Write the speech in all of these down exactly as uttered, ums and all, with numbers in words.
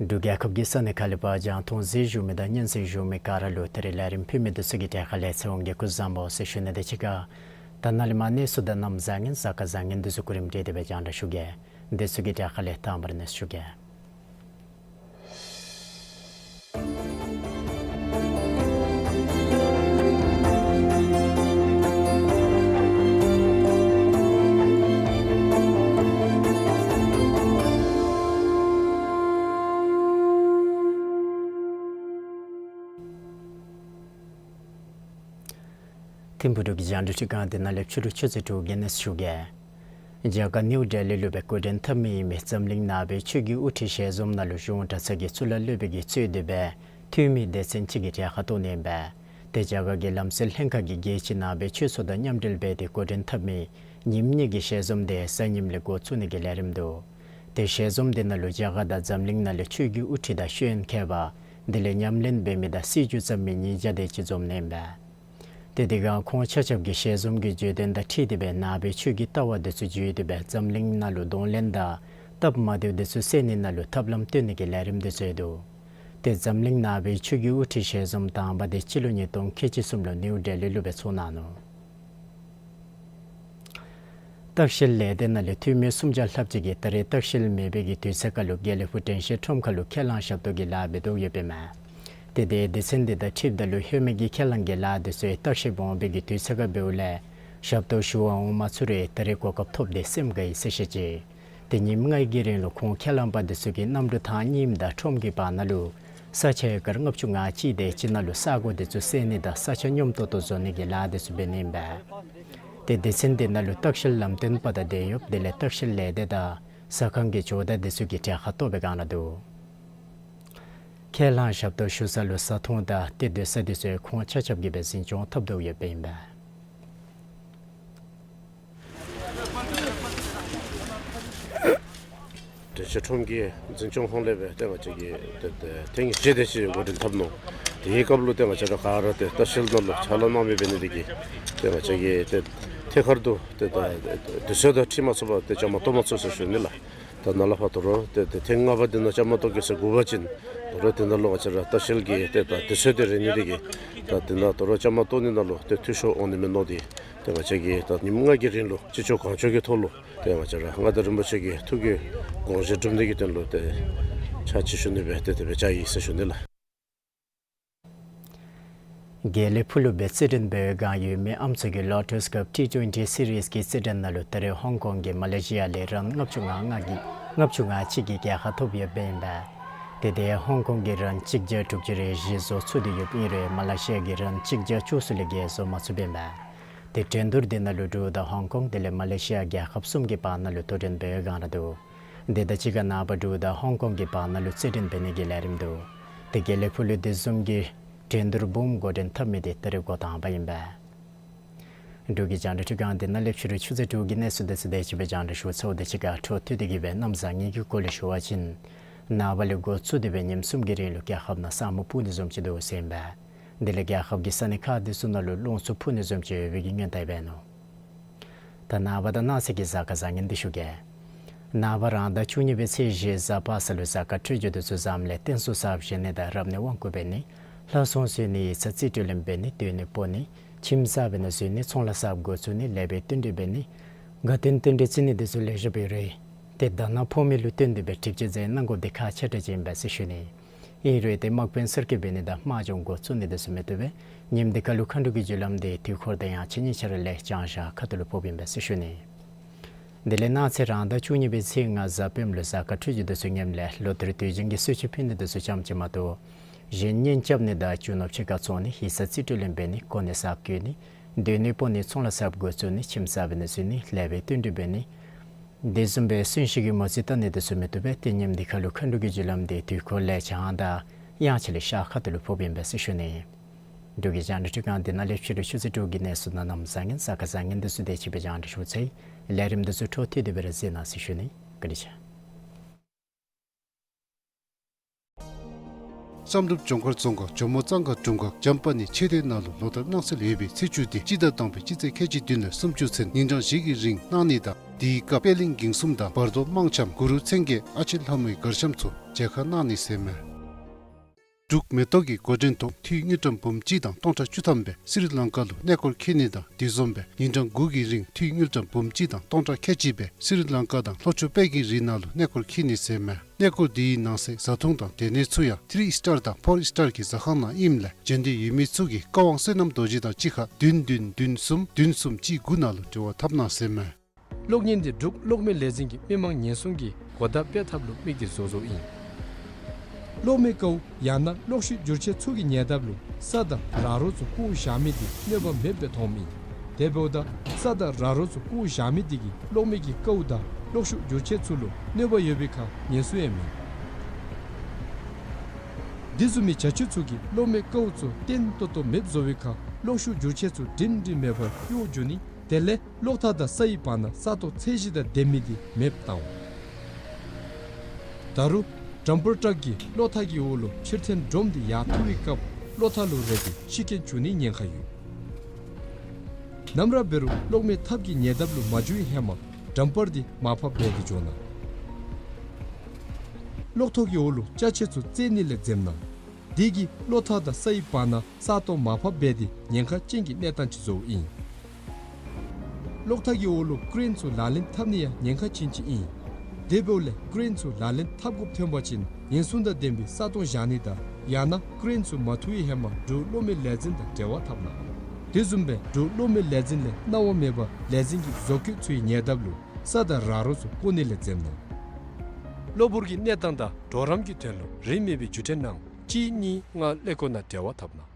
འབྲུག་རྒྱལ་ཁབ་ཀྱི་ས་གནས་ཁག་ལས་ཕར་རྒྱང་མཐོང་གཟིགས་བཞུགས་མི་དང་སྙན་གསན་བཞུགས་མི་ག་ར་ལུ་ད་རིས་ལས་རིམ་ཕུལ་མི་འདི་ཚུ་གི་གྲས་ཁ་ལས་ཚེ་དབང་གིས་སྐུ་གཟུགས་བཟང་པོ་ཟེར་ཞུ་ནི་དང་གཅིག་ཁར་ད་ནཱ་ལས་མར་གནས་ཚུལ་དང་གནམ་བཟང་ངན་གཟའ་སྐར་བཟང་ངན་འདི་ཚུ་གོ་རིམ་སྒྲིག་སྟེ་སྦེ་རྒྱང་བསྒྲགས་ཞུ་གེ། འདི་ཚུ་གི་གྲས་ཁ་ལས་དང་པ་ར་གནས་ཚུལ་ཞུ་གེ། ཐིམ་ཕུག་འབྲུག་གི་རྒྱང་བསྒྲགས་ཁྲི་ཁང་འདི་ནང་ལས་ཕྱི་རུ་ཆུ་ཚོད་དྲུག་གི་གནས་ཚུལ་ཞུ་གེ། རྒྱ་གར་ནིའུ་ཌེ་ལི་ལུ་སྦེ་འགོ་འདྲེན་འཐབ་མི་ཨིན་མི་འཛམ་གླིང་ནང་པའི་ཆོས་ཀྱི་དབུ་ཁྲིད་ཞལ་འཛོམས་ནང་ལུ་གཞུང་གྲྭ་ཚང་གི་གཙུག་ལག་སློབ་དཔོན་གྱིས་གཙོས་ཏེ་སྦེ་འཐུས་མི་སྡེ་ཚན་ཅིག་གིས་གྲལ་ཁར་གཏོགས་ནི་ཨིན་པས། ཏེ་རྒྱ་གར་གྱི་ལམ་སྲོལ་ལྷན་ཁག་གིས་རྒྱལ་སྤྱི་ནང་པའི་ཆོས་ཚོགས་དང་མཉམ་འབྲེལ་འབད་དེ་འགོ་འདྲེན་འཐབ་མི་ཉིནམ་གཉིས་ཀྱི་ཞལ་འཛོམས་འདི་གཟའ་ཉིམ་ལས་འགོ་བཙུགས་ནི་གི་ལས་རིམ་འདུག། ཏེ་ཞལ་འཛོམས་འདི་ནང་ལུ་རྒྱ་གར་དང་འཛམ་གླིང་ནང་ལས་ཆོས་ཀྱི་དབུ་ཁྲིད་དང་ཤེས་ཡོན་མཁས་པ་དེ་ལས་ཉམས་ལེན་འབད་མི་དང་སྲིད་བྱུས་བརྩམ་མི་ཉིས་བརྒྱ་དེ་ཅིག་འཛོམས་ནི་ཨིན་པས། ཏེ་དེ་སྒང་ཁོང་ཆ་ཁྱབ་ཀྱིས་ཞལ་འཛོམས་ཀྱི་བརྗོད་དོན་དང་འཁྲིལ་ཏེ་སྦེ་ནང་པའི་ཆོས་ཀྱི་ལྟ་བ་འདི་ཚུ་བརྗོད་དེ་སྦེ་འཛམ་གླིང་ནང་ལུ་གདོང་ལེན་དང་སྟབས་མ་བདེཝ་འདི་ཚུ་སེལ་ནི་ནང་ལུ་ཐབས་ལམ་སྟོན་ནི་གི་ལས་རིམ་འདི་ཚུ་ཡང་འདུག། ཏེ་འཛམ་གླིང་ནང་པའི་ཆོས་ཀྱི་དབུ་ཁྲིད་ཞལ་འཛོམས་དང་པ་འདི་སྤྱི་ལོ་ཉིས་སྟོང་ཁལ་གཅིག་གསུམ་ལུ་ནིའུ་ཌེ་ལི་ལུ་སྦེ་ཚོགས་གནང་ནུག། ལྟ་བཤལ་ལས་སྡེ་ནང་ལས་འཐུས་མི་སུམ་བརྒྱ་ལྷགཔ་ཅིག་གིས་ད་རེས་ལྟ་བཤལ་མེད་པའི་གི་དུས་ཚོད་ཁར་ལུ་དགེ་ལེགས་ཕུག་དྲན་ཤེས་ཁྲོམ་ཁ་ལུ་ཁས་བླངས་ཞབས་ཏོག་གི་ལཱ་འབད་དོ་ཡོདཔ་ཨིན་མས། ཏེ་དེ་སྡེ་ཚན་འདི་དང་འཁྲིལཝ་ད་ལུ་ཧེ་མའི་གི་ཁས་བླངས་ཀྱི་ལཱ་འདི་ཚུ་ཡང་ལྟ་བཤལ་པ་འོང་བའི་གི་དུས་ཚོད་ཁར་འབདཝ་ལས་ཞབས་ཏོག་ཞུ་བར་འོང་མ་ཚུགས་རུང་ད་རེས་གོ་སྐབས་ཐོབ་སྟེ་སེམས་དགའ་ཡི་ཟེར་བཤད་ཅི། ཏེ་ཉིནམ་ལྔའི་གི་རིང་ལུ་ཁོང་ཁས་བླངས་པ་འདི་ཚུ་གིས་གནམ་གྲུ་ཐང་གཉིསམ་དང་ཁྲོམ་གྱི་བར་ན་ལུ་ས་ཆ་ཨེ་ཀར་ལྔ་བཅུ་ང་གཅིག་དེ་ཅིག་ནང་ལུ་ས་གོ་འདི་ཚུ་སེལ་ནི་དང་ས་ཆ་སྙོམས་ཏོག་ཏོ་བཟོ་ནི་གི་ལཱ་འདི་ཚུ་འབད་ནི་ཨིན་པས། ཏེ་སྡེ་ཚན་འདི་ནང་ལུ་ལྟ་བཤལ་ལམ་སྟོན་པ་དང་དེད་གཡོགཔ་དེ་ལས་ལྟ་བཤལ་ལས་སྡེ་དང་ཟ་ཁང་གི་ཇོ་བདག་འདི་ཚུ་གིས་གྲལ་ཁར་གཏོགས་པའི་སྒང་ར་འདུག། ཁས་བླངས་ཞབས་ཏོག་ཞུ་ས་ལུ་བཟའ་འཐུང་དང་ཏེ་སྡོད་ས་འདི་ཚུ་ཁོང་ཆ་ཁྱབ་ཀྱིས་སྦེ་འཛིན་སྐྱོང་འཐབ་དོ་ཡོདཔ་ཨིན་པས། དྲན་ཤེས་ཁྲོམ་གྱི་འཛིན་སྐྱོང་ཧོངས་ལས་སྦེ་ཏེ་ང་བཅས་ཀྱིས་ཏེ་ཏེ་ཐེངས་བཞི་དེ་ཅིག་འགོ་འདྲེན་འཐབ་ནུག། དེའི་སྐབས་ལུ་ཏེ་ང་བཅས་ར་ག་ར་ཏེ་ལྟ་བཤལ་ནང་ལུ་ཕྱག་ལཱ་གནང་མི་འབད་ནི་དེ་གིས་ཏེ་ང་བཅས་ཀྱིས་ཏེ་ཐད་ཀར་དུ་ཏེ་ད་དུས་ཚོད་དང་འཁྲིལ་མ་ཚུགས་པར་ཏེ་བཅའ་མར་གཏོགས་མ་ཚུགས་ཟེར་ཞུ་ནི་ལགས། ད་ནཱ་ལས་ཕར་དོ་རུང་ཏེ་ཏེ་ཐེངས་ལྔ་པ་འདི་ནང་བཅའ་མར་གཏོགས་གེ་ཟེར་དགོ་པ་ཅིན་དོ་རུང་དེ་ནང་ལུ་ང་བཅས་ར་ལྟ་བཤལ་གྱི་ཏེ་ད་དུས་ཚོད་དེ་རན་ནི་དེ་གིས་ད་དེ་ནང་དོ་རུང་བཅའ་མར་གཏོགས་ནི་ནང་ལུ་ཏེ་འཐུས་ཤོར་འོང་ནི་མེད་མནོ་སྟེ་ཏེ་ང་བཅས་ཀྱིས་ད་ཉིནམ་ལྔ་གི་རིང་ལུ་ཅི་ལྕོགས་གང་ལྕོགས་ཀྱི་ཐོག་ལུ་ཏེ་ང་བཅས་ར་མངའ་བདག་རིན་པོ་ཆེ་གི་ཐུགས་ཀྱི་དགོངས་བཞེད་སྒྲུབ་ནི་གི་དོན་ལུ་ཏེ་ཕྱག་ཕྱིད་ཞུ་ནི་སྦེ་ཏེ་དེ་སྦེ་བཅར་ཡི་ཟེར་ཞུ་ནི་ལགས། དགེ་ལེགས་ཕུག་ལུ་སྦེ་རྩེད་འགྲན་འབད་བའི་བསྒང་ཡོད་མི་ཨམ་སྲུ་གི་ལོ་ཊས་ཀབ་ཊི་ཊུ་ཝེན་ཊི་སི་རིསི་གི་རྩེད་འགྲན་ནང་ལུ་ད་རེས་ཧོང་ཀོང་གིས་མ་ལེ་ཤི་ཡ་ལས་རན་ལྔ་བཅུ་ང་ལྔ་གི་ལྔ་བཅུ་ང་གཅིག་གི་རྒྱལ་ཁ་ཐོབ་ཡོདཔ་ཨིན་པས། ཏེ་དེ་ཧོང་ཀོང་གིས་རན་གཅིག་བརྒྱ་དྲུག་ཅུ་རེ་བཞི་བཟོ་ཚུགས་ཏེ་ཡོདཔ་ཨིན་རུང་མ་ལེ་ཤི་ཡ་གིས་རན་གཅིག་བརྒྱ་བཅུ་གསུམ་ལས་བརྒལ་བཟོ་མ་ཚུགསཔ་ཨིན་པས། ཏེ་འགྲན་བསྡུར་འདི་ནང་ལུ་འབྲུག་དང་ཧོང་ཀོང་དེ་ལས་མ་ལེ་ཤི་ཡ་རྒྱལ་ཁབ་གསུམ་གྱི་བར་ན་ལུ་དོ་འགྲན་འབད་བའི་བསྒང་ར་འདུག། དེ་དང་གཅིག་ཁར་ནངས་པ་འབྲུག་དང་ཧོང་ཀོང་གི་བར་ན་ལུ་རྩེད་འགྲན་འབད་ནི་གི་ལས་རིམ་འདུག། ཏེ་དགེ་ལེགས་ཕུག་ལུ་དེ་བཟུམ་གྱི་འགྲན་བསྡུར་འབུམ་འགོ་འདྲེན་འཐབ་མི་དེ་ད་རེས་འགོ་དང་པ་ཨིན་པས། འབྲུག་གི་རྒྱང་བསྒྲགས་ཁྲི་ཁང་འདི་ནང་ལས་ཕྱི་རུ་ཆུ་ཚོད་དྲུག་གི་གནས་ཚུལ་དེ་ཚུ་དེ་ཅིག་སྦེ་རྒྱང་བསྒྲགས་ཞུ་ཚརཝ་དང་གཅིག་ཁར་འཕྲོ་མཐུད་དེ་གིས་སྦེ་གནམ་བཟང་ངན་གྱི་སྐོར་ལས་ཞུ་བ་ཅིན། ནངས་པ་ལས་འགོ་བཙུགས་ཏེ་སྦེ་ཉིནམ་གསུམ་གྱི་རིང་ལུ་རྒྱལ་ཁབ་ནང་ས་སྨུག་སྤུབ་ནི་བཟུམ་ཅིག་འདུག་ཟེར་ཨིན་པས། དེ་ལས་རྒྱལ་ཁབ་ཀྱི་ས་གནས་ཁག་དེ་ཚུ་ནང་ལུ་རླུང་འཚུབ་འཕུ་ནི་བཟུམ་ཅིག་ཡོད་པའི་གི་སྔོན་བརྡ་འབད་ནུག། ད་ནངས་པ་དང་གནངས་ཚེ་གི་གཟའ་སྐར་བཟང་ངན་འདི་ཞུ་གེ། ནངས་པ་རང་ཟླ་བཅུ་གཉིས་པའི་ཚེས་བཞི་གཟའ་པ་སངས་ལུ་གཟའ་སྐར་འཕྲོད་སྦྱོར་དེ་ཚུ་བཟངམ་ལས་རྟེན་གསུམ་གསརཔ་བཞེངས་ནི་དང་རབ་གནས་དབང་བསྐུར་འབད་ནི། ལྷ་སྲུང་བསུ་ནི། ཡིག་ཚང་རྩིས་སྤྲོད་ལེན་འབད་ནི། སྡོད་གནས་སྤོ་ནི། ཁྱིམ་གསར་འབད་ནི་བཟོ་ནི། ཚོང་ལཱ་གསརཔ་འགོ་བཙུགས་ནི། ལེགས་པའི་རྟེན་འབྲེལ་འབད་ནི། དགའ་སྟོན་རྟེན་འབྲེལ་བརྩི་ནི་དེ་ཚུ་ལེགས་ཤོམ་སྦེ་རེ། ཏེ་ད་ནང་ཕོག་མི་ལུ་བརྟེན་ཏེ་སྦེ་སྒྲིབ་སྦྱང་མཛད་གནང་དགོཔ་འདི་ཁག་ཆེ་དྲགས་ཅིག་ཨིན་པས་ཟེར་ཞུ་ནི། ཨིན་རུང་ཏེ་དམག་དཔོན་གསར་བསྐོ་འབད་ནི་དང་དམག་སྦྱོང་འགོ་བཙུགས་ནི་དེ་ཚུ་མི་བཏུབ་པས། ཉིནམ་འདི་ཁར་ལུ་མཁའ་འགྲོ་གི་རྒྱུ་ལམ་དེ་དུས་འཁོར་དང་ཡང་ཕྱི་ཉིན་ཆ་ར་ལས་བྱང་ཤར་ཁ་ཐུག་ལུ་ཕོགཔ་ཨིན་པས་ཟེར་ཞུ་ནི། དེ་ལས་གནངས་ཚེ་རང་ཟླ་བཅུ་གཉིས་པའི་ཚེས་ལྔ་གཟའ་སྤེནམ་ལུ་གཟའ་སྐར་འཕྲོད་སྦྱོར་དེ་ཚུ་ངནམ་ལས་ལོ་ལྟར་དུས་རྒྱུན་གྱི་གསོལ་མཆོད་ཕུལ་ནི་དེ་ཚུ་ཙམ་ཅིག་མ་གཏོགས། གཞན་གཉེན་རྐྱབ་ནི་དང་རྒྱུ་ནོར་ཕྱི་ཁར་བཙོང་ནི། ཡིག་ཚང་རྩིས་སྤྲོད་ལེན་འབད་ནི། གོ་གནས་གསརཔ་བསྐོ་ནི། སྡོད་གནས་སྤོ་ནི། ཚོང་ལཱ་གསརཔ་འགོ་བཙུགས་ནི། ཁྱིམ་གསར་འབད་ནི་བཟོ་ནི། ལེགས་པའི་རྟེན་འབྲེལ་འབད་ནི། དེ་བཟུམ་སྦེ་གསོན་གཤིན་གྱི་མོ་རྩིས་བལྟ་ནི་དེ་ཚུ་མི་བཏུབ་པས། ཏེ་ཉིནམ་འདི་ཁར་ལུ་མཁའ་འགྲོ་གི་རྒྱུ་ལམ་དེ་དུས་འཁོར་ལས་བྱང་དང་དབྱངས་ཆེ་ལས་ཤར་ཁ་ཐུག་ལུ་ཕོགཔ་ཨིན་པས་ཟེར་ཞུ་ནི། འབྲུག་གི་རྒྱང་བསྒྲགས་ཁྲི་ཁང་འདི་ནང་ལས་ཕྱི་རུ་ཆུ་ཚོད་དྲུག་གི་གནས་ཚུལ་དང་གནམ་བཟང་ངན་གཟའ་སྐར་བཟང་ངན་དེ་ཚུ་དེ་ཅིག་སྦེ་རྒྱང་བསྒྲགས་ཞུ་ཚར་ཡི། ལས་རིམ་དེ་ཚུ་འཕྲོ་མཐུད་དེ་སྦེ་ར་གཟིགས་གནང་ཟེར་ཞུ་ནི། བཀའ་དྲིན་ཆེ། བསམ་གྲུབ་ལྗོངས་མཁར་རྫོང་ཁག་ཇོ་མོ་གཙང་ཁ་དྲུང་ཁག་འཇམ་དཔལ་གནས་མཆོད་རྟེན་ནང་ལུ་ལོ་ལྟར་གནངས་ཚེ་ལུ་ཡོད་པའི་ཚེས་བཅུ་སྟེ་སྤྱི་ཟླ་དང་པའི་སྤྱི་ཚེས་ཁལ་གཅིག་བདུན་ལས་སུམ་ཅུ་ཚུན་ཉིན་གྲངས་བཞི་གི་རིང་གནང་ནི་དང་དེའི་སྐབས་པད་གླིང་འགེངས་གསུམ་དང་བར་དོ་དམངས་འཆམ་གུ་རུ་མཚན་བརྒྱད་ཨ་ཕྱི་ལྷ་མོའི་གར་འཆམ་ཚུ་མཇལ་ཁ་གནང་ནི་ཟེར་མས། འབྲུག་མེ་ཏོག་གི་འགོ་འདྲེན་ཐོག་འཐུས་དངུལ་ཀྲམ་འབུམ་གཅིག་དང་སྟོང་ཕྲག་བཅུ་ཐམ་སྦེ་སི་རི་ལང་ཀ་ལུ་གནས་སྐོར་འཁྱིད་ནི་དང་དེ་བཟུམ་སྦེ་ཉིན་གྲངས་དགུ་གི་རིང་འཐུས་དངུལ་ཀྲམ་འབུམ་གཅིག་དང་སྟོང་ཕྲག་ཁལ་གཅིག་སྦེ་སི་རི་ལང་ཀ་དང་ལྷོ་ཕྱོགས་པད་ཀྱི་རི་ནང་ལུ་གནས་སྐོར་འཁྱིད་ནི་ཟེར་མས། གནས་སྐོར་དེའི་ནང་གསེས་བཟའ་འཐུང་དང་སྡོད་གནས་ཚུ་ཡང་ཐི་རི་སི་ཊར་དང་ཕོར་སི་ཊར་གྱི་ཟ་ཁང་ནང་ཨིནམ་ལས་འབྱོན་འདོད་ཡོད་མི་ཚུ་གིས་བཀའ་དབང་བསོད་ནམས་རྡོ་རྗེ་དང་གཅིག་ཁར་བདུན་བདུན་བདུན་གསུམ་བདུན་གསུམ་གཅིག་དགུ་ནང་ལུ་འབྲེལ་བ་འཐབ་གནང་ཟེར་མས། གློག་བརྙན་འདི་འབྲུག་གློག་མེ་ལས་འཛིན་གྱིས་མི་མང་ཉེན་སྲུང་གི་གོ་བརྡ་སྤེལ་ཐབས་ལུ་དམིགས་ཏེ་བཟོ་བཟོཝ་ཨིན། གློག་མེ་ཀཝ་ཡང་ན་གློག་ཤུགས་འགྱུར་ཆས་ཚུ་གི་ཉེ་འདབས་ལུ་ས་དང་ར་རོ་ཚུ་བཀོ་བཞག་མི་འདི་གནོད་པ་མེདཔ་སྦེ་མཐོངམ་ཨིན། དེ་འབདཝ་ད་ས་དང་ར་རོ་ཚུ་བཀོ་བཞག་མི་འདི་གིས་གློག་མེ་གི་ཀཝ་དང་གློག་ཤུགས་འགྱུར་ཆས་ཚུ་ལུ་གནོད་པ་ཡོད་པའི་ཁར་ཉེན་སྲུང་ཡང་མེད། དེ་བཟུམ་མའི་བྱ་སྤྱོད་ཚུ་གིས་གློག་མེ་ཀཝ་ཚུ་བརྟན་ཏོག་ཏོ་མེདཔ་བཟོ་བའི་ཁར་གློག་ཤུགས་འགྱུར་ཆས་ཚུ་སྒྲིང་སྒྲིང་མེད་པར་གཡོ་འགྱོ་ནི། དེ་ལས་གློག་ཐག་དང་ས་ཡི་བར་ན་ས་སྟོང་ཚད་གཞི་དང་ལྡན་མི་འདི་མེདཔ་བཏང་འོང་། ད་རུང་ཌམ་པར་ཊག་གིས་གློག་ཐག་གི་འོག་ལུ་ཕྱིར་འཐེན་སྒྲོམ་འདི་ཡར་འཐུ་བའི་སྐབས་གློག་ཐག་ལུ་རེག་སྟེ་ཤི་རྐྱེན་འབྱུང་ནིའི་ཉེན་ཁ་ཡོད། ནམ་ར་འབད་རུང་གློག་མེ་ཐབ་ཀྱི་ཉེ་འདབས་ལུ་མ་འགྱོ་བའི་ཧེ་མ་ཌམ་པར་འདི་མར་ཕབ་འབད་དེ་འགྱོ་གནང་། གློག་ཐོག་གི་འོག་ལུ་ཅ་ཆས་ཚུ་བཙལ་ནི་ལས་འཛེམ་གནང་། དེ་གིས་གློག་ཐག་དང་ས་ཡི་བར་ན་ས་སྟོང་མར་ཕབ་འབད་དེ་ཉེན་ཁ་ཅན་གྱི་གནས་སྟངས་ཅིག་བཟོཝ་ཨིན། གློག་ཐག་གི་འོག་ལུ་ཀེ་རེན་ཚུ་ལག་ལེན་འཐབ་ནི་ཡང་ཉེན་ཁ་ཅན་ཅིག་ཨིན། དེ་འབདཝ་ལས་ཀེ་རེན་ཚུ་ལག་ལེན་འཐབ་དགོཔ་ཐོན་པ་ཅིན་ཉེན་སྲུང་དང་ལྡན་པའི་ས་སྟོང་བཞག་ནི་དང་ཡང་ན་ཀེ་རེན་ཚུ་མ་འཐུ་བའི་ཧེ་མ་འབྲུག་གློག་མེ་ལས་འཛིན་དང་འབྲེལ་བ་འཐབ་གནང་། དེ་བཟུམ་སྦེ་འབྲུག་གློག་མེ་ལས་འཛིན་ལས་གནང་བ་མེད་པར་ལས་འཛིན་གྱི་བཟོ་བཀོད་ཚུའི་ཉེ་འདབས་ལུ་ས་དང་ར་རོ་ཚུ་བཀོ་ནི་ལས་འཛེམ་གནང་། གློ་བུར་གྱི་གནས་སྟངས་དང་གྲོགས་རམ་གྱི་དོན་ལུ་རིན་མེད་པའི་བརྒྱུད་འཕྲིན་ནང་གཅིག་གཉིས་ལྔ་ཀླད་ཀོར་ནང་འབྲེལ་བ་འཐབ་གནང་།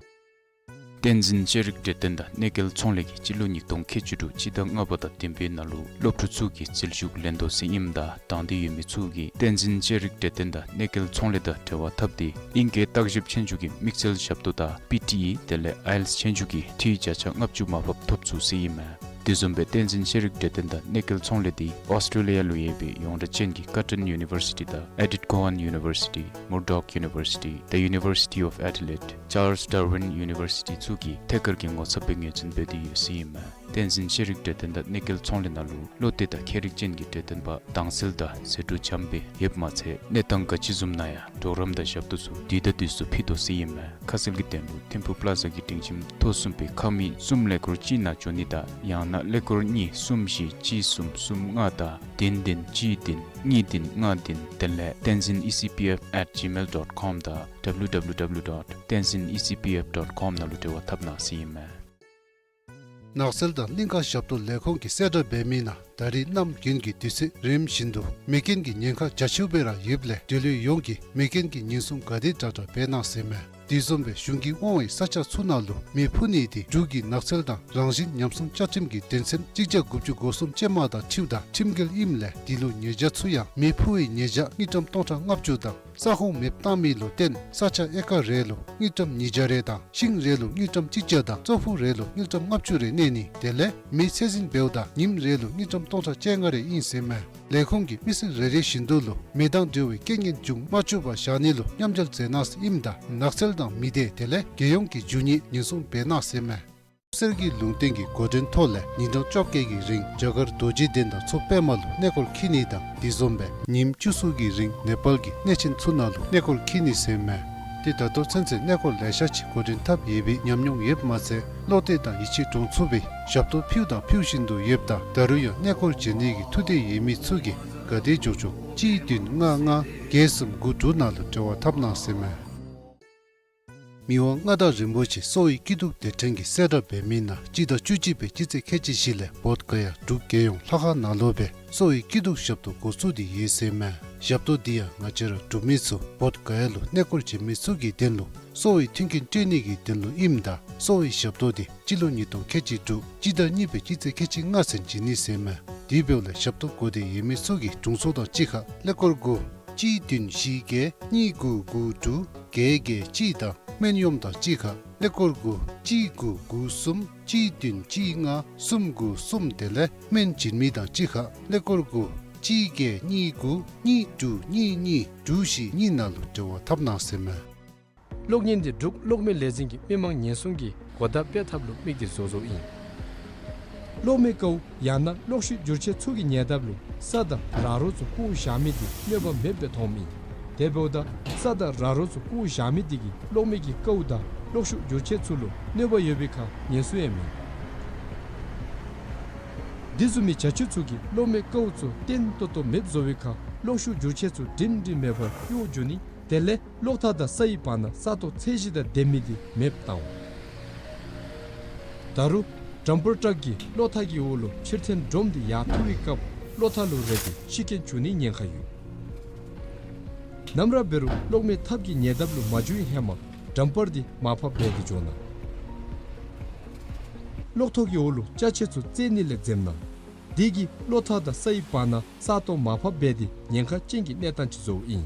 བསྟན་འཛིན་ཤེས་རིག་གྲོས་སྟོན་དང་གནས་སྐལ་ཚོང་ལས་ཀྱིས་སྤྱི་ལོ་ཉིས་སྟོང་ཁལ་གཅིག་དྲུག་སྤྱི་ཟླ་ལྔ་པ་དང་བདུན་པའི་ནང་ལུ་སློབ་ཕྲུག་ཚུ་གིས་འཛུལ་ཞུགས་ལེན་དོ་ཟེར་ཨིནམ་ད་དང་འདོད་ཡོད་མི་ཚུ་གིས་བསྟན་འཛིན་ཤེས་རིག་གྲོས་སྟོན་དང་གནས་སྐལ་ཚོང་ལས་དང་འབྲེལ་བ་འཐབ་སྟེ་ཨིང་སྐད་བརྟག་ཞིབ་ཆོས་རྒྱུགས་ཀྱི་དམིགས་བསལ་ཞབས་ཏོག་དང་པི་ཊི་ཨི་དེ་ལས་ཨའི་ཨེལ་ཊི་ཨེསི་ཆོས་རྒྱུགས་ཀྱི་འཐུས་བརྒྱ་ཆ་ལྔ་བཅུ་མར་ཕབ་ཐོབ་ཚུགས་ཟེར་ཨིན་མས། དེ་བཟུམ་སྦེ་བསྟན་འཛིན་ཤེས་རིག་གྲོས་སྟོན་དང་གནས་སྐལ་ཚོང་ལས་འདི་ཨོསི་ཊྲེ་ལི་ཡ་ལུ་ཡོད་པའི་ཡོངས་གྲགས་ཅན་གྱི་ཀར་ཊོན་ཡུ་ནི་ཝར་སི་ཊི་དང་ཨེ་ཌིཐ་ཀོ་ཧན་ཡུ་ནི་ཝར་སི་ཊི། མུར་ཌོག་ཡུ་ནི་ཝར་སི་ཊི། The University of Adelaide། ཅཱརལསི་ཌར་ཝིན་ཡུ་ནི་ཝར་སི་ཊི་ཚུ་གིས་ཐད་ཀར་གྱི་ངོ་ཚབ་སྦེ་ངོས་འཛིན་འབད་དེ་ཡོད་ཟེར་ཨིན་མས། བསྟན་འཛིན་ཤེས་རིག་གྲོས་སྟོན་དང་གནས་སྐལ་ཚོང་ལས་ནང་ལུ་བློ་གཏད་དང་མཁས་རིག་ཅན་གྱི་གྲོས་སྟོན་པ་དྭངས་གསལ་དང་ཟད་འགྲོ་འཇམ་དཔལ་ཡོདཔ་མ་ཚད་གནས་སྟངས་ག་ཅི་བཟུམ་ནང་ཡང་གྲོགས་རམ་དང་ཞབས་ཏོག་ཚུ་དུས་དང་དུས་སུ་ཕུལ་དོ་ཟེར་ཨིན་མས། ཁ་གསལ་གྱི་དོན་ལུ་ཐིམ་ཕུག་པླ་ཛ་གི་སྒྲིང་ཁྱིམ་ཐོག་གསུམ་པའི་ཁང་མིག་གསུམ་ཀླད་ཀོར་གཅིག་ནང་འབྱོན་ནི་དང་ཡང་ན་ཀླད་ཀོར་གཉིས་གསུམ་བཞི་གཅིག་གསུམ་གསུམ་ལྔ་དང་བདུན་བདུན་གཅིག་བདུན་གཉིས་བདུན་ལྔ་བདུན་དེ་ལས་tenzin E C P F at gmail dot com དང་W W W dot tenzin E C P F dot com ནང་ལུ་འབྲེལ་བ་འཐབ་གནང་ཟེར་ཨིན་མས། ནགས་ཚལ་དང་གླིང་ཁ་ཞབས་ཏོག་ལས་ཁུངས་ཀྱིས་གསལ་བསྒྲགས་འབད་མི་ནང་ ད་རེས་གནམ་དགུན་གྱི་དུས་ཚོད་རིམ་བཞིན་དུ་མེ་རྐྱེན་གྱི་ཉེན་ཁ་རྒྱ་ཆེཝ་སྦེ་ར་ཡོདཔ་ལས་འབྲེལ་ཡོད་ཡོངས་ཀྱིས་མེ་རྐྱེན་གྱི་ཉེན་སྲུང་ག་དེ་དྲག་དྲག་འབད་གནང་ཟེར་མས། དེ་བཟུམ་སྦེ་གཞུང་གིས་དབང་བའི་ས་ཆ་ཚུ་ནང་ལུ་མེ་འཕུ་ནི་དེ་འབྲུག་གི་ནགས་ཚལ་དང་རང་བཞིན་ཉམས་སྲུང་བཅའ་ཁྲིམས་ཀྱི་དོན་ཚན་གཅིག་བརྒྱ་དགུ་བཅུ་གོ་གསུམ་ཅན་མ་དང་འཁྲིལཝ་ད་ཁྲིམས་འགལ་ཨིནམ་ལས་འདི་ལུ་ཉེས་བྱ་ཚུ་ཡང་མེ་འཕུ་བའི་ཉེས་བྱ་དངུལ་ཀྲམ་སྟོང་ཕྲག་ལྔ་བཅུ་དང་ས་ཁོངས་མེདཔ་བཏང་མི་ལུ་བརྟེན་ས་ཆ་ཨེ་ཀར་རེ་ལུ་དངུལ་ཀྲམ་ཉིས་བརྒྱ་རེ་དང་ཤིང་རེ་ལུ་དངུལ་ཀྲམ་གཅིག་བརྒྱ་དང་ཙོག་ཕུག་རེ་ལུ་དངུལ་ཀྲམ་ལྔ་བཅུ་རེ་གནས་ནི་དེ་ལས་མེ་ཚད་འཛིན་འབདཝ་ད་ཉིམ་རེ་ལུ་དངུལ་ཀྲམ་སྟོང་ཕྲག་བཅོ་ལྔ་རེ་ཨིན་ཟེར་མས། ལས་ཁུངས་ཀྱིས་མི་སེར་རེ་རེ་བཞིན་དུ་ལུ་མེ་དང་འབྲེལ་བའི་རྐྱེན་ངན་འབྱུང་མ་བཅུག་པར་བཞག་ནི་ལུ་མཉམ་འབྲེལ་མཛད་གནང་ཟེར་ཨིནམ་ད་ནགས་ཚལ་དང་མི་སྡེ་དེ་ལས་རྒྱལ་ཡོངས་ཀྱི་རྒྱུ་དངོས་ཉེན་སྲུང་འབད་གནང་ཟེར་མས། གསེར་གྱི་ལུང་བསྟན་གྱི་འགོ་འདྲེན་ཐོག་ལས་ཉིན་གྲངས་བཅོ་བརྒྱད་ཀྱི་རིང་རྒྱ་གར་རྡོ་རྗེ་གདན་དང་མཚོ་པདྨ་ལུ་གནས་སྐོར་འཁྱིད་ནི་དང་དེ་བཟུམ་སྦེ་ཉིནམ་བཅུ་གསུམ་གྱི་རིང་ནེ་པཱལ་གྱི་གནས་ཆེན་ཚུ་ནང་ལུ་གནས་སྐོར་འཁྱིད་ནི་ཟེར་མས། ཏེ་ད་ལྟོ་ཚུན་ཚོད་གནས་སྐོར་ལེ་ཤ་ཅིག་འགོ་འདྲེན་འཐབ་ཡོད་པའི་ཉམས་མྱོང་ཡོདཔ་མ་ཚད་བློ་གཏད་དང་ཡིད་ཆེས་འདྲོངས་ཚུགས་པའི་ཞབས་ཏོག་ཕུལ་དང་ཕུལ་བཞིན་དུ་ཡོདཔ་ད་ད་རུང་ཡང་གནས་སྐོར་བྱོན་ནི་གི་ཐུགས་འདོད་ཡོད་མི་ཚུ་གིས་ག་དེ་མགྱོགས་མགྱོགས་གཅིག་བདུན་ལྔ་ལྔ་བརྒྱད་གསུམ་དགུ་དྲུག་ནང་ལུ་འབྲེལ་བ་འཐབ་གནང་ཟེར་མས། མི་དབང་མངའ་བདག་རིན་པོ་ཆེ་གསོ་བའི་སྐྱིད་སྡུག་དེ་ཕྲན་གྱི་གསལ་བསྒྲགས་འབད་མི་ནང་སྤྱི་ཟླ་བཅུ་གཅིག་པའི་སྤྱི་ཚེས་ཁལ་གཅིག་བཞི་ལས་བོདྷ་ག་ཡ་འབྲུག་རྒྱལ་ཡོངས་ལྷ་ཁང་ནང་ལུ་སྦེ་གསོ་བའི་སྐྱིད་སྡུག་ཞབས་ཏོག་འགོ་བཙུགས་ཏེ་ཡོད་ཟེར་མས། ཞབས་ཏོག་འདི་ཡང་ང་བཅས་ར་འབྲུག་མི་ཚུ་བོདྷ་ག་ཡ་ལུ་གནས་སྐོར་བྱོན་མི་ཚུ་གི་དོན་ལུ་གསོ་བའི་མཐུན་རྐྱེན་སྤྲོད་ནི་གི་དོན་ལུ་ཨིནམ་ད་གསོ་བའི་ཞབས་ཏོག་འདི་སྤྱི་ལོ་ཉིས་སྟོང་ཁལ་གཅིག་དྲུག་སྤྱི་ཟླ་གཉིས་པའི་སྤྱི་ཚེས་ཁལ་གཅིག་ལྔ་ཚུན་བྱིན་ནི་ཟེར་མས། དེ་འབདཝ་ལས་ཞབས་ཏོག་དགོས་འདོད་ཡོད་མི་ཚུ་གིས་དྲུང་འཚོ་དང་གཅིག་ཁར་ཀླད་ཀོར་དགུ་གཅིག་བདུན་བཞི་བརྒྱད་གཉིས་དགུ་དགུ་དྲུག་བརྒྱད་བརྒྱད་གཅིག་དང་སྨན་གཡོགམ་དང་གཅིག་ཁར་ཀླད་ཀོར་དགུ་གཅིག་དགུ་དགུ་གསུམ་གཅིག་བདུན་གཅིག་ལྔ་གསུམ་དགུ་གསུམ་དེ་ལས་སྨན་སྦྱིན་མི་དང་གཅིག་ཁར་ཀླད་ཀོར་དགུ་གཅིག་བརྒྱད་གཉིས་དགུ་གཉིས་དྲུག་གཉིས་གཉིས་དྲུག་བཞི་གཉིས་ནང་ལུ་འབྲེལ་བ་འཐབ་གནང་ཟེར་མས། གློག་བརྙན་འདི་འབྲུག་གློག་མེ་ལས་འཛིན་གྱིས་མི་མང་ཉེན་སྲུང་གི་གོ་བརྡ་སྤེལ་ཐབས་ལུ་དམིགས་ཏེ་བཟོ་བཟོཝ་ཨིན། གློག་མེ་ཀཝ་ཡང་ན་གློག་ཤུགས་འགྱུར་ཆས་ཚུ་གི་ཉེ་འདབས་ལུ་ས་དང་ར་རོ་ཚུ་བཀོ་བཞག་མི་འདི་གནོད་པ་མེདཔ་སྦེ་མཐོངམ་ཨིན། དེ་འབདཝ་ད་ས་དང་ར་རོ་ཚུ་བཀོ་བཞག་མི་འདི་གིས་གློག་མེ་གི་ཀཝ་དང་གློག་ཤུགས་འགྱུར་ཆས་ཚུ་ལུ་གནོད་པ་ཡོད་པའི་ཁར་ཉེན་སྲུང་ཡང་མེད། འདི་བཟུམ་མའི་བྱ་སྤྱོད་ཚུ་གིས་གློག་མེ་ཀཝ་ཚུ་བརྟན་ཏོག་ཏོ་མེདཔ་བཟོ་བའི་ཁར་གློག་ཤུགས་འགྱུར་ཆས་ཚུ་སྒྲིང་སྒྲིང་མེད་པར་གཡོ་འགྱོ་ནི་དེ་ལས་གློག་ཐག་དང་སའི་བར་ན་ས་སྟོང་ཚད་གཞི་དང་ལྡན་མི་འདི་མེདཔ་བཏང་འོང་། ད་རུང་ཌམ་པར་ཊག་གིས་གློག་ཐག་གི་འོག་ལུ་ཕྱིར་འཐེན་སྒྲོམ་འདི་ཡར་འཐུ་བའི་སྐབས་གློག་ཐག་ལུ་རེག་སྟེ་ཤི་རྐྱེན་འབྱུང་ནིའི་ཉེན་ཁ་ཡོད། ནམ་ར་འབད་རུང་གློག་མེ་ཐབ་ཀྱི་ཉེ་འདབས་ལུ་མ་འགྱོ་བའི་ཧེ་མ་ཌམ་པར་འདི་མར་ཕབ་འབད་དེ་འགྱོ་གནང་། གློག་ཐོག་གི་འོག་ལུ་ཅ་ཆས་ཚུ་བཙལ་ནི་ལས་འཛེམ་གནང་། དེ་གིས་གློག་ཐག་དང་སའི་བར་ན་ས་སྟོང་མར་ཕབ་འབད་དེ་ཉེན་ཁ་ཅན་གྱི་གནས་སྟངས་ཅིག་བཟོཝ་ཨིན།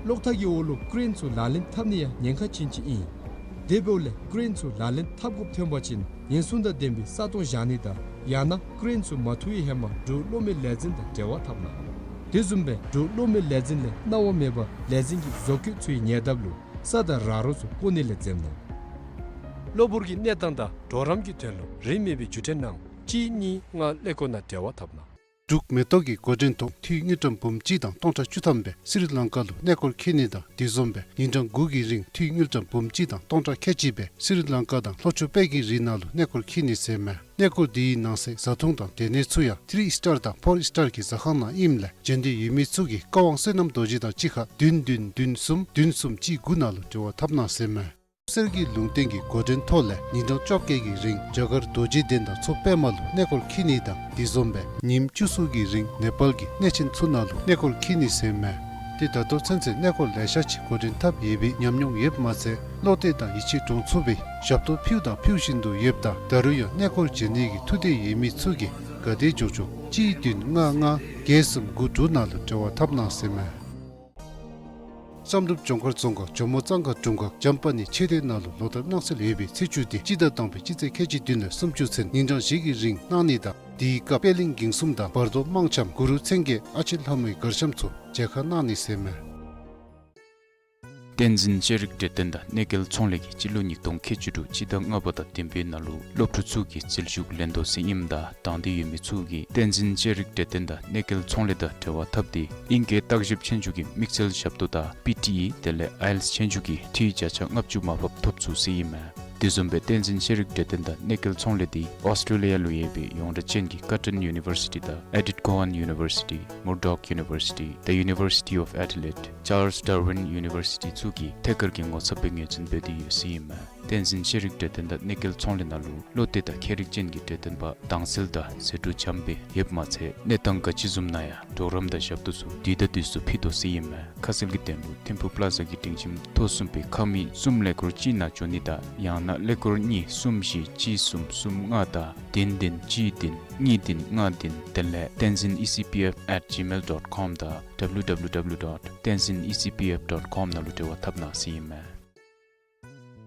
གློག་ཐག་གི་འོག་ལུ་ཀེ་རེན་ཚུ་ལག་ལེན་འཐབ་ནི་ཡང་ཉེན་ཁ་ཅན་ཅིག་ཨིན། དེ་འབདཝ་ལས་ཀེ་རེན་ཚུ་ལག་ལེན་འཐབ་དགོཔ་ཐོན་པ་ཅིན་ཉེན་སྲུང་དང་ལྡན་པའི་ས་སྟོང་བཞག་ནི་དང་ཡང་ན་ཀེ་རེན་ཚུ་མ་འཐུ་བའི་ཧེ་མ་འབྲུག་གློག་མེ་ལས་འཛིན་དང་འབྲེལ་བ་འཐབ་གནང་། དེ་བཟུམ་སྦེ་འབྲུག་གློག་མེ་ལས་འཛིན་ལས་གནང་བ་མེད་པར་ལས་འཛིན་གྱི་བཟོ་བཀོད་ཚུའི་ཉེ་འདབས་ལུ་ས་དང་ར་རོ་ཚུ་བཀོ་ནི་ལས་འཛེམ་གནང་། གློ་བུར་གྱི་གནས་སྟངས་དང་གྲོགས་རམ་གྱི་དོན་ལུ་རིན་མེད་པའི་བརྒྱུད་འཕྲིན་ནང་གཅིག་གཉིས་ལྔ་ཀླད་ཀོར་ནང་འབྲེལ་བ་འཐབ་གནང་། འབྲུག་མེ་ཏོག་གི་འགོ་འདྲེན་ཐོག་འཐུས་དངུལ་ཀྲམ་འབུམ་གཅིག་དང་སྟོང་ཕྲག་བཅུ་ཐམ་སྦེ་སི་རི་ལང་ཀ་ལུ་གནས་སྐོར་འཁྱིད་ནི་དང་དེ་བཟུམ་སྦེ་ཉིན་གྲངས་དགུ་གི་རིང་འཐུས་དངུལ་ཀྲམ་འབུམ་གཅིག་དང་སྟོང་ཕྲག་ཁལ་གཅིག་སྦེ་སི་རི་ལང་ཀ་དང་ལྷོ་ཕྱོགས་དཔལ་གྱི་རི་ནང་ལུ་གནས་སྐོར་འཁྱིད་ནི་ཟེར་མས། གནས་སྐོར་འདི་གི་ནང་གསེས་བཟའ་འཐུང་དང་སྡོད་གནས་ཚུ་ཡང་ཐི་རི་སི་ཊར་དང་ཕོར་སི་ཊར་གྱི་ཟ་ཁང་ནང་ཨིནམ་ལས་བྱོན་འདོད་ཡོད་མི་ཚུ་གིས་བཀའ་དབང་བསོད་ནམས་རྡོ་རྗེ་དང་གཅིག་ཁར་བདུན་བདུན་བདུན་གསུམ་བདུན་གསུམ་གཅིག་དགུ་ནང་ལུ་འབྲེལ་བ་འཐབ་གནང་ཟེར་མས། གསེར་གྱི་ལུང་བསྟན་གྱི་འགོ་འདྲེན་ཐོག་ལས་ཉིན་གྲངས་བཅོ་བརྒྱད་ཀྱི་རིང་རྒྱ་གར་རྡོ་རྗེ་གདན་དང་མཚོ་པདྨ་ལུ་གནས་སྐོར་འཁྱིད་ནི་དང་དེ་བཟུམ་སྦེ་ཉིནམ་བཅུ་གསུམ་གྱི་རིང་ནེ་པཱལ་གྱི་གནས་ཆེན་ཚུ་ནང་ལུ་གནས་སྐོར་འཁྱིད་ནི་ཟེར་མས། ཏེ་ད་ལྟོ་ཚུན་ཚོད་གནས་སྐོར་ལེ་ཤ་ཅིག་འགོ་འདྲེན་འཐབ་ཡོད་པའི་ཉམས་མྱོང་ཡོདཔ་མ་ཚད་བློ་གཏད་དང་ཡིད་ཆེས་འདྲོངས་ཚུགས་པའི་ཞབས་ཏོག་ཕུལ་དང་ཕུལ་བཞིན་དུ་ཡོདཔ་ད་ད་རུང་ཡང་གནས་སྐོར་བྱོན་ནི་གི་ཐུགས་འདོད་ཡོད་མི་ཚུ་གིས་ག་དེ་མགྱོགས་མགྱོགས་གཅིག་བདུན་ལྔ་ལྔ་བརྒྱད་གསུམ་དགུ་དྲུག་ནང་ལུ་འབྲེལ་བ་འཐབ་གནང་ཟེར་མས། བསམ་གྲུབ་ལྗོངས་མཁར་རྫོང་ཁག་ཇོ་མོ་གཙང་ཁ་དྲུང་ཁག་འཇམ་དཔལ་གནས་ཆོས་སྡེ་ནང་ལུ་ལོ་ལྟར་གནང་སྲོལ་ཡོད་པའི་ཚེས་བཅུ་དེ་སྤྱི་ཟླ་དང་པའི་སྤྱི་ཚེས་ཁལ་གཅིག་བདུན་ལས་སུམ་ཅུ་ཚུན་ཉིན་གྲངས་བཞི་གི་རིང་གནང་ནི་དང་དེའི་སྐབས་པད་གླིང་གིང་གསུམ་དང་བར་དོ་དམངས་འཆམ་གུ་རུ་མཚན་བརྒྱད་ཨ་ཕྱི་ལྷ་མོའི་གར་འཆམ་ཚུ་མཇལ་ཁ་གནང་ནི་ཟེར་མས། བསྟན་འཛིན་ཤེས་རིག་གྲོས་སྟོན་དང་གནས་མཇལ་ཚོང་ལས་ཀྱིས་སྤྱི་ལོ་ཉིས་སྟོང་ཁལ་གཅིག་དྲུག་སྤྱི་ཟླ་ལྔ་པ་དང་བདུན་པའི་ནང་ལུ་སློབ་ཕྲུག་ཚུ་གི་རྩིས་ཞུ་ལེན་དོ་ཟེར་ཨིནམ་ད་དང་འདོད་ཡོད་མི་ཚུ་གིས་བསྟན་འཛིན་ཤེས་རིག་གྲོས་སྟོན་དང་གནས་མཇལ་ཚོང་ལས་དང་འབྲེལ་བ་འཐབ་སྟེ་ཨིང་སྐད་བརྟག་ཞིབ་ཆོས་རྒྱུགས་ཀྱི་དམིགས་བསལ་ཞབས་ཏོག་དང་པི་ཊི་ཨི་དེ་ལས་ཨའི་ཨེལ་ཊི་ཨེསི་ཆོས་རྒྱུགས་ཀྱི་འཐུས་བརྒྱ་ཆ་ལྔ་བཅུ་མར་ཕབ་ཐོབ་ཚུགས་ཟེར་ཨིན་མས། དེ་བཟུམ་སྦེ་བསྟན་འཛིན་ཤེས་རིག་གྲོས་སྟོན་དང་གནས་མཇལ་ཚོང་ལས་འདི་ཨོསི་ཊྲེ་ལི་ཡ་ལུ་ཡོད་པའི་ཡོངས་གྲགས་ཅན་གྱི་ཀར་ཊོན་ཡུ་ནི་བར་སི་ཊི་དང་ཨེ་ཌིཐ་ཀོ་ཝཱན་ཡུ་ནི་བར་སི་ཊི་Murdoch University, the University of Adelaide, Charles Darwin University ཚུ་གིས་ཐད་ཀར་གྱི་ངོ་ཚབ་སྦེ་ངོས་འཛིན་འབད་དེ་ཡོད་ཟེར་ཨིན་མས། བསྟན་འཛིན་ཤེས་རིག་གྲོས་སྟོན་དང་གནས་སྐལ་ཚོང་ལས་ནང་ལུ་བློ་གཏད་དང་ཁྱད་རིག་ཅན་གྱི་གྲོས་སྟོན་པ་དྭངས་གསལ་དང་ཟད་འགྲོ་འཇམ་དཔལ་ཡོདཔ་མ་ཚད་གནས་སྟངས་ག་ཅི་བཟུམ་ནང་ཡང་གྲོགས་རམ་དང་ཞབས་ཏོག་ཚུ་དུས་དང་དུས་སུ་ཕུལ་དོ་ཟེར་ཨིན་མས། ཁ་གསལ་གྱི་དོན་ལུ་ཐིམ་ཕུག་པ་ལ་ཛ་གི་སྒྲིང་ཁྱིམ་ཐོག་གསུམ་པའི་ཁང་མིག་གསུམ་ཀླད་ཀོར་གཅིག་ནང་འབྱོན་ནི་དང་ཡང་ན་ཀླད་ཀོར་གཉིས་གསུམ་བཞི་གཅིག་གསུམ་གསུམ་ལྔ་དང་བདུན་བདུན་གཅིག་བདུན་གཉིས་བདུན་ལྔ་བདུན། དེ་ལས་tenzin E C P F at gmail dot com དང་W W W dot tenzin E C P F dot com ནང་ལུ་འབྲེལ་བ་འཐབ་གནང་ཟེར་ཨིན་མས།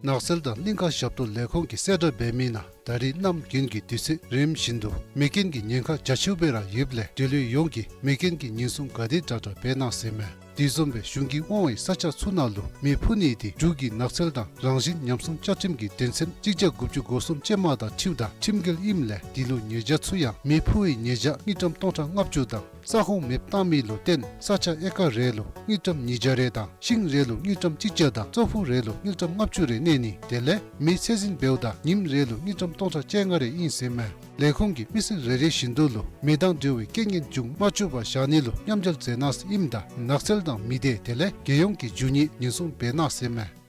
ནགས་ཚལ་དང་གླིང་ཁ་ཞབས་ཏོག་ལས་ཁུངས་ཀྱིས་གསལ་བསྒྲགས་འབད་མི་ནང་ད་རིས་གནམ་དགུན་གྱི་དུས་ཚོད་རིམ་བཞིན་དུ་མེ་རྐྱེན་གྱི་ཉེན་ཁ་རྒྱ་ཆེཝ་སྦེ་ར་ཡོདཔ་ལས་འབྲེལ་ཡོད་ཡོངས་ཀྱིས་མེ་རྐྱེན་གྱི་ཉེན་སྲུང་ག་དེ་དྲག་དྲག་འབད་གནང་ཟེར་མས། དེ་བཟུམ་སྦེ་གཞུང་གིས་དབང་བའི་ས་ཆ་ཚུ་ནང་ལུ་མེ་འཕུ་ནི་དེ་འབྲུག་གི་ནགས་ཚལ་དང་རང་བཞིན་ཉམས་སྲུང་བཅའ་ཁྲིམས་ཀྱི་དོན་ཚན་གཅིག་བརྒྱ་དགུ་བཅུ་གོ་གསུམ་ཅན་མ་དང་འཁྲིལཝ་ད་ཁྲིམས་འགལ་ཨིནམ་ལས་དེ་ལུ་ཉེས་བྱ་ཚུ་ཡང་མེ་འཕུ་བའི་ཉེས་བྱ་དངུལ་ཀྲམ་སྟོང་ཕྲག་ལྔ་བཅུ་དང་ས་ཁོངས་མེདཔ་བཏང་མི་ལུ་བརྟེན་ས་ཆ་ཨེ་ཀར་རེ་ལུ་དངུལ་ཀྲམ་ཉིས་བརྒྱ་རེ་དང་ཤིང་རེ་ལུ་དངུལ་ཀྲམ་གཅིག་བརྒྱ་དང་ཙོག་ཕུག་རེ་ལུ་དངུལ་ཀྲམ་ལྔ་བཅུ་རེ་གནས་ནི་དེ་ལས་མེ་ཚད་འཛིན་འབདཝ་ད་ཉིནམ་རེ་ལུ་དངུལ་ཀྲམ་སྟོང་ཕྲག་བཅོ་ལྔ་རེ་ཨིན་ཟེར་མས། ལས་ཁུངས་ཀྱིས་མི་སེར་རེ་རེ་བཞིན་དུ་ལུ་མེ་དང་འབྲེལ་བའི་རྐྱེན་ངན་འབྱུང་མ་བཅུག་པར་བཞག་ནི་ལུ་མཉམ་འབྲེལ་མཛད་གནང་ཟེར་ཨིནམ་ད་ནགས་ཚལ་དང་མི་སྡེ་དེ་ལས་རྒྱལ་ཡོངས་ཀྱི་རྒྱུ་དངོས་ཉེན་སྲུང་འབད་གནང་ཟེར་མས།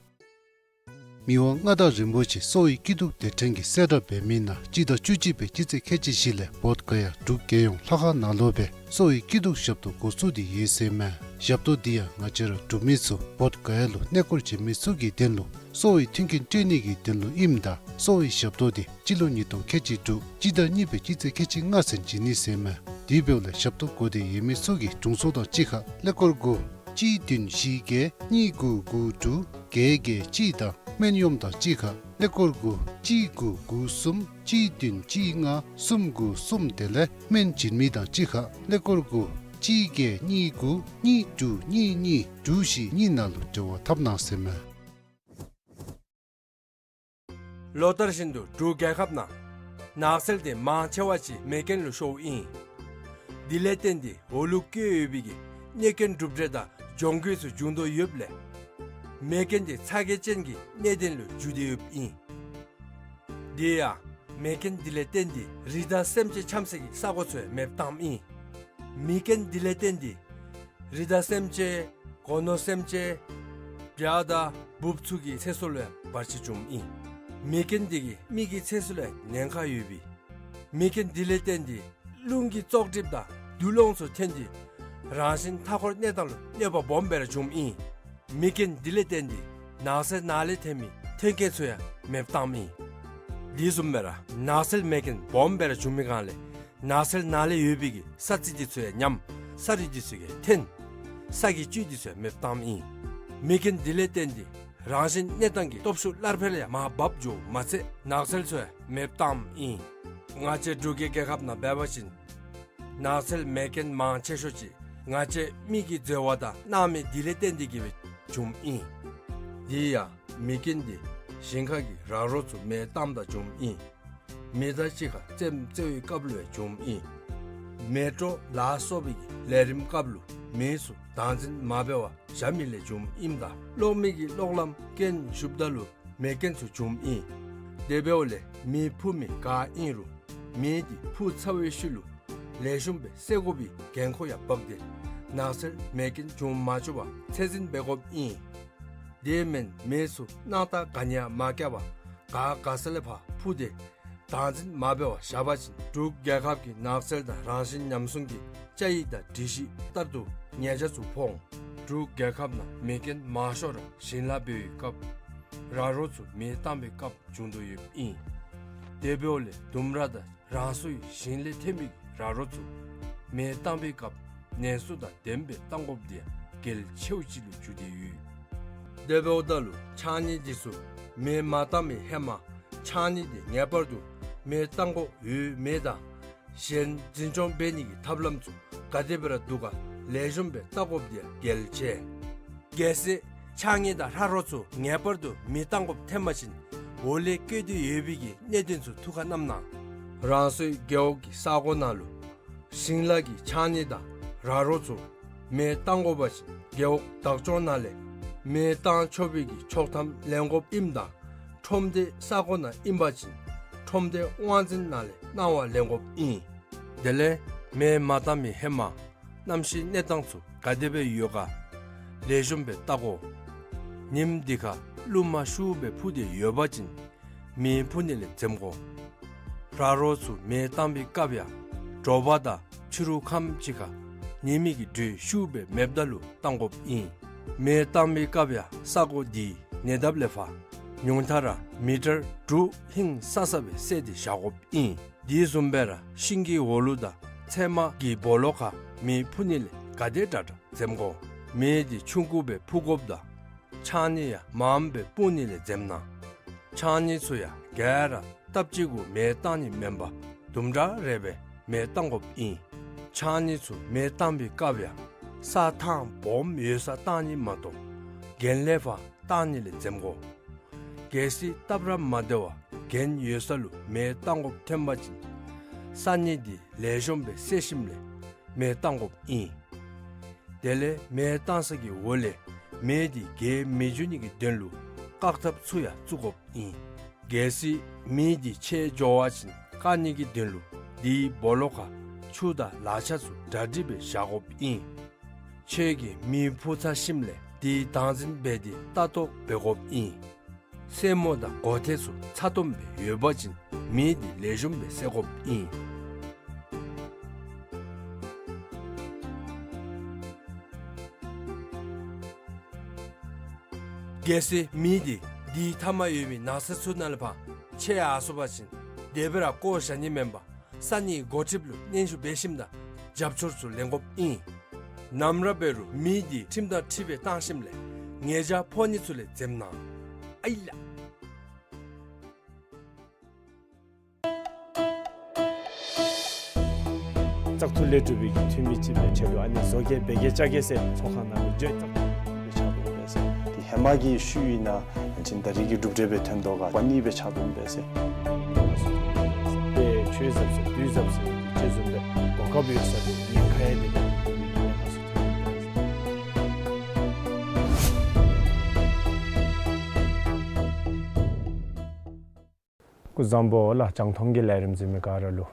མི་དབང་མངའ་བདག་རིན་པོ་ཆེ་གསོ་བའི་སྐྱིད་སྡུག་དེ་ཕྲན་གྱིས་གསལ་བསྒྲགས་འབད་མི་ནང་སྤྱི་ཟླ་བཅུ་གཅིག་པའི་སྤྱི་ཚེས་ཁལ་གཅིག་བཞི་ལས་བོདྷ་ག་ཡ་འབྲུག་རྒྱལ་ཡོངས་ལྷ་ཁང་ནང་ལུ་སྦེ་གསོ་བའི་སྐྱིད་སྡུག་ཞབས་ཏོག་འགོ་བཙུགས་ཏེ་ཡོད་ཟེར་མས། ཞབས་ཏོག་འདི་ཡང་ང་བཅས་ར་འབྲུག་མི་ཚུ་བོདྷ་ག་ཡ་ལུ་གནས་སྐོར་བྱོན་མི་ཚུ་གི་དོན་ལུ་གསོ་བའི་མཐུན་རྐྱེན་སྤྲོད་ནི་གི་དོན་ལུ་ཨིནམ་ད་གསོ་བའི་ཞབས་ཏོག་འདི་སྤྱི་ལོ་ཉིས་སྟོང་ཁལ་གཅིག་དྲུག་སྤྱི་ཟླ་གཉིས་པའི་སྤྱི་ཚེས་ཁལ་གཅིག་ལྔ་ཚུན་བྱིན་ནི་ཟེར་མས། དེ་འབདཝ་ལས་ཞབས་ཏོག་དགོ་སྟེ་ཡོད་མི་ཚུ་གིས་དྲུང་འཚོ་དང་གཅིག་ཁར་ཀླད་ཀོར་དགུ་གཅིག་བདུན་བཞི་བརྒྱད་གཉིས་དགུ་དགུ་དྲུག་བརྒྱད་བརྒྱད་གཅིག་དང་སྨན་གཡོགམ་དང་གཅིག་ཁར་ཀླད་ཀོར་དགུ་གཅིག་དགུ་དགུ་གསུམ་གཅིག་བདུན་གཅིག་ལྔ་གསུམ་དགུ་གསུམ། དེ་ལས་སྨན་བྱིན་མི་དང་གཅིག་ཁར་ཀླད་ཀོར་དགུ་གཅིག་བརྒྱད་གཉིས་དགུ་གཉིས་དྲུག་གཉིས་གཉིས་དྲུག་བཞི་གཉིས་ནང་ལུ་འབྲེལ་བ་འཐབ་གནང་ཟེར་མས། ལོ་ལྟར་བཞིན་དུ་འབྲུག་རྒྱལ་ཁབ་ནང་ནགས་ཚལ་དེ་མང་ཆེ་བ་ཅིག་མེ་རྐྱེན་ལུ་ཤོརཝ་ཨིན། དེ་ལས་བརྟེན་ཏེ་འོག་ལུ་བཀོད་ཡོད་པའི་གི་གནོད་སྐྱོན་གྲུབ་འབྲས་དང་གྱོང་གུད་ཚུ་འབྱུང་དོ་ཡོདཔ་ལས་མེ་རྐྱེན་དེ་ཚ་གྱང་ཅན་གྱི་གནད་དོན་ལུ་འགྱུར་ཏེ་ཡོདཔ་ཨིན། དེ་ཡང་མེ་རྐྱེན་དེ་ལས་བརྟེན་ཏེ་རི་དྭགས་སེམས་ཅན་འཁྱམ་སའི་གི་ས་གོ་ཚུ་ཡང་མེདཔ་བཏངམ་ཨིན། མེ་རྐྱེན་དེ་ལས་བརྟེན་ཏེ་རི་དྭགས་སེམས་ཅན་སྒོ་ནོར་སེམས་ཅན་བྱ་དང་འབུཔ་ཚུ་གི་ཚེ་སྲོག་ལུ་ཡང་བར་ཆད་བྱུངམ་ཨིན། མེ་རྐྱེན་དེ་གིས་མི་གི་ཚེ་སྲོག་ལུ་ཡང་ཉེན་ཁ་ཡོདཔ་ཨིན། མེ་རྐྱེན་དེ་ལས་བརྟེན་ཏེ་རླུང་གི་བཙོག་གྲིབ་དང་དུག་རླངས་ཚུ་ཐོན་ཏེ་རང་བཞིན་མཐའ་འཁོར་གནས་སྟངས་ལུ་གནོད་པ་སྦོམ་སྦེ་ར་བྱུངམ་ཨིན། མེ་རྐྱེན་དེ་ལས་བརྟེན་ཏེ་ནགས་ཚལ་ནང་ལས་ཐོན་མི་ཐོན་སྐྱེད་ཚུ་ཡང་མེདཔ་བཏངམ་ཨིན། དེ་བཟུམ་སྦེ་ར་ནགས་ཚལ་མེ་རྐྱེན་སྦོམ་སྦེ་ར་བྱུང་མི་སྒང་ལས་ནགས་ཚལ་ནང་ལས་ཡོད་པའི་གི་ས་རྩི་དེ་ཚུ་ཡང་ཉམས། ས་རུད་དེ་ཚུ་ཡང་ཐོན། ས་གི་བཅུད་དེ་ཚུ་ཡང་མེདཔ་བཏངམ་ཨིན། མེ་རྐྱེན་དེ་ལས་བརྟེན་ཏེ་རང་བཞིན་གནས་སྟངས་ཀྱི་སྟོབས་ཤུགས་སླར་འཕེལ་ཡང་མར་བབས་འགྱོཝ་མ་ཚད་ནགས་ཚལ་ཚུ་ཡང་མེདཔ་བཏངམ་ཨིན། ང་བཅས་འབྲུག་གི་རྒྱལ་ཁབ་ནང་འབད་བ་ཅིན་ནགས་ཚལ་མེ་རྐྱེན་མང་ཆེ་ཤོས་ཅིག་ང་བཅས་མི་གིས་འཛོལ་བ་དང་གནང་མི་དེ་ལས་བརྟེན་ཏེ་གིས་སྦེ་བྱུངམ་ཨིན། དེ་ཡང་མེ་རྐྱེན་དེ་ཞིང་ཁ་གི་ར་རོ་ཚུ་མེ་བཏངམ་ད་བྱུངམ་ཨིན། མི་དང་གཅིག་ཁར་རྩེདམོ་རྩེ་བའི་སྐབས་ལུ་ཡང་བྱུངམ་ཨིན། མེ་དྲོ་ལ་སོགས་པའི་གི་ལས་རིམ་སྐབས་ལུ་མི་ཚུ་བདག་འཛིན་མ་འབད་བར་བཞག་མི་ལས་བྱུངམ་ཨིནམ་ད་གློག་མེ་གི་གློག་ལམ་རྐྱེན་ཞུཝ་ད་ལུ་མེ་རྐྱེན་ཚུ་བྱུངམ་ཨིན། དེ་འབདཝ་ལས་མེ་འཕུ་མི་ག་ཨིན་རུང་མེ་དེ་འཕུ་ཚར་བའི་ཤུལ་ལུ་ལེགས་ཤོམ་སྦེ་བསལ་དགོ་པའི་འགན་ཁུར་ཡང་བབས་ཏེ་ནགས་ཚལ་མེ་རྐྱེན་འབྱུང་མ་བཅུག་པར་ཚད་འཛིན་འབད་དགོཔ་ཨིན། དེ་མེན་མེ་ཚུ་སྣང་ཐག་ག་ནི་ཡང་མ་བཀལ་བར་ག་ག་ས་ལས་ཕར་འཕུ་སྟེ་བདག་འཛིན་མ་འབད་བར་བཞག་པ་ཅིན་འབྲུག་རྒྱལ་ཁབ་ཀྱི་ནགས་ཚལ་དང་རང་བཞིན་ཉམས་སྲུང་གི་བཅའ་ཡིག་དང་སྒྲིག་གཞི་ལྟར་དུ་ཉེས་བྱ་ཚུ་ཕོག་འོང་། འབྲུག་རྒྱལ་ཁབ་ནང་མེ་རྐྱེན་མང་ཤོས་ར་ཞིང་ལཱ་འབད་བའི་སྐབས་ར་རོ་ཚུ་མེ་བཏང་བའི་སྐབས་བྱུང་དོ་ཡོདཔ་ཨིན། དེ་འབདཝ་ལས་ལྡུམ་ར་དང་རང་སོའི་ཞིང་ལས་ཐོན་མི་གི་ར་རོ་ཚུ་མེ་བཏང་བའི་སྐབས་ནན་སུ་དང་ལྡནམ་སྦེ་བཏང་དགོཔ་དེ་ཡང་གལ་ཆེཝ་ཅིག་ལུ་གྱུར་ཏེ་ཡོད། དེ་འབདཝ་ད་ལུ་ཕྱགས་སྙིགས་དེ་ཚུ་མེ་མ་བཏང་བའི་ཧེ་མ་ཕྱགས་སྙིགས་དེ་ངེས་པར་དུ་མེ་བཏང་དགོཔ་ཡོད་མེད་དང་གཞན་འཛིན་སྐྱོང་འབད་ནི་གི་ཐབས་ལམ་ཚུ་ག་དེ་སྦེ་ར་འདུག་ག་ལེགས་ཤོམ་སྦེ་བལྟ་དགོཔ་དེ་ཡང་གལ་ཆེ། གལ་སྲིད་ཕྱགས་སྙིགས་དང་ར་རོ་ཚུ་ངེས་པར་དུ་མེ་བཏང་དགོཔ་ཐོན་པ་ཅིན་འོག་ལས་བཀོད་དེ་ཡོད་པའི་གི་གནད་དོན་ཚུ་ཐུགས་ཁར་བསྣམ་གནང་། རང་སོའི་རྒེད་འོག་གི་ས་གོ་ནང་ལུ་ཞིང་ལཱ་གི་ཕྱགས་སྙིགས་དང་ར་རོ་ཚུ་མེ་བཏང་དགོ་པ་ཅིན་རྒེད་འོག་བདག་སྐྱོང་ནང་ལས་མེ་བཏང་ཆོག་པའི་གི་ཆོག་ཐམ་ལེན་དགོཔ་ཨིནམ་ད་ཁྲོམ་སྡེ་ས་གོ་ནང་ཨིན་པ་ཅིན་ཁྲོམ་སྡེ་དབང་འཛིན་ནང་ལས་གནང་བ་ལེན་དགོཔ་ཨིན། དེ་ལས་མེ་མ་བཏང་མི་ཧེ་མ་གནམ་གཤིས་གནས་སྟངས་ཚུ་ག་དེ་སྦེ་ཡོད་ག་ལེགས་ཤོམ་སྦེ་བལྟ་དགོ། ཉིནམ་དེ་ཁར་ ཀླུ་མ་ཤུགས་སྦེ་འཕུ་སྟེ་ཡོད་པ་ཅིན་མེ་འཕུ་ནི་ལས་འཛེམ་དགོ། ར་རོ་ཚུ་མེ་བཏང་པའི་སྐབས་ཡང་དྲོ་པ་དང་ཕྱི་རུ་ཁམས་ཅིག་ཁར་ཉི་མའི་གི་དྲོད་ཤུགས་སྦེ་མེདཔ་ད་ལུ་བཏང་དགོཔ་ཨིན། མེ་བཏང་པའི་སྐབས་ཡང་ས་གོ་འདི་ཉེ་འདབས་ལས་ཕར་ཉུང་མཐའ་ར་མི་ཊར་དྲུག་ཧིང་སང་སང་སྦེ་བསལ་ཏེ་བཞག་དགོཔ་ཨིན། དེ་བཟུམ་སྦེ་ར་ཤིང་གི་འོག་ལུ་དང་ཚལ་མ་གི་སྦོ་ལོགས་ཁར་མེ་འཕུ་ནི་ལས་ག་དེ་དྲག་དྲག་འཛེམ་དགོ། མེ་འདི་ཆུང་ཀུ་སྦེ་འཕུ་དགོཔ་དང་ཆང་ནི་ཡང་མངམ་སྦེ་སྤུངས་ནི་ལས་འཛེམ་གནང་། ཆང་ནི་ཚུ་ཡང་ག་ར་སྟབས་གཅིག་གུ་མེ་བཏང་ནི་མེན་པར་དུམ་གྲ་རེ་སྦེ་མེ་བཏང་དགོཔ་ཨིན། ཆང་ནི་ཚུ་མེ་བཏང་པའི་སྐབས་ཡང་ས་ཐང་སྦོམ་ཡོད་སར་བཏང་ནི་མ་གཏོགས་གྱེན་ལས་ཕར་བཏང་ནི་ལས་འཛེམ་དགོ། གལ་སྲིད་སྟབས་ར་མ་བདེ་བར་གྱེན་ཡོད་ས་ལུ་མེ་བཏང་དགོཔ་ཐོན་པ་ཅིན་ས་གནས་འདི་ལེགས་ཤོམ་སྦེ་བསལ་ཞིནམ་ལས་མེ་བཏང་དགོཔ་ཨིན། དེ་ལས་མེ་བཏང་ས་གི་འོག་ལས་མེ་འདི་རྒྱས་མི་འགྱོ་ནི་གི་དོན་ལུ་བཀག་ཐབས་ཚུ་ཡང་བཙུགས་དགོཔ་ཨིན། གལ་སྲིད་མེ་འདི་ཆད་འགྱོ་བ་ཅིན་བཀག་ནི་གི་དོན་ལུ་དེའི་སྦོ་ལོགས་ཁར་ཆུ་དང་ལག་ཆ་ཚུ་གྲ་སྒྲིག་སྦེ་བཞག་དགོཔ་ཨིན། ཁྱོད་ཀྱིས་མེ་འཕུ་ཚར་ཞིནམ་ལས་དེའི་བདག་འཛིན་འབད་དེ་ལྟ་རྟོག་འབད་དགོཔ་ཨིན། སེན་མོ་དང་སྒོ་ཐེལ་ཚུ་ཚ་ཏོམ་སྦེ་ཡོད་པ་ཅིན་མེ་འདི་ལེགས་ཤོམ་སྦེ་བསལ་དགོཔ་ཨིན། གལ་སྲིད་མེ་འདི་དེའི་མཐའ་མར་ཡོད་མི་ནགས་ཚལ་ཚུ་ནང་ལས་ཕར་ཆད་ཡར་སོང་པ་ཅིན་དེ་སྦེ་ར་བཀོ་བཞག་ནི་མེན་པར་ས་གནས་འགོ་ཁྲིདཔ་ལུ་སྙན་ཞུ་འབད་ཞིནམ་ད་རྒྱབ་སྐྱོར་ཚུ་ལེན་དགོཔ་ཨིན། ནམ་ར་འབད་རུང་མེ་འདི་ཁྲིམས་དང་འཁྲིལ་སྦེ་བཏང་ཞིནམ་ལས་ཉེས་བྱ་ཕོག་ནི་ཚུ་ལས་འཛེམ་གནང་། ཨའི་ལགས། བཙག་འཐུ་ལས་གྲུབ་པའི་གི་འཐུས་མི་ཅིག་སྦེ་ཁྱོད་ལུ་ཨ་ནི་བཟོ་གེ་འབད་གེ་རྐྱབ་གེ་ཟེར་ཚོགས་ཁང་ནང་ལུ་འགྱོ་ད་སྦེ་ཆགས་འོང་པས་ཟེར། དེ་ཧེ་མ་གི་ཤུལ་ཨིན་ན་ཅིན་ད་རིས་ཀྱི་གྲུབ་འབྲས་སྦེ་ཐོན་དོ་ག་པ་ནི་སྦེ་ཆགས་འོང་པས་ཟེར། དཔེ་ཆོས་ཟབ་ཟེར་དུས་ཟབ་ཟེར་དེ་བཟུམ་སྦེ་གོ་སྐབས་ཡོད་ས་ལུ་ཉེན་ཁ་ཡང་དེ་ཉེན་ཁ་ཚུ་ཐོན་འོང་པས་ཟེར། སྐུ་གཟུགས་བཟང་པོ་ལགས། རྒྱང་མཐོང་གི་ལས་རིམ་གཟིགས་མི་ག་ར་ལུ།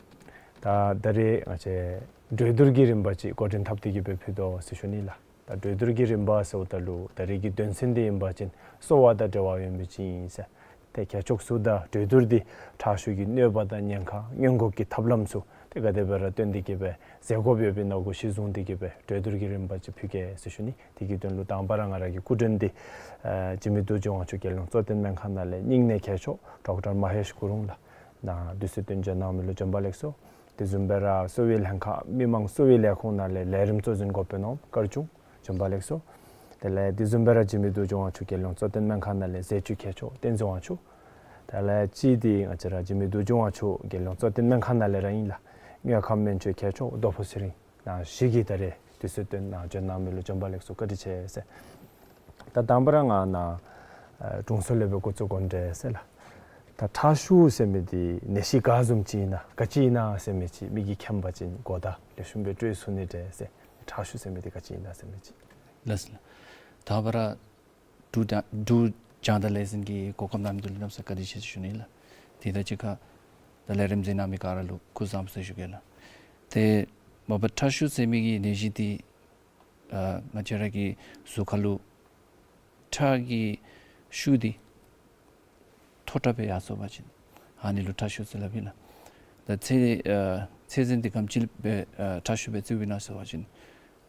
ད་ད་རིས་ང་བཅས་གྲོས་བསྡུར་གྱི་རིམ་པ་ཅིག་འགོ་འདྲེན་འཐབ་སྟེ་གི་སྦེ་ཕུལ་དོ་ཟེར་ཞུ་ནི་ལགས། ད་གྲོས་བསྡུར་གྱི་རིམ་པ་ཟེརཝ་ད་ལུ་ད་རིས་ཀྱི་དོན་ཚན་འདི་ཨིན་པ་ཅིན་གསོ་བ་དང་འབྲེལ་བ་ཡོད་མི་ཅིག་ཨིན་ཟེར། ཏེ་ཁྱད་ཆོས་ཚུ་དང་གྲོས་བསྡུར་འདི་ཁྲག་ཤུགས་ཀྱི་གནོད་པ་དང་ཉེན་ཁ་སྔོན་འགོག་གི་ཐབས་ལམ་ཚུ་ཏེ་ག་དེ་སྦེ་ར་བཏོན་ཏེ་གི་སྦེ་ཟེར་དགོཔ་ཡོདཔ་ཨིན་ན་གུ་གཞི་བཟུང་སྟེ་གི་སྦེ་གྲོས་བསྡུར་གྱི་རིམ་པ་ཅིག་ཕུལ་གེ་ཟེར་ཞུ་ནི། དེ་གི་དོན་ལུ་དང་པ་ར་ང་ར་གི་སྐུ་མགྲོན་འདི་ཨ་འཇིགས་མེད་རྡོ་རྗེ་དབང་ཕྱུག་རྒྱལ་ཡོངས་གཙོ་བསྟེན་སྨན་ཁང་ནང་ལས་སྙིང་ནས་མཁས་མཆོག་ཌོག་ཊར་མ་ཧེཤ་གུ་རུང་ལགས་ནཱ་དུས་ཚོད་བཏོན་བྱོན་གནང་མི་ལུ་བྱོན་པ་ལེགས་སོ། དེ་བཟུམ་སྦེ་ར་གསོ་བའི་ལྷན་ཁག་མི་མང་གསོ་བའི་ལས་ཁུངས་ནང་ལས་ལས་རིམ་གཙོ་འཛིན་འགོ་དཔོན་ནོར་བུ་དཀར་ཆུང་བྱོན་པ་ལེགས་སོ། དེ་ལས་དེ་བཟུམ་སྦེ་ར་འཇིགས་མེད་རྡོ་རྗེ་དབང་ཕྱུག་རྒྱལ་ཡོངས་གཙོ་བསྟེན་སྨན་ཁང་ནང་ལས་ཟས་བཅུད་མཁས་མཆོག་བསྟན་འཛིན་དབང་ཕྱུག། དེ་ལས་གཅིག་འདི་ང་བཅས་ར་འཇིགས་མེད་རྡོ་རྗེ་དབང་ཕྱུག་རྒྱལ་ཡོངས་གཙོ་བསྟེན་སྨན་ཁང་ནང་ལས་ར་ཨིན་ལགས། དངོས་ཁམས་སྨན་བཅོས་མཁས་མཆོག་རྡོ་ཕུ་ཚེ་རིང་། ནཱ་བཞི་གིས་ད་རིས་དུས་ཚོད་བཏོན་ནཱ་བྱོན་གནང་མི་ལུ་བྱོན་པ་ལེགས་སོ། བཀའ་དྲིན་ཆེ་ཟེར། ད་དང་པ་ར་ང་ནཱ་ཨ་དྲུང་འཚོ་ལས་སྦེ་འགོ་བཙུགས་དགོ་འདྲས་ཟེར་ལགས། ད་ཁྲག་ཤུགས་ཟེར་མི་འདི་ནད་གཞི་ག་བཟུམ་ཅིག་ཨིན་ན་ག་ཅི་ཨིན་ན་ཟེར་མི་ཅིག་མི་གིས་མཁྱེན་པ་ཅིན་གོ་བརྡ་ལེགས་ཤོམ་སྦེ་སྤྲོད་ཚུགས་ནི་འདྲས་ཟེར། ཁྲག་ཤུགས་ཟེར་མི་འདི་ག་ཅི་ཨིན་ན་ཟེར་མི་ཅིག། ལགས་སོ་ལགས། དང་པ་ར་འབྲུག་རྒྱང་འབྲུག་རྒྱང་བསྒྲགས་ལས་འཛིན་གྱིས་གོ་སྐབས་གནང་མི་འདི་ལུ་གནམ་ས་བཀའ་དྲིན་ཆེ་ཟེར་ཞུ་ནི་ལགས། དེ་དང་གཅིག་ཁར་ད་ལས་རིམ་གཟིགས་གནང་མི་ག་ར་ལུ་སྐུ་གཟུགས་བཟང་པོ་ཟེར་ཞུ་གེ་ལགས། ཏེ་མ་པ་ཁྲག་ཤུགས་ཟེར་མི་གི་ནད་གཞི་འདི་ཨ་ང་བཅས་ར་གི་གཟུགས་ཁར་ལུ་ཁྲག་གི་ཤུགས་འདི་མཐོ་དྲགས་སྦེ་ཡར་སོང་པ་ཅིན་ཨ་ནི་ལུ་ཁྲག་ཤུགས་ཟེར་སླབ་ཨིན་ལགས། ད་ཚད་ཨ་ཚད་ཟིན་འདི་ག་དེམ་ཅིག་སྦེ་ཨ་ཁྲག་ཤུགས་སྦེ་བརྩིཝ་ཨིན་ན་ཟེར་བ་ཅིན་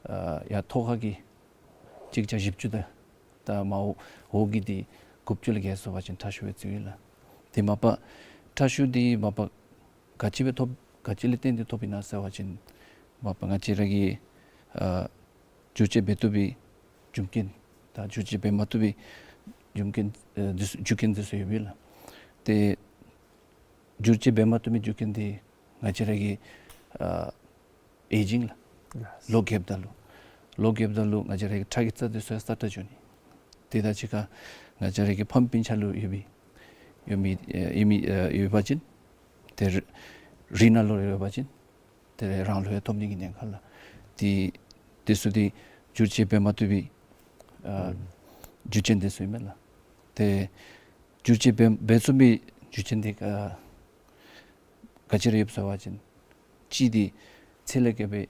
ཨ་ཡར་ཐོག་ཁ་གི་གཅིག་བརྒྱ་བཞི་བཅུ་དང་ད་མར་འོག་གི་འདི་དགུ་བཅུ་ལས་བརྒལ་སོང་པ་ཅིན་ཁྲག་ཤུགས་སྦེ་བརྩིཝ་ཨིན་ལགས། ཏེ་མ་པ་ཁྲག་ཤུགས་འདི་མ་པ་ག་ཅི་སྦེ་ཐོབ་ག་ཅི་ལས་བརྟེན་ཏེ་ཐོབ་ཨིན་ན་ཟེར་བ་ཅིན་མ་པ་ང་བཅས་ར་གི་ཨ་བསྒྱུར་བཅོས་འབད་བཏུབ་པའི་རྒྱུ་རྐྱེན་དང་བསྒྱུར་བཅོས་འབད་མ་བཏུབ་པའི་རྒྱུ་རྐྱེན་ཨ་འདི་ཚུ་རྒྱུ་རྐྱེན་འདི་ཚུ་ཡོདཔ་ཨིན་ལགས། ཏེ་བསྒྱུར་བཅོས་འབད་མ་བཏུབ་པའི་རྒྱུ་རྐྱེན་འདི་ང་བཅས་ར་གི་ཨ་ཨེ་ཇིང་ལགས། ལགས། ལོ་རྒསཔ་ད་ལུ་ལོ་རྒསཔ་ད་ལུ་ང་བཅས་ར་གི་ཁྲག་གི་རྩ་འདི་ཚུ་ཡང་སྲ་ཀྲག་འགྱོ་ནི། དེ་དང་གཅིག་ཁར་ང་བཅས་ར་གི་ཕམ་སྤུན་ཆ་ལུ་ཡོད་པའི་ཡོད་མི་ཨ་ཡོད་མི་ཨ་ཡོད་པ་ཅིན་ཏེ་རི་རི་ནང་ལུ་ཡོད་པ་ཅིན་ཏེ་རང་ལུ་ཡང་ཐོབ་ནི་གི་ཉེན་ཁ་ལགས། དེ་དེ་ཚུ་འདི་བསྒྱུར་བཅོས་འབད་མ་བཏུབ་པའི་ཨ་ཨུམ་རྒྱུ་རྐྱེན་འདི་ཚུ་ཨིན་མས་ལགས། ཏེ་བསྒྱུར་བཅོས་འབད་འབད་ཚུགས་པའི་རྒྱུ་རྐྱེན་འདི་ཨ་ག་ཅི་ར་ཡོདཔ་ཟེར་བ་ཅིན་གཅིག་འདི་ཚད་ལས་བརྒལ་བའི་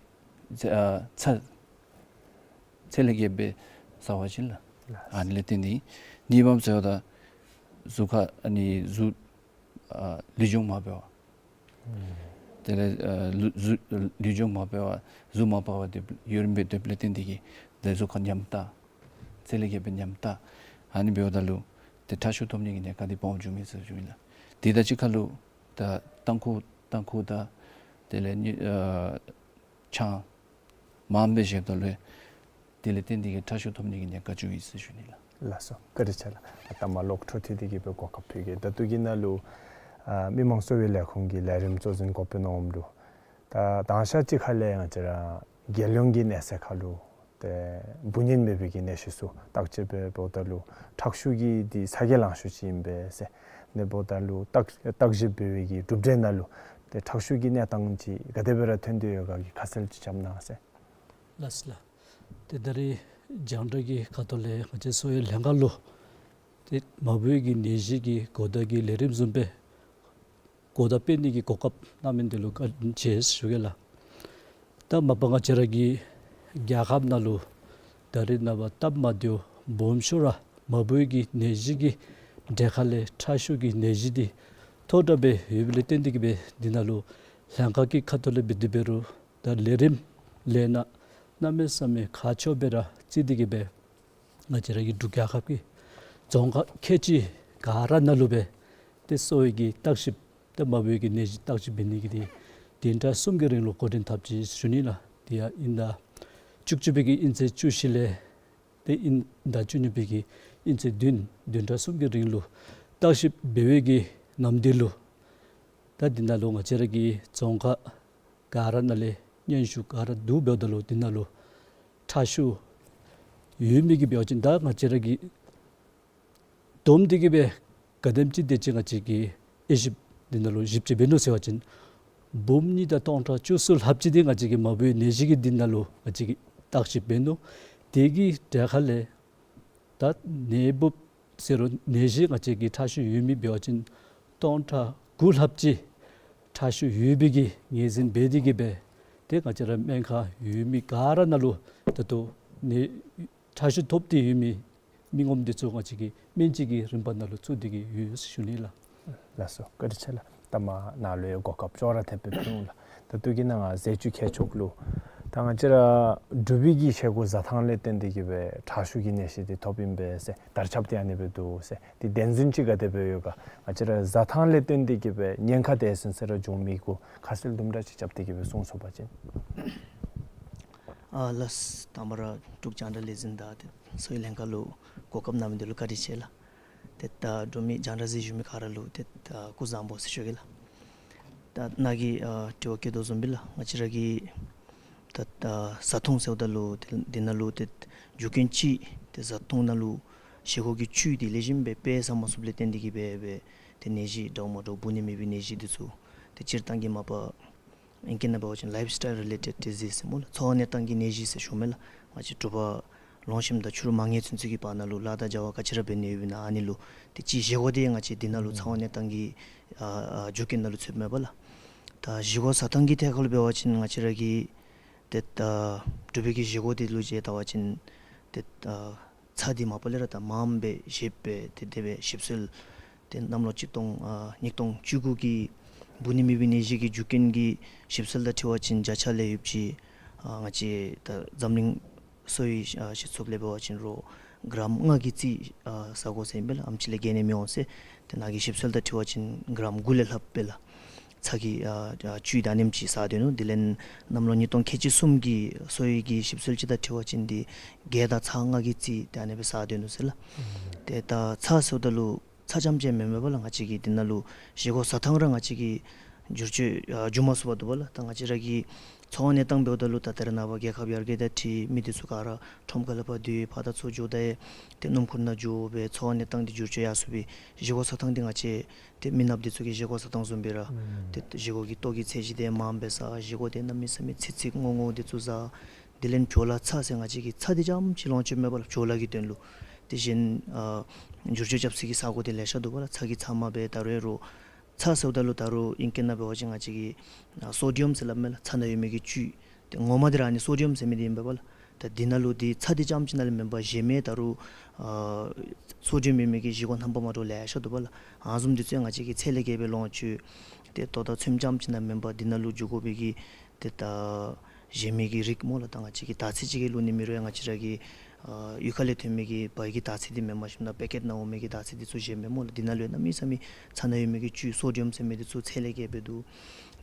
ཚད་ཨ་ཚད་ཚད་ལས་བརྒལ་བའི་ཟེར་བ་ཅིན་ལགས། ཨ་ནི་ལས་བརྟེན་ཏེ་གཉིས་པམ་ཟེརཝ་ད་གཟུགས་ཁར་ཨ་ནི་གཟུགས་ཨ་ལུས་སྦྱོང་མ་འབད་བར། དེ་ལས་ཨ་ལུ་གཟུགས་ལུས་སྦྱོང་མ་འབད་བར་གཟུགས་མ་པ་བར་ཏེ་ཡུན་རིངམོ་སྦེ་སྡོདཔ་ལས་བརྟེན་ཏེ་གིས་ཏེ་གཟུགས་ཁར་ཉམས་ལྟ། ཚེ་ལས་བརྒལ་བའི་ཉམས་ལྟ། ཨ་ནི་འབདཝ་ད་ལུ་ཏེ་ཁྲག་ཤུགས་ཐོབ་ནི་གི་ཉེན་ཁ་འདི་སྦོམ་འབྱུངམ་ཨིན་ཟེར་ཞུཝ་ཨིན་ལགས། དེ་དང་གཅིག་ཁར་ལུ་ད་ཏམ་ཁུ་ཏམ་ཁུ་དང་དེ་ལས་ནི་ཨ་ཆང་མངམ་སྦེ་བཞེསཔ་ད་ལུ་དེ་ལས་བརྟེན་ཏེ་གིས་ཁྲག་ཤུགས་ཐོབ་ནི་གི་ཉེན་ཁ་ཅིག་ཨིན་ཟེར་ཞུ་ནི་ལགས། ལགས་སོ། བཀའ་དྲིན་ཆེ་ལགས། ད་མ་ལོག་འཕྲོ་མཐུད་དེ་གིས་སྦེ་གོ་སྐབས་ཕུལ་གེ། ད་ལྟོ་གི་ནང་ལུ་ཨ་མི་མང་གསོ་བའི་ལས་ཁུངས་ཀྱི་ལས་རིམ་གཙོ་འཛིན་འགོ་དཔོན་འོགམ་ལུ་ད་དང་ཤ་གཅིག་ཁ་ལས་ང་བཅས་ར་རྒྱལ་ཡོངས་ཀྱི་གནས་ཚད་ཁར་ལུ་ཏེ་འབུ་ནད་མེད་པའི་གི་ནད་གཞི་ཚུ་བརྟག་དཔྱད་འབད་འབདཝ་ད་ལུ་ཁྲག་ཤུགས་ཀྱི་འདི་ཚ་གྱང་ལང་ཤོས་ཅིག་ཨིན་པས་ཟེར། ཨ་ནི་འབདཝ་ད་ལུ་བརྟག་བརྟག་ཞིབ་འབད་བའི་གི་གྲུབ་འབྲས་ནང་ལུ་ཏེ་ཁྲག་ཤུགས་ཀྱི་གནས་སྟངས་ཅིག་ག་དེ་སྦེ་ར་ཐོན་ཏེ་ཡོད་ག་གི་ཁ་གསལ་ཅིག་རྐྱབ་གནང་ཟེར། ལགས་སོ་ལགས། ཏེ་ད་རེས་རྒྱང་བསྒྲགས་ཀྱི་ཁ་ཐུག་ལས་ང་བཅས་གསོ་བའི་ལྷན་ཁག་ལུ་ཏེ་མ་བུ་གི་ནད་གཞི་གི་གོ་བརྡ་གི་ལས་རིམ་བཟུམ་སྦེ་གོ་བརྡ་སྤེལ་ནི་གི་གོ་སྐབས་གནང་མི་འདི་ལུ་བཀའ་དྲིན་ཆེ་ཞུ་གེ་ལགས། ད་མ་པ་ང་བཅས་ར་གི་རྒྱལ་ཁབ་ནང་ལུ་ད་རེས་ནངས་པ་སྟབས་མ་བདེཝ་སྦོམ་ཤོས་ར་མ་བུ་གི་ནད་གཞི་གི་གྲས་ཁ་ལས་ཁྲག་ཤུགས་ཀྱི་ནད་གཞི་འདི་མཐོ་དྲགས་སྦེ་ཡོདཔ་ལས་བརྟེན་ཏེ་གིས་སྦེ་འདི་ནང་ལུ་ལྷན་ཁག་གི་ཁ་ཐུག་ལས་འབད་དེ་འབད་རུང་ད་ལས་རིམ་ལས་སྣ་གནམ་མེད་ས་མེད་ཁག་ཆེཝ་སྦེ་ར་བརྩི་སྟེ་གིས་སྦེ་ང་བཅས་ར་གི་འབྲུག་རྒྱལ་ཁབ་ཀྱི་རྫོང་ཁག་ཁལ་གཅིག་ག་ར་ནང་ལུ་སྦེ་ཏེ་གསོ་བའི་གི་བརྟག་ཞིབ་ཏེ་མ་བུའི་གི་ནད་གཞི་བརྟག་ཞིབ་འབད་ནི་གི་འདི་བདུན་ཕྲག་གསུམ་གྱི་རིང་ལུ་འགོ་འདྲེན་འཐབ་ཅི་ཞུ་ནི་ལགས། དེ་ཡང་དབྱིན་ཟླ་བཅུ་གཅིག་པའི་གི་དབྱིན་ཚེས་བཅུ་བཞི་ལས་ཏེ་དབྱིན་ཟླ་བཅུ་གཉིས་པའི་གི་དབྱིན་ཚེས་བདུན་བདུན་ཕྲག་གསུམ་གྱི་རིང་ལུ་བརྟག་ཞིབ་འབད་བའི་གི་ནམ་དུས་ལུ་ད་འདི་ནང་ལུ་ང་བཅས་ར་གི་རྫོང་ཁག་ག་ར་ནང་ལས་སྙན་ཞུ་ག་ར་བསྡུ་འབདཝ་ད་ལུ་འདི་ནང་ལུ་ཁྲག་ཤུགས་ཡོད་མི་གི་འབད་བ་ཅིན་ད་ང་བཅས་ར་གིས་བསྡོམས་ཏེ་གིས་སྦེ་ག་དེམ་ཅིག་དེ་ཅིག་ང་བཅས་ཀྱིས་དབྱེ་ཞིབ་འདི་ནང་ལུ་ཞིབ་དཔྱད་འབད་ནུག་ཟེར་བ་ཅིན་འབུམ་གཉིས་དང་སྟོང་ཕྲག་བཅུ་གསུམ་ལྷགཔ་ཅིག་འདི་ང་བཅས་ཀྱིས་མ་བུའི་ནད་གཞི་གི་འདི་ནང་ལུ་ང་བཅས་ཀྱིས་བརྟག་ཞིབ་འབད་ནུག། དེ་གི་གྲས་ཁ་ལས་ད་ནད་འབུཔ་ཟེར་རུང་ནད་གཞི་ང་བཅས་ཀྱི་ཁྲག་ཤུགས་ཡོད་མི་འབད་བ་ཅིན་སྟོང་ཕྲག་དགུ་ལྷགཔ་ཅིག་ཁྲག་ཤུགས་ཡོད་པའི་གི་ངོས་འཛིན་འབད་དེ་གིས་སྦེ་ཏེ་ང་བཅས་ར་སྨན་ཁང་ཡོད་མི་ག་ར་ནང་ལུ་ད་ལྟོ་ནད་ཁྲག་ཤུགས་ཐོབ་སྟེ་ཡོད་མི་མི་ངོམ་འདི་ཚུ་ང་བཅས་ཀྱིས་སྨན་བཅོས་ཀྱི་རིམ་པ་ནང་ལུ་བཙུགས་ཏེ་གིས་ཡོད་ཟེར་ཞུ་ནི་ལགས། ལགས་སོ། བཀའ་དྲིན་ཆེ་ལགས། ད་མ་ནཱ་ལུ་ཡང་གོ་སྐབས་ཅོག་ར་འཐདཔ་སྦེ་ཕུལ་འོང་ལགས། ད་ལྟོ་གི་ནང་ང་ཟས་བཅུད་མཁས་མཆོག་ལུ་ད་ང་བཅས་ར་འབྲུག་པའི་གི་བཞེས་སྒོ་བཟའ་ཐངས་ལས་བརྟེན་ཏེ་གིས་སྦེ་ཁྲག་ཤུགས་ཀྱི་ནད་གཞི་འདི་ཐོབ་ཨིན་པས་ཟེར་དར་ཁྱབ་སྟེ་ཨ་ནི་སྦེ་འདུག་ཟེར། འདི་བདེན་རྫུན་ཅིག་ག་དེ་སྦེ་ཡོད་ག། ང་བཅས་ར་བཟའ་ཐངས་ལས་བརྟེན་ཏེ་གིས་སྦེ་ཉེན་ཁ་དེ་ཚུན་ཚོད་ར་འབྱུང་མི་གུ་ཁ་གསལ་དུམ་གྲ་ཅིག་རྐྱབ་སྟེ་གིས་སྦེ་གསུང་ཚུགས་པ་ཅིན། ཨ་ལགས། དང་པ་ར་འབྲུག་རྒྱང་བསྒྲགས་ལས་འཛིན་དང་ཏེ་གསོ་བའི་ལྷན་ཁག་ལུ་གོ་སྐབས་གནང་མི་འདི་ལུ་བཀའ་དྲིན་ཆེ་ལགས། ཏེ་ད་འབྲུག་མི་རྒྱང་བསྒྲགས་གཟིགས་བཞུགས་མི་ག་ར་ལུ་ཏེ་ད་སྐུ་གཟུགས་བཟང་པོ་ཟེར་ཞུ་གེ་ལགས། ད་ནཱ་གིས་ཨ་དྲི་བ་བཀོད་དོ་བཟུམ་སྦེ་ལགས། ང་བཅས་ར་གི་ད་ད་བཟའ་འཐུང་ཟེརཝ་ད་ལུ་ཏེ་འདི་ནང་ལུ་ཏེ་རྒྱུ་རྐྱེན་ཅིག་ཏེ་བཟའ་འཐུང་ནང་ལུ་བཞེས་སྒོ་གི་བཅུད་འདི་ལེགས་ཤོམ་སྦེ་དཔེ་བཟའ་མ་ཚུགསཔ་ལས་བརྟེན་ཏེ་གིས་སྦེ་སྦེ་ཏེ་ནད་གཞི་འདྲཝ་མ་འདྲཝ་འབུ་ནད་མེད་པའི་ནད་གཞི་འདི་ཚུ་ཏེ་སྤྱིར་བཏང་གི་མ་པ་ཨིང་སྐད་ནང་འབད་བ་ཅིན་ལའིཕ་སི་ཊའིལ་རི་ལེ་ཊེཌ་ཌི་ཟིས་ཟེར་སྨོ་ལགས། འཚོ་བ་གནས་སྟངས་ཀྱི་ནད་གཞི་ཟེར་ཞུཝ་མས་ལགས། ང་བཅས་དྲོ་པ་ལོངས་ཤམ་དང་ཕྱི་རུ་མ་ཉལ་ཚུན་ཚོད་ཀྱི་བར་ན་ལུ་ལཱ་དང་བྱ་བ་ག་ཅི་ར་འབད་ནི་ཡོདཔ་ཨིན་ན་ཨ་ནི་ལུ་ཏེ་ཅིག་བཞེས་སྒོ་འདི་ང་བཅས་འདི་ནང་ལུ་འཚོ་བ་གནས་སྟངས་ཀྱི་ཨ་ཨ་རྒྱུ་རྐྱེན་ནང་ལུ་ཚུདཔ་མས་པ་ལགས། ད་བཞེས་སྒོ་བཟའ་ཐངས་ཀྱི་ཐད་ཁར་ལུ་འབད་བ་ཅིན་ང་བཅས་ར་གི་ཏེ་ད་འབྲུག་པའི་གི་བཞེས་སྒོ་འདི་ལུ་བྱས་བལྟ་བ་ཅིན་ཏེ་ད་ཚྭ་འདི་མ་པ་ལས་ར་ད་མངམ་སྦེ་བཞེས་སྦེ་ཏེ་དེ་སྦེ་ཞིབ་གསོལ་ཏེ་གནམ་ལོ་གཅིག་སྟོང་ཨ་ཉིས་སྟོང་བཅུ་དགུ་གི་འབུ་ནད་མེད་པའི་ནད་གཞི་གི་རྒྱུ་རྐྱེན་གྱི་ཞིབ་གསོལ་དང་འཁྲིལ་བ་ཅིན་བརྒྱ་ཆ་ལས་ཡོདཔ་ཅིག་ཨ་ང་བཅས་ད་འཛམ་གླིང་གསོ་བའི་ཨ་སྤྱི་ཚོགས་ལས་འབད་བ་ཅིན་རོགས་གྲམ་ལྔ་གི་རྩིས་ཨ་བཟའ་དགོ་ཟེར་ཨིན་པས་ལགས། ཨེམ་ཅིག་ལས་བརྒལ་ནི་མི་འོང་ཟེར། ཏེ་ནཱ་གི་ཞིབ་གསོལ་དང་འཁྲིལ་བ་ཅིན་གྲམ་དགུ་ལས་ལྷགཔ་སྦེ་ལགས། ཚྭ་གི་ཨ་ཨ་བཅུད་ཨ་ནེམ་ཅིག་བཟའ་སྡོད་ནུག། དེ་ལས་གནམ་ལོ་ཉིས་སྟོང་ཁལ་གཅིག་གསུམ་གྱི་གསོ་བའི་གི་ཞིབ་གསོལ་ཅིག་དང་འཁྲིལ་བ་ཅིན་འདི་རྒྱ་དང་ཚྭ་ལྔ་གི་རྩིས་ཏེ་ཨ་ནི་སྦེ་བཟའ་སྡོད་ནུག་ཟེར་ལགས། ཨུམ། ཏེ་ད་ཚྭ་ཟེརཝ་ད་ལུ་ཚྭ་རྐྱངམ་ཅིག་མེན་མས་པ་ལགས། ང་བཅས་ཀྱིས་འདི་ནང་ལུ་བཞེས་སྒོ་བཟའ་ཐངས་ར་ང་བཅས་ཀྱིས་བསྒྱུར་བཅོས་ཨ་འགྱོ་མ་ཚུགས་པར་འདུག་པ་ལགས། ད་ང་བཅས་ར་གི་འཚོ་བ་གནས་སྟངས་འབདཝ་ད་ལུ་ད་ད་རེས་ནངས་པ་རྒྱལ་ཁབ་ཡར་རྒྱས་དང་འཁྲིལ་མི་འདི་ཚུ་ག་ར་ཁྲོམ་ཁ་ལས་ཕར་སྡོད་ཕར་དང་ཚུར་འགྱོཝ་ད་ཡང་ཏེ་སྣུམ་འཁོར་ནང་འགྱོ་སྦེ་འཚོ་བ་གནས་སྟངས་འདི་བསྒྱུར་བཅོས་ཡར་སོང་སྦེ་བཞེས་སྒོ་བཟའ་ཐངས་འདི་ང་བཅས་ཏེ་མི་ནགཔ་འདི་ཚུ་གི་བཞེས་སྒོ་བཟའ་ཐངས་བཟུམ་སྦེ་ར། ཨུམ། ཏེ་བཞེས་སྒོ་གི་ལྟོ་གི་ཚད་གཞི་འདི་མངམ་སྦེ་བཟའ། བཞེས་སྒོ་འདི་གནམ་མེད་ས་མེད་ཚིག་ཚིག་སྔོ་སྔོ་འདི་ཚུ་བཟའ། དེ་ལས་བྲོ་ལ་ཚྭ་ཟེར་ང་བཅས་ཀྱིས་ཚྭ་འདི་རྐྱངམ་ཅིག་ལོངས་སྤྱོད་མེད་པ་ལགས། བྲོ་ལ་གི་དོན་ལུ། དེ་བཞིན་ཨ་བསྒྱུར་བཅོས་རྐྱབ་ས་གི་ས་གོ་འདི་ལེ་ཤ་འདུག་པ་ལགས། ཚྭ་གི་ཚབ་མ་སྦེ་ད་རུང་རོགས་ཚྭ་ཟེརཝ་ད་ལུ་ད་རུང་ཨིང་སྐད་ནང་འབད་བ་ཅིན་ང་བཅས་ཀྱིས་ཨ་སོ་ཌི་ཡམ་ཟེར་སླབ་མས་ལགས། ཚྭ་ནང་ཡོད་མི་གི་བཅུད། ཏེ་ངོ་མ་འདི་ར་ཨ་ནི་སོ་ཌི་ཡམ་ཟེར་མི་འདི་ཨིན་པས་པ་ལགས། ད་འདི་ནང་ལུ་འདི་ཚྭ་འདི་རྐྱངམ་ཅིག་ནང་ལས་མེན་པར་གཞན་མི་ད་རུང་ཨ་སོ་ཌི་ཡམ་ཡོད་མི་གི་བཞེས་སྒོ་རྣམ་པ་མ་འདྲཝ་ལེ་ཤ་འདུག་པ་ལགས། ཨ་ནི་བཟུམ་འདི་ཚུ་ཡང་ང་བཅས་ཀྱིས་ཚད་ལས་བརྒལ་སྦེ་ལོངས་སྤྱོད་དེ་ལྟོ་དང་ཚོདམ་རྐྱངམ་ཅིག་ནང་མེན་པར་འདི་ནང་ལུ་འཇུག་དགོ་པའི་གི་ཏེ་ད་གཞན་མི་གི་རིགས་སྨོ་ལགས། ད་ང་བཅས་ཀྱིས་དར་ཚི་ཅིག་གི་ལུ་ནི་མི་རུང་ཡང་ང་བཅས་ར་གི་ཨ་གཡུས་ཁ་ལས་ཐོན་མི་གི་བལ་གྱི་དར་ཚི་འདི་མེནམ་ཞིནམ་ན་པེ་ཀེཊ་ནང་འོང་མི་གི་དར་ཚི་འདི་ཚུ་གཞན་མི་སྨོ་ལགས། འདི་ནང་ལུ་ཡང་གནམ་མེད་ས་མེད་ཚྭ་ནང་ཡོད་མི་གི་བཅུད་སོ་ཌི་ཡམ་ཟེར་མི་འདི་ཚུ་ཚད་ལས་བརྒལ་སྦེ་འདུག།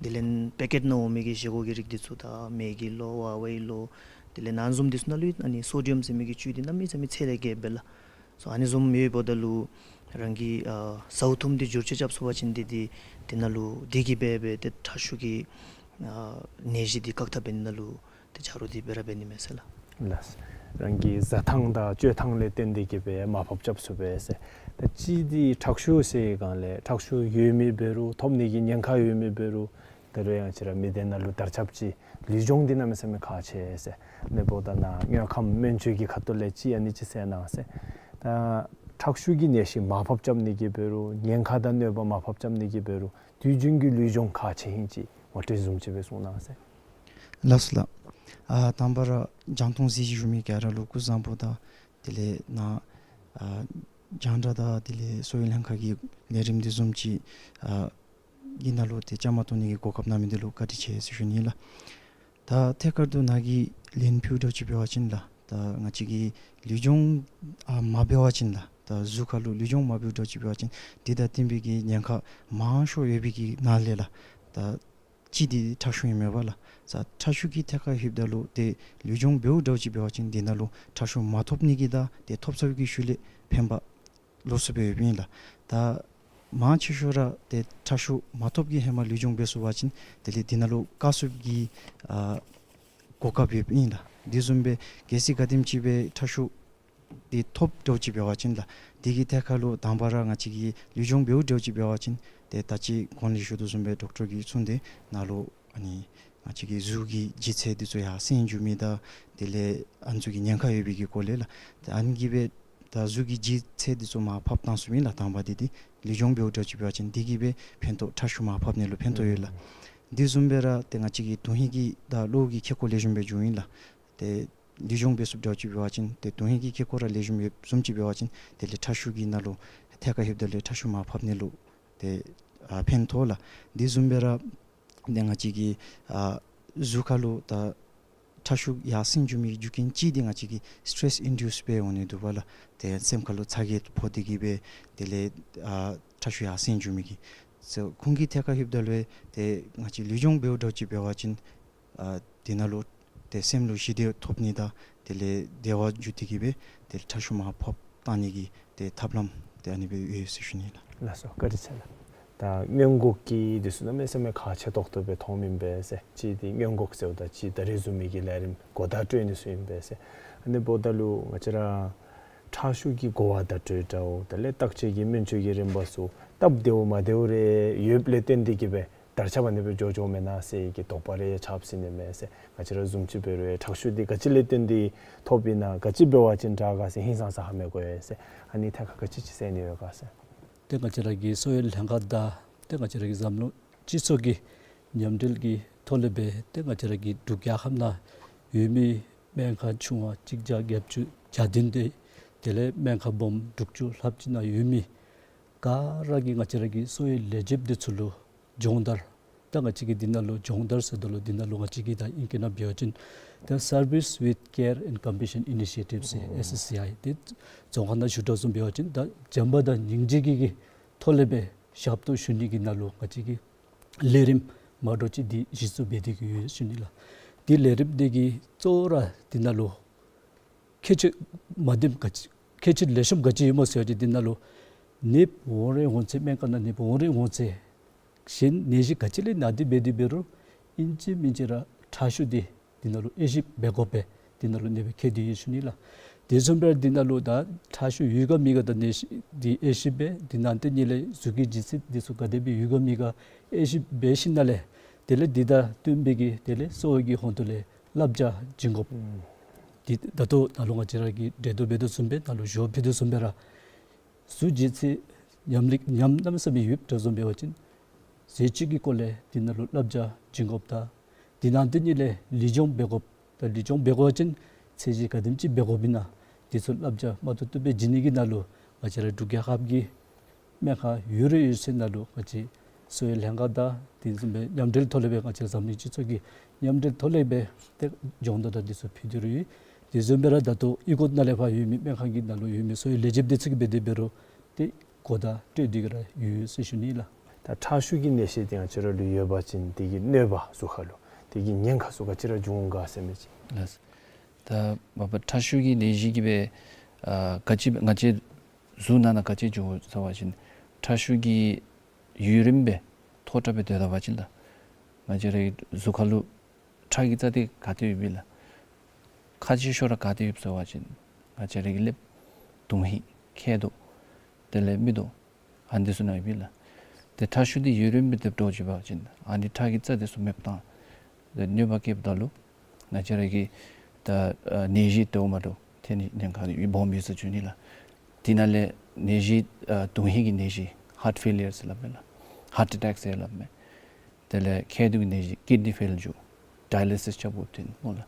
དེ་ལས་པེ་ཀེཊ་ནང་འོང་མི་གི་བཞེས་སྒོ་གི་རིགས་འདི་ཚུ་ད་མེ་གི་ལོ་ཝ་ཝའི་ལོ་དེ་ལས་ཨ་ནི་བཟུམ་འདི་ཚུ་ནང་ལུ་ཨ་ནི་སོ་ཌི་ཡམ་ཟེར་མི་གི་བཅུད་འདི་གནམ་མེད་ས་མེད་ཚད་ལས་བརྒལ་སྦེ་ལགས། སོ་ཨ་ནི་བཟུམ་ཡོདཔ་ད་ལུ་རང་གིས་ཨ་ཟཝ་ཐུམ་འདི་བསྒྱུར་བཅོས་རྐྱབ་ཚུགས་པ་ཅིན་འདི་འདི་འདི་ནང་ལུ་འདི་གིས་འབད་སྦེ་ཏེ་ཁྲག་ཤུགས་ཀྱི་ཨ་ནད་གཞི་འདི་བཀག་ཐབས་འབད་ནི་ནང་ལུ་ཏེ་ཆ་རོགས་འདི་སྦེ་ར་འབད་ནི་མས་ཟེར་ལགས། ལགས། རང་གི་བཟའ་ཐངས་དང་སྤྱོད་ཐངས་ལས་བརྟེན་ཏེ་གིས་སྦེ་མར་ཕབ་རྐྱབ་ཚུགས་པས་ཟེར། ད་གཅིག་འདི་ཁྲག་ཤུགས་ཟེར་སྒང་ལས་ཁྲག་ཤུགས་ཡོད་མི་འབད་རུང་ཐོབ་ནི་གི་ཉེན་ཁ་ཡོད་མི་འབད་རུང་ད་རུང་ཡང་ང་བཅས་ར་མི་སྡེ་ནང་ལུ་དར་ཁྱབ་ཅིག་ལུས་སྦྱོང་འདི་གནམ་མེད་ས་མེད་ཁག་ཆེ་ཟེར། ཨ་ནི་འབདཝ་ད་ནཱ་དངོས་ཁམས་སྨན་བཅོས་ཀྱི་ཁ་ཐུག་ལས་ཅིག་ཨ་ནི་ཅིག་གསལ་གནང་ཟེར། ད་ཁྲག་ཤུགས་ཀྱི་ནད་གཞི་མར་ཕབ་རྐྱབ་ནི་གི་འབད་རུང་ཉེན་ཁ་དང་གནོད་པ་མར་ཕབ་རྐྱབ་ནི་གི་འབད་རུང་དུས་རྒྱུན་གྱི་ལུས་སྦྱོང་ཁག་ཆེ་ཧིང་ཅིག་ངོ་སྤྲོད་བཟུམ་ཅིག་སྦེ་གསུང་གནང་ཟེར། ལགས་སོ་ལགས། ཨ་དང་པ་ར་རྒྱང་མཐོང་གཟིགས་བཞུགས་མི་ག་ར་ལུ་སྐུ་གཟུགས་བཟང་པོ་དང་དེ་ལས་ནཱ་ཨ་རྒྱང་བསྒྲགས་དང་དེ་ལས་གསོ་བའི་ལྷན་ཁག་གི་ལས་རིམ་འདི་བཟུམ་ཅིག་ཨ་གི་ནང་ལུ་ཏེ་བཅའ་མར་གཏོགས་ནི་གི་གོ་སྐབས་གནང་མི་འདི་ལུ་བཀའ་དྲིན་ཆེ་ཟེར་ཞུ་ནི་ལགས། ད་ཐད་ཀར་དུ་ནཱ་གིས་ལན་ཕུལཝ་འདྲཝ་ཅིག་འབད་བ་ཅིན་ལགས། ད་ང་བཅས་ཀྱིས་ལུས་སྦྱོང་ཨ་མ་འབད་བ་ཅིན་ལགས། ད་གཟུགས་ཁར་ལུ་ལུས་སྦྱོང་མ་འབདཝ་འདྲཝ་ཅིག་འབད་བ་ཅིན་འདི་དང་བསྟུན་པའི་གི་ཉེན་ཁ་མང་ཤོས་ཡོད་པའི་གི་ནང་ལས་ལགས། ད་གཅིག་འདི་ཁྲག་ཤུགས་ཨིན་མས་པ་ལགས། ད་ཁྲག་ཤུགས་ཀྱི་ཐད་ཁར་ལྷོདཔ་ད་ལུ་ཏེ་ལུས་སྦྱོང་འབདཝ་འདྲཝ་ཅིག་འབད་བ་ཅིན་འདི་ནང་ལུ་ཁྲག་ཤུགས་མ་ཐོབ་ནི་གི་དང་ཏེ་ཐོབ་ཚར་བའི་གི་ཤུལ་ལས་ཕན་པ་ལོགས་སུ་སྦེ་ཡོདཔ་ཨིན་ལགས། ད་མང་ཆེ་ཤོས་ར་ཏེ་ཁྲག་ཤུགས་མ་ཐོབ་ཀྱི་ཧེ་མ་ལུས་སྦྱོང་འབད་ཚུགས་པ་ཅིན་དེ་ལས་འདི་ནང་ལུ་བཀག་ཚུགས་ཀྱི་ཨ་གོ་སྐབས་ཡོདཔ་ཨིན་ལགས། འདི་བཟུམ་སྦེ་གལ་སྲིད་ག་དེམ་ཅིག་སྦེ་ཁྲག་ཤུགས་འདི་ཐོབ་འདྲཝ་ཅིག་འབད་བ་ཅིན་ལགས། འདི་གི་ཐད་ཁར་ལུ་དང་པ་ར་ང་བཅས་ཀྱིས་ལུས་སྦྱོང་འབདཝ་འདྲཝ་ཅིག་འབད་བ་ཅིན་ཏེ་ད་ཅི་གོང་ལས་ཞུ་དོ་བཟུམ་སྦེ་ཌོག་ཊར་གྱིས་གསུངས་ཏེ་ནཱ་ལུ་ཨ་ནི་ང་བཅས་ཀྱི་གཟུགས་ཀྱི་ལྗིད་ཚད་འདི་ཚུ་ཡར་སེང་འགྱོ་མི་དང་དེ་ལས་ཨ་ནི་ཚུ་གི་ཉེན་ཁ་ཡོད་པའི་གི་སྐོར་ལས་ལགས། ཏེ་ཨ་ནི་གིས་སྦེ་ད་གཟུགས་ཀྱི་ལྗིད་ཚད་འདི་ཚུ་མར་ཕབ་བཏང་ཚུགསཔ་ཨིན་ལགས། དང་པ་འདི་འདི་ལུས་སྦྱོང་འབདཝ་འདྲཝ་ཅིག་འབད་བ་ཅིན་འདི་གིས་སྦེ་ཕན་ཐོགས་ཁྲག་ཤུགས་མར་ཕབ་ནི་ལུ་ཕན་ཐོགས་ཡོད་ལགས། འདི་བཟུམ་སྦེ་ར་ཏེ་ང་བཅས་ཀྱི་དོན་ཧིང་གི་དང་བློ་གི་ཁེ་ཀོ་ལེགས་ཤོམ་སྦེ་འགྱོཝ་ཨིན་ལགས། ཏེ་ལུས་སྦྱོང་འབད་ཚུགསཔ་འདྲཝ་ཅིག་འབད་བ་ཅིན་ཏེ་དོན་ཧིང་གི་ཁེ་ཀོ་ར་ལེགས་ཤོམ་ཡོདཔ་བཟུམ་ཅིག་འབད་བ་ཅིན་དེ་ལས་ཁྲག་ཤུགས་ཀྱི་ནང་ལུ་ཐད་ཁར་ལྷོདཔ་ད་ལུ་ཁྲག་ཤུགས་མར་ཕབ་ནི་ལུ་ཏེ་ཨ་ཕན་ཐོགས་ལགས། འདི་བཟུམ་སྦེ་ར་ཏེ་ང་བཅས་ཀྱི་ཨ་གཟུགས་ཁར་ལུ་ད་ཁྲག་ཤུགས་ཡར་སེང་འགྱོ་མི་རྒྱུ་རྐྱེན་གཅིག་འདི་ང་བཅས་ཀྱི་སི་ཊེ་རེསི་ཨིན་ཌིའུསི་སྦེ་འོང་ནི་འདུག་པ་ལགས། ཏེ་སེམས་ཁར་ལུ་ཚ་གྱང་ཕོག་སྟེ་གིས་སྦེ་དེ་ལས་ཨ་ཁྲག་ཤུགས་ཡར་སེང་འགྱོ་མི་གི་སོ་ཁོང་གི་ཐད་ཁར་ལྷོདཔ་ད་ལུ་ཏེ་ང་བཅས་ལུས་སྦྱོང་འབདཝ་འདྲཝ་ཅིག་འབད་བ་ཅིན་ཨ་འདི་ནང་ལུ་ཏེ་སེམས་ལུ་ཞི་བདེ་ཐོབ་ནི་དང་དེ་ལས་བདེ་བ་འགྱོ་སྟེ་གིས་སྦེ་ཏེ་ཁྲག་ཤུགས་མར་ཕབ་བཏང་ནི་གི་ཏེ་ཐབས་ལམ་ཏེ་ཨ་ནི་སྦེ་ཡོད་ཟེར་ཞུ་ནི་ལགས། ལགས་སོ། བཀའ་དྲིན་ཆེ་ལགས། ད་སྔོན་འགོག་གི་འདི་ཚུ་གནམ་མེད་ས་མེད་ཁག་ཆེ་ཏོག་ཏོ་སྦེ་མཐོངམ་ཨིན་པས་ཟེར། གཅིག་འདི་སྔོན་འགོག་ཟེརཝ་ད་གཅིག་ད་རིས་བཟུམ་མའི་གི་ལས་རིམ་གོ་བརྡ་སྤྲོད་ནི་ཚུ་ཨིན་པས་ཟེར། ཨ་ནི་འབདཝ་ད་ལུ་ང་བཅས་ར་ཁྲག་ཤུགས་ཀྱི་གོ་བརྡ་སྤྲོད་འདྲཝ་དེ་ལས་བརྟག་དཔྱད་ཀྱི་སྨན་བཅོས་ཀྱི་རིམ་པ་ཚུ་སྟབས་བདེཝ་མ་བདེཝ་རེ་ཡོདཔ་ལས་བརྟེན་ཏེ་གིས་སྦེ་དར་ཁྱབ་ཨ་ནི་སྦེ་འགྱོ་འགྱོཝ་མེན་ན་ཟེར་གྱི་དོགས་པ་རེ་ཆགསཔ་ཟེར་ནི་མས་ཟེར། ང་བཅས་ར་བཟུམ་ཅིག་འབད་རུང་ཁྲག་ཤུགས་འདི་ག་ཅི་ལས་བརྟེན་ཏེ་ཐོབ་ཨིན་ན་ག་ཅི་འབད་བ་ཅིན་དྲག་ག་ཟེར་ཧིང་སངས་ས་ཧ་མི་གོ་ཡི་ཟེར། ཨ་ནི་ཐད་ཁར་ག་ཅི་ཅིག་ཟེར་ནི་ཡོད་ག་ཟེར། ཏེ་ང་བཅས་ར་གི་གསོ་བའི་ལྷན་ཁག་དང་ཏེ་ང་བཅས་ར་གི་འཛམ་གླིང་སྤྱི་ཚོགས་ཀྱི་མཉམ་འབྲེལ་གྱི་ཐོག་ལས་སྦེ་ཏེ་ང་བཅས་ར་གི་འབྲུག་རྒྱལ་ཁབ་ནང་ཡོད་མི་སྨན་ཁང་ཆུང་བ་གཅིག་བརྒྱ་བརྒྱད་ཅུ་གྱ་བདུན་དེ་དེ་ལས་སྨན་ཁང་སྦོམ་དྲུག་ཅུ་ལྷགཔ་ཅིག་ནང་ཡོད་མི་ག་ར་གིས་ང་བཅས་ར་གི་གསོ་བའི་ལས་བྱེདཔ་འདི་ཚུ་ལུ་སྦྱོང་བརྡར། ད་ང་བཅས་ཀྱིས་འདི་ནང་ལུ་སྦྱོང་བརྡར་ཟེརཝ་ད་ལུ་འདི་ནང་ལུ་ང་བཅས་ཀྱིས་ད་ཨིང་སྐད་ནང་འབད་བ་ཅིན་ད་Service with Care and Compassion Initiative ཟེར་ཨེསི་ཨེསི་སི་ཨའི་འདི་རྫོང་ཁ་ནང་ཞུ་དོ་བཟུམ་འབད་བ་ཅིན་ད་བྱམས་པ་དང་སྙིང་རྗེ་གི་གི་ཐོག་ལས་སྦེ་ཞབས་ཏོག་ཞུ་ནི་གི་ནང་ལུ་ང་བཅས་ཀྱིས་ལས་རིམ་མ་འདྲཝ་ཅིག་འདི་གཞི་བཙུགས་འབད་དེ་གི་ཡོད་ཟེར་ཞུ་ནི་ལགས། འདི་ལས་རིམ་འདི་གི་གཙོ་བོ་ར་འདི་ནང་ལུ་ཁྱད་ཆོས་མ་བདེནམ་ག་ཅི་ཁྱད་ཆོས་ལེགས་ཤོམ་ག་ཅི་ཡོདཔ་སྨོ་ཟེར་བ་ཅིན་འདི་ནང་ལུ་ནདཔ་འོང་རན་འོང་ཚེ་སྨན་ཁང་ནང་ནདཔ་འོང་རན་འོང་ཚེ་གཞན་ནད་གཞི་ག་ཅི་ལས་ན་སྟེ་འབད་དེ་འབད་རུང་ཨིན་ཅི་མིན་ཅི་ར་ཁྲག་ཤུགས་འདི་འདི་ནང་ལུ་དབྱེ་ཞིབ་འབད་དགོ་པས། འདི་ནང་ལུ་ནདཔ་ཁྱད་དེ་ཡོད་ཟེར་ཞུ་ནི་ལགས། དེ་བཟུམ་སྦེ་འདི་ནང་ལུ་ད་ཁྲག་ཤུགས་ཡོད་ག་མེད་ག་ད་ནད་གཞི་འདི་དབྱེ་ཞིབ་འབད། དེ་ནང་དེ་ཉིད་ལས་གཟུགས་ཀྱི་ལྗིད་ཚད་འདི་ཚུ་ག་དེ་སྦེ་ཡོད་ག་མེད་ག་དབྱེ་ཞིབ་འབད་ཞིནམ་ལས་དེ་ལས་འདི་དང་བསྟུན་པའི་གི་དེ་ལས་གསོ་བའི་གི་ཧོངས་ལས་བསླབ་བྱ་བྱིན་དགོཔ། ཨུམ། འདི་ད་ལྟོ་ནཱ་ལུ་ང་བཅས་ར་གིས་འགྲེལ་བརྡ་འབད་དོ་བཟུམ་སྦེ་ནཱ་ལུ་ཞུ་བ་ཕུལ་དོ་བཟུམ་སྦེ་ར་གཟུགས་ལྗིད་ཚད་ཉམས་ལི་ཉམས་གནམ་མེད་ས་མེད་ཡོདཔ་འདྲཝ་བཟུམ་འབད་བ་ཅིན་ཟས་བཅུད་ཀྱི་སྐོར་ལས་འདི་ནང་ལུ་བསླབ་བྱ་བྱིན་དགོཔ་དང་དེ་ནང་དེ་ཉིད་ལས་ལུས་སྦྱོང་འབད་དགོཔ་དང་ལུས་སྦྱོང་འབད་དགོ་པ་ཅིན་ ཚད་གཞི་ག་དེམ་ཅིག་འབད་དགོཔ་ཨིན་ན་དེ་ཚུ་བསླབ་བྱ་མ་ཏོག་ཏོ་སྦེ་བྱིན་ནི་གི་ནང་ལུ་ང་བཅས་ར་འབྲུག་རྒྱལ་ཁབ་ཀྱི་སྨན་ཁང་ཡོད་རུང་ཡོད་ཚད་ནང་ལུ་ང་བཅས་གསོ་བའི་ལྷན་ཁག་དང་དེ་བཟུམ་སྦེ་མཉམ་འབྲེལ་ཐོག་ལས་སྦེ་ང་བཅས་འཛམ་གླིང་སྤྱི་ཚོགས་ཀྱི་མཉམ་འབྲེལ་ཐོག་ལས་སྦེ་ཏེ་སྦྱོང་བརྡར་དང་དེ་ཚུ་ཕུལ་ཏེ་ར་ཡོད། དེ་བཟུམ་སྦེ་ར་ད་ལྟོ་ཨི་ཀོ་ནང་ལས་ཕར་ཡོད་མི་སྨན་ཁང་གི་ནང་ལུ་ཡོད་མི་གསོ་བའི་ལས་བྱེདཔ་དེ་ཚུ་གིས་འབད་དེ་འབད་རུང་ཏེ་གོ་བརྡ་སྤྲོད་དེ་གི་ར་ཡོད་ཟེར་ཞུ་ནི་ལགས། ད་ཁྲག་ཤུགས་ཀྱི་ནད་གཞི་དེ་ང་བཅས་ར་ལུ་ཡོད་པ་ཅིན་དེ་གི་གནོད་པ་གཟུགས་ཁར་ལུ་དེ་གི་ཉེན་ཁ་ཚུ་ག་ཅི་ར་འབྱུང་ག་ཟེར་མི་ཅིག། ལགས། ད་མ་པ་ཁྲག་ཤུགས་ཀྱི་ནད་གཞི་གིས་སྦེ་ཨ་ག་ཅི་ང་བཅས་གཟུགས་ནང་ན་ག་ཅི་འབྱུང་ཟེར་བ་ཅིན་ཁྲག་ཤུགས་ཀྱིས་ཡུན་རིངམོ་སྦེ་མཐོ་དྲགས་སྦེ་སྡོད་ད་པ་ཅིན་ལགས། ང་བཅས་རའི་གཟུགས་ཁར་ལུ་ཁྲག་གི་རྩ་དེ་ག་ཏེ་ཡོདཔ་ཨིན་ལགས། ཁག་ཆེ་ཤོས་ར་ག་ཏེ་ཡོདཔ་ཟེར་བ་ཅིན་ང་བཅས་རའི་གི་ཀླདཔ། དོན་ཧིང་། མཁལ་རྡོག། དེ་ལས་མིག་ཏོ། ཨ་ནི་དེ་ཚུ་ནང་ཡོདཔ་ཨིན་ལགས། ཏེ་ཁྲག་ཤུགས་དེ་ཡུན་རིངམོ་སྦེ་སྡོད་འགྱོ་བ་ཅིན་ཨ་ནི་ཁྲག་གི་རྩ་དེ་ཚུ་མེདཔ་བཏང་། ཏེ་གནོད་པ་བཀལཝ་ད་ལུ་ང་བཅས་རའི་གི་ད་ཨ་ནད་གཞི་དེ་འོ་མ་འདྲཝ་ཏེ་ནི་ཉེན་ཁ་སྦོམ་ཡོད་ཟེར་ཞུ་ནི་ལགས། དེ་ནང་ལས་ནད་གཞི་ཨ་དོན་ཧིང་གི་ནད་གཞི་ཧཱརཊ་ཕེ་ལི་ཡར་ཟེར་སླབ་མས་ལགས། ཧཱརཊ་ཨེ་ཊེཀ་ཟེར་སླབ་མས། དེ་ལས་མཁལ་རྡོག་གི་ནད་གཞི་ཀིཌ་ནི་ཕེལ་འགྱོ། ཌའི་ལི་སིས་རྐྱབ་དགོཔ་ཐོན་སྨོ་ལགས།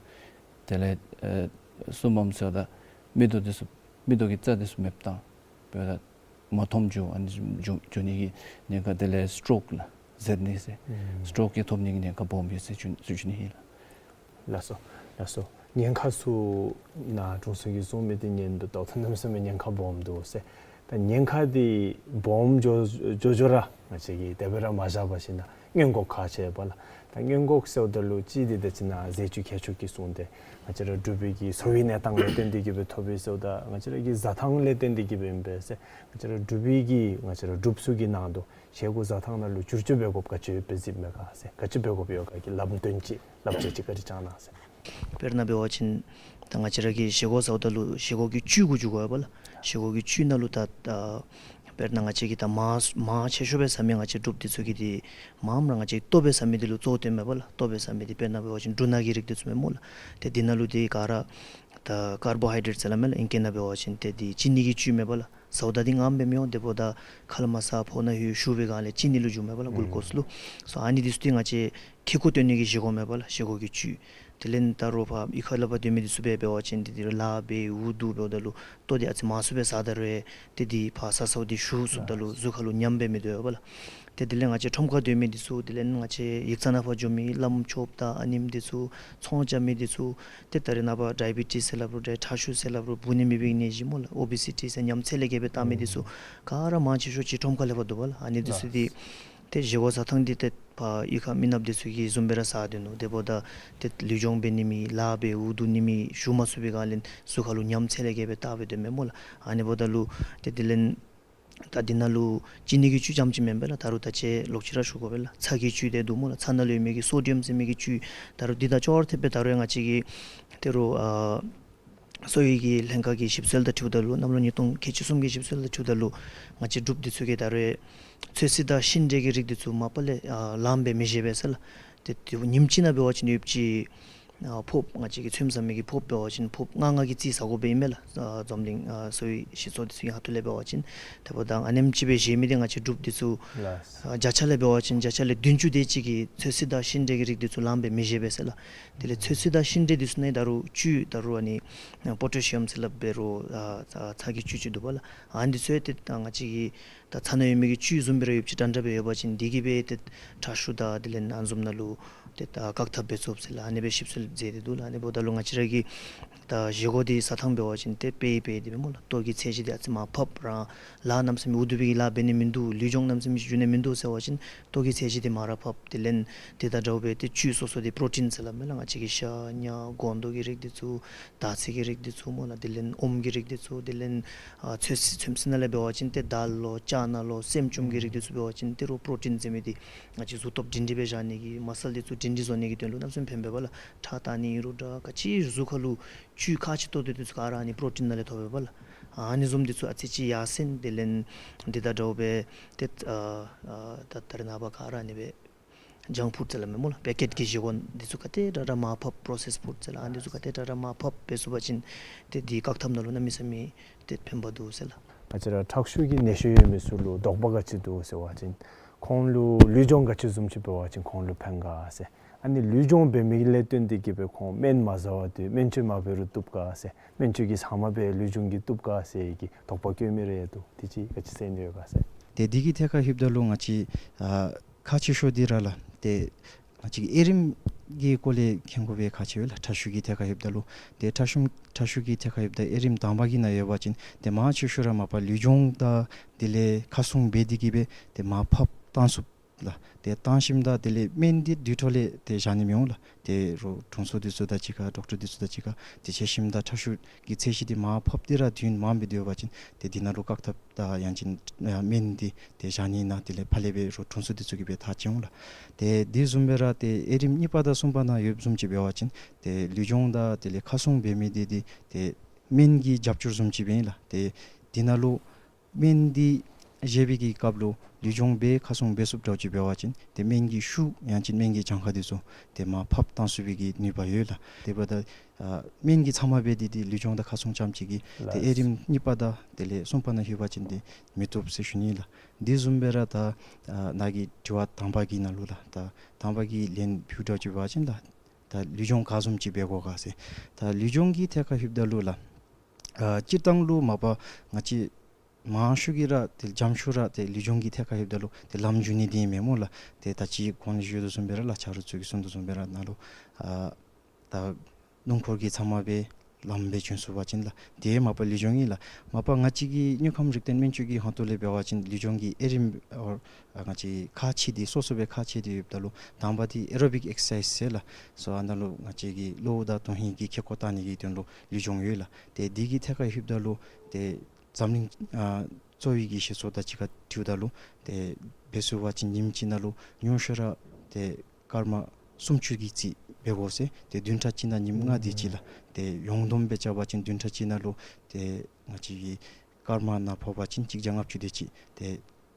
དེ་ལས་ཨེ་གསུམ་པམ་ཟེརཝ་ད་མིག་ཏོ་དེ་ཚུ་མིག་ཏོ་གི་རྩ་དེ་ཚུ་མེདཔ་བཏང་། འབདཝ་ད་མ་མཐོང་འགྱོ་ཨ་ནི་འགྱོ་འགྱོ་ནི་གི་ཉེན་ཁ། དེ་ལས་སི་ཊོག་ལགས། ཟེར་ནི་ཟེར། ཨུམ། སི་ཊོག་གི་ཐོབ་ནི་གི་ཉེན་ཁ་སྦོམ་ཡོད་ཟེར་ཞུ་ཞུ་ནི་ཨིན་ལགས། ལགས་སོ། ལགས་སོ། ཉེན་ཁ་ཚུ་ནཱ་དྲུང་འཚོ་གིས་གསུངས་མི་དེ་ཉན་དོ་བལྟཝ་ད་གནམ་མེད་ས་མེད་ཉེན་ཁ་སྦོམ་འདུག་ཟེར། ད་ཉེན་ཁ་དེ་སྦོམ་འགྱོ་འགྱོ་འགྱོ་ར་ང་བཅས་ཀྱིས་དེ་སྦེ་ར་མ་བཞག་པར་ཞིནམ་ན་སྔོན་འགོག་ག་ཅི་འབད་ལགས། ད་སྔོན་འགོག་ཟེརཝ་ད་ལུ་གཅིག་དེ་ད་ཅི་ནཱ་ཟས་བཅུད་ཁྱད་ཆོས་ཀྱི་གསུངས་ཏེ་ང་བཅས་ར་འབྲུག་པའི་གི་འཚོ་བའི་གནས་སྟངས་ལས་བརྟེན་ཏེ་གི་སྦེ་ཐོབ་པས་ཟེརཝ་ད་ང་བཅས་ར་གི་བཟའ་ཐངས་ལས་བརྟེན་ཏེ་གི་སྦེ་ཨིན་པས་ཟེར། ང་བཅས་ར་འབྲུག་པའི་གི་ང་བཅས་ར་འབྲུགཔ་ཚུ་གི་ནང་དུ་བཞེས་སྒོ་བཟའ་ཐངས་ནང་ལུ་བསྒྱུར་བཅོས་འབད་དགོཔ་ག་ཅི་ཡོདཔ་སྦེ་གཟིགསཔ་མས་ག་ཟེར། ག་ཅི་འབད་དགོཔ་ཡོད་ག་གི་ལམ་སྟོན་ཅིག་བསླབ་བྱ་ཅིག་ག་ར་བཅང་གནང་ཟེར། དཔེར་ན་འབད་བ་ཅིན་ད་ང་བཅས་ར་གིས་བཞེས་སྒོ་བཟའཝ་ད་ལུ་བཞེས་སྒོ་གི་བཅུད་གུ་འགྱུར་དགོ་པས་ལགས། བཞེས་སྒོ་གི་བཅུད་ནང་ལུ་ད་ད་དཔེར་ན་ང་བཅས་ཀྱིས་ད་མར་མར་ཆེ་ཤོས་སྦེ་ཟ་མི་ང་བཅས་འབྲུགཔ་དེ་ཚུ་གིས་དེ་མངམ་ར་ང་བཅས་ལྟོ་སྦེ་ཟ་མི་དེ་ལུ་གཙོ་བོ་བཏོན་མས་པ་ལགས། ལྟོ་སྦེ་ཟ་མི་དེ་དཔེར་ན་འབད་བ་ཅིན་འབྲུ་སྣ་གི་རིགས་དེ་ཚུ་མས་སྨོ་ལགས། ཏེ་དེ་ནང་ལུ་དེ་ག་ར་ད་ཀར་བོ་ཧའི་ཌེཊ་ཟེར་སླབ་མས་ལགས། ཨིང་སྐད་ནང་འབད་བ་ཅིན་ཏེ་དེ་ཅི་ནི་གི་བཅུད་མས་པ་ལགས། ཟཝ་ད་དེ་མངམ་སྦེ་མི་འོང་། དེ་འབདཝ་ད་ཁ་ལས་མར་ས་ཕོཝ་ནང་ལྷོད་ཞུ་བའི་སྒང་ལས་ཅི་ནི་ལུ་འགྱུར་མས་པ་ལགས། གུལ་ཀོསི་ལུ། སོ་ཨ་ནི་དེ་ཚུ་དེ་ང་བཅས་ཁེ་ཀོ་སྟོན་ནི་གི་བཞེས་སྒོ་མས་པ་ལགས། བཞེས་སྒོ་གི་བཅུད། དེ་ལས་ད་རུང་ཕར་གཡུས་ཁ་ལས་ཕར་སྡོད་མི་དེ་ཚུ་སྦེ་འབད་བ་ཅིན་ཏེ་དེ་རུང་ལཱ་འབད་འུ་སྡུག་འབདཝ་ད་ལུ་ལྟོ་དེ་ཨ་ཙི་མང་སུ་སྦེ་ཟ་ད་རུང་ཏེ་དེ་ཕར་ཟ་ཟཝ་དེ་ཞུ་ཚུགསཔ་ད་ལུ་གཟུགས་ཁར་ལུ་ཉམས་སྦེ་མི་སྡོད་པ་ལགས། ཏེ་དེ་ལས་ང་བཅས་ཁྲོམ་ཁར་སྡོད་མི་དེ་ཚུ་དེ་ལས་ང་བཅས་ཡིག་ཚང་ནང་ཕར་འགྱོ་མི་བླམ་ཆོསཔ་དང་ཨ་ནེམ་དེ་ཚུ་ཚོང་རྐྱབ་མི་དེ་ཚུ་ཏེ་ད་རེས་ནངས་པ་ཌའི་བི་ཊིསི་ཟེར་སླབ་རུང་ཏེ་ཁྲག་ཤུགས་ཟེར་སླབ་རུང་འབུ་ནི་མེད་པའི་ནད་གཞི་སྨོ་ལགས། ཨོ་བི་སི་ཊི་ཟེར་ཉམས་ཚད་ལས་བརྒལ་སྦེ་བཏང་མི་དེ་ཚུ་ག་ར་མང་ཆེ་ཤོས་ཅིག་ཁྲོམ་ཁ་ལས་ཕར་འདུག་པ་ལགས། ཨ་ནི་དེ་ཚུ་དེ་ཏེ་བཞེས་སྒོ་བཟའ་ཐངས་དེ་ཏེ་ཕར་གཡུས་ཁ་མི་ནགཔ་དེ་ཚུ་གིས་བཟུམ་སྦེ་ར་ཟ་སྡོད་ནུག། དེ་འབདཝ་ད་ཏེ་ལུས་སྦྱོང་འབད་ནི་མེད་ལཱ་འབད་འུ་སྡུག་ནི་མེད་ཞུ་མ་ཚུགས་པའི་སྒང་ལས་གཟུགས་ཁར་ལུ་ཉམས་ཚད་ལས་བརྒལ་སྦེ་བཏང་སྦེ་སྡོད་མས་སྨོ་ལགས། ཨ་ནི་འབདཝ་ད་ལུ་ཏེ་དེ་ལས་ད་འདི་ནང་ལུ་ཅི་ནི་གི་བཅུད་རྐྱངམ་ཅིག་མེན་པས་ལགས། ད་རུང་ད་ཅི་ལོག་ཅི་ར་ཞུ་དགོ་པས་ལགས། ཚྭ་གི་བཅུད་དེ་འདུག་སྨོ་ལགས། ཚྭ་ནང་ལུ་ཡོད་མི་གི་སོ་ཌི་ཡམ་ཟེར་མི་གི་བཅུད། ད་རུང་འདི་དང་ཅོག་ར་འཐདཔ་སྦེ་ད་རུང་ཡང་ང་བཅས་ཀྱི་ད་རུང་ཨ་གསོ་བའི་གི་ལྷན་ཁག་གི་ཞིབ་འཚོལ་དང་འཁྲིལཝ་ད་ལུ་གནམ་ལོ་ཉིས་སྟོང་ཁལ་གཅིག་གསུམ་གྱི་ཞིབ་འཚོལ་དང་འཁྲིལཝ་ད་ལུ་ང་བཅས་འབྲུགཔ་དེ་ཚུ་གིས་ད་རུང་ཚོད་བསྲེ་དང་ཤིང་འབྲས་ཀྱི་རིགས་དེ་ཚུ་མ་པ་ལས་ཨ་ལངམ་སྦེ་མི་བཞེས་པས་ཟེར་ལགས། ཏེ་ཏེ་ཉིནམ་གཅིག་ནང་འབད་བ་ཅིན་ཡོདཔ་ཅིག་ཨ་ཕོརཔ་ང་བཅས་ཀྱིས་ཚོདམ་ཟ་མི་གི་ཕོརཔ་འབད་བ་ཅིན་ཕོརཔ་ལྔ་ལྔ་གི་རྩིས་ཟ་དགོཔ་སྦེ་ཨིན་མས་ལགས། ཨ་འཛམ་གླིང་ཨ་གསོ་བའི་སྤྱི་ཚོགས་དེ་ཚུ་གི་ཁ་ཐུག་ལས་འབད་བ་ཅིན། དེ་འབདཝ་ད་ཨ་ནེམ་ཅིག་སྦེ་བཞེས་མི་དེ་ང་བཅས་འབྲུགཔ་དེ་ཚུ་ལགས། ཨ་བརྒྱ་ཆ་ལས་འབད་བ་ཅིན་བརྒྱ་ཆ་ལས་བདུན་ཅུ་དེ་ཅིག་གིས་ཚོད་བསྲེ་དང་ཤིང་འབྲས་ཀྱི་རིགས་དེ་ཚུ་ལངམ་སྦེ་མི་བཞེས་པས་ཟེར་ལགས། དེ་ལས་ཚོད་བསྲེ་དང་ཤིང་འབྲས་དེ་ཚུ་ནང་ད་རུང་བཅུད་ད་རུང་ཨ་ནི་པོ་ཊེ་ཤི་ཡམ་ཟེར་སླབ་འབད་རུང་ཨ་ཚྭ་གི་བཅུད་ཅིག་འདུག་པ་ལགས། ཨ་ནི་དེ་ཚུ་ཡང་ཏེ་ད་ང་བཅས་ཀྱི་ད་ཚྭ་ནང་ཡོད་མི་གི་བཅུད་བཟུམ་སྦེ་ར་ཡོདཔ་ཅིག་འདྲན་འདྲ་སྦེ་ཡོད་པ་ཅིན་དེ་གིས་སྦེ་ཏེ་ཁྲག་ཤུགས་དང་དེ་ལས་ཨ་ནི་བཟུམ་ནང་ལུ་ཏེ་ད་བཀག་ཐབས་འབད་ཚུགསཔ་ཟེར་ལགས། ཨ་ནི་སྦེ་ཞིབ་འཚོལ་མཛད་དེ་འདུག་ལགས། ཨ་ནི་འབདཝ་ད་ལུ་ང་བཅས་ར་གིས་ད་བཞེས་སྒོ་དེ་བཟའ་ཐངས་འབད་བ་ཅིན་ཏེ་དཔེ་དཔེ་དེ་སྦེ་སྨོ་ལགས། ལྟོ་གི་ཚད་གཞི་དེ་ཨ་ཙི་མར་ཕབ་རང་ལཱ་གནམ་མེད་ས་མེད་འུ་སྡུག་པའི་གི་ལཱ་འབད་ནི་མིན་འདུག། ལུས་སྦྱོང་གནམ་མེད་ས་མེད་ཅིག་འགྱོ་ནི་མིན་འདུག་ཟེར་བ་ཅིན་ལྟོ་གི་ཚད་གཞི་དེ་མར་ར་ཕབ། དེ་ལས་དེ་དང་འདྲཝ་སྦེ་ཏེ་བཅུད་སོ་སོ་དེ་པྲོ་ཊིན་ཟེར་སླབ་མས་ལགས། ང་བཅས་ཀྱི་ཤ་ཉ་སྒོང་རྡོག་གི་རིགས་དེ་ཚུ་དར་ཚིལ་གྱི་རིགས་དེ་ཚུ་སྨོ་ལགས། དེ་ལས་ཨོམ་གྱི་རིགས་དེ་ཚུ། དེ་ལས་ཨ་ཚོད་བསྲེ་ཚོད་བསྲེ་ནང་ལས་འབད་བ་ཅིན་ཏེ་དཱལ་ལོ་ཅ་ན་ལོ་སྲནམ་ཅུམ་གྱི་རིགས་དེ་ཚུ་འབད་བ་ཅིན་ཏེ་རོགས་པྲོ་ཊིན་ཟེར་མི་དེ་ང་བཅས་གཟུགས་སྟོབས་སྒྲིང་སྒྲི་སྦེ་བཞག་ནི་གི་མ་སཱལ་དེ་ཚུ་སྒྲིང་སྒྲི་བཟོ་ནི་གི་དོན་ལུ་གནམ་མེད་ས་མེད་ཕན་པས་པ་ལགས། ཁྲག་བཏང་ནི་ཨིན་རུང་འདྲ་ག་ཅི་གཟུགས་ཁར་ལུ་བཅུད་ཁག་ཆེ་ཏོག་ཏོ་དེ་ཚུ་ག་ར་ཨ་ནི་པྲོ་ཊིན་ནང་ལས་ཐོབ་པས་པ་ལགས། ཨ་ནི་བཟུམ་དེ་ཚུ་ཨ་ཙི་ཅིག་ཡར་སེང་། དེ་ལས་དེ་དང་འདྲཝ་སྦེ་ཏེ་ཨ་ཨ་ད་ད་རེས་ནངས་པ་ག་ར་ཨ་ནི་སྦེ་ཇངཀ་ཕུཌ་ཟེར་སླབ་མས་སྨོ་ལགས། པེ་ཀེཊ་གི་བཞེས་སྒོ་འདི་ཚུ་ག་དེ་དྲག་དྲག་མར་ཕབ། པྲོ་སེསཌ་ཕུཌ་ཟེར་སླབ། ཨ་འདི་ཚུ་ག་དེ་དྲག་དྲག་མར་ཕབ་འབད་ཚུགས་པ་ཅིན་ཏེ་དེ་བཀག་ཐབས་ནང་ལུ་གནམ་མེད་ས་མེད་ཏེ་ཕན་པ་འདུག་ཟེར་ལགས། ང་བཅས་ར་ཁྲག་ཤུགས་ཀྱི་ནད་གཞི་ཡོད་མི་ཚུ་ལུ་དོགས་པ་ག་ཅི་འདུག་ཟེར་བ་ཅིན་ཁོང་ལུ་ལུས་སྦྱོང་ག་ཅི་བཟུམ་ཅིག་འབད་བ་ཅིན་ཁོང་ལུ་ཕན་ག་ཟེར། ཨ་ནི་ལུས་སྦྱོང་འབད་མི་གི་ལས་བརྟེན་ཏེ་གི་སྦེ་ཁོང་སྨན་མ་བཟའ་བར་དུ་སྨན་བཅོས་མ་འབད་རུང་བཏུབ་ག་ཟེར། སྨན་བཅོས་ཀྱི་ཟ་མ་སྦེ་ལུས་སྦྱོང་གིས་བཏུབ་ག་ཟེར་གྱི་དོགས་པ་བཀོད་མི་རེ་ཡང་འདུག། དེ་ཅིག་ག་ཅི་ཟེར་ནི་ཡོད་ག་ཟེར། ཏེ་འདི་གི་ཐད་ཁར་ལྷོདཔ་ད་ལུ་ང་བཅས་ཨ་ཁག་ཆེ་ཤོས་འདི་ར་ལགས། ཏེ་ང་བཅས་ཀྱི་དབྱེ་རིམ་གྱི་སྐོར་ལས་མཁྱེན་དགོ་པའི་ཁག་ཆེ་བས་ལགས། ཁྲག་ཤུགས་ཀྱི་ཐད་ཁར་ལྷོདཔ་ད་ལུ། ཏེ་ཁྲག་ཤུགས་ཁྲག་ཤུགས་ཀྱི་ཐད་ཁར་ལྷོདཔ་ད་དབྱེ་རིམ་དང་པ་གི་ནང་ཡོད་པ་ཅིན་ཏེ་མང་ཆེ་ཤོས་ར་མ་པ་ལུས་སྦྱོང་དང་དེ་ལས་ཁ་སྲུང་འབད་དེ་གི་སྦེ་ཏེ་མར་ཕབ་བཏང་ཚུགས་ལགས། ཏེ་བཏང་ཞིནམ་ད་དེ་ལས་སྨན་འདི་དུས་ཐོག་ལས་ཏེ་བཞག་ནི་མི་འོང་ལགས། ཏེ་རོགས་དྲུང་འཚོ་འདི་ཚུ་དང་གཅིག་ཁར་ཌོག་ཊར་འདི་ཚུ་དང་གཅིག་ཁར་ཏེ་འབྱེད་ཞིནམ་ད་ཁྲག་ཤུགས་ཀྱི་ཚད་གཞི་འདི་མར་ཕབ་སྟེ་ར་དུས་ཡུན་མངམ་སྦེ་སྡོད་པ་ཅིན་ཏེ་འདི་ནང་ལུ་བཀག་ཐབས་དང་ཡང་ཅིན་ཨ་སྨན་འདི་ཏེ་བཞག་ནི་ནང་དེ་ལས་ཕར་ལས་སྦེ་རོགས་དྲུང་འཚོ་འདི་ཚུ་གིས་སྦེ་ཐག་བཅད་འོང་ལགས། ཏེ་འདི་བཟུམ་སྦེ་ར་ཏེ་དབྱེ་རིམ་གཉིས་པ་དང་གསུམ་པ་ནང་ཡོདཔ་བཟུམ་ཅིག་འབད་བ་ཅིན་ཏེ་ལུས་སྦྱོང་དང་དེ་ལས་ཁ་སྲུང་འབད་མི་འདི་འདི་ཏེ་སྨན་གྱི་རྒྱབ་སྐྱོར་བཟུམ་ཅིག་སྦེ་ཨིན་ལགས། ཏེ་འདི་ནང་ལུ་སྨན་འདི་བཞེས་པའི་གི་སྐབས་ལུ་ལུས་སྦྱོང་འབད་ཁ་སྲུང་འབད་ཚུགསཔ་འདྲཝ་ཅིག་འབད་བ་ཅིན་ཏེ་སྨན་གྱི་ཤུགས་ཡང་ཅིན་སྨན་གྱི་གྱངས་ཁ་འདི་ཚུ་ཏེ་མར་ཕབ་བཏང་ཚུགས་པའི་གི་ནུས་པ་ཡོད་ལགས། དེ་འབདཝ་ད་ཨ་སྨན་གྱི་ཚབ་མ་འབད་དེ་ཏེ་ལུས་སྦྱོང་དང་ཁ་སྲུང་རྐྱངམ་ཅིག་གིས་ཏེ་ལགས། དབྱེ་རིམ་གཉིས་པ་དང་དེ་ལས་གསུམ་པ་ནང་ལྷོད་པ་ཅིན་ཏེ་མི་བཏུབ་ཟེར་ཞུ་ནི་ལགས། འདི་བཟུམ་སྦེ་ར་ད་ཨ་ནཱ་གི་དྲི་བ་དང་པ་གི་ནང་ལུ་ལགས། ད་དང་པ་གི་ལན་ཕུལཝ་འདྲཝ་ཅིག་འབད་བ་ཅིན་ལགས། ད་ལུས་སྦྱོང་ག་བཟུམ་ཅིག་འབད་དགོ་ག་ཟེར། ད་ལུས་སྦྱོང་གི་ཐད་ཁར་ལྷོདཔ་ད་ལུ་ལགས། ཨ་སྤྱིར་བཏང་ལུ་མ་པ་ང་བཅས་མང་ཤོས་ཀྱིས་ར་ཏེ་འཇམ་ཤོས་ར་ཏེ་ལུས་སྦྱོང་གི་ཐད་ཁར་ལྷོདཔ་ད་ལུ་ཏེ་ལམ་འཇུ་ནི་འདི་ཨིན་མས་སྨོ་ལགས། ཏེ་ད་ཅི་གོང་ལས་ཞུ་དོ་བཟུམ་སྦེ་ར་ལགས། ཆ་རོགས་ཚུ་གིས་གསུང་དོ་བཟུམ་སྦེ་ར་ནཱ་ལུ་ཨ་ད་སྣུམ་འཁོར་གྱི་ཚབ་མ་སྦེ་ལམ་སྦེ་འཇུ་ཚུགས་པ་ཅིན་ལགས། དེ་མ་པ་ལུས་སྦྱོང་ཨིན་ལགས། མ་པ་ང་བཅས་ཀྱི་དངོས་ཁམས་རིག་ལྡན་སྨན་བཅོས་ཀྱི་ཧོངས་ཏོ་ལས་འབད་བ་ཅིན་ལུས་སྦྱོང་གི་དབྱེ་རིམ་ཨོ་ཨ་ང་བཅས་ཁག་ཕྱེ་སྟེ་སོ་སོ་སྦེ་ཁག་ཕྱེ་སྟེ་ཡོདཔ་ད་ལུ་དང་པ་འདི་ཨེ་རོ་བིག་ཨེག་སར་སའིཛ་ཟེར་ལགས། སོ་ཨ་ནཱ་ལུ་ང་བཅས་ཀྱི་གློཝ་དང་དོན་ཧིང་གི་ཁེ་ཀོ་བཏང་ནི་གི་དོན་ལུ་ལུས་སྦྱོང་ཡོད་ལགས། ཏེ་འདི་གི་ཐད་ཁར་ལྷོདཔ་ད་ལུ་ཏེ་འཛམ་གླིང་ཨ་གཙོ་བོའི་གི་བཤད་སྲོལ་དང་གཅིག་ཁར་འཁྲིལཝ་ད་ལུ་ཏེ་འབད་ཚུགས་པ་ཅིན་ཉིནམ་གཅིག་ནང་ལུ་ཉུང་ཤོས་ར་ཏེ་སྐར་མ་སུམ་ཅུ་གི་རྩིས་འབད་དགོ་ཟེར། ཏེ་བདུན་ཕྲག་གཅིག་ནང་ཉིནམ་ལྔ་དེ་ཅིག་ལགས། ཏེ་ཡོངས་བསྡོམས་སྦེ་རྐྱབ་པ་ཅིན་བདུན་ཕྲག་གཅིག་ནང་ལུ་ཏེ་ང་བཅས་ཀྱི་སྐར་མ་ནང་ཕོག་པ་ཅིན་གཅིག་བརྒྱ་ལྔ་བཅུ་དེ་ཅིག་ཏེ་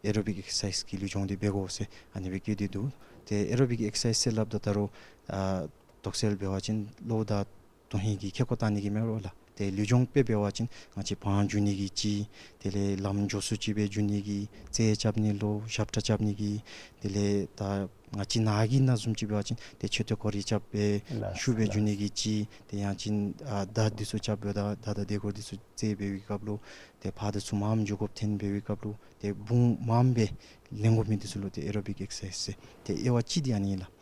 ཨེ་རོ་བིག་ཨེག་སར་སའིཛ་གི་ལུས་སྦྱོང་འདི་འབད་དགོ་ཟེར་ཨ་ནི་སྦེ་བཀོད་དེ་འདུག། ཏེ་ཨེ་རོ་བིག་ཨེག་སར་སའིཛ་ཟེར་སླབ་ད་ད་རུང་ཨ་དོགས་སེལ་འབད་བ་ཅིན་གློཝ་དང་དོན་ཧིང་གི་ཁེ་ཀོ་བཏང་ནི་གི་མེན་ན་ལགས། ཏེ་ལུས་སྦྱོང་དཔེ་འབད་བ་ཅིན་ང་བཅས་བང་འཇུ་ནི་གི་ཅིག། དེ་ལས་ལམ་མགྱོགས་སུ་ཅིག་སྦེ་འཇུ་ནི་གི། རྩལ་རྐྱབ་ནི་ལུ་ཞབས་ཁྲ་རྐྱབ་ནི་གི། དེ་ལས་ད་ང་བཅས་ནཱ་གི་ནང་བཟུམ་ཅིག་འབད་བ་ཅིན་ཏེ་མཆོད་རྟེན་སྐོར་ར་རྐྱབ་སྦེ་ལགས་ཤུགས་སྦེ་ལགས། འཇུ་ནི་གི་ཅིག། ཏེ་ཡང་ཅིན་ཨ་མདའ་འདི་ཚུ་རྐྱབ་སྦེ་ད་མདའ་དང་དེ་གུ་འདི་ཚུ་རྩལ་འབད་བའི་སྐབས་ལུ་ཏེ་ཕར་འདི་ཚུ་མངམ་འགྱོ་དགོཔ་ཐོན་འབད་བའི་སྐབས་ལུ་ཏེ་དཔུང་མངམ་སྦེ་ལེན་དགོ་མི་འདི་ཚུ་ལུ་ཏེ་ཨེ་རོ་བིག་ཨེག་སར་སའིཛ་ཟེར། ཏེ་དབྱེ་བ་གཅིག་འདི་ཨ་ནི་ལགས།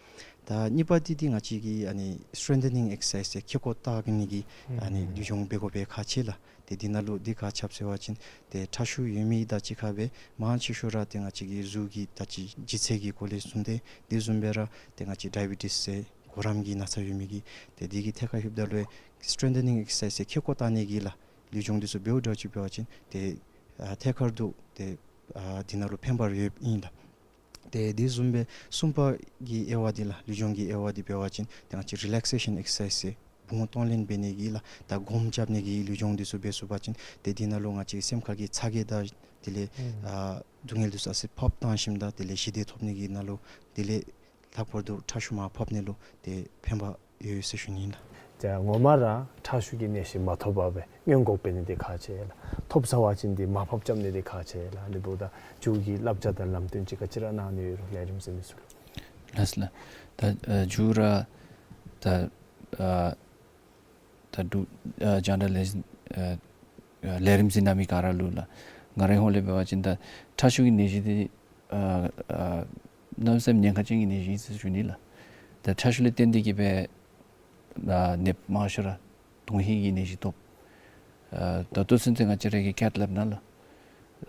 ད་གཉིས་པ་འདི་འདི་ང་བཅས་ཀྱི་ཨ་ནི་སི་ཊེང་ཐ་ནིང་ཨེག་སར་སའིཛ་ཟེར་ཁེ་ཀོ་བཏང་ནི་གི་ཨ་ནི་ཨུམ་ལུས་སྦྱོང་འབད་དགོ་པའི་ཁག་ཆེ་ལགས། ཏེ་འདི་ནང་ལུ་འདི་ག་ཅི་སྦེ་ཟེར་བ་ཅིན་ཏེ་ཁྲག་ཤུགས་ཡོད་མི་དང་གཅིག་ཁར་སྦེ་མང་ཆེ་ཤོས་ར་ཏེ་ང་བཅས་ཀྱི་གཟུགས་ཀྱི་ད་ཅི་ལྗིད་ཚད་ཀྱི་སྐོར་ལས་གསུངས་ཏེ་དེ་བཟུམ་སྦེ་ར་ཏེ་ང་བཅས་ཌའི་བི་ཊིས་ཟེར་གོ་རམས་ཀྱི་ན་ཚ་ཡོད་མི་གིས་ཏེ་འདི་གི་ཐད་ཁར་ལྷོདཔ་ད་ལུ་སི་ཊེང་ཐ་ནིང་ཨེག་སར་སའིཛ་ཟེར་ཁེ་ཀོ་བཏང་ནི་གི་ལགས་ལུས་སྦྱོང་འདི་ཚུ་འབདཝ་འདྲཝ་ཅིག་འབད་བ་ཅིན་ཏེ་ཨ་ཐད་ཀར་དུ་ཏེ་ཨ་འདི་ནང་ལུ་ཕན་པ་ཡོདཔ་ཨིན་ལགས། ཏེ་དེ་བཟུམ་སྦེ་གསུམ་པ་གི་དབྱེ་བ་འདི་ལགས་ལུས་སྦྱོང་གི་དབྱེ་བ་འདི་འབད་བ་ཅིན་ཏེ་ང་བཅས་རི་ལེག་སེ་ཤཱན་ཨེག་སར་སའིཛ་ཟེར་བུང་གཏོང་ལེན་འབད་ནི་གི་ལགས། ད་སྒོམ་རྐྱབ་ནི་གི་ལུས་སྦྱོང་འདི་ཚུ་འབད་ཚུགས་པ་ཅིན་ཏེ་འདི་ནང་ལུ་ང་བཅས་སེམས་ཁ་གི་ཚ་གྱང་དང་དེ་ལས་ཨ་སྡུག་བསྔལ་འདི་ཚུ་ཨ་ཙི་ཕབ་བཏང་ཞིནམ་ད་དེ་ལས་ཞི་བདེ་ཐོབ་ནི་གི་ནང་ལུ་དེ་ལས་ལྷག་པར་དུ་ཁྲག་ཤུགས་མར་ཕབ་ནི་ལུ་ཏེ་ཕན་པ་ཡོད་ཟེར་ཞུ་ནི་ཨིན་ལགས། ད་ངོ་མ་ར་ཁྲག་ཤུགས་ཀྱི་ནད་གཞི་མ་ཐོབ་པར་སྦེ་སྔོན་འགོག་འབད་ནི་འདི་ཁག་ཆེ་ལགས། ཐོབ་ཚར་བ་ཅིན་འདི་མར་ཕབ་རྐྱབ་ནི་འདི་ཁག་ཆེ་ལགས། ཨ་ནི་འབདཝ་ད་མཇུག་གི་བསླབ་བྱ་དང་ལམ་སྟོན་ཅིག་ག་ཅི་ར་གནང་ནི་ཡོད་རུང་ལས་རིམ་གཟིགས་མི་ཚུ་ལུ། ལགས་ལགས། ད་ཨ་མཇུག་ར་ད་ཨ་ད་འབྲུག་ཨ་རྒྱང་བསྒྲགས་ལས་ཨ་ཨ་ལས་རིམ་གཟིགས་གནང་མི་ག་ར་ལུ་ལགས། ང་རའི་ཧོངས་ལས་འབད་བ་ཅིན་ད་ཁྲག་ཤུགས་ཀྱི་ནད་གཞི་འདི་ཨ་ཨ་གནམ་མེད་ས་མེད་ཉེན་ཁ་ཅན་གྱི་ནད་གཞི་ཨིན་ཟེར་ཞུ་ནི་ལགས། ད་ཁྲག་ཤུགས་ལས་བརྟེན་ཏེ་གི་སྦེ་ཨ་ནདཔ་མང་ཤོས་ར་དོན་ཧིང་གི་ནད་གཞི་ཐོབ། ཨ་ད་ལྟོ་ཚུན་ཚོད་ང་བཅས་ར་གི་ཁེཐ་ལེབ་ནང་ལགས་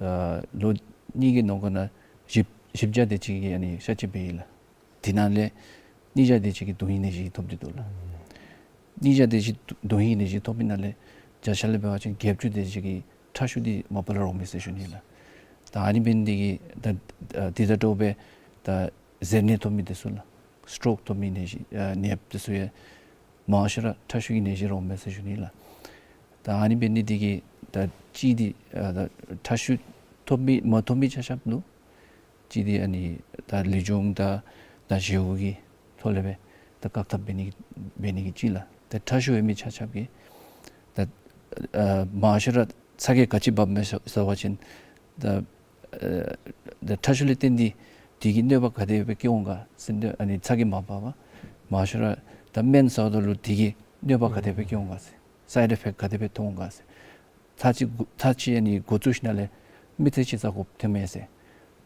ཨ་ལོ་གཉིས་ཀྱི་ནང་འཁོད་ནང་བཞི་བཞི་བརྒྱ་དེ་ཅིག་གིས་ཨ་ནི་གཤག་བཅོས་འབད་ཡི་ལགས། དེ་ནང་ལས་གཉིས་བརྒྱ་དེ་ཅིག་གིས་དོན་ཧིང་ནད་གཞི་ཐོབ་སྟེ་འདུག་ལགས། གཉིས་བརྒྱ་དེ་ཅིག་དོན་ཧིང་ནད་གཞི་ཐོབ་མི་ནང་ལས་བརྒྱ་ཆ་ལས་འབད་བ་ཅིན་བརྒྱད་ཅུ་དེ་ཅིག་གིས་ཁྲག་ཤུགས་འདི་མ་པ་ལས་རོགས་མས་ཟེར་ཞུ་ནི་ལགས། ད་ཨ་ནི་འབད་ནི་འདི་གིས་ད་ཨ་འདི་དང་འདྲཝ་སྦེ་ད་གཟེར་ནད་ཐོབ་མི་འདི་ཚུ་ལགས། སི་ཊོག་ཐོབ་མི་ནད་གཞི་ཨ་ནདཔ་འདི་ཚུ་ཡང་མང་ཤོས་ར་ཁྲག་ཤུགས་ཀྱི་ནད་གཞི་རོགས་མས་ཟེར་ཞུ་ནི་ལགས། ད་ཨ་ནི་འབད་ནི་འདི་གིས་ད་གཅིག་འདི་ཨ་ད་ཁྲག་ཤུགས་ཐོབ་མི་མ་ཐོབ་མི་ཆ་ཁྱབ་ལུ་གཅིག་འདི་ཨ་ནི་ད་ལུས་སྦྱོང་དང་ད་བཞེས་སྒོ་གི་ཐོག་ལས་སྦེ་ད་བཀག་ཐབས་འབད་ནི་འབད་ནི་གི་གཅིག་ལགས། ད་ཁྲག་ཤུགས་ཡོད་མི་ཆ་ཁྱབ་ཀྱིས་ད་ཨ་མང་ཤོས་ར་ཚ་གྱང་ག་ཅི་འབབ་མས་ཟེར་བ་ཅིན་ད་ཨ་ད་ཁྲག་ཤུགས་ལས་བརྟེན་ཏེ་དེ་གི་གནོད་པ་ག་དེ་སྦེ་བཀལ་འོང་ག་ཟེར་ཏེ་ཨ་ནི་ཚ་གྱང་མ་འབབ་པར་ མང་ཤོས་ར་ད་སྨན་ཟཝ་ད་ལུ་དེ་གིས་གནོད་པ་ག་དེ་སྦེ་བཀལ་འོང་ག་ཟེར། སའིཌ་ཨི་ཕེཀཊ་ག་དེ་སྦེ་ཐོན་འོང་ག་ཟེར། ཚར་གཅིག་གུ་ཚར་གཅིག་ཨ་ནི་འགོ་བཙུགས་ཞིནམ་ལས་མི་ཚེ་གཅིག་ཟ་དགོཔ་ཐོནམ་མས་ཟེར།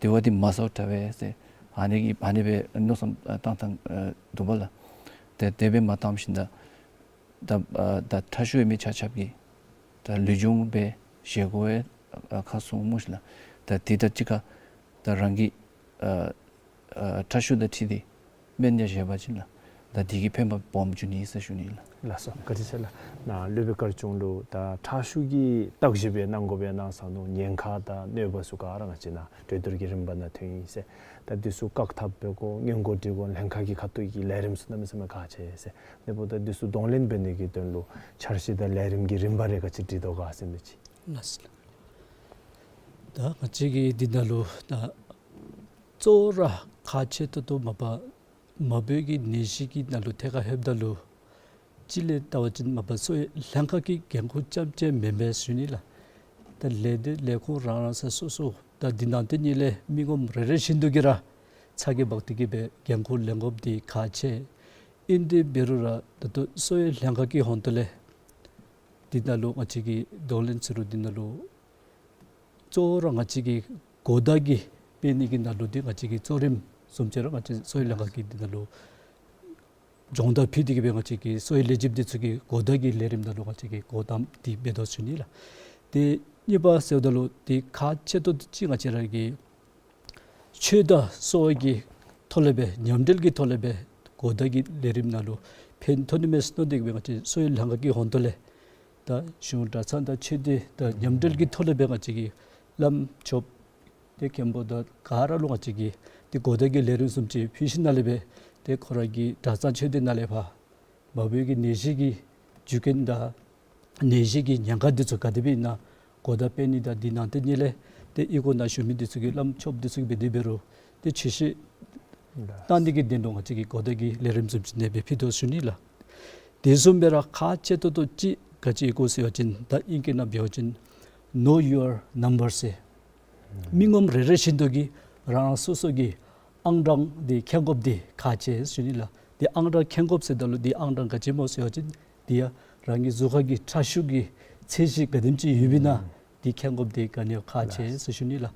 དེ་བ་འདི་མ་ཟཝ་དྲག་པས་ཟེར། ཨ་ནི་གི་ཨ་ནི་སྦེ་མནོ་བསམ་ཨ་བཏང་བཏང་ཨ་འདུག་པ་ལགས། ཏེ་དེ་སྦེ་མ་བཏངམ་ཤིག་ད་ད་ཨ་ད་ཁྲག་ཤུགས་ཡོད་མི་ཆ་ཁྱབ་ཀྱིས་ད་ལུས་སྦྱོང་སྦེ་བཞེས་དགོ་པའི་ཨ་ཁ་གསུངམ་ཤིག་ལགས། ད་དེ་དང་གཅིག་ཁར་ད་རང་གི་ཨ་ཨ་ཁྲག་ཤུགས་དང་འཁྲིལ་ཏེ་སྨན་ཡང་བཞེས་པ་ཅིན་ལགས། ད་དེ་གིས་ཕན་པ་སྦོམ་འབྱུང་ནི་ཟེར་ཞུ་ནི་ལགས། ལགས་སོ། བཀའ་དྲིན་ཆེ་ལགས། ནཱ་སློབ་དཔོན་དཀར་ཆུང་ལུ་ད་ཁྲག་ཤུགས་ཀྱི་བརྟག་ཞིབ་སྦེ་གནང་དགོ་པས་གནང་ས་ནུག། ཉེན་ཁ་དང་གནོད་པ་ཚུ་ག་ར་ང་བཅས་ནཱ་གྲོས་བསྡུར་གྱི་རིམ་པ་ནང་ཐོན་ཡི་ཟེར། ད་འདི་ཚུ་བཀག་ཐབས་འབད་དགོ། སྔོན་འགོག་འབྲི་དགོ། ལྷན་ཁག་གི་ཁ་ཐུག་གི་ལས་རིམ་ཚུ་གནམ་མེད་ས་མེད་ཁག་ཆེ་ཟེར། དེ་འབདཝ་ད་འདི་ཚུ་གདོང་ལེན་འབད་ནི་གི་དོན་ལུ་འཆར་གཞི་དང་ལས་རིམ་གྱི་རིམ་པ་རེ་ག་ཅི་སྒྲིག་དོ་ག་ཟེར་མི་ཅིག། ལགས་སོ། ད་ང་བཅས་ཀྱིས་འདི་ནང་ལུ་ད་གཙོ་བོ་ར་ཁག་ཆེ་ཏོག་ཏོ་མ་པ་མ་བོད་ཀྱི་ནད་གཞི་གི་ནང་ལུ་ཐད་ཁར་ལྷོདཔ་ད་ལུ་སྤྱིར་ལས་བལྟ་བ་ཅིན་མ་པ་གསོ་བའི་ལྷན་ཁག་གི་འགན་ཁུར་རྐྱངམ་ཅིག་མེན་པས་ཟེར་ཞུ་ནི་ལགས། ད་ལས་སྡེ་ལས་ཁུངས་རང་རང་ས་སོ་སོ་ད་འདི་ནང་དེ་ཉིད་ལས་མི་ངོམ་རེ་རེ་བཞིན་དུ་གིས་ར་ཚ་གྱང་འབག་སྟེ་གིས་སྦེ་འགན་ཁུར་ལེན་དགོཔ་འདི་ཁག་ཆེ། ཨིན་ཏེ་འབད་རུང་ར་ད་ལྟོ་གསོ་བའི་ལྷན་ཁག་གི་ཧོང་ཏོ་ལས་འདི་ནང་ལུ་ང་བཅས་ཀྱིས་གདོང་ལེན་ཟེར་རུང་འདི་ནང་ལུ་གཙོ་བོ་ར་ང་བཅས་ཀྱིས་གོ་བརྡ་གི་སྤེལ་ནི་གི་ནང་ལུ་འདི་ང་བཅས་ཀྱི་གཙོ་རིམ་བཟུམ་ཅིག་ར་ང་བཅས་གསོ་བའི་ལྷན་ཁག་གིས་འདི་ནང་ལུ་སྦྱོང་བརྡར་ཕུལ་ཏེ་གིས་སྦེ་ང་བཅས་ཀྱི་གསོ་བའི་ལས་བྱེདཔ་འདི་ཚུ་གིས་གོ་བརྡ་གི་ལས་རིམ་ནང་ལུ་ང་བཅས་ཀྱིས་གོ་ཏམ་འདི་འབད་དོ་ཟེར་ཞུ་ནི་ལགས། ཏེ་གཉིས་པ་ཟེརཝ་ད་ལུ་འདི་ཁག་ཆེ་ཏོག་ཏོ་ཅིག་ང་བཅས་ར་གིས་ཆོས་དང་གསོ་བ་གི་ཐོག་ལས་སྦེ་མཉམ་འབྲེལ་གྱི་ཐོག་ལས་སྦེ་གོ་བརྡ་གི་ལས་རིམ་ནང་ལུ་ཕན་ཐོགས་ནི་མས་ཟེར་མནོ་སྟེ་གིས་སྦེ་ང་བཅས་གསོ་བའི་ལྷན་ཁག་གི་ཧོང་ཏོ་ལས་ད་གཞུང་གྲྭ་ཚང་དང་ཆོས་སྡེ་དང་མཉམ་འབྲེལ་གྱི་ཐོག་ལས་སྦེ་ང་བཅས་ཀྱིས་བླམ་ཆོསཔ་ཏེ་མཁན་པོ་དང་ག་ར་ལུ་ང་བཅས་ཀྱིས་ཏེ་གོ་བརྡ་གི་ལས་རིམ་བཟུམ་ཅིག་ཕུལ་ཞིནམ་ལས་སྦེ་ཏེ་ཁོང་ར་གི་གྲྭ་ཚང་ཆོས་སྡེ་ནང་ལས་ཕར་མ་བོད་ཀྱི་ནད་གཞི་གི་རྒྱུ་རྐྱེན་དང་ནད་གཞི་གི་ཉེན་ཁ་འདི་ཚུ་ག་དེ་སྦེ་ཨིན་ན་གོ་བརྡ་སྤེལ་ནི་དང་འདི་ནང་དེ་ཉིད་ལས་ཏེ་གཡུས་སྒོ་ནང་བཞུགས་མི་འདི་ཚུ་གིས་བླམ་ཆོསཔ་འདི་ཚུ་གིས་འབད་དེ་འབད་རུང་ཏེ་ཆོས་བཤད་གནང་ནི་གི་དོན་ལུ་ང་བཅས་ཀྱིས་གོ་བརྡ་གི་ལས་རིམ་བཟུམ་ཅིག་ཨ་ནེ་སྦེ་ཕུལ་དོ་ཟེར་ཞུ་ནི་ལགས། དེ་བཟུམ་སྦེ་ར་ཁག་ཆེ་ཏོག་ཏོ་ཅིག་ག་ཅི་ཨིན་གོ་ཟེར་བ་ཅིན་ད་ཨིང་སྐད་ནང་འབད་བ་ཅིན་know your number ཟེར། མི་ངོམ་རེ་རེ་བཞིན་དུ་གིས་རང་རང་སོ་སོ་གི་ཨང་གྲངས་འདི་མཁྱེན་དགོཔ་འདི་ཁག་ཆེ་ཟེར་ཞུ་ནི་ལགས། འདི་ཨང་གྲངས་མཁྱེན་དགོཔ་ཟེརཝ་ད་ལུ་འདི་ཨང་གྲངས་ག་ཅི་སྨོ་ཟེར་བ་ཅིན་འདི་ཡང་རང་གི་གཟུགས་ཁར་གྱི་ཁྲག་ཤུགས་ཀྱི་ཚད་གཞི་ག་དེམ་ཅིག་ཡོདཔ་ཨིན་ན་འདི་མཁྱེན་དགོཔ་འདི་ག་ནི་ཡང་ཁག་ཆེ་ཟེར་ཞུ་ནི་ལགས།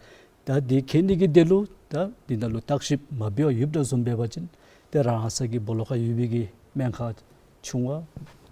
ད་འདི་མཁྱེན་ནི་གི་དོན་ལུ་ད་འདི་ནང་ལུ་བརྟག་ཞིབ་མ་འབད་བར་ཡོདཔ་དང་བཟུམ་འབད་བ་ཅིན་ཏེ་རང་ས་གི་སྦོ་ལོགས་ཁར་ཡོད་པའི་གི་སྨན་ཁང་ཆུང་བ་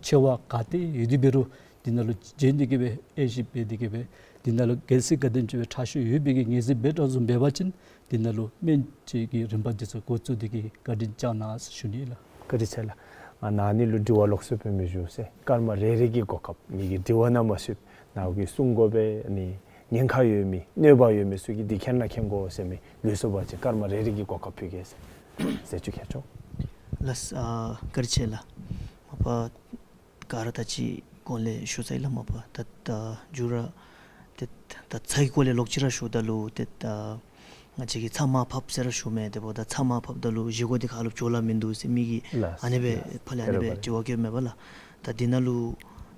ཆེ་བ་ག་ཏེ་ཡོད་དེ་འབད་རུང་འདི་ནང་ལུ་བྱོན་ཏེ་གིས་སྦེ་དབྱེ་ཞིབ་འབད་དེ་གིས་སྦེ་འདི་ནང་ལུ་གལ་སྲིད་ག་དེམ་ཅིག་སྦེ་ཁྲག་ཤུགས་ཡོད་པའི་གི་ངེས་ཤེས་འབད་དོ་བཟུམ་འབད་བ་ཅིན་འདི་ནང་ལུ་སྨན་བཅོས་ཀྱི་རིམ་པ་འདི་ཚུ་འགོ་བཙུགས་ཏེ་གིས་བཀའ་དྲིན་བསྐྱང་གནང་ཟེར་ཞུ་ནི་ལགས། བཀའ་དྲིན་ཆེ་ལགས། ང་ནཱ་ནི་ལུ་དྲི་བ་ལོགས་སུ་སྤེལ་མི་ཞུ་ཟེར། སྐར་མ་རེ་རེ་གི་གོ་སྐབས་ངེ་གི་དྲི་བ་ནང་མ་ཚུད་ནཱ་གིས་གསུང་དགོ་པས། ཨ་ནི་ཉེན་ཁ་ཡོད་མི་གནོད་པ་ཡོད་མི་ཚུ་གིས་འདི་མཁྱེན་ན་མཁྱེན་དགོ་ཟེར་མི་ལུས་སོ་བ་ཅིན་སྐར་མ་རེ་རེ་གི་གོ་སྐབས་ཕུལ་གེ་ཟེར། ཟེར་ཅིག་ཁྱེད་ཆོ། ལགས་སོ། ཨ་བཀའ་དྲིན་ཆེ་ལགས། མ་པ་ག་ར་ད་ཅི་གོང་ལས་ཞུ་ཚར་ཡི་ལགས། མ་པ་ད་ད་མཇུག་ར་ཏེ་ད་ཚ་གི་སྐོར་ལས་ལོག་ཅི་ར་ཞུཝ་ད་ལུ་ཏེ་ད་ང་བཅས་ཀྱིས་ཚྭ་མར་ཕབ་ཟེར་ར་ཞུཝ་མས། དེ་འབདཝ་ད་ཚྭ་མར་ཕབ་ད་ལུ་བཞེས་སྒོ་འདི་ཁར་ལུ་བྲོ་བརླག་མིན་འདུག་ཟེར་མི་གིས་ལགས་སོ། ཨ་ནེ་སྦེ་ལགས་སོ། ཕར་ལས་ཨ་ནེ་སྦེ་དྲི་བ་བཀོདཔ་མས་པ་ལགས། ད་འདི་ནང་ལུ་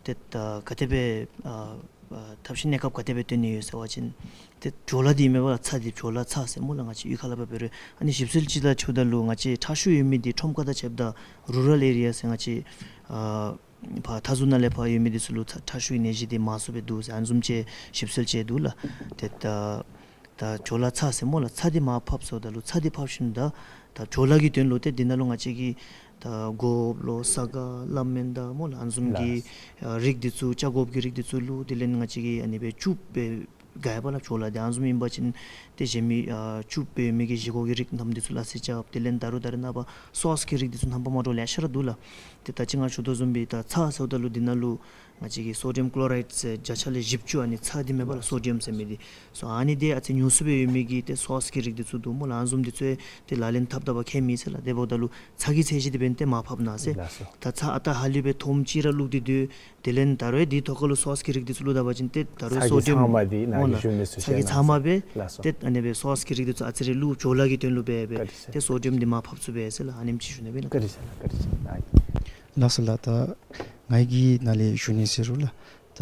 ཏེ་ད་ག་དེ་སྦེ་ཨ་ཨ་ཐབས་ཤེས་གནས་སྐབས་ག་དེ་སྦེ་བཏོན་ནི་ཡོད་ཟེར་བ་ཅིན་ཏེ་བྲོ་བརླག་འདི་མེན་པ་ལགས། ཚྭ་འདི་བྲོ་བརླག་ཚར་ཟེར་སྨོ་ལགས། ང་བཅས་གཡུས་ཁ་ལས་ཕར་འབད་རུང་ཨ་ནི་ཞིབ་འཚོལ་ཅིག་ལུ་ཞུཝ་ད་ལུ་ང་བཅས་ཁྲག་ཤུགས་ཡོད་མི་འདི་ཁྲོམ་ཁ་དང་ཕྱདཔ་ད་རུ་རཱལ་ཨེ་རི་ཡ་ཟེར་ང་བཅས་ཨ་ཕར་མཐའ་ཟུར་ནང་ལས་ཕར་ཡོད་མི་འདི་ཚུ་ལུ་ཁྲག་ཁྲག་ཤུགས་ཀྱི་ནད་གཞི་འདི་མང་སུ་སྦེ་འདུག་ཟེར་ཨ་ནི་བཟུམ་ཅིག་ཞིབ་འཚོལ་ཅིག་འདུག་ལགས། ཏེ་ད་ད་བྲོ་བརླག་ཚར་ཟེར་སྨོ་ལགས། ཚྭ་འདི་མར་ཕབ་ཟེརཝ་ད་ལུ་ཚྭ་འདི་ཕབ་ཞིནམ་ད་ད་བྲོ་བརླག་གི་དོན་ལུ་ཏེ་འདི་ནང་ལུ་ང་བཅས་ཀྱིས་ད་སྒོགཔ་ལོ་ས་ག་སླ་སྨན་དང་སྨོ་ལགས་ཨ་ནི་བཟུམ་གྱི་ལགས། ཨ་རིགས་འདི་ཚུ་ཆ་སྒོགཔ་ཀྱི་རིགས་འདི་ཚུ་བླུགས། དེ་ལས་ང་བཅས་ཀྱིས་ཨ་ནི་སྦེ་བཅུག་སྦེ་དགའ་ཡི་པ་ལགས། བྲོ་བརླག་འདི་ཨ་ནི་བཟུམ་ཨིན་པ་ཅིན་ཏེ་གཞན་མི་ཨ་བཅུག་སྦེ་མི་གི་བཞེས་སྒོ་གི་རིགས་རྣམས་འདི་ཚུ་སླ་བསྲེ་རྐྱབ། དེ་ལས་ད་རུང་ད་རེས་ནངས་པ་སོསི་གི་རིགས་འདི་ཚུ་རྣམ་པ་མ་འདྲཝ་ལེ་ཤ་ར་འདུག་ལགས། ཏེ་ད་ཅི་ང་ཞུ་དོ་བཟུམ་སྦེ་ད་ཚྭ་ཟེརཝ་ད་ལུ་འདི་ནང་ལུ་ང་བཅས་ཀྱིས་སོ་ཌི་ཡམ་ཀློ་རའིཌ་ཟེར་བརྒྱ་ཆ་ལས་བཞི་བཅུ་ཨ་ནི་ཚྭ་འདི་མེན་པ་ལགས། སོ་ཌི་ཡམ་ཟེར་མི་འདི་སོ་ཨ་ནི་འདི་ཨ་ཙི་ཉུང་སུ་སྦེ་ཡོད་མི་གི་ཏེ་སོསི་གི་རིགས་འདི་ཚུ་འདུག་སྨོ་ལགས། ཨ་ནི་བཟུམ་འདི་ཚུ་ཏེ་ལག་ལེན་འཐབ་འཐབ་པར་ཁྱད་མེད་ཟེར་ལགས། དེ་འབདཝ་ད་ལུ་ཚྭ་གི་ཚད་གཞི་འདི་འབདན་ཏེ་མར་ཕབ་གནང་ཟེར། ལགས་སོ། ད་ཚྭ་ཨ་རྟག་ཧ་ལུགས་སྦེ་ཐོམ་ཅིག་ར་བླུགས་ཏེ་སྡོད། དེ་ལས་ད་རུང་འདི་ཐོག་ཁར་ལུ་སོསི་གི་རིགས་འདི་ཚུ་བླུགས་ད་པ་ཅིན་ཏེ་ད་རུང་ཚྭ་གི་སོ་ཌི་ཡམ་ཚང་མ་འདི་ནཱ་འོ་ལགས་གཞུང་མི་ཚུ་ཚྭ་གི་ཚང་མ་སྦེ་ལགས་སོ། ཏེ་ཨ་ནི་སྦེ་སོསི་གི་རིགས་འདི་ཚུ་ཨ་ཙི་རེ་བླུགས་བྲོ་བརླག་གི་དོན་ལུ་སྦེ་སྦེ་བཀའ་དྲིན་ཆེ། ཏེ་སོ་ཌི་ཡམ་འདི་མར་ཕབ་ཚུགས་པས་ཟེར་ལགས། ཨ་ནེམ་ཅིག་ཞུ་ནི་སྦེ་ལགས། བཀའ་དྲིན་ཆེ་ལགས། བཀའ་དྲིན་ཆེ་ལགས། ལགས་སོ་ལགས། ད་ངེ་གི་ནཱ་ལས་ཞུ་ནི་ཟེར་རུང་ལགས། ད་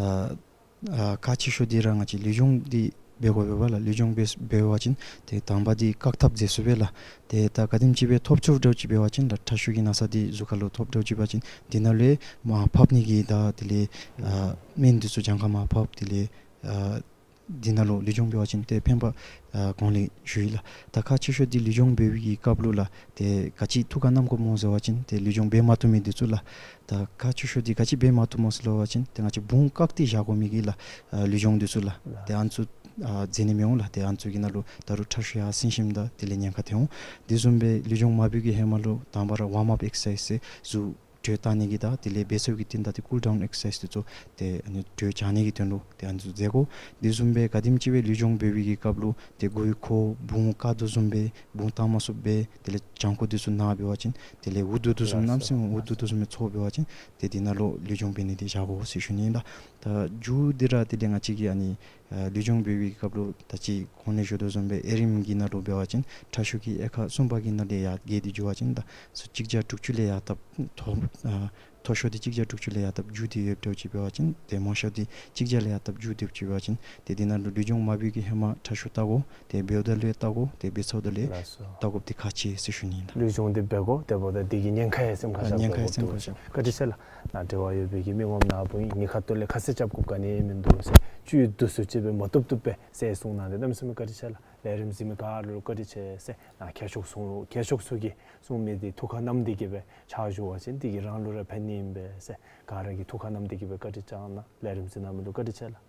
ཨ་ཁག་ཆེ་ཤོས་འདི་ར་ང་བཅས་ལུས་སྦྱོང་འདི་ འབད་དགོ་པས་ལགས། ལུས་སྦྱོང་འབད་འབད་བ་ཅིན་ཏེ་དང་པ་འདི་བཀག་ཐབས་མཛད་ཚུགས་པས་ལགས། ཏེ་ད་ག་དེམ་ཅིག་སྦེ་ཐོབ་ཚུགསཔ་འདྲཝ་ཅིག་འབད་བ་ཅིན་ལགས། ཁྲག་ཤུགས་ཀྱི་ན་ཚ་འདི་གཟུགས་ཁར་ལུ་ཐོབ་འདྲཝ་ཅིག་འབད་བ་ཅིན་འདི་ནང་ལུ་མར་ཕབ་ནི་གི་ད་དེ་ལས་ཨ་སྨན་འདི་ཚུ་གྱངས་ཁ་མར་ཕབ། དེ་ལས་ཨ་འདི་ནང་ལུ་ལུས་སྦྱོང་འབད་བ་ཅིན་ཏེ་ཕན་པ་ཨ་གོང་ལས་ཞུ་ཡི་ལགས། ད་ཁག་ཆེ་ཤོས་འདི་ལུས་སྦྱོང་འབད་བའི་གི་སྐབས་ལུ་ལགས། ཏེ་ག་ཅི་ཐུགས་ཁར་བསྣམ་དགོཔ་སྨོ་ཟེར་བ་ཅིན་ཏེ་ལུས་སྦྱོང་འབད་མ་བཏུབ་མི་འདི་ཚུ་ལགས། ད་ཁག་ཆེ་ཤོས་འདི་ག་ཅི་འབད་མ་བཏུབ་སྨོ་ཟེར་བ་ཅིན་ཏེ་ང་བཅས་བུང་བཀག་སྟེ་བཞག་དགོ་མི་གི་ལགས་ཨ་ལུས་སྦྱོང་འདི་ཚུ་ལགས། ཏེ་ཨ་ནི་ཚུ་ཨ་མཛད་ནི་མི་འོང་ལགས། ཏེ་ཨ་ནི་ཚུ་གི་ནང་ལུ་ད་རུང་ཁྲག་ཤུགས་ཡར་སེང་ཞིནམ་ད་དེ་ལས་ཉེན་ཁ་ཐོན་འོང་། དེ་བཟུམ་སྦེ་ལུས་སྦྱོང་མ་འབད་བའི་གི་ཧེ་མ་ལུ་དང་པ་ར་ཝརམ་ཨཔ་ཨེག་སར་སའིཛ་ཟེར་གཟུགས་དྲོད་བཏང་ནི་གི་ད་དེ་ལས་འབད་ཚར་བའི་གི་རྟིང་བདའ་སྟེ་ཀུལ་ཌའུན་ཨེག་སར་སའིཛ་འདི་ཚུ་ཏེ་ཨ་ནི་དྲོད་བྱང་ནི་གི་དོན་ལུ་ཏེ་ཨ་ནི་ཚུ་མཛད་དགོ། དེ་བཟུམ་སྦེ་ག་དེམ་ཅིག་སྦེ་ལུས་སྦྱོང་འབད་བའི་གི་སྐབས་ལུ་ཏེ་མགུ་ཡུ་འཁོར་བུང་བཀག་དོ་བཟུམ་སྦེ་བུང་བཏང་མ་ཚུགསཔ་སྦེ་དེ་ལས་བྱང་ཁོག་འདི་ཚུ་ན་འབད་བ་ཅིན་དེ་ལས་འུ་སྡུག་དོ་བཟུམ་གནམ་མེད་ས་མེད་འུ་སྡུག་དོ་བཟུམ་སྦེ་ཚོར་འབད་བ་ཅིན་ཏེ་འདི་ནང་ལུ་ལུས་སྦྱོང་འབད་ནི་འདི་བཞག་དགོ་ཟེར་ཞུ་ནི་ཨིན་ལགས། ད་མཇུག་འདི་ར་དེ་ལས་ང་བཅས་ཀྱིས་ཨ་ནི་ཨ་ལུས་སྦྱོང་འབད་བའི་སྐབས་ལུ་ད་ཅི་གོང་ལས་ཞུ་དོ་བཟུམ་སྦེ་ཨེ་རིམ་གྱི་ནང་ལུ་འབད་བ་ཅིན་ཁྲག་ཤུགས་ཀྱི་དབྱེ་ཁག་གསུམ་པ་གི་ནང་ལས་ཡར་བརྒལ་ཏེ་འགྱོ་བ་ཅིན་ད་གཅིག་བརྒྱ་དྲུག་ཅུ་ལས་ཡར་བཏབ་མཐོ་ཨ་མཐོ་ཤོས་འདི་གཅིག་བརྒྱ་དྲུག་ཅུ་ལས་ཡར་བཏབ་མཇུག་སྟེ་ཡོདཔ་འདྲཝ་ཅིག་འབད་བ་ཅིན་ཏེ་མང་ཤོས་འདི་གཅིག་བརྒྱ་ལས་ཡར་བཏབ་མཇུག་སྟེ་ཡོདཔ་ཅིག་འབད་བ་ཅིན་ཏེ་འདི་ནང་ལུ་ལུས་སྦྱོང་མ་འབད་བའི་གི་ཧེ་མ་ཁྲག་ཤུགས་བལྟ་དགོ། ཏེ་འབདཝ་ད་ལུ་བལྟ་དགོ། ཏེ་འབད་ཚརཝ་ད་ལུ་ལགས་སོ། བལྟ་དགོཔ་འདི་ཁག་ཆེ་ཟེར་ཞུ་ནི་ཨིན་ལགས། ལུས་སྦྱོང་འདི་འབད་དགོ། དེ་འབདཝ་ད་འདི་གི་ཉེན་ཁ་ཡང་སེམས་ཁར་ཨ་བཞག་ཉེན་ཁ་ཡང་དགོཔ་སེམས་ཁར་འདུག་བཞག། བཀའ་དྲིན་ཆེ་ལགས། ནཱ་འབྲེལ་བ་ཡོད་པའི་གི་མི་ངོམ་ནཱ་བུ་ཨིན། ཉེན་ཁ་ཐོག་ལས་ཁ་གསལ་རྐྱབ་དགོཔ་ག་ནི་ཡང་མིན་འདུག་ཟེར། བཅུད་བསྡུ་སུ་ཅིག་སྦེ་མ་བཏུབ་བཏུབ་སྦེ་ཟེར་གསུངས་གནང་སྟེ་གནམ་མེད་ས་མེད་བཀའ་དྲིན་ཆེ་ལགས། ལས་རིམ་གཟིགས་མི་ག་ར་ལུ་བཀའ་དྲིན་ཆེ་ཟེར། ནཱ་མཁས་མཆོག་ཚུ་མཁས་མཆོག་ཚུ་གིས་གསུངས་མི་འདི་ཐུགས་ཁར་བསྣམས་ཏེ་གི་སྦེ་ཕྱག་ཞུ་བ་ཅིན་འདི་གིས་རང་ལུ་ར་ཕན་ནི་ཨིན་པས་ཟེར། ག་ར་གིས་ཐུགས་ཁར་བསྣམས་ཏེ་གི་སྦེ་བཀའ་དྲིན་བསྐྱང་གནང་། ལས་རིམ་གཟིགས་གནང་མི་ལུ་བཀའ་དྲིན་ཆེ་ལགས།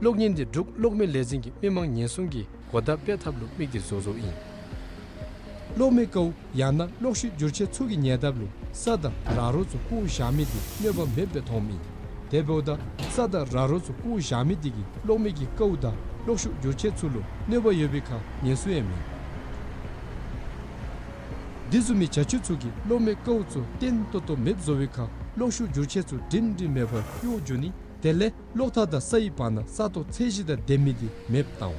གློག་བརྙན་འདི་འབྲུག་གློག་མེ་ལས་འཛིན་གྱིས་མི་མང་ཉེན་སྲུང་གི་གོ་བརྡ་སྤེལ་ཐབས་ལུ་དམིགས་ཏེ་བཟོ་བཟོཝ་ཨིན། གློག་མེ་ཀཝ་ཡང་ན་གློག་ཤུགས་འགྱུར་ཆས་ཚུ་གི་ཉེ་འདབས་ལུ་ས་དང་ར་རོ་ཚུ་བཀོ་བཞག་མི་འདི་གནོད་པ་མེདཔ་སྦེ་མཐོངམ་ཨིན། དེ་འབདཝ་ད་ས་དང་ར་རོ་ཚུ་བཀོ་བཞག་མི་འདི་གིས་གློག་མེ་གི་ཀཝ་དང་གློག་ཤུགས་འགྱུར་ཆས་ཚུ་ལུ་གནོད་པ་ཡོད་པའི་ཁར་ཉེན་སྲུང་ཡང་མེད། འདི་བཟུམ་མའི་བྱ་སྤྱོད་ཚུ་གིས་གློག་མེ་ཀཝ་ཚུ་བརྟན་ཏོག་ཏོ་མེདཔ་བཟོ་བའི་ཁར་གློག་ཤུགས་འགྱུར་ཆས་ཚུ་སྒྲིང་སྒྲིང་མེད་པར་གཡོ་འགྱོ་ནི། དེ་ལས་གློག་ཐག་དང་སའི་བར་ན་ས་སྟོང་ཚད་གཞི་དང་ལྡན་མི་འདི་མེདཔ་བཏང་འོང་།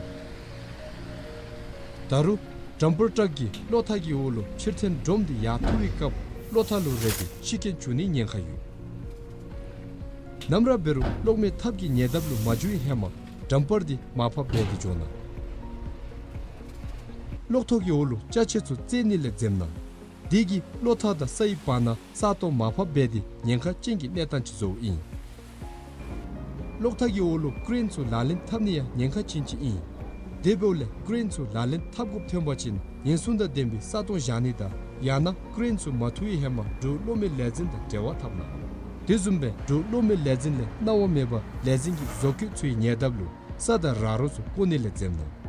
ད་རུང་ཌམ་པར་ཊག་གིས་གློག་ཐག་གི་འོག་ལུ་ཕྱིར་འཐེན་སྒྲོམ་འདི་ཡར་འཐུ་བའི་སྐབས་གློག་ཐག་ལུ་རེག་སྟེ་ཤི་རྐྱེན་བྱུང་ནིའི་ཉེན་ཁ་ཡོད། ནམ་ར་འབད་རུང་གློག་མེ་ཐབ་ཀྱི་ཉེ་འདབས་ལུ་མ་འགྱོ་བའི་ཧེ་མ་ཌམ་པར་འདི་མར་ཕབ་འབད་དེ་འགྱོ་གནང་། གློག་ཐོག་གི་འོག་ལུ་ཅ་ཆས་ཚུ་བཙལ་ནི་ལས་འཛེམ་གནང་། འདི་གིས་གློག་ཐག་དང་སའི་བར་ན་ས་སྟོང་མར་ཕབ་འབད་དེ་ཉེན་ཁ་ཅན་གྱི་གནས་སྟངས་ཅིག་བཟོཝ་ཨིན། གློག་ཐག་གི་འོག་ལུ་ཀེ་རེན་ཚུ་ལག་ལེན་འཐབ་ནི་ཡང་ཉེན་ཁ་ཅན་ཅིག་ཨིན། དེ་འབདཝ་ལས་ཀེ་རེན་ཚུ་ལག་ལེན་འཐབ་དགོཔ་ཐོན་པ་ཅིན་ཉེན་སྲུང་དང་ལྡན་པའི་ས་སྟོང་བཞག་ནི་དང་ཡང་ན་ཀེ་རེན་ཚུ་མ་འཐུ་བའི་ཧེ་མ་འབྲུག་གློག་མེ་ལས་འཛིན་དང་འབྲེལ་བ་འཐབ་གནང་། དེ་བཟུམ་སྦེ་འབྲུག་གློག་མེ་ལས་འཛིན་ལས་གནང་བ་མེད་པར་ལས་འཛིན་གྱི་བཟོ་བཀོད་ཚུའི་ཉེ་འདབས་ལུ་ས་དང་ར་རོ་ཚུ་བཀོ་ནི་ལས་འཛེམ་གནང་།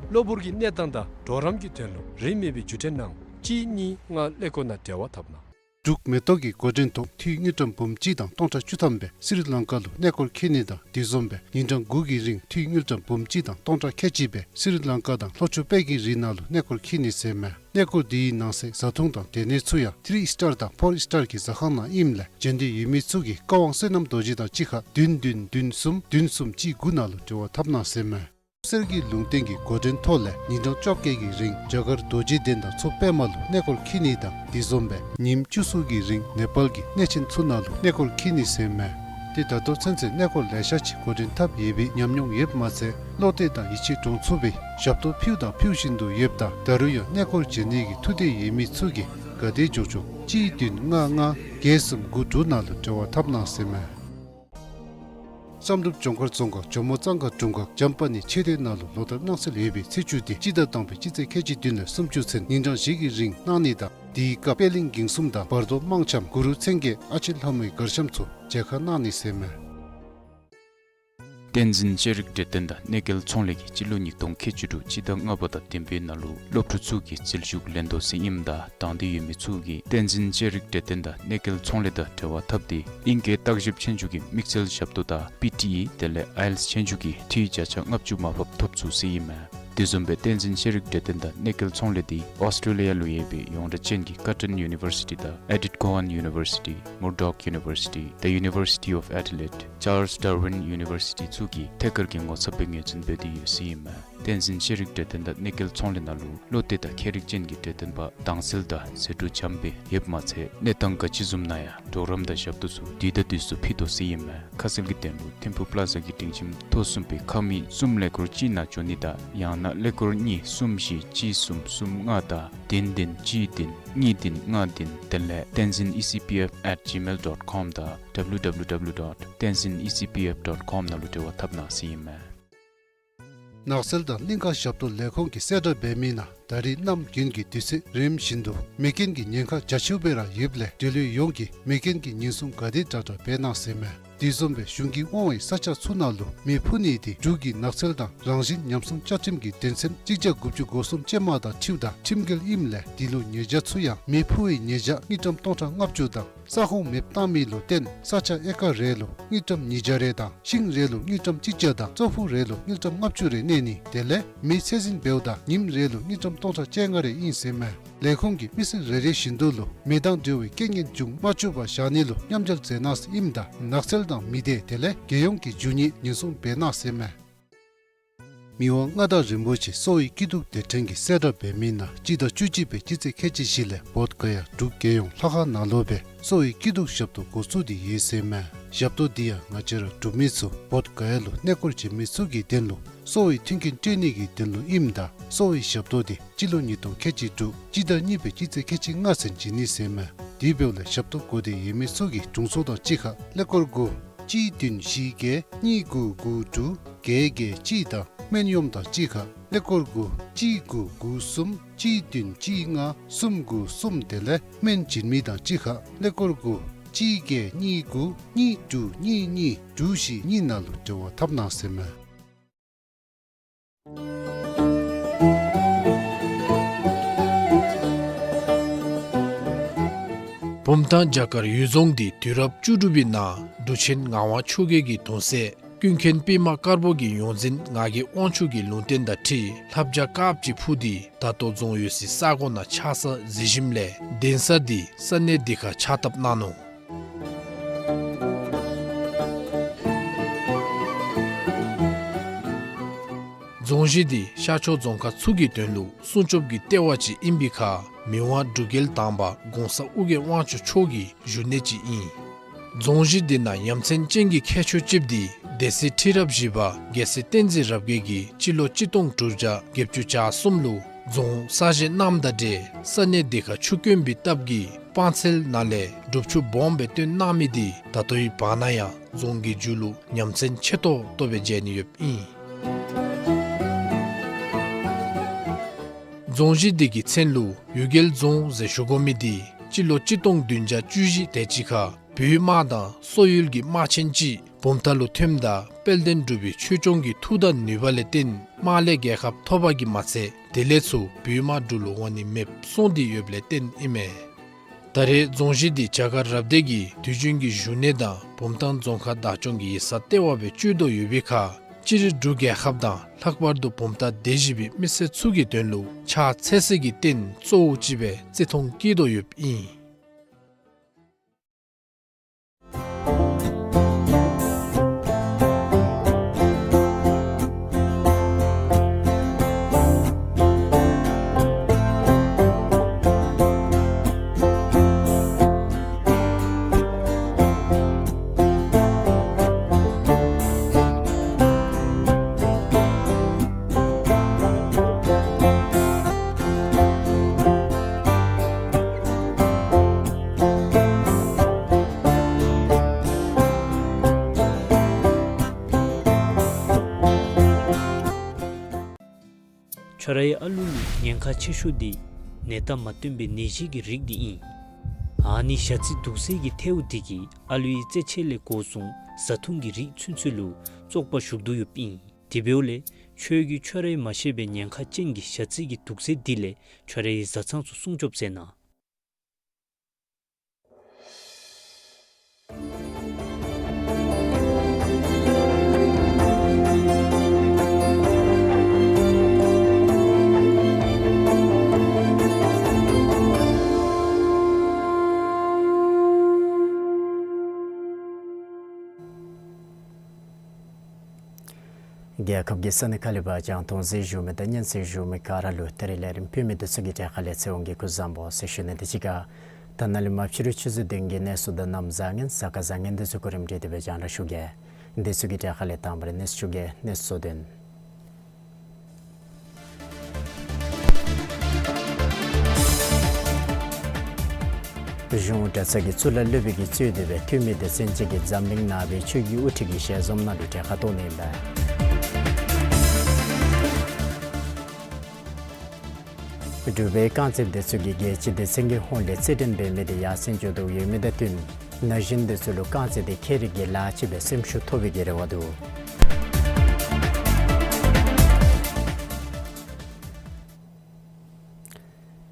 གློ་བུར་གྱི་གནས་སྟངས་དང་གྲོགས་རམ་གྱི་དོན་ལུ་རིན་མེད་པའི་བརྒྱུད་འཕྲིན་ནང་གཅིག་གཉིས་ལྔ་ཀླད་ཀོར་ནང་འབྲེལ་བ་འཐབ་གནང་། འབྲུག་མེ་ཏོག་གི་འགོ་འདྲེན་ཐོག་འཐུས་དངུལ་ཀྲམ་འབུམ་གཅིག་དང་སྟོང་ཕྲག་བཅུ་ཐམ་སྦེ་སི་རི་ལང་ཀ་ལུ་གནས་སྐོར་འཁྱིད་ནི་དང་དེ་བཟུམ་སྦེ་ཉིན་གྲངས་དགུ་གི་རིང་འཐུས་དངུལ་ཀྲམ་འབུམ་གཅིག་དང་སྟོང་ཕྲག་ཁལ་གཅིག་སྦེ་སི་རི་ལང་ཀ་དང་ལྷོ་ཕྱོགས་དཔལ་གྱི་རི་ནང་ལུ་གནས་སྐོར་འཁྱིད་ནི་ཟེར་མས། གནས་སྐོར་འདི་གི་ནང་གསེས་བཟའ་འཐུང་དང་སྡོད་གནས་ཚུ་ཡང་ཐི་རི་སི་ཊར་དང་ཕོར་སི་ཊར་གྱི་ཟ་ཁང་ནང་ཨིནམ་ལས་བྱོན་འདོད་ཡོད་མི་ཚུ་གིས་ཀ་ཝང་བསོད་ནམས་རྡོ་རྗེ་དང་གཅིག་ཁར་བདུན་བདུན་བདུན་གསུམ་བདུན་གསུམ་གཅིག་དགུ་ནང་ལུ་འབྲེལ་བ་འཐབ་གནང་ཟེར་མས། གསེར་གྱི་ལུང་བསྟན་གྱི་འགོ་འདྲེན་ཐོག་ལས་ཉིན་གྲངས་བཅོ་བརྒྱད་ཀྱི་རིང་རྒྱ་གར་རྡོ་རྗེ་གདན་དང་མཚོ་པདྨ་ལུ་གནས་སྐོར་འཁྱིད་ནི་དང་དེ་བཟུམ་སྦེ་ཉིནམ་བཅུ་གསུམ་གྱི་རིང་ནེ་པཱལ་གྱི་གནས་ཆེན་ཚུ་ནང་ལུ་གནས་སྐོར་འཁྱིད་ནི་ཟེར་མས། ཏེ་ད་ལྟོ་ཚུན་ཚོད་གནས་སྐོར་ལེ་ཤ་ཅིག་འགོ་འདྲེན་འཐབ་ཡོད་པའི་ཉམས་མྱོང་ཡོདཔ་མ་ཚད་བློ་གཏད་དང་ཡིད་ཆེས་འདྲོངས་ཚུགས་པའི་ཞབས་ཏོག་ཕུལཝ་དང་ཕུལ་བཞིན་དུ་ཡོདཔ་ད་ད་རུང་ཡང་གནས་སྐོར་བྱོན་ནི་གི་ཐུགས་འདོད་ཡོད་མི་ཚུ་གིས་ག་དེ་མགྱོགས་མགྱོགས་གཅིག་བདུན་ལྔ་ལྔ་བརྒྱད་གསུམ་དགུ་དྲུག་ནང་ལུ་འབྲེལ་བ་འཐབ་གནང་ཟེར་མས། བསམ་གྲུབ་ལྗོངས་མཁར་རྫོང་ཁག་ཇོ་མོ་གཙང་ཁ་དྲུང་ཁག་འཇམ་དཔལ་གནས་མཆོད་རྟེན་ནང་ལུ་ལོ་ལྟར་གནང་སྲོལ་ཡོད་པའི་ཚེས་བཅུ་སྟེ་སྤྱི་ཟླ་དང་པའི་སྤྱི་ཚེས་ཁལ་གཅིག་བདུན་ལས་སུམ་ཅུ་ཚུན་ཉིན་གྲངས་བཞི་གི་རིང་གནང་ནི་དང་དེའི་སྐབས་པད་གླིང་གིང་གསུམ་དང་བར་དོ་དམངས་འཆམ་གུ་རུ་མཚན་བརྒྱད་ཨ་ཕྱི་ལྷ་མོའི་གར་འཆམ་ཚུ་མཇལ་ཁ་གནང་ནི་ཟེར་མས། བསྟན་འཛིན་ཤེས་རིག་གྲོས་སྟོན་དང་གནས་མཇལ་ཚོང་ལས་ཀྱིས་སྤྱི་ལོ་ཉིས་སྟོང་ཁལ་གཅིག་དྲུག་སྤྱི་ཟླ་ལྔ་པ་དང་བདུན་པའི་ནང་ལུ་སློབ་ཕྲུག་ཚུ་གི་རྩིས་ཞུགས་ལེན་དོ་ཟེར་ཨིནམ་ད་དང་འདོད་ཡོད་མི་ཚུ་གིས་བསྟན་འཛིན་ཤེས་རིག་གྲོས་སྟོན་དང་གནས་མཇལ་ཚོང་ལས་དང་འབྲེལ་བ་འཐབ་སྟེ་ཨིང་སྐད་བརྟག་ཞིབ་ཆོས་རྒྱུགས་ཀྱི་དམིགས་བསལ་ཞབས་ཏོག་དང་པི་ཊི་ཨི་དེ་ལས་ཨའི་ཨེལ་ཊི་ཨེས་ཆོས་རྒྱུགས་ཀྱི་འཐུས་བརྒྱ་ཆ་ལྔ་བཅུ་མར་ཕབ་ཐོབ་ཚུགས་ཟེར་ཨིན་མས། དེ་བཟུམ་སྦེ་བསྟན་འཛིན་ཤེས་རིག་གྲོས་སྟོན་དང་གནས་མཇལ་ཚོང་ལས་འདི་ཨོསི་ཊྲེ་ལི་ཡ་ལུ་ཡོད་པའི་ཡོངས་གྲགས་ཅན་གྱི་ཀར་ཊོན་ཡུ་ནི་བར་སི་ཊི་དང་ཨེ་ཌིཐ་ཀོ་ཝཱན་ཡུ་ནི་བར་སི་ཊི་མར་ཌོག་ཡུ་ནི་བར་སི་ཊི་དང་ཡུ་ནི་བར་སི་ཊི་ཨོཕ་ཨེ་ཌི་ལེཌ་ཅཱརལས་ཌར་ཝིན་ཡུ་ནི་བར་སི་ཊི་ཚུ་གིས་ཐད་ཀར་གྱི་ངོ་ཚབ་སྦེ་ངོས་འཛིན་འབད་དེ་ཡོད་ཟེར་ཨིན་མས། བསྟན་འཛིན་ཤེས་རིག་གྲོས་སྟོན་དང་གནས་མཇལ་ཚོང་ལས་ནང་ལུ་བློ་གཏད་དང་མཁས་རིག་ཅན་གྱི་གྲོས་སྟོན་པ་དྭངས་གསལ་དང་ཟད་འགྲོ་བྱམས་པ་ཡོདཔ་མ་ཚད་གནས་སྟངས་ག་ཅི་བཟུམ་ནང་ཡང་གྲོགས་རམ་དང་ཞབས་ཏོག་ཚུ་དུས་དང་དུས་སུ་ཕུལ་དོ་ཟེར་ཨིན་མས། ཁ་གསལ་གྱི་དོན་ལུ་ཐིམ་ཕུག་པ་ལ་ཛ་གི་སྒྲིང་ཁྱིམ་ཐོག་གསུམ་པའི་ཁང་མིག་གསུམ་ཀླད་ཀོར་གཅིག་ནང་འབྱོན་ནི་དང་ཡང་ན་ཀླད་ཀོར་གཉིས་གསུམ་བཞི་གཅིག་གསུམ་གསུམ་ལྔ་དང་བདུན་བདུན་གཅིག་བདུན་གཉིས་བདུན་ལྔ་བདུན་དེ་ལས་tenzin E C P F at gmail dot com དང་W W W dot tenzin E C P F dot com ནང་ལུ་འབྲེལ་བ་འཐབ་གནང་ཟེར་ཨིན་མས། ནགས་ཚལ་དང་གླིང་ཀ་ཞབས་ཏོག་ལས་ཁུངས་ཀྱིས་གསལ་བསྒྲགས་འབད་མི་ནང་ད་རིས་གནམ་དགུན་གྱི་དུས་ཚོད་རནམ་བཞིན་དུ་མེ་རྐྱེན་གྱི་ཉེན་ཁ་རྒྱ་ཆེཝ་སྦེ་ར་ཡོདཔ་ལས་འབྲེལ་ཡོད་ཡོངས་ཀྱིས་མེ་རྐྱེན་གྱི་ཉེན་སྲུང་ག་དེ་དྲག་དྲག་འབད་གནང་ཟེར་མས། དེ་བཟུམ་སྦེ་གཞུང་གིས་དབང་བའི་ས་ཆ་ཚུ་ནང་ལུ་མེ་འཕུ་ནི་དེ་འབྲུག་གི་ནགས་ཚལ་དང་རང་བཞིན་ཉམས་སྲུང་བཅའ་ཁྲིམས་ཀྱི་དོན་ཚན་གཅིག་བརྒྱ་དགུ་བཅུ་གོ་གསུམ་ཅན་མ་དང་འཁྲིལཝ་ད་ཁྲིམས་འགལ་ཨིནམ་ལས་དེ་ལུ་ཉེས་བྱ་ཚུ་ཡང་མེ་འཕུ་བའི་ཉེས་བྱ་དངུལ་ཀྲམ་སྟོང་ཕྲག་ལྔ་བཅུ་དང་ས་ཁོངས་མེདཔ་བཏང་མི་ལུ་བརྟེན་ས་ཆ་ཨེ་ཀར་རེ་ལུ་དངུལ་ཀྲམ་ཉིས་བརྒྱ་རེ་དང་ཤིང་རེ་ལུ་དངུལ་ཀྲམ་གཅིག་བརྒྱ་དང་ཙོག་ཕུག་རེ་ལུ་དངུལ་ཀྲམ་ལྔ་བཅུ་རེ་གནས་ནི་དེ་ལས་མེ་ཚད་འཛིན་འབདཝ་ད་ཉིནམ་རེ་ལུ་དངུལ་ཀྲམ་སྟོང་ཕྲག་བཅོ་ལྔ་རེ་ཨིན་ཟེར་མས། ལས་ཁུངས་ཀྱིས་མི་སེར་རེ་རེ་བཞིན་དུ་ལུ་མེ་དང་འབྲེལ་བའི་རྐྱེན་ངན་འབྱུང་མ་བཅུག་པར་བཞག་ནི་ལུ་མཉམ་འབྲེལ་མཛད་གནང་ཟེར་ཨིནམ་ད་ནགས་ཚལ་དང་མི་སྡེ་དེ་ལས་རྒྱལ་ཡོངས་ཀྱི་རྒྱུ་དངོས་ཉེན་སྲུང་འབད་གནང་ཟེར་མས། མི་དབང་མངའ་བདག་རིན་པོ་ཆེ་གསོ་བའི་སྐྱིད་སྡུག་སྡེ་ཕྲན་གྱིས་གསལ་བསྒྲགས་འབད་མི་ནང་སྤྱི་ཟླ་བཅུ་གཅིག་པའི་སྤྱི་ཚེས་ཁལ་གཅིག་བཞི་ལས་བོདྷ་ག་ཡ་འབྲུག་རྒྱལ་ཡོངས་ལྷ་ཁང་ནང་ལུ་སྦེ་གསོ་བའི་སྐྱིད་སྡུག་ཞབས་ཏོག་འགོ་བཙུགས་ཏེ་ཡོད་ཟེར་མས། ཞབས་ཏོག་འདི་ཡང་ང་བཅས་ར་འབྲུག་མི་ཚུ་བོདྷ་ག་ཡ་ལུ་གནས་སྐོར་བྱོན་མི་ཚུ་གི་དོན་ལུ་གསོ་བའི་མཐུན་རྐྱེན་སྤྲོད་ནི་གི་དོན་ལུ་ཨིནམ་ད་གསོ་བའི་ཞབས་ཏོག་འདི་སྤྱི་ལོ་ཉིས་སྟོང་ཁལ་གཅིག་དྲུག་སྤྱི་ཟླ་གཉིས་པའི་སྤྱི་ཚེས་ཁལ་གཅིག་ལྔ་ཚུན་བྱིན་ནི་ཟེར་མས། དེ་འབདཝ་ལས་ཞབས་ཏོག་དགོ་སྟེ་ཡོད་མི་ཚུ་གིས་དྲུང་འཚོ་དང་གཅིག་ཁར་ཀླད་ཀོར་དགུ་གཅིག་བདུན་བཞི་བརྒྱད་གཉིས་དགུ་དགུ་དྲུག་བརྒྱད་བརྒྱད་གཅིག་དང་སྨན་གཡོགམོ་དང་གཅིག་ཁར་ཀླད་ཀོར་དགུ་གཅིག་དགུ་དགུ་གསུམ་གཅིག་བདུན་གཅིག་ལྔ་གསུམ་དགུ་གསུམ་དེ་ལས་སྨན་བྱིན་མི་དང་གཅིག་ཁར་ཀླད་ཀོར་དགུ་གཅིག་བརྒྱད་གཉིས་དགུ་གཉིས་དྲུག་གཉིས་གཉིས་དྲུག་བཞི་གཉིས་ནང་ལུ་འབྲེལ་བ་འཐབ་གནང་ཟེར་མས། བུམ་ཐང་བྱ་དཀར་གཡུལ་རྫོང་འདི་དུས་རབས་བཅུ་དྲུག་པའི་ནང་འབྲུག་ཆེན་ངག་དབང་ཆོས་རྒྱལ་གྱི་གདུང་སྲས་ཀུན་མཁྱེན་པདྨ་དཀར་པོ་གི་ཡོངས་འཛིན་ངག་གི་དབང་ཕྱུག་གི་ལུང་བསྟན་དང་འཁྲིལ་ལྷ་བྱ་དཀརཔོ་ཅིག་འཕུར་ཏེ་ད་ལྟོ་རྫོང་ཡོད་སའི་ས་གོ་ནང་ཆགས་ས་གཟིགས་ཞིནམ་ལས་གདན་ས་འདི་ས་གནས་འདི་ཁར་ཕྱག་བཏབ་གནང་ནུག། རྫོང་གཞི་འདི་ཤར་ཕྱོགས་རྫོང་ཁག་ཚུ་གི་དོན་ལུ་སྲུང་སྐྱོབ་ཀྱི་ལྟེ་བ་ཅིག་ཨིན་པའི་ཁར་མི་དབང་འབྲུག་རྒྱལ་དང་པ་གོང་ས་ཨོ་རྒྱན་དབང་ཕྱུག་མཆོག་གི་བཞུགས་གནས་ཅིག་ཨིན། རྫོང་གཞི་འདི་ནང་ཡ་མཚན་ཅན་གྱི་ཁྱད་ཆོས་ཅིག་འདི་སྡེ་སྲིད་ཁྲི་རབས་བཞི་པ་རྒྱལ་སྲས་བསྟན་འཛིན་རབ་རྒྱས་ཀྱིས་སྤྱི་ལོ་གཅིག་སྟོང་དྲུག་བརྒྱ་བརྒྱད་ཅུ་གྱ་གསུམ་ལུ་རྫོང་གསར་བཞེངས་གནངམ་དང་འབྲེལ་ས་གནས་འདི་ཁར་ཆུ་དཀོན་པའི་སྟབས་ཀྱིས་སྤང་ཚལ་ནང་ལས་སྒྲུབ་ཆུ་སྦོམ་སྦེ་བཏོན་གནང་མི་འདི་ད་ལྟོའི་བར་ན་ཡང་རྫོང་གི་མཇུག་ལུ་ཡ་མཚན་ཆེ་ཏོག་ཏོ་སྦེ་མཇལ་ནི་ཡོདཔ་ཨིན། རྫོང་གཞི་འདི་གི་མཚན་ལུ་གཡུལ་རྒྱལ་རྫོང་ཟེར་ཞུ་དགོ་མི་འདི་སྤྱི་ལོ་གཅིག་སྟོང་བདུན་བརྒྱ་བཅུ་བཞི་དེ་ཅིག་ཁར་བོད་དམག་དང་སོག་ཡུལ་གྱི་དམག་ཆེན་ཅིག་བུམ་ཐང་ལུ་ཐོནམ་ད་དཔལ་ལྡན་འབྲུག་པའི་ཆོས་སྐྱོང་གི་མཐུ་དང་ནུས་པ་ལས་བརྟེན་དམག་ལས་རྒྱལ་ཁ་ཐོབ་པ་གིས་མ་ཚད་དེ་ལས་ཚུར་བོད་དམག་འབྲུག་ལུ་འོང་ནི་མེདཔ་སོང་སྟེ་ཡོདཔ་ལས་བརྟེན་ཨིན་མས། ད་རེས་རྫོང་གཞི་འདི་བྱ་དཀར་རབ་སྡེ་གི་དུས་རྒྱུན་གྱི་བཞུགས་གནས་དང་བུམ་ཐང་རྫོང་ཁག་བདག་སྐྱོང་གི་ཡིག་ཚང་ལྟེ་བ་སྦེ་སྤྱོད་དོ་ཡོད་པའི་ཁར་སྤྱིར་འབྲུག་རྒྱལ་ཁབ་དང་ལྷག་པར་དུ་བུམ་ཐང་སྡེ་བཞི་པའི་མི་སེར་ཚུ་གི་དོན་ལུ་ཕྱག་འཚལ་སའི་རྟེན་གཙོ་བོ་ཅིག་སྦེ་བརྩི་མཐོང་བསྐྱེད་དོ་ཡོདཔ་ཨིན། ཁྱོད་རའི་ཨ་ལུ་ལུ་ཉེན་ཁ་ཆེ་ཤོས་འདི་ནད་རྟགས་མ་སྟོན་པའི་ནད་གཞི་གི་རིགས་འདི་ཨིན། ཨ་ནི་ཞ་རྩི་དུག་སེལ་གྱི་ཐལཝ་འདི་གིས་ཨ་ལུའི་རྩེད་ཆས་ལས་འགོ་བཟུང་བཟའ་འཐུང་གི་རིགས་ཚུན་ཚོད་ལུ་བཙོག་པ་ཞུགས་དོ་ཡོདཔ་ཨིན། དེ་འབདཝ་ལས་ཁྱོད་ཀྱིས་ཁྱོད་རའི་མ་ཤེས་པའི་ཉེན་ཁ་ཅན་གྱི་ཞ་རྩི་གི་དུག་རྫས་འདི་ལས་ཁྱོད་རའི་བཟའ་ཚང་ཚུ་སྲུང་སྐྱོབ་མཛད་གནང་། རྒྱལ་ཁབ་ཀྱི་ས་གནས་ཁག་ལས་ཕར་རྒྱང་མཐོང་གཟིགས་བཞུགས་མི་དང་སྙན་གསན་བཞུགས་མི་ག་ར་ལུ་ད་རིས་ལས་རིམ་ཕུལ་མི་འདི་ཚུ་གི་གྲལ་ཁ་ལས་ཚེ་དབང་གིས་སྐུ་གཟུགས་བཟང་པོ་ཟེར་ཞུ་ནི། དེ་ཅིག་ཁར་ད་ནཱ་ལུ་མ་ཕྱི་རུ་ཆུ་ཚོད་བདུན་གྱི་གནས་ཚུལ་དང་གནམ་བཟང་ངན་གཟའ་སྐར་བཟང་ངན་འདི་ཚུ་གོ་རིམ་སྒྲིག་སྟེ་སྦེ་རྒྱང་བསྒྲགས་ཞུ་གེ། འདི་ཚུ་གི་གྲལ་ཁ་ལས་དང་པ་ར་གནས་ཚུལ་ཞུ་གེ། གནས་ཚུལ་གཙོ་དོན། གཞུང་གྲྭ་ཚང་གི་གཙུག་ལག་སློབ་དཔོན་གྱིས་གཙོས་ཏེ་སྦེ་འཐུས་མི་སྡེ་ཚན་ཅིག་གིས་འཛམ་གླིང་ནང་པའི་ཆོས་ཀྱི་དབུ་ཁྲིད་ཀྱི་ཞལ་འཛོམས་ནང་ལུ་གྲལ་ཁར་གཏོགས་ནི་ཨིན་པས། འབྲུག་པའི་རྐང་རྩེདཔ་འདི་ཚུ་གིས་རྒྱལ་སྤྱིའི་སྡེ་ཚན་གྱི་ཧོངས་ལས་རྩེད་འགྲན་འབད་མི་དེ་ཡར་སེང་འགྱོ་དོ་ཡོད་མི་དང་བསྟུན་ན་གཞོན་འདི་ཚུ་ལུ་རྐང་རྩེད་དེ་ཁྱད་རིག་གི་ལཱ་ཅིག་སྦེ་སེམས་ཤུགས་ཐོབ་པའི་གི་རེ་བ་འདུག།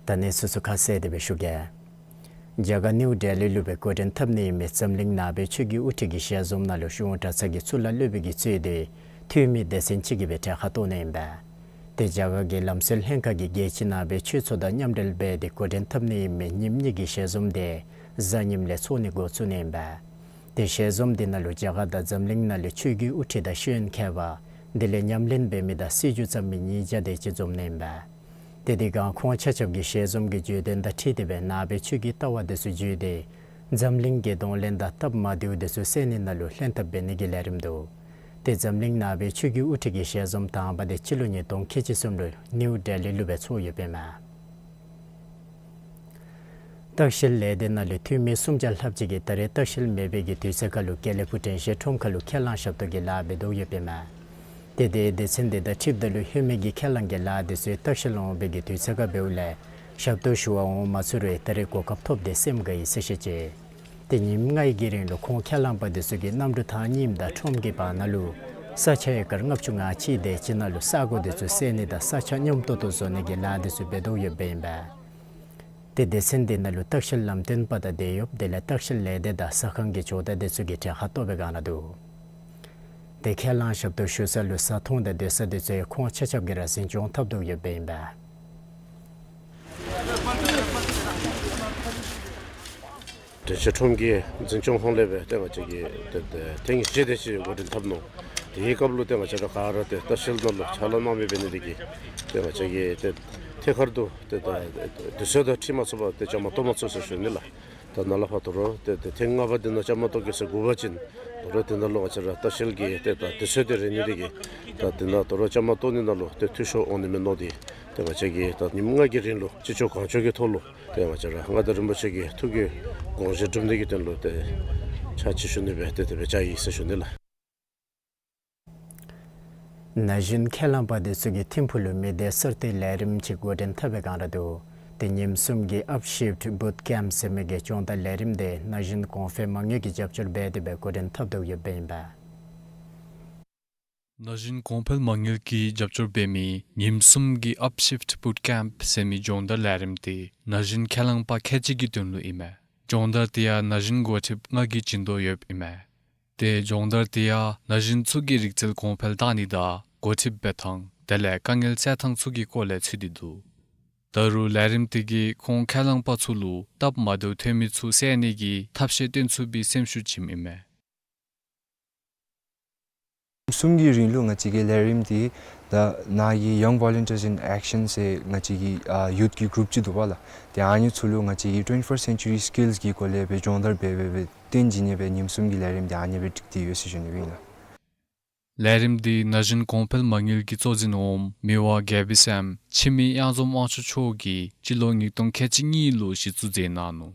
ད་གནས་ཚུལ་ཚུ་ཁ་གསལ་ཏེ་སྦེ་ཞུ་གེ། རྒྱ་གར་ནིའུ་ཌེ་ལི་ལུ་སྦེ་འགོ་འདྲེན་འཐབ་ནི་ཨིན་མི་འཛམ་གླིང་ནང་པའི་ཆོས་ཀྱི་དབུ་ཁྲིད་ཀྱི་ཞལ་འཛོམས་ནང་ལུ་གཞུང་གྲྭ་ཚང་གི་གཙུག་ལག་སློབ་དཔོན་གྱིས་གཙོས་ཏེ་འཐུས་མི་སྡེ་ཚན་ཅིག་གིས་སྦེ་གྲལ་ཁར་གཏོགས་ནི་ཨིན་པས། དེ་རྒྱ་གར་གྱི་ལམ་སྲོལ་ལྷན་ཁག་གིས་རྒྱལ་སྤྱི་ནང་པའི་ཆོས་ཚོགས་དང་མཉམ་འབྲེལ་འབད་དེ་འགོ་འདྲེན་འཐབ་ནི་ཨིན་མི་ཉིནམ་གཉིས་ཀྱི་ཞལ་འཛོམས་དེ་གཟའ་ཉིམ་ལས་ཚོགས་ནི་འགོ་བཙུགས་ནི་ཨིན་པས། དེ་ཞལ་འཛོམས་དེ་ནང་ལུ་རྒྱ་གར་དང་འཛམ་གླིང་ནང་ལས་ཆོས་ཀྱི་དབུ་ཁྲིད་དང་ཤེས་ཡོན་མཁས་པ་དེ་ལས་ཉམས་ལེན་འབད་མི་དང་སྲིད་བྱུས་བརྩམ་མི་ཉིས་བརྒྱ་དེ་ཅིག་འཛོམས་ནི་ཨིན་པས། དེ་དེ་སྒང་ཁོང་ཆ་ཁྱབ་ཀྱིས་ཞལ་འཛོམས་ཀྱི་བརྗོད་དོན་དང་འཁྲིལ་ཏེ་སྦེ་ནང་པའི་ཆོས་ཀྱི་ལྟ་བ་དེ་ཚུ་བརྗོད་དེ་འཛམ་གླིང་གི་གདོང་ལེན་དང་སྟབས་མ་བདེཝ་དེ་ཚུ་སེལ་ནི་ནང་ལུ་ལྷན་ཐབས་འབད་ནི་གི་ལས་རིམ་འདུག། དེ་འཛམ་གླིང་ནང་པའི་ཆོས་ཀྱི་དབུ་ཁྲིད་ཀྱི་ཞལ་འཛོམས་དང་པ་དེ་སྤྱི་ལོ་ཉིས་སྟོང་ཁལ་གཅིག་གསུམ་ལུ་ནིའུ་ཌེ་ལི་ལུ་སྦེ་ཚོགས་ཡོདཔ་ཨིན་མས། ལྟ་བཤལ་ལས་སྡེ་ནང་ལུ་འཐུས་མི་སུམ་བརྒྱ་ལྷགཔ་ཅིག་གིས་ད་རེས་ལྟ་བཤལ་མེད་པའི་གི་དུས་ཚོད་ཁར་ལུ་དགེ་ལེགས་ཕུག་དྲན་ཤེས་ཁྲོམ་ཁ་ལུ་ཁས་བླངས་ཞབས་ཏོག་གི་ལཱ་འབད་དོ་ཡོདཔ་ཨིན་མས། དེ་དེ་སྡེ་ཚན་དེ་དང་འཁྲིལཝ་ད་ལུ་ཧེ་མའི་གི་ཁས་བླངས་ཀྱི་ལཱ་དེ་ཚུ་ལྟ་བཤལ་འོང་བའི་གི་དུས་ཚོད་ཁར་འབདཝ་ལས་ཞབས་ཏོག་ཞུ་བར་འོང་མ་ཚུགས་རུང་ད་རེས་གོ་སྐབས་ཐོབ་སྟེ་སེམས་དགའ་ཡི་ཟེར་བཤད་ཅི། དེ་ཉིནམ་ལྔའི་གི་རིང་ལུ་ཁོང་ཁས་བླངས་པ་དེ་ཚུ་གིས་གནམ་གྲུ་ཐང་གཉིསམ་དང་ཁྲོམ་གྱི་བར་ན་ལུ་ས་ཆ་ཨེ་ཀར་ལྔ་བཅུ་ང་གཅིག་དེ་ཅིག་ནང་ལུ་ས་གོ་དེ་ཚུ་བསལ་ནི་དང་ས་ཆ་སྙོམས་ཏོག་ཏོ་བཟོ་ནི་གི་ལཱ་དེ་ཚུ་འབད་དོ་ཡོདཔ་ཨིན་པས། དེ་སྡེ་ཚན་དེ་ནང་ལུ་ལྟ་བཤལ་ལམ་སྟོན་པ་དང་དེད་གཡོགཔ་དེ་ལས་ལྟ་བཤལ་ལས་སྡེ་དང་ཟ་ཁང་གི་ཇོ་བདག་དེ་ཚུ་གིས་གྲལ་ཁར་གཏོགས་པའི་སྒང་ར་འདུག། དེ་ཁས་བླངས་ཞབས་ཏོག་ཞུ་ས་ལུ་བཟའ་འཐུང་དང་སྡོད་ས་དེ་ཚུ་ཡང་ཁོང་ཆ་ཁྱབ་ཀྱིས་ར་འཛིན་སྐྱོང་འཐབ་དོ་ཡོདཔ་ཨིན་པས། དྲན་ཤེས་ཁྲོམ་གྱི་འཛིན་སྐྱོང་ཧོངས་ལས་སྦེ་ཏེ་ང་བཅས་ཀྱིས་ཏེ་ཏེ་ཐེངས་བཞི་དེ་ཅིག་འགོ་འདྲེན་འཐབ་ནུག། དེའི་སྐབས་ལུ་ཏེ་ང་བཅས་ར་ག་ར་ཏེ་ལྟ་བཤལ་ནང་ལུ་ཕྱག་ལཱ་གནང་མི་འབད་ནི་དེ་གིས་ཏེ་ང་བཅས་ཀྱིས་ཏེ་ཐད་ཀར་དུ་ཏེ་ད་དུས་ཚོད་དང་འཁྲིལ་མ་ཚུགས་པར་ཏེ་བཅའ་མར་གཏོགས་མ་ཚུགས་ཟེར་ཞུ་ནི་ལགས། ད་ནཱ་ལས་ཕར་དོ་རུང་ཏེ་ཏེ་ཐེངས་ལྔ་པ་འདི་ནང་བཅའ་མར་གཏོགས་གེ་ཟེར་བསྒུགས་པ་ཅིན་དོ་རུང་དེ་ནང་ལུ་ང་བཅས་ར་ལྟ་བཤལ་གྱི་ཏེ་ད་དུས་ཚོད་དེ་རན་ནི་དེ་གིས་ད་དེ་ནང་དོ་རུང་བཅའ་མར་གཏོགས་ནི་ནང་ལུ་ཏེ་འཐུས་ཤོར་འོང་ནི་མིན་ནོ་དེ་ཏེ་ང་བཅས་ཀྱིས་ད་ཉིནམ་ལྔ་གི་རིང་ལུ་ཅི་ལྕོགས་གང་ལྕོགས་ཀྱི་ཐོག་ལུ་ཏེ་ང་བཅས་ར་མངའ་བདག་རིན་པོ་ཆེ་གི་ཐུགས་ཀྱི་དགོངས་བཞེད་སྒྲུབ་ནི་གི་དོན་ལུ་ཏེ་ཕྱག་ཕྱིད་ཞུ་ནི་སྦེ་ཏེ་དེ་སྦེ་བཅའ་ཡི་ཟེར་ཞུ་ནི་ལགས། ན་གཞོན་ཁས་བླངས་པ་དེ་ཚུ་གིས་ཐིམ་ཕུག་ལུ་མི་སྡེ་གསར་གཏོད་ལས་རིམ་ཅིག་འགོ་འདྲེན་འཐབ་པའི་སྒང་ར་འདུག། དེ་ཉིནམ་གསུམ་གྱི་ཨཔ་ཤིཕཊ་བུཊ་ཀེམཔ་ཟེར་མི་གི་སྦྱོང་བརྡར་ལས་རིམ་དེ་ན་གཞོན་གོང་འཕེལ་མ་དངུལ་གྱིས་རྒྱབ་སྐྱོར་འབད་དེ་སྦེ་འགོ་འདྲེན་འཐབ་དོ་ཡོདཔ་ཨིན་པས། ན་གཞོན་གོང་འཕེལ་མ་དངུལ་གྱིས་རྒྱབ་སྐྱོར་འབད་མི་ཉིནམ་གསུམ་གྱི་ཨཔ་ཤིཕཊ་བུཊ་ཀེམཔ་ཟེར་མི་སྦྱོང་བརྡར་ལས་རིམ་དེ་ན་གཞོན་ཁས་བླངས་པ་ཁལ་གཅིག་གི་དོན་ལུ་ཨིན་མས། སྦྱོང་བརྡར་དེ་ཡང་ན་གཞོན་འགོ་ཁྲིདཔ་ལྔ་གིས་བྱིན་དོ་ཡོདཔ་ཨིན་མས། དེ་སྦྱོང་བརྡར་དེ་ཡང་ན་གཞོན་ཚུ་གི་རིག་རྩལ་གོང་འཕེལ་བཏང་ནི་དང་འགོ་ཁྲིདཔ་འབད་ཐངས་དེ་ལས་དཀའ་ངལ་སེལ་ཐངས་ཚུ་གི་སྐོར་ལས་ཚུད་དེ་འདུག། ད་རུང་ལས་རིམ་དེ་གིས་ཁོང་ཁས་བླངས་པ་ཚུ་ལུ་སྟབས་མ་བདེཝ་ཐོན་མི་ཚུ་སེལ་ནི་གི་ཐབས་ཤེས་སྟོན་ཚུགས་པའི་སེམས་ཤུགས་བྱིནམ་ཨིན་མས། གསུམ་གྱི་རིང་ལུ་ང་བཅས་ཀྱི་ལས་རིམ་དེ་ད་ནཱ་གི་Young Volunteers in Action ཟེར་ང་བཅས་ཀྱི་ཨ་ཡུཐ་ཀྱི་གུ་རུབ་ཅིག་འདུག་པ་ལགས། ཏེ་ཨ་ནི་ཚུ་ལུ་ང་བཅས་ཀྱི་ཊུ་ཝེན་ཊི་ཕརསིཊ་སེན་ཅུ་རི་སི་ཀིལསི་གི་སྐོར་ལས་སྦེ་སྦྱོང་བརྡར་འབད་འབད་སྦེ་སྟོན་བྱིན་ནི་སྦེ་ཉིནམ་གསུམ་གྱི་ལས་རིམ་དེ་ཨ་ནི་སྦེ་སྒྲིག་སྟེ་ཡོད་ཟེར་ཞུ་ནི་ཨིན་ལགས། ལས་རིམ་དེ་ན་གཞོན་གོང་འཕེལ་མ་དངུལ་གྱི་གཙོ་འཛིན་འོགམ་མི་དབང་རྒྱལ་པོའི་སྲསམོ་འཆི་མེད་དབྱངས་འཛོམས་དབང་ཕྱུག་མཆོག་གིས་སྤྱི་ལོ་ཉིས་སྟོང་ཁལ་གཅིག་གཉིས་ལུ་གཞི་བཙུགས་མཛད་གནང་ནུག།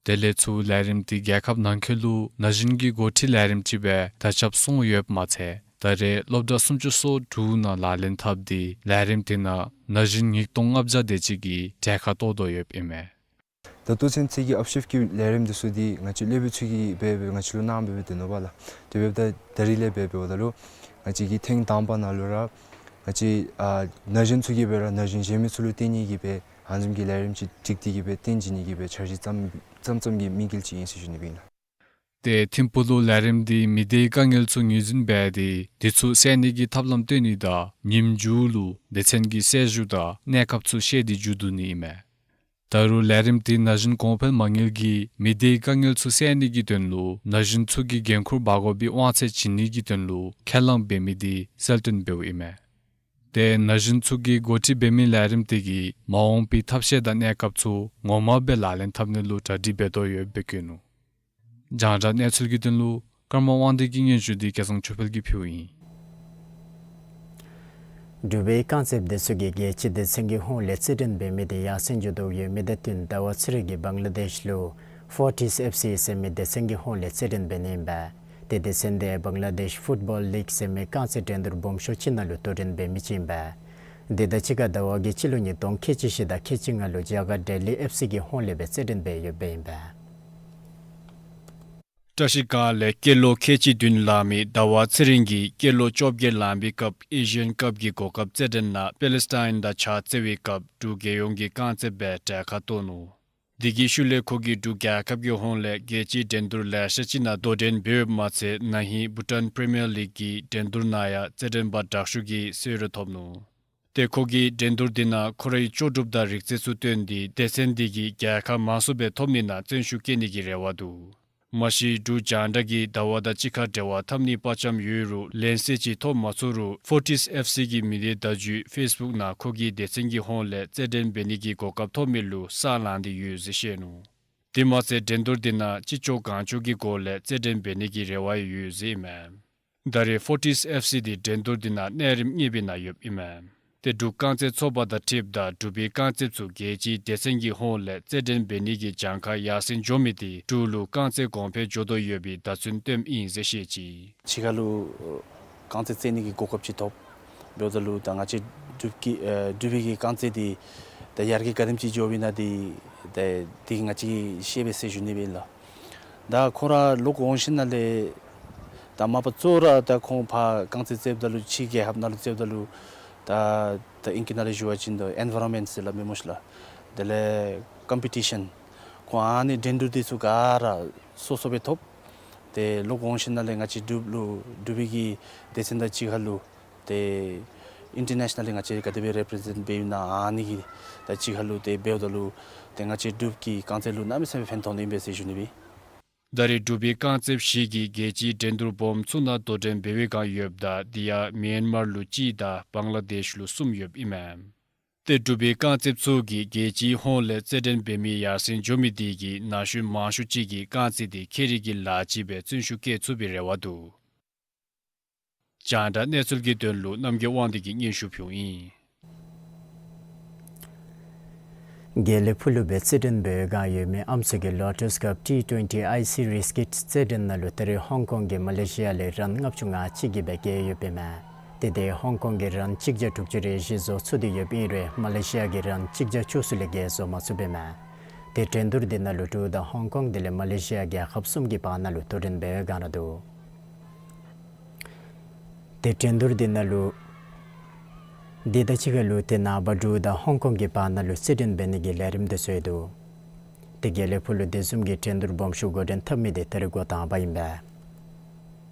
དེ་ལས་ཚུར་ལས་རིམ་དེ་རྒྱལ་ཁབ་ནང་འཁོད་ལུ་ན་གཞོན་གྱི་འགོ་ཁྲིད་ལས་རིམ་ཅིག་སྦེ་དར་ཁྱབ་སོང་ཡོདཔ་མ་ཚད་ད་རེས་སློབ་གྲྭ་སུམ་ཅུ་སོ་དྲུག་ནང་ལག་ལེན་འཐབ་སྟེ་ལས་རིམ་དེ་ནང་ན་གཞོན་ཉིས་སྟོང་ལྔ་བརྒྱ་དེ་ཅིག་གིས་གྲལ་ཁར་གཏོགས་དོ་ཡོདཔ་ཨིན་མས། ད་ལྟོ་ཚུན་ཚོད་ཀྱི་ཨཔ་ཤིཕཊ་ཀྱི་ལས་རིམ་འདི་ཚུ་འདི་ང་བཅས་སློབ་དཔོན་ཚུ་གིས་འབད་འབད་ང་བཅས་ལུ་གནང་འབད་འབད་སྡོད་ནུག་པ་ལགས། དེ་འབདཝ་ད་ད་རིས་ལས་འབད་འབདཝ་ད་ལུ་ང་བཅས་ཀྱིས་ཐེངས་དང་པ་ནང་ལུ་ར་ང་བཅས་ཨ་ན་གཞོན་ཚུ་གིས་འབད་ར་ན་གཞོན་གཞན་མི་ཚུ་ལུ་སྟོན་ནི་གི་སྦེ་ཨ་ནི་བཟུམ་གྱི་ལས་རིམ་ཅིག་སྒྲིག་སྟེ་གི་སྦེ་སྟོན་བྱིན་ནི་གི་སྦེ་འཆར་གཞི་བརྩམ་བརྩམ་བརྩམ་གྱི་དམིགས་ཡུལ་ཅིག་ཨིན་ཟེར་ཞུ་ནི་སྦེ་ཨིན་ལགས། ཏེ་ཐིམ་ཕུག་ལུ་ལས་རིམ་འདི་མི་སྡེའི་དཀའ་ངལ་ཚུ་ངོས་འཛིན་འབད་དེ་དེ་ཚུ་སེལ་ནི་གི་ཐབས་ལམ་སྟོན་ནི་དང་ཉིནམ་མཇུག་ལུ་སྡེ་ཚན་གྱི་གསལ་ཞུ་དང་གནས་སྐབས་ཚུ་བཤད་དེ་མཇུག་བསྡུ་ནི་ཨིན་མས། ད་རུང་ལས་རིམ་འདི་ན་གཞོན་གོང་འཕེལ་མ་དངུལ་གྱིས་མི་སྡེའི་དཀའ་ངལ་ཚུ་སེལ་ནི་གི་དོན་ལུ་ན་གཞོན་ཚུ་གིས་འགན་ཁུར་འབག་དགོ་པའི་དབང་ཚད་བྱིན་ནི་གི་དོན་ལུ་ཁས་བླངས་འབད་མི་འདི་གསལ་སྟོན་འབདཝ་ཨིན་མས། ཏེ་ན་གཞོན་ཚུ་གིས་འགོ་ཁྲིད་འབད་མི་ལས་རིམ་འདི་གིས་མ་འོངས་པའི་ཐབས་ཤེས་དང་གནས་སྐབས་ཚུ་ངོ་མ་སྦེ་ལག་ལེན་འཐབ་ནི་ལུ་གྲ་སྒྲིག་འབད་དོ་ཡོདཔ་སྦེ་བཀོད་ནུག། རྒྱང་བསྒྲགས་གནས་ཚུལ་གྱི་དོན་ལུ་ཀརྨ་དབང་འདུས་ཀྱི་སྙན་ཞུ་འདི་སྐལ་བཟང་ཆོས་འཕེལ་གྱིས་ཕུལཝ་ཨིན། འབྲུག་པའི་རྐང་རྩེདཔ་འདི་ཚུ་གིས་རྒྱལ་སྤྱིའི་སྡེ་ཚན་གྱི་ཧོངས་ལས་རྩེད་འགྲན་འབད་མི་འདི་ཡར་སེང་འགྱོ་དོ་ཡོད་མི་དང་བསྟུན་ཟླ་བ་ཚེ་རིང་གིས་བང་ལ་དེཤ་ལུ་ཕོར་ཊིས་ཨེཕ་སི་ཟེར་མི་སྡེ་ཚན་གྱི་ཧོངས་ལས་རྩེད་འགྲན་འབད་ནི་ཨིན་པས། ཏེ་སྡེ་ཚན་འདི་བང་ལ་དེཤ་ཕུཊ་བཱོལ་ལིག་ཟེར་མི་རྐང་རྩེད་འགྲན་བསྡུར་སྦོམ་ཤོས་ཅིག་ནང་ལུ་དོ་འགྲན་འབད་མི་ཅིག་ཨིན་པས། དེ་དང་གཅིག་ཁར་ཟླ་བ་གི་སྤྱི་ལོ་ཉིས་སྟོང་ཁལ་གཅིག་བཞི་དང་ཁལ་གཅིག་ལྔ་ལུ་རྒྱ་གར་ལྡི་ལི་ཨེཕ་སི་གི་ཧོངས་ལས་སྦེ་རྩེད་འགྲན་འབད་ཡོདཔ་ཨིན་པས། བཀྲ་ཤིས་སྒང་ལས་སྐྱེས་ལོ་ཁལ་གཅིག་བདུན་ལང་མི་ཟླ་བ་ཚེ་རིང་གིས་སྐྱེས་ལོ་བཅོ་བརྒྱད་ལང་པའི་སྐབས་ཨེ་ཤི་ཡན་ཀབ་ཀྱི་གོ་སྐབས་རྩེད་འགྲན་ནང་པེ་ལི་སི་ཐན་དང་ཕྱག་རྩེད་པའི་སྐབས་འབྲུག་རྒྱལ་ཡོངས་ཀྱི་རྐང་རྩེདཔ་སྦེ་གྲལ་ཁར་གཏོགས་ནུག། དེ་གི་ཤུལ་ལས་ཁོ་གིས་འབྲུག་རྒྱལ་ཁབ་ཀྱི་ཧོངས་ལས་རྒྱལ་སྤྱིའི་འགྲན་བསྡུར་ལེ་ཤ་ཅིག་ནང་དོ་འགྲན་འབད་ཡོདཔ་མ་ཚད་ན་ཧིང་བྷུ་ཊཱན་པི་རི་མི་ཡར་ལིག་གི་འགྲན་བསྡུར་ནང་ཡང་རྩེད་འགྲན་པ་དྲག་ཤོས་ཀྱི་གསོལ་རས་ཐོབ་ནུག། ཏེ་ཁོ་གིས་འགྲན་བསྡུར་འདི་ནང་ཁོ་རའི་ལྕོགས་གྲུབ་དང་རིག་རྩལ་ཚུ་སྟོན་ཏེ་སྡེ་ཚན་འདི་གིས་རྒྱལ་ཁ་མང་སུ་སྦེ་ཐོབ་ནི་ནང་བརྩོན་ཤུགས་བསྐྱེད་ནི་གི་རེ་བ་འདུག། མ་གཞི་འབྲུག་རྒྱང་བསྒྲགས་ཀྱིས་ཟླ་བ་དང་གཅིག་ཁར་འབྲེལ་བ་འཐབ་ནི་དཔའ་བཅམ་ཡོད་རུང་ལན་གསལ་ཅིག་ཐོབ་མ་ཚུགས་རུང་ཕོར་ཊིས་ཨེཕ་སི་གི་མི་སྡེ་བརྡ་བརྒྱུད་ཕེསི་བུཀ་ནང་ཁོ་གིས་སྡེ་ཚན་གྱི་ཧོངས་ལས་རྩེད་འགྲན་འབད་ནི་གི་གོ་སྐབས་ཐོབ་མི་ལུ་ས་ལངས་ཏེ་ཡོད་ཟེར་བཤད་ནུག། དེ་མ་ཚད་འགྲན་བསྡུར་འདི་ནང་ཅི་ལྕོགས་གང་ལྕོགས་ཀྱི་སྒོ་ལས་རྩེད་འགྲན་འབད་ནི་གི་རེ་བ་ཡང་ཡོད་ཟེར་ཨིན་མས། ད་རེས་ཕོར་ཊིས་ཨེཕ་སི་འདི་འགྲན་བསྡུར་འདི་ནང་གནས་རིམ་གཉིས་པའི་ནང་ཡོདཔ་ཨིན་མས། ཏེ་འབྲུག་རྐང་རྩེད་ཚོགས་པ་དང་འཁྲིལཝ་ད་འབྲུག་པའི་རྐང་རྩེདཔ་ཚུ་རྒྱལ་སྤྱིའི་སྡེ་ཚན་གྱི་ཧོངས་ལས་རྩེད་འགྲན་འབད་ནི་གི་གྱངས་ཁ་ཡར་སེང་འགྱོ་མི་འདི་འབྲུག་ལུ་རྐང་རྩེད་གོང་འཕེལ་འགྱོ་དོ་ཡོད་པའི་བརྡ་མཚོན་སྟོནམ་ཨིན་ཟེར་བཤད་ཅི། ཕྱི་ཁ་ལུ་རྐང་རྩེད་རྩེད་ནི་གི་གོ་སྐབས་ཅིག་ཐོབ། འབདཝ་ད་ལུ་ད་ང་བཅས་འབྲུག་གི་ཨེ་འབྲུག་པའི་གི་རྐང་རྩེད་འདི་ད་ཡར་རྒྱས་ག་དེམ་ཅིག་འགྱོ་བའི་ནང་འདི་ད་འདི་ང་བཅས་ཤེས་པས་ཟེར་ཞུ་ནི་སྦེ་ཨིན་ལགས། ད་ཁོང་ར་ལོག་འོང་ཞིནམ་ལས་ད་མ་པ་གཙོ་བོ་ར་ད་ཁོང་ཕར་རྐང་རྩེད་རྩེདཔ་ད་ལུ་ཕྱི་རྒྱལ་ཁབ་ནང་ལུ་རྩེདཔ་ད་ལུ་ད་ད་ཨིང་སྐད་ནང་ལས་ཞུ་བ་ཅིན་ད་ཨེན་བཱ་རོན་མེནཊ་ཟེར་སླབ་མས་སྨོ་ཤིག་ལགས། དེ་ལས་ཀམ་པི་ཊི་ཤཱན་ཁོང་ཨ་ནི་འགྲན་བསྡུར་འདི་ཚུ་ག་ར་སོ་སོ་སྦེ་ཐོབ། ཏེ་ལོག་འོང་ཞིནམ་ལས་ང་བཅས་འབྲུག་ལུ་འབྲུག་པའི་གི་སྡེ་ཚན་དང་གཅིག་ཁར་ལུ་ཏེ་ཨིན་ཊར་ནེ་ཤ་ནཱལ་ལི་ང་བཅས་ག་དེ་སྦེ་རེ་པི་རི་ཛེནཊ་འབདཝ་ཨིན་ན་ཨ་ནི་གི་དང་གཅིག་ཁར་ལུ་ཏེ་འབདཝ་ད་ལུ་ཏེ་ང་བཅས་འབྲུག་གི་རྐང་རྩེད་ལུ་གནམ་མེད་ས་མེད་ཕན་ཐོགས་ནི་ཨིན་པས་ཟེར་ཞུ་ནི་སྦེ། ད་རེས་འབྲུག་པའི་རྐང་རྩེདཔ་བཞི་གིས་རྒྱལ་སྤྱིའི་འགྲན་བསྡུར་སྦོམ་ཚུ་ནང་དོ་འགྲན་འབད་བའི་སྒང་ཡོདཔ་ད་དེ་ཡང་མེན་མར་ལུ་གཅིག་དང་བང་ལ་དེཤ་ལུ་གསུམ་ཡོདཔ་ཨིན་མས། ཏེ་འབྲུག་པའི་རྐང་རྩེདཔ་ཚུ་གིས་རྒྱལ་སྤྱིའི་ཧོངས་ལས་རྩེད་འགྲན་འབད་མི་ཡར་སེང་འགྱོ་མི་དེ་གིས་ན་གཞོན་མང་ཤོས་ཅིག་གིས་རྐང་རྩེད་འདི་ཁྱད་རིག་གི་ལཱ་ཅིག་སྦེ་བརྩོན་ཤུགས་བསྐྱེད་ཚུགས་པའི་རེ་བ་འདུག། རྒྱང་བསྒྲགས་གནས་ཚུལ་གྱི་དོན་ལུ་རྣམ་རྒྱལ་དབང་འདུས་ཀྱིས་སྙན་ཞུ་ཕུལཝ་ཨིན། དགེ་ལེགས་ཕུག་ལུ་སྦེ་རྩེད་འགྲན་འབད་བའི་སྒང་ཡོད་མི་ཨམ་སྲུ་གི་ལོ་ཊས་ཀབ་ཊི་ཊུ་ཝེན་ཊི་ཨའི་སི་རེས་ཀེཊ་རྩེད་འགྲན་ནང་ལུ་ད་རེས་ཧོང་ཀོང་གིས་མ་ལེ་ཤི་ཡ་ལས་རཱན་ལྔ་བཅུ་ང་གཅིག་གིས་སྦེ་རྒྱལ་ཡོདཔ་ཨིན་མས། ཏེ་དེ་ཧོང་ཀོང་གིས་རཱན་གཅིག་བརྒྱ་དྲུག་ཅུ་རེ་བཞི་བཟོ་ཚུགས་ཏེ་ཡོདཔ་ཨིན་རུང་མ་ལེ་ཤི་ཡ་གིས་རཱན་གཅིག་བརྒྱ་བཅུ་གསུམ་ལས་བརྒལ་བཟོ་མ་ཚུགསཔ་ཨིན་མས། ཏེ་འགྲན་བསྡུར་འདི་ནང་ལུ་འབྲུག་དང་ཧོང་ཀོང་དེ་ལས་མ་ལེ་ཤི་ཡ་རྒྱལ་ཁབ་གསུམ་གྱི་བར་ན་ལུ་དོ་འགྲན་འབད་བའི་སྒང་ར་འདུག། ཏེ་འགྲན་བསྡུར་འདི་ནང་ལུ་དེ་དང་གཅིག་ཁར་ལུ་ཏེ་ནངས་པ་འབྲུག་དང་ཧོང་ཀོང་གི་བར་ན་ལུ་རྩེད་འགྲན་འབད་ནི་གི་ལས་རིམ་འདི་བཟོ་ཡི་འདུག། ཏེ་དགེ་ལེགས་ཕུག་ལུ་དེ་བཟུམ་གྱི་འགྲན་བསྡུར་སྦོམ་ཤོས་འགོ་འདྲེན་འཐབ་མི་དེ་ད་རེས་འགོ་དང་པ་ཨིན་པས།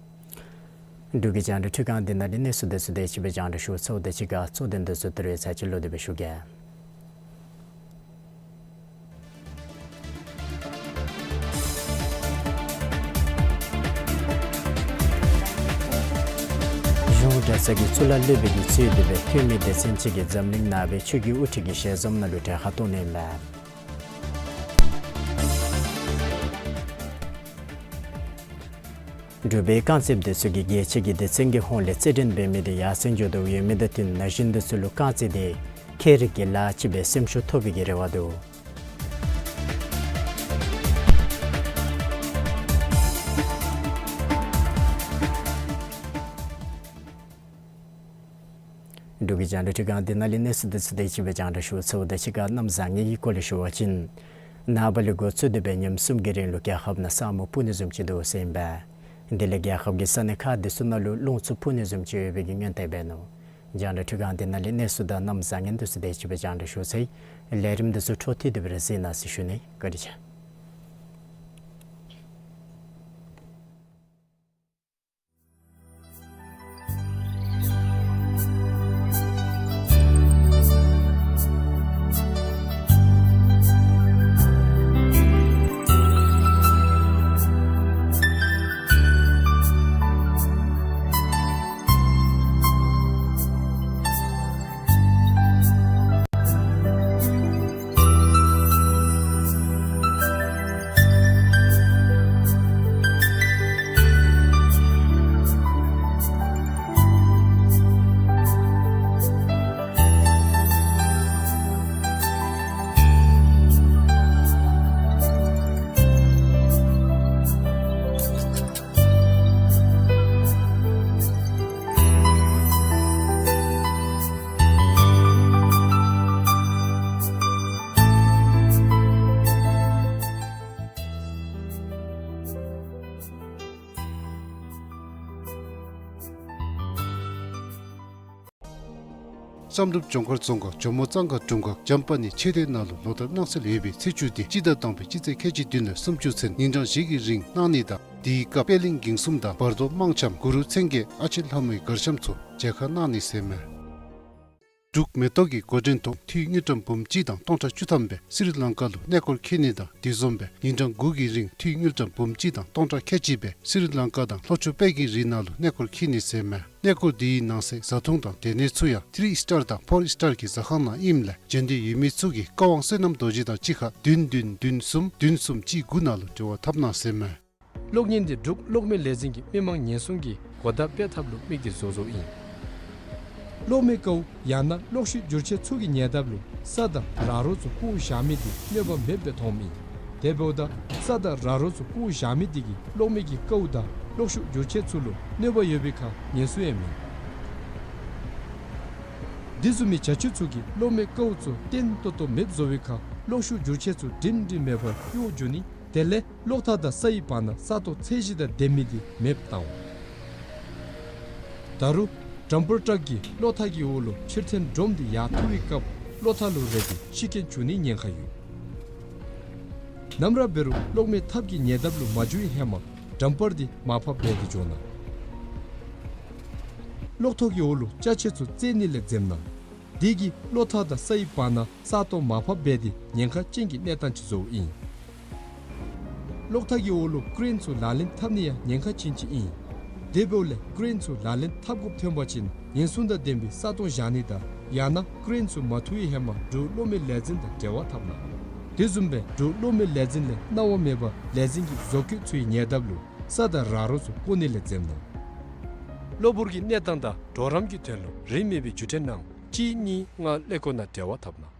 འབྲུག་གི་རྒྱང་བསྒྲགས་འཕྲུལ་ཁང་འདི་ནང་ལས་གནས་ཚུལ་འདི་ཚུ་དེ་ཅིག་སྦེ་རྒྱང་བསྒྲགས་ཞུ་ཚརཝ་ད་གཅིག་ཁར་གཙོ་དོན་འདི་ཚུ་ད་རེས་ཚར་གཅིག་ལོག་སྟེ་སྦེ་ཞུ་གེ། གཞུང་གྲྭ་ཚང་གི་གཙུག་ལག་སློབ་དཔོན་གྱིས་གཙོས་ཏེ་སྦེ་འཐུས་མི་སྡེ་ཚན་ཅིག་གིས་འཛམ་གླིང་ནང་པའི་ཆོས་ཀྱི་དབུ་ཁྲིད་ཀྱི་ཞལ་འཛོམས་ནང་ལུ་གྲལ་ཁར་གཏོགས་ནི་ཨིན་པས། འབྲུག་པའི་རྐང་རྩེདཔ་འདི་ཚུ་གིས་རྒྱལ་སྤྱི་གི་སྡེ་ཚན་གྱི་ཧོངས་ལས་རྩེད་འགྲན་འབད་མི་དེ་ཡར་སེང་འགྱོ་དོ་ཡོད་མི་དང་བསྟུན་ན་གཞོན་འདི་ཚུ་ལུ་རྐང་རྩེད་དེ་ཁྱད་རིག་གི་ལཱ་ཅིག་སྦེ་སེམས་ཤུགས་ཐོབ་པའི་གི་རེ་བ་འདུག། འབྲུག་གི་རྒྱང་བསྒྲགས་འཕྲུལ་ཁང་འདི་ནང་ལས་གནས་ཚུལ་འདི་ཚུ་དེ་ཅིག་སྦེ་རྒྱང་བསྒྲགས་ཞུ་ཚརཝ་ད་གཅིག་ཁར་གནམ་བཟང་ངན་གྱི་སྐོར་ལས་ཞུ་བ་ཅིན་ནངས་པ་ལས་འགོ་བཙུགས་ཏེ་སྦེ་ཉིནམ་གསུམ་གྱི་རིང་ལུ་རྒྱལ་ཁབ་ནང་ས་སྨུག་སྤུབ་ནི་བཟུམ་ཅིག་འདུག་ཟེར་ཨིན་པས། དེ་ལས་རྒྱལ་ཁབ་ཀྱི་ས་གནས་ཁག་འདི་ཚུ་ནང་ལུ་རླུང་འཚུབ་འཕུ་ནི་བཟུམ་ཅིག་ཡོད་པའི་གི་སྔོན་བརྡ་འབད་ནུག། རྒྱང་བསྒྲགས་འཕྲུལ་ཁང་འདི་ནང་ལས་གནས་ཚུལ་དང་གནམ་བཟང་ངན་འདི་ཚུ་དེ་ཅིག་སྦེ་རྒྱང་བསྒྲགས་ཞུ་ཚར་ཡི། ལས་རིམ་འདི་ཚུ་འཕྲོ་མཐུད་དེ་སྦེ་ར་གཟིགས་གནང་ཟེར་ཞུ་ནི། བཀའ་དྲིན་ཆེ། བསམ་གྲུབ་ལྗོངས་མཁར་རྫོང་ཁག་ཇོ་མོ་གཙང་ཁ་དྲུང་ཁག་བྱམས་པ་ནི་ཆོས་སྡེ་ནང་ལུ་ལོ་བསྟར་གནང་སྲོལ་ཡོད་པའི་ཚེས་བཅུ་སྟེ་སྤྱི་ཟླ་དང་པའི་སྤྱི་ཚེས་ཁལ་གཅིག་བདུན་ལས་སུམ་ཅུ་ཚུན་ཉིན་གྲངས་བཞི་གི་རིང་གནང་ནི་དང་དེའི་སྐབས་པད་གླིང་དགེ་གསུམ་དང་བར་དོ་དམངས་འཆམ་གུ་རུ་མཚན་བརྒྱད་ཨ་ཆེ་ལྷ་མོའི་གར་འཆམ་ཚུ་མཇལ་ཁ་གནང་ནི་ཟེར་མས། འབྲུག་མེ་ཏོག་གི་འགོ་འདྲེན་ཐོག་འཐུས་དངུལ་ཀྲམ་འབུམ་གཅིག་དང་སྟོང་ཕྲག་བཅུ་ཐམ་སྦེ་སི་རི་ལང་ཀ་ལུ་གནས་སྐོར་འཁྱིད་ནི་དང་དེ་བཟུམ་སྦེ་ཉིན་གྲངས་དགུ་གི་རིང་འཐུས་དངུལ་ཀྲམ་འབུམ་གཅིག་དང་སྟོང་ཕྲག་ཁལ་གཅིག་སྦེ་སི་རི་ལང་ཀ་དང་ལྷོ་ཕྱོགས་དཔལ་གྱི་རི་ནང་ལུ་གནས་སྐོར་འཁྱིད་ནི་ཟེར་མས། གནས་སྐོར་དེའི་ནང་གསེས་བཟའ་འཐུང་དང་སྡོད་གནས་ཚུ་ཡང་ཐི་རི་ཨིསི་ཊར་དང་ཕོར་ཨིསི་ཊར་གྱི་ཟ་ཁང་ནང་ཨིནམ་ལས་འབྱོན་འདོད་ཡོད་མི་ཚུ་གིས་ཀ་ཝང་བསོད་ནམས་རྡོ་རྗེ་དང་གཅིག་ཁར་བདུན་བདུན་བདུན་གསུམ་བདུན་གསུམ་གཅིག་དགུ་ནང་ལུ་འབྲེལ་བ་འཐབ་གནང་ཟེར་མས། གློག་བརྙན་འདི་འབྲུག་གློག་མེ་ལས་འཛིན་གྱི་མི་མང་ཉེན་སྲུང་གི་གོ་བརྡ་སྤེལ་ཐབས་ལུ་དམིགས་ཏེ་བཟོ་བཟོཝ་ཨིན། གློག་མེ་ཀཝ་ཡང་ན་གློག་ཤུགས་བསྒྱུར་ཆས་ཚུ་གི་ཉེ་འདབས་ལུ་ས་དང་ར་རོ་ཚུ་བཀོ་བཞག་མི་འདི་གནོད་པ་མེདཔ་སྦེ་མཐོངམ་ཨིན། དེ་འབདཝ་ད་ས་དང་ར་རོ་ཚུ་བཀོ་བཞག་མི་འདི་གིས་གློག་མེ་གི་ཀཝ་དང་གློག་ཤུགས་བསྒྱུར་ཆས་ཚུ་ལུ་གནོད་པ་ཡོད་པའི་ཁར་ཉེན་སྲུང་ཡང་མེད། འདི་བཟུམ་མའི་བྱ་སྤྱོད་ཚུ་གིས་གློག་མེ་ཀཝ་ཚུ་བརྟན་ཏོག་ཏོ་མེདཔ་བཟོ་བའི་ཁར་གློག་ཤུགས་བསྒྱུར་ཆས་ཚུ་སྒྲིང་སྒྲིང་མེད་པར་གཡོ་འགྱོ་ནི་དེ་ལས་གློག་ཐག་དང་ས་ཡི་བར་ན་ས་སྟོང་ཚད་གཞི་དང་ལྡན་མི་འདི་མེདཔ་བཏང་འོང་། ད་རུང་ཌམ་པར་ཊག་གིས་གློག་ཐག་གི་འོག་ལུ་ཕྱིར་འཐེན་སྒྲོམ་འདི་ཡར་འཐུ་བའི་སྐབས་གློག་ཐག་ལུ་རེག་སྟེ་ཤི་རྐྱེན་འབྱུང་ནིའི་ཉེན་ཁ་ཡོད། ནམ་ར་འབད་རུང་གློག་མེ་ཐབ་ཀྱི་ཉེ་འདབས་ལུ་མ་འགྱོ་བའི་ཧེ་མ་ཌམ་པར་འདི་མར་ཕབ་འབད་དེ་འགྱོ་གནང་། གློག་ཐོག་གི་འོག་ལུ་ཅ་ཆས་ཚུ་བཙལ་ནི་ལས་འཛེམ་གནང་། དེ་གིས་གློག་ཐག་དང་ས་ཡི་བར་ན་ས་སྟོང་མར་ཕབ་འབད་དེ་ཉེན་ཁ་ཅན་གྱི་གནས་སྟངས་ཅིག་བཟོཝ་ཨིན། གློག་ཐག་གི་འོག་ལུ་ཀེ་རེན་ཚུ་ལག་ལེན་འཐབ་ནི་ཡང་ཉེན་ཁ་ཅན་ཅིག་ཨིན། དེ་འབདཝ་ལས་ཀེ་རེན་ཚུ་ལག་ལེན་འཐབ་དགོཔ་ཐོན་པ་ཅིན་ཉེན་སྲུང་དང་ལྡན་པའི་ས་སྟོང་བཞག་ནི་དང་ཡང་ན་ཀེ་རེན་ཚུ་མ་འཐུ་བའི་ཧེ་མ་འབྲུག་གློག་མེ་ལས་འཛིན་དང་འབྲེལ་བ་འཐབ་གནང་། དེ་བཟུམ་སྦེ་འབྲུག་གློག་མེ་ལས་འཛིན་ལས་གནང་བ་མེད་པར་ལས་འཛིན་གྱི་བཟོ་བཀོད་ཚུའི་ཉེ་འདབས་ལུ་ས་དང་ར་རོ་ཚུ་བཀོ་ནི་ལས་འཛེམ་གནང་། གློ་བུར་གྱི་གནས་སྟངས་དང་གྲོགས་རམ་གྱི་དོན་ལུ་རིན་མེད་པའི་བརྒྱུད་འཕྲིན་ནང་གཅིག་གཉིས་ལྔ་ཀླད་ཀོར་ནང་འབྲེལ་བ་འཐབ་གནང་།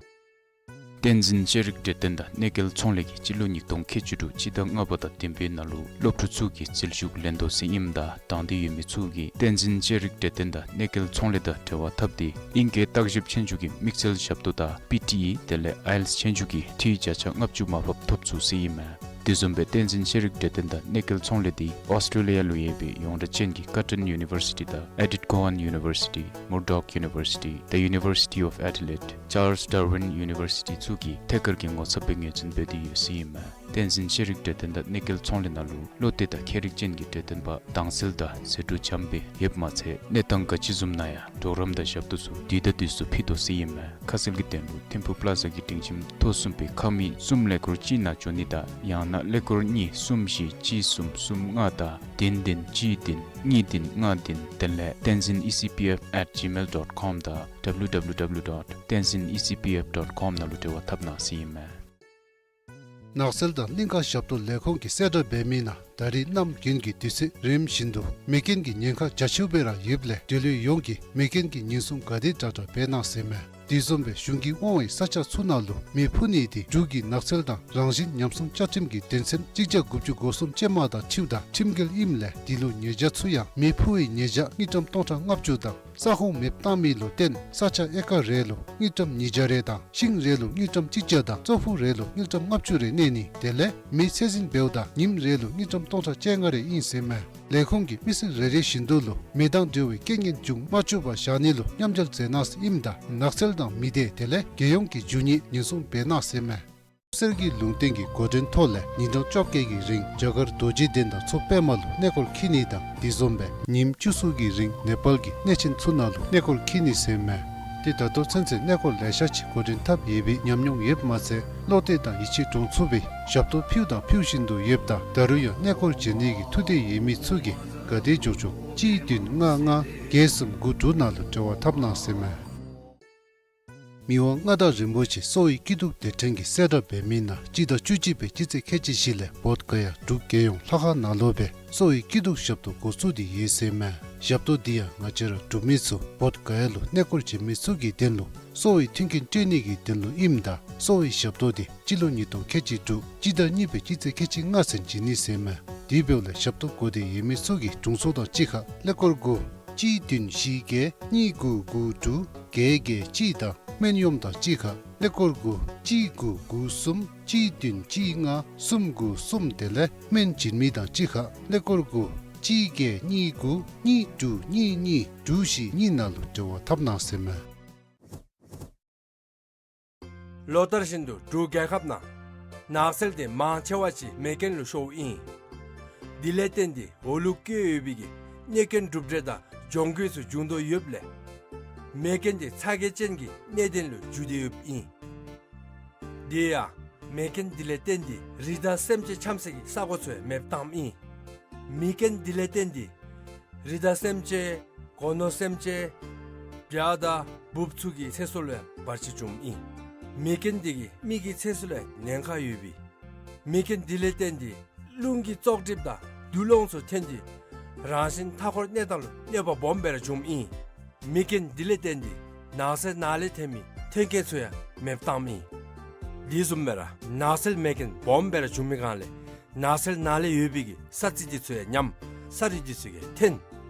བསྟན་འཛིན་ཤེས་རིག་གྲོས་སྟོན་དང་གནས་མཇལ་ཚོང་ལས་ཀྱིས་སྤྱི་ལོ་ཉིས་སྟོང་ཁལ་གཅིག་དྲུག་སྤྱི་ཟླ་ལྔ་པ་དང་བདུན་པའི་ནང་ལུ་སློབ་ཕྲུག་ཚུ་གི་རྩིས་ཞུ་ལེན་དོ་ཟེར་ཨིནམ་ད་དང་འདོད་ཡོད་མི་ཚུ་གིས་བསྟན་འཛིན་ཤེས་རིག་གྲོས་སྟོན་དང་གནས་མཇལ་ཚོང་ལས་དང་འབྲེལ་བ་འཐབ་སྟེ་ཨིང་སྐད་བརྟག་ཞིབ་ཆོས་རྒྱུགས་ཀྱི་དམིགས་བསལ་ཞབས་ཏོག་དང་པི་ཊི་ཨི་དེ་ལས་ཨའི་ཨེལ་ཊི་ཨེས་ཆོས་རྒྱུགས་ཀྱི་འཐུས་བརྒྱ་ཆ་ལྔ་བཅུ་མར་ཕབ་ཐོབ་ཚུགས་ཟེར་ཨིན་མས། དེ་བཟུམ་སྦེ་བསྟན་འཛིན་ཤེས་རིག་གྲོས་སྟོན་དང་གནས་མཇལ་ཚོང་ལས་འདི་ཨོསི་ཊེ་ལི་ཡ་ལུ་ཡོད་པའི་ཡོངས་གྲགས་ཅན་གྱི་ཀར་ཊོན་ཡུ་ནི་བར་སི་ཊི་དང་ཨེ་ཌིཐ་ཀོ་ཝཱན་ཡུ་ནི་བར་སི་ཊི། Murdoch University, the University of Adelaide, Charles Darwin University ཚུ་གིས་ཐད་ཀར་གྱི་ངོ་ཚབ་སྦེ་ངོས་འཛིན་འབད་དེ་ཡོད་ཟེར་ཨིན་མས། བསྟན་འཛིན་ཤེས་རིག་གྲོས་སྟོན་དང་གནས་མཇལ་ཚོང་ལས་ནང་ལུ་བློ་གཏད་དང་མཁས་རིག་ཅན་གྱི་གྲོས་སྟོན་པ་དྭངས་གསལ་དང་ཟད་འགྲོ་འཇམ་སྦེ་ཡོདཔ་མ་ཚད་གནས་སྟངས་ག་ཅི་བཟུམ་ནང་ཡང་གྲོགས་རམ་དང་ཞབས་ཏོག་ཚུ་དུས་དང་དུས་སུ་ཕུལ་དོ་ཟེར་ཨིན་མས། ཁ་གསལ་གྱི་དོན་ལུ་ཐིམ་ཕུག་པ་ལ་ཛ་གི་སྒྲིང་ཁྱིམ་ཐོག་གསུམ་པའི་ཁང་མིག་གསུམ་ཀླད་ཀོར་གཅིག་ནང་འབྱོན་ནི་དང་ཡང་ན་ཀླད་ཀོར་གཉིས་གསུམ་བཞི་གཅིག་གསུམ་གསུམ་ལྔ་དང་བདུན་བདུན་གཅིག་བདུན་གཉིས་བདུན་ལྔ་བདུན་དེ་ལས་tenzin E C P F at gmail dot com དང་W W W dot tenzin E C P F dot com ནང་ལུ་འབྲེལ་བ་འཐབ་གནང་ཟེར་ཨིན་མས། ནགས་ཚལ་དང་གླིང་ཁ་ཞབས་ཏོག་ལས་ཁུངས་ཀྱིས་གསལ་བསྒྲགས་འབད་མི་ནང་ད་རིས་གནམ་དགུན་གྱི་དུས་ཚོད་རནམ་བཞིན་དུ་མེ་རྐྱེན་གྱི་ཉེན་ཁ་རྒྱ་ཆེཝ་སྦེ་ར་ཡོདཔ་ལས་འབྲེལ་ཡོད་ཡོངས་ཀྱིས་མེ་རྐྱེན་གྱི་ཉེན་སྲུང་ག་དེ་དྲག་དྲག་འབད་གནང་ཟེར་མས། དེ་བཟུམ་སྦེ་གཞུང་གིས་དབང་བའི་ས་ཆ་ཚུ་ནང་ལུ་མེ་ཕུ་ནི་དེ་འབྲུག་གི་ནགས་ཚལ་དང་རང་བཞིན་ཉམས་སྲུང་བཅའ་ཁྲིམས་ཀྱི་དོན་ཚན་གཅིག་བརྒྱ་དགུ་བཅུ་གོ་གསུམ་ཅན་མ་དང་འཁྲིལཝ་ད་ཁྲིམས་འགལ་ཨིནམ་ལས་འདི་ལུ་ཉེས་བྱ་ཚུ་ཡང་མེ་ཕུ་བའི་ཉེས་བྱ་དངུལ་ཀྲམ་སྟོང་ཕྲག་ལྔ་བཅུ་དང་ས་ཁོངས་མེདཔ་བཏང་མི་ལུ་བརྟེན་ས་ཆ་ཨེ་ཀར་རེ་ལུ་དངུལ་ཀྲམ་ཉིས་བརྒྱ་རེ་དང་ཤིང་རེ་ལུ་དངུལ་ཀྲམ་གཅིག་བརྒྱ་དང་ཙོག་ཕུག་རེ་ལུ་དངུལ་ཀྲམ་ལྔ་བཅུ་རེ་གནས་ནི་དེ་ལས་མེ་ཚད་འཛིན་འབདཝ་ད་ཉིནམ་རེ་ལུ་དངུལ་ཀྲམ་སྟོང་ཕྲག་བཅོ་ལྔ་རེ་ཨིན་ཟེར་མས། ལས་ཁུངས་ཀྱིས་མི་སེར་རེ་རེ་བཞིན་དུ་ལུ་མེ་དང་འབྲེལ་བའི་རྐྱེན་ངན་འབྱུང་མ་བཅུག་པར་བཞག་ནི་ལུ་མཉམ་འབྲེལ་མཛད་གནང་ཟེར་ཨིནམ་ད་ནགས་ཚལ་དང་མི་སྡེ་དེ་ལས་རྒྱལ་ཡོངས་ཀྱི་རྒྱུ་དངོས་ཉེན་སྲུང་འབད་གནང་ཟེར་མས། གསེར་གྱི་ལུང་བསྟན་གྱི་འགོ་འདྲེན་ཐོག་ལས་ཉིན་གྲངས་བཅོ་བརྒྱད་ཀྱི་རིང་རྒྱ་གར་རྡོ་རྗེ་གདན་དང་མཚོ་པདྨ་ལུ་གནས་སྐོར་འཁྱིད་ནི་དང་དེ་བཟུམ་སྦེ་ཉིནམ་བཅུ་གསུམ་གྱི་རིང་ནེ་པཱལ་གྱི་གནས་ཆེན་ཚུ་ནང་ལུ་གནས་སྐོར་འཁྱིད་ནི་ཟེར་མས། ཏེ་ད་ལྟོ་ཚུན་ཚོད་གནས་སྐོར་ལེ་ཤ་ཅིག་འགོ་འདྲེན་འཐབ་ཡོད་པའི་ཉམས་མྱོང་ཡོདཔ་མ་ཚད་བློ་གཏད་དང་ཡིད་ཆེས་འདྲོངས་ཚུགས་པའི་ཞབས་ཏོག་ཕུལཝ་དང་ཕུལ་བཞིན་དུ་ཡོདཔ་ད་ད་རུང་ཡང་གནས་སྐོར་མཇལ་ནི་གི་ཐུགས་འདོད་ཡོད་མི་ཚུ་གིས་ག་དེ་འགྱོ་འགྱོ་གཅིག་བདུན་ལྔ་ལྔ་བརྒྱད་གསུམ་དགུ་དྲུག་ནང་ལུ་འབྲེལ་བ་འཐབ་གནང་ཟེར་མས། མི་དབང་མངའ་བདག་རིན་པོ་ཆེ་གསོ་བའི་སྐྱིད་སྡུག་སྡེ་ཕྲན་གྱིས་གསལ་བསྒྲགས་འབད་མི་ནང་སྤྱི་ཟླ་བཅུ་གཅིག་པའི་སྤྱི་ཚེས་ཁལ་གཅིག་བཞི་ལས་བོདྷ་ག་ཡ་འབྲུག་རྒྱལ་ཡོངས་ལྷ་ཁང་ནང་ལུ་སྦེ་གསོ་བའི་སྐྱིད་སྡུག་ཞབས་ཏོག་འགོ་བཙུགས་ཏེ་ཡོད་ཟེར་མས། ཞབས་ཏོག་འདི་ཡང་ང་བཅས་ར་འབྲུག་མི་ཚུ་བོདྷ་ག་ཡ་ལུ་གནས་སྐོར་མཇལ་མི་ཚུ་གི་དོན་ལུ་གསོ་བའི་མཐུན་རྐྱེན་སྤྲོད་ནི་གི་དོན་ལུ་ཨིནམ་ད་གསོ་བའི་ཞབས་ཏོག་འདི་སྤྱི་ལོ་ཉིས་སྟོང་ཁལ་གཅིག་དྲུག་སྤྱི་ཟླ་གཉིས་པའི་སྤྱི་ཚེས་ཁལ་གཅིག་ལྔ་ཚུན་བྱིན་ནི་ཟེར་མས། དེ་འབདཝ་ལས་ཞབས་ཏོག་དགོས་འདོད་ཡོད་མི་ཚུ་གིས་དྲུང་འཚོ་དང་གཅིག་ཁར་ཀླད་ཀོར་དགུ་གཅིག་བདུན་བཞི་བརྒྱད་གཉིས་དགུ་དགུ་དྲུག་བརྒྱད་བརྒྱད་གཅིག་དང་སྨན་གཡོགམ་དང་གཅིག་ཁར་ཀླད་ཀོར་དགུ་གཅིག་དགུ་དགུ་གསུམ་གཅིག་བདུན་གཅིག་ལྔ་གསུམ་དགུ་གསུམ་དེ་ལས་སྨན་བྱིན་མི་དང་གཅིག་ཁར་ཀླད་ཀོར་དགུ་གཅིག་བརྒྱད་གཉིས་དགུ་གཉིས་དྲུག་གཉིས་གཉིས་དྲུག་བཞི་གཉིས་ནང་ལུ་འབྲེལ་བ་འཐབ་གནང་ཟེར་མས། ལོ་ལྟར་བཞིན་དུ་འབྲུག་རྒྱལ་ཁབ་ནང་ནགས་ཚལ་དེ་མང་ཆེ་བ་ཅིག་མེ་རྐྱེན་ལུ་ཤོརཝ་ཨིན། དེ་ལས་བརྟེན་ཏེ་འོག་ལུ་བཀོད་ཡོད་པའི་གི་གནོད་སྐྱོན་གྲུབ་འབྲས་དང་གྱོང་གུད་ཚུ་འབྱུང་དོ་ཡོདཔ་ལས་མེ་རྐྱེན་དེ་ཚ་གྱང་ཅན་གྱི་གནད་དོན་ལུ་འགྱུར་ཏེ་ཡོདཔ་ཨིན། དེ་ཡང་མེ་རྐྱེན་དེ་ལས་བརྟེན་ཏེ་རི་དྭགས་སེམས་ཅན་འཁྱམས་སའི་གི་ས་གོ་ཚུ་ཡང་མེདཔ་བཏངམ་ཨིན། མེ་རྐྱེན་དེ་ལས་བརྟེན་ཏེ་རི་དྭགས་སེམས་ཅན་སྒོ་ནོར་སེམས་ཅན་བྱ་དང་འབུཔ་ཚུ་གི་ཚེ་སྲོག་ལུ་ཡང་བར་ཆད་བྱུངམ་ཨིན། མེ་རྐྱེན་དེ་གིས་མི་གི་ཚེ་སྲོག་ལུ་ཡང་ཉེན་ཁ་ཡོད་པས། མེ་རྐྱེན་དེ་ལས་བརྟེན་ཏེ་རླུང་གི་བཙོག་གྲིབ་དང་དུག་རླངས་ཚུ་ཐོན་ཏེ་རང་བཞིན་མཐའ་འཁོར་གནས་སྟངས་ལུ་གནོད་པ་སྦོམ་སྦེ་ར་བྱུངམ་ཨིན། མེ་རྐྱེན་དེ་ལས་བརྟེན་ཏེ་ནགས་ཚལ་ནང་ལས་ཐོན་མི་ཐོན་སྐྱེད་ཚུ་ཡང་མེདཔ་བཏངམ་ཨིན། དེ་བཟུམ་སྦེ་ར་ནགས་ཚལ་མེ་རྐྱེན་སྦོམ་སྦེ་ར་བྱུང་མི་སྒང་ལས་ནགས་ཚལ་ནང་ལས་ཡོད་པའི་གི་ས་རྩི་དེ་ཚུ་ཡང་ཉམས། ས་རུད་དེ་ཚུ་ཡང་ཐོན།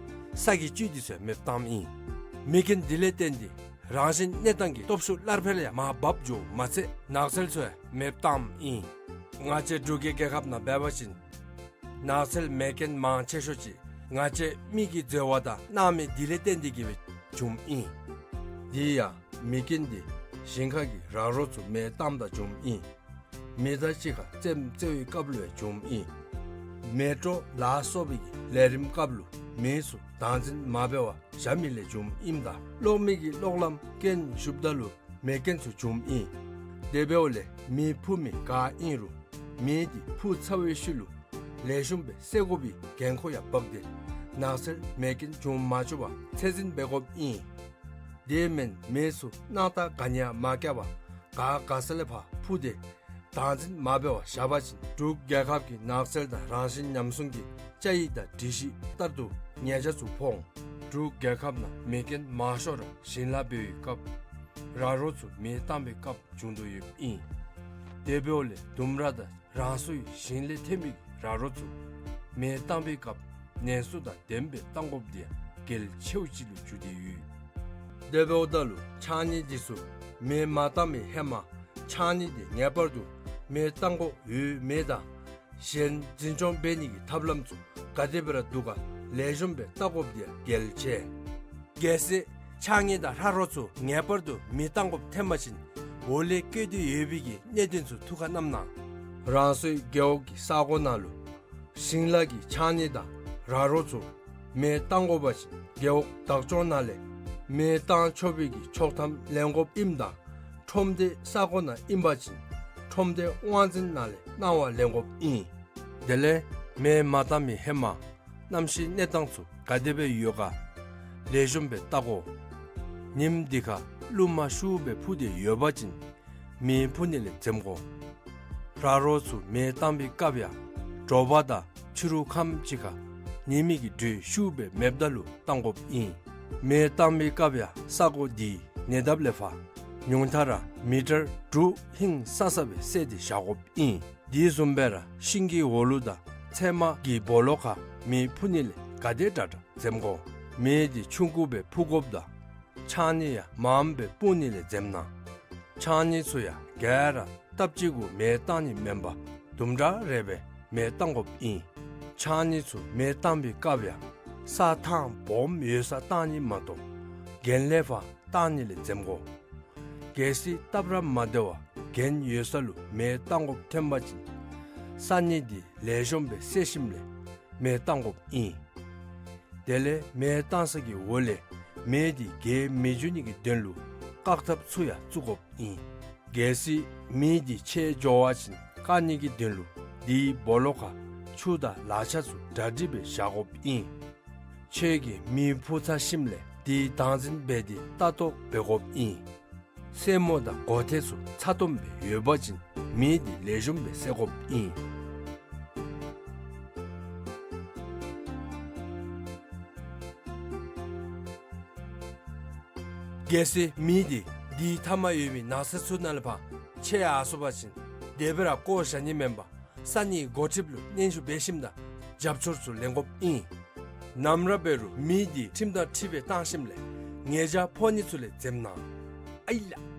ས་གི་བཅུད་དེ་ཚུ་ཡང་མེདཔ་བཏངམ་ཨིན། མེ་རྐྱེན་དེ་ལས་བརྟེན་ཏེ་རང་བཞིན་གནས་སྟངས་ཀྱི་སྟོབས་ཤུགས་སླར་འཕེལ་ཡང་མར་བབས་འགྱོཝ་མ་ཚད་ནགས་ཚལ་ཚུ་ཡང་མེདཔ་བཏངམ་ཨིན། ང་བཅས་འབྲུག་གི་རྒྱལ་ཁབ་ནང་འབད་བ་ཅིན་ནགས་ཚལ་མེ་རྐྱེན་མང་ཆེ་ཤོས་ཅིག་ང་བཅས་མི་གིས་བཟོ་བ་དང་གནང་མི་དེ་ལས་བརྟེན་ཏེ་གིས་སྦེ་བྱུངམ་ཨིན། དེ་ཡང་མེ་རྐྱེན་དེ་ཞིང་ཁ་གི་ར་རོ་ཚུ་མེ་བཏངམ་ད་བྱུངམ་ཨིན། མེ་མདའ་གཅིག་ཁར་རྩེདམོ་རྩེ་བའི་སྐབས་ལུ་ཡང་བྱུངམ་ཨིན། མེ་ཏྲོ་ལ་སོགས་པའི་གི་ལས་རིམ་སྐབས་ལུ་མེ་ཚུ་བདག་འཛིན་མ་འབད་བར་བཞག་མི་ལས་བྱུངམ་ཨིནམ་ད་གློག་མེ་གི་གློག་ལམ་རྐྱེན་ཞུགསཔ་ད་ལུ་མེ་རྐྱེན་ཚུ་བྱུངམ་ཨིན། དེ་འབདཝ་ལས་མེ་འཕུ་མི་ག་ཨིན་རུང་མེ་དེ་འཕུ་ཚར་བའི་ཤུལ་ལུ་ལེགས་ཤོམ་སྦེ་བསད་དགོ་པའི་འགན་ཁུར་ཡང་འབག་སྟེ་ནགས་ཚལ་མེ་རྐྱེན་བྱུང་མ་བཅུག་པར་ཚད་འཛིན་འབད་དགོཔ་ཨིན། དེ་མེན་མེ་ཚུ་སྣང་ཐག་ག་ནི་ཡང་མ་བཀལ་བར་ག་དགའ་ས་ལས་ཕར་འཕུ་སྟེ་བདག་འཛིན་མ་འབད་བར་བཞག་པ་ཅིན་འབྲུག་རྒྱལ་ཁབ་ཀྱི་ནགས་ཚལ་དང་རང་བཞིན་ཉམས་སྲུང་གི་བཅའ་ཡིག་དང་སྒྲིག་གཞི་ལྟར་དུ་ཉེས་ཆད་ཚུ་ཕོག་འོང་། འབྲུག་རྒྱལ་ཁབ་ནང་མེ་རྐྱེན་མང་ཤོས་ར་ཞིང་ལཱ་འབད་བའི་སྐབས་ར་རོ་ཚུ་མེ་བཏང་བའི་སྐབས་བྱུང་དོ་ཡོདཔ་ཨིན། དེ་འབདཝ་ལས་ལྡུམ་ར་དང་རང་སོའི་ཞིང་ལས་ཐོན་མི་ར་རོ་ཚུ་མེ་བཏང་བའི་སྐབས་ཉེན་སྲུང་དང་ལྡནམ་སྦེ་བཏང་དགོཔ་དེ་ཡང་གལ་ཆེཝ་ཅིག་ལུ་གྱུར་ཏེ་ཡོད། དེ་འབདཝ་ད་ལུ་ཕྱགས་སྙིགས་དེ་ཚུ་མེ་མ་བཏང་བའི་ཧེ་མ་ཕྱགས་སྙིགས་དེ་ངེས་པར་དུ་མེ་བཏང་དགོཔ་ཡོད་མེད་དང་གཞན་འཛིན་སྐྱོང་འབད་ནི་གི་ཐབས་ལམ་ཚུ་ག་དེ་སྦེ་ར་འདུག་ག་ལེགས་ཤོམ་སྦེ་བལྟ་དགོཔ་དེ་ཡང་གལ་ཆེ། གལ་སྲིད་ཕྱགས་སྙིགས་དང་ར་རོ་ཚུ་ངེས་པར་དུ་མེ་བཏང་དགོཔ་ཐོན་པ་ཅིན་འོག་ལས་བཀོད་དེ་ཡོད་པའི་གི་གནད་དོན་ཚུ་ཐུགས་ཁར་བསྣམ་གནང་། རང་སོའི་རྒེད་འོག་གི་ས་གོ་ནང་ལུ་ཞིང་ལཱ་གི་ཕྱགས་སྙིགས་དང་ར་རོ་ཚུ་མེ་བཏང་དགོ་པ་ཅིན་རྒེད་འོག་བདག་སྐྱོང་ནང་ལས་མེ་བཏང་ཆོག་པའི་གི་ཆོག་ཐམ་ལེན་དགོཔ་ཨིནམ་ད་ཁྲོམ་སྡེ་ས་གོ་ནང་ཨིན་པ་ཅིན་ཁྲོམ་སྡེ་དབང་འཛིན་ནང་ལས་གནང་བ་ལེན་དགོཔ་ཨིན། དེ་ལས་མེ་མ་བཏང་མི་ཧེ་མ་གནམ་གཤིས་གནས་སྟངས་ཚུ་ག་དེ་སྦེ་ཡོད་ག་ལེགས་ཤོམ་སྦེ་བལྟ་དགོ། ཉིམ་དེ་ཁར་རླུང་མ་ཤུགས་སྦེ་འཕུ་སྟེ་ཡོད་པ་ཅིན་མེ་འཕུ་ནི་ལས་འཛེམ་དགོ། ར་རོ་ཚུ་མེ་བཏང་བའི་སྐབས་ཡང་དྲོ་པ་དང་ཕྱི་རུ་ཁམས་ཅིག་ཁར་ཉི་མའི་གི་དྲོད་ཤུགས་སྦེ་མེདཔ་ད་ལུ་བཏང་དགོཔ་ཨིན། མེ་བཏང་བའི་སྐབས་ཡང་ས་གོ་དེའི་ཉེ་འདབས་ལས་ཕར་ཉུང་མཐའ་ར་མི་ཊར་དྲུག་ཧིང་སང་ས་སྦེ་བསལ་ཏེ་བཞག་དགོཔ་ཨིན། དེ་བཟུམ་སྦེ་ར་ཤིང་གི་འོག་ལུ་དང་ཚལ་མ་གི་སྦོ་ལོགས་ཁར་མེ་འཕུ་ནི་ལས་ག་དེ་དྲག་དྲག་འཛེམ་དགོ། མེ་དེ་ཆུང་ཀུ་སྦེ་འཕུ་དགོཔ་དང་ཕྱགས་སྙིགས་ཡང་མངམ་སྦེ་སྤུངས་ནི་ལས་འཛེམ་གནང་། ཕྱགས་སྙིགས་ཚུ་ཡང་ག་ར་སྟབས་གཅིག་གུ་མེ་བཏང་ནི་མེན་པར་དུམ་གྲ་རེ་སྦེ་མེ་བཏང་དགོཔ་ཨིན། ཕྱགས་སྙིགས་ཚུ་མེ་བཏང་བའི་སྐབས་ཡང་ས་ཐང་སྦོམ་ཡོད་སར་བཏང་ནི་མ་གཏོགས་གྱེན་ལས་ཕར་བཏང་ནི་ལས་འཛེམ་དགོ། གལ་སྲིད་སྟབས་ར་མ་བདེ་བར་གྱེན་ཡོད་ས་ལུ་མེ་བཏང་དགོཔ་ཐོན་པ་ཅིན་ས་སྙིགས་དེ་ལེགས་ཤོམ་སྦེ་བསལ་ཞིནམ་ལས་མེ་བཏང་དགོཔ་ཨིན། དེ་ལས་མེ་བཏང་ས་གི་འོག་ལས་མེ་དེ་རྒྱས་མི་འགྱོ་ནི་གི་དོན་ལུ་བཀག་ཐབས་ཚུ་ཡང་བཙུགས་དགོཔ་ཨིན། གལ་སྲིད་མེ་དེ་ཆད་འགྱོ་བ་ཅིན་བཀག་ནི་གི་དོན་ལུ་དེའི་སྦོ་ལོགས་ཁར་ཆུ་དང་ལག་ཆ་ཚུ་གྲ་སྒྲིག་སྦེ་བཞག་དགོཔ་ཨིན། ཁྱོད་ཀྱིས་མེ་འཕུ་ཚར་ཞིནམ་ལས་དེའི་བདག་འཛིན་འབད་དེ་ལྟ་རྟོག་འབད་དགོཔ་ཨིན། སེན་མོ་དང་མགོ་ཐལ་ཚུ་ཚ་ཏོམ་སྦེ་ཡོད་པ་ཅིན་མེ་དེ་ལེགས་ཤོམ་སྦེ་བསད་དགོཔ་ཨིན། གལ་སྲིད་མེ་དེ་དེའི་མཐའ་མར་ཡོད་པའི་ནགས་ཚལ་ཚུ་ནང་ལས་ཕར་ཆད་ཡར་སོང་པ་ཅིན་དེ་སྦེ་ར་བཀོ་བཞག་ནི་མེན་པར་ས་གནས་འགོ་ཁྲིདཔ་ལུ་སྙན་ཞུ་འབད་ཞིནམ་ད་རྒྱབ་སྐྱོར་ཚུ་ལེན་དགོཔ་ཨིན། ནམ་ར་འབད་རུང་མེ་དེ་ཁྲིམས་དང་འཁྲིལ་སྦེ་བཏང་ཞིནམ་ལས་ཉེས་བྱ་ཕོག་ནི་ཚུ་ལས་འཛེམ་གནང་། ཨའི་ལགས།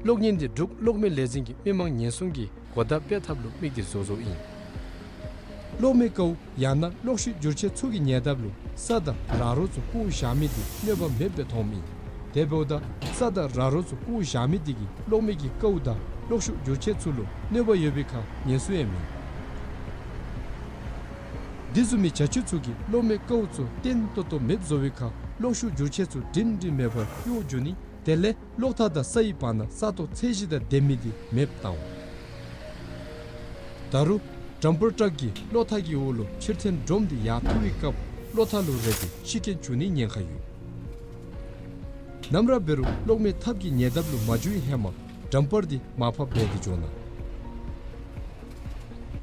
གློག་བརྙན་འདི་འབྲུག་གློག་མེ་ལས་འཛིན་གྱི་མི་མང་ཉེན་སྲུང་གི་གོ་བརྡ་སྤེལ་ཐབས་ལུ་དམིགས་ཏེ་བཟོ་བཟོཝ་ཨིན། གློག་མེ་ཀཝ་ཡང་ན་གློག་ཤུགས་འགྱུར་བཅོས་ཚུ་གི་ཉེ་འདབས་ལུ་ས་དང་ར་རོ་ཚུ་བཀོ་བཞག་མི་འདི་གནོད་པ་མེདཔ་སྦེ་མཐོངམ་ཨིན། དེ་འབདཝ་ད་ས་དང་ར་རོ་ཚུ་བརྐོ་བཞག་མི་དེ་གིས་གློག་མེ་གི་ཀཝ་དང་གློག་ཤུགས་བསྒྱུར་ཆས་ཚུ་ལུ་གནོད་པ་ཡོད་པའི་ཁར་ཉན་སྲོལ་ཡང་མེད། འདི་བཟུམ་མའི་བྱ་སྤྱོད་ཚུ་གིས་གློག་མེ་ཀཝ་ཚུ་བརྟན་ཏོག་ཏོ་མེདཔ་བཟོ་བའི་ཁར་གློག་ཤུགས་བསྒྱུར་ཆས་ཚུ་སྒྲིང་སྒྲིང་མེད་པར་གཡོ་འགྱོ་ནི་དེ་ལས་གློག་ཐག་དང་ས་ཡི་བར་ན་ས་སྟོང་ཚད་གཞི་དང་ལྡན་མི་དེ་མེདཔ་བཏང་འོང་། ད་རུང་ཌམ་པར་ཊག་གིས་གློག་ཐག་གི་འོག་ལུ་ཕྱིར་འཐེན་སྒྲོམ་དེ་ཡར་འཐུ་བའི་སྐབས་གློག་ཐག་ལུ་རེག་སྟེ་ཤི་རྐྱེན་བྱུང་ནིའི་ཉེན་ཁ་ཡོད། ནམ་ར་འབད་རུང་གློག་མེ་ཐབ་ཀྱི་ཉེ་འདབས་ལུ་མ་འགྱོ་བའི་ཧེ་མ་ཌམ་པར་དེ་མར་ཕབ་འབད་དེ་འགྱོ་གནང་།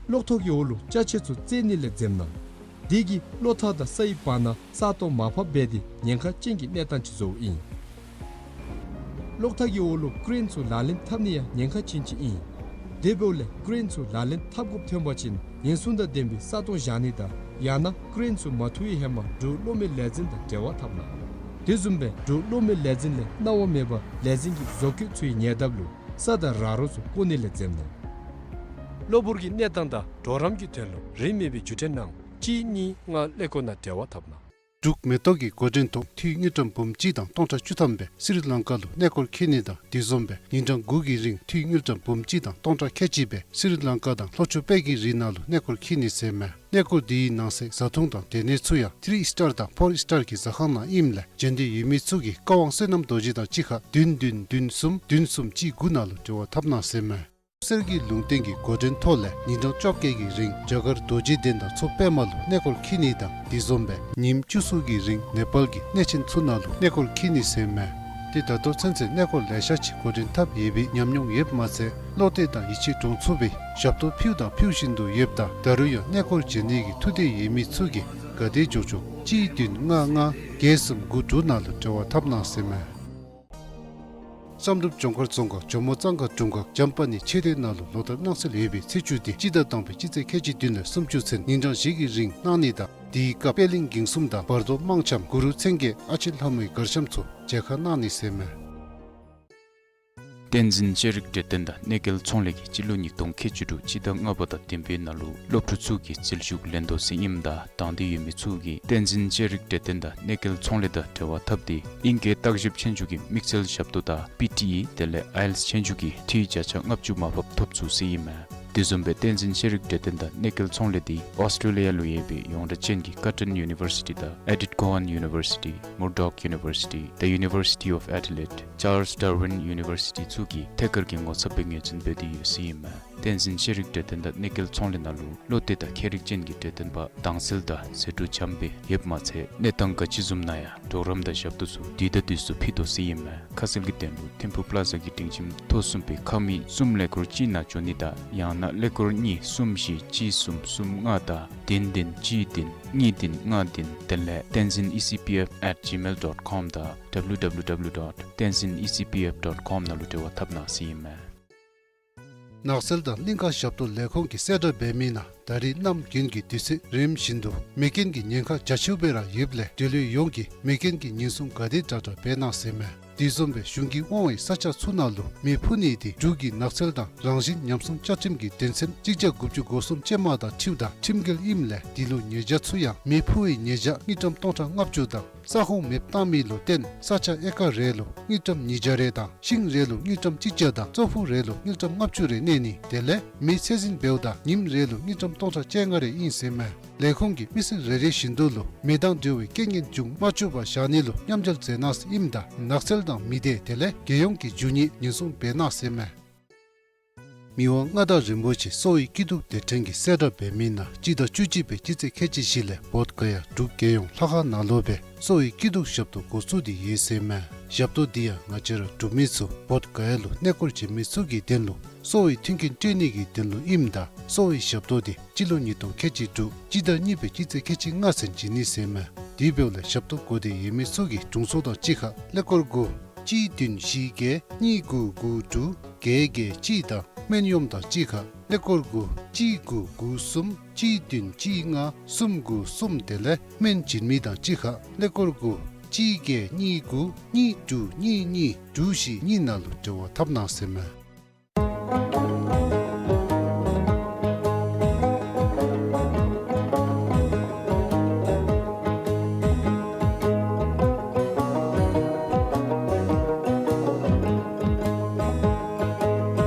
གློག་ཐོག་གི་འོག་ལུ་ཅ་ཆས་ཚུ་བཙལ་ནི་ལས་འཛེམ་གནང་། དེ་གིས་གློག་ཐག་དང་ས་ཡི་བར་ན་ས་སྟོང་མར་ཕབ་འབད་དེ་ཉེན་ཁ་ཅན་གྱི་གནས་སྟངས་ཅིག་བཟོཝ་ཨིན། གློག་ཐག་གི་འོག་ལུ་ཀེ་རེན་ཚུ་ལག་ལེན་འཐབ་ནི་ཡང་ཉེན་ཁ་ཅན་ཅིག་ཨིན། དེ་འབདཝ་ལས་ཀེ་རེན་ཚུ་ལག་ལེན་འཐབ་དགོཔ་ཐོན་པ་ཅིན་ཉེན་སྲུང་དང་ལྡན་པའི་ས་སྟོང་བཞག་ནི་དང་ཡང་ན་ཀེ་རེན་ཚུ་མ་འཐུ་བའི་ཧེ་མ་འབྲུག་གློག་མེ་ལས་འཛིན་དང་འབྲེལ་བ་འཐབ་གནང་། དེ་བཟུམ་སྦེ་འབྲུག་གློག་མེ་ལས་འཛིན་ལས་གནང་བ་མེད་པར་ལས་འཛིན་གྱི་བཟོ་བཀོད་ཚུའི་ཉེ་འདབས་ལུ་ས་དང་ར་རོ་ཚུ་བརྐོ་ནི་ལས་འཛེམ་གནང་། གློ་བུར་གྱི་གནས་སྟངས་དང་གྲོགས་རམ་གྱི་དོན་ལུ་རིན་མེད་པའི་བརྒྱུད་འཕྲིན་ནང་གཅིག་གཉིས་ལྔ་ཀླད་ཀོར་ནང་འབྲེལ་བ་འཐབ་གནང་། འབྲུག་མེ་ཏོག་གི་འགོ་འདྲེན་ཐོག་འཐུས་དངུལ་ཀྲམ་འབུམ་གཅིག་དང་སྟོང་ཕྲག་བཅུ་ཐམ་སྦེ་སི་རི་ལང་ཀ་ལུ་གནས་སྐོར་འཁྱིད་ནི་དང་དེ་བཟུམ་སྦེ་ཉིན་གྲངས་དགུ་གི་རིང་འཐུས་དངུལ་ཀྲམ་འབུམ་གཅིག་དང་སྟོང་ཕྲག་ཁལ་གཅིག་སྦེ་སི་རི་ལང་ཀ་དང་ལྷོ་ཕྱོགས་དཔལ་གྱི་རི་ནང་ལུ་གནས་སྐོར་འཁྱིད་ནི་ཟེར་མས། གནས་སྐོར་དེའི་ནང་གསེས་བཟའ་འཐུང་དང་སྡོད་གནས་ཚུ་ཡང་ཐི་རི་ཨིས་ཊར་དང་ཕོར་ཨིས་ཊར་གྱི་ཟ་ཁང་ནང་ཨིནམ་ལས་འབྱོན་འདོད་ཡོད་མི་ཚུ་གིས་བཀའ་དབང་བསོད་ནམས་རྡོ་རྗེ་དང་གཅིག་ཁར་བདུན་བདུན་བདུན་གསུམ་བདུན་གསུམ་གཅིག་དགུ་ནང་ལུ་འབྲེལ་བ་འཐབ་གནང་ཟེར་མས། སེར་གྱི་ལུང་བསྟན་གྱི་འགོ་འདྲེན་ཐོག་ལས་ཉིན་གྲངས་བཅོ་བརྒྱད་ཀྱི་རིང་རྒྱ་གར་རྡོ་རྗེ་གདན་དང་མཚོ་པདྨ་ལུ་གནས་སྐོར་འཁྱིད་ནི་དང་དེ་བཟུམ་སྦེ་ཉིནམ་བཅུ་གསུམ་གྱི་རིང་ནེ་པཱལ་གྱི་གནས་ཆེན་ཚུ་ནང་ལུ་གནས་སྐོར་འཁྱིད་ནི་ཟེར་མས། ཏེ་ད་ལྟོ་ཚུན་ཚོད་གནས་སྐོར་ལེ་ཤ་ཅིག་འགོ་འདྲེན་འཐབ་ཡོད་པའི་ཉམས་མྱོང་ཡོདཔ་མ་ཚད་བློ་གཏད་དང་ཡིད་ཆེས་འདྲོངས་ཚུགས་པའི་ཞབས་ཏོག་ཕུལཝ་དང་ཕུལ་བཞིན་དུ་ཡོདཔ་ད་ད་རུང་ཡང་གནས་སྐོར་འབྱོན་ནི་གི་ཐུགས་འདོད་ཡོད་མི་ཚུ་གིས་ག་དེ་མགྱོགས་མགྱོགས་གཅིག་བདུན་ལྔ་ལྔ་བརྒྱད་གསུམ་དགུ་དྲུག་ནང་ལུ་འབྲེལ་བ་འཐབ་གནང་ཟེར་མས། བསམ་གྲུབ་ལྗོངས་མཁར་རྫོང་ཁག་ཇོ་མོ་གཙང་ཁ་དྲུང་ཁག་འཇམ་དཔལ་གླིང་ཆོས་སྡེ་ནང་ལུ་ལོ་བསྟར་གནང་སྲོལ་ཡོད་པའི་ཚེས་བཅུ་དེ་སྤྱི་ཟླ་དང་པའི་སྤྱི་ཚེས་ཁལ་གཅིག་བདུན་ལས་སུམ་ཅུ་ཚུན་ཉིན་གྲངས་བཞི་གི་རིང་གནང་ནི་དང་དེའི་སྐབས་པད་གླིང་འགྱིང་གསུམ་དང་བར་དོ་སྨང་ལྕམ་གུ་རུ་མཚན་བརྒྱད་ཨ་ལྕེ་ལྷ་མོའི་གར་འཆམ་ཚུ་མཇལ་ཁ་གནང་ནི་ཟེར་མས། བསྟན་འཛིན་ཤེས་རིག་གྲོས་སྟོན་དང་གནས་མཇལ་ཚོང་ལས་ཀྱིས་སྤྱི་ལོ་ཉིས་སྟོང་ཁལ་གཅིག་དྲུག་སྤྱི་ཟླ་ལྔ་པ་དང་བདུན་པའི་ནང་ལུ་སློབ་ཕྲུག་ཚུ་གི་འཛུལ་ཞུགས་ལེན་དོ་ཟེར་ཨིནམ་ད་དང་འདོད་ཡོད་མི་ཚུ་གིས་བསྟན་འཛིན་ཤེས་རིག་གྲོས་སྟོན་དང་གནས་མཇལ་ཚོང་ལས་དང་འབྲེལ་བ་འཐབ་སྟེ་ཨིང་སྐད་བརྟག་ཞིབ་ཆོས་རྒྱུགས་ཀྱི་དམིགས་བསལ་ཞབས་ཏོག་དང་པི་ཊི་ཨི་དེ་ལས་ཨའི་ཨེལ་ཊི་ཨེསི་ཆོས་རྒྱུགས་ཀྱི་འཐུས་བརྒྱ་ཆ་ལྔ་བཅུ་མར་ཕབ་ཐོབ་ཚུགས་ཟེར་ཨིན་མས། དེ་བཟུམ་སྦེ་བསྟན་འཛིན་ཤེས་རིག་གྲོས་སྟོན་དང་གནས་མཇལ་ཚོང་ལས་དེ་ཨོསི་ཊེ་ལི་ཡ་ལུ་ཡོད་པའི་ཡོངས་གྲགས་ཅན་གྱི་ཀར་ཊོན་ཡུ་ནི་བར་སི་ཊི་དང་ཨེ་ཌིཐ་ཀོ་ཧན་ཡུ་ནི་བར་སི་ཊི་མུར་ཌོག་ཡུ་ནི་བར་སི་ཊི་The University of Adelaide Charles Darwin University ཚུ་གིས་ཐད་ཀར་གྱི་ངོ་ཚབ་སྦེ་ངོས་འཛིན་འབད་དེ་ཡོད་ཟེར་ཨིན་མས། བསྟན་འཛིན་ཤེས་རིག་གྲོས་སྟོན་དང་གནས་མཇལ་ཚོང་ལས་ནང་ལུ་བློ་གཏད་དང་མཁས་རིག་ཅན་གྱི་གྲོས་སྟོན་པ་དྭངས་གསལ་དང་ཟད་འགྲོ་འཇམ་དཔལ་ཡོདཔ་མ་ཚད་གནས་སྟངས་ག་ཅི་བཟུམ་ནང་ཡང་གྲོགས་རམ་དང་ཞབས་ཏོག་ཚུ་དུས་དང་དུས་སུ་ཕུལ་དོ་ཟེར་ཨིན་མས། ཁ་གསལ་གྱི་དོན་ལུ་ཐིམ་ཕུག་པ་ལ་ཛ་གི་སྒྲིང་ཁྱིམ་ཐོག་གསུམ་པའི་ཁང་མིག་གསུམ་ཀླད་ཀོར་གཅིག་ནང་འབྱོན་ནི་དང་ཡང་ན་ཀླད་ཀོར་གཉིས་གསུམ་བཞི་གཅིག་གསུམ་གསུམ་ལྔ་དང་བདུན་བདུན་གཅིག་བདུན་གཉིས་བདུན་ལྔ་བདུན་དེ་ལས་tenzin E C P F at gmail dot com དང་W W W dot tenzin E C P F dot com ནང་ལུ་འབྲེལ་བ་འཐབ་གནང་ཟེར་ཨིན་མས། ནགས་ཚལ་དང་གླིང་ཀ་ཞབས་ཏོག་ལས་ཁུངས་ཀྱིས་གསལ་བསྒྲགས་འབད་མི་ནང་ད་རིས་གནམ་དགུན་གྱི་དུས་ཚོད་རནམ་བཞིན་དུ་མེ་རྐྱེན་གྱི་ཉེན་ཁ་རྒྱ་ཆེཝ་སྦེ་ར་ཡོདཔ་ལས་འབྲེལ་ཡོད་ཡོངས་ཀྱིས་མེ་རྐྱེན་གྱི་ཉེན་སྲུང་ག་དེ་དྲག་དྲག་འབད་གནང་ཟེར་མས། དེ་བཟུམ་སྦེ་གཞུང་གིས་དབང་བའི་ས་ཆ་ཚུ་ནང་ལུ་མེ་འཕུ་ནི་དེ་འབྲུག་གི་ནགས་ཚལ་དང་རང་བཞིན་ཉམས་སྲུང་བཅའ་ཁྲིམས་ཀྱི་དོན་ཚན་གཅིག་བརྒྱ་དགུ་བཅུ་གོ་གསུམ་ཅན་མ་དང་འཁྲིལཝ་ད་ཁྲིམས་འགལ་ཨིནམ་ལས་དེ་ལུ་ཉེས་བྱ་ཚུ་ཡང་མེ་འཕུ་བའི་ཉེས་བྱ་དངུལ་ཀྲམ་སྟོང་ཕྲག་ལྔ་བཅུ་དང་ས་ཁོངས་མེདཔ་བཏང་མི་ལུ་བརྟེན་ས་ཆ་ཨེ་ཀར་རེ་ལུ་དངུལ་ཀྲམ་ཉིས་བརྒྱ་རེ་དང་ཤིང་རེ་ལུ་དངུལ་ཀྲམ་གཅིག་བརྒྱ་དང་ཙོག་ཕུག་རེ་ལུ་དངུལ་ཀྲམ་ལྔ་བཅུ་རེ་གནས་ནི་དེ་ལས་མེ་ཚད་འཛིན་འབདཝ་ད་ཉིནམ་རེ་ལུ་དངུལ་ཀྲམ་སྟོང་ཕྲག་བཅོ་ལྔ་རེ་ཨིན་ཟེར་མས། ལས་ཁུངས་ཀྱིས་མི་སེར་རེ་རེ་བཞིན་དུ་ལུ་མེ་དང་འབྲེལ་བའི་རྐྱེན་ངན་འབྱུང་མ་བཅུག་པར་བཞག་ནི་ལུ་མཉམ་འབྲེལ་མཛད་གནང་ཟེར་ཨིནམ་ད་ནགས་ཚལ་དང་མི་སྡེ་དེ་ལས་རྒྱལ་ཡོངས་ཀྱི་རྒྱུ་དངོས་ཉེན་སྲུང་འབད་གནང་ཟེར་མས། མི་དབང་མངའ་བདག་རིན་པོ་ཆེ་གསོ་བའི་སྐྱིད་སྡུག་སྡེ་ཕྲན་གྱིས་གསལ་བསྒྲགས་འབད་མི་ནང་སྤྱི་ཟླ་བཅུ་གཅིག་པའི་སྤྱི་ཚེས་ཁལ་གཅིག་བཞི་ལས་བོདྷ་ག་ཡ་འབྲུག་རྒྱལ་ཡོངས་ལྷ་ཁང་ནང་ལུ་སྦེ་གསོ་བའི་སྐྱིད་སྡུག་ཞབས་ཏོག་འགོ་བཙུགས་ཏེ་ཡོད་ཟེར་མས། ཞབས་ཏོག་འདི་ཡང་ང་བཅས་ར་འབྲུག་མི་ཚུ་བོདྷ་ག་ཡ་ལུ་གནས་སྐོར་འབྱོན་མི་ཚུ་གི་དོན་ལུ་གསོ་བའི་མཐུན་རྐྱེན་སྤྲོད་ནི་གི་དོན་ལུ་ཨིནམ་ད་གསོ་བའི་ཞབས་ཏོག་འདི་སྤྱི་ལོ་ཉིས་སྟོང་ཁལ་གཅིག་དྲུག་སྤྱི་ཟླ་གཉིས་པའི་སྤྱི་ཚེས་ཁལ་གཅིག་ལྔ་ཚུན་བྱིན་ནི་ཟེར་མས། དེ་འབདཝ་ལས་ཞབས་ཏོག་དགོ་འདོད་ཡོད་མི་ཚུ་གིས་དྲུང་འཚོ་དང་གཅིག་ཁར་ཀླད་ཀོར་དགུ་གཅིག་བདུན་བཞི་བརྒྱད་གཉིས་དགུ་དགུ་དྲུག་བརྒྱད་བརྒྱད་གཅིག་དང་སྨན་གཡོགམ་དང་གཅིག་ཁར་ཀླད་ཀོར་དགུ་གཅིག་དགུ་དགུ་གསུམ་གཅིག་བདུན་གཅིག་ལྔ་གསུམ་དགུ་གསུམ་དེ་ལས་སྨན་བྱིན་མི་དང་གཅིག་ཁར་ཀླད་ཀོར་དགུ་གཅིག་བརྒྱད་གཉིས་དགུ་གཉིས་དྲུག་གཉིས་གཉིས་དྲུག་བཞི་གཉིས་ནང་ལུ་འབྲེལ་བ་འཐབ་གནང་ཟེར་མས།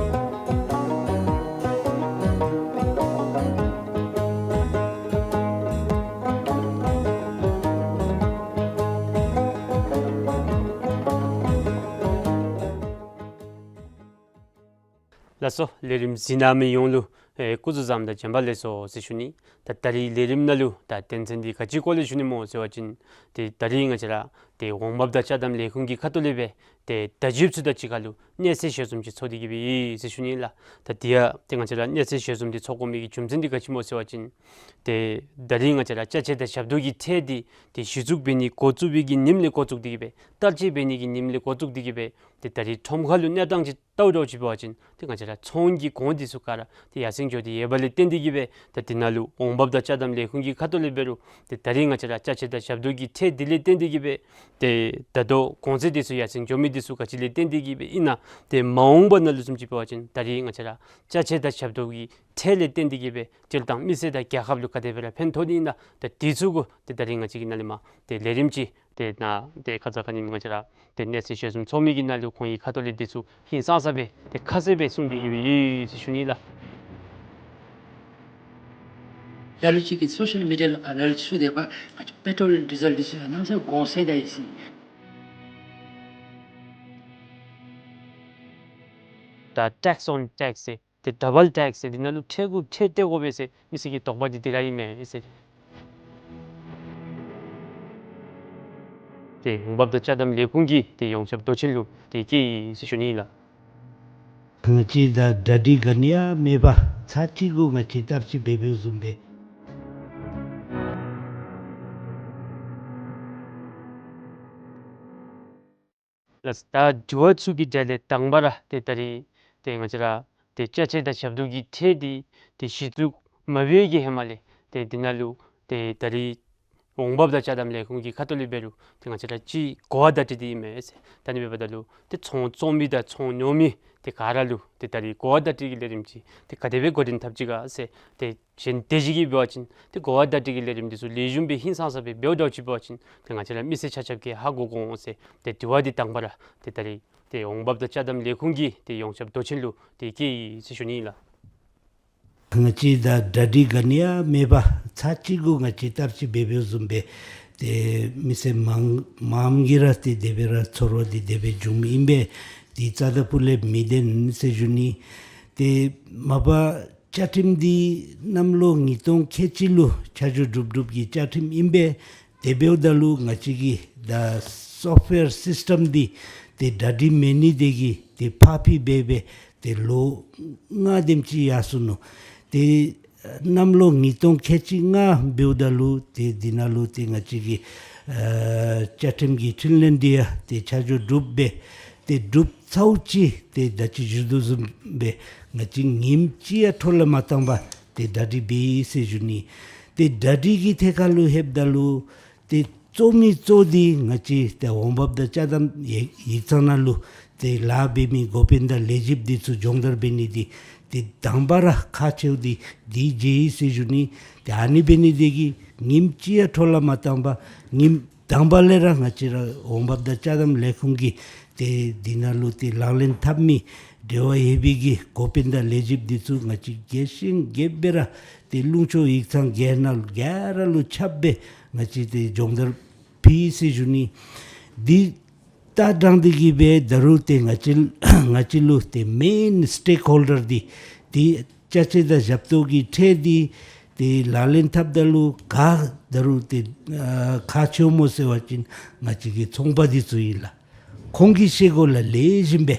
ལགས་སོ། ལས་རིམ་གཟིགས་གནང་མི་ཡོངས་ལུ་ཨེ་སྐུ་གཟུགས་བཟང་དང་བྱོན་པ་ལེགས་སོ་ཟེར་ཞུ་ནི། ད་ད་རིས་ལས་རིམ་ནང་ལུ་ད་དོན་ཚན་འདི་ག་ཅི་སྐོར་ལས་ཞུ་ནི་སྨོ་ཟེར་བ་ཅིན་ཏེ་ད་རིས་ང་བཅས་ར་ཏེ་འོང་འབབ་དང་ཅ་དམ་ལས་ཁུངས་ཀྱི་ཁ་ཐུག་ལས་སྦེ་ཏེ་ད་ཇིབ་ཚུ་དང་གཅིག་ཁར་ལུ་གནས་ཚུལ་ཞལ་འཛོམས་ཅིག་ཚོགས་ཏེ་གི་སྦེ་ཡོད་ཟེར་ཞུ་ནི་ལགས། ད་དེ་ཡང་ཏེ་ང་བཅས་ར་གནས་ཚུལ་ཞལ་འཛོམས་འདི་ཚོགས་དགོ་མི་གི་རྒྱུ་མཚན་འདི་ག་ཅི་སྨོ་ཟེར་བ་ཅིན་ཏེ་ད་རིས་ང་བཅས་ར་ཅ་ཆས་དང་ཞབས་ཏོག་གི་ཁྲལ་འདི་ཏེ་གཞི་བཙུགས་འབད་ནི་འགོ་བཙུགས་པའི་གི་ཉིནམ་ལས་འགོ་བཙུགས་ཏེ་གི་སྦེ་བསྟར་སྤྱོད་འབད་ནི་གི་ཉིནམ་ལས་འགོ་བཙུགས་ཏེ་གི་སྦེ་ཏེ་ད་རིས་ཁྲོམ་ཁ་ལུ་གནས་སྟངས་ཅིག་བལྟཝ་འདྲཝ་ཅིག་འབད་བ་ཅིན་ཏེ་ང་བཅས་ར་ཚོང་གི་གོང་འདི་ཚུ་ག་ར་ཏེ་ཡར་སེང་འགྱོ་སྟེ་ཡོད་པ་ལས་བརྟེན་ཏེ་གི་སྦེ་ད་འདི་ནང་ལུ་འོང་འབབ་དང་ཅ་དམ་ལས་ཁུངས་ཀྱི་ཁ་ཐུག་ལས་འབད་རུང་ཏེ་ད་རིས་ང་བཅས་ར་ཅ་ཆས་དང་ཞབས་ཏོག་གི་ཁྲལ་འདི་ལས་བརྟེན་ཏེ་གི་སྦེ་ཏེ་ད་ལྟོ་གོང་ཚད་འདི་ཚུ་ཡར་སེང་འགྱོ་མི་འདི་ཚུ་ག་ཅི་ལས་བརྟེན་ཏེ་གི་སྦེ་ཨིན་ན། ཏེ་མ་འོངས་པ་ནང་ལུ་བཟུམ་ཅིག་འབད་བ་ཅིན་ད་རིས་ང་བཅས་ར་ཅ་ཆས་དང་ཞབས་ཏོག་གི་ཁྲལ་ལས་བརྟེན་ཏེ་གི་སྦེ་སྤྱིར་བཏང་མི་སེར་དང་རྒྱལ་ཁབ་ལུ་ག་དེ་སྦེ་ར་ཕན་ཐོགས་ནི་ཨིན་ན། ད་འདི་ཚུ་གུ་ཏེ་ད་རིས་ང་བཅས་ཀྱིས་ནཱ་ལས་མར་ཏེ་ལས་རིམ་ཅིག་ཏེ་ནཱ་ཏེ་ཁ་ཙ་ཁ་ཉིནམ་ང་བཅས་ར་ཏེ་གནས་ཚུལ་ཞལ་འཛོམས་ཚོགས་མི་གི་ནང་ལུ་ཁོང་གི་ཁ་ཐུག་ལས་འདི་ཚུ་ཧིང་སངས་ས་སྦེ་ཏེ་ཁ་གསལ་སྦེ་གསུངས་ཏེ་གི་སྦེ་ཡོད་ཟེར་ཞུ་ནི་ལགས། ལ་ལུ་ཅིག་གིས་སོ་ཤལ་མི་ཌི་ཡ་ལུ་ག་ལ་ལུ་ཚུད་དེ་འབད་ང་བཅས་པེ་ཊོལ་ཌི་ཟེལ་འདི་ཚུ་ཡང་གནམ་མེད་ས་མེད་གོང་ཟད་ད་ཡི་ཟེར། ད་ཊེགསི་ཨོན་ཊེགསི་ཟེར་ཏེ་ཌ་བཱལ་ཊེགསི་ཟེར་འདི་ནང་ལུ་ཁྲལ་གུ་ཁྲལ་སྤྲོད་དགོ་པས་ཟེར་མི་སེར་གྱི་དོགས་པ་འདི་འདི་ར་ཨིན་མས་ཟེར། ཏེ་འོང་འབབ་དང་ཅ་དམ་ལས་ཁུངས་ཀྱི་ཏེ་ཡོངས་ཁྱབ་མདོ་ཆེན་ལུ་ཏེ་བསྐྱལ་ཡི་ཟེར་ཞུ་ནི་ལགས། ང་བཅས་ད་གྲ་སྒྲིག་ག་ནི་ཡང་མེད་པར་ཚར་གཅིག་གུ་ང་བཅས་བསྟར་སྤྱོད་འབད་འབདཝ་བཟུམ་སྦེ། ལགས། ད་དྲི་བ་ཚུ་གི་གྲས་ལས་དང་པ་ར་ཏེ་ད་རིས་ཏེ་ང་བཅས་ར་ཏེ་ཅ་ཆས་དང་ཞབས་ཏོག་གི་ཁྲལ་འདི་ཏེ་གཞི་བཙུགས་མ་འབད་བའི་གི་ཧེ་མ་ལས་ཏེ་འདི་ནང་ལུ་ཏེ་ད་རིས་འོང་འབབ་དང་ཅ་དམ་ལས་ཁུངས་ཀྱི་ཁ་ཐུག་ལས་འབད་རུང་ཏེ་ང་བཅས་ར་ཅིག་གོ་བ་བརྡ་སྤྲོད་འདི་ཨིན་མས་ཟེར། ད་ཨ་ནི་འབདཝ་ད་ལུ་ཏེ་ཚོང་བཙོང་མི་དང་ཚོང་ཉོ་མི་ཏེ་ག་ར་ལུ་ཏེ་ད་རིས་གོ་བ་བརྡ་སྤྲོད་ཀྱི་ལས་རིམ་ཅིག་ཏེ་ག་དེ་སྦེ་འགོ་འདྲེན་འཐབ་ཅི་ག་ཟེར། ཏེ་གཞན་དེ་ཅིག་གིས་འབད་བ་ཅིན་ཏེ་གོ་བ་བརྡ་སྤྲོད་ཀྱི་ལས་རིམ་འདི་ཚུ་ལེགས་ཤོམ་སྦེ་ཧིང་སངས་ས་སྦེ་འབདཝ་འདྲཝ་ཅིག་འབད་བ་ཅིན་ཏེ་ང་བཅས་ར་མི་སེར་ཆ་ཁྱབ་ཀྱིས་ཧ་གོ་དགོ་ཟེར། ཏེ་དྲི་བ་འདི་དང་པ་ར་ཏེ་ད་རིས་ཏེ་འོང་འབབ་དང་ཅ་དམ་ལས་ཁུངས་ཀྱི་ཏེ་ཡོངས་ཁྱབ་མདོ་ཆེན་ལུ་ཏེ་བསྐྱལ་ཡི་ཟེར་ཞུ་ནི་ཨིན་ལགས། ང་བཅས་ད་གྲ་སྒྲིག་ག་ནི་ཡང་མེད་པར་ཚར་གཅིག་གུ་ང་བཅས་བསྟར་སྤྱོད་འབད་འབདཝ་བཟུམ་སྦེ་ཏེ་མི་སེར་མང་མངམ་གིས་ར་ཏེ་དེ་སྦེ་ར་ཚོར་བ་འདི་དེ་སྦེ་བྱུངམ་ཨིན་པས། འདི་རྩ་ད་ཕུ་ལས་མི་བདེན་ཟེར་ཞུ་ནི། ཏེ་མ་པ་བཅའ་ཁྲིམས་འདི་གནམ་ལོ་ཉིས་སྟོང་ཁལ་གཅིག་ལུ་ཆ་འཇོག་གྲུབ་གྲུབ་ཀྱི་བཅའ་ཁྲིམས་ཨིན་པས། དེ་འབདཝ་ད་ལུ་ང་བཅས་ཀྱི་ད་སོཕཊ་ཝེར་སིསི་ཊེམ་འདི་ཏེ་གྲ་སྒྲིག་མེད་ནི་དེ་གིས་ཏེ་ཕར་འཕུལ་འབད་འབད་ཏེ་ལོ་ལྔ་དེམ་ཅིག་ཡར་སོ་ནུག། ཏེ་གནམ་ལོ་ཉིས་སྟོང་ཁལ་གཅིག་ལྔ་འབདཝ་ད་ལུ་ཏེ་འདི་ནང་ལུ་ཏེ་ང་བཅས་ཀྱི་ཨ་བཅའ་ཁྲིམས་ཀྱི་འཕྲིན་ལས་འདི་ཡང་ཏེ་ཆ་འཇོག་གྲུབ་འབད་ཏེ་གྲུབ་ཚརཝ་ཅིག་ཏེ་ད་ཅི་ཞུ་དོ་བཟུམ་སྦེ་ང་བཅས་ཉིནམ་གཅིག་ཡང་འཕྲོ་བརླག་མ་བཏང་པར་ཏེ་གྲ་སྒྲིག་འབད་ཡི་ཟེར་ཞུ་ནི། ཏེ་གྲ་སྒྲིག་གི་ཐད་ཁར་ལུ་ལྷོདཔ་ད་ལུ་ཏེ་གཙོ་མི་གཙོ་འདི་ང་བཅས་ཏེ་འོང་འབབ་དང་ཅ་དམ་ཡིག་ཡིག་ཚང་ནང་ལུ་ཏེ་ལཱ་འབད་མི་འགོ་དཔོན་དང་ལས་བྱེདཔ་འདི་ཚུ་སྦྱོང་བརྡར་འབད་ནི་འདི་ཏེ་དང་པ་ར་ཁག་ཆེཝ་འདི་འདི་མཇལ་ཡི་ཟེར་ཞུ་ནི། ཏེ་ཨ་ནི་འབད་ནི་འདི་གིས་ཉིནམ་གཅིག་ཡང་འཕྲོ་བརླག་མ་བཏང་པར་ཉིནམ་དང་པ་ལས་ར་ང་བཅས་ར་འོང་འབབ་དང་ཅ་དམ་ལས་ཁུངས་ཀྱི་ཏེ་འདི་ནང་ལུ་ཏེ་ལག་ལེན་འཐབ་མི་འབྲེལ་བ་ཡོད་པའི་གི་འགོ་དཔོན་དང་ལས་བྱེདཔ་འདི་ཚུ་ང་བཅས་རྒྱས་ཤིང་རྒྱསཔ་སྦེ་ར་ཏེ་ལུང་ཕྱོགས་ཡིག་ཚང་ག་ནང་ག་ར་ལུ་ཁྱབ་སྦེ་ང་བཅས་ཏེ་སྦྱོང་བརྡར་ཕུལ་ཡི་ཟེར་ཞུ་ནི། འདི་ད་དྲང་སྟེ་གི་སྦེ་ད་རུང་ཏེ་ང་བཅས་ང་བཅས་ལུ་ཏེ་མེན་སི་ཊེཀ་ཧོལ་ཌར་འདི་ཏེ་ཅ་ཆས་དང་ཞབས་ཏོག་གི་ཁྲལ་འདི་ཏེ་ལག་ལེན་འཐབ་ད་ལུ་ག་ད་རུང་ཏེ་ཨ་ཁག་ཆེཝ་སྨོ་ཟེར་བ་ཅིན་ང་བཅས་ཀྱི་ཚོང་པ་འདི་ཚུ་ཨིན་ལགས། ཁོང་གིས་ཤེས་དགོ་ལགས། ལེགས་ཤོམ་སྦེ་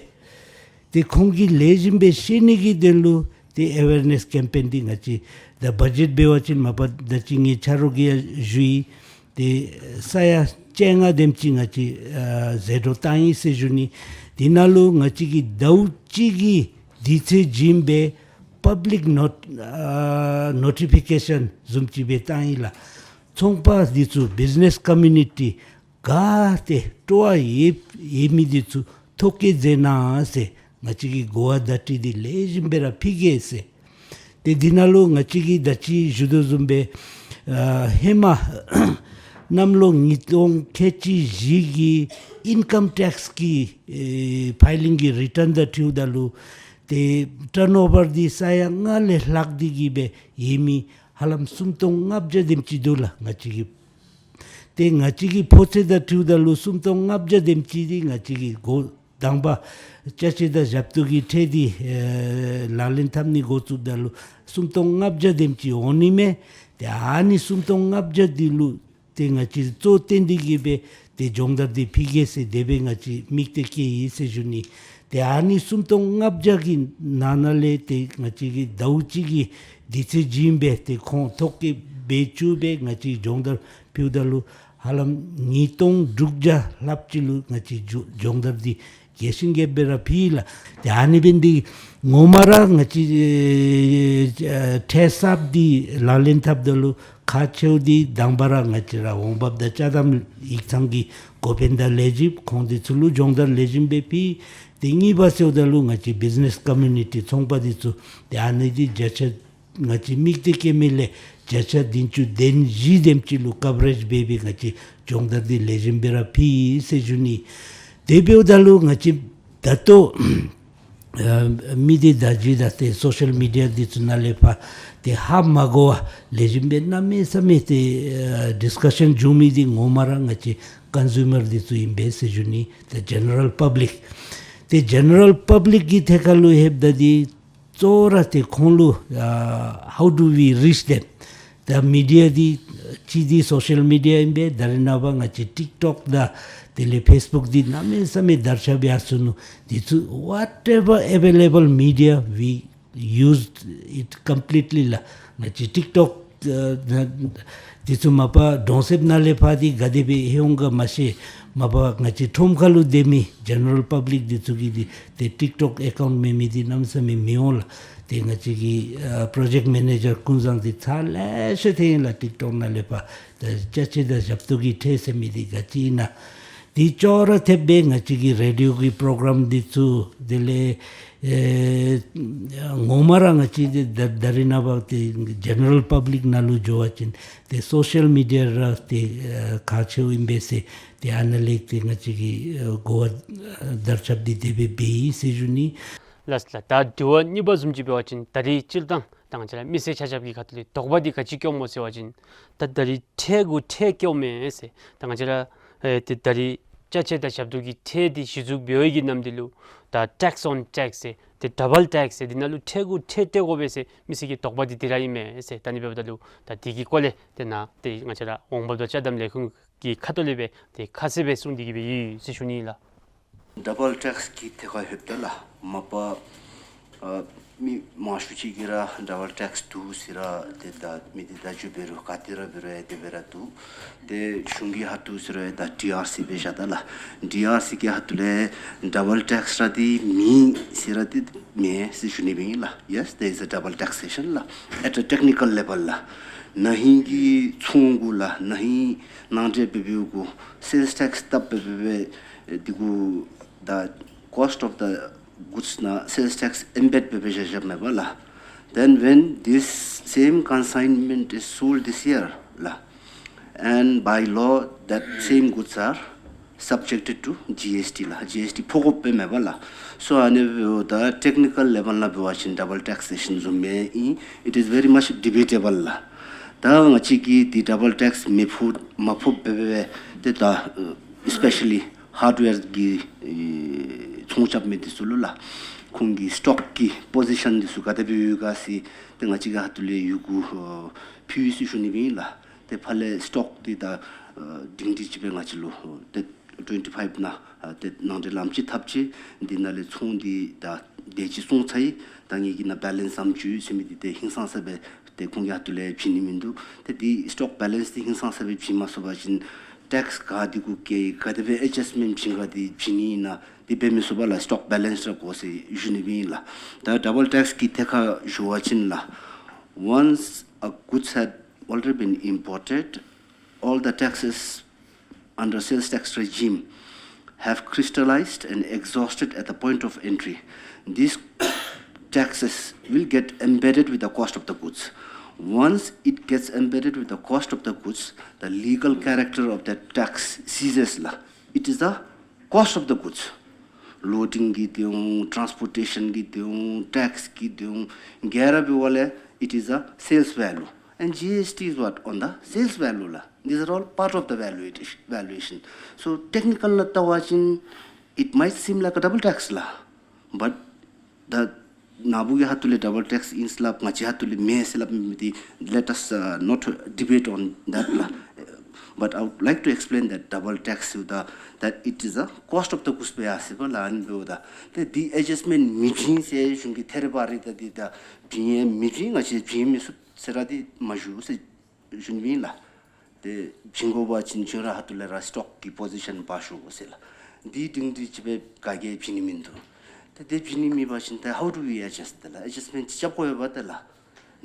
ཏེ་ཁོང་གིས་ལེགས་ཤོམ་སྦེ་ཤེས་ནི་གི་དོན་ལུ་ཏེ་ཨེ་ཝེར་ནེསི་ཀེམ་པེན་འདི་ང་བཅས་ད་བ་ཇེཊ་འབད་བ་ཅིན་མ་པ་ད་ཅི་ངེའི་ཆ་རོགས་ཀྱིས་ཡང་ཞུ་ཡི། ཏེ་ས་ཡ་བཅོ་ལྔ་དེམ་ཅིག་ང་བཅས་ཨ་ཟད་འགྲོ་བཏང་ཡི་ཟེར་ཞུ་ནི། དེ་ནང་ལུ་ང་བཅས་ཀྱིས་ཟླཝ་གཅིག་གི་དུས་ཚོད་བྱིན་སྦེ་པབ་ལིཀ་ནོཊ་ཨ་ནོ་ཊི་ཕི་ཀེ་ཤཱན་བཟུམ་ཅིག་སྦེ་བཏང་ཡི་ལགས། ཚོང་པ་འདི་ཚུ་བིཛི་ནེསི་ཀོ་མིའུ་ནི་ཊི་ག་ཏེ་སྤྲོ་བ་ཡོད་ཡོད་མི་འདི་ཚུ་ཐོ་བཀོད་མཛད་གནང་ཟེར་ང་བཅས་ཀྱིས་གོ་བ་བརྡ་སྤྲོད་འདི་ལེགས་ཤོམ་སྦེ་ར་ཕུལ་གེ་ཟེར། ཏེ་འདི་ནང་ལུ་ང་བཅས་ཀྱིས་ད་ཅི་ཞུ་དོ་བཟུམ་སྦེ་ཨ་ཧེ་མ་གནམ་ལོ་ཉིས་སྟོང་ཁལ་གཅིག་བཞི་གི་ཨིན་ཀམ་ཊེགསི་གི་ཨེ་ཕའི་ལིང་གི་རི་ཊརན་དང་འཁྲིལཝ་ད་ལུ་ཏེ་ཊརན་ཨོ་བར་འདི་ས་ཡ་ལྔ་ལས་ལྷག་སྟེ་གི་སྦེ་ཡོད་མི་ཧ་ལམ་སུམ་སྟོང་ལྔ་བརྒྱ་དེམ་ཅིག་འདུག་ལགས། ང་བཅས་ཀྱི་ཏེ་ང་བཅས་ཀྱི་ཕོ་ཚོད་དང་འཁྲིལཝ་ད་ལུ་སུམ་སྟོང་ལྔ་བརྒྱ་དེམ་ཅིག་འདི་ང་བཅས་ཀྱིས་གོ་ དང་པ་ཅ་ཆས་དང་ཞབས་ཏོག་གི་ཁྲལ་འདི་ཨེ་ལག་ལེན་འཐབ་ནི་འགོ་བཙུགསཔ་ད་ལུ་སུམ་སྟོང་ལྔ་བརྒྱ་དེམ་ཅིག་འོང་ནི་མས། ཏེ་ཨ་ནི་སུམ་སྟོང་ལྔ་བརྒྱ་འདི་ལུ་ཏེ་ང་བཅས་གཙོ་བོ་བཏོན་ཏེ་གིས་སྦེ་ཏེ་སྦྱོང་བརྡར་འདི་ཕུལ་གེ་ཟེར་དེ་སྦེ་ང་བཅས་དམིགས་གཏད་བསྐྱེད་ཡི་ཟེར་ཞུ་ནི། ཏེ་ཨ་ནི་སུམ་སྟོང་ལྔ་བརྒྱ་གི་ནང་ན་ལས་ཏེ་ང་བཅས་ཀྱིས་ཟླཝ་གཅིག་གི་དུས་ཚོད་བྱིན་སྦེ་ཏེ་ཁོང་ཐོ་བཀོད་འབད་བཅུག་སྦེ་ང་བཅས་སྦྱོང་བརྡར་ཕུལཝ་ད་ལུ་ཧ་ལམ་ཉིས་སྟོང་དྲུག་བརྒྱ་ལྷགཔ་ཅིག་ལུ་ང་བཅས་སྦྱོ་སྦྱོང་བརྡར་འདི་རྒྱས་ཤིང་རྒྱསཔ་སྦེ་ར་ཕུལ་ཡི་ལགས། ཏེ་ཨ་ནི་འབད་ནི་འདི་ངོ་མ་ར་ང་བཅས་ཨེ་ཁྲལ་གསརཔ་འདི་ལག་ལེན་འཐབ་ད་ལུ་ཁག་ཆེཝ་འདི་དང་པ་ར་ང་བཅས་ར་འོང་འབབ་དང་ཅ་དམ་ཡིག་ཚང་གི་འགོ་དཔོན་དང་ལས་བྱེདཔ་ཁོང་འདི་ཚུ་ལུ་སྦྱོང་བརྡར་ལེགས་ཤོམ་སྦེ་ཕུལ། ཏེ་གཉིས་པ་ཟེརཝ་ད་ལུ་ང་བཅས་བིཛ་ནེས་ཀོ་མིའུ་ནི་ཊི་ཚོང་པ་འདི་ཚུ་ཏེ་ཨ་ནི་འདི་བརྒྱ་ཆ་ང་བཅས་དམིགས་གཏད་བསྐྱེད་མི་ལས་བརྒྱ་ཆ་བདུན་ཅུ་དོན་བཞི་དེམ་ཅིག་ལུ་ཀབ་རེཇ་འབད་སྦེ་ང་བཅས་སྦྱོང་བརྡར་འདི་ལེགས་ཤོམ་སྦེ་ར་ཕུལ་ཡི་ཟེར་ཞུ་ནི། དེ་འབདཝ་ད་ལུ་ང་བཅས་ད་ལྟོ་ཨ་མི་སྡེ་བརྡ་བརྒྱུད་དང་ཏེ་སོ་ཤལ་མི་ཌི་ཡ་འདི་ཚུ་ནང་ལས་ཕར་ཏེ་ཧ་མ་གོ་བར་ལེགས་ཤོམ་སྦེ་གནམ་མེད་ས་མེད་ཏེ་ཨ་ཌིསི་ཀ་ཤན་འབྱུང་མི་འདི་ངོ་མ་ར་ང་བཅས་ཀོན་སུ་མར་འདི་ཚུ་ཨིན་པས་ཟེར་ཞུ་ནི། ཏེ་ཇེ་ནེ་རལ་པབ་ལིཀ། ཏེ་ཇེ་ནེ་རལ་པབ་ལིཀ་གི་ཐད་ཁར་ལུ་ལྷོདཔ་ད་འདི་གཙོ་བོ་ར་ཏེ་ཁོང་ལུ་ཨ་how do we reach them? ད་མི་ཌི་ཡ་འདི་གཅིག་འདི་སོ་ཤལ་མི་ཌི་ཡ་ཨིན་པས། ད་རེས་ནངས་པ་ང་བཅས་ཊིཀ་ཊོཀ་དང་དེ་ལས་ཕེསི་བུཀ་འདི་གནམ་མེད་ས་མེད་དར་ཁྱབ་ཡར་སོ་ནུག། འདི་ཚུ་whatever available media we used it completely ལགས། ང་བཅས་ཊིཀ་ཊོཀ་ཨ་འདི་ཚུ་མ་པ་གྲོང་གསེབ་ནང་ལས་ཕར་འདི་ག་དེ་སྦེ་ལྷོད་འོང་ག་མ་ཤེས། མ་པ་ང་བཅས་ཁྲོམ་ཁ་ལུ་སྡོད་མི་ཇེ་ནེ་རལ་པབ་ལིཀ་འདི་ཚུ་གིས་འདི་ཏེ་ཊིཀ་ཊོཀ་ཨེ་ཀའུནཊ་མེད་མི་འདི་གནམ་མེད་ས་མེད་མི་འོང་ལགས། ཏེ་ང་བཅས་ཀྱི་ཨ་པྲོ་ཇེཀཊ་མེ་ནེ་ཇར་ཀུན་བཟང་འདི་ཚར་ལེ་ཤ་ཐོན་ཡི་ལགས། ཊིཀ་ཊོཀ་ནང་ལས་ཕར་ད་ཅ་ཆས་དང་ཞབས་ཏོག་གི་ཁྲལ་ཟེར་མི་འདི་ག་ཅི་ཨིན་ན། འདི་ཅོག་ར་འཐདཔ་སྦེ་ང་བཅས་ཀྱི་རེ་ཌི་ཡོ་གི་པྲོ་གྲམ་འདི་ཚུ་དེ་ལས་ཨེ་ངོ་མ་ར་ང་བཅས་འདི་ད་ད་རེས་ནངས་པ་ཏེ་ཇེ་ནེ་རལ་པབ་ལིཀ་ནང་ལུ་འགྱོ་བ་ཅིན་ཏེ་སོ་ཤལ་མི་ཌི་ཡ་ར་ཏེ་ཨེ་ཁག་ཆེཝ་ཨིན་པས་ཟེར། ཏེ་ཨ་ནཱ་ལས་ཏེ་ང་བཅས་ཀྱིས་ཨེ་གོ་བ་ཨེ་དར་ཁྱབ་འདི་དེ་སྦེ་འབད་ཡི་ཟེར་ཞུ་ནི། ལགས་ལགས། ད་དྲི་བ་གཉིས་པ་བཟུམ་ཅིག་འབད་བ་ཅིན་ད་རེས་སྤྱིར་བཏང་ད་ང་བཅས་ར་མི་སེར་ཆ་ཁྱབ་ཀྱི་ཁ་ཐུག་ལས་དོགས་པ་འདི་ག་ཅི་སྐྱེཝ་སྨོ་ཟེར་བ་ཅིན་ད་ད་རེས་ཁྲལ་གུ་ཁྲལ་བཀལཝ་མས་ཟེར། ད་ང་བཅས་ར་ཨེ་ཏེ་ད་རེས་ཅ་ཆས་དང་ཞབས་ཏོག་གི་ཁྲལ་འདི་གཞི་བཙུགས་འབད་བའི་གི་ནམ་འདི་ལུ་ད་ཊེགསི་ཨོན་ཊེགསི་ཟེར་ཏེ་ཌབ་བཱལ་ཊེགསི་ཟེར་འདི་ནང་ལུ་ཁྲལ་གུ་ཁྲལ་སྤྲོད་དགོ་པས་ཟེར་མི་སེར་གྱི་དོགས་པ་འདི་དེ་ར་ཨིན་མས་ཟེར། ད་ཨ་ནི་འབདཝ་ད་ལུ་ད་འདི་གི་སྐོར་ལས་ཏེ་ནཱ་ཏེ་ང་བཅས་ར་འོང་འབབ་དང་ཅ་དམ་ལས་ཁུངས་ཀྱི་ཁ་ཐུག་ལས་སྦེ་ཏེ་ཁ་གསལ་སྦེ་གསུངས་ཏེ་གིས་སྦེ་ཡོད་ཟེར་ཞུ་ནི་ལགས། ཌབ་བཱལ་ཊེགསི་གི་ཐད་ཁར་ལྷོདཔ་ད་ལགས་མ་པ་ཨ་མི་མང་ཤོས་ཅིག་གིས་ར་ཌབ་བཱལ་ཊེགསི་འདུག་ཟེར་ར་ཏེ་ད་མི་སྡེ་བརྡ་བརྒྱུད་འབད་རུང་ག་ཏེ་ར་འབད་རུང་ཡང་དེ་སྦེ་ར་འདུག། ཏེ་གཞུང་གི་ཁ་ཐུག་ཟེར་རུང་ཡང་ད་ཌི་ཨར་སི་སྦེ་བཞག་ད་ལགས། ཌི་ཨར་སི་གི་ཁ་ཐུག་ལས་ཌབ་བཱལ་ཊེགསི་ར་འདི་མེད་ཟེར་ར་འདི་མེད་ཟེར་ཞུ་ནི་སྦེ་ཨིན་ལགས། Yes, there is a double taxation ལགས། At a technical level ལགས། ན་ཧིང་གི་ཚོང་གུ་ལགས་ན་ཧིང་ནང་འདྲེན་འབད་བའི་གུ་སེལསི་ཊེགསི་བཏབ་འབད་འབད་འབད་འདི་གུ་the cost of the goods ནང་སེལསི་ཊེགསི་ཨེམ་བེཌ་འབད་འབད་བཞག་བཞགཔ་མས་པ་ལགས། Then when this same consignment is sold this year ལགས། And by law, that same goods are subjected to ཇི་ཨེསི་ཊི་ལགས། ཇི་ཨེསི་ཊི་ཕོག་དགོཔ་མས་པ་ལགས། So ཨ་ནི་འབདཝ་ད་ཊེཀ་ནི་ཀལ་ལེ་བཱལ་ནང་འབད་བ་ཅིན་ཌབ་བཱལ་ཊེག་སེ་ཤཱན་བཟུམ་མས་ཨིན། It is very much debatable ལགས། ད་ང་བཅས་ཀྱིས་འདི་ཌབ་བཱལ་ཊེགསི་མི་ཕོག་མ་ཕོག་འབད་འབད་འབད་ཏེ་ད་ཨེ་སི་པེ་ཤ་ལི་ཧརཌ་ཝེར་གྱི་ཨེ་ཚོང་རྐྱབ་མི་འདི་ཚུ་ལུ་ལགས་ཁོང་གི་སི་ཊོཀ་གི་པོ་ཟི་ཤཱན་འདི་ཚུ་ག་དེ་སྦེ་ཡོད་ག་ཟེར་ཏེ་ང་བཅས་ཀྱི་ཁ་ཐུག་ལས་ཡོད་གུ་ཨེ་ཕུལ་ཡི་ཟེར་ཞུ་ནི་སྦེ་ཨིན་ལགས། ཏེ་ཕར་ལས་སི་ཊོཀ་འདི་ད་ཨེ་སྒྲིང་སྒྲི་ཅིག་སྦེ་ང་བཅས་ལུ་ཏེ་ཊུ་ཝེན་ཊི་ཕའིབ་ནང་ཨེ་ཏེ་ནང་འདྲེན་ལམ་ཅིག་འཐབ་ཅི། འདི་ནང་ལས་ཚོང་འདི་ད་དེ་ཅིག་བཙོང་ཚར་ཡི། ད་ངེ་གི་ནང་བེ་ལེནསི་ཙམ་ཅིག་ཡོད་ཟེར་མི་འདི་ཏེ་ཧིང་སངས་ས་སྦེ་ཏེ་ཁོང་གི་ཁ་ཐུག་ལས་བྱིན་ནི་མིན་འདུག། ཏེ་འདི་སི་ཊོཀ་བེ་ལེནསི་འདི་ཧིང་སངས་ས་སྦེ་བྱིན་མ་ཚུགས་པ་ཅིན་ཊེགསི་ག་འདི་གུ་བཀལ་ག་དེ་སྦེ་ཨེཌ་ཇཱསི་མེནཊ་བྱིན་ག་འདི་བྱིན་ནི་ཨིན་ན་འདི་འབད་མི་ཚུགས་པས་ལགས། སི་ཊོཀ་བེ་ལེནསི་ར་དགོ་ཟེར་ཞུ་ནི་སྦེ་ཨིན་ལགས། ད་ཌབ་བཱལ་ཊེགསི་གི་ཐད་ཁར་ཞུ་བ་ཅིན་ལགས། Once a goods had already been imported, all the taxes under sales tax regime have crystallized and exhausted at the point of entry. These taxes will get embedded with the cost of the goods. Once it gets embedded with the cost of the goods, the legal character of that tax ceases ལགས། It is the cost of the goods. ལོ་ཌིང་གི་འདི་འོང་། ཊཱནསི་པོར་ཊེ་ཤཱན་གི་འདི་འོང་། ཊེགསི་གི་འདི་འོང་། ག་ར་འབདཝ་ལས་it is a sales value. And G S T is what? On the sales value ལགས། These are all part of the valuation, valuation. So technical ནང་བལྟ་བ་ཅིན་ It might seem like a double tax ལགས། But the ནཱ་བུ་གི་ཁ་ཐུག་ལས་double tax ཨིན་ཟེར་སླབ་ང་བཅས་ཁ་ཐུག་ལས་མེན་ཟེར་སླབ་མི་འདི། Let us, uh, not debate on that ལགས། But I would like to explain that double tax ཟེརཝ་ད་that it is a cost of the goods སྦེ་ཡར་སོང་པས་ལགས། ཨ་ནི་འབདཝ་ད་ཏེ་འདི་adjustment མི་བྱིན་ཟེར་གཞུང་གིས་ཐད་རི་བ་རི་ད་འདི་ད་བྱིན་ཡང་མི་བྱིན། ང་བཅས་བྱིན་མི་ཚུགས་ཟེར་ར་འདི་མ་ཞུ་ཟེར་ཞུ་ནི་ཨིན་ལགས། ཏེ་བྱིན་དགོ་པ་ཅིན་ཁྱོད་ར་ཁ་ཐུག་ལས་ར་སི་ཊོག་གི་པོ་ཟི་ཤཱན་འབག་ཤོག་ཟེར་ལགས། འདི་དེང་དུས་ཅིག་སྦེ་ག་གིས་བྱིན་ནི་མིན་འདུག། ཏེ་དེ་བྱིན་ནི་མེད་པ་ཅིན་ཏེ་how do we adjust ཏེ་ལགས། ཨེ་ཇསཊ་མེནཊ་རྐྱབ་དགོ་པས་ཏེ་ལགས།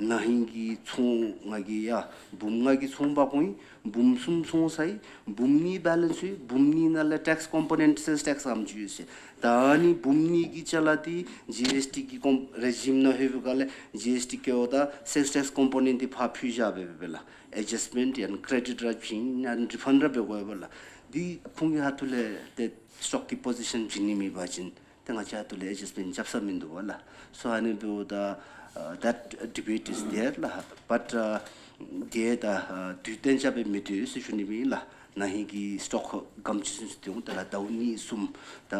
ན་ཧིང་གི་ཚོང་ང་གིས་ཡ་འབུམ་ལྔ་གི་ཚོང་འབག་འོང་ཡི། འབུམ་གསུམ་ཚོང་ཟ་ཡི། འབུམ་གཉིས་བེ་ལེནསི་ཡོད། འབུམ་གཉིས་ནང་ལས་ཊེགསི་ཀོམ་པོ་ནེནཊ་སེལསི་ཊེགསི་ཨམ་ཅིག་ཡོད་ཟེར། ད་ཨ་ནི་འབུམ་གཉིས་ཀྱི་ཅ་ལ་འདི་ཇི་ཨེསི་ཊི་གི་ཀོམ་རེ་ཇིམ་ནང་ལྷོད་པའི་སྒང་ལས་ཇི་ཨེསི་ཊི་བཀལཝ་ད་སེལསི་ཊེགསི་ཀོམ་པོ་ནེནཊ་འདི་ཕར་འཕུལ་བཞག་པས་པས་ལགས། ཨེ་ཇསཊ་མེནཊ་ཡང་ཀེ་རེ་ཌིཊ་ར་བྱིན་ཡང་རི་ཕཱནཌ་ར་འབད་དགོ་པས་ལགས། འདི་ཁོང་གི་ཁ་ཐུག་ལས་ཏེ་སི་ཊོག་གི་པོ་ཟི་ཤཱན་བྱིན་ནི་མེད་པ་ཅིན་ཏེ་ང་བཅས་ཁ་ཐུག་ལས་ཨེ་ཇསཊ་མེནཊ་རྐྱབ་ས་མིན་འདུག་པ་ལགས། So ཨ་ནི་འབདཝ་ད་uh, that debate is there ལགས། But uh, དེ་ད་uh, དུས་གཏན་འཇགས་སྦེ་མི་སྡོད་ཟེར་ཞུ་ནི་ཨིན་ལགས། ན་ཧིང་གི་སི་ཊོག་ག་དེམ་ཅིག་ཚུན་ཚོད་སྡོད་འོང་ད་ལགས། ཟླཝ་གཉིས་གསུམ་ད་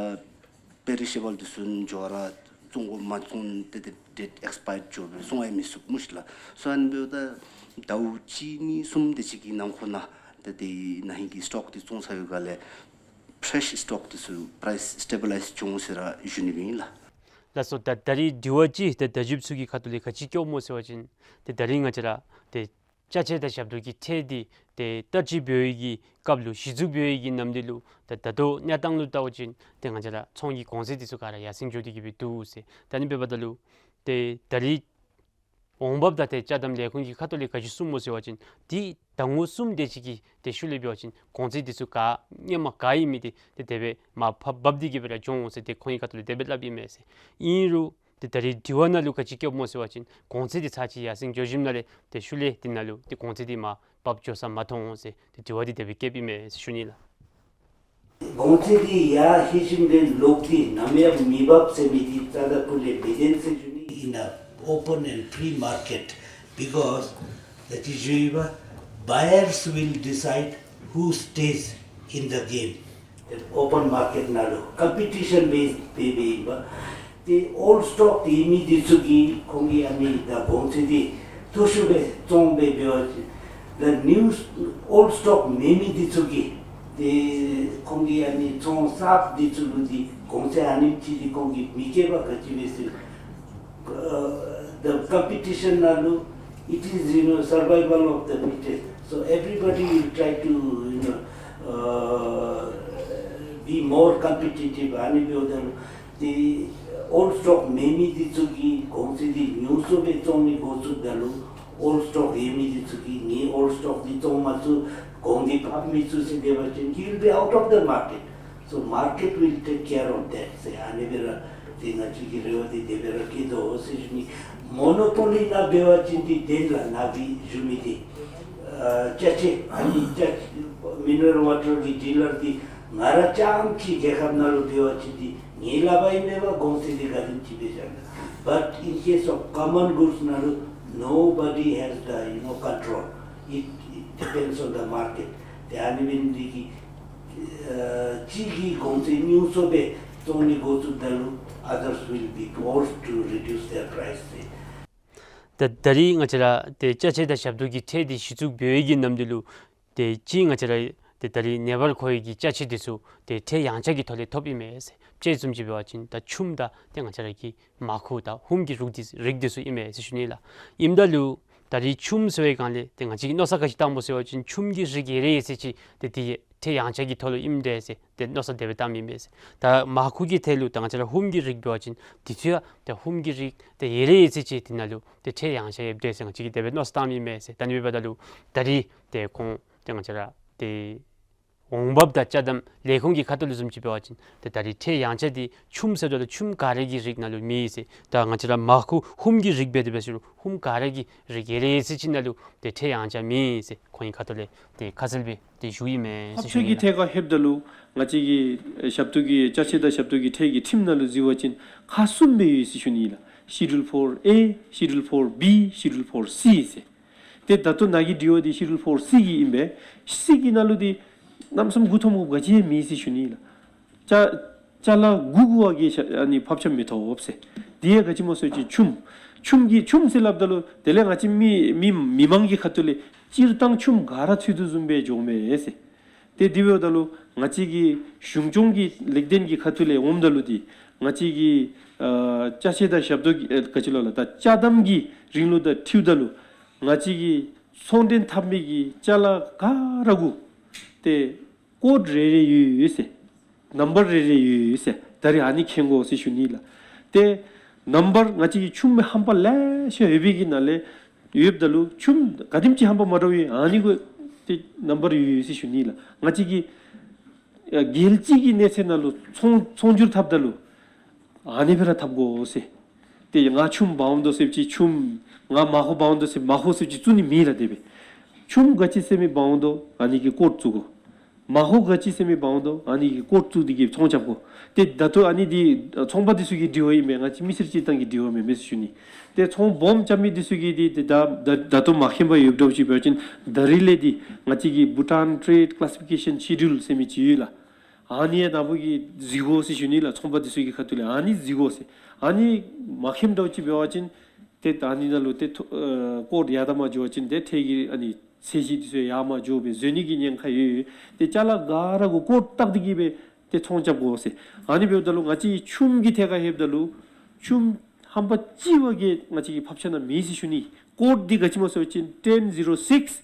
པེ་རི་ཤེ་བཱལ་འདི་ཚུ་འགྱོ་ར་བཙོང་དགོ་མ་བཙོང་ཏེ་ཏེ་ཌེཊ་ཨེགསི་པ་ཡརཌ་འགྱོ་སྦེ་བཙོང་ཡང་མི་ཚུགས་སྨོ་ཤིག་ལགས། So ཨ་ནི་འབདཝ་ད་ཟླཝ་གཅིག་གཉིས་གསུམ་དེ་ཅིག་གི་ནང་འཁོད་ནང་ཏེ་དེ་ན་ཧིང་གི་སི་ཊོག་འདི་བཙོང་ཚར་བའི་སྒང་ལས་ཕེ་རེཤ་སི་ཊོག་འདི་ཚུ་པ་རའིསི་སི་ཊེ་བི་ལའིཛ་འགྱོ་འོང་ཟེར་ར་ཞུ་ནི་ཨིན་ལགས། ལགས་སོ། ད་ད་རིས་དྲི་བ་ཅིག་ཏེ་བརྡ་བརྒྱུདཔ་ཚུ་གི་ཁ་ཐུག་ལས་ག་ཅི་བཀོདཔ་སྨོ་ཟེར་བ་ཅིན་ཏེ་ད་རིས་ང་བཅས་ར་ཏེ་ཅ་ཆས་དང་ཞབས་ཏོག་གི་ཁྲལ་འདི་ཏེ་བསྟར་སྤྱོད་འབད་བའི་གི་སྐབས་ལུ་གཞི་བཙུགས་འབད་བའི་གི་ནམ་དུས་ལུ་ད་ད་ལྟོ་གནས་སྟངས་ལུ་བལྟ་བ་ཅིན་ཏེ་ང་བཅས་ར་ཚོང་གི་གོང་ཚད་འདི་ཚུ་ག་ར་ཡར་སེང་འགྱོ་སྟེ་གི་སྦེ་འདུག་ཟེར། ད་ཨ་ནི་འབདཝ་ད་ལུ་ཏེ་ད་རིས་འོང་འབབ་དང་ཏེ་ཅ་དམ་ལས་ཁུངས་ཀྱི་ཁ་ཐུག་ལས་ག་ཅི་གསུངསམ་སྨོ་ཟེར་བ་ཅིན་ཏེ་ཟླ་ངོ་གསུམ་དེ་ཅིག་གི་ཏེ་ཤུལ་ལས་འབད་བ་ཅིན་གོང་ཚད་འདི་ཚུ་ག་སྔོན་མ་ག་ཨིན་མི་འདི་ཏེ་དེ་སྦེ་མར་ཕབ་འབབ་སྟེ་གི་སྦེ་ར་འགྱོ་འོང་ཟེར་ཏེ་ཁོང་གི་ཁ་ཐུག་ལས་དེ་སྦེ་སླབ་ཨིན་མས་ཟེར། ཨིན་རུང་ཏེ་ད་རིས་དྲི་བ་ནང་ལུ་ག་ཅི་བཀོདཔ་སྨོ་ཟེར་བ་ཅིན་གོང་ཚད་འདི་ཚར་ཅིག་ཡར་སེང་འགྱོ་ཞིནམ་ལས་ཏེ་ཤུལ་ལས་འདི་ནང་ལུ་ཏེ་གོང་ཚད་འདི་མར་ཕབ་འགྱོ་ས་མ་མཐོང་འོང་ཟེར་ཏེ་དྲི་བ་འདི་དེ་སྦེ་བཀོདཔ་ཨིན་མས་ཟེར་ཞུ་ནི་ལགས། གོང་ཚད་འདི་ཡར་ལྷོད་ཞིནམ་ལས་ལོག་སྟེ་ནམ་ཡང་མི་འབབ་ཟེར་མི་འདི་རྩ་དང་ཀུན་ལས་མི་བདེན་ཟེར་ཞུ་ནི། In a open and free market, because that is, buyers will decide who stays in the game. Open market ནང་ལུ་ཀམ་པི་ཊི་ཤཱན་བེསཌ་སྦེ་སྦེ་ཨིན་པས། ཏེ་ཨོལཌ་སི་ཊོག་ཏེ་ཨིན་མི་འདི་ཚུ་གིས་ཁོང་གིས་ཨ་ནི་ད་གོང་ཚད་འདི་མཐོ་ཤོས་སྦེ་བཙོང་སྦེ་འབད་བ་ཅིན་the new s- old stock མེད་མི་འདི་ཚུ་གིས་ཏེ་ཁོང་གིས་ཨ་ནི་ཚོང་གསརཔ་འདི་ཚུ་ལུ་འདི་གོང་ཚད་ཨ་ནེམ་ཅིག་འདི་ཁོང་གིས་མི་བཀལ་བར་ག་ཅི་འབད་ཟེར། Uh, the competition ནང་ལུ, it is, you know, survival of the fittest. So everybody will try to, you know, uh, be more competitive. ཨ་ནི་འབདཝ་ད་ལུ་ཏེ་ཨོལཌ་སི་ཊོག་མེད་མི་འདི་ཚུ་གིས་གོང་ཚད་འདི་ཉུང་སུ་སྦེ་བཙོང་ནི་འགོ་བཙུགསཔ་ད་ལུ་ཨོལཌ་སི་ཊོག་ཡོད་མི་འདི་ཚུ་གིས་ངེའི་ཨོལཌ་སི་ཊོག་འདི་བཙོང་མ་ཚུགས་གོང་འདི་ཕབ་མི་ཚུགས་ཟེར་སྡོད་པ་ཅིན་you will be out of the market. So market will take care of that ཟེར་ཨ་ནི་སྦེ་ར་ཏེ་ང་བཅས་ཀྱི་རེ་བ་འདི་དེ་སྦེ་ར་བསྐྱེད་དོ་ཟེར་ཞུ་ནི། མོ་ནོ་པོ་ལི་ནང་འབད་བ་ཅིན་འདི་བདེན་ལགས། ནཱ་གིས་ཞུ་མི་འདི་ཨ་ཅ་ཆས་ཨ་ནི་ཅ་མི་ནི་རལ་ཝ་ཊར་གྱི་ཌི་ལར་འདི་ང་ར་རྐྱངམ་གཅིག་རྒྱལ་ཁབ་ནང་ལུ་འབད་བ་ཅིན་འདི་ངེའི་ལག་པར་ཨིན་མས་པ། གོང་ཚད་འདི་ག་དེམ་ཅིག་སྦེ་བཞག་ན། But in case of common goods ནང་ལུ་nobody has the, you know, control. It, it depends on the market. ཏེ་ཨ་ནི་འབད་ནི་འདི་གིས་ཨ་གཅིག་གིས་གོང་ཚད་ཉུང་སུ་སྦེ་བཙོང་ནི་འགོ་བཙུགསཔ་ད་ལུ་others will be forced to reduce their price ཟེར། ད་ད་རིས་ང་བཅས་ར་ཏེ་ཅ་ཆས་དང་ཞབས་ཏོག་གི་ཁྲལ་འདི་གཞི་བཙུགས་འབད་བའི་གི་ནམ་དུས་ལུ་ཏེ་གཅིག་ང་བཅས་ར་ཏེ་ད་རིས་ནངས་པར་མཁོ་བའི་གི་ཅ་ཆས་འདི་ཚུ་ཏེ་ཁྲལ་ཡངས་ཆག་གི་ཐོག་ལས་ཐོབ་ཨིན་མས་ཟེར། དཔྱེ་བཟུམ་ཅིག་འབད་བ་ཅིན་ད་ཆུམ་དང་ཏེ་ང་བཅས་ར་གི་མར་ཁུ་དང་ཧུམ་གྱི་རིགས་འདི་རིགས་འདི་ཚུ་ཨིན་མས་ཟེར་ཞུ་ནི་ལགས། ཨིནམ་ད་ལུ་ད་རིས་ཆུམ་ཟེར་བའི་སྒང་ལས་ཏེ་ང་བཅས་ཀྱིས་མནོ་བསམ་ག་ཅི་བཏངམ་སྨོ་ཟེར་བ་ཅིན་ཆུམ་གྱི་རིགས་ཡོད་རེ་ཡོད་ཚད་ཅིག་ཏེ་འདི་ཡང་ཁྲལ་ཡངས་ཆག་གི་ཐོག་ལུ་ཨིནམ་འདྲས་ཟེར་ཏེ་མནོ་བསམ་དེ་སྦེ་བཏངམ་ཨིན་མས་ཟེར། ད་མར་ཁུ་གི་ཐད་ལུ་ད་ང་བཅས་ར་ཧུམ་གྱི་རིགས་འབད་བ་ཅིན་འདི་ཚུ་ཡང་ཏེ་ཧུམ་གྱི་རིགས་ཏེ་ཡོད་རེ་ཡོད་ཚད་ཅིག་འདི་ནང་ལུ་ཏེ་ཁྲལ་ཡངས་ཆག་ཡོདཔ་འདྲས་ཟེར་ང་བཅས་ཀྱིས་དེ་སྦེ་མནོ་བསམ་བཏངམ་ཨིན་མས་ཟེར། ད་ཨ་ནི་འབདཝ་ད་ལུ་ད་རིས་ཏེ་ཁོང་ཏེ་ང་བཅས་ར་ཏེ་འོང་འབབ་དང་ཅ་དམ་ལས་ཁུངས་ཀྱི་ཁ་ཐུག་ལུ་བཟུམ་ཅིག་འབད་བ་ཅིན་ཏེ་ད་རིས་ཁྲལ་ཡངས་ཆག་འདི་ཆུམ་ཟེརཝ་ད་ལུ་ཆུམ་ག་ར་གི་རིགས་ནང་ལུ་མེད་ཟེར། ད་ང་བཅས་ར་མར་ཁུ་ཧུམ་གྱི་རིགས་འབད་དེ་འབད་ཟེར་རུང་ཧུམ་ག་ར་གི་རིགས་ཡོད་རེ་ཡོད་ཚད་ཅིག་ནང་ལུ་ཏེ་ཁྲལ་ཡངས་ཆག་མེད་ཟེར་ཁོང་གི་ཁ་ཐུག་ལས་ཏེ་ཁ་གསལ་སྦེ་ཏེ་ཞུཝ་ཨིན་མས་ཟེར་ཞུ་ནི་ལགས། ཐབས་ཇུས་ཀྱི་ཐད་ཁར་ལྷོདཔ་ད་ལུ་ང་བཅས་ཀྱི་ཞབས་ཏོག་གི་ཅ་ཆས་དང་ཞབས་ཏོག་གི་ཁྲལ་གྱི་ཁྲིམས་ནང་ལུ་གཟིགས་པ་ཅིན་ཁག་གསུམ་སྦེ་ཡོད་ཟེར་ཞུ་ནི་ལགས། Schedule four A, Schedule four B, Schedule four C ཟེར། ཏེ་ད་ལྟོ་ནཱ་གི་དྲི་བ་འདི་Schedule four C གི་ཨིན་པས། C གི་ནང་ལུ་འདི་གནམ་མེད་ས་མེད་མགུ་འཐོམ་དགོཔ་ག་ཅི་ཡང་མེད་ཟེར་ཞུ་ནི་ལགས། ཅ་ ཅ་ལ་དགུ་དགུ་བ་གིས་ཨ་ནི་ཕབ་ཆ་མི་ཐོབ་ཟེར། དེ་ཡང་ག་ཅི་སྨོ་ཟེར་བ་ཅིན་ཆུམ། ཆུམ་གྱི་ཆུམ་ཟེར་སླབ་ད་ལུ་དེ་ལས་ང་བཅས་མི་མི་མི་མང་གི་ཁ་ཐུག་ལས་སྤྱིར་བཏང་ཆུམ་ག་ར་ཚུད་དོ་བཟུམ་སྦེ་འགྱོཝ་མས་ཟེར། ཏེ་དེ་འབདཝ་ད་ལུ་ང་བཅས་ཀྱི་གཞུང་སྐྱོང་གི་ལེགས་ལྡན་གྱི་ཁ་ཐུག་ལས་འོངམ་ད་ལུ་འདི་ང་བཅས་ཀྱི་ཨ་ཅ་ཆས་དང་ཞབས་ཏོག་གི་ཨ་ག་ཅི་ལོ་ལགས། ད་ཅ་དམ་གྱི་རིང་ལུགས་དང་འཁྲིལཝ་ད་ལུ་ང་བཅས་ཀྱི་ཚོང་འབྲེལ་འཐབ་མི་གི་ཅ་ལ་ག་ར་གུ་ཏེ་ཀོཌ་རེ་རེ་ཡོད་ཡོད་ཟེར། ནམ་བར་རེ་རེ་ཡོད་ཡོད་ཟེར། ད་རིས་ཨ་ནི་མཁྱེན་དགོ་ཟེར་ཞུ་ནི་ལགས། ཏེ་ནམ་བར་ང་བཅས་ཀྱི་ཆུམ་ཧམ་པ་ལེ་ཤ་ཡོད་པའི་གི་ནང་ལས་ཡོདཔ་ད་ལུ་ཆུམ་ག་དེམ་ཅིག་ཧམ་པ་མ་འདྲཝ་ཡོད་ཨ་ནི་གུ་ཏེ་ནམ་བར་ཡོད་ཡོད་ཟེར་ཞུ་ནི་ལགས། ང་བཅས་ཀྱི་ཨ་རྒྱལ་སྤྱི་གི་གནས་ཚད་ནང་ལུ་ཚོང་ཚོང་སྒྱུར་འཐབ་ད་ལུ་ཨ་ནི་སྦེ་ར་འཐབ་དགོ་ཟེར། ཏེ་ང་ཆུམ་འབག་འོང་དོ་ཟེར་བ་ཅིན་ཆུམ། ང་མར་ཧོ་འབག་འོང་དོ་ཟེར་མར་ཧོ་ཟེར་བ་ཅིན་བཙུགས་ནི་མེད་ལགས། དེ་སྦེ་ཆུམ་ག་ཅི་ཟེར་མི་འབག་འོང་དོ་ཨ་ནི་གི་ཀོཌ་བཙུགས་དགོ། མར་ཧོ་ག་ཅི་ཟེར་མི་འབག་འོང་དོ་ཨ་ནི་གི་ཀོཌ་བཙུགས་ཏེ་གིས་ཚོང་རྐྱབ་དགོ། ཏེ་ད་ལྟོ་ཨ་ནི་འདི་ཚོང་པ་འདི་ཚུ་གི་དྲི་བ་ཨིན་མས། ང་བཅས་མི་སེར་སྤྱིར་བཏང་གི་དྲི་བ་མེན་མས་ཟེར་ཞུ་ནི། ཏེ་ཚོང་སྦོམ་རྐྱབ་མི་འདི་ཚུ་གིས་འདི་ཏེ་ད་ད་ད་ལྟོ་མ་མཁྱེན་པར་ཡོདཔ་འདྲཝ་ཅིག་འབད་བ་ཅིན་ད་རིས་ལས་འདི་ང་བཅས་ཀྱི་Bhutan Trade Classification Schedule ཟེར་མི་ཅིག་ཡོད་ལགས། ཨ་ནི་ཡང་ནཱ་བུ་གིས་གཟིགས་དགོ་ཟེར་ཞུ་ནི་ལགས། ཚོང་པ་འདི་ཚུ་གི་ཁ་ཐུག་ལས་ཨ་ནི་གཟིགས་དགོ་ཟེར། ཨ་ནི་མ་མཁྱེནམ་འདྲཝ་ཅིག་འབད་བ་ཅིན་ཏེ་ད་ཨ་ནི་ནང་ལུ་ཏེ་ཐོ་ཨ་ཀོཌ་ཡར་དང་མར་འགྱོ་བ་ཅིན་ཏེ་ཁྲལ་གྱི་ཨ་ནི་ཚད་གཞི་འདི་ཚུ་ཡར་མར་འགྱོ་སྦེ་འཛོལ་ནི་གི་ཉེན་ཁ་ཡོད། ཏེ་ཅ་ལ་ག་ར་གུ་ཀོཌ་བཏགས་ཏེ་གིས་སྦེ་ཏེ་ཚོང་རྐྱབ་དགོ་ཟེར། ཨ་ནི་འབདཝ་ད་ལུ་ང་བཅས་ཆུམ་གྱི་ཐད་ཁར་ལྷོདཔ་ད་ལུ་ཆུམ་ཧམ་པ་གཅིག་བ་གིས་ང་བཅས་ཀྱི་ཕབ་ཆ་ནང་མེད་ཟེར་ཞུ་ནི། ཀོཌ་འདི་ག་ཅི་སྨོ་ཟེར་བ་ཅིན་ten zero six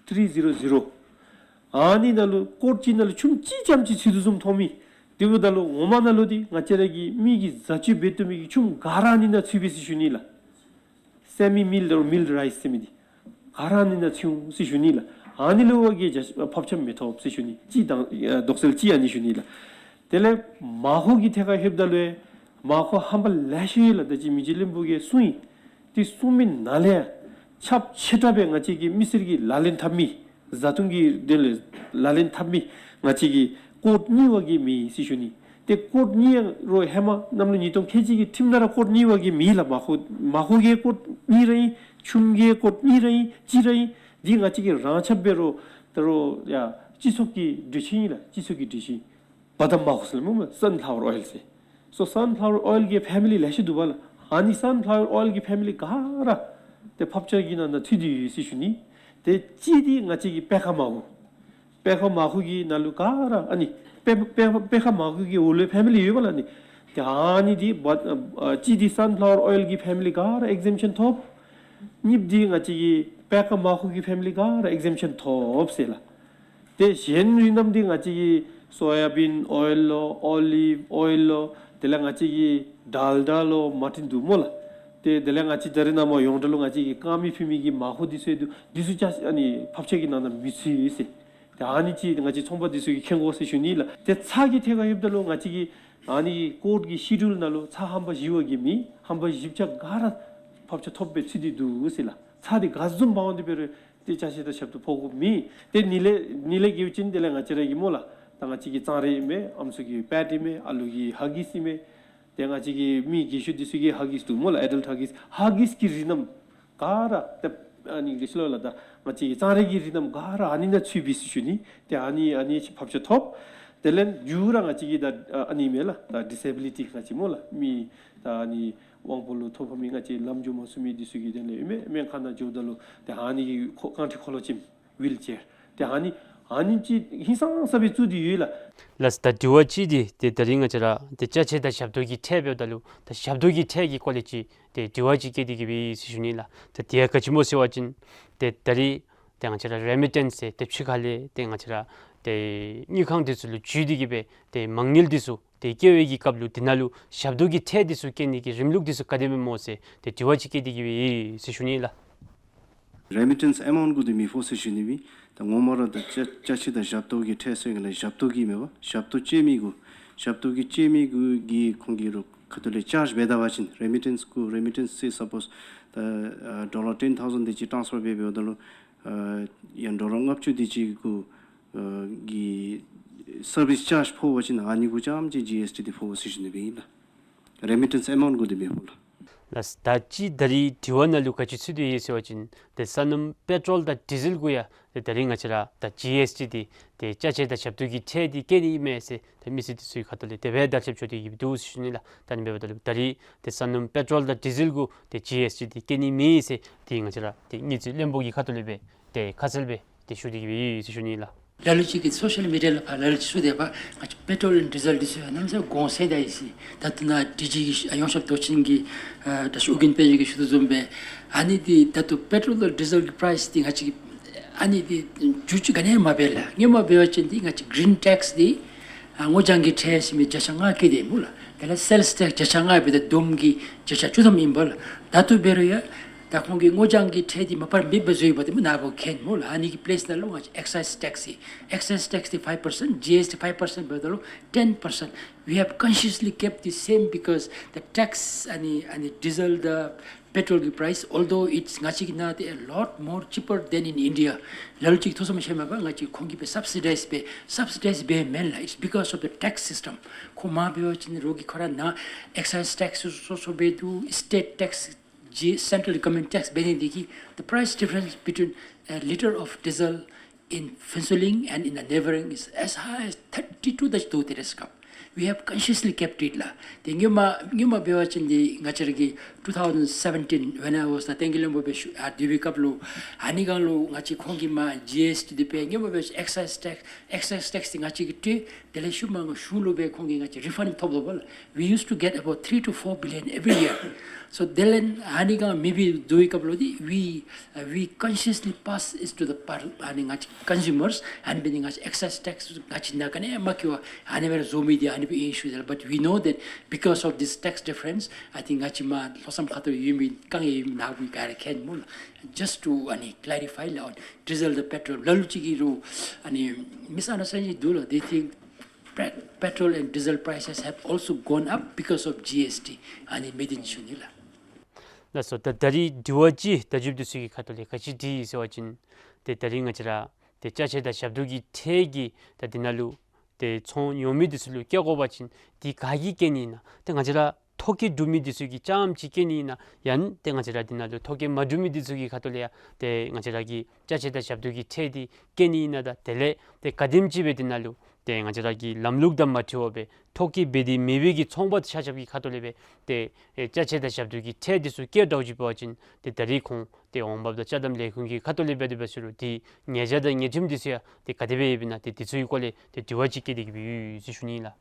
three zero zero། ཨ་ནི་ནང་ལུ་ཀོཌ་གཅིག་ནང་ལུ་ཆུམ་གཅིག་རྐྱངམ་ཅིག་ཚུད་དོ་བཟུམ་མཐོང་མི། དེ་འབདཝ་ད་ལུ་ངོ་མ་ནང་ལུ་འདི་ང་བཅས་ར་གི་མི་གིས་བཟའ་སྤྱོད་འབད་བཏུབ་མི་གི་ཆུམ་ག་ར་ཨ་ནི་ནང་ཚུད་པས་ཟེར་ཞུ་ནི་ལགས། སེ་མི་མིལཌ་ཨོར་མིལཌ་རའིསི་ཟེར་མི་འདི་ག་ར་ཨ་ནི་ནང་ཚུད་འོང་ཟེར་ཞུ་ནི་ལགས། ཨ་ནི་ལུ་བ་གིས་ཕབ་ཆ་མི་ཐོབ་ཟེར་ཞུ་ནི། གཅིག་དང་ཨ་དོགས་སེལ་གཅིག་ཨ་ནི་ཞུ་ནི་ལགས། དེ་ལས་མར་ཧོ་གི་ཐད་ཁར་ལྷོདཔ་ད་ལུ་ཡང་མར་ཧོ་ཧམ་པ་ལེ་ཤ་ཡོད་ལགས། ད་ཅི་མི་རྗེ་བློན་པོ་གིས་གསུངས་ཡི། དེ་གསུངས་མི་ནང་ལས་ཡང་ཁྱབ་ཆེ་དྲགས་སྦེ་ང་བཅས་ཀྱི་མི་སེར་གྱིས་ལག་ལེན་འཐབ་མི་བཟའ་བཏུང་གི་དོན་ལས་ལག་ལེན་འཐབ་མི་ང་བཅས་ཀྱི་ཀོཌ་གཉིས་བ་གིས་མེད་ཟེར་ཞུ་ནི། ཏེ་ཀོཌ་གཉིས་རོགས་ཧེ་མ་གནམ་ལོ་ཉིས་སྟོང་ཁལ་གཅིག་གི་ཁྲིམས་ནང་ར་ཀོཌ་གཉིས་བ་གིས་མེད་ལགས། མར་ཧོ་མར་ཧོ་གི་ཀོཌ་གཉིས་ར་ཨིན། ཆུམ་གྱི་ཀོཌ་གཉིས་ར་ཨིན། གཅིག་ར་ཨིན། འདི་ང་བཅས་ཀྱིས་རང་ཁྱབ་འབད་རུང་ད་རུང་ཡ་སྤྱི་ཚོགས་ཀྱི་གྲོས་ཆོད་ཨིན་ལགས། སྤྱི་ཚོགས་ཀྱི་གྲོས་ཆོད་ཨིན། བ་དམ་མར་ཧོ་ཟེར་སླབ་སྨོ་སན་ཕ་ལ་ཝར་ཨོའིལ་ཟེར། སོ་སན་ཕ་ལ་ཝར་ཨོའིལ་གྱི་ཕེ་མི་ལི་ལེ་ཤ་འདུག་པ་ལགས། ཨ་ནི་སན་ཕ་ལ་ཝར་ཨོའིལ་གྱི་ཕེ་མི་ལི་ག་ར་ཏེ་ཕབ་ཆ་གི་ནང་ན་ཚུད་དེ་ཡོད་ཟེར་ཞུ་ནི། ཏེ་གཅིག་འདི་ང་བཅས་ཀྱི་པད་ཁ་མར་ཧོ། པད་ཁ་མར་ཧོ་གི་ནང་ལུ་ག་ར་ཨ་ནི་པད་པད་པད་ཁ་མར་ཧོ་གི་འོག་ལུ་ཕེ་མི་ལི་ཡོད་པ་ལགས་ནི། ཏེ་ཨ་ནི་འདི་བ་ཨ་གཅིག་འདི་སན་ཕ་ལ་ཝར་ཨོའིལ་གྱི་ཕེ་མི་ལི་ག་ར་ཨེག་ཟེམ་ཤཱན་ཐོབ། གཉིསཔ་འདི་ང་བཅས་ཀྱི་པད་ཁ་མར་ཧོ་གི་ཕེ་མི་ལི་ག་ར་ཨེག་ཟེམ་ཤཱན་ཐོབ་ཟེར་ལགས། ཏེ་གཞན་རིགས་རྣམས་འདི་ང་བཅས་ཀྱི་སོ་ཡ་བིན་ཨོའིལ་ལོ་ཨོ་ལིབ་ཨོའིལ་ལོ་དེ་ལས་ང་བཅས་ཀྱི་ཌལ་ཌ་ལོ་མ་ཏིན་འདུག་སྨོ་ལགས། ཏེ་དེ་ལས་ང་བཅས་ད་རིས་ནངས་པ་ཡོངས་གྲགས་ལུ་ང་བཅས་ཀྱི་དཀར་མེ་ཕུལ་མི་གི་མར་ཧོ་འདི་ཚུ་ཡང་འདུག། འདི་ཚུ་ཅ་ཨ་ནི་ཕབ་ཆ་གི་ནང་ན་མི་ཚུད་ཟེར། ཏེ་ཨ་ནི་ཅིག་ང་བཅས་ཚོང་པ་འདི་ཚུ་གིས་མཁྱེན་དགོ་ཟེར་ཞུ་ནི་ལགས། ཏེ་ཚྭ་གི་ཐད་ཁར་ལྷོདཔ་ད་ལུ་ང་བཅས་ཀྱི་ཨ་ནི་ཀོཌ་ཀྱི་ཤེ་ཌུལ་ནང་ལུ་ཚྭ་ཧམ་པ་བཞི་བ་གིས་མེད། ཧམ་པ་བཞི་ཆ་ག་ར་ཕབ་ཆ་ཐོབ་སྦེ་ཚུད་དེ་འདུག་ཟེར་ལགས། ཚྭ་འདི་ག་བཟུམ་འབག་འོང་སྟེ་འབད་རུང་ཏེ་ཅ་ཆས་དང་ཞབས་ཏོག་ཕོག་དགོཔ་མེད། ཏེ་ཨ་ནི་ལས་ཨ་ནི་ལས་དགོཔ་ཅིན་དེ་ལས་ང་བཅས་ར་གི་སྨོ་ལགས། ད་ང་བཅས་ཀྱི་གཙང་རས་ཨིན་མས། ཨམ་སྲུ་གི་པེཌ་ཨིན་མས། ཨ་ལུ་གི་ཧ་གིསི་ཨིན་མས། ཏེ་ང་བཅས་ཀྱི་མི་རྒས་ཤོས་འདི་ཚུ་གི་ཧ་གིསི་འདུག་སྨོ་ལགས། ཨེ་ཌལཊ་ཧ་གིསི། ཧ་གིསི་གི་རིགས་རྣམས་ག་ར་ཏེ་ཨ་ནི་ག་ཅི་ལོ་ལགས། ད་ང་བཅས་ཀྱི་གཙང་རས་ཀྱི་རིགས་རྣམས་ག་ར་ཨ་ནི་ནང་ཚུད་པས་ཟེར་ཞུ་ནི། ཏེ་ཨ་ནི་ཨ་ནི་ཕབ་ཆ་ཐོབ། དེ་ལས་མཇུག་ར་ང་བཅས་ཀྱི་ད་ཨ་ནི་མས་ལགས། ད་ཌིས་ཨེ་བི་ལི་ཊི་ང་བཅས་སྨོ་ལགས། མི་ད་ཨ་ནི་དབང་པོ་ལུ་ཐོ་ཕོག་མི་ང་བཅས་ལམ་འགྱོ་མ་ཚུགས་མི་འདི་ཚུ་གི་དོན་ལས་ཨིན་མས། སྨན་ཁང་ནང་འགྱོཝ་ད་ལུ་ཏེ་ཨ་ནི་གི་ཁོ་རྐང་ཁྲི་འཁོར་ལོ་ཅིག་ཝིལ་ཅེར་ཏེ་ཨ་ནི་ཨ་ནི་ཅིག་ཧིང་སངས་ས་སྦེ་བཙུགས་ཏེ་ཡོད་ལགས། ལགས་སོ། ད་དྲི་བ་གཅིག་འདི་ཏེ་ད་རིས་ང་བཅས་ར་ཏེ་ཅ་ཆས་དང་ཞབས་ཏོག་གི་ཁྲལ་འབདཝ་ད་ལུ་ད་ཞབས་ཏོག་གི་ཁྲལ་གྱི་སྐོར་ལས་ཅིག་ཏེ་དྲི་བ་ཅིག་བཀོད་དེ་གི་སྦེ་ཟེར་ཞུ་ནི་ལགས། ད་དེ་ཡང་ག་ཅི་སྨོ་ཟེར་བ་ཅིན་ཏེ་ད་རིས་ཏེ་ང་བཅས་ར་རེ་མི་ཊེནསི་ཟེར་ཏེ་ཕྱི་ཁ་ལས་ཏེ་ང་བཅས་ར་ཏེ་དངུལ་ཁང་འདི་ཚུ་ལུ་འཇུས་ཏེ་གི་སྦེ་ཏེ་མ་དངུལ་འདི་ཚུ་ཏེ་བསྐྱལ་བའི་གི་སྐབས་ལུ་དེ་ནང་ལུ་ཞབས་ཏོག་གི་ཁྲལ་འདི་ཚུ་བཀལ་ནི་གི་རིམ་ལུགས་འདི་ཚུ་ག་དེ་སྦེ་སྨོ་ཟེར་ཏེ་དྲི་བ་ཅིག་བཀོད་དེ་གི་སྦེ་ཟེར་ཞུ་ནི་ལགས། རེ་མི་ཊེནསི་ཨེ་མའུནཊ་གུ་འདི་མི་ཕོག་ཟེར་ཞུ་ནི་སྦེ། ད་ངོ་མ་ར་ད་ཅ་ཅ་ཆས་དང་ཞབས་ཏོག་གི་ཁྲལ་ཟེར་གི་ལགས། ཞབས་ཏོག་གི་མེན་པ། ཞབས་ཏོག་སྤྱོད་མི་གུ་ཞབས་ཏོག་གི་སྤྱོད་མི་གུ་གི་ཁོང་གི་རོགས་ཁ་ཐུག་ལས་ཅཱརཇ་འབད་ད་པ་ཅིན་རེ་མི་ཊེནསི་གུ་རེ་མི་ཊེནསི་ཟེར་སཔོསི་ད་ཨ་ཌོ་ལར་ཊེན་ཐའུ་ཟེནཌ་དེ་ཅིག་ཊཱནསི་ཕར་འབད་འབདཝ་ད་ལུ་ཨ་ཡང་ཌོ་ལར་ལྔ་བཅུ་དེ་ཅིག་གུ་ཨ་གི་སར་བིསི་ཅཱརཇ་ཕོག་པ་ཅིན་ཨ་ནི་གུ་རྐྱངམ་ཅིག་ཇི་ཨེསི་ཊི་འདི་ཕོག་ཟེར་ཞུ་ནི་སྦེ་ཨིན་ལགས། རེ་མི་ཊེནསི་ཨེ་མའུནཊ་གུ་འདི་མི་ཕོག་ལགས། ལགས། ད་ཅི་ད་རིས་དྲི་བ་ནང་ལུ་ག་ཅི་ཚུད་དེ་ཡོད་ཟེར་བ་ཅིན་ཏེ་སོ་ནམ་པེ་ཊོལ་དང་ཌི་ཟེལ་གུ་ཡང་ཏེ་ད་རིས་ང་བཅས་ར་ད་ཇི་ཨེསི་ཊི་འདི་ཏེ་ཅ་ཆས་དང་ཞབས་ཏོག་གི་ཁྲལ་འདི་བཀལ་ནི་ཨིན་མས་ཟེར་ཏེ་མི་སེར་འདི་ཚུ་གི་ཁ་ཐུག་ལས་དེ་སྦེ་བརྡ་ཁྱབ་འགྱོ་སྟེ་ཡོདཔ་འདུག་ཟེར་ཞུ་ནི་ལགས། ད་ཨ་ནི་འབདཝ་ད་ལུ་ད་རིས་ཏེ་སོ་ནམ་པེ་ཊོལ་དང་ཌི་ཟེལ་གུ་ཏེ་ཇི་ཨེསི་ཊི་འདི་བཀལ་ནི་མེད་ཟེར་ཏེ་ང་བཅས་ར་ཏེ་དངུལ་རྩིས་བློན་པོ་གི་ཁ་ཐུག་ལས་སྦེ་ཏེ་ཁ་གསལ་སྦེ་ཏེ་ཞུ་སྟེ་གི་སྦེ་ཡོད་ཟེར་ཞུ་ནི་ལགས། ལ་ལུ་ཅིག་གིས་སོ་ཤལ་མི་ཌི་ཡ་ལས་ཕར་ལ་ལུ་ཅིག་ཚུད་དེ་འབདཝ་ད་ང་བཅས་པེ་ཊོལ་ཌི་ཟེལ་འདི་ཚུ་ཡང་གནམ་མེད་ས་མེད་གོང་ཟད་ད་ཡི་ཟེར། ད་ལྟོ་ནཱ་ཌི་ཇི་གི་ཡོངས་ཁྱབ་མདོ་ཆེན་གྱིས་ཨ་ད་ཅི་ཨོ་རྒྱན་དཔལ་འབྱོར་གྱིས་ཞུ་དོ་བཟུམ་སྦེ་ཨ་ནི་འདི་ད་ལྟོ་པེ་ཊོལ་དང་ཌི་ཟེལ་གྱི་པ་རའིསི་འདི་ང་བཅས་ཀྱིས་ཨ་ནི་འདི་འགྱུར་བཅོས་ག་ནི་ཡང་མ་འབད་ལགས། སྔོན་མ་འབད་བ་ཅིན་འདི་ང་བཅས་གི་རིན་ཊེགསི་འདི་ཨ་སྔོ་ལྗང་གི་ཁྲལ་ཟེར་མི་བརྒྱ་ཆ་ལྔ་བཀལ་དེ་སྨོ་ལགས། དེ་ལས་སེལསི་ཊེགསི་བརྒྱ་ཆ་ལྔ་འབདཝ་ད་བསྡོམས་ཀྱིས་བརྒྱ་ཆ་བཅུ་ཐམ་ཨིན་པས་ལགས། ད་ལྟོ་འབད་རུང་ཡང་ད་ཁོང་གིས་སྔོ་ལྗང་གི་ཁྲལ་འདི་མ་པ་ར་མེདཔ་བཟོ་ཡི་པ་འདི་སྨོ་ནཱ་བུ་མཁྱེན་སྨོ་ལགས། ཨ་ནི་གི་པི་ལེསི་ནང་ལུ་ང་བཅས་ཨེག་སའིསི་ཊེགསི་ཨེག་སའིསི་ཊེགསི་འདི་ཕའིབ་པར་སེནཊ། ཇི་ཨེསི་ཊི་ཕའིབ་པར་སེནཊ་འབདཝ་ད་ལུ་ཊེན་པར་སེནཊ། We have consciously kept the same because the tax, ཨ་ནི་ཨ་ནི་ཌི་ཟེལ་དང་པེ་ཊོལ་གྱི་པ་རའིསི་although it's ང་བཅས་ཀྱི་ནང་ཏེ་a lot more cheaper than in India. ལ་ལུ་ཅིག་ཐུགས་བསམ་བཞེས་མ་པ་ང་བཅས་ཁོང་གིས་སྦེ་སབ་སི་ཌའིསི་འབད་སབ་སི་ཌའིསི་འབད་མེན་ལགས། It's because of the tax system. ཁོ་མ་འབད་བ་ཅིན་རོགས་ཀྱིས་ཁོ་ར་ནཱ་ཨེག་སའིསི་ཊེགསི་སོ་སོ་སྦེ་འདུག། སི་ཊེཊ་ཊེགསི་ཇི་སེན་ཊྲལ་གོ་ཝར་མེནཊ་ཊེགསི་འབད་ནི་འདི་གིས་the price difference between a liter of diesel in Phuentsholing and in the neighboring is as high as thirty to the two terrace cup. We have consciously kept it ལགས། ཏེ་སྔོན་མ་སྔོན་མ་འབད་བ་ཅིན་འདི་ང་བཅས་ར་གི་two thousand seventeen when I was the ཏན་གྱི་བློན་པོ་སྦེ་ཞུ་ཨ་སྡོད་པའི་སྐབས་ལུ་ཨ་ནི་སྒང་ལུ་ང་བཅས་ཁོང་གིས་མར་ཇི་ཨེསི་ཊི་འདི་འབད་སྔོན་མ་འབད་ཨེག་སའིསི་ཊེགསི་ཨེག་སའིསི་ཊེགསི་འདི་ང་བཅས་ཀྱིས་སྤྲོད། དེ་ལས་ཤུལ་མ་ང་གཞུང་ལུ་འབད་ཁོང་གིས་ང་བཅས་རི་ཕཱནཌ་ཐོབ་དོ་བ་ལགས། We used to get about three to four billion every year. So དེ་ལས་ཨ་ནི་སྒང་མེད་པའི་བཟོ་བའི་སྐབས་ལུ་འདི་we, uh, we consciously pass it to the par- ཨ་ནི་ང་བཅས་ཀོན་སིའུ་མརསི། ཨ་ནི་འབད་ནི་ང་བཅས་ཨེག་སའིསི་ཊེགསི་ང་བཅས་ནང་ག་ནི་ཡང་མ་བཀལ་བར་ཨ་ནི་སྦེ་ར་བཟོ་མི་འདི་ཨ་ནི་སྦེ་ཨིན་ཞུ་ཡི་ལགས། But we know that because of this tax difference, I think ང་བཅས་མར་ལྷོ་མཚམས་ཁ་ཐུག་ཡོད་མི་ག་ཡོད་མི་ནཱ་བུ་ག་ར་མཁྱེན་སྨོ་ལགས། Just to ཨ་ནི་clarify ལགས། ཌི་ཟེལ་དང་པེ་ཊོལ་ལ་ལུ་ཅིག་གིས་རོགས་ཨ་ནི་མིསི་ཨན་ཌར་སི་ཊེན་ཌིང་འདུག་ལགས། They think pet- petrol and diesel prices have also gone up because of G S T. ཨ་ནི་མེད་དེ་ནི་ཞུ་ནི་ལགས། ལགས་སོ། ད་ད་རིས་དྲི་བ་ཅིག་བརྡ་བརྒྱུདཔ་འདི་ཚུ་གི་ཁ་ཐུག་ལས་ག་ཅི་དྲིས་ཡི་ཟེར་བ་ཅིན་ཏེ་ད་རིས་ང་བཅས་ར་ཏེ་ཅ་ཆས་དང་ཞབས་ཏོག་གི་ཁྲལ་གྱི་ད་འདི་ནང་ལུ་ཏེ་ཚོང་ཉོ་མི་འདི་ཚུ་ལུ་བཀལ་དགོ་པ་ཅིན་འདི་ག་གིས་བཀལ་ནི་ཨིན་ན། ཏེ་ང་བཅས་ར་ཐོ་བཀོད་གྲུབ་མི་འདི་ཚུ་གིས་རྐྱངམ་ཅིག་བཀལ་ནི་ཨིན་ན། ཡང་ཏེ་ང་བཅས་ར་འདི་ནང་ལུ་ཐོ་བཀོད་མ་གྲུབ་མི་འདི་ཚུ་གི་ཁ་ཐུག་ལས་ཡང་ཏེ་ང་བཅས་ར་གི་ཅ་ཆས་དང་ཞབས་ཏོག་གི་ཁྲལ་འདི་བཀལ་ནི་ཨིན་ན། ད་དེ་ལས་ཏེ་ག་དེམ་ཅིག་སྦེ་འདི་ནང་ལུ་ཏེ་ང་བཅས་ར་གི་ལམ་ལུགས་དང་མ་འཁྲིལ་བར་སྦེ་ཐོ་བཀོད་འབད་དེ་མེད་པའི་གི་ཚོང་པ་ཆ་ཁྱབ་ཀྱི་ཁ་ཐུག་ལས་སྦེ་ཏེ་ཨེ་ཅ་ཆས་དང་ཞབས་ཏོག་གི་ཁྲལ་འདི་ཚུ་བཀལ་དགོཔ་ཅིག་འབད་བ་ཅིན་ཏེ་ད་རིས་ཁོང་ཏེ་འོང་འབབ་དང་ཅ་དམ་ལས་ཁུངས་ཀྱི་ཁ་ཐུག་ལས་འབད་དེ་འབད་ཟེར་རུང་འདི་ཉེས་བྱ་དང་ཉེས་ཁྲིམས་འདི་ཚུ་ཡང་ཏེ་ག་དེ་སྦེ་ཡོདཔ་ཨིན་ན། ཏེ་འདི་ཚུ་གི་སྐོར་ལས་ཏེ་དྲི་བ་ཅིག་བཀོད་དེ་གི་སྦེ་ཡོད་ཟེར་ཞུ་ནི་ཨིན་ལགས།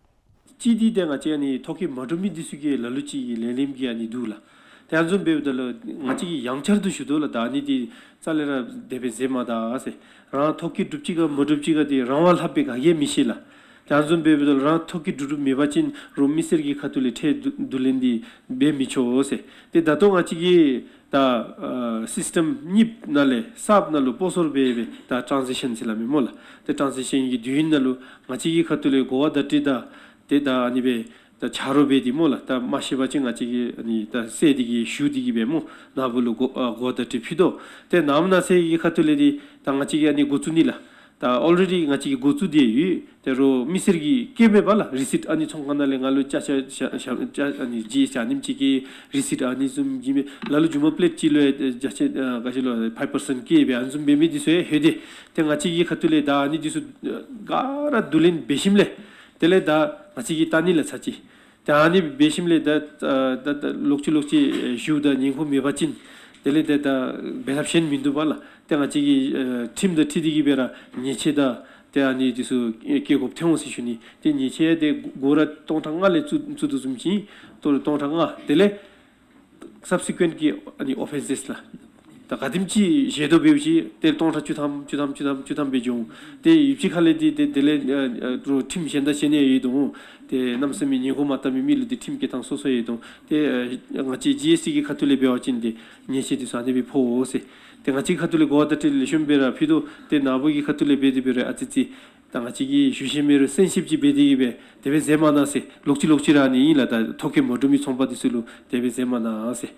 གཅིག་འདི་ཏེ་ང་བཅས་ཨ་ནི་ཐོ་བཀོད་མ་གྲུབ་མི་འདི་ཚུ་གི་ལ་ལུ་ཅིག་གི་ལས་རིམ་གྱི་ཨ་ནི་འདུག་ལགས། ཏེ་ཨ་ནི་བཟུམ་འབདཝ་ད་ལུ་ང་བཅས་ཀྱིས་ཡང་བསྐྱར་དུ་ཞུ་དོ་ལགས། ད་ཨ་ནི་འདི་རྩ་ལས་ར་དེ་སྦེ་མཛད་མ་ད་ཟེར། རང་ཐོ་བཀོད་གྲུབ་ཅི་ག་མ་གྲུབ་ཅི་ག་འདི་རང་དབང་ལྷགཔ་སྦེ་ག་གིས་མི་ཤེས་ལགས། ཏེ་ཨ་ནི་བཟུམ་འབདཝ་ད་ལུ་རང་ཐོ་བཀོད་གྲུབ་གྲུབ་མེད་པ་ཅིན་རོགས་མི་སེར་གྱི་ཁ་ཐུག་ལས་ཁྲལ་བསྡུ་བསྡུ་ལེན་འདི་འབད་མི་ཆོག་ཟེར། ཏེ་ད་ལྟོ་ང་བཅས་ཀྱིས་ད་ཨ་སིསི་ཊེམ་གཉིས་ནང་ལས་གསརཔ་ནང་ལུ་སྤོ་སོར་འབད་སྦེ་ད་ཊཱན་ཟེག་ཤཱན་ཟེར་སླབ་མས་སྨོ་ལགས། ཏེ་ཊཱན་ཟེག་ཤཱན་གྱི་དུས་ཡུན་ནང་ལུ་ང་བཅས་ཀྱི་ཁ་ཐུག་ལས་གོ་བ་བརྡ་སྤྲོད་དང་ཏེ་ད་ཨ་ནི་སྦེ་ད་ཆ་རོགས་འབད་དེ་སྨོ་ལགས། ད་མ་ཤེས་པ་ཅིན་ང་བཅས་ཀྱིས་ཨ་ནི་ད་གསལ་ཏེ་གི་ཞུ་སྟེ་གི་སྦེ་སྨོ་ནཱ་བུ་ལུ་གོ་ཨ་གོ་བ་བརྡ་སྤྲོད་ཕུལ་དོ། ཏེ་ནངས་པ་གནངས་ཚེ་གི་ཁ་ཐུག་ལས་འདི་ད་ང་བཅས་ཀྱིས་ཨ་ནི་འགོ་བཙུགས་ནི་ལགས། ད་ཨོ་ལི་རེ་ཌི་ང་བཅས་ཀྱིས་འགོ་བཙུགས་ཏེ་ཡོད། ཏེ་རོགས་མི་སེར་གྱིས་བཀལ་མས་པ་ལགས། རི་སིཊ་ཨ་ནི་ཚོང་ཁང་ནང་ལས་ང་ལུ་ཅ་ཆས་ཅ་ཅ་ཨ་ནི་ཇི་ཨེསི་ཊི་ཨ་ནེམ་ཅིག་གི་རི་སིཊ་ཨ་ནི་བཟུམ་བྱིན་མས། ལ་ལུ་རྒྱུ་མ་པེ་ལེཊ་གཅིག་ལུ་ཡང་ཅ་ཆས་ཨ་ག་ཅི་ལོ་ཕའིབ་པར་སེནཊ་བཀལ་སྦེ་ཨ་ནི་བཟུམ་འབད་མི་འདི་ཚུ་ཡང་ལྷོད་དེ། ཏེ་ང་བཅས་ཀྱི་ཁ་ཐུག་ལས་ད་ཨ་ནི་འདི་ཚུ་ག་ར་བསྡུ་ལེན་འབད་ཞིནམ་ལས་དེ་ལས་ད་ང་བཅས་ཀྱིས་བལྟ་ནི་ལགས་ཚར་གཅིག། ད་ཨ་ནི་འབད་ཞིནམ་ལས་ད་ད་ད་ལོག་ཅི་ལོག་ཅི་ཞུཝ་ད་ཉེན་ཁ་མེད་པ་ཅིན་དེ་ལས་ད་ད་འབད་ཐབས་གཞན་མིན་འདུག་པ་ལགས། ཏེ་ང་བཅས་ཀྱིས་ཨ་ཁྲིམས་དང་འཁྲིལ་ཏེ་གི་སྦེ་ར་ཉེས་ཆད་དང་ཏེ་ཨ་ནི་འདི་ཚུ་བཀལ་དགོཔ་ཐོན་འོང་ཟེར་ཞུ་ནི། ཏེ་ཉེས་ཆད་འདི་སྒོར་ར་སྟོང་ཕྲག་ལྔ་ལས་བཙུགས་བཙུགས་དོ་བཟུམ་ཅིག་ཏོ་སྟོང་ཕྲག་ལྔ། དེ་ལས་སབ་སི་ཀུ་ཨེནཊ་གི་ཨ་ནི་ཨོ་ཕེནསི་ལགས། ད་ག་དེམ་ཅིག་བཞེས་དོ་འབདཝ་ཅིག་ཏེ་སྟོང་ཕྲག་བཅུ་ཐམ་བཅུ་ཐམ་བཅུ་ཐམ་བཅུ་ཐམ་སྦེ་འགྱོ་འོང་། ཏེ་ཡུདཔ་ཅིག་ཁ་ལས་འདི་ཏེ་དེ་ལས་ཨ་ཨ་རོགས་ཁྲིམས་གཞན་དང་གཞན་ཡང་ཡོད་དོ་འོང་། ཏེ་གནམ་མེད་ས་མེད་ཉེན་ཁ་མ་བཏང་མི་མི་ལུ་འདི་ཁྲིམས་བཀལ་ཐངས་སོ་སོ་ཡོད་དོ་འོང་། ཏེ་ཨ་ང་བཅས་ཇི་ཨེསི་ཊི་གི་ཁ་ཐུག་ལས་འབད་བ་ཅིན་འདི་ཉེས་ཆད་འདི་ཚུ་ཨ་ནི་སྦེ་ཕོག་འོང་ཟེར། ཏེ་ང་བཅས་ཁ་ཐུག་ལས་གོ་བ་བརྡ་སྤྲོད་ལེགས་ཤོམ་སྦེ་ར་ཕུལ་དོ། ཏེ་ནཱ་བུ་གི་ཁ་ཐུག་ལས་འབད་དེ་འབད་རུང་ཨ་ཙི་ཙི་ད་ང་བཅས་ཀྱིས་ཞུ་ཤེས་མེད་རུང་སེམས་ཤེསཔ་ཅིག་འབད་དེ་གི་སྦེ་དེ་སྦེ་མཛད་མ་གནང་ཟེར། ལོག་ཅི་ལོག་ཅི་ར་ཨ་ནི་ཨིན་ལགས། ད་ཐོ་བཀོད་མ་གྲུབ་མི་ཚོང་པ་འདི་ཚུ་ལུ་དེ་སྦེ་མཛད་མ་གནང་ཟེར།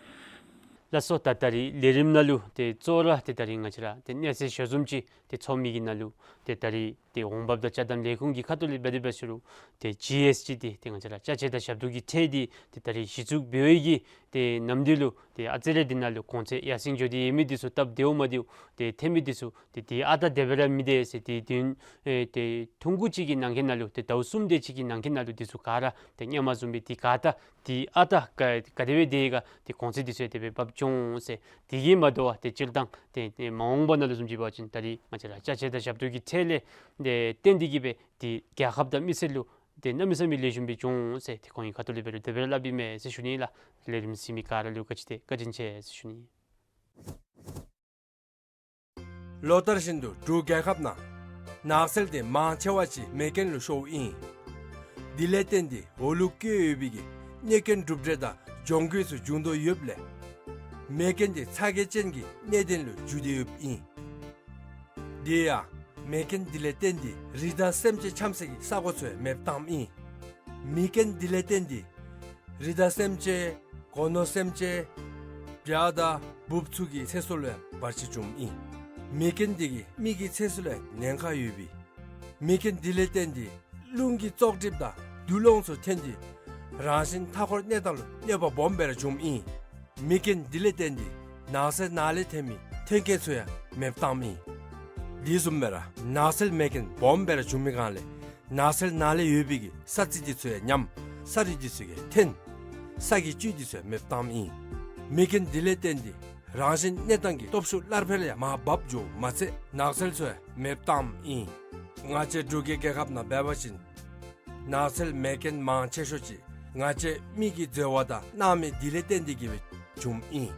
ལགས་སོ། ད་ད་རིས་ལས་རིམ་ནང་ལུ་ཏེ་གཙོ་བོ་ར་ཏེ་ད་རིས་ང་བཅས་ར་ཏེ་གནས་ཚུལ་ཞལ་འཛོམས་ཅིག་ཏེ་ཚོགས་མི་གི་ནང་ལུ་ཏེ་ད་རིས་ཏེ་འོང་འབབ་དང་ཅ་དམ་ལས་ཁུངས་ཀྱི་ཁ་ཐུག་ལས་འབད་དེ་འབད་ཟེར་རུང་ཏེ་ཇི་ཨེསི་ཊི་འདི་ཏེ་ང་བཅས་ར་ཅ་ཆས་དང་ཞབས་ཏོག་གི་ཁྲལ་འདི་ཏེ་ད་རིས་གཞི་བཙུགས་འབད་བའི་གི་ ཏེ་ནམ་དུས་ལུ་ཏེ་ཨ་ཙི་རེ་འདི་ནང་ལུ་གོང་ཚད་ཡར་སེང་འགྱོ་སྟེ་ཡོད་མི་འདི་ཚུ་སྟབས་བདེཝ་མ་བདེཝ་ཏེ་ཐོན་མི་འདི་ཚུ་ཏེ་ཏེ་ཨ་རྟག་དེ་སྦེ་ར་མི་བདེ་ཟེར། ཏེ་བདུན་ཨེ་ཏེ་ཐུང་ཀུ་ཅིག་གི་ནང་འཁོད་ནང་ལུ་ཏེ་ཟླཝ་གསུམ་དེ་ཅིག་གི་ནང་འཁོད་ནང་ལུ་འདི་ཚུ་ག་ར་ཏེ་སྔོན་མ་བཟུམ་སྦེ་ཏེ་ག་ད་ཏེ་ཨ་རྟག་ག་ག་དེ་སྦེ་དེ་ག་ཏེ་གོང་ཚད་འདི་ཚུ་ཡང་དེ་སྦེ་འབབ་འགྱོ་འོང་ཟེར། དེ་གིས་མ་དོ་བར་ཏེ་སྤྱིར་བཏང་ཏེ་ཏེ་མ་འོངས་པ་ནང་ལུ་བཟུམ་ཅིག་འབད་བ་ཅིན་ད་རིས་ང་བཅས་ར་ཅ་ཆས་དང་ཞབས་ཏོག་གི་ཁྲལ་ལས་ཏེ་བརྟེན་ཏེ་གིས་སྦེ་ཏེ་རྒྱལ་ཁབ་དང་མི་སེར་ལུ་ཏེ་གནམ་མེད་ས་མེད་ལེགས་ཤོམ་སྦེ་འགྱོ་འོང་ཟེར་ཏེ་ཁོང་གིས་ཁ་ཐུག་ལས་འབད་རུང་དེ་སྦེ་ར་སླབ་ཨིན་མས་ཟེར་ཞུ་ནི་ལགས། ལས་རིམ་གཟིགས་མི་ག་ར་ལུ་ག་ཅི་ཏེ་བཀའ་དྲིན་ཆེ་ཟེར་ཞུ་ནི། ལོ་ལྟར་བཞིན་དུ་འབྲུག་རྒྱལ་ཁབ་ནང་ནགས་ཚལ་དེ་མང་ཆེ་བ་ཅིག་མེ་རྐྱེན་ལུ་ཤོརཝ་ཨིན། དེ་ལས་བརྟེན་ཏེ་འོག་ལུ་བཀོད་ཡོད་པའི་གི་གནོད་སྐྱོན་གྲུབ་འབྲས་དང་གྱོང་གུད་ཚུ་འབྱུང་དོ་ཡོདཔ་ལས་མེ་རྐྱེན་དེ་ཚ་གྱང་ཅན་གྱི་གནད་དོན་ལུ་འགྱུར་ཏེ་ཡོདཔ་ཨིན། དེ་ཡང་མེ་རྐྱེན་དེ་ལས་བརྟེན་ཏེ་རི་དྭགས་སེམས་ཅན་འཁྱམས་སའི་གི་ས་གོ་ཚུ་ཡང་མེདཔ་བཏངམ་ཨིན། མེ་རྐྱེན་དེ་ལས་བརྟེན་ཏེ་རི་དྭགས་སེམས་ཅན་སྒོ་ནོར་སེམས་ཅན་བྱ་དང་འབུཔ་ཚུ་གི་ཚེ་སྲོག་ལུ་ཡང་བར་ཆད་བྱུངམ་ཨིན། མེ་རྐྱེན་དེ་གིས་མི་གི་ཚེ་སྲོག་ལུ་ཡང་ཉེན་ཁ་ཡོད་པས། མེ་རྐྱེན་དེ་ལས་བརྟེན་ཏེ་རླུང་གི་བཙོག་གྲིབ་དང་དུག་རླངས་ཚུ་ཐོན་ཏེ་རང་བཞིན་མཐའ་འཁོར་གནས་སྟངས་ལུ་གནོད་པ་སྦོམ་སྦེ་ར་བྱུངམ་ཨིན། མེ་རྐྱེན་དེ་ལས་བརྟེན་ཏེ་ནགས་ཚལ་ནང་ལས་ཐོན་མི་ཐོན་སྐྱེད་ཚུ་ཡང་མེདཔ་བཏངམ་ཨིན། དེ་བཟུམ་སྦེ་ར་ནགས་ཚལ་མེ་རྐྱེན་སྦོམ་སྦེ་ར་བྱུང་མི་སྒང་ལས་ནགས་ཚལ་ནང་ལས་ཡོད་པའི་གི་ས་རྩི་འདི་ཚུ་ཡང་ཉམས། ས་རུད་འདི་ཚུ་ཡང་ཐོན། ས་གི་བཅུད་འདི་ཚུ་ཡང་མེདཔ་བཏངམ་ཨིན། མེ་རྐྱེན་དེ་ལས་བརྟེན་ཏེ་རང་བཞིན་གནས་སྟངས་ཀྱི་སྟོབས་ཤུགས་སླར་འཕེལ་ཡང་མར་འབབ་འགྱོཝ་མ་ཚད་ནགས་ཚལ་ཚུ་ཡང་མེདཔ་བཏངམ་ཨིན། ང་བཅས་འབྲུག་གི་རྒྱལ་ཁབ་ནང་འབད་བ་ཅིན་ནགས་ཚལ་མེ་རྐྱེན་མང་ཆེ་ཤོས་ཅིག་ང་བཅས་མི་གི་འཛོལ་བ་དང་སྣང་མེད་དེ་ལས་བརྟེན་ཏེ་གིས་སྦེ་བྱུངམ་ཨིན།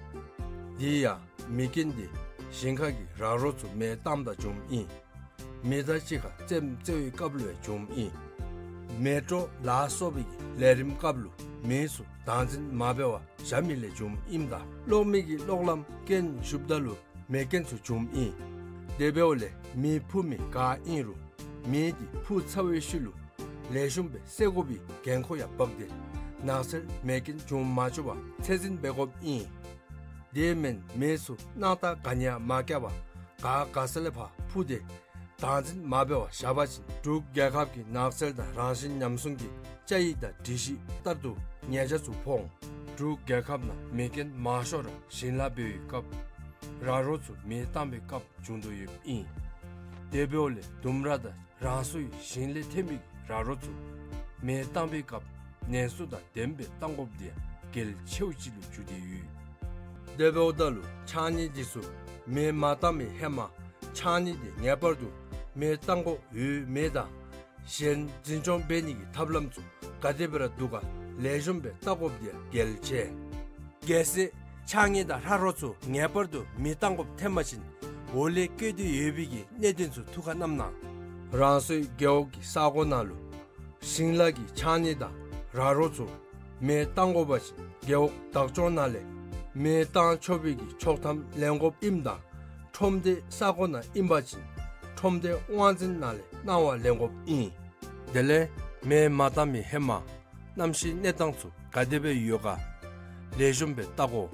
དེ་ཡང་མེ་རྐྱེན་དེ་ཞིང་ཁ་གི་ར་རོ་ཚུ་མེ་བཏངམ་ད་བྱུངམ་ཨིན། མེ་མདའ་གཅིག་ཁར་རྩེདམོ་རྩེ་བའི་སྐབས་ལུ་ཡང་བྱུངམ་ཨིན། མེ་དྲོ་ལ་སོགས་པའི་གི་ལས་རིམ་སྐབས་ལུ་མེ་ཚུ་བདག་འཛིན་མ་འབད་བར་བཞག་མི་ལས་བྱུངམ་ཨིནམ་ད་གློག་མེ་གི་གློག་ལམ་རྐྱེན་ཞུགསཔ་ད་ལུ་མེ་རྐྱེན་ཚུ་བྱུངམ་ཨིན། དེ་འབདཝ་ལས་མེ་འཕུ་མི་ག་ཨིན་རུང་མེ་དེ་འཕུ་ཚར་བའི་ཤུལ་ལུ་ལེགས་ཤོམ་སྦེ་བསད་དགོ་པའི་འགན་ཁུར་ཡང་འབག་སྟེ་ནགས་ཚལ་མེ་རྐྱེན་བྱུང་མ་བཅུག་པར་ཚད་འཛིན་འབད་དགོཔ་ཨིན། དེ་མེན་མེ་ཚུ་སྣང་ཐག་ག་ནི་ཡང་མ་བཀལ་བར་ག་ག་ས་ལས་ཕར་འཕུ་སྟེ་བདག་འཛིན་མ་འབད་བར་བཞག་པ་ཅིན་འབྲུག་རྒྱལ་ཁབ་ཀྱི་ནགས་ཚལ་དང་རང་བཞིན་ཉམས་སྲུང་གི་བཅའ་ཡིག་དང་སྒྲིག་གཞི་ལྟར་དུ་ཉེས་ཆད་ཚུ་ཕོག་འོང་། འབྲུག་རྒྱལ་ཁབ་ནང་མེ་རྐྱེན་མང་ཤོས་ར་ཞིང་ལཱ་འབད་བའི་སྐབས་ར་རོ་ཚུ་མེ་བཏང་བའི་སྐབས་བྱུང་དོ་ཡོདཔ་ཨིན། དེ་འབདཝ་ལས་ལྡུམ་ར་དང་རང་སོའི་ཞིང་ལས་ཐོན་མི་གི་ར་རོ་ཚུ་མེ་བཏང་བའི་སྐབས་ནན་སོ་དང་ལྡནམ་སྦེ་བཏང་དགོཔ་དེ་ཡང་གལ་ཆེཝ་ཅིག་ལུ་གྱུར་ཏེ་ཡོད། དེ་འབདཝ་ད་ལུ་ཕྱགས་སྙིགས་འདི་ཚུ་མེ་མ་བཏང་བའི་ཧེ་མ་ཕྱགས་སྙིགས་དེ་ངེས་པར་དུ་མེ་བཏང་དགོཔ་ཡོད་མེད་དང་གཞན་འཛིན་སྐྱོང་འབད་ནི་གི་ཐབས་ལམ་ཚུ་ག་དེ་སྦེ་ར་འདུག་ག་ལེགས་ཤོམ་སྦེ་བལྟ་དགོཔ་དེ་ཡང་གལ་ཆེ། གལ་སྲིད་ཕྱགས་སྙིགས་དང་ར་རོ་ཚུ་ངེས་པར་དུ་མེ་བཏང་དགོཔ་ཐོན་པ་ཅིན་འོག་ལས་བཀོད་དེ་ཡོད་པའི་གི་གནད་དོན་ཚུ་ཐུགས་ཁར་བསྣམས་གནང་། རང་སོའི་རྒེད་འོག་གི་ས་གོ་ནང་ལུ་ཞིང་ལཱ་གི་ཕྱགས་སྙིགས་དང་ར་རོ་ཚུ་མེ་བཏང་དགོ་པ་ཅིན་རྒེད་འོག་བདག་སྐྱོང་ནང་ལས་མེ་བཏང་ཆོག་པའི་གི་ཆོག་ཐམ་ལེན་དགོཔ་ཨིནམ་ད་ཁྲོམ་སྡེ་ས་གོ་ནང་ཨིན་པ་ཅིན་ཁྲོམ་སྡེ་དབང་འཛིན་ནང་ལས་གནང་བ་ལེན་དགོཔ་ཨིན། དེ་ལས་མེ་མ་བཏང་མི་ཧེ་མ་གནམ་གཤིས་གནས་སྟངས་ཚུ་ག་དེ་སྦེ་ཡོད་ག་ལེགས་ཤོམ་སྦེ་བལྟ་དགོ།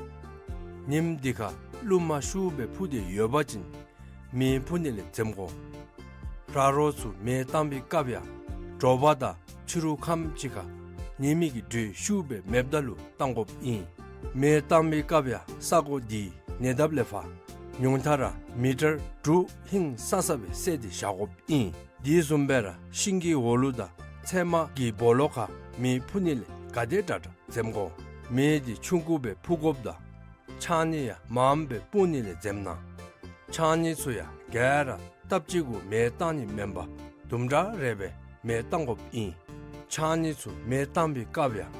ཉིམ་འདི་ཁར་རླུང་མ་ཤུགས་སྦེ་འཕུ་སྟེ་ཡོད་པ་ཅིན་མེ་འཕུ་ནི་ལས་འཛེམ་དགོ། ར་རོ་ཚུ་མེ་བཏང་བའི་སྐབས་ཡང་དྲོ་པ་དང་ཕྱི་རུ་ཁམས་ཅིག་ཁར་ཉི་མའི་གི་དྲོད་ཤུགས་སྦེ་མེདཔ་ད་ལུ་བཏང་དགོཔ་ཨིན། མེ་བཏང་བའི་སྐབས་ཡང་ས་གོ་དེའི་ཉེ་འདབས་ལས་ཕར་ཉུང་མཐའ་ར་མི་ཊར་དྲུག་ཧིང་སང་ས་སྦེ་བསལ་ཏེ་བཞག་དགོཔ་ཨིན། དེ་བཟུམ་སྦེ་ར་ཤིང་གི་འོག་ལུ་དང་ཚལ་མ་གི་སྦོ་ལོགས་ཁར་མེ་འཕུ་ནི་ལས་ག་དེ་དྲག་དྲག་འཛེམ་དགོ། མེ་འདི་ཆུང་ཀུ་སྦེ་འཕུ་དགོཔ་དང་ཕྱགས་སྙིགས་ཡང་མངམ་སྦེ་སྤུངས་ནི་ལས་འཛེམ་གནང་། ཕྱགས་སྙིགས་ཚུ་ཡང་ག་ར་སྟབས་གཅིག་གུ་མེ་བཏང་ནི་མེན་པར་དུམ་གྲ་རེ་སྦེ་མེ་བཏང་དགོཔ་ཨིན། ཕྱགས་སྙིགས་ཚུ་མེ་བཏང་བའི་སྐབས་ཡང་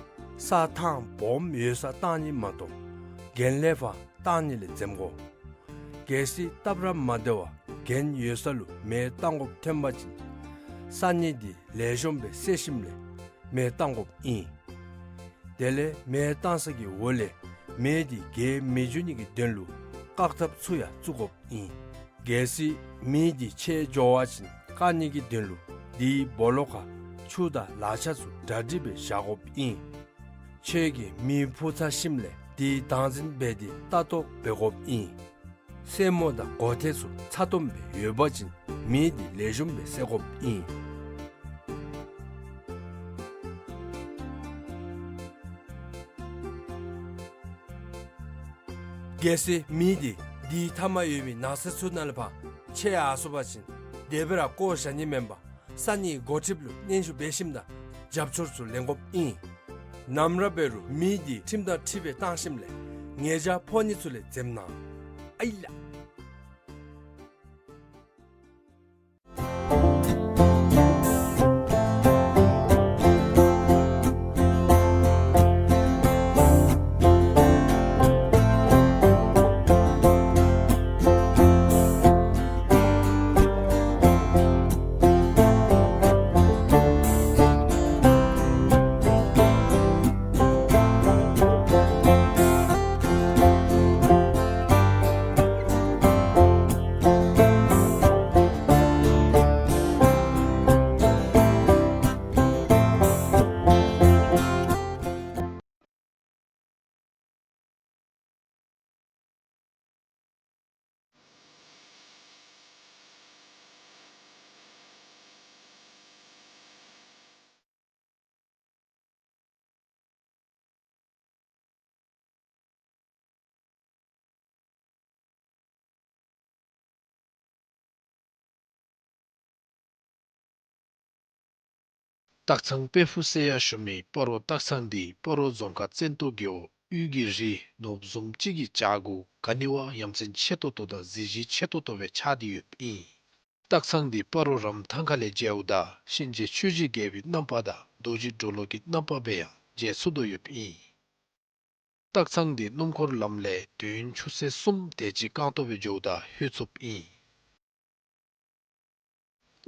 ས་ཐང་སྦོམ་ཡོད་སར་བཏང་ནི་མ་གཏོགས་གྱེན་ལས་ཕར་བཏང་ནི་ལས་འཛེམ་དགོ། གལ་སྲིད་སྟབས་ར་མ་བདེ་བར་གྱེན་ཡོད་ས་ལུ་མེ་བཏང་དགོཔ་ཐོན་པ་ཅིན་ས་སྙིགས་འདི་ལེགས་ཤོམ་སྦེ་བསལ་ཞིནམ་ལས་མེ་བཏང་དགོཔ་ཨིན། དེ་ལས་མེ་བཏང་ས་གི་འོག་ལས་མེ་འདི་རྒྱས་མི་འགྱོ་ནི་གི་དོན་ལུ་བཀག་ཐབས་ཚུ་ཡང་བཙུགས་དགོཔ་ཨིན། གལ་སྲིད་མེ་འདི་ཆད་འགྱོ་བ་ཅིན་བཀག་ནི་གི་དོན་ལུ་དེའི་སྦོ་ལོགས་ཁར་ཆུ་དང་ལག་ཆ་ཚུ་གྲ་སྒྲིག་སྦེ་བཞག་དགོཔ་ཨིན། ཁྱོད་ཀྱིས་མེ་འཕུ་ཚར་ཞིནམ་ལས་དེ་བདག་འཛིན་འབད་དེ་ལྟ་རྟོག་འབད་དགོཔ་ཨིན། སེན་མོ་དང་མགོ་ཐེད་ཚུ་ཚ་ཏོམ་སྦེ་ཡོད་པ་ཅིན་མེ་འདི་ལེགས་ཤོམ་སྦེ་བསད་དགོཔ་ཨིན། གལ་སྲིད་མི་འདི་འདི་ཐ་མ་ཡོད་མི་ན་ཚ་ཚུ་ནང་ལས་ཕར་ཆད་ཡར་སོང་པ་ཅིན་དེ་སྦེ་ར་བཀོ་བཞག་ནི་མེན་པར་ས་གནས་འགོ་ཁྲིདཔ་ལུ་སྙན་ཞུ་འབད་ཞིནམ་ད་རྒྱབ་སྐྱོར་ཚུ་ལེན་དགོཔ་ཨིན། ནམ་ར་འབད་རུང་མི་འདི་ཁྲིམས་དང་འཁྲིལ་སྦེ་བཏང་ཞིནམ་ལས་ཉེས་བྱ་ཕོག་ནི་ཚུ་ལས་འཛེམ་གནང་། ཨའི་ལགས། སྟག་ཚང་དཔལ་ཕུག་ཟེར་ཡང་ཞུ་མི་སྤ་རོ་སྟག་ཚང་འདི་སྤ་རོ་རྫོང་ཁག་བཙན་ཏོ་རྒེད་འོག་དབུས་ཀྱི་རི་ནོར་བུ་བཟུམ་ཅིག་གི་བྱག་གུ་ག་ནི་བ་ཡ་མཚན་ཆེ་ཏོག་ཏོ་དང་གཟི་བརྗིད་ཆེ་ཏོག་ཏོ་སྦེ་ཆགས་ཏེ་ཡོདཔ་ཨིན། སྟག་ཚང་འདི་སྤ་རོ་རམ་ཐང་ཁ་ལས་མཇལཝ་ད་གཤིན་རྗེ་ཆོས་ཀྱི་རྒྱལ་པོའི་རྣམ་པ་དང་རྡོ་རྗེ་གྲོ་ལོད་ཀྱི་རྣམ་པ་སྦེ་ཡང་མཇལ་ཚུགས་དོ་ཡོདཔ་ཨིན། སྟག་ཚང་འདི་སྣུམ་འཁོར་ལམ་ལས་དུས་ཡུན་ཆུ་ཚོད་གསུམ་དེ་ཅིག་རྐང་སྟོང་སྦེ་འགྱོཝ་ད་ལྷོད་ཚུགསཔ་ཨིན།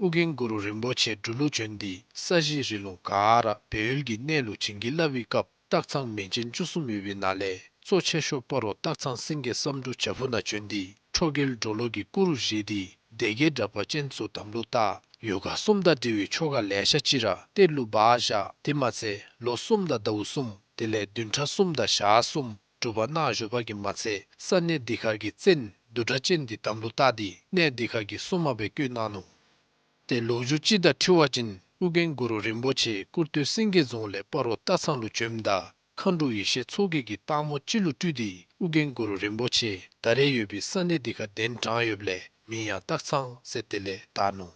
ཨོ་རྒྱན་གུ་རུ་རིན་པོ་ཆེ་འབྲུག་ལུ་བྱོན་ཏེ་ས་གཞི་རི་ལུང་ག་ར་སྦས་ཡུལ་གྱི་གནས་ལུ་བྱིན་གྱིས་བརླབས་པའི་སྐབས་སྟག་ཚང་མིང་ཅན་བཅུ་གསུམ་ཡོད་པའི་ནང་ལས་གཙོ་ཆེ་ཤོས་སྤ་རོ་སྟག་ཚང་སེང་གེ་བསམ་འགྲུབ་བྱག་ཕུག་ནང་བྱོན་ཏེ་ཁྲོ་རྒྱལ་གྲོ་ལོད་ཀྱི་སྐུ་རུ་བཞེངས་ཏེ་སྡེ་བརྒྱད་དྲེགས་པ་ཅན་ཚུ་དམ་ལུ་བཏགས། ཡོ་ག་གསུམ་དང་འབྲེལ་བའི་ཆོ་ག་ལེ་ཤ་ཅིག་ར་གཏེར་ལུ་སྦ་བཞག། དེ་མ་ཚད་ལོ་གསུམ་དང་ཟླཝ་གསུམ་དེ་ལས་བདུན་ཕྲག་གསུམ་དང་ཞག་གསུམ་སྒྲུབ་པ་གནང་བཞུགས་པ་གིས་མ་ཚད་ས་གནས་འདི་ཁར་གྱི་བཙན་བདུད་དྲེགས་ཅན་འདི་དམ་ལུ་བཏགས་ཏེ་གནས་འདི་ཁར་གྱི་སྲུང་མ་སྦེ་བསྐོས་གནང་ནུག། ཏེ་ལོ་རྒྱུས་ཅིག་དང་འཁྲིལ་བ་ཅིན་ཨོ་རྒྱན་གུ་རུ་རིན་པོ་ཆེ་སྐུར་སྟོད་སེང་གེ་རྫོང་ལས་སྤ་རོ་སྟག་ཚང་ལུ་བྱོནམ་ད་མཁའ་འགྲོ་ཡེ་ཤེས་མཚོ་རྒྱལ་གྱིས་སྟག་མོ་ཅིག་ལུ་སྤྲུལ་ཏེ་ཨོ་རྒྱན་གུ་རུ་རིན་པོ་ཆེ་ད་རེས་ཡོད་པའི་ས་གནས་འདི་ཁར་གདན་དྲངས་ཡོདཔ་ལས་མིང་ཡང་སྟག་ཚང་ཟེར་དེ་ལས་བཏགས་ནུག།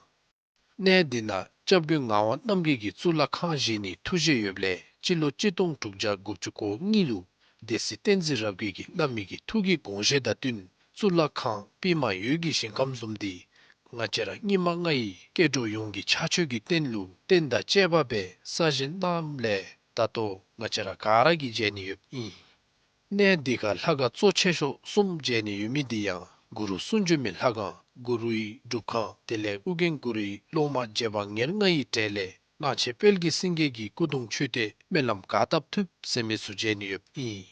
གནས་འདི་ནང་སྐྱབས་མགོན་ངག་དབང་རྣམ་རྒྱལ་གྱིས་གཙུག་ལག་ཁང་བཞེངས་ནིའི་ཐུགས་བཞེད་ཡོདཔ་ལས་སྤྱི་ལོ་གཅིག་སྟོང་དྲུག་བརྒྱ་དགུ་བཅུ་གོ་གཉིས་ལུ་སྡེ་སྲིད་བསྟན་འཛིན་རབ་རྒྱས་ཀྱིས་བླ་མའི་གི་ཐུགས་ཀྱི་དགོངས་བཞེད་དང་བསྟུན་གཙུག་ལག་ཁང་པདྨ་འོད་ཀྱི་ཞིང་ཁམས་བཟུམ་འདི་ང་བཅས་ར་སྙིགས་མ་ལྔ་ཡི་སྐྱེ་འགྲོ་ཡོངས་ཀྱི་ཕྱག་མཆོད་ཀྱི་རྟེན་ལུ་རྟེན་དང་བཅས་པ་སྦེ་གསར་བཞེངས་གནངམ་ལས་ད་ལྟོ་ང་བཅས་ར་ག་ར་གིས་མཇལ་ནི་ཡོདཔ་ཨིན། གནས་འདི་ཁར་ལྷ་ཁང་གཙོ་ཆེ་ཤོས་གསུམ་མཇལ་ནི་ཡོད་མི་འདི་ཡང་གུ་རུ་གསུང་བྱོན་མའི་ལྷ་ཁང་གུ་རུའི་སྒྲུབ་ཁང་དེ་ལས་ཨོ་རྒྱན་གུ་རུའི་སློབ་མ་རྗེ་འབངས་ཉེར་ལྔ་ཡི་གྲས་ལས་གླང་ཆེན་དཔལ་གྱི་སེང་གེ་གི་སྐུ་གདུང་མཆོད་རྟེན་སྨོན་ལམ་ག་བཏབ་ཐུབ་ཟེར་མི་ཚུ་མཇལ་ནི་ཡོདཔ་ཨིན།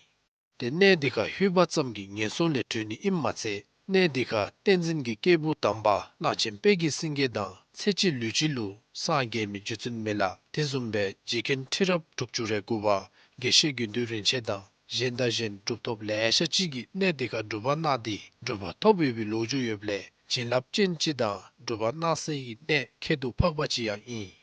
ཏེ་གནས་འདི་ཁར་ལྷོད་པ་ཙམ་གྱིས་ངན་སོང་ལས་གྲོལ་ནི་ཨིནམ་མ་ཚད་གནས་འདི་ཁར་བསྟན་འཛིན་གྱི་སྐྱེས་བུ་དམ་པ་གླང་ཆེན་དཔལ་གྱི་སེང་གེ་དང་ཚེ་གཅིག་ལུས་གཅིག་ལུ་སངས་རྒྱས་མི་རྗེ་བཙུན་མི་ལ་དེ་བཟུམ་སྦེ་རྗེ་མཁན་ཁྲི་རབས་དྲུག་ཅུ་རེ་དགུ་པ་དགེ་བཤེས་དགེ་འདུན་རིན་ཆེན་དང་གཞན་དང་གཞན་གྲུབ་ཐོབ་ལེ་ཤ་ཅིག་གིས་གནས་འདི་ཁར་སྒྲུབ་པ་གནང་སྟེ་གྲུབ་པ་ཐོབ་ཡོད་པའི་ལོ་རྒྱུས་ཡོདཔ་ལས་བྱིན་རླབས་ཅན་ཅིག་དང་སྒྲུབ་པ་གནང་སའི་གནས་ཁྱད་དུ་འཕགས་པ་ཅིག་ཡང་ཨིན།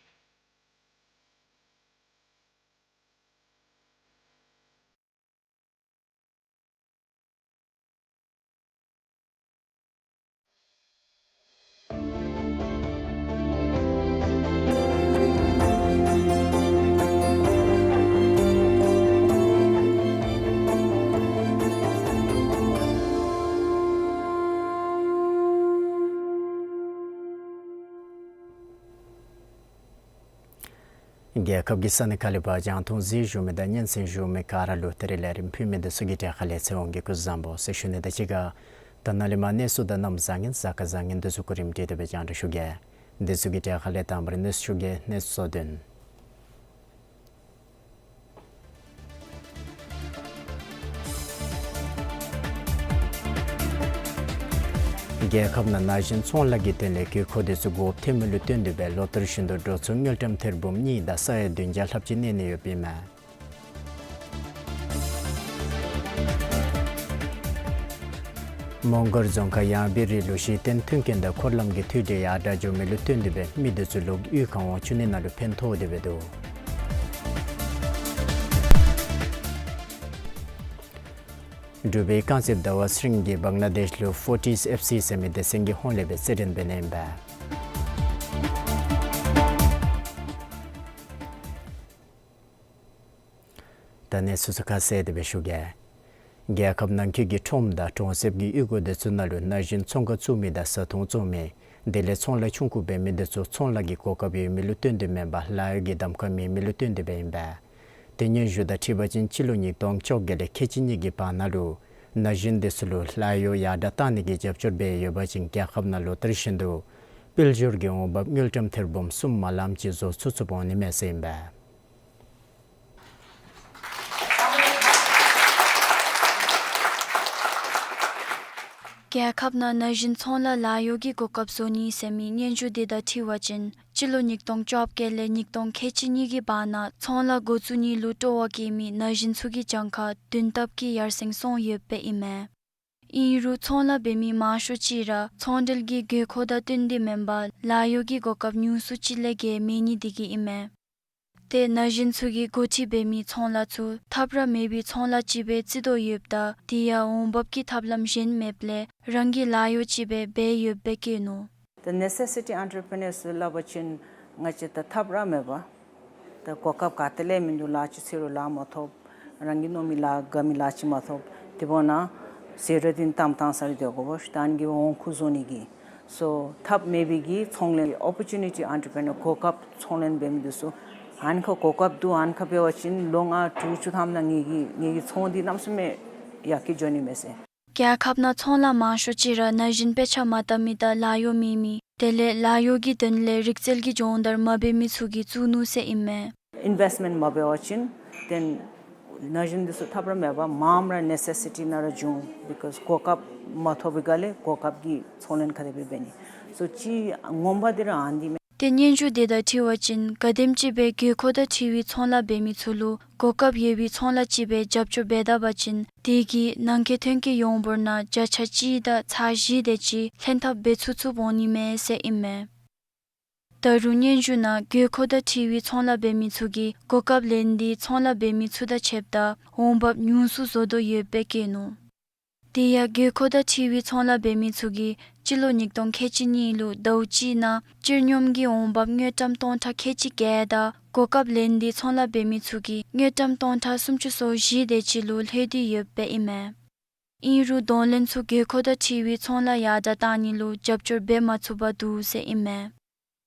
རྒྱལ་ཁབ་ཀྱི་ས་གནས་ཁག་ལས་ཕར་རྒྱང་མཐོང་གཟིགས་བཞུགས་མི་དང་སྙན་གསན་བཞུགས་མི་ག་ར་ལུ་ད་རིས་ལས་རིམ་ཕུལ་མི་འདི་ཚུ་གི་གྲས་ཁ་ལས་ཚེ་དབང་གིས་སྐུ་གཟུགས་བཟང་པོ་ཟེར་ཞུ་ནི་དང་གཅིག་ཁར་ད་ནཱ་ལས་མར་གནས་ཚུལ་དང་གནམ་བཟང་ངན་གཟའ་སྐར་བཟང་ངན་འདི་ཚུ་གོ་རིམ་སྒྲིག་སྟེ་སྦེ་རྒྱང་བསྒྲགས་ཞུ་གེ། འདི་ཚུ་གི་གྲས་ཁ་ལས་དང་པ་ར་གནས་ཚུལ་ཞུ་གེ། གནས་ཚུལ་གཙོ་དོན། རྒྱལ་ཁབ་ནང་ན་གཞོན་ཚོང་ལཱ་གི་དོན་ལས་དགོས་མཁོ་དེ་ཚུ་དགོཔ་ཐོན་མི་ལུ་བསྟུན་ཏེ་སྦེ་ལོ་ལྟར་བཞིན་དུ་འགྲོ་སོང་དངུལ་ཀྲམ་ཐེར་འབུམ་གཉིས་དང་ས་ཡ་བདུན་བརྒྱ་ལྷགཔ་ཅིག་གནས་ནི་ཡོདཔ་ཨིན་མས། མོང་སྒར་རྫོང་ཁག་ཡངས་པའི་རི་ལུ་གཞི་རྟེན་མཐུན་རྐྱེན་དང་འཁོར་ལམ་གྱི་མཐུད་འབྲེལ་ཡར་དྲག་འགྱོ་མི་ལུ་བསྟུན་ཏེ་སྦེ་མི་དེ་ཚུ་ལོག་གཡུས་ཁང་དབང་ཕྱུག་གནས་ནང་ལུ་ཕན་ཐོགས་ཏེ་སྦེ་འདུག། འབྲུག་པའི་རྐང་རྩེདཔ་ཟླ་བ་ཚེ་རིང་གིས་བང་ལ་དེཤ་ལུ་ཕོར་ཊིས་ཨེཕ་སི་ཟེར་མི་སྡེ་ཚན་གྱི་ཧོངས་ལས་སྦེ་རྩེད་འགྲན་འབད་ནི་ཨིན་པས། ད་གནས་ཚུལ་ཚུ་ཁ་གསལ་ཏེ་སྦེ་ཞུ་གེ། རྒྱལ་ཁབ་ནང་འཁོད་ཀྱི་ཁྲོམ་དང་གྲོང་གསེབ་ཀྱི་གཡུས་སྒོ་དེ་ཚུ་ནང་ལུ་ན་གཞོན་ཚོང་ཁང་བཙུགས་མི་དང་བཟའ་འཐུང་བཙོང་མི་དེ་ལས་ཚོང་ལཱ་ཆུང་ཀུ་འབད་མི་དེ་ཚུ་ཚོང་ལཱ་གི་གོ་སྐབས་ཡོད་མི་ལུ་བརྟེན་ཏེ་མེན་པར་ལཱ་གཡོག་གི་གདམ་ཁ་མེད་མི་ལུ་བརྟེན་ཏེ་སྦེ་ཨིན་པས། ཏེ་སྙན་ཞུ་དང་འཁྲིལ་བ་ཅིན་སྤྱི་ལོ་ཉིས་སྟོང་བཅོ་བརྒྱད་ལས་ཁལ་གཅིག་གཉིས་ཀྱི་བར་ན་ལུ་ན་གཞོན་དེ་ཚུ་ལུ་ལཱ་གཡོག་ཡར་དྲགས་གཏང་ནི་གི་རྒྱབ་སྐྱོར་འབད་ཡོད་པ་ཅིན་རྒྱལ་ཁབ་ནང་ལུ་ད་རེས་བཞིན་དུ་དཔལ་འབྱོར་གྱི་འོང་འབབ་དངུལ་ཀྲམ་ཐེར་འབུམ་གསུམ་མ་ལངམ་ཅིག་བཟོ་ཚུགས་ཚུགསཔ་འོང་ནི་མས་ཟེར་ཨིན་པས། རྒྱལ་ཁབ་ནང་ན་གཞོན་ཚོང་ལཱ་ལཱ་གཡོག་གི་གོ་སྐབས་བཟོ་ནི་ཟེར་མི་སྙན་ཞུ་དེ་དང་འཁྲིལ་བ་ཅིན་སྤྱི་ལོ་ཉིས་སྟོང་བཅོ་བརྒྱད་ལས་ཉིས་སྟོང་ཁལ་གཅིག་གཉིས་ཀྱི་བར་ན་ཚོང་ལཱ་འགོ་བཙུགས་ནི་ལུ་སྤྲོ་བ་བསྐྱེད་མི་ན་གཞོན་ཚུ་གི་གྱངས་ཁ་བདུན་ལྟབ་ཀྱིས་ཡར་སེང་སོང་ཡོདཔ་ཨིན་མས། ཨིན་རུང་ཚོང་ལཱ་འབད་མི་མང་ཤོས་ཅིག་ར་ཚོང་འབྲེལ་གྱི་དགོས་མཁོ་དང་བསྟུན་ཏེ་མེན་པར་ལཱ་གཡོག་གི་གོ་སྐབས་ཉུང་སུ་ཅིག་ལས་བརྒལ་མེད་ནི་དེ་གིས་ཨིན་མས། ཏེ་ན་གཞོན་ཚུ་གིས་འགོ་ཁྲིད་འབད་མི་ཚོང་ལཱ་ཚུ་ཐབས་ར་མེད་པའི་ཚོང་ལཱ་ཅིག་སྦེ་བརྩི་དོ་ཡོདཔ་ད་དེ་ཡང་འོང་འབབ་ཀྱི་ཐབས་ལམ་གཞན་མེདཔ་ལས་རང་གིས་ལཱ་གཡོག་ཅིག་སྦེ་འབད་ཡོདཔ་སྦེ་བཀོད་ནུག། ཏེ་ནེ་སེ་སི་ཊི་ཨེན་ཊར་པི་རི་ནར་སླབ་པ་ཅིན་ང་བཅས་ད་ཐབས་ར་མེད་པར་ད་གོ་སྐབས་ག་ཏེ་ལས་མིན་འདུག། ལཱ་ཅིག་འཚོལ་རུང་ལཱ་མ་ཐོབ། རང་གི་མནོ་མི་ལཱ་དགའ་མི་ལཱ་ཅིག་མ་ཐོབ། དེ་འབདཝ་ད་ཟད་འགྲོ་འདི་གཏམ་བཏང་ས་ར་སྡོད་དགོ་པས། ད་ཨ་ནི་གི་འོང་ཁུངས་བཟོ་ནི་གི་སོ་ཐབས་མེད་པའི་གི་ཚོང་ལས་ཨོ་པོར་ཅུ་ནི་ཊི་ཨེན་ཊར་པི་རི་ནར་གོ་སྐབས་ཚོང་ལས་འབད་མི་འདི་ཚུ་ཨ་ནི་ཁར་གོ་སྐབས་འདུག། ཨ་ནི་ཁར་འབད་བ་ཅིན་ལོ་ལྔ་དྲུག་ཅུ་ཐམ་ནང་ངེ་གི་ངེ་གི་ཚོང་འདི་གནམ་མེད་ས་མེད་ཡར་རྒྱས་འགྱོ་ནི་མས་ཟེར། རྒྱལ་ཁབ་ནང་ཚོང་ལཱ་མང་ཤོས་ཅིག་ར་ན་གཞོན་དཔེ་ཆ་མ་བལྟ་མི་དང་ལཱ་གཡོག་མེད་མི་དེ་ལས་ལཱ་གཡོག་གི་དོན་ལས་རིག་རྩལ་གྱི་སྦྱོང་བརྡར་མ་འབད་མི་ཚུ་གིས་བཙུགས་ནུག་ཟེར་ཨིན་མས། ཨིན་ཝེསཊ་མེནཊ་མ་འབད་བ་ཅིན་ཏེ་ན་གཞོན་འདི་ཚུ་ཐབས་ར་མེད་པར་མངམ་ར་ནེ་སེ་སི་ཊི་ནང་ར་འབྱུང་། བི་ཀོསི་གོ་སྐབས་མ་ཐོབ་པའི་སྒང་ལས་གོ་སྐབས་ཀྱི་ཚོང་ལས་ག་དེ་སྦེ་འབད་ནི། སོ་ཅིག་ངོ་མ་འདི་ར་ཨ་ནི་མས། ཏེ་སྙན་ཞུ་དེ་དང་འཁྲིལ་བ་ཅིན་ག་དེམ་ཅིག་སྦེ་དགོས་མཁོ་དང་འཁྲིལ་བའི་ཚོང་ལཱ་འབད་མི་ཚུ་ལུ་གོ་སྐབས་ཡོད་པའི་ཚོང་ལཱ་ཅིག་སྦེ་རྒྱབ་སྐྱོར་འབད་ད་པ་ཅིན་དེ་གིས་ནང་འཁོད་ཐོན་སྐྱེད་ཡོངས་འབོར་ནང་བརྒྱ་ཆ་གཅིག་དང་ཚག་བཞི་དེ་ཅིག་ལྷན་ཐབས་འབད་ཚུགས་ཚུགསཔ་འོང་ནི་མས་ཟེར་ཨིན་མས། ད་རུང་སྙན་ཞུ་ནང་དགོས་མཁོ་དང་འཁྲིལ་བའི་ཚོང་ལཱ་འབད་མི་ཚུ་གིས་གོ་སྐབས་ལེན་ཏེ་ཚོང་ལཱ་འབད་མི་ཚུ་དང་ཕྱདཔ་ད་འོང་འབབ་ཉུང་སུ་བཟོ་དོ་ཡོདཔ་སྦེ་བཀོད་ནུག། དེ་ཡང་དགོས་མཁོ་དང་འཁྲིལ་བའི་ཚོང་ལཱ་འབད་མི་ཚུ་གིས་སྤྱི་ལོ་ཉིས་སྟོང་ཁལ་གཅིག་གཉིས་ལུ་ཟླཝ་གཅིག་ནང་སྤྱིར་སྙོམས་ཀྱི་འོང་འབབ་དངུལ་ཀྲམ་སྟོང་ཕྲག་ཁལ་གཅིག་བརྒྱད་དང་གོ་སྐབས་ལེན་ཏེ་ཚོང་ལཱ་འབད་མི་ཚུ་གིས་དངུལ་ཀྲམ་སྟོང་ཕྲག་སུམ་ཅུ་སོ་བཞི་དེ་ཅིག་ལུ་ལྷོད་དེ་ཡོདཔ་སྦེ་ཨིན་མས། ཨིན་རུང་གདོང་ལེན་ཚུ་དགོས་མཁོ་དང་འཁྲིལ་བའི་ཚོང་ལཱ་ཡར་དྲགས་གཏང་ནི་ལུ་རྒྱབ་སྐྱོར་འབད་མ་ཚུགས་པར་འདུག་ཟེར་ཨིན་མས།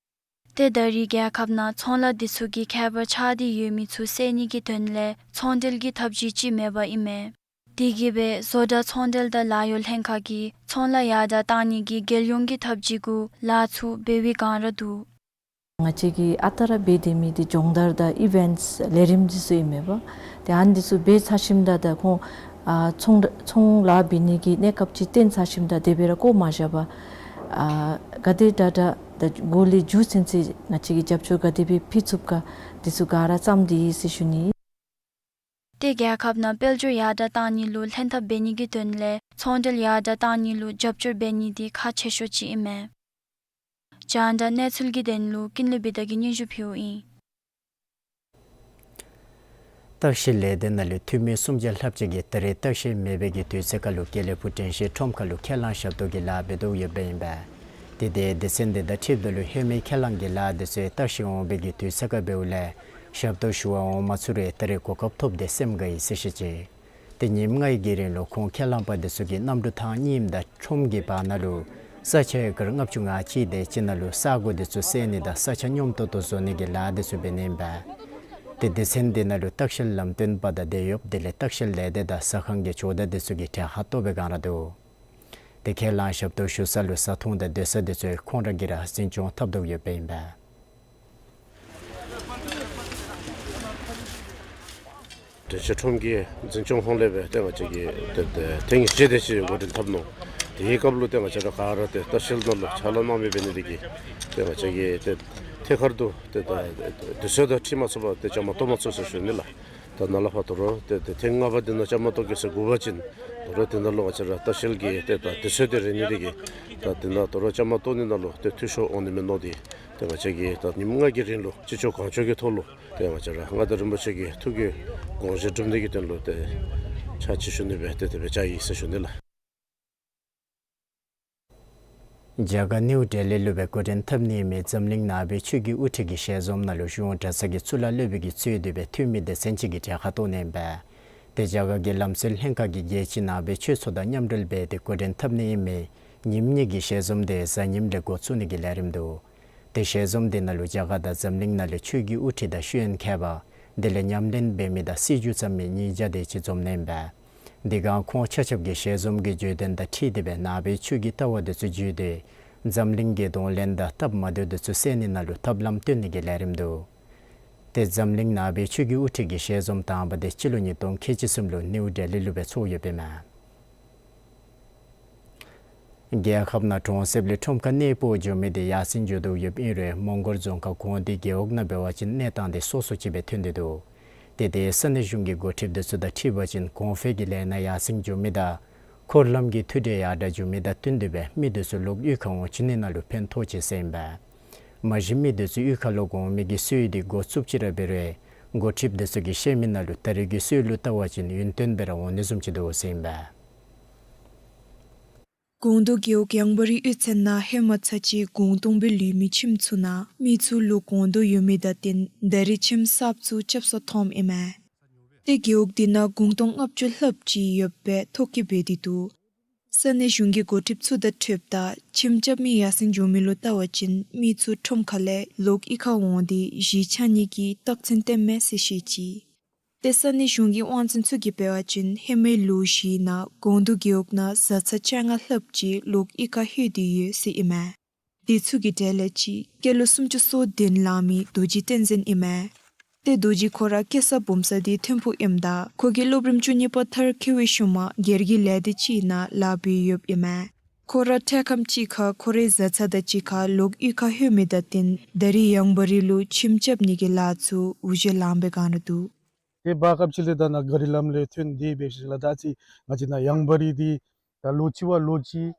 ཏེ་ད་རེས་རྒྱལ་ཁབ་ནང་ཚོང་ལཱ་འདི་ཚུ་གི་ཁྱད་པར་ཆགས་ཏེ་ཡོད་མི་ཚུ་བསལ་ནི་གི་དོན་ལས་ཚོང་འབྲེལ་གྱི་ཐབས་བྱུས་ཅིག་མེད་པར་ཨིན་མས། དེ་གིས་སྦེ་བཟོ་གྲྭ་ཚོང་འབྲེལ་དང་ལཱ་གཡོག་ལྷན་ཁག་གིས་ཚོང་ལཱ་ཡར་དྲགས་གཏང་ནི་གི་རྒྱལ་ཡོངས་ཀྱི་ཐབས་བྱུས་གུ་ལཱ་ཚུ་འབད་བའི་བསྒང་ར་འདུག། ང་བཅས་ཀྱིས་ཨ་རྟག་ར་འབད་དེ་མི་འདི་སྦྱོང་བརྡར་དང་ཨི་ཝེནཊསི་ལས་རིམ་འདི་ཚུ་ཨིན་མས་པ། ཏེ་ཨ་ནི་འདི་ཚུ་འབད་ཚར་ཞིནམ་ད་ད་ཁོང་ཨ་ཚོང་ཚོང་ལཱ་འབད་ནི་གི་གནས་སྐབས་ཅིག་བཏོན་ཚར་ཞིནམ་ད་དེ་སྦེ་ར་བཀོ་མ་བཞག་པར་ཨ་ག་དེ་དྲག་དྲག་ད་འགོ་ལས་མཇུག་ཚུན་ཚོད་ང་བཅས་ཀྱིས་རྒྱབ་སྐྱོར་ག་དེ་སྦེ་ཕུལ་ཚུགས་ག་འདི་ཚུ་ག་ར་བརྩམས་ཏེ་ཡོད་ཟེར་ཞུ་ནི། ཏེ་རྒྱལ་ཁབ་ནང་དཔལ་འབྱོར་ཡར་དྲགས་གཏང་ནི་ལུ་ལྷན་ཐབས་འབད་ནི་གི་དོན་ལས་ཚོང་འབྲེལ་ཡར་དྲགས་གཏང་ནི་ལུ་རྒྱབ་སྐྱོར་འབད་ནི་འདི་ཁག་ཆེ་ཤོས་ཅིག་ཨིན་མས། རྒྱང་བསྒྲགས་གནས་ཚུལ་གྱི་དོན་ལུ་ཀུན་ལེགས་བི་དྷ་གིས་སྙན་ཞུ་ཕུལཝ་ཨིན། ལྟ་བཤལ་ལས་སྡེ་ནང་ལུ་འཐུས་མི་སུམ་བརྒྱ་ལྷགཔ་ཅིག་གིས་ད་རེས་ལྟ་བཤལ་མེད་པའི་གི་དུས་ཚོད་ཁར་ལུ་དགེ་ལེགས་ཕུག་དྲན་ཤེས་ཁྲོམ་ཁ་ལུ་ཁས་བླངས་ཞབས་ཏོག་གི་ལཱ་འབད་དོ་ཡོདཔ་ཨིན་པས། དེ་དེ་སྡེ་ཚན་དེ་དང་འཁྲིལཝ་ད་ལུ་ཧེ་མའི་ཁས་བླངས་ཀྱི་ལཱ་དེ་ཚུ་ཡང་ལྟ་བཤལ་འོང་བའི་གི་དུས་ཚོད་ཁར་འབདཝ་ལས་ཞབས་ཏོག་ཞུ་བར་འོང་མ་ཚུགས་རུང་ད་རེས་གོ་སྐབས་ཐོབ་སྟེ་སེམས་དགའ་ཡི་ཟེར་བཤད་ཅི། ཏེ་ཉིནམ་ལྔའི་གི་རིང་ལུ་ཁོང་ཁས་བླངས་པ་དེ་ཚུ་གིས་གནམ་གྲུ་ཐང་གཉིསམ་དང་ཁྲོམ་གྱི་བར་ན་ལུ་ས་ཆ་ཨེ་ཀར་ལྔ་བཅུ་ང་གཅིག་དེ་ཅིག་ནང་ལུ་ས་སྒོ་དེ་ཚུ་བསལ་ནི་དང་ས་ཆ་སྙོམས་ཏོག་ཏོ་བཟོ་ནི་གི་ལཱ་དེ་ཚུ་འབད་ནི་ཨིན་པས། ཏེ་སྡེ་ཚན་དེ་ནང་ལུ་ལྟ་བཤལ་ལམ་སྟོན་པ་དང་དེད་གཡོགཔ་དེ་ལས་ལྟ་བཤལ་ལས་སྡེ་དང་ཟ་ཁང་གི་ཇོ་བདག་དེ་ཚུ་གིས་གྲལ་ཁར་གཏོགས་པའི་བསྒང་ར་འདུག། ཏེ་ཁས་བླངས་ཞབས་ཏོག་ཞུ་ས་ལུ་བཟའ་འཐུང་དང་སྡོད་ས་དེ་ཚུ་ཁོང་ར་གིས་ར་འཛིན་སྐྱོང་འཐབ་དོ་ཡོདཔ་ཨིན་པས། དྲན་ཤེས་ཁྲོམ་གྱི་འཛིན་སྐྱོང་ཧོངས་ལས་སྦེ་ཏེ་ང་བཅས་ཀྱིས་ཏེ་ཏེ་ཐེངས་བཞི་དེ་ཅིག་འགོ་འདྲེན་འཐབ་ནུག། དེའི་སྐབས་ལུ་ཏེ་ང་བཅས་ར་ག་ར་ཏེ་ལྟ་བཤལ་ནང་ལུ་ཕྱག་ལཱ་གནང་མི་འབད་ནི་དེ་གིས་ཏེ་ང་བཅས་ཀྱིས་ཏེ་ཐད་ཀར་དུ་ཏེ་ད་དུས་ཚོད་དང་འཁྲིལ་མ་ཚུགས་པར་ཏེ་བཅའ་མར་གཏོགས་མ་ཚུགས་ཟེར་ཞུ་ནི་ལགས། ད་ནཱ་ལས་ཕར་དོ་རུང་ཏེ་ཏེ་ཐེངས་ལྔ་པ་འདི་ནང་བཅའ་མར་གཏོགས་གེ་ཟེར་དགོ་པ་ཅིན་དོ་རུང་དེ་ནང་ལུ་ང་བཅས་ར་ལྟ་བཤལ་གྱི་ཏེ་ད་དུས་ཚོད་དེ་རན་ནི་དེ་གིས་ད་དེ་ནང་དོ་རུང་བཅའ་མར་གཏོགས་ནི་ནང་ལུ་ཏེ་འཐུས་ཤོར་འོང་ནི་མེད་མནོ་སྟེ་ཏེ་ང་བཅས་ཀྱིས་ད་ཉིནམ་ལྔ་གི་རིང་ལུ་ཅི་ལྕོགས་གང་ལྕོགས་ཀྱི་ཐོག་ལུ་ཏེ་ང་བཅས་ར་མངའ་བདག་རིན་པོ་ཆེ་གི་ཐུགས་ཀྱི་དགོངས་བཞེད་སྒྲུབ་ནི་གི་དོན་ལུ་ཏེ་ ཕྱག་ཕྱི་ཞུ་ནི་སྦེ་ཏེ་དེ་སྦེ་བཅའ་ཡི་ཟེར་ཞུ་ནི་ལགས། རྒྱ་གར་ནིའུ་ཌེ་ལི་ལུ་སྦེ་འགོ་འདྲེན་འཐབ་ནི་མི་འཛམ་གླིང་ནང་པའི་ཆོས་ཀྱི་དབུ་ཁྲིད་ཀྱི་ཞལ་འཛོམས་ནང་ལུ་གཞུང་གྲྭ་ཚང་གི་གཙུག་ལག་སློབ་དཔོན་གྱིས་གཙོས་ཏེ་སྦེ་འཐུས་མི་སྡེ་ཚན་ཅིག་གིས་གྲལ་ཁར་གཏོགས་ནི་ཨིན་པས། ཏེ་རྒྱ་གར་གྱི་ལམ་སྲོལ་ལྷན་ཁག་གིས་རྒྱལ་སྤྱི་ནང་པའི་ཆོས་ཚོགས་དང་མཉམ་འབྲེལ་འབད་དེ་འགོ་འདྲེན་འཐབ་ནི་མི་ཉིནམ་གཉིས་ཀྱི་ཞལ་འཛོམས་དེ་གཟའ་ཉིམ་ལས་འགོ་བཙུགས་ནི་གི་ལས་རིམ་འདུག། ཏེ་ཞལ་འཛོམས་དེ་ནང་ལུ་རྒྱ་གར་དང་འཛམ་གླིང་ནང་ལས་ཆོས་ཀྱི་དབུ་ཁྲིད་དང་ཤེས་ཡོན་མཁས་པ་དེ་ལས་ཉམས་ལེན་འབད་མི་དང་སྲིད་བྱུས་བརྩམ་མི་ཉིས་བརྒྱ་དེ་ཅིག་འཛོམས་ནི་ཨིན་པས། དེ་སྒང་ཁོང་ཆ་ཁྱབ་ཀྱིས་ཞལ་འཛོམས་ཀྱི་བརྗོད་དོན་དང་འཁྲིལ་ཏེ་སྦེ་ནང་པའི་ཆོས་ཀྱི་ལྟ་བ་དེ་ཚུ་བརྗོད་དེ་འཛམ་གླིང་གི་གདོང་ལེན་དང་སྟབས་མ་བདེཝ་དེ་ཚུ་སེལ་ནི་ནང་ལུ་ཐབས་ལམ་སྟོན་ནི་གི་ལས་རིམ་འདུག། ཏེ་འཛམ་གླིང་ནང་པའི་ཆོས་ཀྱི་དབུ་ཁྲིད་ཀྱི་ཞལ་འཛོམས་དང་པ་དེ་སྤྱི་ལོ་ཉིས་སྟོང་ཁལ་གཅིག་གསུམ་ལུ་ནིའུ་ཌེ་ལི་ལུ་སྦེ་ཚོགས་ཡོདཔ་ཨིན་མས། རྒྱལ་ཁབ་ནང་གྲོང་གསེབ་ལས་ཁྲོམ་ཁར་གནས་སྤོ་འགྱོ་མི་དེ་ཡར་སེང་འགྱོ་དོ་ཡོདཔ་ཨིན་རུང་མོང་གོལ་རྫོང་ཁག་གོང་སྡེ་རྒེད་འོག་ནང་འབད་བ་ཅིན་གནས་སྟངས་དེ་སོ་སོ་ཅིག་སྦེ་ཐོན་ཏེ་འདུག། ཏེ་དེ་ས་གནས་གཞུང་གི་འགོ་ཁྲིདཔ་དེ་ཚུ་དང་འཁྲིལ་བ་ཅིན་གོང་འཕེལ་གྱི་ལས་སྣ་ཡར་སེང་འགྱོ་མི་དང་འཁོར་ལམ་གྱི་མཐུད་འབྲེལ་ཡར་དྲག་འགྱོ་མི་དང་བསྟུན་ཏེ་སྦེ་མི་དེ་ཚུ་ལོག་གཡུས་ཁར་འོང་བཅུག་ནི་ནང་ལུ་ཕན་ཐོགས་ཅི་ཟེར་ཨིན་པས། མ་གཞི་མི་དེ་ཚུ་གཡུས་ཁར་ལོག་འོང་མི་གི་སྲོལ་དེ་འགོ་བཙུགསཔ་ཅིག་ར་འབད་རུང་འགོ་ཁྲིདཔ་དེ་ཚུ་གིས་བཤད་མི་ནང་ལུ་ད་རེས་ཀྱི་སྲོལ་ལུ་བལྟ་བ་ཅིན་ཡུན་བརྟན་སྦེ་ར་འོང་ནི་བཟུམ་ཅིག་འདུག་ཟེར་ཨིན་པས། ཀོང་རྡོ་རྒེད་འོག་ཡང་བ་རི་གཡུས་ཚན་ནང་ཧེ་མ་ཚར་གཅིག་གུང་སྟོང་སྦེ་ལུས་མི་ཁྱིམ་ཚུ་ནང་མི་ཚུ་ལོག་འོང་དོ་ཡོད་མི་དང་བསྟུན་ད་རེས་ཁྱིམ་གསརཔ་ཚུ་རྐྱབ་ས་ཐོནམ་ཨིན་མས། ཏེ་རྒེད་འོག་དེ་ནང་གུང་སྟོང་ལྔ་བཅུ་ལྷགཔ་ཅིག་ཡོདཔ་སྦེ་ཐོ་བཀོད་འབད་དེ་འདུག། ས་གནས་གཞུང་གི་འགོ་ཁྲིདཔ་ཚུ་དང་འཁྲིལཝ་ད་ཁྱིམ་རྐྱབ་མི་ཡར་སེང་འགྱོ་མི་ལུ་བལྟ་བ་ཅིན་མི་ཚུ་ཁྲོམ་ཁ་ལས་ལོག་གཡུས་ཁར་འོང་སྟེ་གཞིས་ཆགས་ནི་གི་རྟགས་མཚན་སྟོནམ་མས་ཟེར་བཤད་ཅི། ཏེ་ས་གནས་གཞུང་གི་དབང་འཛིན་ཚུ་གིས་འབད་བ་ཅིན་ཧེ་མའི་ལོ་བཞིའི་ནང་ཀོང་རྡོ་རྒེད་འོག་ནང་བཟའ་ཚང་བཅོ་ལྔ་ལྷགཔ་ཅིག་ལོག་གཡུས་ཁར་ལྷོད་དེ་ཡོད་ཟེར་ཨིན་མས། དེ་ཚུ་གི་གྲས་ལས་གཅིག་སྐྱེས་ལོ་སུམ་ཅུ་སོ་བདུན་ལང་མི་རྡོ་རྗེ་བསྟན་འཛིན་ཨིན་མས། ཏེ་རྡོ་རྗེ་ཁོ་ར་སྐྱེས་ས་བུམ་ས་དེ་ཐིམ་ཕུག་ཨིནམ་ད་ཁོ་གིས་སློབ་རིམ་བཅུ་གཉིས་པ་མཐར་འཁྱོལ་བའི་ཤུལ་མ་སྒེར་གྱི་ལས་སྡེ་ཅིག་ནང་ལཱ་འབད་ཡོདཔ་ཨིན་མས། ཁོ་ར་འཕྲལ་ཁམས་ཅིག་ཁར་ཁོ་རའི་བཟའ་ཚང་དང་གཅིག་ཁར་ལོག་གཡུས་ཁར་ལྷོད་མི་དང་བསྟུན་ད་རེས་ཡང་བ་རི་ལུ་ཁྱིམ་རྐྱབ་ནི་གི་ལཱ་ཚུ་འུ་སྦེ་ལངམ་སྦེ་གང་ར་འདུག། ཏེ་བར་སྐབས་ཅིག་ལས་ད་ནཱ་ག་རི་ལམ་ལས་ཐོན་ཏེ་འབད་ཞིནམ་ལས་ད་ཅི་ང་བཅས་ནཱ་ཡང་བ་རི་འདི་ད་ལོ་གཅིག་བ་ལོ་གཅིག་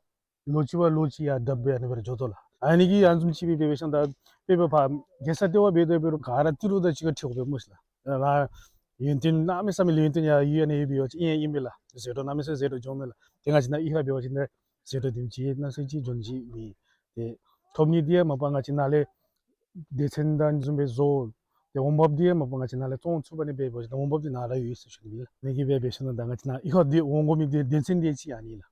ལོ་གཅིག་བ་ལོ་གཅིག་ཡར་དྲགཔ་སྦེ་ཨ་ནི་སྦེ་ར་འགྱོ་དོ་ལགས། ཨ་ནི་གི་ཨ་ནི་བཟུམ་ཅིག་སྦེ་འབད་བའི་ཤུལ་ད་དཔེ་འབད་བ་རྒྱལ་ས་ལྟེ་བ་འབད་དེ་འབད་རུང་ག་ར་ཏི་རུ་དང་གཅིག་ཁར་འཁྲིལཝ་སྦེ་སྨོ་ཤིག་ལགས། ཡུན་བརྟན་གནམ་མེད་ས་མེད་ལས་ཡུན་བརྟན་ཡར་ཡོད་ཨ་ནི་ཡོད་པའི་བ་ཅིན་ཨིན་ཨིན་པས་ལགས། ཟད་འགྲོ་གནམ་མེད་ས་མེད་ཟད་འགྲོ་འགྱོཝ་མས་ལགས། ཏེ་ང་བཅས་ནཱ་གཡུས་ཁར་འབད་བ་ཅིན་ཏེ་ཟད་འགྲོ་དེམ་ཅིག་གནམ་མེད་ས་མེད་ཅིག་འགྱོ་ནི་ཅིག་མེད། ཏེ་ཐོབ་ནི་དེ་ཡང་མ་པ་ང་བཅས་ནཱ་ལས་སྡེ་ཚན་དང་བཟུམ་སྦེ་བཟོ། ཏེ་འོང་འབབ་དེ་ཡང་མ་པ་ང་བཅས་ནཱ་ལས་བཙོང་ཚུགས་པ་ནི་འབད་བ་ཅིན་འོང་འབབ་དེ་ནཱ་ར་ཡོད་ཟེར་ཞུ་ནི་ཨིན་ལགས། ཨ་ནི་གིས་འབད་བའི་ཤུལ་ད་ང་བཅས་ནཱ་གཡུས་ཁར་འདི་འོང་དགོ་མི་དེ་སྡེ་ཚན་དེ་ཅིག་ཨ་ནི་ལགས།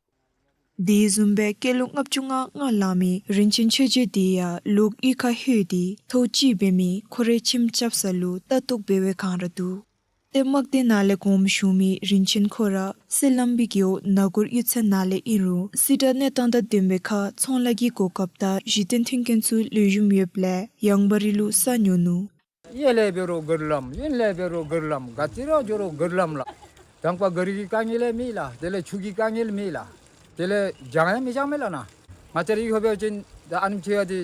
དེ་བཟུམ་སྦེ་སྐྱེས་ལོ་ལྔ་བཅུ་ང་ལང་མི་རིན་ཆེན་ཆོས་རྗེ་དེ་ཡང་ལོག་གཡུས་ཁར་ལྷོད་དེ་ཐོག་གཅིག་འབད་མི་ཁོ་རའི་ཁྱིམ་རྐྱབ་ས་ལུ་ལྟ་རྟོག་འབད་བའི་བསྒང་ར་འདུག། ཏེ་དམག་སྡེ་ནང་ལས་གོངམ་ཞུ་མི་རིན་ཆེན་ཁོ་ར་གསེར་ལམ་བི་རྒེད་འོག་ན་གུར་གཡུས་ཚན་ནང་ལས་ཨིན་རུང་སྲིད་བྱུས་གནས་སྟངས་དང་ལྡནམ་སྦེ་ཁར་ཚོང་ལཱ་གི་གོ་སྐབས་དང་གཞི་རྟེན་མཐུན་རྐྱེན་ཚུ་ལེགས་ཤོམ་ཡོདཔ་ལས་ཡང་བ་རི་ལུ་ས་ཉོ་ནུག། གཡས་ལས་འབད་རུང་ག་རི་ལམ་གཡོན་ལས་འབད་རུང་ག་རི་ལམ་ག་ཏེ་ར་འགྱོ་རུང་ག་རི་ལམ་ལགས། དང་པ་ག་རི་གི་དཀའ་ངལ་མེད་ལགས། དེ་ལས་ཆུ་གི་དཀའ་ངལ་མེད་ལགས། དེ་ལས་རྒྱང་ཡང་མི་རྒྱང་མས་ལགས་ནཱ། ང་བཅས་རའི་ཧོ་འབད་བ་ཅིན་ད་ཨ་ནེམ་ཅིག་ཡང་ཏེ་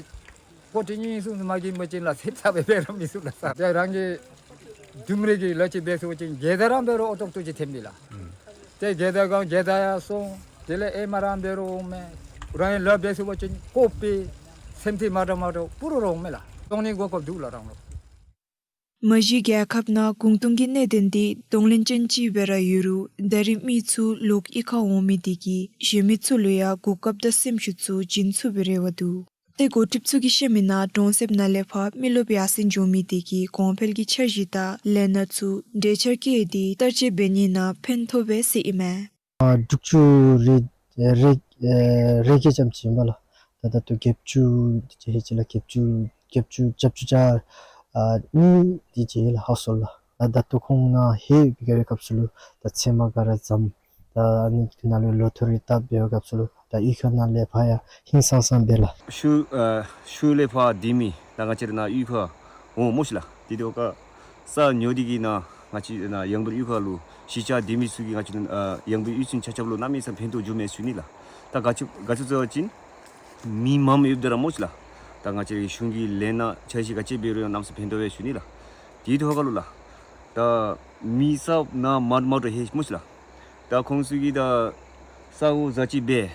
ཕོ་ཏི་གཉིས་གསུམ་མ་གིས་མ་བྱིན་ལགས། ཚེ་ཚ་སྦེ་འབད་རུང་མི་ཚུགས་ལགས་ས། ཏེ་རང་གི་ལྗོངས་རིས་ཀྱི་ལཱ་ཅིག་འབད་ཚུགས་པ་ཅིན་དགོ་དང་ར་འབད་རུང་ཨོ་ཏོག་ཏོ་ཅིག་ཐོནམ་ཨིན་ལགས། ཏེ་དགོ་དང་གང་དགོ་དང་ཡང་སོང་། དེ་ལས་ཨེ་མ་རང་འབད་རུང་འོང་མས། རང་གི་ལཱ་འབད་ཚུགས་པ་ཅིན་ཀོ་པེ་སེམས་ཏེ་མ་འདྲཝ་མ་འདྲཝ་པུ་རུ་ར་འོང་མས་ལགས། སོང་ནི་གོ་སྐབས་འདུག་ལགས་རང་ལུ། མ་གཞི་རྒྱལ་ཁབ་ནང་གུང་སྟོང་གི་གནད་དོན་འདི་གདོང་ལེན་ཅན་ཅིག་སྦེ་ར་ཡོད་རུང་ད་རེས་མི་ཚུ་ལོག་གཡུས་ཁར་འོང་མི་དེ་གིས་གཞན་མི་ཚུ་ལུ་ཡང་གོ་སྐབས་དང་སེམས་ཤུགས་ཚུ་བྱིན་ཚུགས་པའི་རེ་བ་འདུག། ཏེ་འགོ་ཁྲིདཔ་ཚུ་གིས་བཤད་མི་ནང་གྲོང་གསེབ་ནང་ལས་ཕར་མི་རློབས་ཡར་སེང་འགྱོ་མི་དེ་གིས་གོང་འཕེལ་གྱི་འཆར་གཞི་དང་ལས་སྣ་ཚུ་གྲོས་འཆར་བཀོད་དེ་བསྟར་སྤྱོད་འབད་ནི་ནང་ཕན་ཐོགས་པས་ཟེར་ཨིན་མས། ཨ་དྲུག་ཅུ་རེ་རེ་ཨེ་རེ་བརྒྱད་ཙམ་ཅིག་ཨིན་པས་ལགས། ད་ད་ལྟོ་བརྒྱད་ཅུ་དེ་ཅིག་ཧེ་ཅི་ལགས། བརྒྱད་ཅུ་བརྒྱད་ཅུ་བརྒྱད་ཅུ་གྱ་ཨ་གཉིས་དེ་ཅིག་ལགས་ཧའུསི་ཧོལཌ་ལགས། ད་ད་ལྟོ་ཁོང་ནཱ་ལྷོད་པའི་སྐབས་སུ་ལུ་ད་ཚལ་མ་ག་ར་བརྩམས། ད་ཨ་ནི་ནང་ལུ་ལོ་ཐོག་རེ་བཏབ་པའི་སྐབས་སུ་ལུ་ད་གཡུས་ཁ་ནང་ལས་ཕར་ཡང་ཧིང་སངས་སངས་འབད་ལགས། ཤུལ་ཨ་ཤུལ་ལས་ཕར་སྡོད་མི་ད་ང་བཅས་ར་ནཱ་གཡུས་ཁར་འོང་སྨོ་ཤིག་ལགས། དེ་དེ་བ་ཀ་ས་ཉོ་སྟེ་གིས་ནཱ་ང་བཅས་ནཱ་ཡང་བ་རི་གཡུས་ཁ་ལུ་གཞིས་ཆགས་སྡོད་མི་ཚུ་གིས་ང་བཅས་ནཱ་ཨ་ཡང་བ་རི་གཡུས་ཚན་ཆ་ཁྱབ་ལུ་གནམ་མེད་ས་མེད་ཕན་ཐོགས་འགྱོཝ་མས་ཞུ་ནི་ལགས། ད་ག་ཅི་ག་ཅི་ཟེར་བ་ཅིན་མི་མངམ་ཡོདཔ་ད་ར་སྨོ་ཤིག་ལགས། ད་ང་བཅས་རའི་གཞུང་གི་ལས་སྣ་འཆར་གཞི་ག་ཅི་འབད་རུང་ཡང་གནམ་མེད་ས་མེད་ཕན་ཐོགས་པས་ཞུ་ནི་ལགས། དེ་དེ་བ་ཀ་ལུ་ལགས། ད་མི་ས་ནཱ་མ་མ་འདྲཝ་ཧེ་སྨོ་ཤིག་ལགས། ད་ཁོང་ཚུ་གིས་ད་ས་འོག་ཟ་ཅིག་འབད།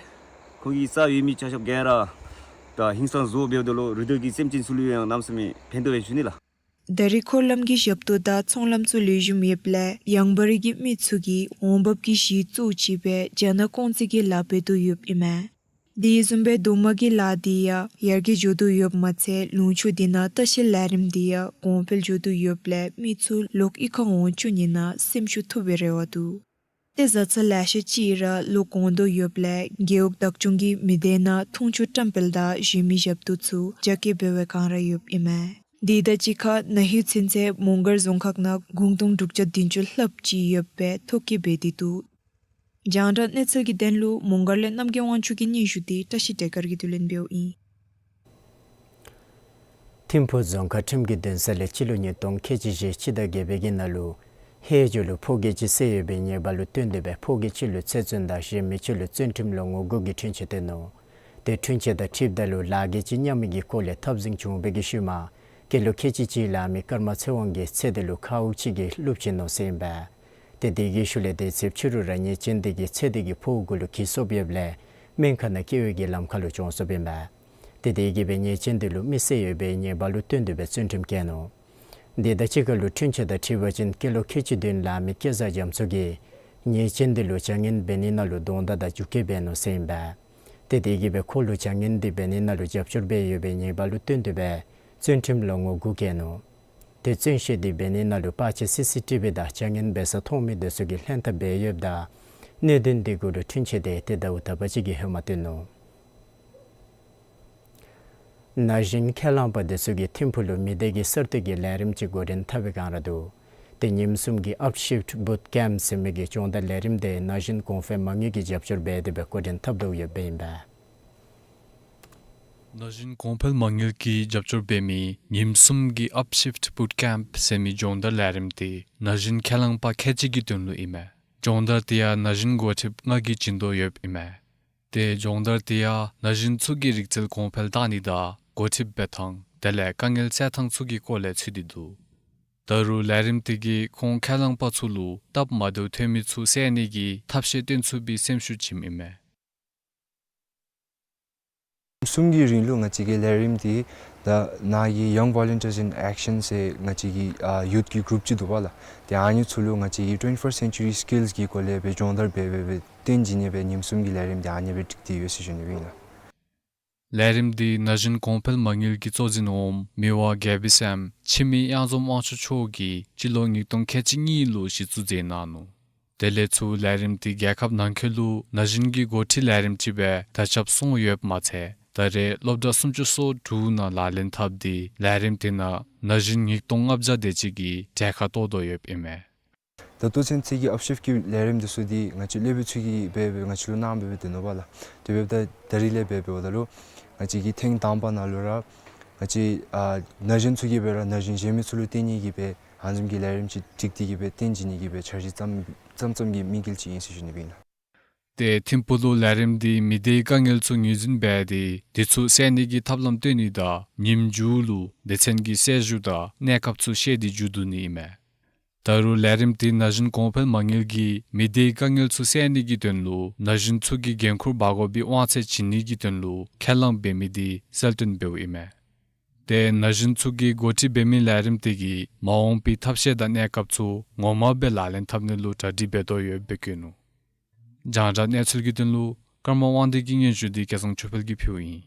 ཁོང་གི་ས་ཡོད་མི་ཆ་ཁྱབ་ག་ར་ད་ཧིང་སངས་བཟོ་འབདཝ་ད་ལུ་རི་དྭགས་ཀྱི་སེམས་ཅན་ཚུ་ལུ་ཡང་གནམ་མེད་ས་མེད་ཕན་ཐོགས་པས་ཞུ་ནི་ལགས། ད་རིས་འཁོར་ལམ་གྱི་ཞབས་ཏོག་དང་ཚོང་ལམ་ཚུ་ལེགས་ཤོམ་ཡོདཔ་ལས་ཡངས་པ་རི་གི་མི་ཚུ་གིས་འོང་འབབ་ཀྱི་གཞི་གཙོ་བོ་ཅིག་སྦེ་རྒྱ་ནག་ཀོང་ཙེ་གི་ལཱ་འབད་དོ་ཡོདཔ་ཨིན་མས། དེ་བཟུམ་སྦེ་རྡོག་མ་གི་ལཱ་འདི་ཡང་ཡར་རྒྱས་འགྱོ་དོ་ཡོདཔ་མ་ཚད་ལུང་ཕྱོགས་འདི་ནང་ལྟ་བཤལ་ལས་རིམ་འདི་ཡང་གོང་འཕེལ་འགྱོ་དོ་ཡོདཔ་ལས་མི་ཚུ་ལོག་གཡུས་ཁར་འོང་བཅུག་ནི་ནང་སེམས་ཤུགས་ཐོབ་པའི་རེ་བ་འདུག། ཏེ་བཟའ་ཚང་ལེ་ཤ་ཅིག་ར་ལོག་འོང་དོ་ཡོདཔ་ལས་རྒེད་འོག་བདག་སྐྱོང་གིས་མི་སྡེ་ནང་འཐུང་ཆུ་བཀྲམ་སྤེལ་དང་གཞན་མི་ཞབས་ཏོག་ཚུ་རྒྱ་སྐྱེད་འབད་བའི་བསྒང་ར་ཡོདཔ་ཨིན་མས། དེ་དང་གཅིག་ཁར་ན་ཧིང་ཚུན་ཚོད་མོང་སྒར་རྫོང་ཁག་ནང་གུང་སྟོང་དྲུག་བརྒྱ་བདུན་ཅུ་ལྷགཔ་ཅིག་ཡོད་པའི་ཐོ་བཀོད་འབད་དེ་འདུག། རྒྱང་བསྒྲགས་གནས་ཚུལ་གྱི་དོན་ལུ་མོང་སྒར་ལས་རྣམ་རྒྱལ་དབང་ཕྱུག་གི་སྙན་ཞུ་འདི་བཀྲ་ཤིས་བདེ་དཀར་གྱིས་བསྡུ་ལེན་འབདཝ་ཨིན། ཐིམ་ཕུག་རྫོང་ཁག་ཁྲིམས་ཀྱི་འདུན་ས་ལས་སྤྱི་ལོ་ཉིས་སྟོང་ཁལ་གཅིག་བཞི་སྤྱི་ཟླ་བརྒྱད་པའི་གི་ནང་ལུ་ཧེ་མཇུག་ལུ་ཕོ་སྐྱེས་ཅིག་བསད་ཡོད་པའི་ཉེས་པ་ལུ་བརྟེན་ཏེ་སྦེ་ཕོ་སྐྱེས་ཅིག་ལུ་ཚེ་བཙོན་དང་གཞན་མི་ཅིག་ལུ་བཙོན་ཁྲིམས་ལོ་ངོ་དགུ་གི་འཁྲུན་ཆོད་བཏོན་ནུག། ཏེ་འཁྲུན་ཆོད་དང་འཁྲིལཝ་ད་ལུ་ལཱ་གི་ཅིག་ཉམས་མི་གི་སྐོར་ལས་ཐབས་ཟིང་བྱུང་བའི་གི་ཤུལ་མ་སྐྱེས་ལོ་ཁལ་གཅིག་གཅིག་ལུ་ཨ་མི་ཀརྨ་ཚེ་དབང་གིས་ཚེ་འདི་ལུ་མཁར་དབུགས་ཅིག་གིས་བླུགས་བྱིན་ནུག་ཟེར་ཨིན་པས། ཏེ་དེ་གི་ཤུལ་ལས་དེ་ཚེ་ཕྱི་རུ་ར་ཉེས་ཅན་དེ་གིས་ཚེ་འདི་གི་ཕོཝ་གུ་ལུ་གྱི་སོབ་ཡོདཔ་ལས་སྨན་ཁང་ནང་བསྐྱལ་བའི་གི་ལམ་ཁ་ལུ་བྱོན་སོཔ་ཨིན་པས། ཏེ་དེ་གིས་སྦེ་ཉེས་ཅན་དེ་ལུ་མི་བསད་ཡོད་པའི་ཉེས་པ་ལུ་བརྟེན་ཏེ་སྦེ་བཙོན་ཁྲིམས་བཀལ་ནུག། དེ་དང་གཅིག་ཁར་ལུ་འཁྲུན་ཆོད་དང་འཁྲིལ་བ་ཅིན་སྐྱེས་ལོ་ཁལ་གཅིག་བདུན་ལུ་ཨ་མི་སྐལ་བཟང་རྒྱ་མཚོ་གིས་ཉེས་ཅན་དེ་ལུ་བྱ་ངན་འབད་ནི་ནང་ལུ་གདོང་བརྡ་དང་རྒྱུག་སྐྱེལ་འབད་ནུག་ཟེར་ཨིན་པས། ཏེ་དེ་གིས་སྦེ་ཁོ་ལུ་བྱ་ངན་འདི་འབད་ནི་ནང་ལུ་རྒྱབ་སྐྱོར་འབད་ཡོད་པའི་ཉེས་པ་ལུ་བརྟེན་ཏེ་སྦེ་བཙོན་ཁྲིམས་ལོ་ངོ་དགུ་བཀལ་ནུག། ཏེ་བཙོན་བཤད་འདི་འབད་ནི་ནང་ལུ་པར་ཆས་སི་སི་ཊི་བི་དང་བྱ་ངན་འབད་ས་མཐོང་མི་དེ་ཚུ་གིས་ལྷན་ཐབས་འབད་ཡོདཔ་ད་གནད་དོན་དེ་གུ་ལུ་འཁྲུན་ཆོད་དེ་ཏེ་ཟླཝ་དག་པ་ཅིག་གི་ཧེ་མ་བཏོན་ནུག། ན་གཞོན་ཁས་བླངས་པ་དེ་ཚུ་གིས་ཐིམ་ཕུག་ལུ་མི་སྡེ་གི་གསར་གཏོད་ཀྱི་ལས་རིམ་ཅིག་འགོ་འདྲེན་འཐབ་པའི་བསྒང་ར་འདུག། ཏེ་ཉིནམ་གསུམ་གྱི་ཨཔ་ཤིཕཊ་བུཊ་ཀེམཔ་ཟེར་མི་གི་སྦྱོང་བརྡར་ལས་རིམ་དེ་ན་གཞོན་གོང་འཕེལ་མ་དངུལ་གྱིས་རྒྱབ་སྐྱོར་འབད་དེ་སྦེ་འགོ་འདྲེན་འཐབ་དོ་ཡོདཔ་ཨིན་པས། ན་གཞོན་གོང་འཕེལ་མ་དངུལ་གྱིས་རྒྱབ་སྐྱོར་འབད་མི་ཉིནམ་གསུམ་གྱི་ཨཔ་ཤིཕཊ་བུཊ་ཀེམཔ་ཟེར་མི་སྦྱོང་བརྡར་ལས་རིམ་དེ་ན་གཞོན་ཁས་བླངས་པ་ཁལ་གཅིག་གི་དོན་ལུ་ཨིན་མས། སྦྱོང་བརྡར་དེ་ཡང་ན་གཞོན་འགོ་ཁྲིདཔ་ལྔ་གིས་བྱིན་དོ་ཡོདཔ་ཨིན་མས། ཏེ་སྦྱོང་བརྡར་དེ་ཡང་ན་གཞོན་ཚུ་གི་རིག་རྩལ་གོང་འཕེལ་བཏང་ནི་དང་འགོ་ཁྲིདཔ་འབད་ཐངས་དེ་ལས་དཀའ་ངལ་སེལ་ཐངས་ཚུ་གི་སྐོར་ལས་ཚུད་དེ་འདུག། ད་རུང་ལས་རིམ་དེ་གིས་ཁོང་ཁས་བླངས་པ་ཚུ་ལུ་སྟབས་མ་བདེཝ་ཐོན་མི་ཚུ་བསལ་ནི་གི་ཐབས་ཤེས་སྟོན་ཚུགས་པའི་སེམས་ཤུགས་བྱིནམ་ཨིན་མས། གསུམ་གྱི་རིང་ལུ་ང་བཅས་ཀྱི་ལས་རིམ་དེ་ད་ནཱ་གི་Young Volunteers in Action ཟེར་ང་བཅས་ཀྱི་ཨ་ཡུཐ་ཀྱི་གུ་རུབ་ཅིག་འདུག་པ་ལགས། ཏེ་ཨ་ནི་ཚུ་ལུ་ང་བཅས་ཀྱི་ཊུ་ཝེན་ཊི་ཕརསིཊ་སེན་ཅུ་རི་སི་ཀིལསི་གི་སྐོར་ལས་སྦེ་སྦྱོང་བརྡར་འབད་སྦེ་སྦེ་བརྟེན་བྱིན་ནི་སྦེ་ཉིནམ་གསུམ་གྱི་ལས་རིམ་དེ་ཨ་ནི་སྦེ་སྒྲིག་སྟེ་ཡོད་ཟེར་ཞུ་ནི་སྦེ་ཨིན་ལགས། ལས་རིམ་འདི་ན་གཞོན་གོང་འཕེལ་མ་དངུལ་གྱི་གཙོ་འཛིན་འོགམ་མི་དབང་རྒྱལ་པོའི་སྲསམོ་འཆི་མེད་གཡང་འཛོམས་དབང་ཕྱུག་མཆོག་གིས་སྤྱི་ལོ་ཉིས་སྟོང་ཁལ་གཅིག་གཉིས་ལུ་གཞི་བཙུགས་མཛད་གནང་ནུག། དེ་ལས་ཚུར་ལས་རིམ་འདི་རྒྱལ་ཁབ་ནང་འཁོད་ལུ་ན་གཞོན་གྱི་འགོ་ཁྲིད་ལས་རིམ་ཅིག་སྦེ་དར་ཁྱབ་སོང་ཡོདཔ་མ་ཚད་ད་རེས་སློབ་གྲྭ་སུམ་ཅུ་སོ་དྲུག་ནང་ལག་ལེན་འཐབ་སྟེ་ལས་རིམ་དེ་ནང་ན་གཞོན་ཉིས་སྟོང་ལྔ་བརྒྱ་དེ་ཅིག་གིས་གྲལ་ཁར་གཏོགས་དོ་ཡོདཔ་ཨིན་མས། ད་ལྟོ་ཚུན་ཚོད་ཀྱི་ཨཔ་ཤིཕཊ་ཀྱི་ལས་རིམ་འདི་ཚུ་འདི་ང་བཅས་སློབ་དཔོན་ཚུ་གིས་སྦེ་སྦེ་ང་བཅས་ལུ་གནང་སྦེ་སྦེ་སྡོད་ནུག་པ་ལགས། དེ་འབདཝ་ད་ད་རིས་ལས་སྦེ་འབདཝ་ད་ལུ་ང་བཅས་ཀྱིས་ཐེངས་དང་པ་ནང་ལུ་ར་ང་བཅས་ཨ་ན་གཞོན་ཚུ་གིས་སྦེ་ར་ན་གཞོན་གཞན་མི་ཚུ་ལུ་བསྟེན་ནི་གི་སྦེ་ཨ་ནི་བཟུམ་གྱི་ལས་རིམ་ཅིག་སྒྲིག་སྟེ་གི་སྦེ་བརྟན་བྱིན་ནི་གི་སྦེ་འཆར་གཞི་བརྩམ་བརྩམ་བརྩམ་གྱི་དམིགས་ཡུལ་ཅིག་ཨིན་ཟེར་ཞུ་ནི་སྦེ་ཨིན་ལགས། ཏེ་ཐིམ་ཕུག་ལུ་ལས་རིམ་འདི་མི་སྡེའི་དཀའ་ངལ་ཚུ་ངོས་འཛིན་འབད་དེ་དེ་ཚུ་སེལ་ནི་གི་ཐབས་ལམ་སྟོན་ནི་དང་ཉིནམ་མཇུག་ལུ་སྡེ་ཚན་གྱི་གསལ་ཞུ་དང་གནས་སྐབས་ཚུ་བཤད་དེ་མཇུག་བསྡུ་ནི་ཨིན་མས། ད་རུང་ལས་རིམ་འདི་ན་གཞོན་གོང་འཕེལ་མ་དངུལ་གྱིས་མི་སྡེའི་དཀའ་ངལ་ཚུ་སེལ་ནི་གི་དོན་ལུ་ན་གཞོན་ཚུ་གིས་འགན་ཁུར་འབག་དགོ་པའི་དབང་ཚད་བྱིན་ནི་གི་དོན་ལུ་ཁས་བླངས་འབད་མི་འདི་གསལ་སྟོན་འབདཝ་ཨིན་མས། ཏེ་ན་གཞོན་ཚུ་གིས་འགོ་ཁྲིད་འབད་མི་ལས་རིམ་དེ་གིས་མ་འོངས་པའི་ཐབས་ཤེས་དང་གནས་སྐབས་ཚུ་ངོ་མ་སྦེ་ལག་ལེན་འཐབ་ནི་ལུ་གྲ་སྒྲིག་འབད་དོ་ཡོདཔ་སྦེ་བཀོད་ནུག། རྒྱང་བསྒྲགས་གནས་ཚུལ་གྱི་དོན་ལུ་ཀརྨ་དབང་འདུས་ཀྱི་སྙན་ཞུ་འདི་སྐལ་བཟང་ཆོས་འཕེལ་གྱིས་ཕུལཝ་ཨིན།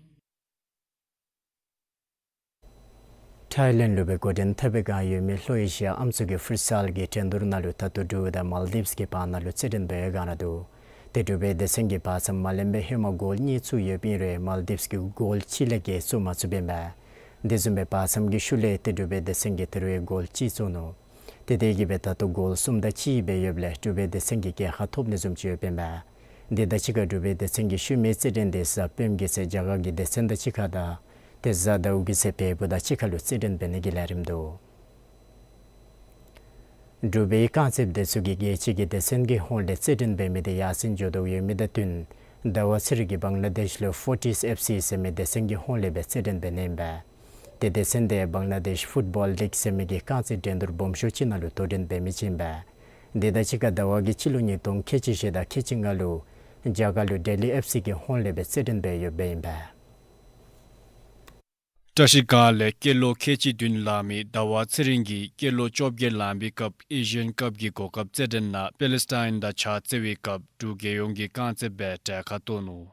ཐའི་ལེནཌ་ལུ་སྦེ་འགོ་འདྲེན་འཐབ་པའི་བསྒང་ཡོད་མི་ལྷོ་ཨེ་ཤི་ཡ་ཨམ་སྲུ་གི་ཕུཊ་སཱལ་གྱི་འགྲན་བསྡུར་ནང་ལུ་ད་ལྟོ་འབྲུག་དང་མཱལ་ཌིབས་ཀྱི་བར་ན་ལུ་རྩེད་འགྲན་འབད་བའི་བསྒང་ར་འདུག། ཏེ་འབྲུག་པའི་སྡེ་ཚན་གྱིས་བར་མཚམས་མ་ལེན་པར་ཧེ་མ་གོལ་གཉིས་ཚུགས་ཡོདཔ་ཨིན་རུང་མཱལ་ཌིབས་ཀྱིས་གོལ་གཅིག་ལས་བརྒལ་བཙུགས་མ་ཚུགས་པས་པ། དེ་བཟུམ་སྦེ་བར་མཚམས་ཀྱི་ཤུལ་ལས་ཏེ་འབྲུག་པའི་སྡེ་ཚན་གྱིས་ཏེ་རུང་གོལ་གཅིག་བཙུགས་ནུག། ཏེ་དེ་གིས་སྦེ་ད་ལྟོ་གོལ་གསུམ་དང་གཅིག་སྦེ་ཡོདཔ་ལས་འབྲུག་པའི་སྡེ་ཚན་གྱིས་རྒྱལ་ཁ་ཐོབ་ནི་བཟུམ་ཅིག་ཡོདཔ་ཨིན་པས། དེ་དང་གཅིག་ཁར་འབྲུག་པའི་སྡེ་ཚན་གྱི་ཤུལ་མའི་རྩེད་འགྲན་དེ་གཟའ་སྤེནམ་གི་ཚེ་རྒྱ་གར་གྱི་སྡེ་ཚན་དང་གཅིག་ཁར་དང་ཏེ་གཟའ་ཟླཝ་གི་ཚེ་བལ་པོ་དང་གཅིག་ཁར་ལུ་རྩེད་འགྲན་འབད་ནི་གི་ལས་རིམ་འདུག། འབྲུག་པའི་རྐང་རྩེདཔ་དེ་ཚུ་གིས་རྒྱལ་སྤྱི་གི་སྡེ་ཚན་གྱི་ཧོངས་ལས་རྩེད་འགྲན་འབད་མི་དེ་ཡར་སེང་འགྱོ་དོ་ཡོད་མི་དང་བསྟུན་ཟླ་བ་ཚེ་རིང་གིས་བང་ལ་དེཤ་ལུ་ཕོར་ཊིས་ཨེཕ་སི་ཟེར་མི་སྡེ་ཚན་གྱི་ཧོངས་ལས་སྦེ་རྩེད་འགྲན་འབད་ནི་ཨིན་པས། ཏེ་སྡེ་ཚན་དེ་བང་ལ་དེཤ་ཕུཊ་བཱོལ་ལིག་ཟེར་མི་གི་རྐང་རྩེད་འགྲན་བསྡུར་སྦོམ་ཤོས་ཅིག་ནང་ལུ་དོ་འགྲན་འབད་མི་ཅིག་ཨིན་པས། དེ་དང་གཅིག་ཁར་ཟླ་བ་གི་སྤྱི་ལོ་ཉིས་སྟོང་ཁལ་གཅིག་བཞི་དང་ཁལ་གཅིག་ལྔ་ལུ་རྒྱ་གར་ལུ་ཌེལ་ལི་ཨེཕ་སི་གི་ཧོངས་ལས་སྦེ་རྩེད་འགྲན་འབད་ཡོདཔ་ཨིན་པས། བཀྲ་ཤིས་སྒང་ལས་སྐྱེས་ལོ་ཁལ་གཅིག་བདུན་ལང་མི་ཟླ་བ་ཚེ་རིང་གིས་སྐྱེས་ལོ་བཅོ་བརྒྱད་ལང་པའི་སྐབས་ཨེ་ཤི་ཡན་ཀབ་ཀྱི་གོ་སྐབས་རྩེད་འགྲན་ནང་པེ་ལེ་སི་ཊའིན་དང་ཕྱག་རྩེད་པའི་སྐབས་འབྲུག་རྒྱལ་ཡོངས་ཀྱི་རྐང་རྩེད་པའི་གྲལ་ཁར་གཏོགས་ནུག།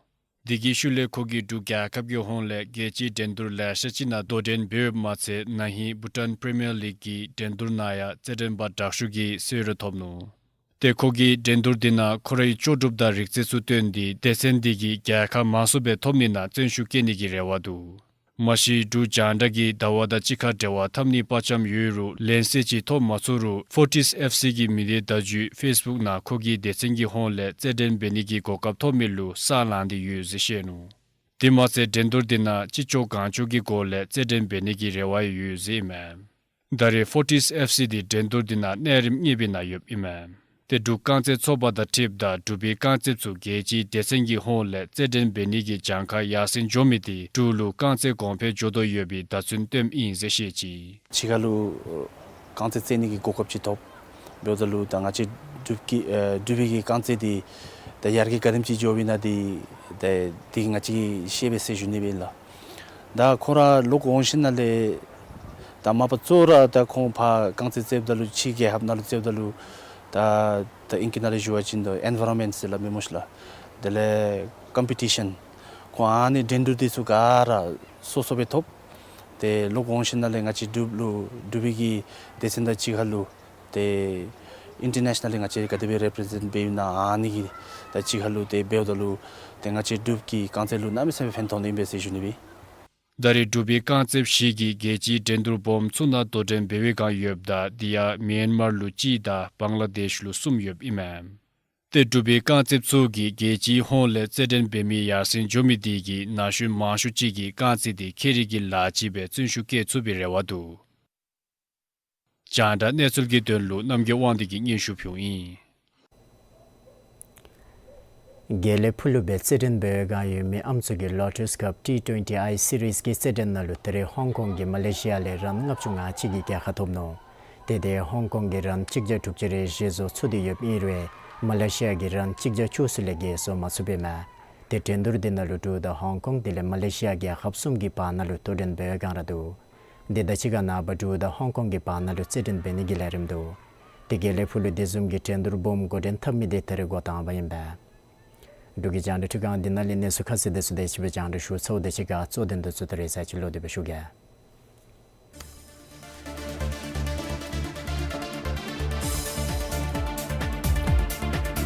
དེ་གི་ཤུལ་ལས་ཁོ་གིས་འབྲུག་རྒྱལ་ཁབ་ཀྱི་ཧོངས་ལས་རྒྱལ་སྤྱིའི་འགྲན་བསྡུར་ལེ་ཤ་ཅིག་ནང་དོ་འགྲན་འབད་ཡོདཔ་མ་ཚད་ན་ཧིང་བྷུ་ཊཱན་པི་རི་མི་ཡར་ལིག་གི་འགྲན་བསྡུར་ནང་ཡང་རྩེད་འགྲན་པ་དྲག་ཤོས་ཀྱི་གསོལ་རས་ཐོབ་ནུག། ཏེ་ཁོ་གིས་འགྲན་བསྡུར་འདི་ནང་ཁོ་རའི་ལྕོགས་གྲུབ་དང་རིག་རྩལ་ཚུ་སྟོན་ཏེ་སྡེ་ཚན་འདི་གི་རྒྱལ་ཁ་མང་སུ་སྦེ་ཐོབ་ནི་ནང་བརྩོན་ཤུགས་བསྐྱེད་ནི་གི་རེ་བ་འདུག། མ་གཞི་འབྲུག་རྒྱང་བསྒྲགས་ཀྱིས་ཟླ་བ་དང་གཅིག་ཁར་འབྲེལ་བ་འཐབ་ནི་དཔའ་བཅམ་ཡོད་རུང་ལན་གསལ་ཅིག་ཐོབ་མ་ཚུགས་རུང་ཕོར་ཊིས་ཨེཕ་སི་གི་མི་སྡེ་བརྡ་བརྒྱུད་ཕེསི་བུཀ་ནང་ཁོ་གིས་སྡེ་ཚན་གྱི་ཧོངས་ལས་རྩེད་འགྲན་འབད་ནི་གི་གོ་སྐབས་ཐོབ་མི་ལུ་ས་ལང་སྟེ་ཡོད་ཟེར་བཤད་ནུག། དེ་མ་ཚད་འགྲན་བསྡུར་འདི་ནང་ཅི་ལྕོགས་གང་ལྕོགས་ཀྱི་སྒོ་ལས་རྩེད་འགྲན་འབད་ནི་གི་རེ་བ་ཡང་ཡོད་ཟེར་ཨིན་མས། ད་རེས་ཕོར་ཊིས་ཨེཕ་སི་འདི་འགྲན་བསྡུར་འདི་ནང་གནས་རིམ་གཉིས་པའི་ནང་ཡོདཔ་ཨིན་མས། ཏེ་འབྲུག་རྐང་རྩེད་ཚོགས་པ་དང་འཁྲིལཝ་ད་འབྲུག་པའི་རྐང་རྩེདཔ་ཚུ་རྒྱལ་སྤྱིའི་སྡེ་ཚན་གྱི་ཧོངས་ལས་རྩེད་འགྲན་འབད་ནི་གི་གྱངས་ཁ་ཡར་སེང་འགྱོ་མི་འདི་འབྲུག་ལུ་རྐང་རྩེད་གོང་འཕེལ་འགྱོ་དོ་ཡོད་པའི་བརྡ་མཚོན་སྟོནམ་ཨིན་ཟེར་བཤད་ཅི། ཕྱི་ཁ་ལུ་རྐང་རྩེད་རྩེད་ནི་གི་གོ་སྐབས་ཅིག་ཐོབ། འབདཝ་ད་ལུ་ད་ང་བཅས་འབྲུག་གི་ཨེ་འབྲུག་པའི་གི་རྐང་རྩེད་འདི་ད་ཡར་རྒྱས་ག་དེམ་ཅིག་འགྱོཝ་ཨིན་ན་འདི་ད་འདི་ང་བཅས་ཀྱིས་ཤེས་པས་ཟེར་ཞུ་ནི་སྦེ་ལགས། ད་ཁོ་ར་ལོག་འོང་ཞིནམ་ལས་ད་མ་པ་གཙོ་བོ་ར་ད་ཁོང་ཕར་རྐང་རྩེད་རྩེདཔ་ད་ལུ་ཕྱི་རྒྱལ་ཁབ་ནང་ལུ་རྩེདཔ་ད་ལུ་ད་ད་ཨིང་སྐད་ནང་ལས་ཞུ་བ་ཅིན་ད་ཨེན་བཱ་རོན་མེནཊ་ཟེར་སླབ་མས་སྨོ་ཤིག་ལགས། དེ་ལས་ཀམ་པི་ཊི་ཤཱན་ཁོང་ཨ་ནི་འགྲན་བསྡུར་འདི་ཚུ་ག་ར་སོ་སོ་སྦེ་ཐོབ། ཏེ་ལོག་འོང་ཞིནམ་ལས་ང་བཅས་འབྲུག་ལུ་འབྲུག་པའི་གི་སྡེ་ཚན་དང་གཅིག་ཁར་ལུ་ཏེ་ཨིན་ཊར་ནེ་ཤ་ནཱལ་ལི་ང་བཅས་ག་དེ་སྦེ་རེ་པི་རི་ཛེནཊ་འབདཝ་ཨིན་ན་ཨ་ནི་གི་དང་གཅིག་ཁར་ལུ་ཏེ་འབདཝ་ད་ལུ་ཏེ་ང་བཅས་འབྲུག་གི་རྐང་རྩེད་ལུ་གནམ་མེད་ས་མེད་ཕན་ཐོགས་ནི་ཨིན་པས་ཟེར་ཞུ་ནི་སྦེ། ད་རེས་འབྲུག་པའི་རྐང་རྩེདཔ་བཞི་གིས་རྒྱལ་སྤྱིའི་འགྲན་བསྡུར་སྦོམ་ཚུ་ནང་དོ་འགྲན་འབད་བའི་བསྒང་ཡོདཔ་ད་དེ་ཡང་མི་ཡན་མར་ལུ་གཅིག་དང་བང་ལ་དེཤ་ལུ་གསུམ་ཡོདཔ་ཨིན་མས། ཏེ་འབྲུག་པའི་རྐང་རྩེདཔ་ཚུ་གིས་རྒྱལ་སྤྱིའི་ཧོངས་ལས་རྩེད་འགྲན་འབད་མི་ཡར་སེང་འགྱོ་མི་དེ་གིས་ན་གཞོན་མང་ཤོས་ཅིག་གིས་རྐང་རྩེད་འདི་ཁྱད་རིག་གི་ལཱ་ཅིག་སྦེ་བརྩོན་ཤུགས་བསྐྱེད་ཚུགས་པའི་རེ་བ་འདུག། རྒྱང་བསྒྲགས་གནས་ཚུལ་གྱི་དོན་ལུ་རྣམ་རྒྱལ་དབང་འདུས་ཀྱིས་སྙན་ཞུ་ཕུལཝ་ཨིན། དགེ་ལེགས་ཕུག་ལུ་སྦེ་རྩེད་འགྲན་འབད་བའི་བསྒང་ཡོད་མི་ཨམ་སྲུ་གི་ལོ་ཊཱས་ཀབ་ཊི་ཊུ་ཝེན་ཊི་ཨའི་སི་རིསི་གི་རྩེད་འགྲན་ནང་ལུ་ད་རེས་ཧོང་ཀོང་གིས་མ་ལེ་ཤི་ཡ་ལས་རཱན་ལྔ་བཅུ་ང་གཅིག་གི་རྒྱལ་ཁ་ཐོབ་ནུག། ཏེ་དེ་ཧོང་ཀོང་གིས་རཱན་གཅིག་བརྒྱ་དྲུག་ཅུ་རེ་བཞི་བཟོ་ཚུགས་ཏེ་ཡོདཔ་ཨིན་རུང་མ་ལེ་ཤི་ཡ་གིས་རཱན་གཅིག་བརྒྱ་བཅུ་གསུམ་ལས་བརྒལ་བཟོ་མ་ཚུགས་པས་མས། ཏེ་འགྲན་བསྡུར་འདི་ནང་ལུ་འབྲུག་དང་ཧོང་ཀོང་དེ་ལས་མ་ལེ་ཤི་ཡ་རྒྱལ་ཁབ་གསུམ་གྱི་བར་ན་ལུ་དོ་འགྲན་འབད་བའི་བསྒང་ར་འདུག། དེ་དང་གཅིག་ཁར་ནངས་པ་འབྲུག་དང་ཧོང་ཀོང་གི་བར་ན་ལུ་རྩེད་འགྲན་འབད་ནི་གི་ལས་རིམ་འདུག། ཏེ་དགེ་ལེགས་ཕུག་ལུ་དེ་བཟུམ་གྱི་འགྲན་བསྡུར་སྦོམ་འགོ་འདྲེན་འཐབ་མི་དེ་ད་རེས་འགོ་དང་པ་ཨིན་པས། འབྲུག་གི་རྒྱང་བསྒྲགས་ཁྲི་ཁང་འདི་ནང་ལས་གནས་ཚུལ་ཁ་གསལ་དེ་ཚུ་དེ་ཅིག་སྦེ་རྒྱང་བསྒྲགས་ཞུ་ཚརཝ་དང་གཅིག་ཁར་གཙོ་དོན་དེ་ཚུ་ད་རེས་ཚར་གཅིག་ལོག་སྟེ་སྦེ་ཞུ་གེ།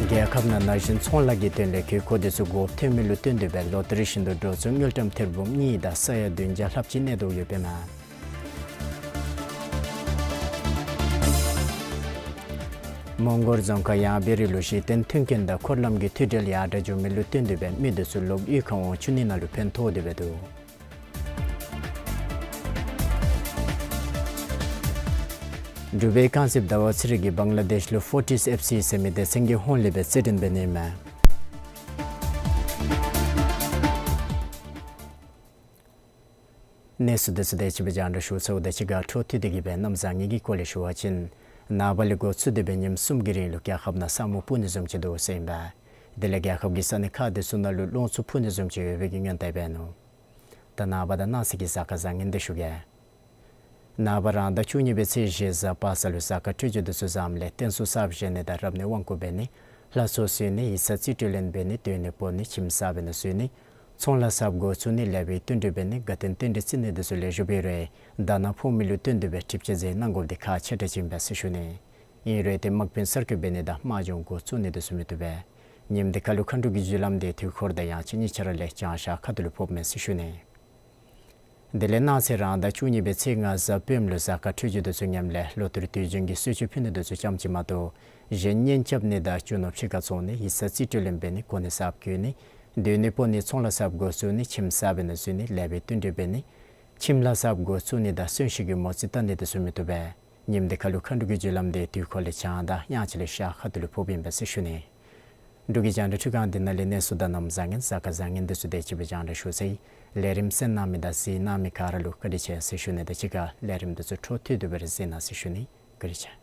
རྒྱལ་ཁབ་ནང་ན་གཞོན་ཚོང་ལཱ་གི་དོན་ལས་དགོས་མཁོ་དེ་ཚུ་གོ་ཐོན་མི་ལུ་བསྟུན་ཏེ་སྦེ་ལོ་ལྟར་བཞིན་དུ་འགྲོ་སོང་དངུལ་ཀྲམ་ཐེར་འབུམ་གཉིས་དང་ས་ཡ་བདུན་བརྒྱ་ལྷགཔ་ཅིག་གནས་དོ་ཡོདཔ་ཨིན་མས། མོང་སྒར་རྫོང་ཁག་ཡངས་པའི་རི་ལུ་གཞི་རྟེན་མཐུན་རྐྱེན་དང་འཁོར་ལམ་གྱི་མཐུད་འབྲེལ་ཡར་དྲག་འགྱོ་མི་ལུ་བསྟུན་ཏེ་སྦེ་མི་དེ་ཚུ་ལོག་གཡུས་ཁར་འོང་ཚུགས་ནི་ནང་ལུ་ཕན་ཐོགས་ཏེ་སྦེ་འདུག། འབྲུག་པའི་རྐང་རྩེདཔ་ཟླ་བ་ཚེ་རིང་གིས་བང་ལ་དེཤ་ལུ་ཕོར་ཊིས་ཨེཕ་སི་ཟེར་མི་སྡེ་ཚན་གྱི་ཧོངས་ལས་སྦེ་རྩེད་འགྲན་འབད་ནི་ཨིན་མས། གནས་ཚུལ་དེ་ཚུ་དེ་ཅིག་སྦེ་རྒྱང་བསྒྲགས་ཞུ་ཚརཝ་དང་གཅིག་ཁར་འཕྲོ་མཐུད་དེ་གི་སྦེ་གནམ་བཟང་ངན་གྱི་སྐོར་ལས་ཞུ་བ་ཅིན་ནངས་པ་ལས་འགོ་བཙུགས་ཏེ་སྦེ་ཉིནམ་གསུམ་གྱི་རིང་ལུ་རྒྱལ་ཁབ་ནང་ས་སྨུག་སྤུབ་ནི་བཟུམ་ཅིག་འདུག་ཟེར་ཨིན་པས། དེ་ལས་རྒྱལ་ཁབ་ཀྱི་ས་གནས་ཁག་དེ་ཚུ་ནང་ལུ་རླུང་འཚུབ་འཕུ་ནི་བཟུམ་ཅིག་ཡོད་པའི་གི་སྔོན་བརྡ་འབད་ནུག། ད་ནངས་པ་དང་གནངས་ཚེ་གི་གཟའ་སྐར་བཟང་ངན་དེ་ཞུ་གེ། ནངས་པ་རང་ཟླ་བཅུ་གཉིས་པའི་ཚེས་བཞི་གཟའ་པ་སངས་ལུ་གཟའ་སྐར་འཕྲོད་སྦྱོར་དེ་ཚུ་བཟངམ་ལས་རྟེན་གསུམ་གསརཔ་བཞེངས་ནི་དང་རབ་གནས་དབང་བསྐུར་འབད་ནི། ལྷ་ཚོགས་གསོལ་ནི། ཡིག་ཚང་རྩིས་སྤྲོད་ལེན་འབད་ནི། སྡོད་གནས་སྤོ་ནི། ཁྱིམ་གསར་པའི་ནང་བཞུགས་ནི། ཚོང་ལཱ་གསརཔ་འགོ་བཙུགས་ནི། ལེགས་པའི་བསྟུན་གྲོས་འབད་ནི། དགའ་སྟོན་རྟེན་འབྲེལ་བརྩི་ནི་དེ་ཚུ་ལེགས་ཤོམ་སྦེ་ཡོད་རུང་ཟླ་ནག་ཕོག་མི་ལུ་བསྟུན་ཏེ་སྦེ་གྲིབ་ཆ་ཟེར་གནང་དགོཔ་འདི་ཁག་ཆེ་དྲགས་ཅིག་ཨིན་པས་ཟེར་ཞུ་ནི། ཨིན་རུང་ཏེ་དམག་དཔུང་གསར་བསྐོ་འབད་ནི་དང་དམག་སྦྱོང་འགོ་བཙུགས་ནི་དེ་ཚུ་མི་བཏུབ་པས། ཉིནམ་དེ་ཁར་ལུ་མཁའ་འགྲོ་གི་རྒྱུ་ལམ་དེ་དུས་འཁོར་དང་ཡང་ཅིན་གཉིས་ཆ་ར་ལས་བྱང་ཤར་ཁ་ཐུག་ལུ་ཕོགཔ་མས་ཟེར་ཞུ་ནི། དེ་ལས་གནངས་ཚེ་རང་ཟླ་བཅུ་གཉིས་པའི་ཚེས་ལྔ་གཟའ་སྤེནམ་ལུ་གཟའ་སྐར་འཕྲོད་སྦྱོར་དེ་ཚུ་ཉམས་ལས་ལོ་ལྟར་དུས་རྒྱུན་གྱི་གསོལ་མཆོད་ཕུལ་ནི་དེ་ཚུ་ཙམ་ཅིག་མ་གཏོགས་གཞན་གཉེན་རྐྱབ་ནི་དང་རྒྱུ་ནོར་ཕྱི་ཁར་བཙོང་ནི། ཡིག་ཚང་རྩིས་སྤྲོད་ལེན་འབད་ནི། གོ་གནས་གསརཔ་བསྐོ་ནི། སྡོད་གནས་སྤོ་ནི། ཚོང་ལཱ་གསརཔ་འགོ་བཙུགས་ནི། ཁྱིམ་གསར་པའི་ནང་བཞུགས་ནི། ལེགས་པའི་བསྟུན་གྲོས་འབད་ནི། ཁྱིམ་ལཱ་གསརཔ་འགོ་བཙུགས་ནི་དང་གསོན་གཤིན་གྱི་མོ་རྩིས་བལྟ་ནི་དེ་ཚུ་མི་བཏུབ་པས། ཉིནམ་དེ་ཁར་ལུ་མཁའ་འགྲོ་གི་རྒྱུ་ལམ་དེ་དུས་འཁོར་ལས་བྱང་དང་དབྱངས་འཆར་ལས་ཤར་ཁ་ཐུག་ལུ་ཕོགཔ་ཨིན་པས་ཟེར་ཞུ་ནི། འབྲུག་གི་རྒྱང་བསྒྲགས་ཁྲི་ཁང་འདི་ནང་ལས་གནས་ཚུལ་དང་གནམ་བཟང་ངན་གཟའ་སྐར་བཟང་ངན་དེ་ཚུ་དེ་ཅིག་སྦེ་རྒྱང་བསྒྲགས་ཞུ་ཚར་ཡི། ལས་རིམ་གསན་གནང་མི་དང་གཟིགས་གནང་མི་ག་ར་ལུ་བཀའ་དྲིན་ཆེ་ཟེར་ཞུ་ནི་དང་གཅིག་ཁར་ལས་རིམ་དེ་ཚུ་འཕྲོ་མཐུད་དེ་སྦེ་ར་གཟིགས་གནང་ཟེར་ཞུ་ནི། བཀའ་དྲིན་ཆེ།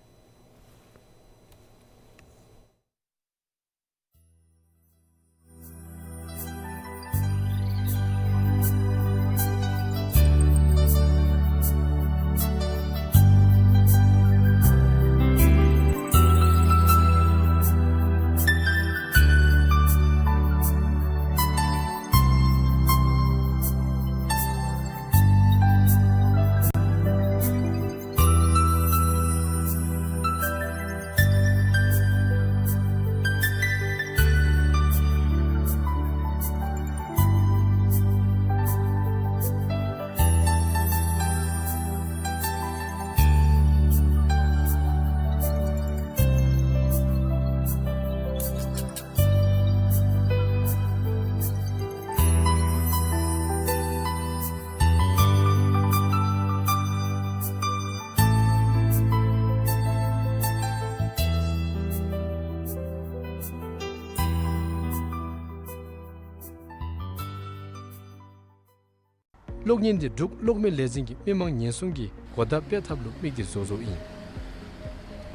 གློག་བརྙན་འདི་འབྲུག་གློག་མེ་ལས་འཛིན་གྱིས་མི་མང་ཉེན་སྲུང་གི་གོ་བརྡ་སྤེལ་ཐབས་ལུ་དམིགས་ཏེ་བཟོ་བཟོཝ་ཨིན།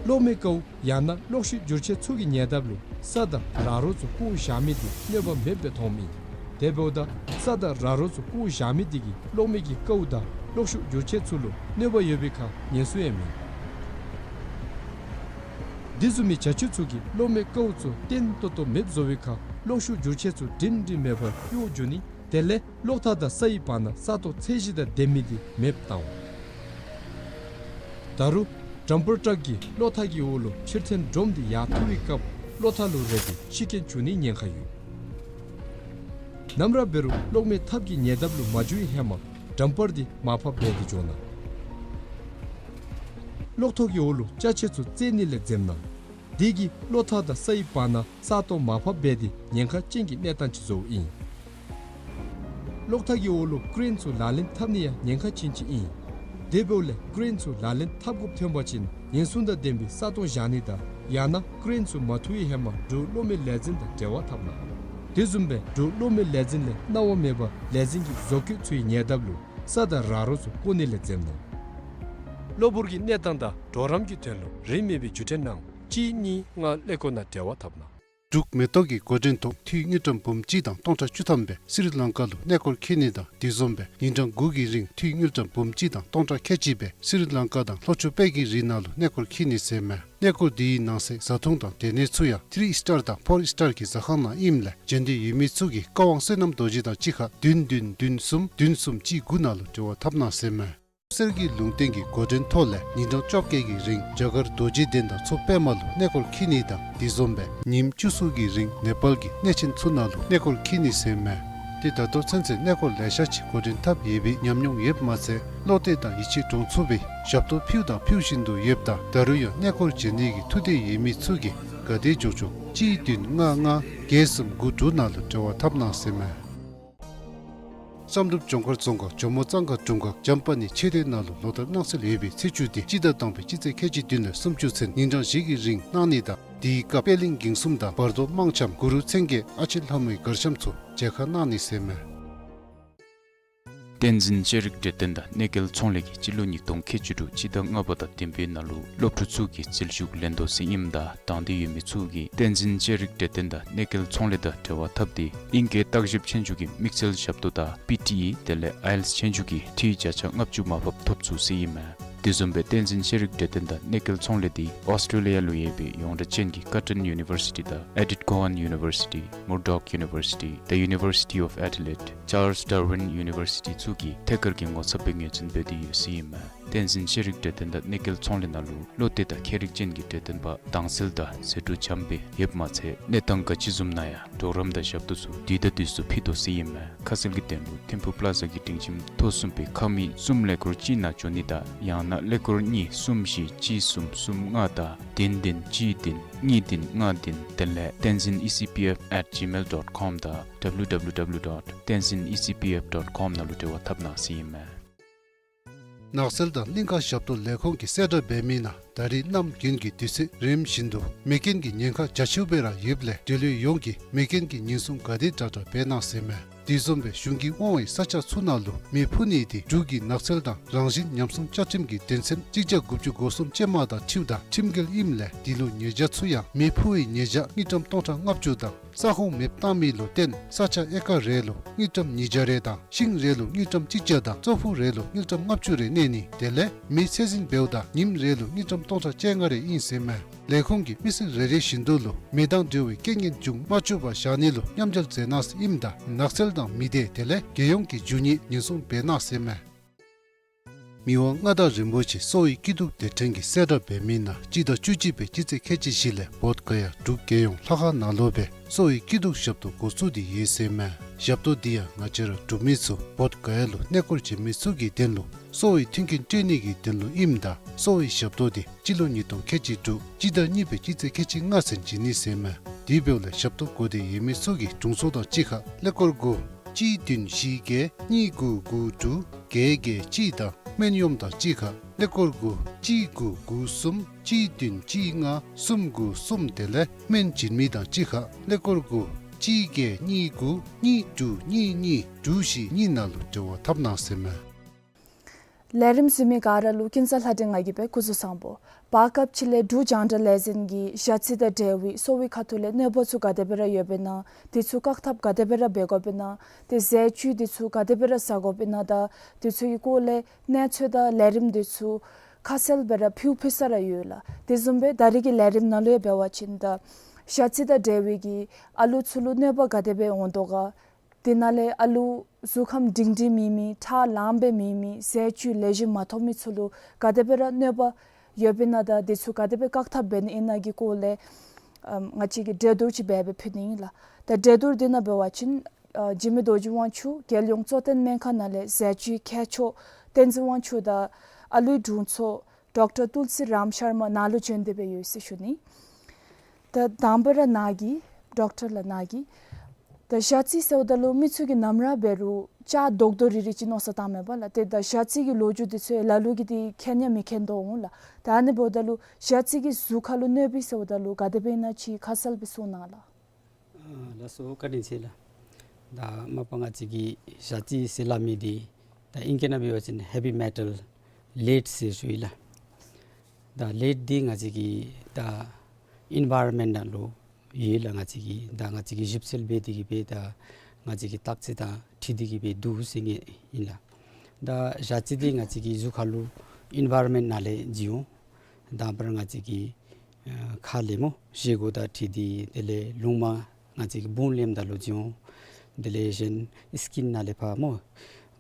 གློག་མེ་ཀཝ་ཡང་ན་གློག་ཤུགས་འགྱུར་ཆས་ཚུ་གི་ཉེ་འདབས་ལུ་ས་དང་ར་རོ་ཚུ་བཀོ་བཞག་མི་འདི་གནོད་པ་མེདཔ་སྦེ་མཐོངམ་ཨིན། དེ་འབདཝ་ད་ས་དང་ར་རོ་ཚུ་བཀོ་བཞག་མི་འདི་གིས་གློག་མེ་གི་ཀཝ་དང་གློག་ཤུགས་འགྱུར་ཆས་ཚུ་ལུ་གནོད་པ་ཡོད་པའི་ཁར་ཉེན་སྲུང་ཡང་མེད། འདི་བཟུམ་མའི་བྱ་སྤྱོད་ཚུ་གིས་གློག་མེ་ཀཝ་ཚུ་བརྟན་ཏོག་ཏོ་མེདཔ་བཟོ་བའི་ཁར་གློག་ཤུགས་འགྱུར་ཆས་ཚུ་སྒྲིང་སྒྲིང་མེད་པར་གཡོ་འགྱོ་ནི། དེ་ལས་གློག་ཐག་དང་སའི་བར་ན་ས་སྟོང་ཚད་གཞི་དང་ལྡན་མི་འདི་མེདཔ་བཏང་འོང་། ད་རུང་ཌམ་པར་ཊག་གིས་གློག་ཐག་གི་འོག་ལུ་ཕྱིར་འཐེན་སྒྲོམ་འདི་ཡར་འཐུ་བའི་སྐབས་གློག་ཐག་ལུ་རེག་སྟེ་ཤི་རྐྱེན་འབྱུང་ནིའི་ཉེན་ཁ་ཡོད། ནམ་ར་འབད་རུང་གློག་མེ་ཐབ་ཀྱི་ཉེ་འདབས་ལུ་མ་འགྱོ་བའི་ཧེ་མ་ཌམ་པར་འདི་མར་ཕབ་འབད་དེ་འགྱོ་གནང་། གློག་ཐོག་གི་འོག་ལུ་ཅ་ཆས་ཚུ་བཙལ་ནི་ལས་འཛེམ་གནང་། དེ་གིས་གློག་ཐག་དང་སའི་བར་ན་ས་སྟོང་མར་ཕབ་འབད་དེ་ཉེན་ཁ་ཅན་གྱི་གནས་སྟངས་ཅིག་བཟོཝ་ཨིན། གློག་ཐག་གི་འོག་ལུ་ཀེ་རེན་ཚུ་ལག་ལེན་འཐབ་ནི་ཡང་ཉེན་ཁ་ཅན་ཅིག་ཨིན། དེ་འབདཝ་ལས་ཀེ་རེན་ཚུ་ལག་ལེན་འཐབ་དགོཔ་ཐོན་པ་ཅིན་ཉེན་སྲུང་དང་ལྡན་པའི་ས་སྟོང་བཞག་ནི་དང་ཡང་ན་ཀེ་རེན་ཚུ་མ་འཐུ་བའི་ཧེ་མ་འབྲུག་གློག་མེ་ལས་འཛིན་དང་འབྲེལ་བ་འཐབ་གནང་། དེ་བཟུམ་སྦེ་འབྲུག་གློག་མེ་ལས་འཛིན་ལས་གནང་བ་མེད་པར་ལས་འཛིན་གྱི་བཟོ་བཀོད་ཚུའི་ཉེ་འདབས་ལུ་ས་དང་ར་རོ་ཚུ་བཀོ་ནི་ལས་འཛེམ་གནང་། གློ་བུར་གྱི་གནས་སྟངས་དང་གྲོགས་རམ་གྱི་དོན་ལུ་རིན་མེད་པའི་བརྒྱུད་འཕྲིན་ནང་གཅིག་གཉིས་ལྔ་ཀླད་ཀོར་ནང་འབྲེལ་བ་འཐབ་གནང་། འབྲུག་མེ་ཏོག་གིས་འགོ་འདྲེན་ཐོག་འཐུས་དངུལ་ཀྲམ་འབུམ་གཅིག་དང་སྟོང་ཕྲག་བཅུ་ཐམ་སྦེ་སི་རི་ལང་ཀ་ལུ་གནས་སྐོར་འཁྱིད་ནི་དང་དེ་བཟུམ་སྦེ་ཉིན་གྲངས་དགུ་གི་རིང་འཐུས་དངུལ་ཀྲམ་འབུམ་གཅིག་དང་སྟོང་ཕྲག་ཁལ་གཅིག་སྦེ་སི་རི་ལང་ཀ་དང་ལྷོ་ཕྱོགས་དཔལ་གྱི་རི་ནང་ལུ་གནས་སྐོར་འཁྱིད་ནི་ཟེར་མས། གནས་སྐོར་འདི་གི་ནང་གསེས་བཟའ་འཐུང་དང་སྡོད་གནས་ཚུ་ཡང་ཐི་རི་སི་ཊར་དང་ཕོར་སི་ཊར་གྱི་ཟ་ཁང་ནང་ཨིནམ་ལས་འབྱོན་འདོད་ཡོད་མི་ཚུ་གིས་ཀ་ཝང་བསོད་ནམས་རྡོ་རྗེ་དང་གཅིག་ཁར་བདུན་བདུན་བདུན་གསུམ་བདུན་གསུམ་གཅིག་དགུ་ནང་ལུ་འབྲེལ་བ་འཐབ་གནང་ཟེར་མས། གསེར་གྱི་ལུང་བསྟན་གྱི་འགོ་འདྲེན་ཐོག་ལས་ཉིན་གྲངས་བཅོ་བརྒྱད་ཀྱི་རིང་རྒྱ་གར་རྡོ་རྗེ་གདན་དང་མཚོ་པདྨ་ལུ་གནས་སྐོར་འཁྱིད་ནི་དང་དེ་བཟུམ་སྦེ་ཉིནམ་བཅུ་གསུམ་གྱི་རིང་ནེ་པཱལ་གྱི་གནས་ཆེན་ཚུ་ནང་ལུ་གནས་སྐོར་འཁྱིད་ནི་ཟེར་མས། ཏེ་ད་ལྟོ་ཚུན་ཚོད་གནས་སྐོར་ལེ་ཤ་ཅིག་འགོ་འདྲེན་འཐབ་ཡོད་པའི་ཉམས་མྱོང་ཡོདཔ་མ་ཚད་བློ་གཏད་དང་ཡིད་ཆེས་འདྲོངས་ཚུགས་པའི་ཞབས་ཏོག་ཕུལ་དང་ཕུལ་བཞིན་དུ་ཡོདཔ་ད་ད་རུང་ཡང་གནས་སྐོར་འབྱོན་ནི་གི་ཐུགས་འདོད་ཡོད་མི་ཚུ་གིས་ག་དེ་མགྱོགས་མགྱོགས་གཅིག་བདུན་ལྔ་ལྔ་བརྒྱད་གསུམ་དགུ་དྲུག་ནང་ལུ་འབྲེལ་བ་འཐབ་གནང་ཟེར་མས། བསམ་གྲུབ་ལྗོངས་མཁར་རྫོང་ཁག་ཇོ་མོ་གཙང་ཁ་དྲུང་ཁག་འཇམ་དཔལ་གནས་ཆོས་སྡེ་ནང་ལུ་ལོ་ལྟར་གནང་སྲོལ་ཡོད་པའི་ཚེས་བཅུ་སྟེ་སྤྱི་ཟླ་དང་པའི་སྤྱི་ཚེས་ཁལ་གཅིག་བདུན་ལས་སུམ་ཅུ་ཚུན་ཉིན་གྲངས་བཞི་གི་རིང་གནང་ནི་དང་དེའི་སྐབས་པད་གླིང་འགེངས་གསུམ་དང་བར་དོ་དམངས་འཆམ་གུ་རུ་མཚན་བརྒྱད་ཨ་ཕྱི་ལྷ་མོའི་གར་འཆམ་ཚུ་མཇལ་ཁ་གནང་ནི་ཟེར་མས། བསྟན་འཛིན་ཤེས་རིག་གྲོས་སྟོན་དང་གནས་སྐལ་ཚོང་ལས་ཀྱིས་སྤྱི་ལོ་ཉིས་སྟོང་ཁལ་གཅིག་དྲུག་སྤྱི་ཟླ་ལྔ་པ་དང་བདུན་པའི་ནང་ལུ་སློབ་ཕྲུག་ཚུ་གི་རྩིས་ཞུགས་ལེན་དོ་ཟེར་ཨིནམ་ད་དང་འདོད་ཡོད་མི་ཚུ་གིས་བསྟན་འཛིན་ཤེས་རིག་གྲོས་སྟོན་དང་གནས་སྐལ་ཚོང་ལས་དང་འབྲེལ་བ་འཐབ་སྟེ་ཨིང་སྐད་བརྟག་ཞིབ་ཆོས་རྒྱུགས་ཀྱི་དམིགས་བསལ་ཞབས་ཏོག་དང་པི་ཊི་ཨི་དེ་ལས་ཨའི་ཨེལ་ཊི་ཨེསི་ཆོས་རྒྱུགས་ཀྱི་འཐུས་བརྒྱ་ཆ་ལྔ་བཅུ་མར་ཕབ་ཐོབ་ཚུགས་ཟེར་ཨིན་མས། དེ་བཟུམ་སྦེ་བསྟན་འཛིན་ཤེས་རིག་གྲོས་སྟོན་དང་གནས་སྐལ་ཚོང་ལས་འདི་ཨོསི་ཊྲེ་ལི་ཡ་ལུ་ཡོད་པའི་ཡོངས་གྲགས་ཅན་གྱི་ཀར་ཊོན་ཡུ་ནི་བར་སི་ཊི་དང་ཨེ་ཌིཐ་ཀོ་ཝཱན་ཡུ་ནི་བར་སི་ཊི་མུར་ཌོག་ཡུ་ནི་བར་སི་ཊི་The University of Adelaide Charles Darwin University ཚུ་གིས་ཐད་ཀར་གྱི་ངོ་ཚབ་སྦེ་ངོས་འཛིན་འབད་དེ་ཡོད་ཟེར་ཨིན་མས། བསྟན་འཛིན་ཤེས་རིག་གྲོས་སྟོན་དང་གནས་སྐལ་ཚོང་ལས་ནང་ལུ་བློ་གཏད་དང་མཁས་རིག་ཅན་གྱི་གྲོས་སྟོན་པ་དྭངས་གསལ་དང་ཟད་འགྲོ་འཇམ་སྦེ་ཡོདཔ་མ་ཚད་གནས་སྟངས་ག་ཅི་བཟུམ་ནང་ཡང་གྲོགས་རམ་དང་ཞབས་ཏོག་ཚུ་དུས་དང་དུས་སུ་ཕུལ་དོ་ཟེར་ཨིན་མས། ཁ་གསལ་གྱི་དོན་ལུ་ཐིམ་ཕུག་པ་ལ་ཛ་གི་སྒྲིང་ཁྱིམ་ཐོག་གསུམ་པའི་ཁང་མིག་གསུམ་ཀླད་ཀོར་གཅིག་ནང་འབྱོན་ནི་དང་ཡང་ན་ཀླད་ཀོར་གཉིས་གསུམ་བཞི་གཅིག་གསུམ་གསུམ་ལྔ་དང་བདུན་བདུན་གཅིག་བདུན་གཉིས་བདུན་ལྔ་བདུན་དེ་ལས་tenzin E C P F at gmail dot com དང་W W W dot tenzin E C P F dot com ནང་ལུ་འབྲེལ་བ་འཐབ་གནང་ཟེར་ཨིན་མས། ནགས་ཚལ་དང་གླིང་ཁ་ཞབས་ཏོག་ལས་ཁུངས་ཀྱིས་གསལ་བསྒྲགས་འབད་མི་ནང་ད་རིས་གནམ་དགུན་གྱི་དུས་ཚོད་རནམ་བཞིན་དུ་མེ་རྐྱེན་གྱི་ཉེན་ཁ་རྒྱ་ཆེཝ་སྦེ་ར་ཡོདཔ་ལས་འབྲེལ་ཡོད་ཡོངས་ཀྱིས་མེ་རྐྱེན་གྱི་ཉེན་སྲུང་ག་དེ་དྲག་དྲག་འབད་གནང་ཟེར་མས། དེ་བཟུམ་སྦེ་གཞུང་གིས་དབང་བའི་ས་ཆ་ཚུ་ནང་ལུ་མེ་ཕུ་ནི་དེ་འབྲུག་གི་ནགས་ཚལ་དང་རང་བཞིན་ཉམས་སྲུང་བཅའ་ཁྲིམས་ཀྱི་དོན་ཚན་གཅིག་བརྒྱ་དགུ་བཅུ་གོ་གསུམ་ཅན་མ་དང་འཁྲིལཝ་ད་ཁྲིམས་འགལ་ཨིནམ་ལས་དེ་ལུ་ཉེས་བྱ་ཚུ་ཡང་མེ་ཕུ་བའི་ཉེས་བྱ་དངུལ་ཀྲམ་སྟོང་ཕྲག་ལྔ་བཅུ་དང་ས་ཁོངས་མེདཔ་བཏང་མི་ལུ་བརྟེན་ས་ཆ་ཨེ་ཀར་རེ་ལུ་དངུལ་ཀྲམ་ཉིས་བརྒྱ་རེ་དང་ཤིང་རེ་ལུ་དངུལ་ཀྲམ་གཅིག་བརྒྱ་དང་ཙོག་ཕུ་རེ་ལུ་དངུལ་ཀྲམ་ལྔ་བཅུ་རེ་གནས་ནི་དེ་ལས་མེ་ཚད་འཛིན་འབདཝ་ད་ཉིནམ་རེ་ལུ་དངུལ་ཀྲམ་སྟོང་ཕྲག་བཅོ་ལྔ་རེ་ཨིན་ཟེར་མས། ལས་ཁུངས་ཀྱིས་མི་སེར་རེ་རེ་བཞིན་དུ་ལུ་མེ་དང་འབྲེལ་བའི་རྐྱེན་ངན་བྱུང་མ་བཅུག་པར་བཞག་ནི་ལུ་མཉམ་འབྲེལ་མཛད་གནང་ཟེར་ཨིནམ་ད་ནགས་ཚལ་དང་མི་སྡེ་དེ་ལས་རྒྱལ་ཡོངས་ཀྱི་རྒྱུ་དངོས་ཉེན་སྲུང་འབད་གནང་ཟེར་མས། མི་དབང་མངའ་བདག་རིན་པོ་ཆེ་གསོ་བའི་སྐྱིད་སྡུག་སྡེ་ཕྲན་གྱིས་གསལ་བསྒྲགས་འབད་མི་ནང་སྤྱི་ཟླ་བཅུ་གཅིག་པའི་སྤྱི་ཚེས་ཁལ་གཅིག་བཞི་ལས་བོདྷ་ག་ཡ་འབྲུག་རྒྱལ་ཡོངས་ལྷ་ཁང་ནང་ལུ་སྦེ་གསོ་བའི་སྐྱིད་སྡུག་ཞབས་ཏོག་འགོ་བཙུགས་ཏེ་ཡོད་ཟེར་མས། ཞབས་ཏོག་འདི་ཡང་ང་བཅས་ར་འབྲུག་མི་ཚུ་བོདྷ་ག་ཡ་ལུ་གནས་སྐོར་འབྱོན་མི་ཚུ་གི་དོན་ལུ་གསོ་བའི་མཐུན་རྐྱེན་སྤྲོད་ནི་གི་དོན་ལུ་ཨིནམ་ད་གསོ་བའི་ཞབས་ཏོག་འདི་སྤྱི་ལོ་ཉིས་སྟོང་ཁལ་གཅིག་དྲུག་སྤྱི་ཟླ་གཉིས་པའི་སྤྱི་ཚེས་ཁལ་གཅིག་ལྔ་ཚུན་བྱིན་ནི་ཟེར་མས། དེ་འབདཝ་ལས་ཞབས་ཏོག་དགོས་འདོད་ཡོད་མི་ཚུ་གིས་དྲུང་འཚོ་དང་གཅིག་ཁར་ཀླད་ཀོར་དགུ་གཅིག་བདུན་བཞི་བརྒྱད་གཉིས་དགུ་དགུ་དྲུག་བརྒྱད་བརྒྱད་གཅིག་དང་སྨན་གཡོགམ་དང་གཅིག་ཁར་ཀླད་ཀོར་དགུ་གཅིག་དགུ་དགུ་གསུམ་གཅིག་བདུན་གཅིག་ལྔ་གསུམ་དགུ་གསུམ་དེ་ལས་སྨན་བྱིན་མི་དང་གཅིག་ཁར་ཀླད་ཀོར་དགུ་ གཅིག་བརྒྱད་གཉིས་དགུ་གཉིས་དྲུག་གཉིས་གཉིས་དྲུག་བཞི་གཉིས་ནང་ལུ་འབྲེལ་བ་འཐབ་གནང་ཟེར་མས། ལས་རིམ་གཟིགས་མི་ག་ར་ལུ་ཀུན་བཟང་ལྷ་སྒྲོན་ང་གིས་སྦེ་སྐུ་གཟུགས་བཟང་པོ། བར་སྐབས་ཅིག་ལས་འབྲུག་རྒྱང་བསྒྲགས་ལས་འཛིན་གྱིས་ཞ་རྩི་དང་འབྲེལ་བའི་གསོ་བའི་ཁ་ཐུག་ལས་གནོད་པ་ཚུ་ག་དེ་སྦེ་ར་ཡོདཔ་ཨིན་ན། དེ་ཚུ་བཀག་ཐབས་ག་དེ་སྦེ་ར་འབད་དགོཔ་ཨིན་ན། ཏེ་ཟས་བཅུད་དེ་ཚུ་ག་དེ་སྦེ་ར་ཟ་དགོཔ་ཨིན་ན་དང་དེ་ཚུ་གི་སྐོར་ལས་གནས་ཚུལ་དང་ལས་རིམ་དེ་ཚུ་ཁ་གསལ་སྦེ་ར་ཕུལ་ཕུལ་ས་ར་ཡོད་ལགས། དེ་བཟུམ་སྦེ་ད་རིས་ཀྱི་ལས་རིམ་ནང་ལུ་ཡང་འབད་བ་ཅིན་ད་ཞ་རྩི་དང་འབྲེལ་བའི་གི་ཨ་ལུ་ཚུ་ལུ་གནོད་པ་ག་དེ་སྦེ་འོང་དོ་ག། དེ་ནང་ལས་ཨ་ལུ་གཟུགས་ཁམས་སྒྲིང་སྒྲིང་མེད་མི་ཁྲག་ལངམ་སྦེ་མེད་མི་ཟས་བཅུད་ལེགས་ཤོམ་མ་ཐོབ་མི་ཚུ་ལུ་ག་དེ་སྦེ་ར་གནོད་པ་ཡོདཔ་ཨིན་ན་དང་དེ་ཚུ་ག་དེ་སྦེ་བཀག་ཐབས་འབད་ནི་ཨིན་ན་གི་སྐོར་ལས་ཨམ་ང་བཅས་ཀྱིས་གྲོས་བསྡུར་ཅིག་འབད་སྦེ་ཕུལ་ནི་ཨིན་ལགས། ད་གྲོས་བསྡུར་དེ་ནང་འབད་བ་ཅིན་ཨ་འཇིགས་མེད་རྡོ་རྗེ་དབང་ཕྱུག་རྒྱལ་ཡོངས་གཙོ་བསྟེན་སྨན་ཁང་ནང་ལས་ཟས་བཅུད་མཁས་མཆོག་བསྟན་འཛིན་དབང་ཕྱུག་དང་ཨ་ལུའི་དྲུང་འཚོ་ཌོག་ཊར་ཏུལ་སི་རམ་ཤར་མ་ནཱ་ལུ་བྱོན་ཏེ་སྦེ་ཡོད་ཟེར་ཞུ་ནི། ད་དང་པ་ར་ནཱ་གིས་ཌོག་ཊར་ལགས་ནཱ་གིས་ད་ཞ་རྩི་ཟེརཝ་ད་ལུ་མི་ཚུ་གིས་ནམ་ར་འབད་རུང་ལྕགས་རྡོག་རྡོག་རིལ་རི་ཅིག་མནོ་བསམ་བཏངམ་མས་པ་ལགས། ཏེ་ད་ཞ་རྩི་གི་ལོ་རྒྱུས་དེ་ཚུ་ལ་ལུ་གིས་ཏེ་མཁྱེན་ཡང་མི་མཁྱེན་དོ་འོང་ལགས། ད་ཨ་ནི་འབདཝ་ད་ལུ་ཞ་རྩི་གིས་གཟུགས་ཁར་ལུ་གནོད་པས་ཟེརཝ་ད་ལུ་ག་དེ་སྦེ་ཨིན་ན་ཅིག་ཁ་གསལ་སྦེ་གསུང་གནང་ལགས། ཨ་ལགས་སོ། བཀའ་དྲིན་ཆེ་ལགས། ད་མ་པ་ང་བཅས་ཀྱིས་ཞ་རྩི་ཟེར་སླབ་མི་འདི་ད་ཨིང་སྐད་ནང་འབད་བ་ཅིན་ཧེ་བི་མེ་ཊལ་ལེཌ་ཟེར་ཞུ་ཡི་ལགས། ད་ལེཌ་འདི་ང་བཅས་ཀྱི་ད་ཨིན་ཝའི་རོན་མེནཊ་ནང་ལུ་ཡོད་ལགས། ང་བཅས་ཀྱི་ད་ང་བཅས་ཀྱིས་ཞིབ་འཚོལ་འབད་དེ་གིས་སྦེ་ད་ང་བཅས་ཀྱི་བརྟག་དཔྱད་དང་འཁྲིལ་ཏེ་གིས་སྦེ་འདུག་ཟེར་ངེས་ཨིན་ལགས། ད་ཞ་རྩི་འདི་ང་བཅས་ཀྱི་གཟུགས་ཁར་ལུ་ཨིན་ཝའི་རོན་མེནཊ་ནང་ལས་བྱུང་འོང་། དང་པ་ར་ང་བཅས་ཀྱི་ཨ་ཁ་ལས་སྨོ། བཞེས་སྒོ་དང་འཁྲིལ་ཏེ་དེ་ལས་རླུངམ་ང་བཅས་ཀྱི་བུང་ལེནམ་ད་ལུ་བྱུང་འོང་། དེ་ལས་གཞན་སི་ཀིན་ནང་ལས་ཕར་སྨོ།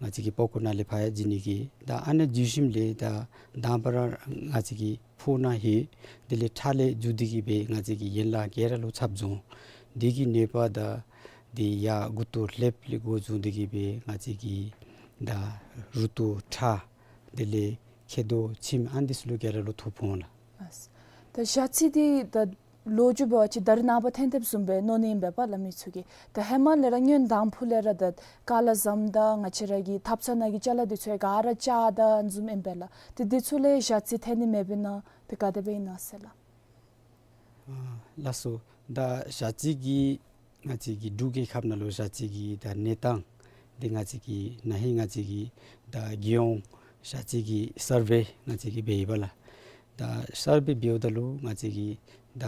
ང་བཅས་ཀྱི་པགས་ཀོ་ནང་ལས་ཕར་ཡང་བྱིན་ནི་གི། ད་ཨ་ནི་བྱུང་ཞིནམ་ལས་ད་དང་པ་ར་ང་བཅས་ཀྱི་ཕོཝ་ནང་ལྷོད། དེ་ལས་ཁྲག་ལས་འགྱུར་ཏེ་གིས་སྦེ་ང་བཅས་ཀྱི་ཡན་ལག་ག་ར་ལུ་ཁྱབ་འགྱོ་འོང་། དེ་གི་གནོད་པ་ད་དེ་ཡར་མགུ་ཏོ་ལྷེབ་ལས་འགོ་བཟུང་སྟེ་གིས་སྦེ་ང་བཅས་ཀྱི་ད་རུ་ཏོ་ཁྲག་དེ་ལས་མཁལ་རྡོག་མཆིནམ་ཨ་ནི་ཚུ་ལུ་ག་ར་ལུ་ཐོ་ཕོག་འོང་ལགས། ད་ཞ་རྩི་འདི་ད་ལོ་རྒྱུས་འབད་བ་ཅིན་ད་རེས་ནངས་པ་ཐོན་ཐོནམ་བཟུམ་སྦེ་མནོ་ནི་ཨིན་པས་པ་ལགས་མི་ཚུ་གིས། ད་ཧེ་མ་ལས་ར་སྔོན་དང་ཕུ་ལས་ར་ད་ཀ་ལ་ཟམ་དང་ང་བཅས་ར་གི་ཐབ་ཚང་ནང་གི་ཅ་ལ་འདི་ཚུ་ཡང་ག་ར་ལྕགས་དང་ཨ་ནི་བཟུམ་ཨིན་པས་ལགས། ཏེ་འདི་ཚུ་ལས་ཞ་རྩི་ཐོན་ནི་མེདཔ་ཨིན་ན་ཏེ་ག་དེ་སྦེ་ཨིན་ན་ཟེར་ལགས། ཨ་ལགས་སོ། ད་ཞ་རྩི་གི་ང་བཅས་ཀྱི་འབྲུག་རྒྱལ་ཁབ་ནང་ལུ་ཞ་རྩི་གི་ད་གནས་སྟངས་འདི་ང་བཅས་ཀྱིས་ན་ཧིང་ང་བཅས་ཀྱིས་ད་རྒྱལ་ཡོངས་ཞ་རྩི་གི་སར་ཝེ་ང་བཅས་ཀྱིས་འབད་ཡི་པ་ལགས། ད་སར་ཝེ་འབདཝ་ད་ལུ་ང་བཅས་ཀྱི་ད་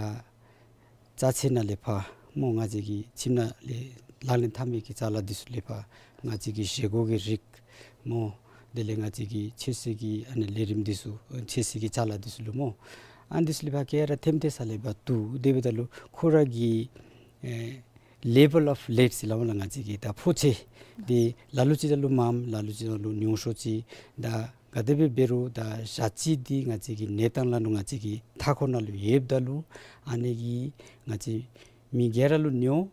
རྩ་ཚད་ནང་ལས་ཕར་སྨོ། ང་བཅས་ཀྱི་ཁྱིམ་ནང་ལས་ལག་ལེན་འཐབ་མི་གི་ཅ་ལ་འདི་ཚུ་ལས་ཕར་ང་བཅས་ཀྱི་བཞེས་སྒོ་གི་རིགས་སྨོ། དེ་ལས་ང་བཅས་ཀྱི་ཆོས་སྲིད་ཀྱི་ཨ་ནི་ལས་རིམ་འདི་ཚུ་ཆོས་སྲིད་ཀྱི་ཅ་ལ་འདི་ཚུ་ལུ་སྨོ། ཨ་ནི་འདི་ཚུ་ལས་ཕར་ག་ར་ཐེམ་ཐེ་ས་ལས་ཕར་འདུག། དེ་འབདཝ་ད་ལུ་ཁོ་ར་གི་ཨེ་ལེ་བཱལ་ཨོཕ་ལེཌ་ཟེར་སླབ་མས་ལགས། ང་བཅས་ཀྱི་ད་ཕོ་ཆེ་འདི་ལ་ལུ་ཅིག་ད་ལུ་མངམ་ལ་ལུ་ཅིག་ད་ལུ་ཉུང་ཤོས་ཅིག། ད་ག་དེ་སྦེ་འབད་རུང་ད་ཞ་རྩི་འདི་ང་བཅས་ཀྱི་གནས་སྟངས་ལ་ནུ་ང་བཅས་ཀྱི་མཐའ་འཁོར་ནང་ལུ་ཡོདཔ་ད་ལུ་ཨ་ནི་གིས་ང་བཅས་མི་ག་ར་ལུ་ཉོ།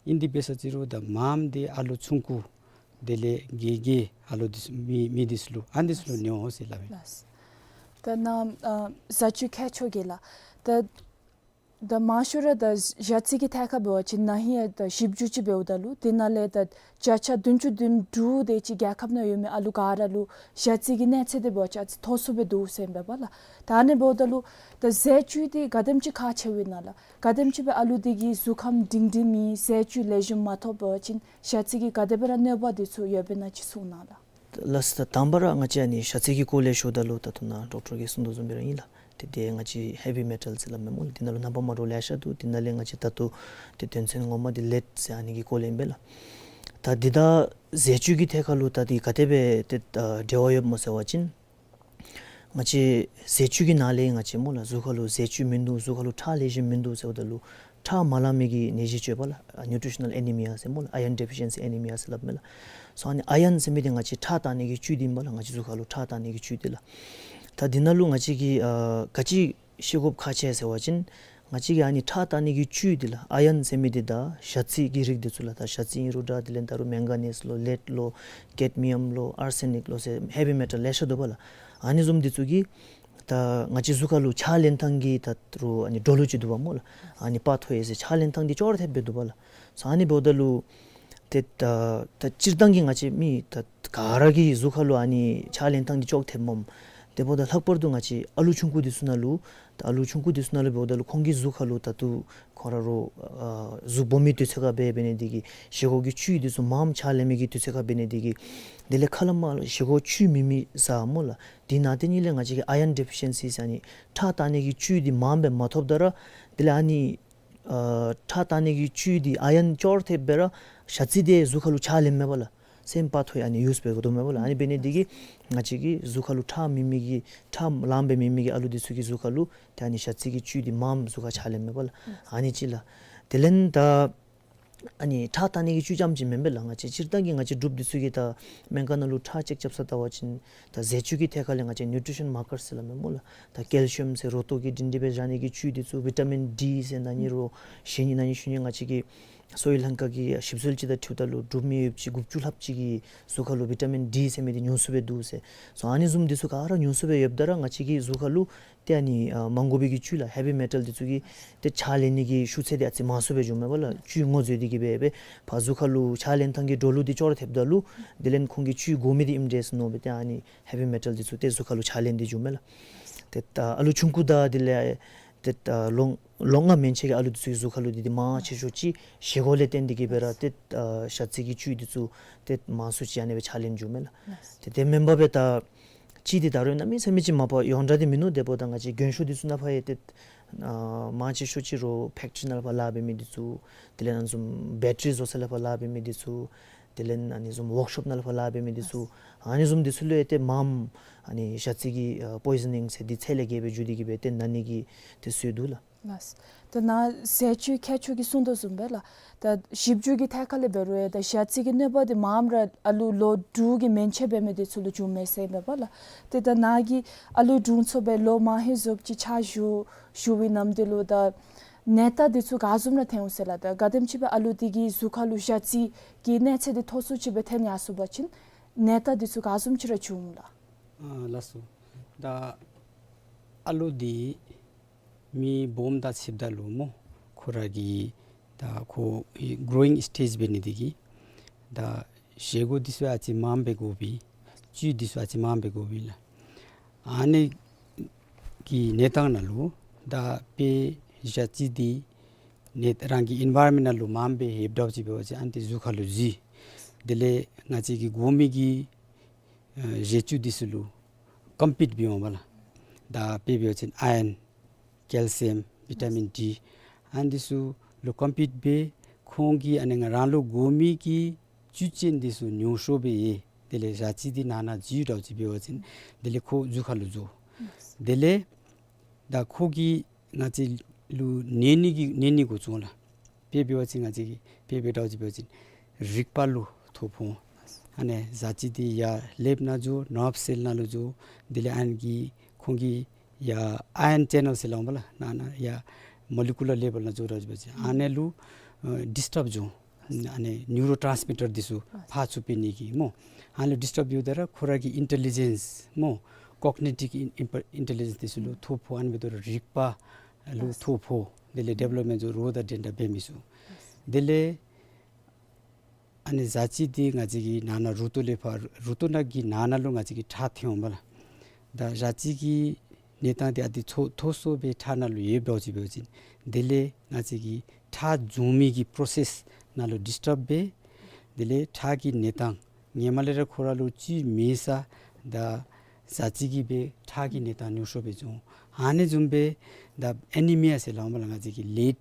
ཨིན་དེ་འབད་ས་ཅིག་རུང་ད་མངམ་འདི་ཨ་ལོ་ཆུང་ཀུ་དེ་ལས་གི་གི་ཨ་ལོ་འདི་ཚུ་མི་མི་འདི་ཚུ་ལུ་ཨ་ནི་འདི་ཚུ་ལུ་ཉོ་ཟེར་སླབ་ཨིན། ལགས། ད་ནཱ་ཨ་ཟས་བཅུད་མཁས་མཆོག་གིས་ལགས། ད་ད་མང་ཤོས་ར་ད་ཞ་རྩི་གི་ཐད་ཁར་འབད་བ་ཅིན་ན་ཧིང་ཡང་ད་ཞིབ་འཇུག་ཅིག་འབདཝ་ད་ལུ་དེ་ནང་ལས་ད་བརྒྱ་ཆ་བདུན་ཅུ་དོན་དྲུག་དེ་ཅིག་རྒྱལ་ཁབ་ནང་ཡོད་མི་ཨ་ལུ་ག་ར་ལུ་ཞ་རྩི་གི་གནས་ཚད་དེ་འབད་བ་ཅིན་ཨ་ཙི་མཐོ་སུ་སྦེ་འདུག་ཟེར་ཨིན་པས་པ་ལགས། ད་ཨ་ནི་འབདཝ་ད་ལུ་ད་ཟས་བཅུད་འདི་ག་དེམ་ཅིག་ཁག་ཆེཝ་ཨིན་ན་ལགས། ག་དེམ་ཅིག་སྦེ་ཨ་ལུ་འདི་གི་གཟུགས་ཁམས་སྒྲིང་སྒྲིང་མེད་ཟས་བཅུད་ལེགས་ཤོམ་མ་ཐོབ་པ་ཅིན་ཞ་རྩི་གིས་ག་དེ་སྦེ་ར་གནོད་པ་འདི་ཚུ་ཡོདཔ་ཨིན་ན་ཅིག་གསུང་གནང་ལགས། ལགས་སོ། ད་དང་པ་ར་ང་བཅས་ཨ་ནི་ཞ་རྩི་གི་སྐོར་ལས་ཞུཝ་ད་ལུ་ད་ལྟོ་ནཱ་ཌོག་ཊར་གྱིས་གསུངས་དོ་བཟུམ་སྦེ་ར་ཨིན་ལགས། ཏེ་དེ་ང་བཅས་ཧེ་བི་མེ་ཊལ་ཟེར་སླབ་མས་སྨོ་ལགས། དེ་ནང་ལུ་རྣམ་པ་མ་འདྲཝ་ལེ་ཤ་འདུག། དེ་ནང་ལས་ང་བཅས་ད་ལྟོ་ཏེ་དོན་ཚན་ངོ་མ་འདི་ལེཌ་ཟེར་ཨ་ནི་གི་སྐོར་ལས་ཨིན་པས་ལགས། ད་འདི་དང་ཟས་བཅུད་ཀྱི་ཐད་ཁར་ལུ་ད་འདི་ག་དེ་སྦེ་ཏེ་ཨ་འབྲེལ་བ་ཡོདཔ་སྨོ་ཟེར་བ་ཅིན་ང་བཅས་ཟས་བཅུད་ཀྱི་ནང་ལས་ང་བཅས་སྨོ་ལགས་གཟུགས་ཁར་ལུ་ཟས་བཅུད་མིན་འདུག། གཟུགས་ཁར་ལུ་ཁྲག་ལེགས་ཤོམ་མིན་འདུག་ཟེརཝ་ད་ལུ་ཁྲག་མ་ལང་མི་གི་ནད་གཞི་ཅིག་ཡོད་པ་ལགས། ཨ་ནིའུ་ཊི་རི་ཤ་ནཱལ་ཨེ་ནི་མི་ཡ་ཟེར་སྨོ་ལགས། ཨའི་ཡོན་ཌེ་ཕི་ཤན་སི་ཨེ་ནི་མི་ཡ་ཟེར་སླབ་མས་ལགས། སོ་ཨ་ནི་ཨའི་ཡོན་ཟེར་མི་འདི་ང་བཅས་ཁྲག་བཏང་ནི་གི་བཅུད་འདི་ཨིན་པ་ལགས། ང་བཅས་གཟུགས་ཁར་ལུ་ཁྲག་བཏང་ནི་གི་བཅུད་འདི་ལགས། ད་འདི་ནང་ལུ་ང་བཅས་ཀྱིས་ཨ་ག་ཅི་ཤེས་དགོཔ་ཁག་ཆེ་ཟེར་བ་ཅིན་ང་བཅས་ཀྱིས་ཨ་ནི་ཁྲག་བཏང་ནི་གི་བཅུད་འདི་ལགས་ཨའི་ཡོན་ཟེར་མི་འདི་དང་ཞ་རྩི་གི་རིགས་འདི་ཚུ་ལགས། ད་ཞ་རྩི་ཨིན་རུང་འདྲ་དེ་ལས་ད་རུང་མེང་ག་ནིས་ལོ་ལེཌ་ལོ་ཀེཌ་མི་ཡམ་ལོ་ཨར་སེ་ནིཀ་ལོ་ཟེར་ཧེ་བི་མེ་ཊལ་ལེ་ཤ་འདུག་པ་ལགས། ཨ་ནི་བཟུམ་འདི་ཚུ་གིས་ད་ང་བཅས་གཟུགས་ཁར་ལུ་ཕྱག་ལེན་ཐངས་ཀྱི་ད་རུང་ཨ་ནི་འགྲོ་ལུགས་ཅིག་འདུག་པ་སྨོ་ལགས། ཨ་ནི་པ་ཐོ་ཡེ་ཟེར་ཕྱག་ལེན་ཐངས་འདི་ཅོག་ར་འཐདཔ་སྦེ་འདུག་པ་ལགས། སོ་ཨ་ནི་འབདཝ་ད་ལུ་ཏེ་ད་ད་སྤྱིར་བཏང་གི་ང་བཅས་མི་ད་ག་ར་གི་གཟུགས་ཁར་ལུ་ཨ་ནི་ཕྱག་ལེན་ཐངས་འདི་ཅོག་འཐདཔ་མས། དེ་འབདཝ་ད་ལྷག་པར་དུ་ང་བཅས་ཨ་ལུ་ཆུང་ཀུ་འདི་ཚུ་ནང་ལུ་ད་ཨ་ལུ་ཆུང་ཀུ་འདི་ཚུ་ནང་ལུ་འབདཝ་ད་ལུ་ཁོང་གི་གཟུགས་ཁར་ལུ་ད་ལྟོ་ཁོང་ར་རོགས་ཨ་གཟུགས་སྦོམ་མི་དུས་ཚོད་ཁར་འབད་འབད་ནི་འདི་གིས་བཞེས་སྒོ་གི་བཅུད་འདི་ཚུ་མངམ་ཆ་ལེན་མི་གི་དུས་ཚོད་ཁར་འབད་ནི་འདི་གིས་དེ་ལས་ཁ་ལས་མར་བཞེས་སྒོ་བཅུད་མེད་མི་ཟ་སྨོ་ལགས། དེ་ནང་དེ་ཉིད་ལས་ང་བཅས་ཀྱི་iron deficiency ཟེར་ཨ་ནི་ཁྲག་བཏང་ནི་གི་བཅུད་འདི་མངམ་སྦེ་མ་ཐོབ་ད་ར་དེ་ལས་ཨ་ནི་ཨ་ཁྲག་བཏང་ནི་གི་བཅུད་འདི་iron ཅོག་ར་འཐདཔ་སྦེ་ར་ཞ་རྩི་འདི་གཟུགས་ཁར་ལུ་ཆ་ལེནམ་མས་པ་ལགས། same pathway ཨ་ནི་use འབད་དགོ་དོ་མས་པ་ལགས། ཨ་ནི་འབད་ནི་འདི་གིས་ང་བཅས་ཀྱི་གཟུགས་ཁར་ལུ་ཁྲག་མེད་མི་གི་ཁྲག་ལངམ་སྦེ་མེད་མི་གི་ཨ་ལུ་འདི་ཚུ་གི་གཟུགས་ཁར་ལུ་ཏེ་ཨ་ནི་ཞ་རྩི་གི་བཅུད་འདི་མངམ་གཟུགས་ཁར་ཆ་ལེནམ་མས་པ་ལགས། ཨ་ནི་གཅིག་ལགས། དེ་ལས་ད་ཨ་ནི་ཁྲག་བཏང་ནི་གི་བཅུད་རྐྱངམ་ཅིག་མེན་པས་ལགས། ང་བཅས་སྤྱིར་བཏང་གི་ང་བཅས་འབྲུགཔ་འདི་ཚུ་གིས་ད་སྨན་ཁང་ནང་ལུ་ཁྲག་ཅེཀ་རྐྱབ་ས་བལྟ་བ་ཅིན་ད་ཟས་བཅུད་ཀྱི་ཐད་ཁར་ལས་ང་བཅས་nutrition marker ཟེར་སླབ་མས་སྨོ་ལགས། ད་ཀེལ་ཤི་ཡམ་ཟེར་རོ་ཏོག་གི་སྒྲིང་སྒྲི་སྦེ་བཞག་ནི་གི་བཅུད་འདི་ཚུ་བི་ཊ་མིན་ཌི་ཟེར་ན་ནི་རོ་གཞན་ནི་ན་ནི་ཤུལ་ནི་ང་བཅས་ཀྱི་གསོ་བའི་ལྷན་ཁག་གི་ཞིབ་འཚོལ་ཅིག་དང་འཁྲིལཝ་ད་ལུ་འབྲུག་མི་ཡོདཔ་ཅིག་དགུ་བཅུ་ལྷགཔ་ཅིག་གི་གཟུགས་ཁར་ལུ་བི་ཊ་མིན་ཌི་ཟེར་མི་འདི་ཉུང་སུ་སྦེ་འདུག་ཟེར། སོ་ཨ་ནི་བཟུམ་འདི་ཚུ་ག་ར་ཉུང་སུ་སྦེ་ཡོདཔ་ད་ར་ང་བཅས་ཀྱི་གཟུགས་ཁར་ལུ་ཏེ་ཨ་ནི་ཨ་མ་དགོ་པའི་གི་བཅུད་ལགས་heavy metal འདི་ཚུ་གི་ཏེ་ཆ་ལེན་ནི་གི་ཤུགས་ཚད་འདི་ཨ་ཙི་མང་སུ་སྦེ་འགྱོཝ་མས་པ་ལགས། བཅུད་ངོ་འཛོལ་འདི་གིས་སྦེ་སྦེ་ཕར་གཟུགས་ཁར་ལུ་ཆ་ལེན་ཐངས་ཀྱི་འགྲོ་ལུགས་འདི་ཅོག་ར་འཐདཔ་ད་ལུ་དེ་ལས་ཁོང་གིས་བཅུད་དགོ་མི་འདི་ཨིནམ་འདྲས་མནོ་སྦེ་ཏེ་ཨ་ནི་heavy metal འདི་ཚུ་ཏེ་གཟུགས་ཁར་ལུ་ཆ་ལེན་ཏེ་འགྱོཝ་མས་ལགས། ཏེ་ད་ཨ་ལུ་ཆུང་ཀུ་དང་དེ་ལས་ཏེ་ད་ལོ་ལོ་ལྔ་མན་ཆད་ཀྱི་ཨ་ལུ་འདི་ཚུ་གི་གཟུགས་ཁར་ལུ་འདི་འདི་མང་ཆེ་ཤོས་ཅིག་བཞེས་སྒོ་ལས་བརྟེན་ཏེ་གིས་སྦེ་ར་ཏེ་ཨ་ཞ་རྩི་གི་བཅུད་འདི་ཚུ་ཏེ་མང་སུ་ཅིག་ཨ་ནི་སྦེ་ཆ་ལེན་འགྱོཝ་མས་ལགས། ཏེ་དེ་མེན་པར་སྦེ་ད་ཅིག་འདི་ད་རུང་གནམ་མེད་ས་མེད་ཅིག་མ་པ་ཡོངས་གྲགས་འདི་མིན་ནུག། དེ་འབདཝ་ད་ང་བཅས་རྒན་ཤོས་འདི་ཚུ་ནང་ཕར་ཡང་ཏེ་ཨ་མང་ཆེ་ཤོས་ཅིག་རོགས་ཕེཀ་ཊི་རི་ནང་ལས་ཕར་ལཱ་འབད་མི་འདི་ཚུ་དེ་ལས་ཨ་ནི་བཟུམ་བེ་ཊ་རི་བཟོ་ས་ལས་ཕར་ལཱ་འབད་མི་འདི་ཚུ་དེ་ལས་ཨ་ནི་བཟུམ་ཝོརཀ་ཤོཔ་ནང་ལས་ཕར་ལཱ་འབད་མི་འདི་ཚུ་ཨ་ནི་བཟུམ་འདི་ཚུ་ལུ་ཡང་ཏེ་མངམ་ཨ་ནི་ཞ་རྩི་གི་ཨ་པོའི་ཛ་ནིང་ཟེར་འདི་ཚད་ལས་བརྒལ་སྦེ་འགྱོ་སྟེ་གིས་སྦེ་ཏེ་ན་ནི་གི་ཏེ་སྲོལ་འདུག་ལགས། ལགས། ད་ནཱ་ཟས་བཅུད་མཁས་མཆོག་གིས་གསུངས་དོ་བཟུམ་སྦེ་ལགས། ད་ཞིབ་འཇུག་གི་ཐད་ཁར་ལས་འབད་རུང་ཡང་ད་ཞ་རྩི་གི་གནོད་པ་འདི་མངམ་ར་ཨ་ལུ་ལོ་དྲུག་གི་མན་ཆད་འབད་མི་འདི་ཚུ་ལུ་འབྱུངམ་མས་ཟེར་ཨིན་པས་ལགས། ཏེ་ད་ནཱ་གིས་ཨ་ལུ་དྲུང་འཚོ་སྦེ་ལོ་མང་ཧེང་བཟུམ་ཅིག་ཕྱག་ཞུ་ཞུ་བའི་ནམ་དུས་ལུ་ད་ནད་རྟགས་འདི་ཚུ་ག་བཟུམ་ར་ཐོན་འོང་ཟེར་ལགས། ད་ག་དེམ་ཅིག་སྦེ་ཨ་ལུ་འདི་གི་གཟུགས་ཁར་ལུ་ཞ་རྩི་གི་གནས་ཚད་འདི་མཐོ་སུ་ཅིག་སྦེ་ཐོན་ཡར་སོང་པ་ཅིན་ནད་རྟགས་འདི་ཚུ་ག་བཟུམ་ཅིག་ར་འབྱུང་འོང་ལགས། ཨ་ལགས་སོ། ད་ཨ་ལུ་འདི་མི་སྦོམ་དང་ཕྱདཔ་ད་ལུ་སྨོ་ཁོ་ར་གི་ད་ཁོ་གི་གྲོ་ཝིང་སི་ཊེཇ་འབད་ནི་འདི་གིས་ད་བཞེས་སྒོ་འདི་ཚུ་ཨ་ཙི་མངམ་སྦེ་དགོ་པས། བཅུད་འདི་ཚུ་ཨ་ཙི་མངམ་སྦེ་དགོ་པས་ལགས། ཨ་ནི་གི་གནས་སྟངས་ནང་ལུ་ད་དཔེ་ཞ་རྩི་འདི་ནི་རང་གི་ཨེན་ཝའི་རོན་མེནཊ་ནང་ལུ་མངམ་སྦེ་ཡོདཔ་འདྲཝ་ཅིག་འབད་བ་ཅིན་ཨ་ནི་འདི་གཟུགས་ཁར་ལུ་འཛུལ། དེ་ལས་ང་བཅས་ཀྱི་དགོ་མི་གི་ཨ་ཟས་བཅུད་འདི་ཚུ་ལུ་ཀོམ་པིཊ་འབད་འོང་པ་ལགས། ད་དཔེ་འབད་བ་ཅིན་ཨའི་རཱན་ཀེལ་ཤི་ཡམ་བི་ཊ་མིན་ཌི་ཨ་ནི་འདི་ཚུ་ལུ་ཀོམ་པིཊ་འབད་ཁོང་གིས་ཨ་ནི་ང་རང་ལུ་དགོ་མི་གི་བཅུད་ཅན་འདི་ཚུ་ཉུང་ཤོས་སྦེ་ཡོད། དེ་ལས་ཞ་རྩི་འདི་ནང་ན་འཛུལ་འདྲཝ་ཅིག་འབད་བ་ཅིན་དེ་ལས་ཁོ་གཟུགས་ཁར་ལུ་འཛུལ། དེ་ལས་ད་ཁོ་གིས་ང་བཅས་ལུ་ནད་ནི་གི་ནད་ནི་འགོ་བཙུགས་ལགས། དཔེ་འབད་བ་ཅིན་ང་བཅས་ཀྱི་དཔེ་འབད་འདྲཝ་ཅིག་འབད་བ་ཅིན་རིག་པ་ལུ་ཐོ་ཕོག། ཨ་ནི་ཞ་རྩི་འདི་ཡར་ལེབ་ནང་འཛུལ། ནརབ་སེལ་ནང་ལུ་འཛུལ། དེ་ལས་ཨ་ནི་གིས་ཁོང་གིས་ཡར་ཨའི་རཱན་ཅེ་ནཱལ་ཟེར་སླབ་འོང་པ་ལགས། ནང་ན་ཡར་མོ་ལེ་ཀུ་ལར་ལེ་བཱལ་ནང་འཛུལ་འདྲཝ་ཅིག་འབད་བ་ཅིན་ཨ་ནི་ལུ་ཨ་ཌིསི་ཊབ་འབྱུང་། ཨ་ནི་ནིའུ་རོ་ཊཱནསི་མི་ཊར་འདི་ཚུ་ཕར་ཚུར་འཕེལ་ནི་གི་སྨོ། ཨ་ནི་ལུ་ཌིསི་ཊབ་འབྱུང་ད་ར་ཁོ་ར་གི་ཨིན་ཊེ་ལི་ཇེནསི་སྨོ་ཀོག་ནི་ཊིབ་ཨིན་ཨིན་ཊེ་ལི་ཇེནསི་འདི་ཚུ་ལུ་ཐོ་ཕོག། ཨ་ནི་འབདཝ་ད་རིག་པ་ལུ་ཐོ་ཕོག། དེ་ལས་ཌི་བེ་ལོབ་མེནཊ་འཛུལ། རོགས་དང་འགྲན་ཟླ་འབད་མི་ཚུགས། དེ་ལས་ཨ་ནི་ཞ་རྩི་འདི་ང་བཅས་ཀྱི་ནང་ན་རུ་ཏོ་ལས་ཕར་རུ་ཏོ་ནང་གི་ནང་ན་ལུ་ང་བཅས་ཀྱི་ཁྲག་ཐོན་འོང་པ་ལགས། ད་ཞ་རྩི་གི་གནས་སྟངས་འདི་ཨ་འདི་མཐོ་མཐོ་སུ་སྦེ་ཁྲག་ནང་ལུ་ཡོདཔ་འདྲཝ་ཅིག་འབད་བ་ཅིན་དེ་ལས་ང་བཅས་ཀྱི་ཁྲག་འབྱུང་མི་གི་པྲོ་སེསི་ནང་ལུ་ཌིསི་ཊབ་འབད། དེ་ལས་ཁྲག་གི་གནས་སྟངས་ཧེ་མ་ལས་ར་ཁོ་ར་ལུ་བཅུད་མེད་ས་ད་ཞ་རྩི་གིས་སྦེ་ཁྲག་གི་གནས་སྟངས་ཉུང་ཤོས་སྦེ་འབྱུང་། ཨ་ནི་བཟུམ་སྦེ་ད་ཨེ་ནི་མི་ཡ་ཟེར་སླབ་འོང་པ་ལགས། ང་བཅས་ཀྱི་ལེཌ་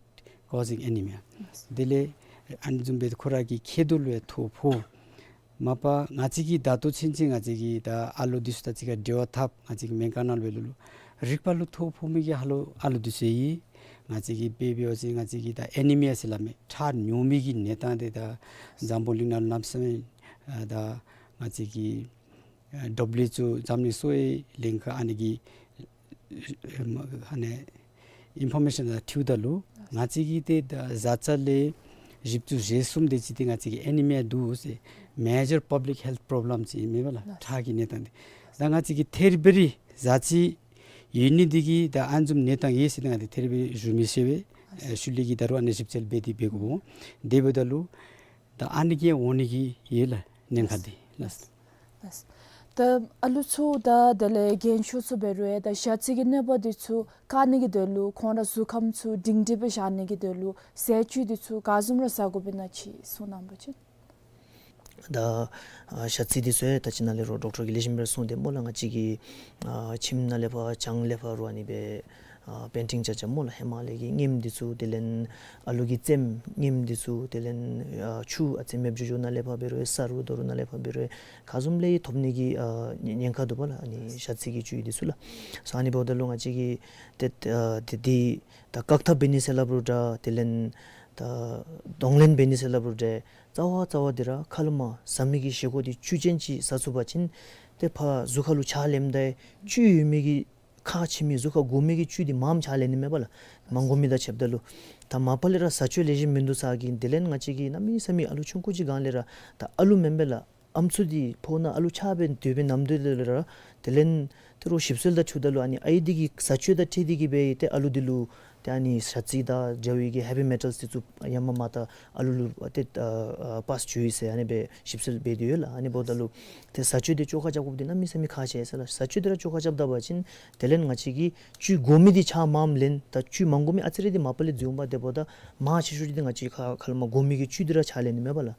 ཀོ་ཛིང་ཨེ་ནི་མི་ཡ། དེ་ལས་ཨ་ནི་བཟུམ་སྦེ་ཁོ་ར་གི་མཁལ་རྡོག་ལུ་ཡང་ཐོ་ཕོག། མ་པ་ང་བཅས་ཀྱིས་ད་ལྟོ་ཚུན་ཚོད་ང་བཅས་ཀྱིས་ད་ཨ་ལོ་འདི་ཚུ་དང་གཅིག་ཁར་འབྲེལ་བ་འཐབ། ང་བཅས་ཀྱི་སྨན་ཁང་ནང་ལུ་འབད་རུང་རིག་པ་ལུ་ཐོ་ཕོག་མི་གི་ཨ་ལོ་ཨ་ལོ་འདི་ཚུ་ཡོད། ང་བཅས་ཀྱིས་དཔེ་འབད་བ་ཅིན་ང་བཅས་ཀྱིས་ད་ཨེ་ནི་མི་ཡ་ཟེར་སླབ་མི་ཁྲག་ཉུང་མི་གི་གནས་སྟངས་འདི་ད་འཛམ་བུ་གླིང་ནང་ལུ་གནམ་མེད་ས་མེད་ཨ་ད་ང་བཅས་ཀྱི་ཨ་ཌབ་ལུ་ཨེཆ་ཨོ་འཛམ་གླིང་གསོ་བའི་ལྷན་ཁག་ཨ་ནི་གི་ཨ་ནི་ཨིན་ཕོར་མེ་ཤཱན་དང་འཁྲིལཝ་ད་ལུ་ང་བཅས་ཀྱི་ཏེ་ད་བཟའ་ཚང་ལས་བཞི་བཅུ་ཞེ་གསུམ་དེ་ཅིག་ཏེ་ང་བཅས་ཀྱི་ཨེ་ནི་མི་ཡ་འདུག་ཟེར། མེ་ཇར་པབ་ལིཀ་ཧེལཐ་པོརོབ་ལེམ་ཅིག་ཨིན་མས་པ་ལགས། ཁྲག་གི་གནས་སྟངས་འདི་ད་ང་བཅས་ཀྱི་ཐེར་བེ་རི་བཟའ་ཚང་ཡོད་ནི་འདི་གིས་ད་ཨ་ནི་བཟུམ་གནས་སྟངས་ཡོད་ཟེར་ཏེ་ང་འདི་ཐེར་བེ་རི་ཞུ་མི་ཤེས་པས། ཨ་ཤུལ་ལས་ཀྱི་ད་རུང་ཨ་ནི་ཞིབ་འཚོལ་འབད་དེ་འབད་དགོ། དེ་འབདཝ་ད་ལུ་ད་ཨ་ནི་གིས་འོང་ནི་གི་ཡོད་ལགས་ཉེན་ཁ་འདི་ལགས། ལགས། ད་ཨ་ལུ་ཚུ་དང་དེ་ལས་རྒན་ཤོས་ཚུ་འབད་རུང་ཡང་ད་ཞ་རྩི་གི་གནོད་པ་འདི་ཚུ་བཀག་ནི་གི་དོན་ལུ་ཁོང་ར་གཟུགས་ཁམས་ཚུ་སྒྲིང་སྒྲིང་སྦེ་བཞག་ནི་གི་དོན་ལུ་ཟས་བཅུད་འདི་ཚུ་ག་བཟུམ་ར་ཟ་དགོཔ་ཨིན་ན་ཅིག་གསུང་གནང་པ་ཅིན། ད་ཨ་ཞ་རྩི་འདི་ཚུ་ཡང་ད་ཅི་ནཱ་ལས་རོགས་ཌོག་ཊར་གྱིས་ལེགས་ཤོམ་སྦེ་གསུངས་ཏེ་སྨོ་ལགས། ང་བཅས་ཀྱི་ཨ་ཁྱིམ་ནང་ལས་ཕར་གྱང་ལས་ཕར་རུང་ཨ་ནི་སྦེ་ཨ་པེན་ཊིང་རྐྱབ་རྐྱབ་སྨོ་ལགས། ཧེ་མ་ལས་ཀྱི་ངེམ་འདི་ཚུ་དེ་ལས་ཨ་ལུ་གི་རྩེདམོ་ངེམ་འདི་ཚུ་དེ་ལས་ཨ་ཆུ་ཨ་ཙི་མེདཔ་འགྱོ་འགྱོ་ནང་ལས་ཕར་འབད་རུང་ཡང་ས་རུ་རྡོ་རུ་ནང་ལས་ཕར་འབད་རུང་ཡང་ག་བཟུམ་ལས་ཡང་ཐོབ་ནི་གི་ཨ་ཉེན་ཁ་འདུག་པ་ལགས། ཨ་ནི་ཞ་རྩི་གི་བཅུད་འདི་ཚུ་ལགས། སོ་ཨ་ནི་འབདཝ་ད་ལུ་ང་བཅས་ཀྱིས་ཏེ་ཨ་ཏེ་འདི་ད་བཀག་ཐབས་འབད་ནི་ཟེར་སླབ་རུང་འདྲ། དེ་ལས་ད་གདོང་ལེན་འབད་ནི་ཟེར་སླབ་རུང་འདྲ། རྩ་བ་རྩ་བ་འདི་ར་ཁ་ལས་མར་ཟ་མི་གི་བཞེས་སྒོ་འདི་བཅུད་ཅན་ཅིག་ཟ་ཚུགས་པ་ཅིན་ཏེ་ཕར་གཟུགས་ཁ་ལུ་ཆགས་ལེནམ་ད་བཅུད་ཡོད་མི་གི་ཁག་ཆེ་མི་གཟུགས་ཁར་དགོ་མི་གི་བཅུད་འདི་མངམ་ཆགས་ལེན་ནི་མས་པ་ལགས། མ་དགོ་མི་དང་ཕྱདཔ་ད་ལུ། ད་མ་པ་ལས་ར་བཟའ་སྤྱོད་ལེགས་ཤོམ་མིན་འདུག་ཟེར་གི་དེ་ལས་ང་བཅས་ཀྱིས་གནམ་མེད་ས་མེད་ཨ་ལུ་ཆུང་ཀུ་ཅིག་སྒང་ལས་ར་ད་ཨ་ལུ་མེན་པས་ལགས། ཨམ་སྲུ་འདི་ཕོཝ་ནང་ཨ་ལུ་ཆགས་སྦེ་སྡོད་པའི་ནམ་དུས་ལས་ར་དེ་ལས་ཏེ་རོགས་ཞིབ་འཚོལ་དང་འཁྲིལཝ་ད་ལུ་ཨ་ནི་ཨའི་འདི་གི་བཟའ་སྤྱོད་དང་འཁྲིལ་ཏེ་གིས་སྦེ་ཏེ་ཨ་ལུ་འདི་ལུ་ཏེ་ཨ་ནི་ཞ་རྩི་དང་འདྲ་བའི་གི་ཧེ་བི་མེ་ཊལ་འདི་ཚུ་ཡར་མར་མར་ད་ཨ་ལུ་ལུ་ཏེ་ཨ་ཨ་པཱསི་འགྱོ་ཡི་ཟེར་ཨ་ནི་སྦེ་ཞིབ་འཚོལ་འབད་དེ་ཡོད་ལགས། ཨ་ནི་འབདཝ་ད་ལུ་ཏེ་བཟའ་སྤྱོད་འདི་བཅོ་ཁ་རྐྱབ་དགོཔ་འདི་གནམ་མེད་ས་མེད་ཁག་ཆེ་ཟེར་ལགས། བཟའ་སྤྱོད་འདི་ར་བཅོ་ཁ་རྐྱབ་ད་པ་ཅིན་དེ་ལས་ང་བཅས་ཀྱི་བཅུད་དགོ་མི་འདི་ཆགས་མངམ་ལེན། ད་བཅུད་མ་དགོ་མི་ཨ་ཙི་རེ་འདི་མ་པ་ལས་འཛུལ་འོང་པ། དེ་འབདཝ་ད་མང་ཆེ་ཤོས་འདི་ང་བཅས་ཁ་ཁ་ལས་མར་དགོ་མི་གི་བཅུད་འདི་ར་ཆགས་ལེན་ནི་མས་པ་ལགས།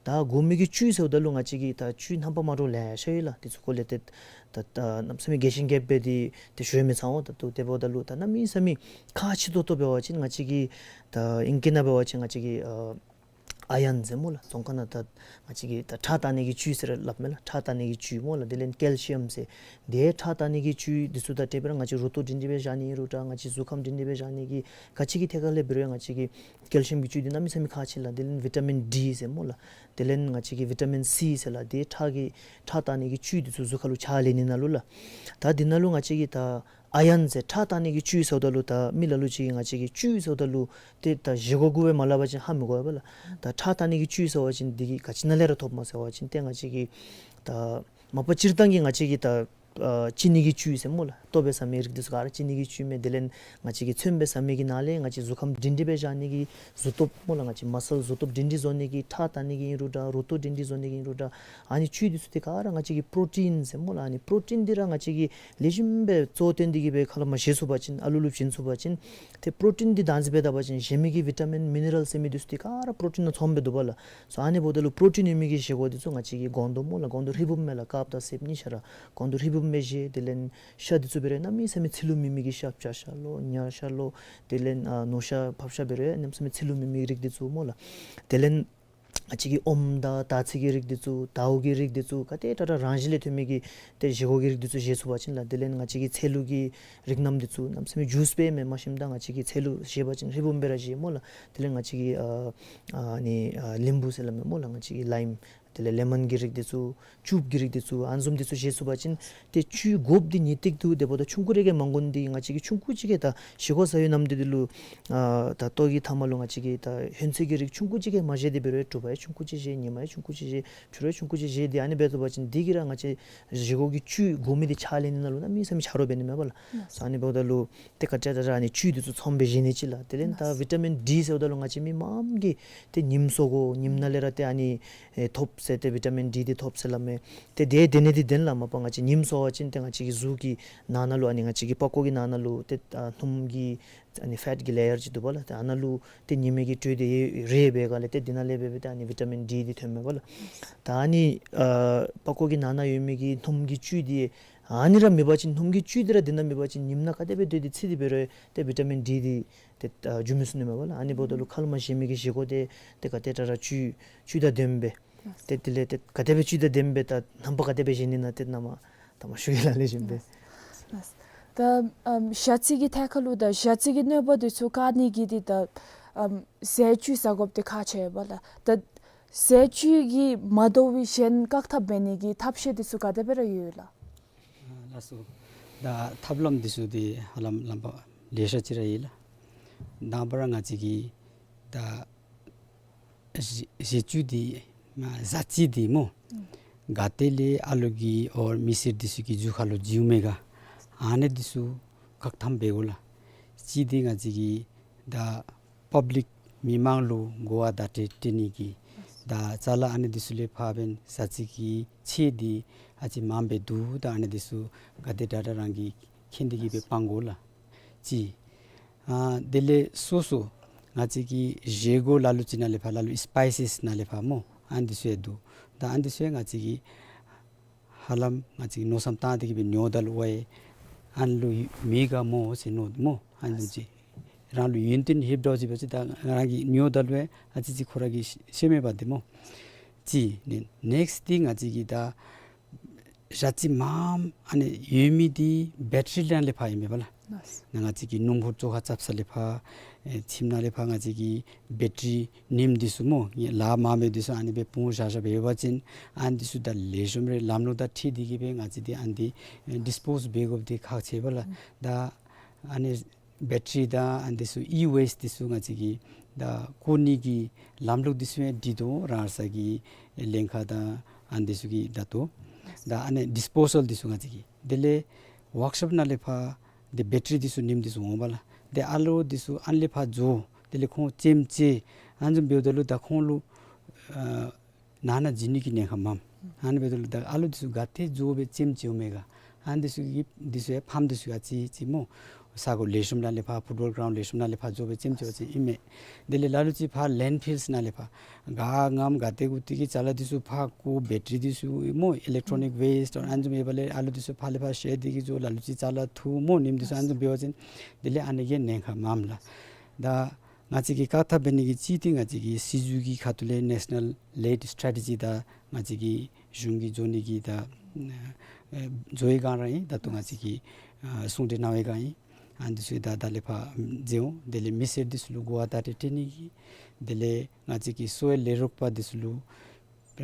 ད་དགོ་མི་གི་བཅུད་ཟེརཝ་ད་ལུ་ང་བཅས་ཀྱི་ད་བཅུད་རྣམ་པ་མ་འདྲཝ་ལེ་ཤ་ཡོད་ལགས། དེ་ཚུ་སྐོར་ལས་ཏེ་ད་ད་གནམ་མེད་ས་མེད་རྒྱས་ཤིང་རྒྱསཔ་སྦེ་འདི་ཏེ་ཞུ་མི་ཚར་འོང་། ད་ལྟོ་དེ་འབདཝ་ད་ལུ་ད་གནམ་མེད་ས་མེད་ཁག་ཆེ་ཏོག་ཏོ་འབད་བ་ཅིན་ང་བཅས་ཀྱི་ད་ཨིང་སྐད་ནང་འབད་བ་ཅིན་ང་བཅས་ཀྱི་ཨ་ཨའི་རཱན་ཟེར་སྨོ་ལགས། རྫོང་ཁ་ནང་ད་ང་བཅས་ཀྱི་ད་ཁྲག་བཏང་ནི་གི་བཅུད་ཟེར་སླབ་མས་ལགས། ཁྲག་བཏང་ནི་གི་བཅུད་སྨོ་ལགས། དེ་ལས་ཀེལ་ཤི་ཡམ་ཟེར། དེ་ཁྲག་བཏང་ནི་གི་བཅུད་འདི་ཚུ་དང་འབྲེལ་སྦེ་ར་ང་བཅས་རུ་ཏོག་སྒྲིང་སྒྲིང་སྦེ་བཞག་ནི་ཨིན་རུང་འདྲ། ང་བཅས་གཟུགས་ཁམས་སྒྲིང་སྒྲིང་སྦེ་བཞག་ནི་གི་ག་ཅི་གི་ཐད་ཁར་ལས་འབད་རུང་ཡང་ང་བཅས་ཀྱི་ཀེལ་ཤི་ཡམ་གྱི་བཅུད་འདི་གནམ་མེད་ས་མེད་ཁག་ཆེ་ལགས། དེ་ལས་བི་ཊ་མིན་ཌི་ཟེར་སྨོ་ལགས། དེ་ལས་ང་བཅས་ཀྱི་བི་ཊ་མིན་སི་ཟེར་ལགས། དེ་ཁྲག་གི་ཁྲག་བཏང་ནི་གི་བཅུད་འདི་ཚུ་གཟུགས་ཁ་ལུ་ཆགས་ལེན་ནི་ནང་ལུ་ལགས། ད་འདི་ནང་ལུ་ང་བཅས་ཀྱི་ད་ཨའི་རཱན་ཟེར་ཁྲག་བཏང་ནི་གི་བཅུད་ཟེརཝ་ད་ལུ་ད་མི་ལ་ལུ་ཅིག་གིས་ང་བཅས་ཀྱི་བཅུད་ཟེརཝ་ད་ལུ་ཏེ་ད་བཞེས་སྒོ་དགོ་པས་མ་སླབ་པ་ཅིན་ཧ་མི་གོ་བས་པ་ལགས། ད་ཁྲག་བཏང་ནི་གི་བཅུད་ཟེར་བ་ཅིན་འདི་གིས་ག་ཅི་ནང་ལས་ར་ཐོབ་སྨོ་ཟེར་བ་ཅིན་ཏེ་ང་བཅས་ཀྱི་ད་མ་པ་སྤྱིར་བཏང་གི་ང་བཅས་ཀྱི་ད་ཨ་ཅི་ནི་གི་བཅུད་ཟེར་སྨོ་ལགས། ལྟོ་སྦེ་ཟ་མི་རིགས་འདི་ཚུ་ག་ར་ཅི་ནི་གི་བཅུད་མས། དེ་ལས་ང་བཅས་ཀྱིས་ཚོདམ་སྦེ་ཟ་མི་གི་ནང་ལས་ང་བཅས་གཟུགས་ཁམས་སྒྲིང་སྒྲིང་སྦེ་བཞག་ནི་གི་གཟུགས་སྟོབས་སྨོ་ལགས། ང་བཅས་མ་སཱལ་གཟུགས་སྟོབས་སྒྲིང་སྒྲིང་བཟོ་ནི་གི་ཁྲག་བཏང་ནི་གི་ཨིན་རུང་འདྲ། རུ་ཏོག་སྒྲིང་སྒྲིང་བཟོ་ནི་གི་ཨིན་རུང་འདྲ། ཨ་ནི་བཅུད་འདི་ཚུ་ཏེ་ག་ར་ང་བཅས་ཀྱི་པྲོ་ཊིན་ཟེར་སྨོ་ལགས། ཨ་ནི་པྲོ་ཊིན་འདི་ར་ང་བཅས་ཀྱིས་ལེགས་ཤོམ་སྦེ་གཙོ་བོ་བཏོན་ཏེ་གིས་སྦེ་ཁ་ལས་མར་བཞེས་ཚུགས་པ་ཅིན་ཨ་ལུ་ལུ་བྱིན་ཚུགས་པ་ཅིན་ཏེ་པྲོ་ཊིན་འདི་བདག་འཛིན་འབད་ད་པ་ཅིན་གཞན་མི་གི་བི་ཊ་མིན་མི་ནི་རཱལ་ཟེར་མི་འདི་ཚུ་ཏེ་ག་ར་པྲོ་ཊིན་ནང་ཚངམ་སྦེ་འདུག་པ་ལགས། སོ་ཨ་ནི་འབདཝ་ད་ལུ་པྲོ་ཊིན་ཡོད་མི་གི་བཞེས་སྒོ་འདི་ཚུ་ང་བཅས་ཀྱིས་གོང་དུ་སྨོ་ལགས། གོང་དུ་ཧྲིལ་བུམ་མས་ལགས། དཀརཔོ་དང་སེརཔོ་གཉིས་ཆ་ར་གོང་དུ་ཧྲིལ་བུམ་སྦེ་བཞེས། དེ་ལས་ཤ་འདི་ཚུ་འབད་རུང་གནམ་མེད་ས་མེད་ཚིལ་ལུ་མེད་མི་གི་ཤ་བྱ་ཤ་ལོ་ཉ་ཤ་ལོ། དེ་ལས་ཨ་ནོར་ཤ་ཕགཔ་ཤ་འབད་རུང་གནམ་མེད་ས་མེད་ཚིལ་ལུ་མེད་མི་རིགས་འདི་ཚུ་སྨོ་ལགས། དེ་ལས་ང་བཅས་ཀྱི་ཨོམ་དང་དར་ཚིལ་གྱི་རིགས་འདི་ཚུ་དརཝ་གི་རིགས་འདི་ཚུ་ག་དེ་དྲག་དྲག་རང་བཞིན་ལས་ཐོན་མི་གི་ཏེ་བཞེས་སྒོ་གི་རིགས་འདི་ཚུ་བཞེས་ཚུགས་པ་ཅིན་ལགས། དེ་ལས་ང་བཅས་ཀྱི་ཚལ་ལུ་གི་རིགས་རྣམས་འདི་ཚུ་གནམ་མེད་ས་མེད་ཇུས་སྦེ་མེན་མ་ཤེས་ད་ང་བཅས་ཀྱིས་ཚལ་ལུ་བཞེས་པ་ཅིན་ཧྲིལ་བུམ་སྦེ་ར་བཞེས་སྨོ་ལགས། དེ་ལས་ང་བཅས་ཀྱི་ཨ་ཨ་ནི་ཨ་ལིམ་བུ་ཟེར་སླབ་མས་སྨོ་ལགས། ང་བཅས་ཀྱི་ལའིམ་དེ་ལས་ལེ་མོན་གྱི་རིགས་འདི་ཚུ་ཅུབ་ཀྱི་རིགས་འདི་ཚུ་ཨ་ནི་བཟུམ་འདི་ཚུ་བཞེས་ཚུགས་པ་ཅིན་ཏེ་བཅུད་དགོཔ་འདི་གཉིས་ཏིག་འདུག། དེ་འབདཝ་ད་ཆུང་ཀུ་རེ་གིས་མ་དགོ་ནི་འདི་ང་བཅས་ཀྱིས་ཆུང་ཀུ་ཅིག་གིས་ད་བཞེས་སྒོ་ཟ་བའི་ནམ་དུས་འདི་ལུ་ཨ་ད་ལྟོ་གི་མཐའ་མ་ལུ་ང་བཅས་ཀྱིས་ད་ཧོན་ཚོད་ཀྱི་རིགས་ཆུང་ཀུ་ཅིག་གིས་མ་བཞེས་ཏེ་འབད་རུང་དྲོ་པ་ཡང་ཆུང་ཀུ་ཅིག་བཞེས། ཉིན་མ་ཡང་ཆུང་ཀུ་ཅིག་བཞེས། ཕྱི་རུ་ཡང་ཆུང་ཀུ་ཅིག་བཞེས། ཏེ་ཨ་ནི་འབད་ཚུགས་པ་ཅིན་འདི་གིས་ར་ང་བཅས་བཞེས་སྒོ་གི་བཅུད་དགོ་མི་འདི་ཆགས་ལེན་ནི་ནང་ལུ་གནམ་མེད་ས་མེད་ཆ་རོགས་འབད་ནི་མས་པ་ལགས། སོ་ཨ་ནི་འབདཝ་ད་ལུ་ཏེ་ག་དེ་དྲག་དྲག་ཨ་ནི་བཅུད་འདི་ཚུ་ཚངམ་སྦེ་བཞེས་ནི་ཅིག་ལགས། དེ་ལས་ད་ལགས། བི་ཊ་མིན་ཌི་ཟེརཝ་ད་ལུ་ང་བཅས་མི་མངམ་གིས་ཏེ་ཉིམ་གསོ་དགོ། ཉིམ་ནང་ལས་ར་ཏེ་ཨ་ནི་ཨེ་ཐོབ་ཟེར་ཏེ་བི་ཊ་མིན་ཌི་འདི་ཐོབ་ཟེར་སླབ་མས། ཏེ་དེ་དེ་ནི་འདི་བདེན་ལགས། མ་པ་ང་བཅས་ཉིམ་གསོ་བ་ཅིན་ཏེ་ང་བཅས་ཀྱི་གཟུགས་ཀྱི་ནང་ན་ལུ་ཨ་ནི་ང་བཅས་ཀྱི་པགས་ཀོ་གི་ནང་ན་ལུ་ཏེ་ཨ་སྣུམ་གྱི་ཨ་ནི་ཕེཊ་གི་ལེ་ཡར་ཅིག་འདུག་པ་ལགས། ཏེ་ཨ་ནཱ་ལུ་ཏེ་ཉི་མའི་གི་དྲོད་འདི་རེག་པའི་སྒང་ལས་ཏེ་འདི་ནང་ལས་འབད་འབད་ཏེ་ཨ་ནི་བི་ཊ་མིན་ཌི་འདི་ཐོནམ་མས་པ་ལགས། ད་ཨ་ནི་ཨ་པགས་ཀོ་གི་ནང་ན་ཡོད་མི་གི་སྣུམ་གྱི་བཅུད་འདི་ཨ་ནི་ར་མེད་པ་ཅིན་སྣུམ་གྱི་བཅུད་འདི་ར་འདི་ནང་མེད་པ་ཅིན་ཉིམ་ནང་ག་དེ་སྦེ་སྡོད་དེ་ཚིག་སྟེ་འབད་རུང་ཏེ་བི་ཊ་མིན་ཌི་འདི་ཏེ་ཨ་འགྱོ་མི་ཚུགས་ནི་མས་པ་ལགས། ཨ་ནི་འབདཝ་ད་ལུ་ཁ་ལས་མར་བཞེས་མི་གི་བཞེས་སྒོ་འདི་ཏེ་ག་དེ་དྲག་དྲག་བཅུད་བཅུད་དང་ལྡནམ་སྦེ་ཏེ་དེ་ལས་ཏེ་ག་དེ་སྦེ་བཅུད་དང་ལྡནམ་སྦེ་ད་རྣམ་པ་ག་དེ་སྦེ་བཞེས་ནི་ན་ཏེ་ནཱ་མར་ད་མར་ཞུ་གེ་ལགས། ལེགས་ཤོམ་སྦེ། ལགས། ད་ཨམ་ཞ་རྩི་གི་ཐད་ཁར་ལུ་ད་ཞ་རྩི་གི་གནོད་པ་འདི་ཚུ་བཀག་ནི་གི་འདི་ད་ཨམ་ཟས་བཅུད་ཟ་དགོཔ་འདི་ཁག་ཆེ་བས་ལགས། ད་ཟས་བཅུད་ཀྱིས་མ་དོ་བའི་གཞན་བཀག་ཐབས་འབད་ནི་གི་ཐབས་ཤེས་འདི་ཚུ་ག་དེ་སྦེ་ར་ཡོད་ལགས། ཨ་ལགས་སོ། ད་ཐབས་ལམ་འདི་ཚུ་འདི་ཧ་ལམ་ལམ་པ་ལེ་ཤ་ཅིག་ར་ཡོད་ལགས། དང་པ་ར་ང་བཅས་ཀྱིས་ད་ཟས་ཟས་བཅུད་འདི་ཨ་ཟ་རྩི་འདི་སྨོ། ཨུམ། ག་ཏེ་ལས་ཨ་ལུ་གི་ཨོ་མི་སེར་འདི་ཚུ་གི་གཟུགས་ཁ་ལུ་འཛུལཝ་མས་ག། ཨ་ནི་འདི་ཚུ་བཀག་ཐབས་འབད་དགོ་ལགས། རྩི་འདི་ང་བཅས་ཀྱིས་ད་པབ་ལིཀ་མི་མང་ལུ་གོ་བ་བརྡ་སྤྲོད་སྤྲོད་ནི་གི་ ད་ཅ་ལ་ཨ་ནི་འདི་ཚུ་ལས་ཕར་འབདན་ཟ་རྩི་གི་ཚད་འདི་ཨ་ཙི་མངམ་སྦེ་འདུག། ད་ཨ་ནི་འདི་ཚུ་ག་དེ་དྲག་དྲག་རང་གིས་མཁྱེན་ཏེ་གིས་སྦེ་སྤང་དགོ་ལགས། གཅིག། ཨ་དེ་ལས་སོ་སོ་ང་བཅས་ཀྱི་བཞེས་སྒོ་ལ་ལུ་ཅིག་ནང་ལས་ཕར་ལ་ལུ་སི་པའི་སིས་ནང་ལས་ཕར་སྨོ། ཨ་ནི་འདི་ཚུ་ཡང་འདུག། ད་ཨ་ནི་འདི་ཚུ་ཡང་ང་བཅས་ཀྱིས་ཧ་ལམ་ང་བཅས་ཀྱིས་མནོ་བསམ་བཏང་སྟེ་གིས་སྦེ་ཉོཝ་ད་ལུ་ཝའི་ཨ་ནི་ལུ་མེད་ག་སྨོ་ཟེར་མནོ་སྨོ། ཨ་ནི་བཟུམ་ཅིག་རང་ལུ་ཡོན་ཏན་ལྷོདཔ་འདྲཝ་ཅིག་འབད་བ་ཅིན་ད་རང་གིས་ཉོཝ་ད་ལུ་ཨ་ཙི་ཅིག་ཁོ་ར་གིས་ཤེས་མི་འབད་དེ་སྨོ། གཅིག་ནི་ནེགསཊ་འདི་ང་བཅས་ཀྱི་ད་ཟ་རྩི་མངམ་ཨ་ནི་ཡོད་མི་འདི་བེ་ཊ་རི་ནང་ལས་ཕར་ཨིན་མས་པ་ལགས། ལགས། ང་བཅས་ཀྱི་སྣུམ་འཁོར་བཅོ་ཁ་རྐྱབ་ས་ལས་ཕར་ཨེ་ཁྱིམ་ནང་ལས་ཕར་ང་བཅས་ཀྱི་བེ་ཊ་རི་ནེམ་འདི་ཚུ་སྨོ། ལཱ་མ་འབད་འདི་ཚུ་ཨ་ནི་སྦེ་སྤུངས་བཞག་བཞགཔ་ཡོད་པ་ཅིན་ཨ་ནི་འདི་ཚུ་ད་ལེགས་ཤོམ་རེ་ལམ་ལུགས་དང་འཁྲིལ་ཏེ་གིས་སྦེ་ང་བཅས་འདི་ཨ་ནི་འདི་ཨེ་ཌིས་པོསི་འབད་དགོཔ་འདི་ཁག་ཆེ་བས་ལགས། ད་ཨ་ནི་བེ་ཊ་རི་དང་ཨ་ནི་འདི་ཚུ་ཨི་ཝེསཊ་འདི་ཚུ་ང་བཅས་ཀྱིས་ད་བཀོ་ནི་གི་ལམ་ལུགས་འདི་ཚུ་ཡང་སྒྲིག་དོ། རང་སོའི་གི་ལྷན་ཁག་དང་ཨ་ནི་འདི་ཚུ་གིས་ད་ལྟོ་ད་ཨ་ནི་ཌིས་པོ་སཱལ་འདི་ཚུ་ང་བཅས་ཀྱིས་དེ་ལས་ཝརཀ་ཤོབ་ནང་ལས་ཕར་འདི་བེ་ཊ་རི་འདི་ཚུ་ནེམ་འདི་ཚུ་འོང་པ་ལགས། དེ་ཨ་ལོ་འདི་ཚུ་ཨ་ནི་ལས་ཕར་འགྱོ། དེ་ལས་ཁོང་ལྕེམ་ཅིག་ཨ་ནི་བཟུམ་འབདཝ་ད་ལུ་ད་ཁོང་ལུ་ཨ་ནང་ན་འཛུལ་ནི་གི་ཉེན་ཁ་མངམ། ཨ་ནི་འབདཝ་ད་ལུ་ད་ཨ་ལོ་འདི་ཚུ་ག་ཏེ་འགྱོ་སྦེ་ལྕེམ་ཅིག་འོང་མས་ག། ཨ་ནི་འདི་ཚུ་གི་འདི་ཚུ་ཡང་ཕམ་འདི་ཚུ་ཡང་ཅིག་ཅིག་སྨོ། ས་གོ་ལེགས་ཤོམ་ནང་ལས་ཕར་ཕུཊ་བཱོལ་གི་རའུནཌ་ལེགས་ཤོམ་ནང་ལས་ཕར་འགྱོ་སྦེ་ལྕེམ་ཅིག་འོང་ཅིག་ཨིན་མས། དེ་ལས་ལ་ལུ་ཅིག་ཕར་ལེནཌ་ཕིལསི་ནང་ལས་ཕར་ག་མངམ་ག་ཏེ་གུ་ཏེ་གི་ཅ་ལ་འདི་ཚུ་ཕར་བཀོ། བེ་ཊ་རི་འདི་ཚུ་སྨོ། ཨི་ལེག་ཊོ་ནིཀ་ཝེསཊ་ཨ་ནི་བཟུམ་ཡོདཔ་ལས་ཨ་ལོ་འདི་ཚུ་ཕར་ལས་ཕར་བཤལ་ཏེ་གིས་འགྱོ། ལ་ལུ་ཅིག་ཅ་ལ་འཐུ་སྨོ། ནེམ་འདི་ཚུ་ཨ་ནི་བཟུམ་འབད་བ་ཅིན་དེ་ལས་ཨ་ནི་གི་ཉེན་ཁ་མངམ་ལགས། ད་ང་བཅས་ཀྱིས་བཀག་ཐབས་འབད་ནི་གི་གཅིག་འདི་ང་བཅས་ཀྱི་སྲིད་བྱུས་ཀྱི་ཁ་ཐུག་ལས་ནེ་ཤ་ནཱལ་ལེཌ་སི་ཊེ་རེ་ཊི་ཇི་དང་ང་བཅས་ཀྱི་གཞུང་གིས་བཟོ་ནི་གི་ད་ཨེ་བཟོ་བའི་སྒང་ར་ཨིན། ད་ལྟོ་ང་བཅས་ཀྱིས་ཨ་གསུང་གྲོས་གནང་བའི་སྒང་ཨིན། ཨ་ནི་འདི་ཚུ་ད་ད་ལས་ཕར་མཛད་འོང་། དེ་ལས་མི་སེར་འདི་ཚུ་ལུ་གོ་བ་བརྡ་སྤྲོད་སྤྲོད་ནི་གི་དེ་ལས་ང་བཅས་ཀྱི་གསོ་བའི་ལས་རོགས་པ་འདི་ཚུ་ལུ་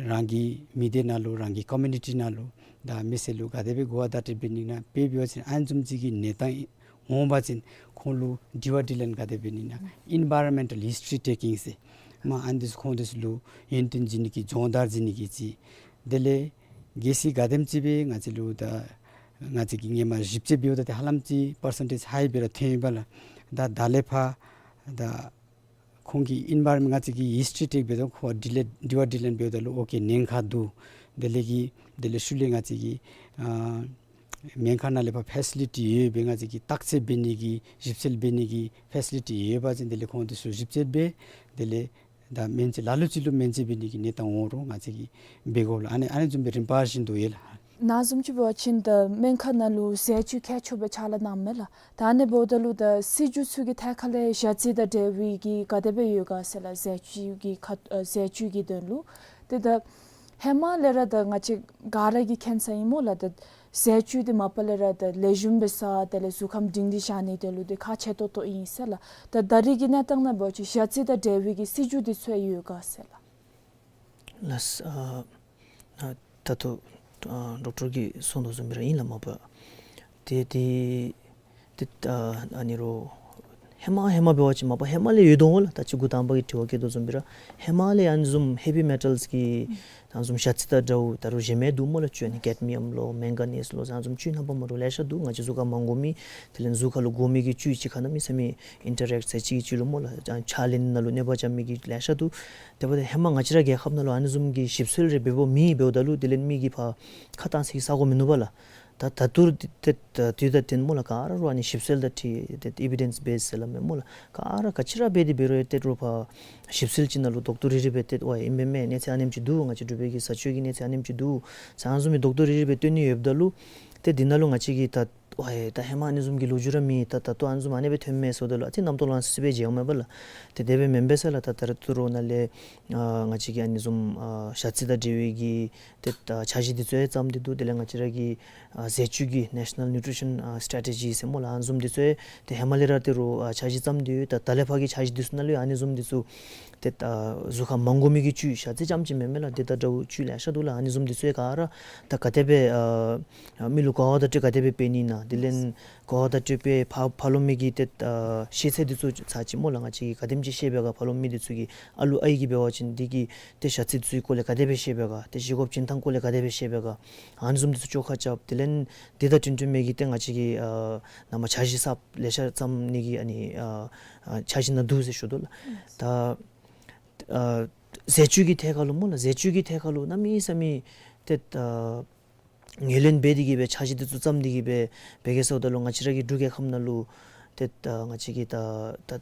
རང་གི་མི་སྡེ་ནང་ལུ་རང་གི་ཀོ་མིའུ་ནི་ཊི་ནང་ལུ་ད་མི་སེར་ལུ་ག་དེ་སྦེ་གོ་བ་བརྡ་སྤྲོད་འབད་ནི་ཨིན་ན། དཔེ་འབད་བ་ཅིན་ཨ་ནི་བཟུམ་ཅིག་གི་གནས་སྟངས་འོང་པ་ཅིན་ཁོང་ལུ་དྲི་བ་དྲིས་ལན་ག་དེ་འབད་ནི་ཨིན་ན། ཨིན་ཝའི་རོན་མེནཊ་ལ་ཧིས་ཊི་རི་ཊེ་ཀིང་ཟེར་མ་ཨ་ནི་འདི་ཚུ་ཁོང་འདི་ཚུ་ལུ་ཡོན་ཏན་བྱིན་ནི་གི་སྦྱོང་བརྡར་བྱིན་ནི་གི་ཅིག། དེ་ལས་གལ་སྲིད་ག་དེམ་ཅིག་སྦེ་ང་བཅས་ལུ་ད་ང་བཅས་ཀྱིས་སྔོན་མ་ཞིབ་དཔྱད་འབདཝ་ད་ཏེ་ཧ་ལམ་ཅིག་པར་སེན་ཊེཇ་ཧའི་སྦེ་ར་ཐོན་ཡོདཔ་ལགས། ད་ད་ལས་ཕར་ད་ཁོང་གི་ཨིན་ཝའི་རོན་མེནཊ་ང་བཅས་ཀྱིས་ཧིས་ཊི་རི་ཊེཀ་འབདཝ་ད་ཁོང་དྲི་ལན་དྲི་བ་དྲིས་ལན་འབདཝ་ད་ལུ་ཨོ་ཀེ་ཉེན་ཁ་འདུག། དེ་ལས་ཀྱི་དེ་ལས་ཤུལ་ལས་ང་བཅས་ཀྱི་ཨ་སྨན་ཁང་ནང་ལས་ཕར་ཕེ་སི་ལི་ཊི་ཡོད་པའི་ང་བཅས་ཀྱི་བརྟག་དཔྱད་འབད་ནི་གི་ཞིབ་འཚོལ་འབད་ནི་གི་ཕེ་སི་ལི་ཊི་ཡོད་པ་ཅིན་དེ་ལས་ཁོང་འདི་ཚུ་ཞིབ་དཔྱད་འབད། དེ་ལས་ད་སྨན་བཅོས་ལ་ལུ་ཅིག་ལུ་སྨན་བཅོས་འབད་ནི་གི་གནས་སྟངས་འོང་རུང་ང་བཅས་ཀྱིས་འབད་དགོ་ལགས། ཨ་ནི་ཨ་ནི་བཟུམ་སྦེ་རིམ་པ་བཞིན་དུ་ཡོད་ལགས། ནཱ་བཟུམ་ཅིག་འབད་བ་ཅིན་ད་སྨན་ཁང་ནང་ལུ་ཟས་བཅུད་མཁས་མཆོག་སྦེ་ཕྱག་ལཱ་གནངམ་མས་ལགས། ད་ཨ་ནི་འབདཝ་ད་ལུ་ད་སྲིད་བྱུས་ཚུ་གི་ཐད་ཁར་ལས་ཞ་རྩི་དང་འབྲེལ་བའི་གི་ག་དེ་སྦེ་ཡོད་ག་ཟེར་ལགས། ཟས་བཅུད་ཀྱི་ཁ་ཨ་ཟས་བཅུད་ཀྱི་དོན་ལུ། ཏེ་ད་ཧེ་མ་ལས་ར་ད་ང་བཅས་ག་ར་གིས་མཁྱེན་ས་ཨིན་སྨོ་ལགས། ད་ཟས་བཅུད་འདི་མ་པ་ལས་ར་ད་ལེགས་ཤོམ་སྦེ་ཟ་དེ་ལས་གཟུགས་ཁམས་སྒྲིང་སྒྲི་བཞག་ནིའི་དོན་ལུ་འདི་ཁག་ཆེ་ཏོག་ཏོ་ཨིན་ཟེར་ལགས། ད་ད་རེས་ཀྱི་གནས་སྟངས་ནང་འབད་བ་ཅིན་ཞ་རྩི་དང་འབྲེལ་བའི་གི་སྲིད་བྱུས་འདི་ཚུ་ཡང་ཡོད་ག་ཟེར་ལགས། ལགས། ཨ་ཨ་ད་ལྟོ་ཨ་ཌོག་ཊར་གྱིས་གསུངས་དོ་བཟུམ་སྦེ་ར་ཨིན་ལགས་མ་པ། ཏེ་ཏེ་ཏེ་ཨ་ཨ་ནི་རོགས་ཧེ་མ་ཧེ་མ་འབད་བ་ཅིན་མ་པ་ཧེ་མ་ལས་ཡོད་དོ་འོང་ལགས། ད་ཅི་འགོ་དང་པ་གི་དྲི་བ་བཀོད་དོ་བཟུམ་སྦེ་ར་ཧེ་མ་ལས་ཨ་ནི་བཟུམ་ཧེ་བི་མེ་ཊལསི་གི་ཨ་ནི་བཟུམ་ཞ་རྩི་དང་འདྲཝ་ད་རུང་གཞན་མི་འདུག་སྨོ་ལགས། བཅུད་ཨ་ནི་ཀེཌ་མི་ཡམ་ལོ་མེང་ག་ནིས་ལོ་ཟེར་ཨ་ནི་བཟུམ་བཅུད་རྣམ་པ་མ་འདྲཝ་ལེ་ཤ་འདུག། ང་བཅས་གཟུགས་ཁར་མ་དགོ་མི་དེ་ལས་གཟུགས་ཁར་ལུ་དགོ་མི་གི་བཅུད་ཅིག་ཁར་གནམ་མེད་ས་མེད་ཨིན་ཊ་རེཀཊ་ཟེར་གཅིག་གིས་གཅིག་ལུ་སྨོ་ལགས། ཨ་ཕྱག་ལེན་ནང་ལུ་གནོད་པ་རྐྱབ་མི་གི་ལེ་ཤ་འདུག། དེ་འབདཝ་ད་ཧེ་མ་ང་བཅས་ར་རྒྱལ་ཁབ་ནང་ལུ་ཨ་ནི་བཟུམ་གྱི་ཞིབ་འཚོལ་རེ་འབད་འབདཝ་མེད། འབདཝ་ད་ལུ་དེ་ལས་མི་གིས་ཕར་ཁ་བཏང་ས་གི་ས་གོ་མིན་ནུག་པ་ལགས། ད་ད་ལྟོ་ཏེ་ད་དུས་ད་ཏེ་སྨོ་ལགས་ག་ར་རོགས་ཨ་ནི་ཞིབ་འཚོལ་དང་འཁྲིལ་ཏེ་ཨི་བི་ཌེནསི་བེསཌ་ཟེར་སླབ་མས་སྨོ་ལགས། ག་ར་ག་ཅི་ར་འབད་དེ་འབད་རུང་ཏེ་རོགས་ཕར་ཞིབ་འཚོལ་ཅིག་ནང་ལུ་ཌོག་ཊར་རེ་རེ་སྦེ་ཏེ་ཝའི་ཨིན་པས་མས། གནས་ཚད་ཨ་ནེམ་ཅིག་འདུག། ང་བཅས་འབྲུག་པའི་གི་བཟའ་སྤྱོད་ཀྱི་གནས་ཚད་ཨ་ནེམ་ཅིག་འདུག་ཟེར་ཨ་ནི་བཟུམ་མའི་ཌོག་ཊར་རེ་རེ་སྦེ་སྟོན་ནི་ཡོདཔ་ད་ལུ་ཏེ་འདི་ནང་ལུ་ང་བཅས་ཀྱིས་ད་ཝའི་ད་ཧེ་མ་ཨ་ནི་བཟུམ་གྱི་ལོ་རྒྱུས་ར་མེད། ད་ད་ལྟོ་ཨ་ནི་བཟུམ་ཨ་ནི་སྦེ་ཐོནམ་མས་ཟེརཝ་ད་ལུ་ཨ་ཙི་རྣམ་རྟོག་ལང་སི་སི་སྦེ་མཇལཝ་མས་པ་ལགས། ཏེ་དེ་སྦེ་མེན་པས་ལགས། ད་ད་རུང་ཏེ་རོགས་ནཱ་ལས་ཨ་ང་བཅས་ཀྱིས་ཨ་ནི་བཟུམ་ཨ་ཞ་རྩི་དང་འབྲེལ་བའི་གི་ཏེ་ཨ་འཆར་གཞི་འདི་ཚུ་ཡང་བརྩམས་ཏེ་འདུག། དེ་ལས་ང་བཅས་ར་གི་ཨ་ཟས་བཅུད་ཀྱི་ནེ་ཤ་ནཱལ་ནིའུ་ཊི་རི་ཤཱན་ཨ་སི་ཊེ་རེ་ཊི་ཇི་ཟེར་སྨོ་ལགས། ཨ་ནི་བཟུམ་འདི་ཚུ་ཡང་ཏེ་ཧེ་མ་ལས་ར་ཏེ་རོགས་ཨ་འཆར་གཞི་བརྩམས་ཏེ་ཡོད། ད་ད་ལས་ཕར་གྱི་འཆར་གཞི་འདི་ཚུ་ནང་ལུ་ཡང་ཨ་ནི་བཟུམ་འདི་ཚུ་ཏེ་ཨ་གཟུགས་ཁར་མ་དགོ་མི་གི་བཅུད་ཞ་རྩི་རྐྱངམ་ཅིག་མེན་མས་ལགས། དེ་དང་འདྲཝ་བཅུད་ལེ་ཤ་འདུག་ལགས། ཨ་ནི་བཟུམ་འདི་ཚུ་ཡང་ག་ར་ད་ག་དེ་སྦེ་ཨ་ཨ་མི་ལུ་གོ་བ་བརྡ་སྤྲོད་ག་དེ་སྦེ་འབད་ནི་ཨིན་ན། དེ་ལས་གོ་བ་བརྡ་སྤྲོད་པའི་ཕར་ཕར་ལོགས་མའི་གི་ཏེ་ཨ་ཤེས་ཚད་འདི་ཚུ་ཚར་ཅིག་སྨོ་ལགས། ང་བཅས་ཀྱིས་ག་དེམ་ཅིག་ཤེས་པས་ག། ཕར་ལོགས་མི་འདི་ཚུ་གིས་ཨ་ལུ་ཨའི་གིས་འབད་བ་ཅིན་འདི་གི་ཏེ་ཞ་རྩི་ཚུའི་སྐོར་ལས་ག་དེ་སྦེ་ཤེས་པས་ག། ཏེ་བཞེས་སྒོ་བྱིན་ཐངས་སྐོར་ལས་ག་དེ་སྦེ་ཤེས་པས་ག། ཨ་ནི་བཟུམ་འདི་ཚུ་བཅོ་ཁ་རྐྱབ། དེ་ལས་འདི་དང་འཁྲིལ་འཁྲིལ་མི་གི་ཏེ་ང་བཅས་ཀྱིས་ཨ་ནཱ་མར་འཆར་གཞི་གསརཔ་ལེ་ཤ་བརྩམ་ནི་གི་ཨ་ནི་ཨ་ཨ་འཆར་གཞི་ནང་འདུག་ཟེར་ཞུ་དོ་ལགས། ད་ཨ་ ཟས་བཅུད་ཀྱི་ཐད་ཁར་ལུ་སྨོ་ལགས། ཟས་བཅུད་ཀྱི་ཐད་ཁར་ལུ་གནམ་མེད་ས་མེད་ཏེ་ད་ངོས་ལེན་འབད་དེ་གིས་སྦེ་འཆར་གཞི་འདི་ཚུ་བརྩམས་ཏེ་གིས་སྦེ་འབད་གེ་ཟེརཝ་ད་ལུ་ང་བཅས་ར་གི་འབྲུག་རྒྱལ་ཁབ་ནང་ལུ་ཏེ་ད་ང་བཅས་ཀྱི་ད་ད་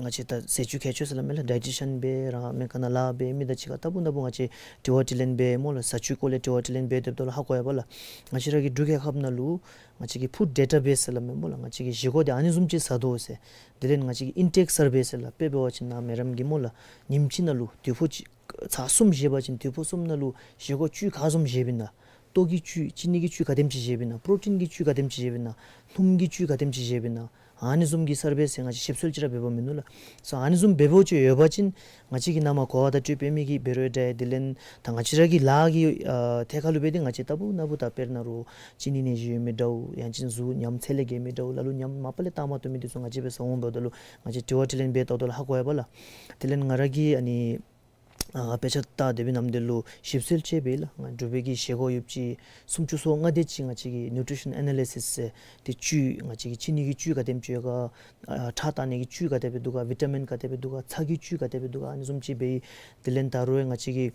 ང་བཅས་ད་ཟས་བཅུད་མཁས་མཆོག་ཟེར་སླབ་མས་ལགས། ཌའི་ཊི་ཤཱན་སྦེ་ར་མེན་ག་ནཱ་ལཱ་འབད་མི་དང་གཅིག་ཁར་ལྟ་བུ་ལྟ་བུ་ང་བཅས་དྲི་བ་དྲིས་ལན་འབད་སྨོ་ལགས། ཟས་བཅུད་སྐོར་ལས་དྲི་བ་དྲིས་ལན་འབད་སྡོདཔ་ད་ལུ་ཧ་གོ་ཡི་པ་ལགས། ང་བཅས་ར་གི་འབྲུག་རྒྱལ་ཁབ་ནང་ལུ་ང་བཅས་ཀྱི་ཕུཌ་ཌེ་ཊ་བེསི་ཟེར་སླབ་མས་སྨོ་ལགས། ང་བཅས་ཀྱིས་བཞེས་སྒོ་འདི་ཨ་ནི་བཟུམ་ཅིག་ཟ་དོ་ཟེར། དེ་ལས་ང་བཅས་ཀྱི་ཨིན་ཊེཀ་སར་བེ་ཟེར་ལགས། དཔེ་འབད་བ་ཅིན་ནཱ་མེ་རམ་གྱིས་སྨོ་ལགས། ཉིནམ་གཅིག་ནང་ལུ་དུས་ཕོ་གཅིག་ཚར་གསུམ་བཞེས་པ་ཅིན་དུས་ཕོ་གསུམ་ནང་ལུ་བཞེས་སྒོ་བཅུད་ག་བཟུམ་བཞེསཔ་ཨིན་ན། ལྟོ་གི་བཅུད་ཅི་ནི་གི་བཅུད་ག་དེམ་ཅིག་བཞེསཔ་ཨིན་ན། པྲོ་ཊིན་གྱི་བཅུད་ག་དེམ་ཅིག་བཞེསཔ་ཨིན་ན། སྣུམ་གྱི་བཅུད་ག་དེམ་ཅིག་བཞེསཔ་ཨིན་ན། ཨ་ནི་བཟུམ་གྱི་སར་བེ་ཟེར་ང་བཅས་ཞིབ་འཚོལ་ཅིག་ར་འབད་འབདཝ་མིན་ནུག་ལགས། སོ་ཨ་ནི་བཟུམ་འབད་འབདཝ་ཅིག་ཡོད་པ་ཅིན་ང་བཅས་ཀྱིས་ནཱ་མར་གོ་བ་དང་སྤྲོད་པའི་མི་གིས་འབད་རུང་འདྲ། དེ་ལས་ད་ང་བཅས་ར་གི་ལཱ་གི་ཨ་ཐད་ཁར་ལུ་འབད་དེ་ང་བཅས་ལྟ་བུ་ལྟ་བུ་ད་དཔེར་ན་རུང་ཅི་ནི་ནད་གཞི་ཡོད་མི་འདྲཝ་ཡང་ཅིན་གཟུགས་ཉམས་ཚད་ལས་བརྒལ་མི་འདྲཝ་ལ་ལུ་ཉམས་མ་པ་ལས་བཏང་མ་བཏུབ་མི་འདི་ཚུ་ང་བཅས་འབད་ཟ་འོང་འབདཝ་ད་ལུ་ང་བཅས་དྲི་བ་དྲིས་ལན་འབད་ད་ལྟོ་ལུ་ཧ་གོ་ཡི་པ་ལགས། དེ་ལས་ང་ར་གིས་ཨ་ནི་ཨ་དཔེ་ཆ་ལྟ་སྡོད་པའི་ནམ་དེ་ལུ་ཞིབ་འཚོལ་ཅིག་འབད་ལགས། ང་འབྲུག་པའི་གི་བཞེས་སྒོ་ཡོདཔ་ཅིག་སུམ་ཅུ་སོ་ལྔ་དེ་ཅིག་ང་བཅས་ཀྱིས་ནིའུ་ཊི་རི་ཤཱན་ཨེ་ན་ལི་སིསི་ཟེར་ཏེ་བཅུད་ང་བཅས་ཀྱི་ཅི་ནི་གི་བཅུད་ག་དེམ་ཅིག་ཡོད་ག། ཨ་ཁྲག་བཏང་ནི་གི་བཅུད་ག་དེ་སྦེ་འདུག་ག། བི་ཊ་མིན་ག་དེ་སྦེ་འདུག་ག། ཚྭ་གི་བཅུད་ག་དེ་སྦེ་འདུག་ག། ཨ་ནི་བཟུམ་ཅིག་འབད་ཡི། དེ་ལས་ད་རུང་ང་བཅས་ཀྱི་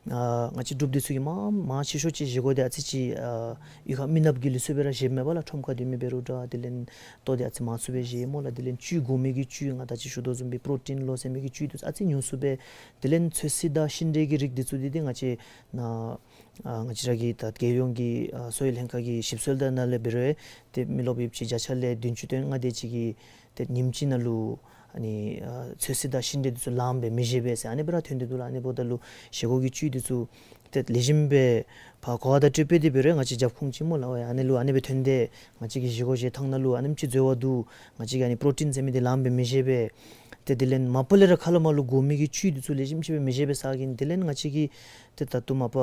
ཨ་ང་བཅས་འབྲུགཔ་འདི་ཚུ་གི་མང་མང་ཆེ་ཤོས་ཅིག་བཞེས་སྒོ་འདི་ཨ་ཙི་ཅིག་ཨ་གཡུས་ཁར་མི་ནགཔ་གི་ལུགས་སྲོལ་སྦེ་ར་བཞེསཔ་མས་པ་ལགས། ཁྲོམ་ཁར་སྡོད་མི་འབད་རུང་འདྲ། དེ་ལས་ལྟོ་འདི་ཨ་ཙི་མང་སུ་སྦེ་བཞེས་སྨོ་ལགས། དེ་ལས་བཅུད་དགོ་མི་གི་བཅུད་ང་ད་ཅི་ཞུ་དོ་བཟུམ་སྦེ་པྲོ་ཊིན་ལོ་ཟེར་མི་གི་བཅུད་འདི་ཚུ་ཨ་ཙི་ཉུང་སུ་སྦེ། དེ་ལས་ཚོད་བསྲེ་དང་ཤིང་འབྲས་ཀྱི་རིགས་འདི་ཚུ་འདི་འདི་ང་བཅས་ནཱ་ཨ་ང་བཅས་ར་གི་ད་རྒྱལ་ཡོངས་ཀྱི་ཨ་གསོ་བའི་ལྷན་ཁག་གི་ཞིབ་འཚོལ་དང་ནང་ལས་འབད་རུང་ཏེ་མི་རློབས་ཡོདཔ་ཅིག་བརྒྱ་ཆ་ལས་བདུན་ཅུ་དོན་ལྔ་དེ་ཅིག་གིས་ཏེ་ཉིནམ་གཅིག་ནང་ལུ་ཨ་ནི་ཨ་ཚོད་བསྲེ་དང་ཤིང་འབྲས་འདི་ཚུ་ལངམ་སྦེ་མི་བཞེས་པས་ཟེར་ཨ་ནི་སྦེ་ར་ཐོན་ཏེ་འདུག་ལགས། ཨ་ནི་འབདཝ་ད་ལུ་བཞེས་སྒོ་གི་བཅུད་འདི་ཚུ་ཏེ་ལེགས་ཤོམ་སྦེ་ཕར་གོ་བ་དང་སྤྲོད་པའི་འདི་འབད་རུང་ང་བཅས་རྒྱབ་ཁུངས་ཅིག་སྨོ་ལགས། ཨོ་ཡ་ཨ་ནི་ལུ་ཨ་ནི་སྦེ་ཐོན་ཏེ་ང་བཅས་ཀྱི་བཞེས་སྒོ་བཞེས་ཐངས་ནང་ལུ་ཨ་ནེམ་ཅིག་འཛོལ་བ་འདུག། ང་བཅས་ཀྱིས་ཨ་ནི་པྲོ་ཊིན་ཟེར་མི་འདི་ལངམ་སྦེ་མི་བཞེས་པས། ཏེ་དེ་ལས་མ་པ་ལས་ར་ཁ་ལས་མར་ལུ་དགོ་མི་གི་བཅུད་འདི་ཚུ་ལེགས་ཤོམ་ཅིག་སྦེ་མི་བཞེས་པས་ཟེར་གི། དེ་ལས་ང་བཅས་ཀྱིས་ཏེ་ད་ལྟོ་མ་པ་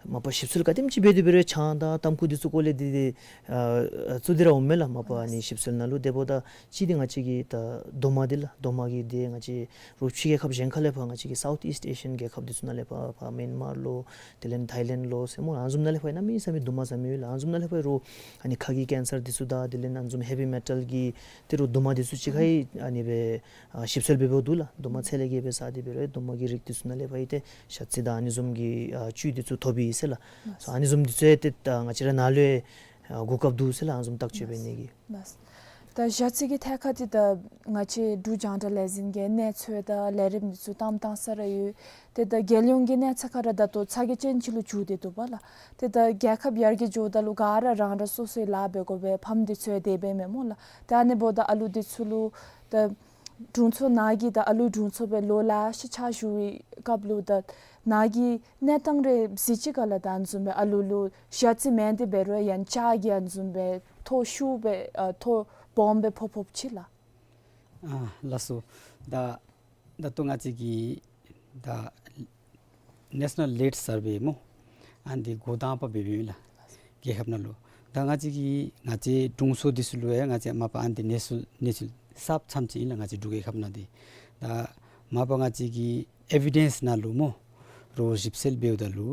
མ་པ་ཞིབ་འཚོལ་ག་དེམ་ཅིག་འབད་དེ་འབད་རུང་ཆང་དང་ཏམ་ཁུ་འདི་ཚུ་སྐོར་ལས་འདི་འདི་ཨ་ཨ་བཙུགས་ཏེ་ར་འོངམ་མས་ལགས། མ་པ་ཨ་ནི་ཞིབ་འཚོལ་ནང་ལུ། དེ་འབདཝ་ད་གཅིག་འདི་ང་བཅས་ཀྱི་ད་རྡོག་མ་འདི་ལགས། རྡོག་མ་གི་འདི་ང་བཅས་རོགས་ཕྱི་རྒྱལ་ཁབ་གཞན་ཁ་ལས་ཕར་ང་བཅས་ཀྱི་སའུཐ་ཨིསཊ་ཨེ་ཤི་ཡཱན་རྒྱལ་ཁབ་འདི་ཚུ་ནང་ལས་ཕར་ཕར་མེན་མར་ལོ་དེ་ལས་ཐའི་ལེནཌ་ལོ་ཟེར་སྨོ་ཨ་ནི་བཟུམ་ནང་ལས་ཕར་གནམ་མེད་ས་མེད་རྡོག་མ་ཟ་མི་ཡོད་ལགས། ཨ་ནི་བཟུམ་ནང་ལས་ཕར་རོགས་ཨ་ནི་ཁ་གི་ཀེན་སར་འདི་ཚུ་དང་དེ་ལས་ཨ་ནི་བཟུམ་ཧེ་བི་མེ་ཊལ་གྱི་ཏེ་རོགས་རྡོག་མ་འདི་ཚུ་གཅིག་ཁར་ཨ་ནི་སྦེ་ཨ་ཞིབ་འཚོལ་འབད་འབདཝ་འདུག་ལགས། རྡོག་མ་ཚད་ལས་བརྒལ་སྦེ་ཟ་སྟེ་འབད་རུང་རྡོག་མ་གི་རིགས་འདི་ཚུ་ནང་ལས་ཕར་ཨིན་ཏེ་ཞ་ཚི་དང་ཨ་ནི་བཟུམ་གྱི་ཨ་བཅུད་འདི་ཚུ་ཐོབ་ཨིན་ཟེར་ལགས། སོ་ཨ་ནི་བཟུམ་འདི་ཚུ་ཡང་ཏེ་ད་ང་བཅས་ར་ནཱ་ལུ་ཡང་ཨ་གོ་སྐབས་འདུག་ཟེར་ལགས། ཨ་ནི་བཟུམ་བརྟག་དཔྱད་འབད་ནི་གི། ལགས། ད་ཞ་ཚི་གི་ཐད་ཁར་འདི་ད་ང་བཅས་འབྲུག་རྒྱང་བསྒྲགས་ལས་འཛིན་གྱིས་གནས་ཚུལ་དང་ལས་རིམ་འདི་ཚུ་བཏངམ་བཏང་ས་ར་ཡོད། ཏེ་ད་རྒྱལ་ཡོངས་ཀྱི་གནས་ཚད་ཁར་ར་ད་ལྟོ་ཚ་གྱང་ཅན་ཅིག་ལུ་འགྱུར་ཏེ་འདུག་པ་ལགས། ཏེ་ད་རྒྱལ་ཁབ་ཡར་རྒྱས་འགྱོཝ་ད་ལུ་ག་ར་རང་རང་སོ་སོའི་ལཱ་འབད་དགོ་པས། ཕམ་འདི་ཚུ་ཡང་དེ་སྦེ་མས་སྨོ་ལགས། ཏེ་ཨ་ནི་འབདཝ་ད་ཨ་ལུ་འདི་ཚུ་ལུ་ད་དྲུང་འཚོ་ནཱ་གིས་ད་ཨ་ལུའི་དྲུང་འཚོ་སྦེ་ལོ་ལེ་ཤ་ཕྱག་ཞུ་བའི་སྐབས་ལུ་ད་ནཱ་གིས་གནས་སྟངས་རེ་གཟིགས་ཅི་ག་ལགས། ད་ཨ་ནི་བཟུམ་སྦེ་ཨ་ལུ་ལུ་ཞ་ཚི་མེན་ཏེ་འབད་རུང་ཡང་ལྕགས་ཀྱི་ཨ་ནི་བཟུམ་སྦེ་ཐོ་ཤུགས་སྦེ་ཨ་ཐོ་སྦོམ་སྦེ་ཕོག་ཕོགཔ་ཅིག་ལགས། ཨ་ལགས་སོ། ད་ད་ལྟོ་ང་བཅས་ཀྱི་ད་ནེ་ཤ་ནཱལ་ལིཌ་སར་བེ་སྨོ། ཨ་ནི་འདི་འགོ་དང་པ་འབད་འབདཝ་ཨིན་ལགས། རྒྱལ་ཁབ་ནང་ལུ། ད་ང་བཅས་ཀྱི་ང་བཅས་དྲུང་འཚོ་འདི་ཚུ་ལུ་ཡང་ང་བཅས་མ་པ་ཨ་ནི་འདི་གནས་ཚུལ་གནས་ཚུལ་གསརཔ་ཙམ་ཅིག་ཨིན་ལགས། ང་བཅས་འབྲུག་རྒྱལ་ཁབ་ནང་འདི་ད་མ་པ་ང་བཅས་ཀྱི་ཨེ་བི་ཌེནསི་ནང་ལུ་སྨོ་རོགས་ཞིབ་འཚོལ་འབདཝ་ད་ལུ་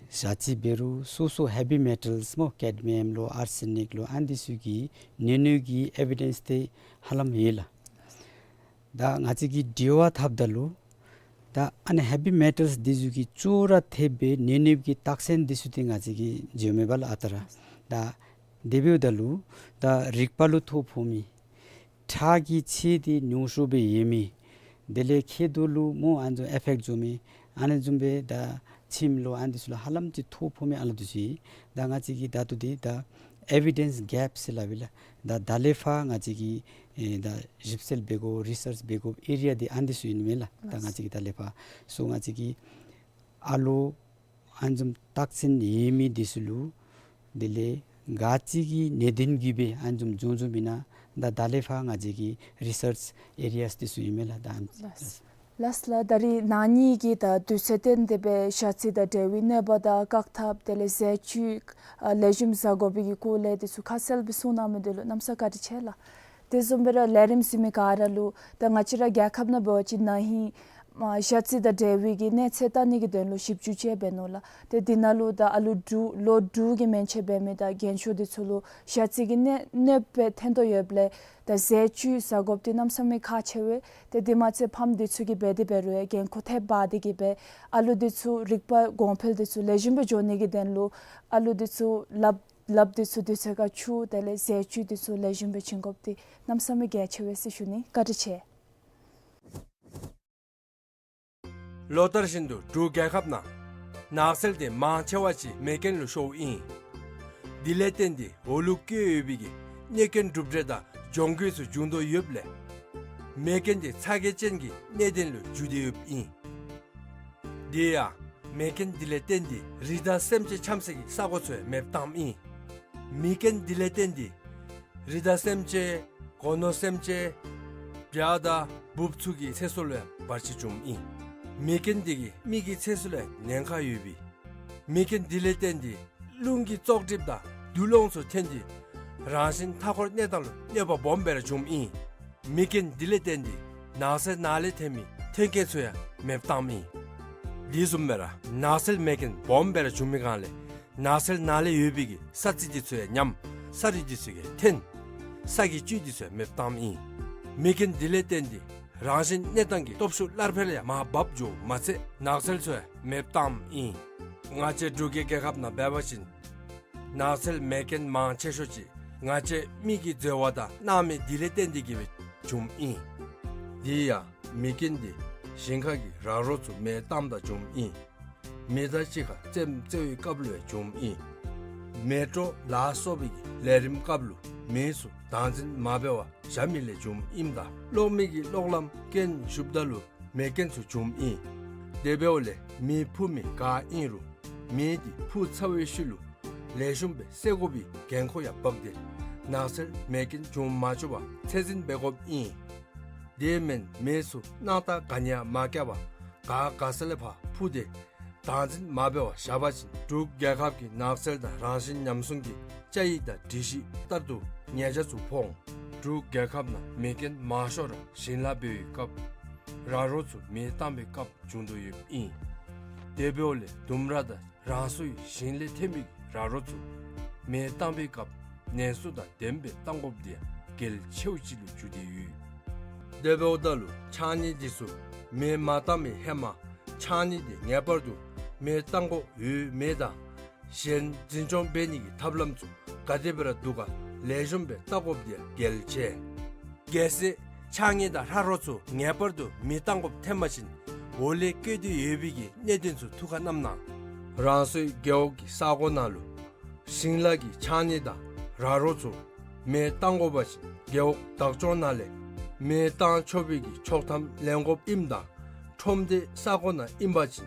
ཞ་ཚི་འབད་རུང་སོ་སོ་ཧེ་བི་མེ་ཊལསི་སྨོ་ཀེཌ་མི་ཡམ་ལོ་ཨར་སེ་ནིཀ་ལོ་ཨ་ནི་འདི་ཚུ་གི་ཉེན་གནོད་ཀྱི་ཨེ་བི་ཌེནསི་འདི་ཧ་ལམ་ཡོད་ལགས། ད་ང་བཅས་ཀྱིས་དྲི་བ་འཐབ་ད་ལུ་ད་ཨ་ནི་ཧེ་བི་མེ་ཊལསི་འདི་ཚུ་གིས་ཅོག་ར་འཐདཔ་སྦེ་ཉེན་གནོད་ཀྱི་རྟགས་མཚན་འདི་ཚུ་འདི་ང་བཅས་ཀྱིས་འཇལཝ་མས་པ་ལགས་ཨ་རྟག་ར། ད་དེ་འབདཝ་ད་ལུ་ད་རེག་པ་ལུ་ཐོ་ཕོག་མི་ཁྲག་གི་ཚད་འདི་ཉུང་ཤོས་སྦེ་ཡོད་མི། དེ་ལས་མཁལ་རྡོག་ལུ་སྨོ་ཨ་ནི་ཚུ་ཨེ་ཕེཀཊ་བཟོ་མི། ཨ་ནི་བཟུམ་སྦེ་ད་མཆིནམ་ལུ་ཨ་ནི་འདི་ཚུ་ལུ་ཧ་ལམ་ཅིག་ཐོ་ཕོག་མི་ཨ་ལུ་འདི་ཚུ་ཨིན། ད་ང་བཅས་ཀྱིས་ད་ལྟོ་འདི་ད་ཨེ་བི་ཌེནསི་གེཔ་ཟེར་སླབ་ཨིན་ལགས། ད་ད་ལས་ཕར་ང་བཅས་ཀྱིས་ཨེ་ད་ཞིབ་འཚོལ་འབད་དགོ་རི་སརཆ་འབད་དགོ་ཨེ་རི་ཡ་འདི་ཨ་ནི་འདི་ཚུ་ཨིན་མས་ལགས། ད་ང་བཅས་ཀྱིས་ད་ལས་ཕར་སོ་ང་བཅས་ཀྱིས་ཨ་ལུ་ཨ་ནི་བཟུམ་རྟགས་མཚན་ཡོད་མི་འདི་ཚུ་ལུ་དེ་ལས་ག་ཅི་གི་གནད་དོན་གྱིས་སྦེ་ཨ་ནི་བཟུམ་བྱུང་བྱུངམ་ཨིན་ན་ད་ད་ལས་ཕར་ང་བཅས་ཀྱི་རི་སརཆ་ཨེ་རི་ཡཱསི་འདི་ཚུ་ཨིན་མས་ལགས། ད་ཨ་ནི་ལགས། ལགས་ལགས། ད་རིས་ནཱ་ཉིད་ཀྱིས་ད་དུས་ཚོད་བཏོན་ཏེ་སྦེ་ཞ་ཚི་དང་འབྲེལ་བའི་གནོད་པ་དང་བཀག་ཐབས་དེ་ལས་ཟས་བཅུད་ཨ་ལེགས་ཤོམ་བཟའ་དགོ་པའི་གི་སྐོར་ལས་འདི་ཚུ་ཁ་གསལ་སྦེ་གསུངས་གནང་མི་འདི་ལུ་གནམ་ས་བཀའ་དྲིན་ཆེ་ལགས། དེ་བཟུམ་སྦེ་ར་ལས་རིམ་གཟིགས་མི་ག་ར་ལུ་ད་ང་བཅས་ར་རྒྱལ་ཁབ་ནང་འབད་བ་ཅིན་ན་ཧིང་ ཨ་ཞ་རྩི་དང་འབྲེལ་བའི་གི་གནས་ཚད་བལྟ་ནི་གི་དོན་ལུ་ཞིབ་འཇུག་ཅིག་འབད་ནུག་ལགས། ཏེ་དེ་ནང་ལུ་ད་ཨ་ལུ་དྲུག་ལོ་དྲུག་གི་མན་ཆད་འབད་མི་དང་རྒན་ཤོས་འདི་ཚུ་ལུ་ཞ་རྩི་གི་གནོད་གནོདཔ་སྦེ་ཐོན་དོ་ཡོདཔ་ལས་ད་ཟས་བཅུད་ཟ་དགོཔ་འདི་གནམ་མེད་ས་མེད་ཁག་ཆེ་བས། ཏེ་དེ་མ་ཚད་ཕམ་འདི་ཚུ་གིས་འབད་དེ་འབད་རུང་ཡང་འགན་ཁུར་ཐེབས་འབག་སྟེ་གིས་སྦེ་ཨ་ལུ་འདི་ཚུ་རིག་པ་གོང་འཕེལ་འདི་ཚུ་ལེགས་ཤོམ་སྦེ་འགྱོ་ནི་གི་དོན་ལུ་ཨ་ལུ་འདི་ཚུ་ལགཔ་ལགཔ་འདི་ཚུ་དུས་ཚོད་ཁར་འཁྱུ་དེ་ལས་ཟས་བཅུད་འདི་ཚུ་ལེགས་ཤོམ་སྦེ་བྱིན་དགོཔ་འདི་གནམ་མེད་ས་མེད་གལ་ཆེ་བས་ཟེར་ཞུ་ནི། བཀའ་དྲིན་ཆེ། ལོ་ལྟར་བཞིན་དུ་འབྲུག་རྒྱལ་ཁབ་ནང་ནགས་ཚལ་དེ་མང་ཆེ་བ་ཅིག་མེ་རྐྱེན་ལུ་ཤོརཝ་ཨིན། དེ་ལས་བརྟེན་ཏེ་འོག་ལུ་བཀོད་ཡོད་པའི་གི་གནོད་རྐྱེན་གྲུབ་འབྲས་དང་གྱོང་གུད་ཚུ་འབྱུང་དོ་ཡོདཔ་ལས་མེ་རྐྱེན་དེ་ཚ་གྱང་ཅན་གྱི་གནད་དོན་ལུ་འགྱུར་ཏེ་ཡོདཔ་ཨིན། དེ་ཡང་མེ་རྐྱེན་དེ་ལས་བརྟེན་ཏེ་རི་དྭགས་སེམས་ཅན་འཁྱམ་ས་གི་ས་གོ་ཚུ་ཡང་མེདཔ་བཏངམ་ཨིན། མེ་རྐྱེན་དེ་ལས་བརྟེན་ཏེ་རི་དྭགས་སེམས་ཅན་སྒོ་ནོར་སེམས་ཅན་བྱ་དང་འབུཔ་ཚུ་གི་ཚེ་སྲོག་ལུ་ཡང་བར་ཆད་བྱུངམ་ཨིན། མེ་རྐྱེན་དེ་གིས་མི་གི་ཚེ་སྲོག་ལུ་ཡང་ཉེན་ཁ་ཡོད་པས། མེ་རྐྱེན་དེ་ལས་བརྟེན་ཏེ་རླུང་གི་བཙོག་གྲིབ་དང་རྡུལ་སློང་ཚུ་ཐོན་ཏེ་རང་བཞིན་མཐའ་འཁོར་གནས་སྟངས་ལུ་གནོད་པ་སྦོམ་སྦེ་ར་བྱུངམ་ཨིན། མེ་རྐྱེན་དེ་ལས་བརྟེན་ཏེ་ནགས་ཚལ་ནང་ལས་ཐོན་མི་ཐོན་སྐྱེད་ཚུ་ཡང་མེདཔ་བཏངམ་ཨིན། དེ་བཟུམ་སྦེ་ར་ནགས་ཚལ་མེ་རྐྱེན་སྦོམ་སྦེ་ར་བྱུང་མི་སྒང་ལས་ནགས་ཚལ་ནང་ལས་ཡོད་པའི་གི་ས་རྩི་འདི་ཚུ་ཡང་ཉམས། ས་རི་འདི་ཚུ་ཡང་འཐོན། ས་གི་བཅུད་འདི་ཚུ་ཡང་མེདཔ་བཏངམ་ཨིན། མེ་རྐྱེན་དེ་ལས་བརྟེན་ཏེ་རང་བཞིན་གནས་སྟངས་ཀྱི་སྟོབས་ཤུགས་སླར་འཕེལ་ཡང་མར་བབས་འགྱོཝ་མ་ཚད་ནགས་ཚལ་ཚུ་ཡང་མེདཔ་བཏངམ་ཨིན། ང་བཅས་འབྲུག་གི་རྒྱལ་ཁབ་ནང་འབད་བ་ཅིན་ནགས་ཚལ་མེ་རྐྱེན་མང་ཆེ་ཤོས་ཅིག་ང་བཅས་མི་གིས་འཛོལ་བ་དང་གནང་མི་དེ་ལས་བརྟེན་ཏེ་གིས་སྦེ་བྱུངམ་ཨིན། དེ་ཡང་མེ་རྐྱེན་དེ་ཞིང་ཁ་གི་ར་རོ་ཚུ་མེ་བཏངམ་ད་བྱུངམ་ཨིན། མེ་མདའ་གཅིག་ཁར་རྩེདམོ་རྩེ་བའི་སྐབས་ལུ་ཡང་བྱུངམ་ཨིན། མེ་དྲོ་ལ་སོགས་པའི་གི་ལས་རིམ་སྐབས་ལུ་མེ་ཚུ་བདག་འཛིན་མ་འབད་བར་བཞག་མི་ལས་བྱུངམ་ཨིནམ་ད་གློག་མེ་གི་གློག་ལམ་རྐྱེན་ཞུགསཔ་ད་ལུ་མེ་རྐྱེན་ཚུ་བྱུངམ་ཨིན། དེ་འབདཝ་ལས་མེ་འཕུ་མི་ག་ཨིན་རུང་མེ་དེ་འཕུ་ཚར་བའི་ཤུལ་ལུ་ལེགས་ཤོམ་སྦེ་བསད་དགོ་པའི་འགན་ཁུར་ཡང་འབག་སྟེ་ནགས་ཚལ་མེ་རྐྱེན་འབྱུང་མ་བཅུག་པར་ཚད་འཛིན་འབད་དགོཔ་ཨིན། དེ་མེན་མེ་ཚུ་གནམ་ལྟར་ག་ནི་ཡང་མ་བཀལ་བར་ག་ག་ས་ལས་ཕར་འཕུ་སྟེ་བདག་འཛིན་མ་འབད་བར་བཞག་པ་ཅིན་འབྲུག་རྒྱལ་ཁབ་ཀྱི་ནགས་ཚལ་དང་རང་བཞིན་ཉམས་སྲུང་གི་བཅའ་ཡིག་དང་སྒྲིག་གཞི་ལྟར་དུ་ཉེས་ཆད་ཚུ་ཕོག་འོང་། འབྲུག་རྒྱལ་ཁབ་ནང་མེ་རྐྱེན་མང་ཤོས་ར་ཞིང་ལཱ་འབད་བའི་སྐབས་ར་རོ་ཚུ་མེ་བཏང་བའི་སྐབས་བྱུང་དོ་ཡོདཔ་ཨིན། དེ་འབདཝ་ལས་ལྡུམ་ར་དང་རང་སོའི་ཞིང་ལས་ཐོན་མི་ར་རོ་ཚུ་མེ་བཏང་བའི་སྐབས་ནན་སུ་དང་ལྡནམ་སྦེ་བཏང་དགོཔ་དེ་གལ་ཆེཝ་ཅིག་ལུ་གྱུར་ཏེ་ཡོད། དེ་འབདཝ་ད་ལུ་ཕྱགས་སྙིགས་འདི་ཚུ་མེ་མ་བཏང་བའི་ཧེ་མ་ཕྱགས་སྙིགས་འདི་ངེས་པར་དུ་མེ་བཏང་དགོཔ་ཡོད་མེད་དང་གཞན་འཛིན་སྐྱོང་འབད་ནི་གི་ཐབས་ལམ་ཚུ་ག་དེ་སྦེ་ར་འདུག་ག་ལེགས་ཤོམ་སྦེ་བལྟ་དགོཔ་དེ་ཡང་གལ་ཆེ། གལ་སྲིད་ཕྱགས་སྙིགས་དང་ར་རོ་ཚུ་ངེས་པར་དུ་མེ་བཏང་དགོཔ་ཐོན་པ་ཅིན་འོག་ལས་བཀོད་དེ་ཡོད་པའི་གི་གནད་དོན་ཚུ་ཐུགས་ཁར་བསྣམ་གནང་། རང་སོའི་རྒེད་འོག་གི་ས་གོ་ནང་ལུ་ཞིང་ལཱ་གི་ཕྱགས་སྙིགས་དང་ར་རོ་ཚུ་མེ་བཏང་དགོ་པ་ཅིན་རྒེད་འོག་བདག་སྐྱོང་ནང་ལས་མེ་བཏང་ཆོག་པའི་གི་ཆོག་ཐམ་ལེན་དགོཔ་ཨིནམ་ད་ཁྲོམ་སྡེ་ས་གོ་ནང་ཨིན་པ་ཅིན་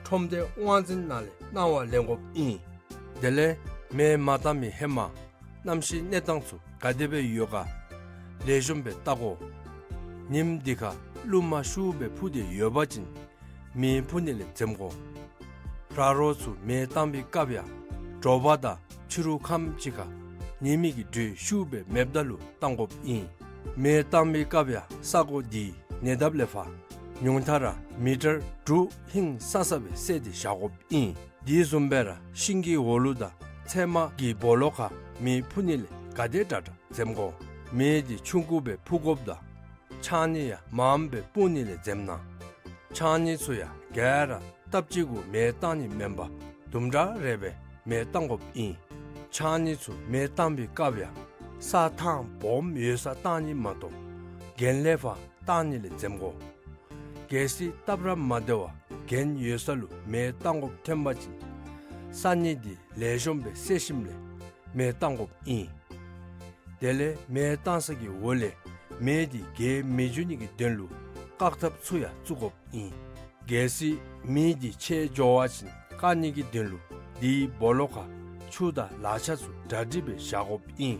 ཁྲོམ་སྡེ་དབང་འཛིན་ནང་ལས་གནང་བ་ལེན་དགོཔ་ཨིན། དེ་ལས་མེ་མ་བཏང་མི་ཧེ་མ་གནམ་གཤིས་གནས་སྟངས་ཚུ་ག་དེ་སྦེ་ཡོད་ག་ལེགས་ཤོམ་སྦེ་བལྟ་དགོ། ཉིམ་འདི་ཁར་རླུང་མ་ཤུགས་སྦེ་འཕུ་སྟེ་ཡོད་པ་ཅིན་མེ་འཕུ་ནི་ལས་འཛེམ་དགོ། ར་རོ་ཚུ་མེ་བཏང་བའི་སྐབས་ཡང་དྲོ་པ་དང་ཕྱི་རུ་ཁམས་ཅིག་ཁར་ཉི་མའི་གི་དྲོད་ཤུགས་སྦེ་མེདཔ་ད་ལུ་བཏང་དགོཔ་ཨིན། མེ་བཏང་བའི་སྐབས་ཡང་ས་གོ་འདི་ཉེ་འདབས་ལས་ཕར་ཉུང་མཐའ་ར་མི་ཊར་དྲུག་ཧིང་ས་ས་སྦེ་བསལ་ཏེ་བཞག་དགོཔ་ཨིན། དེ་བཟུམ་སྦེ་ར་ཤིང་གི་འོག་ལུ་དང་ཚལ་མ་གི་སྦོ་ལོགས་ཁར་མེ་འཕུ་ནི་ལས་ག་དེ་དྲག་དྲག་འཛེམ་དགོ། མེ་འདི་ཆུང་ཀུ་སྦེ་འཕུ་དགོཔ་དང་ཕྱགས་སྙིགས་ཡང་མངམ་སྦེ་སྤུང་ནི་ལས་འཛེམ་གནང་། ཕྱགས་སྙིགས་ཚུ་ཡང་ག་ར་སྟབས་གཅིག་གུ་མེ་བཏང་ནི་མེན་པར་དུམ་གྲ་རེ་སྦེ་མེ་བཏང་དགོཔ་ཨིན། ཕྱགས་སྙིགས་ཚུ་མེ་བཏང་བའི་སྐབས་ཡང་ས་ཐང་སྦོམ་ཡོད་སར་བཏང་ནི་མ་གཏོགས་གྱེན་ལས་ཕར་བཏང་ནི་ལས་འཛེམ་དགོ། གལ་སྲིད་སྟབས་ར་མ་བདེ་བར་གྱེན་ཡོད་ས་ལུ་མེ་བཏང་དགོཔ་ཐོན་པ་ཅིན་ས་སྙིགས་འདི་ལེགས་ཤོམ་སྦེ་བསལ་ཞིནམ་ལས་མེ་བཏང་དགོཔ་ཨིན། དེ་ལས་མེ་བཏང་ས་གི་འོག་ལས་མེ་འདི་རྒྱས་མི་འགྱོ་ནི་གི་དོན་ལུ་བཀག་ཐབས་ཚུ་ཡང་བཙུགས་དགོཔ་ཨིན། གལ་སྲིད་མེ་འདི་ཆད་འགྱོ་བ་ཅིན་བཀག་ནི་གི་དོན་ལུ་དེའི་སྦོ་ལོགས་ཁར་ཆུ་དང་ལག་ཆས་ཚུ་གྲ་སྒྲིག་སྦེ་བཞག་དགོཔ་ཨིན།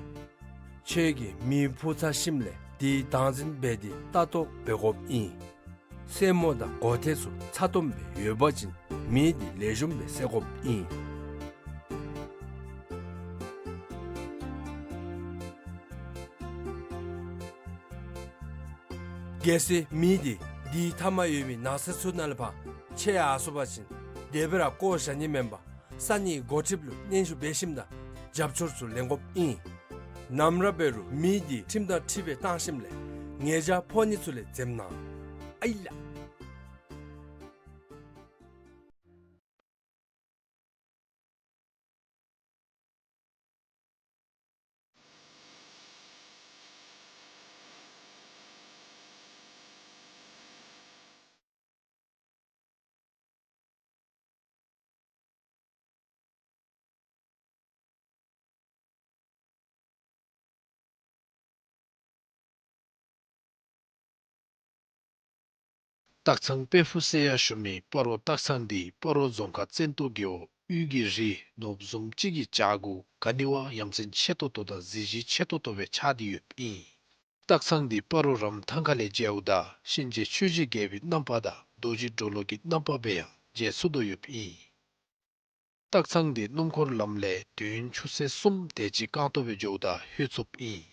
ཁྱོད་ཀྱིས་མེ་འཕུ་ཚར་ཞིནམ་ལས་དེ་བདག་འཛིན་འབད་དེ་ལྟ་རྟོག་འབད་དགོཔ་ཨིན། སེན་མོ་དང་མགོ་ཐད་ཚུ་ཚ་ཏོམ་སྦེ་ཡོད་པ་ཅིན་མེ་འདི་ལེགས་ཤོམ་སྦེ་བསད་དགོཔ་ཨིན། གལ་སྲིད་མེ་འདི་ དེའི་མཐའ་མ་ཡོད་མི་ནགས་ཚལ་ཚུ་ནང་ལས་ཕར་ཆས་ཡར་སོང་པ་ཅིན་དེ་སྦེ་ར་བཀོ་བཞག་ནི་མེན་པར་ས་གནས་འགོ་ཁྲིདཔ་ལུ་སྙན་ཞུ་འབད་ཞིནམ་ད་རྒྱབ་སྐྱོར་ཚུ་ལེན་དགོཔ་ཨིན། ནམ་ར་འབད་རུང་མི་འདི་ཁྲིམས་དང་འཁྲིལ་སྦེ་བཏང་ཞིནམ་ལས་ཉེས་བྱ་ཕོག་ནི་ཚུ་ལས་འཛེམ་གནང་། ཨའི་ལགས། སྟག་ཚང་དཔལ་ཕུག་ཟེར་ཡང་ཞུ་མི་སྤ་རོ་སྟག་ཚང་འདི་སྤ་རོ་རྫོང་ཁག་བཙན་ཏོ་རྒེད་འོག་དབུས་ཀྱི་རི་ནོར་བུ་བཟུམ་ཅིག་གི་བྱག་གུ་ག་ནི་བ་ཡ་མཚན་ཆེ་ཏོག་ཏོ་དང་གཟི་བརྗིད་ཆེ་ཏོག་ཏོ་སྦེ་ཆགས་ཏེ་ཡོདཔ་ཨིན། སྟག་ཚང་འདི་སྤ་རོ་རམ་ཐང་ཁ་ལས་མཇལཝ་ད་གཤིན་རྗེ་ཆོས་རྗེ་རྒྱལ་པོའི་རྣམ་པ་དང་རྡོ་རྗེ་གྲོ་ལོད་ཀྱི་རྣམ་པ་སྦེ་ཡང་མཇལ་ཚུགས་དོ་ཡོདཔ་ཨིན། སྟག་ཚང་འདི་སྣུམ་འཁོར་ལམ་ལས་དུས་ཡུན་ཆུ་ཚོད་གསུམ་དེ་ཅིག་རྐང་སྟོང་སྦེ་འགྱོཝ་ད་ལྷོད་ཚུགསཔ་ཨིན།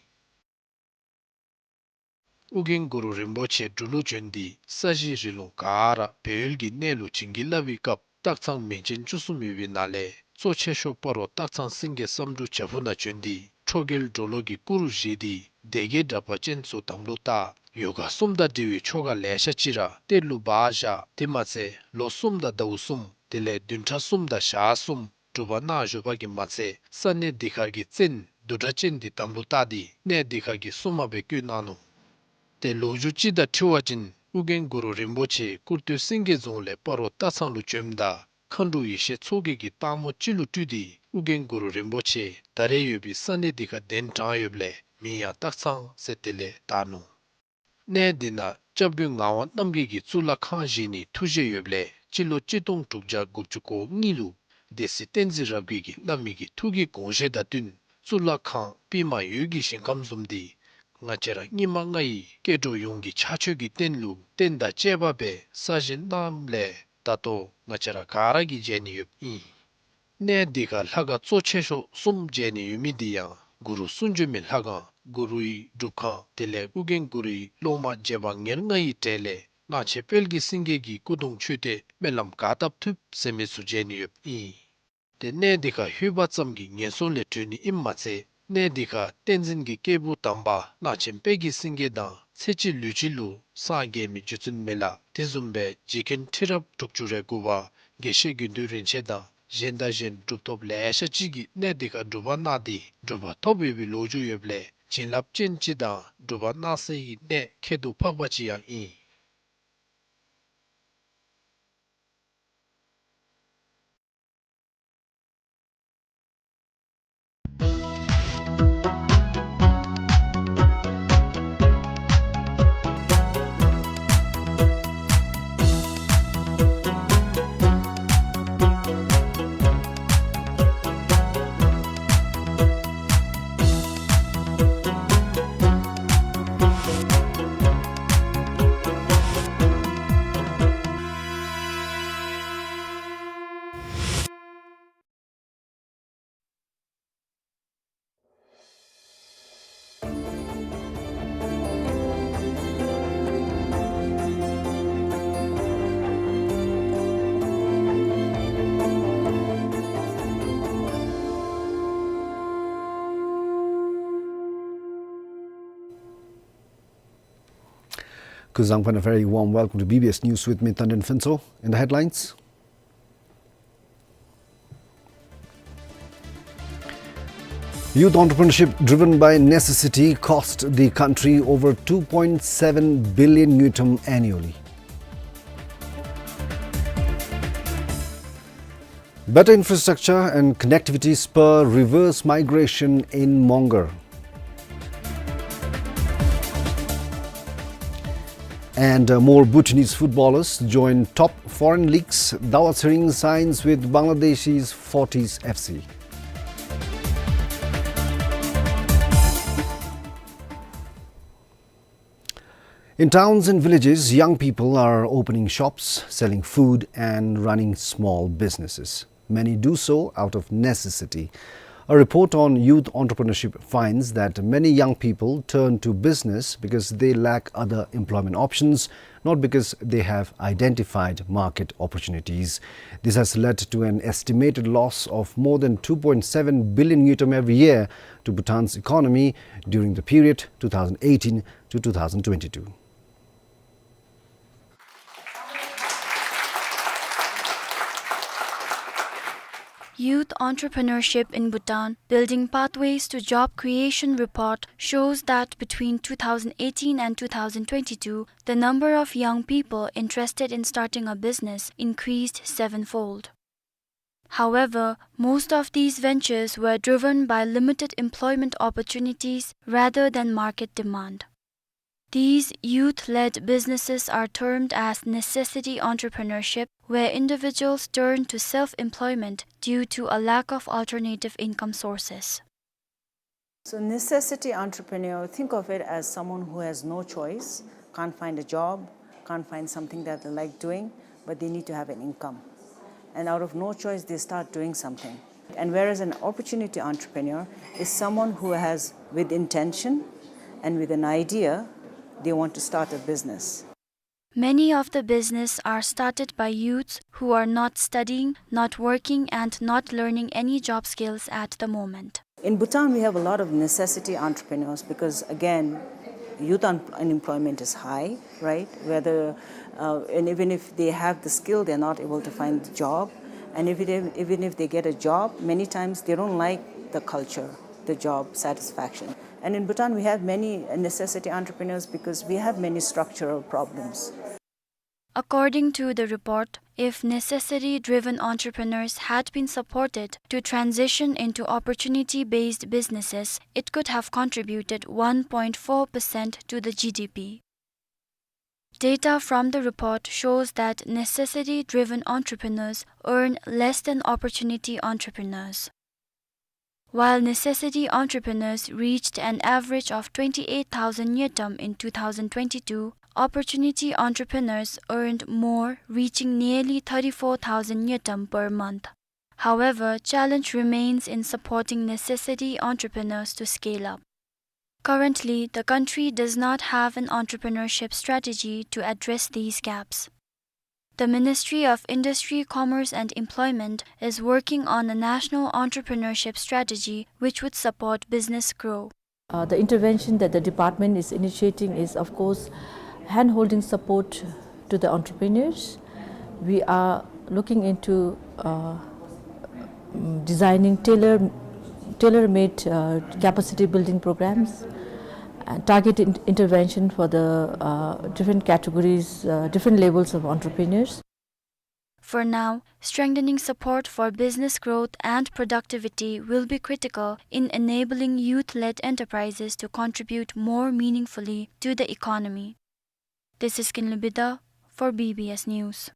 ཨོ་རྒྱན་གུ་རུ་རིན་པོ་ཆེ་འབྲུག་ལུ་བྱོན་ཏེ་ས་གཞི་རི་ལུང་ག་ར་སྦས་ཡུལ་གྱི་གནས་ལུ་བྱིན་གྱིས་བརླབས་པའི་སྐབས་སྟག་ཚང་མིང་ཅན་བཅུ་གསུམ་ཡོད་པའི་ནང་ལས་གཙོ་ཆེ་ཤོས་སྤ་རོ་སྟག་ཚང་སེང་གེ་བསམ་འགྲུབ་བྱག་ཕུག་ནང་བྱོན་ཏེ་ཁྲོ་རྒྱལ་གྲོ་ལོད་ཀྱི་སྐུ་རུ་བཞེངས་ཏེ་སྡེ་བརྒྱད་དྲེགས་པ་ཅན་ཚུ་དམ་ལུ་བཏགས། ཡོ་ག་གསུམ་དང་འབྲེལ་བའི་ཆོ་ག་ལེ་ཤ་ཅིག་ར་གཏེར་ལུ་སྦ་བཞག། དེ་མ་ཚད་ལོ་གསུམ་དང་ཟླཝ་གསུམ་དེ་ལས་བདུན་ཕྲག་གསུམ་དང་ཞག་གསུམ་སྒྲུབ་པ་གནང་བཞུགས་པ་གིས་མ་ཚད་ས་གནས་འདི་ཁར་གྱི་བཙན་བདུད་དྲེགས་ཅན་འདི་དམ་ལུ་བཏགས་ཏེ་གནས་འདི་ཁར་གྱི་སྲུང་མ་སྦེ་བསྐོས་གནང་ནུག། ཏེ་ལོ་རྒྱུས་ཅིག་དང་འཁྲིལ་བ་ཅིན་ཨོ་རྒྱན་གུ་རུ་རིན་པོ་ཆེ་ཀུར་སྟོད་སེང་གེ་རྫོང་ལས་སྤ་རོ་སྟག་ཚང་ལུ་བྱོནམ་ད་མཁའ་འགྲོ་ཡེ་ཤེས་མཚོ་རྒྱལ་གྱིས་སྟག་མོ་ཅིག་ལུ་སྤྲུལ་ཏེ་ཨོ་རྒྱན་གུ་རུ་རིན་པོ་ཆེ་ད་རེས་ཡོད་པའི་ས་གནས་འདི་ཁར་གདན་དྲངས་ཡོདཔ་ལས་མིང་ཡང་སྟག་ཚང་ཟེར་དེ་ལས་བཏགས་ནུག། གནས་འདི་ནང་སྐྱབས་མགོན་ངག་དབང་རྣམ་རྒྱལ་གྱིས་གཙུག་ལག་ཁང་བཞེངས་ནིའི་ཐུགས་བཞེད་ཡོདཔ་ལས་སྤྱི་ལོ་གཅིག་སྟོང་དྲུག་བརྒྱ་དགུ་བཅུ་གོ་གཉིས་ལུ་སྡེ་སྲིད་བསྟན་འཛིན་རབ་རྒྱས་ཀྱིས་གནང་མི་གི་ཐུགས་ཀྱི་དགོངས་བཞེད་དང་བསྟུན་གཙུག་ལག་ཁང་པདྨ་འོད་ཀྱི་ཞིང་ཁམས་བཟུམ་འདི་ང་བཅས་ར་སྙིགས་མ་ལྔ་ཡི་སྐྱེ་འགྲོ་ཡོངས་ཀྱི་ཕྱག་མཆོད་ཀྱི་རྟེན་ལུ་རྟེན་དང་བཅས་པ་སྦེ་གསར་བཞེངས་གནངམ་ལས་ད་ལྟོ་ང་བཅས་ར་ག་ར་གིས་མཇལ་ནི་ཡོདཔ་ཨིན། གནས་འདི་ཁར་ལྷ་ཁང་གཙོ་ཆེ་ཤོས་གསུམ་མཇལ་ནི་ཡོད་མི་འདི་ཡང་གུ་རུ་གསུང་བྱོན་མའི་ལྷ་ཁང་གུ་རུའི་སྒྲུབ་ཁང་དེ་ལས་ཨོ་རྒྱན་གུ་རུའི་སློབ་མ་རྗེ་འབངས་ཉེར་ལྔ་ཡི་གྲས་ལས་གླང་ཆེན་དཔལ་གྱི་སེང་གེ་གི་སྐུ་གདུང་མཆོད་རྟེན་སྨོན་ལམ་ག་བཏབ་ཐུབ་ཟེར་མི་ཚུ་མཇལ་ནི་ཡོདཔ་ཨིན། ཏེ་གནས་འདི་ཁར་ལྷོད་པ་ཙམ་གྱིས་ངན་སོང་ལས་གྲོལ་ནི་ཨིནམ་མ་ཚད་གནས་འདི་ཁར་བསྟན་འཛིན་གྱི་སྐྱེས་བུ་དམ་པ་གླང་ཆེན་དཔལ་གྱི་སེང་གེ་དང་ཚེ་གཅིག་ལུས་གཅིག་ལུ་སངས་རྒྱས་མི་རྗེ་བཙུན་མི་ལ་དེ་བཟུམ་སྦེ་རྗེ་མཁན་ཁྲི་རབས་དྲུག་ཅུ་རེ་དགུ་པ་དགེ་བཤེས་དགེ་འདུན་རིན་ཆེན་དང་གཞན་དང་གཞན་གྲུབ་ཐོབ་ལེ་ཤ་ཅིག་གིས་གནས་འདི་ཁར་སྒྲུབ་པ་གནང་སྟེ་གྲུབ་པ་ཐོབ་ཡོད་པའི་ལོ་རྒྱུས་ཡོདཔ་ལས་བྱིན་རླབས་ཅན་ཅིག་དང་སྒྲུབ་པ་གནང་སའི་གནས་ཁྱད་དུ་འཕགས་པ་ཅིག་ཡང་ཨིན། Kuzuzangpo, and a very warm welcome to B B S News with me, Tandon Phuntsho. In the headlines, youth entrepreneurship driven by necessity cost the country over two point seven billion ngultrum annually. Better infrastructure and connectivity spur reverse migration in Mongar. And, uh, more Bhutanese footballers join top foreign leagues. Dawa Tsering signs with Bangladeshi's Fortis F C. In towns and villages, young people are opening shops, selling food, and running small businesses. Many do so out of necessity. A report on youth entrepreneurship finds that many young people turn to business because they lack other employment options, not because they have identified market opportunities. This has led to an estimated loss of more than two point seven billion ngultrum every year to Bhutan's economy during the period two thousand eighteen to two thousand twenty-two. Youth Entrepreneurship in Bhutan, Building Pathways to Job Creation report shows that between two thousand eighteen and two thousand twenty-two, the number of young people interested in starting a business increased sevenfold. However, most of these ventures were driven by limited employment opportunities rather than market demand. These youth-led businesses are termed as necessity entrepreneurship, where individuals turn to self-employment due to a lack of alternative income sources. So necessity entrepreneur, think of it as someone who has no choice, can't find a job, can't find something that they like doing, but they need to have an income. And out of no choice, they start doing something. And whereas an opportunity entrepreneur is someone who has, with intention and with an idea, they want to start a business. Many of the business are started by youths who are not studying, not working, and not learning any job skills at the moment. In Bhutan, we have a lot of necessity entrepreneurs because, again, youth un- unemployment is high, right? Whether, uh, and even if they have the skill, they're not able to find the job. And if it, even if they get a job, many times they don't like the culture, the job satisfaction. And in Bhutan, we have many necessity entrepreneurs because we have many structural problems. According to the report, if necessity driven entrepreneurs had been supported to transition into opportunity based businesses, it could have contributed one point four percent to the G D P. Data from the report shows that necessity driven entrepreneurs earn less than opportunity entrepreneurs. While necessity entrepreneurs reached an average of twenty-eight thousand ngultrum in two thousand twenty-two, opportunity entrepreneurs earned more, reaching nearly thirty-four thousand ngultrum per month. However, challenge remains in supporting necessity entrepreneurs to scale up. Currently, the country does not have an entrepreneurship strategy to address these gaps. The Ministry of Industry, Commerce and Employment is working on a national entrepreneurship strategy which would support business grow. Uh, the intervention that the department is initiating is, of course, hand-holding support to the entrepreneurs. We are looking into uh, mm, designing tailor, tailor-made uh, capacity building programs and targeted in- intervention for the uh, different categories, uh, different levels of entrepreneurs. For now, strengthening support for business growth and productivity will be critical in enabling youth-led enterprises to contribute more meaningfully to the economy. This is Kinley Bida for B B S News.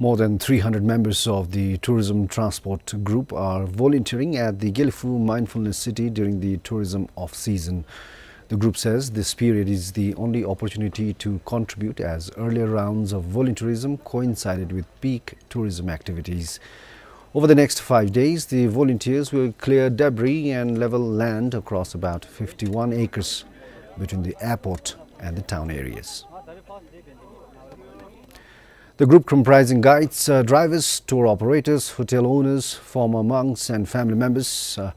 More than three hundred members of the Tourism Transport Group are volunteering at the Gelephu Mindfulness City during the tourism off-season. The group says this period is the only opportunity to contribute, as earlier rounds of volunteerism coincided with peak tourism activities. Over the next five days, the volunteers will clear debris and level land across about fifty-one acres between the airport and the town areas. The group, comprising guides, uh, drivers, tour operators, hotel owners, former monks and family members, uh,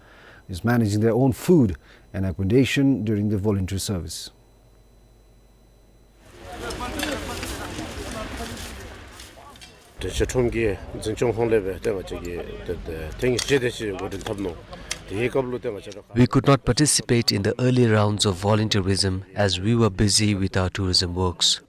is managing their own food and accommodation during the voluntary service. དེ་ཆེ་ཁྲོམ་གྱི་འཛིན་སྐྱོང་ཧོང་ལས་པའི་སྟེང་ང་ཅིག་གིས་དེ་དེ་ཐེངས་གཅིག་དེ་ཅིག་འགོ་འདྲེན་འཐབ་ནུག། དེའི་སྐབས་ལུ་སྟེང་ང་ཅིག་ར། We could not participate in the early rounds of volunteerism as we were busy with our tourism works.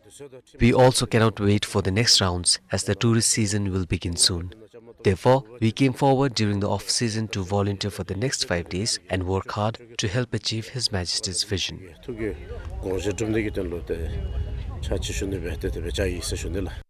We also cannot wait for the next rounds as the tourist season will begin soon. Therefore, we came forward during the off-season to volunteer for the next five days and work hard to help achieve His Majesty's vision. ཐུགས་ཀྱི་དགོངས་བཞེད་སྒྲུབ་ནི་གི་དོན་ལུ་ཏེ་ཕྱག་ཕྱི་ཞུ་ནི་སྦེ་ཏེ་དེ་སྦེ་བཅར་ཡི་ཟེར་ཞུ་ནི་ལགས།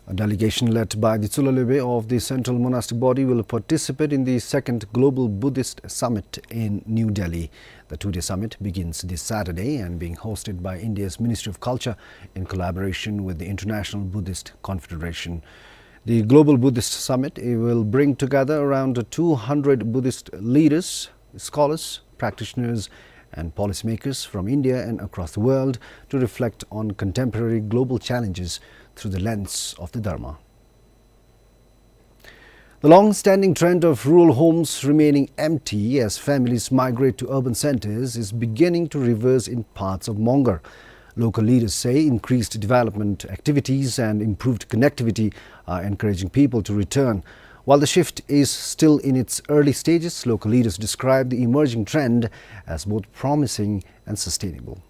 A delegation led by the Tshula Lobey of the Central Monastic Body will participate in the second Global Buddhist Summit in New Delhi. The two-day summit begins this Saturday and being hosted by India's Ministry of Culture in collaboration with the International Buddhist Confederation. The Global Buddhist Summit, it will bring together around two hundred Buddhist leaders, scholars, practitioners, and policymakers from India and across the world to reflect on contemporary global challenges through the lens of the Dharma. The long-standing trend of rural homes remaining empty as families migrate to urban centers is beginning to reverse in parts of Mongar. Local leaders say increased development activities and improved connectivity are encouraging people to return. While the shift is still in its early stages, local leaders describe the emerging trend as both promising and sustainable.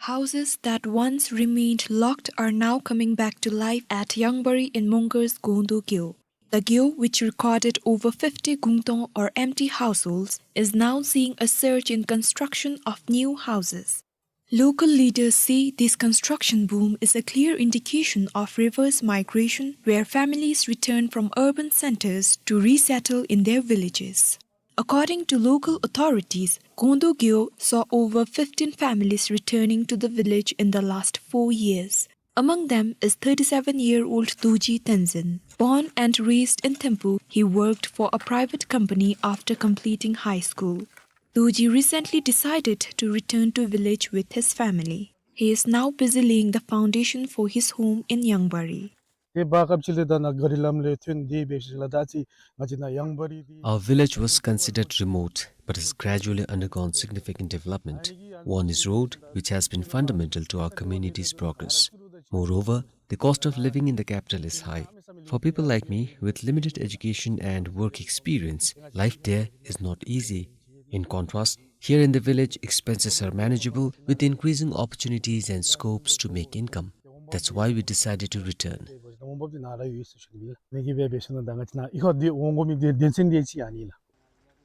Houses that once remained locked are now coming back to life at Yangbari in Mongar's Gongdo Gyo. The Gyo, which recorded over fifty gungtong or empty households, is now seeing a surge in construction of new houses. Local leaders say this construction boom is a clear indication of reverse migration, where families return from urban centers to resettle in their villages. According to local authorities, Gongdo Gyo saw over fifteen families returning to the village in the last four years. Among them is thirty-seven-year-old Dorji Tenzin. Born and raised in Thimphu, he worked for a private company after completing high school. Dorji recently decided to return to village with his family. He is now busy laying the foundation for his home in Yangbari. དེ་བར་སྐབས་ཅིག་ལས་ད་ནཱ་ག་རི་ལམ་ལས་ཐོན་དེ་འབད་ཞིནམ་ལས་ད་ཅི་ང་བཅས་ནཱ་ཡང་བ་རི་འདི། Our village was considered remote, but has gradually undergone significant development. One is road, which has been fundamental to our community's progress. Moreover, the cost of living in the capital is high. For people like me, with limited education and work experience, life there is not easy. In contrast, here in the village, expenses are manageable with increasing opportunities and scopes to make income. That's why we decided to return.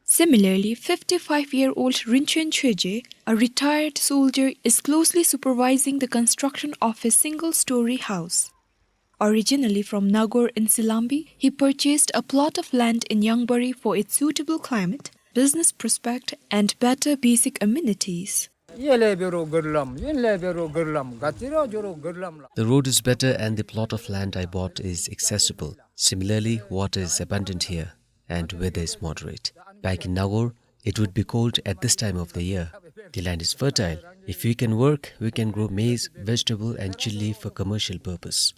Similarly, fifty-five-year-old Rinchen Chöje, a retired soldier, is closely supervising the construction of his single-story house. Originally from Nagaur in Silambi, he purchased a plot of land in Yangbari for its suitable climate, business prospect, and better basic amenities. The road is better and the plot of land I bought is accessible. Similarly, water is abundant here and weather is moderate. Back in Nagaur, it would be cold at this time of the year. The land is fertile. If we can work, we can grow maize, vegetable and chilli for commercial purpose.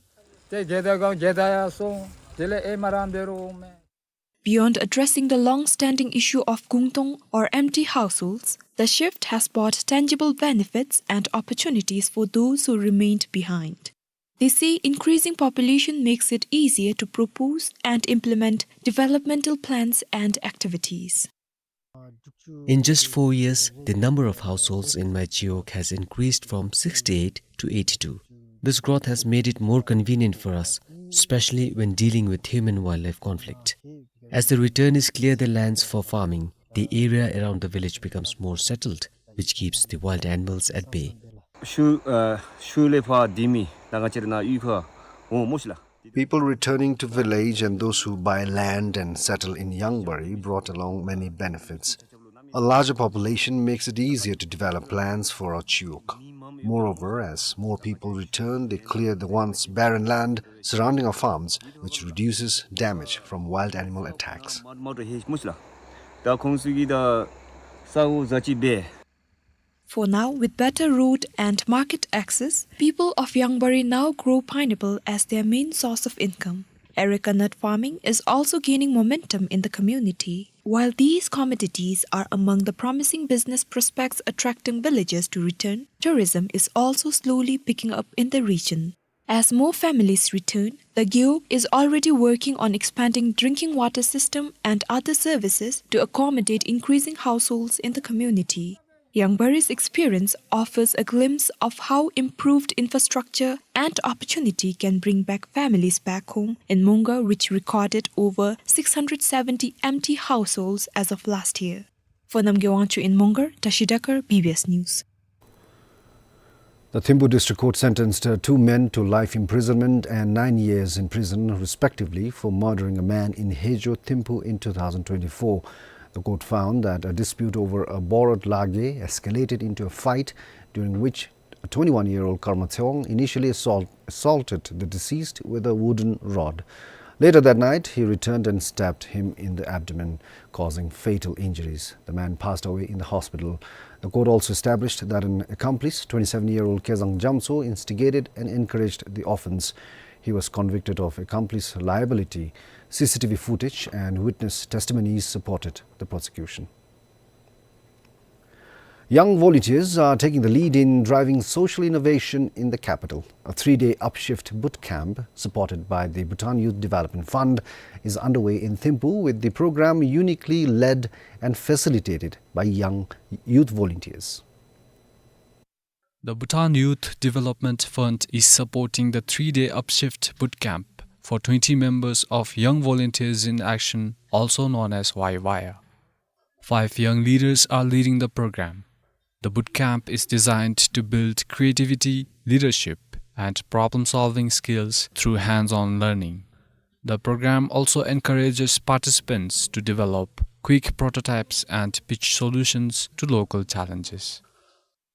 Beyond addressing the long-standing issue of gungtong or empty households, the shift has brought tangible benefits and opportunities for those who remained behind. They say increasing population makes it easier to propose and implement developmental plans and activities. In just four years, the number of households in my chiwog has increased from sixty-eight to eighty-two. This growth has made it more convenient for us, especially when dealing with human-wildlife conflict. As the returnees clear the lands for farming, the area around the village becomes more settled, which keeps the wild animals at bay. ཤུལ་ཨ་ཤུལ་ལས་ཕར་སྡོད་མི་ད་ང་བཅས་ར་ནཱ་གཡུས་ཁར་འོང་སྨོ་ཤིག་ལགས། People returning to village and those who buy land and settle in Yangbari brought along many benefits. A larger population makes it easier to develop plans for our chiwog. Moreover, as more people return, they clear the once barren land surrounding our farms, which reduces damage from wild animal attacks. ད་ཁོང་ཚུ་གིས་ད་ས་འོག་ཟ་ཅི་འབད། For now, with better road and market access, people of Yangbari now grow pineapple as their main source of income. Areca nut farming is also gaining momentum in the community. While these commodities are among the promising business prospects attracting villagers to return, tourism is also slowly picking up in the region. As more families return, the Gyo is already working on expanding drinking water system and other services to accommodate increasing households in the community. Yangbari's experience offers a glimpse of how improved infrastructure and opportunity can bring back families back home in Mongar, which recorded over six hundred seventy empty households as of last year. For Namgay Wangchuk in Mongar, Tashi Dakar, B B S News. The Thimphu District Court sentenced, uh, two men to life imprisonment and nine years in prison, respectively, for murdering a man in Hejo, Thimphu in two thousand twenty-four. The court found that a dispute over a borrowed lage escalated into a fight, during which A twenty-one-year-old Karma Tshewang initially assault, assaulted the deceased with a wooden rod. Later that night, he returned and stabbed him in the abdomen, causing fatal injuries. The man passed away in the hospital. The court also established that an accomplice, twenty-seven-year-old Kezang Jamtso, instigated and encouraged the offense. He was convicted of accomplice liability. C C T V footage and witness testimonies supported the prosecution. Young volunteers are taking the lead in driving social innovation in the capital. A three-day Upshift boot camp, supported by the Bhutan Youth Development Fund, is underway in Thimphu, with the program uniquely led and facilitated by young youth volunteers. The Bhutan Youth Development Fund is supporting the three-day Upshift boot camp for twenty members of Young Volunteers in Action, also known as Y Y A. Five young leaders are leading the program. The boot camp is designed to build creativity, leadership, and problem-solving skills through hands-on learning. The program also encourages participants to develop quick prototypes and pitch solutions to local challenges.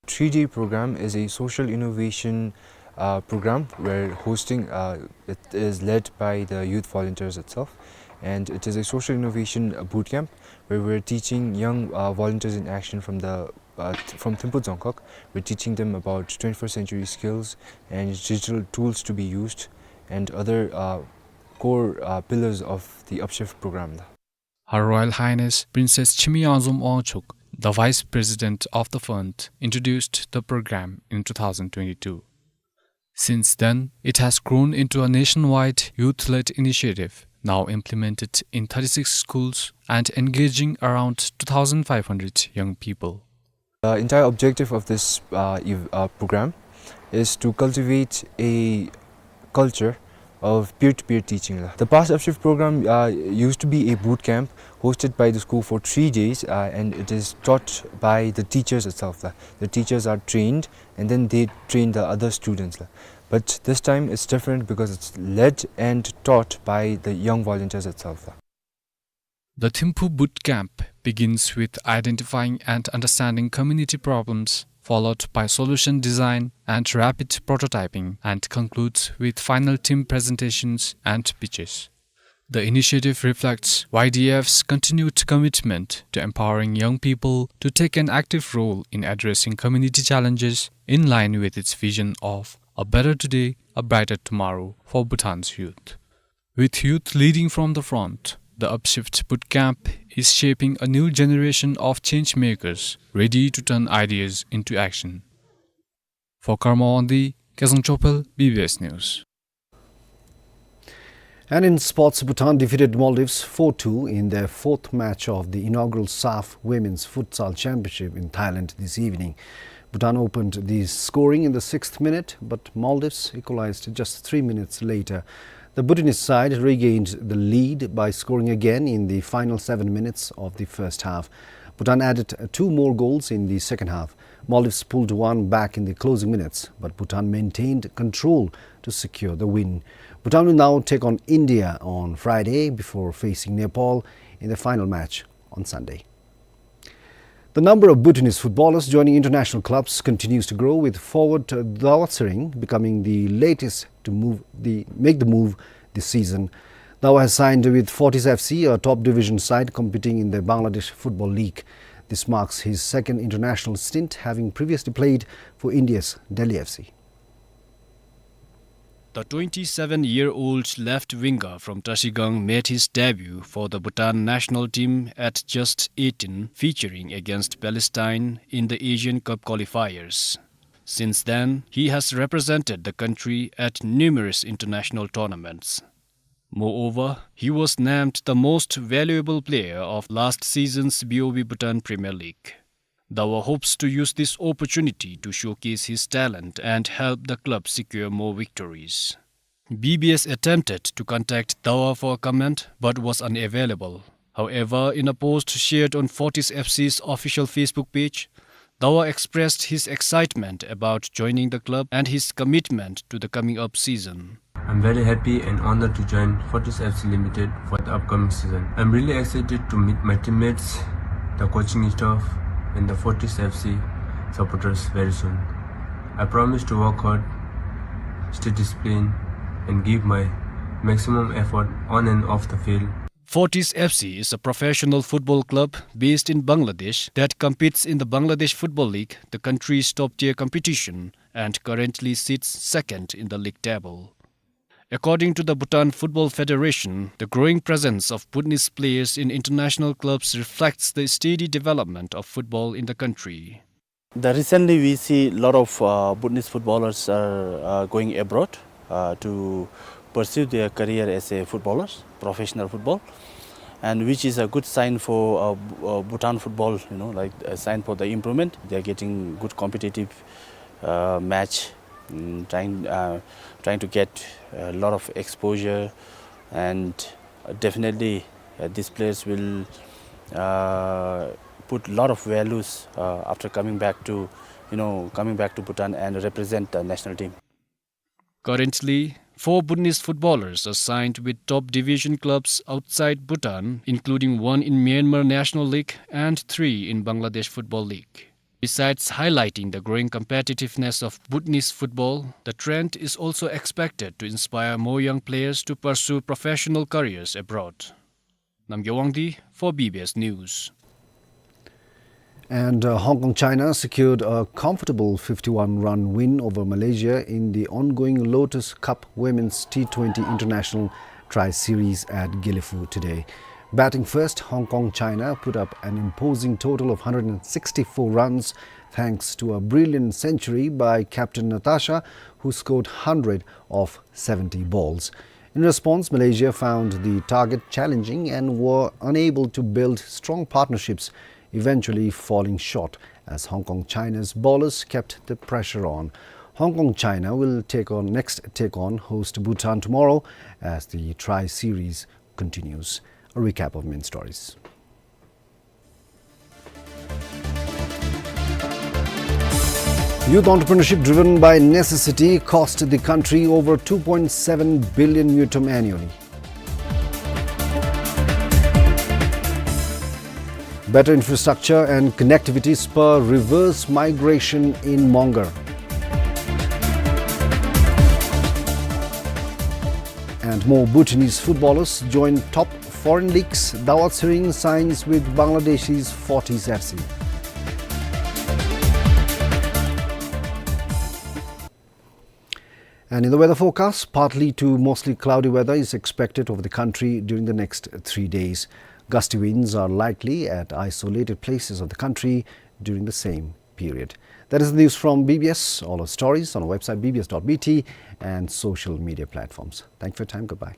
Three-day program is a social innovation, uh, program where hosting, uh, it is led by the youth volunteers itself, and it is a social innovation, uh, boot camp where we're teaching young, uh, volunteers in action from the, uh, th-, from Thimphu Dzongkhag. We're teaching them about twenty-first century skills and digital tools to be used and other, uh, core, uh, pillars of the Upshift program. Her Royal Highness Princess Chimiyangzom Wangchuck, the Vice President of the Fund, introduced the program in two thousand twenty-two. Since then, it has grown into a nationwide youth-led initiative, now implemented in thirty-six schools and engaging around two thousand five hundred young people. The entire objective of this, uh, ev-, uh, program is to cultivate a culture of peer-to-peer teaching. The past Upshift program, uh, used to be a boot camp hosted by the school for three days, uh, and it is taught by the teachers itself. The teachers are trained, and then they train the other students. But this time it's different because it's led and taught by the young volunteers itself. The Thimphu Boot Camp begins with identifying and understanding community problems, followed by solution design and rapid prototyping, and concludes with final team presentations and pitches. The initiative reflects Y D F's continued commitment to empowering young people to take an active role in addressing community challenges, in line with its vision of a better today, a brighter tomorrow for Bhutan's youth. With youth leading from the front, the Upshift Boot Camp is shaping a new generation of change makers ready to turn ideas into action. For Karma Wangdi, Kezang Chopel, B B S News. And in sports, Bhutan defeated Maldives four two in their fourth match of the inaugural SAFF Women's Futsal Championship in Thailand this evening. Bhutan opened the scoring in the sixth minute, but Maldives equalized just three minutes later. The Bhutanese side regained the lead by scoring again in the final seven minutes of the first half. Bhutan added two more goals in the second half. Maldives pulled one back in the closing minutes, but Bhutan maintained control to secure the win. Bhutan will now take on India on Friday before facing Nepal in the final match on Sunday. The number of Bhutanese footballers joining international clubs continues to grow, with forward Dawa Tshering becoming the latest to move the, make the move this season. Dawa has signed with Fortis F C, a top division side competing in the Bangladesh Football League. This marks his second international stint, having previously played for India's Delhi F C. The twenty-seven-year-old left winger from Trashigang made his debut for the Bhutan national team at just eighteen, featuring against Palestine in the Asian Cup qualifiers. Since then, he has represented the country at numerous international tournaments. Moreover, he was named the most valuable player of last season's B O B Bhutan Premier League. Dawa hopes to use this opportunity to showcase his talent and help the club secure more victories. B B S attempted to contact Dawa for a comment but was unavailable. However, in a post shared on Fortis F C's official Facebook page, Dawa expressed his excitement about joining the club and his commitment to the coming up season. I'm very happy and honored to join Fortis F C Limited for the upcoming season. I'm really excited to meet my teammates, the coaching staff, and the Fortis F C supporters very soon. I promise to work hard, stay disciplined, and give my maximum effort on and off the field. Fortis F C is a professional football club based in Bangladesh that competes in the Bangladesh Football League, the country's top-tier competition, and currently sits second in the league table. According to the Bhutan Football Federation, the growing presence of Bhutanese players in international clubs reflects the steady development of football in the country. The recently we see a lot of, uh, Bhutanese footballers are, uh, going abroad, uh, to pursue their career as a footballers, professional football, and which is a good sign for, uh, B-, uh, Bhutan football, you know, like, a sign for the improvement. They are getting good competitive, uh, match, mm, trying, uh, trying to get a lot of exposure, and definitely, uh, these players will, uh, put lot of values, uh, after coming back to, you know, coming back to Bhutan and represent the national team. Currently, four Bhutanese footballers are signed with top division clubs outside Bhutan, including one in Myanmar National League and three in Bangladesh Football League. Besides highlighting the growing competitiveness of Bhutanese football, the trend is also expected to inspire more young players to pursue professional careers abroad. Namgay Wangdi for B B S News. And, uh, Hong Kong China secured a comfortable fifty-one run win over Malaysia in the ongoing Lotus Cup Women's T twenty International Tri-Series at Gelephu today. Batting first, Hong Kong China put up an imposing total of hundred and sixty-four runs thanks to a brilliant century by captain Natasha, who scored hundred of seventy balls. In response, Malaysia found the target challenging and were unable to build strong partnerships, eventually falling short as Hong Kong China's bowlers kept the pressure on. Hong Kong China will take on, next take on host Bhutan tomorrow as the Tri-Series continues. A recap of main stories. Youth entrepreneurship driven by necessity cost the country over two point seven billion ngultrum annually. Better infrastructure and connectivity spur reverse migration in Mongar. And more Bhutanese footballers join top foreign leagues. Dawat Tshering signs with Bangladeshi's Fortis F C. And in the weather forecast, partly to mostly cloudy weather is expected over the country during the next three days. Gusty winds are likely at isolated places of the country during the same period. That is the news from B B S. All our stories on our website B B S dot B T and social media platforms. Thank you for your time. Goodbye.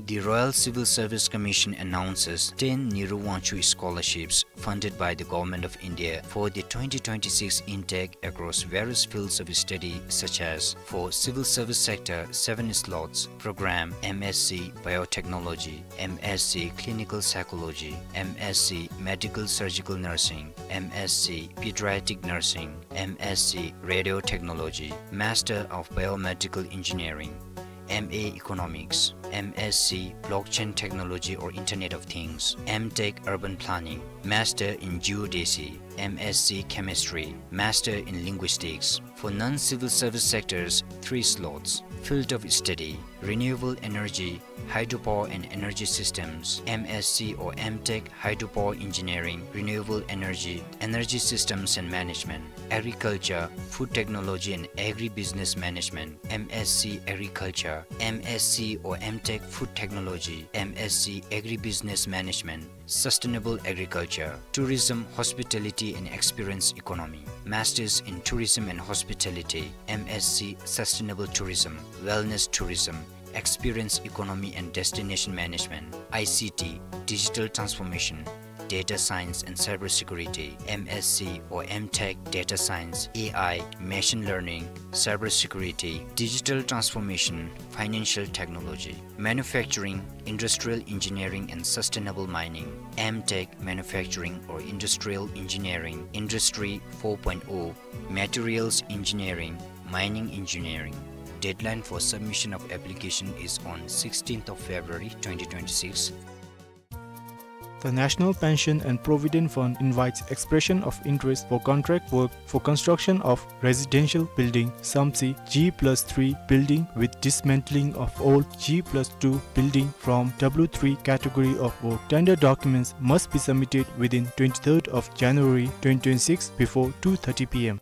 The Royal Civil Service Commission announces ten Nehru Wangchuck scholarships funded by the Government of India for the twenty twenty-six intake across various fields of study such as for civil service sector, seven slots, program M S C Biotechnology, M S C Clinical Psychology, M S C Medical Surgical Nursing, M S C Pediatric Nursing, M S C Radiotechnology, Master of Biomedical Engineering, M A Economics, M S C Blockchain Technology or Internet of Things, M Tech Urban Planning, Master in Geodesy, M S C Chemistry, Master in Linguistics. For non-civil service sectors, three slots. Field of study: renewable energy, Hydropower and Energy Systems, M S C or M Tech Hydropower Engineering, Renewable Energy, Energy Systems and Management, Agriculture, Food Technology and Agribusiness Management, M S C Agriculture, M S C or M Tech Food Technology, M S C Agribusiness Management, Sustainable Agriculture, Tourism, Hospitality and Experience Economy, Masters in Tourism and Hospitality, M S C Sustainable Tourism, Wellness Tourism, Experience Economy and Destination Management, I C T, Digital Transformation, Data Science and Cybersecurity, M S C or M Tech Data Science, A I, Machine Learning, Cybersecurity, Digital Transformation, Financial Technology, Manufacturing, Industrial Engineering and Sustainable Mining, M Tech Manufacturing or Industrial Engineering, Industry four point oh, Materials Engineering, Mining Engineering. Deadline for submission of application is on sixteenth of February twenty twenty-six. The National Pension and Provident Fund invites expression of interest for contract work for construction of residential building, SAMSI, G plus three building with dismantling of old G plus two building from W three category of work. Tender documents must be submitted within twenty-third of January twenty twenty-six before two thirty P M.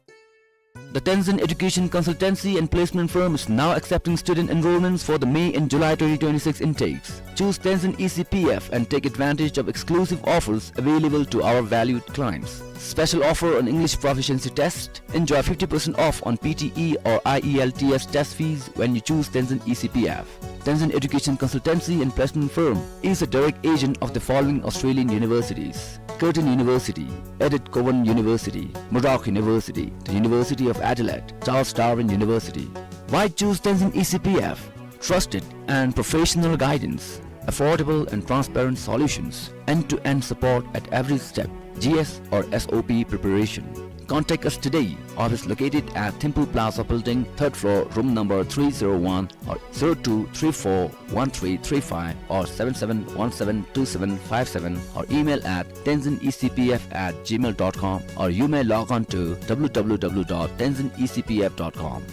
The Tenzin Education Consultancy and Placement Firm is now accepting student enrollments for the May and July twenty twenty-six intakes. Choose Tenzin E C P F and take advantage of exclusive offers available to our valued clients. Special offer on English proficiency test. Enjoy fifty percent off on P T E or I E L T S test fees when you choose Tenzin E C P F. Tenzin Education Consultancy and Placement Firm is a direct agent of the following Australian universities: Curtin University, Edith Cowan University, Murdoch University, the University of Adelaide, Charles Darwin University. Why choose Tenzin E C P F? Trusted and professional guidance, affordable and transparent solutions, end-to-end support at every step, G S or S O P preparation. Contact us today. Office located at Thimphu Plaza Building, third floor, room number three zero one, or zero two three four one three three five, or seven seven one seven two seven five seven, or email at tenzin E C P F at gmail dot com, or you may log on to W W W dot tenzin E C P F dot com.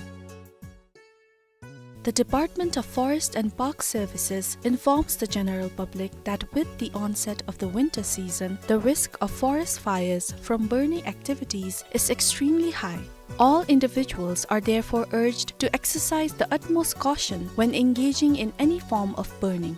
The Department of Forest and Park Services informs the general public that with the onset of the winter season, the risk of forest fires from burning activities is extremely high. All individuals are therefore urged to exercise the utmost caution when engaging in any form of burning.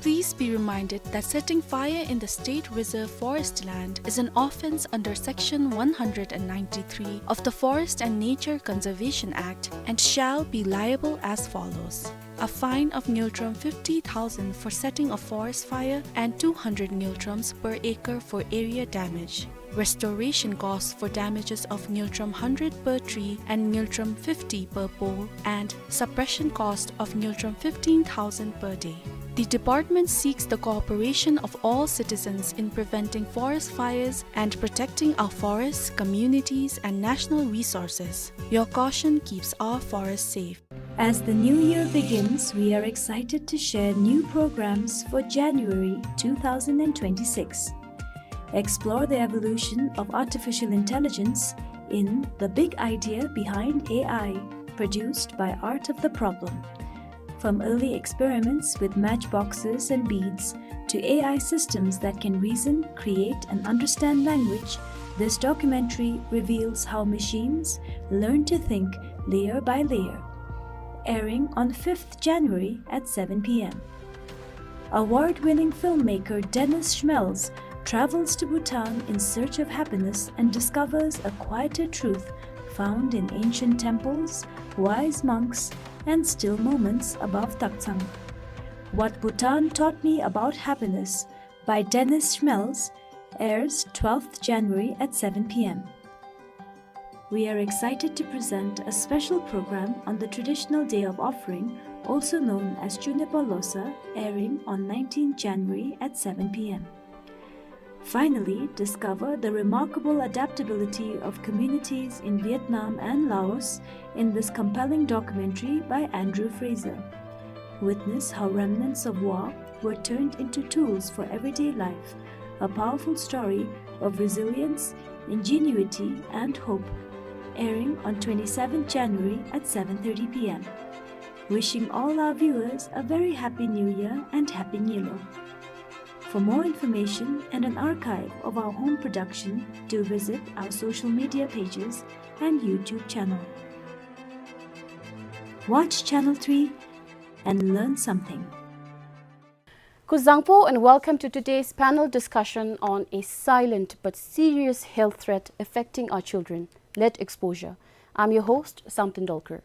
Please be reminded that setting fire in the state reserve forest land is an offence under Section one hundred and ninety-three of the Forest and Nature Conservation Act and shall be liable as follows: a fine of ngultrum fifty thousand for setting a forest fire and two hundred ngultrums per acre for area damage. Restoration costs for damages of ngultrum hundred per tree and ngultrum fifty per pole, and suppression cost of ngultrum fifteen thousand per day. The department seeks the cooperation of all citizens in preventing forest fires and protecting our forests, communities, and national resources. Your caution keeps our forests safe. As the new year begins, we are excited to share new programs for January two thousand and twenty-six. Explore the evolution of artificial intelligence in The Big Idea Behind A I, produced by Art of the Problem. From early experiments with matchboxes and beads to A I systems that can reason, create, and understand language, this documentary reveals how machines learn to think layer by layer. Airing on fifth January at seven P M. Award-winning filmmaker Dennis Schmelz travels to Bhutan in search of happiness and discovers a quieter truth found in ancient temples, wise monks, and still moments above Taktsang. What Bhutan Taught Me About Happiness by Dennis Schmelz airs twelfth January at seven P M. We are excited to present a special program on the traditional day of offering, also known as Chunepa Losa, airing on nineteenth January at seven P M. Finally, discover the remarkable adaptability of communities in Vietnam and Laos in this compelling documentary by Andrew Fraser. Witness how remnants of war were turned into tools for everyday life, a powerful story of resilience, ingenuity, and hope. Airing on twenty-seventh January at seven thirty P M. Wishing all our viewers a very happy New Year and Happy Nyilo. For more information and an archive of our home production, do visit our social media pages and YouTube channel. Watch Channel three and learn something. Kuzuzangpo and welcome to today's panel discussion on a silent but serious health threat affecting our children, lead exposure. I'm your host, Samten Dolkar.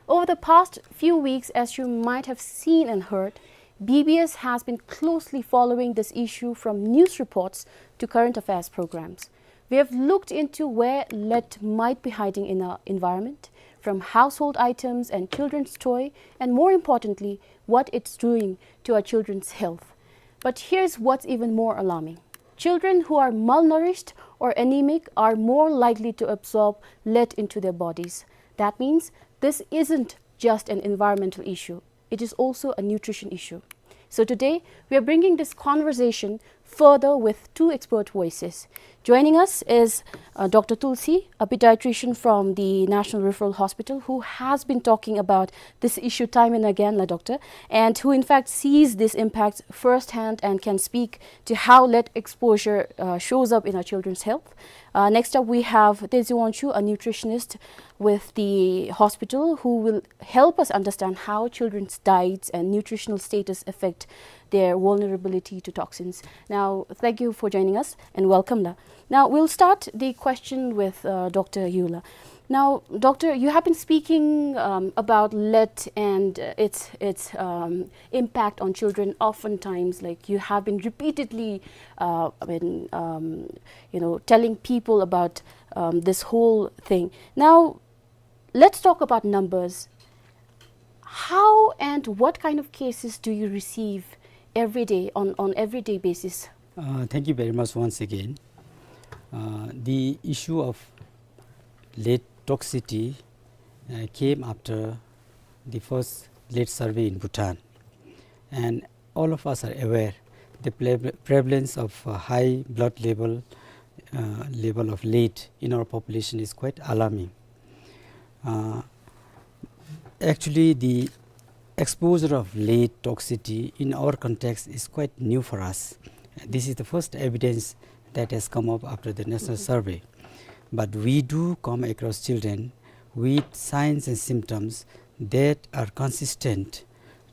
Over the past few weeks, as you might have seen and heard, B B S has been closely following this issue from news reports to current affairs programs. We have looked into where lead might be hiding in our environment, from household items and children's toy, and more importantly, what it's doing to our children's health. But here's what's even more alarming. Children who are malnourished or anemic are more likely to absorb lead into their bodies. That means this isn't just an environmental issue. It is also a nutrition issue. So today, we are bringing this conversation further with two expert voices. Joining us is, uh, Doctor Tulsi, a pediatrician from the National Referral Hospital, who has been talking about this issue time and again, la doctor, and who in fact sees this impact firsthand and can speak to how lead exposure, uh, shows up in our children's health. Uh, next up, we have Tenzin Wangchuk, a nutritionist with the hospital, who will help us understand how children's diets and nutritional status affect their vulnerability to toxins. Now, thank you for joining us and welcome, la. Now, we'll start the question with, uh, Doctor Yu, la. Now, Doctor, you have been speaking, um, about lead and, uh, its, its, um, impact on children oftentimes. Like, you have been repeatedly, uh, I mean, um, you know, telling people about, um, this whole thing. Now, let's talk about numbers. How and what kind of cases do you receive every day, on, on everyday basis? Uh, thank you very much once again. Uh, the issue of lead toxicity, uh, came after the first lead survey in Bhutan. And all of us are aware the pre-, prevalence of, uh, high blood level, uh, level of lead in our population is quite alarming. Uh, actually, the exposure of lead toxicity in our context is quite new for us. This is the first evidence that has come up after the national survey. But we do come across children with signs and symptoms that are consistent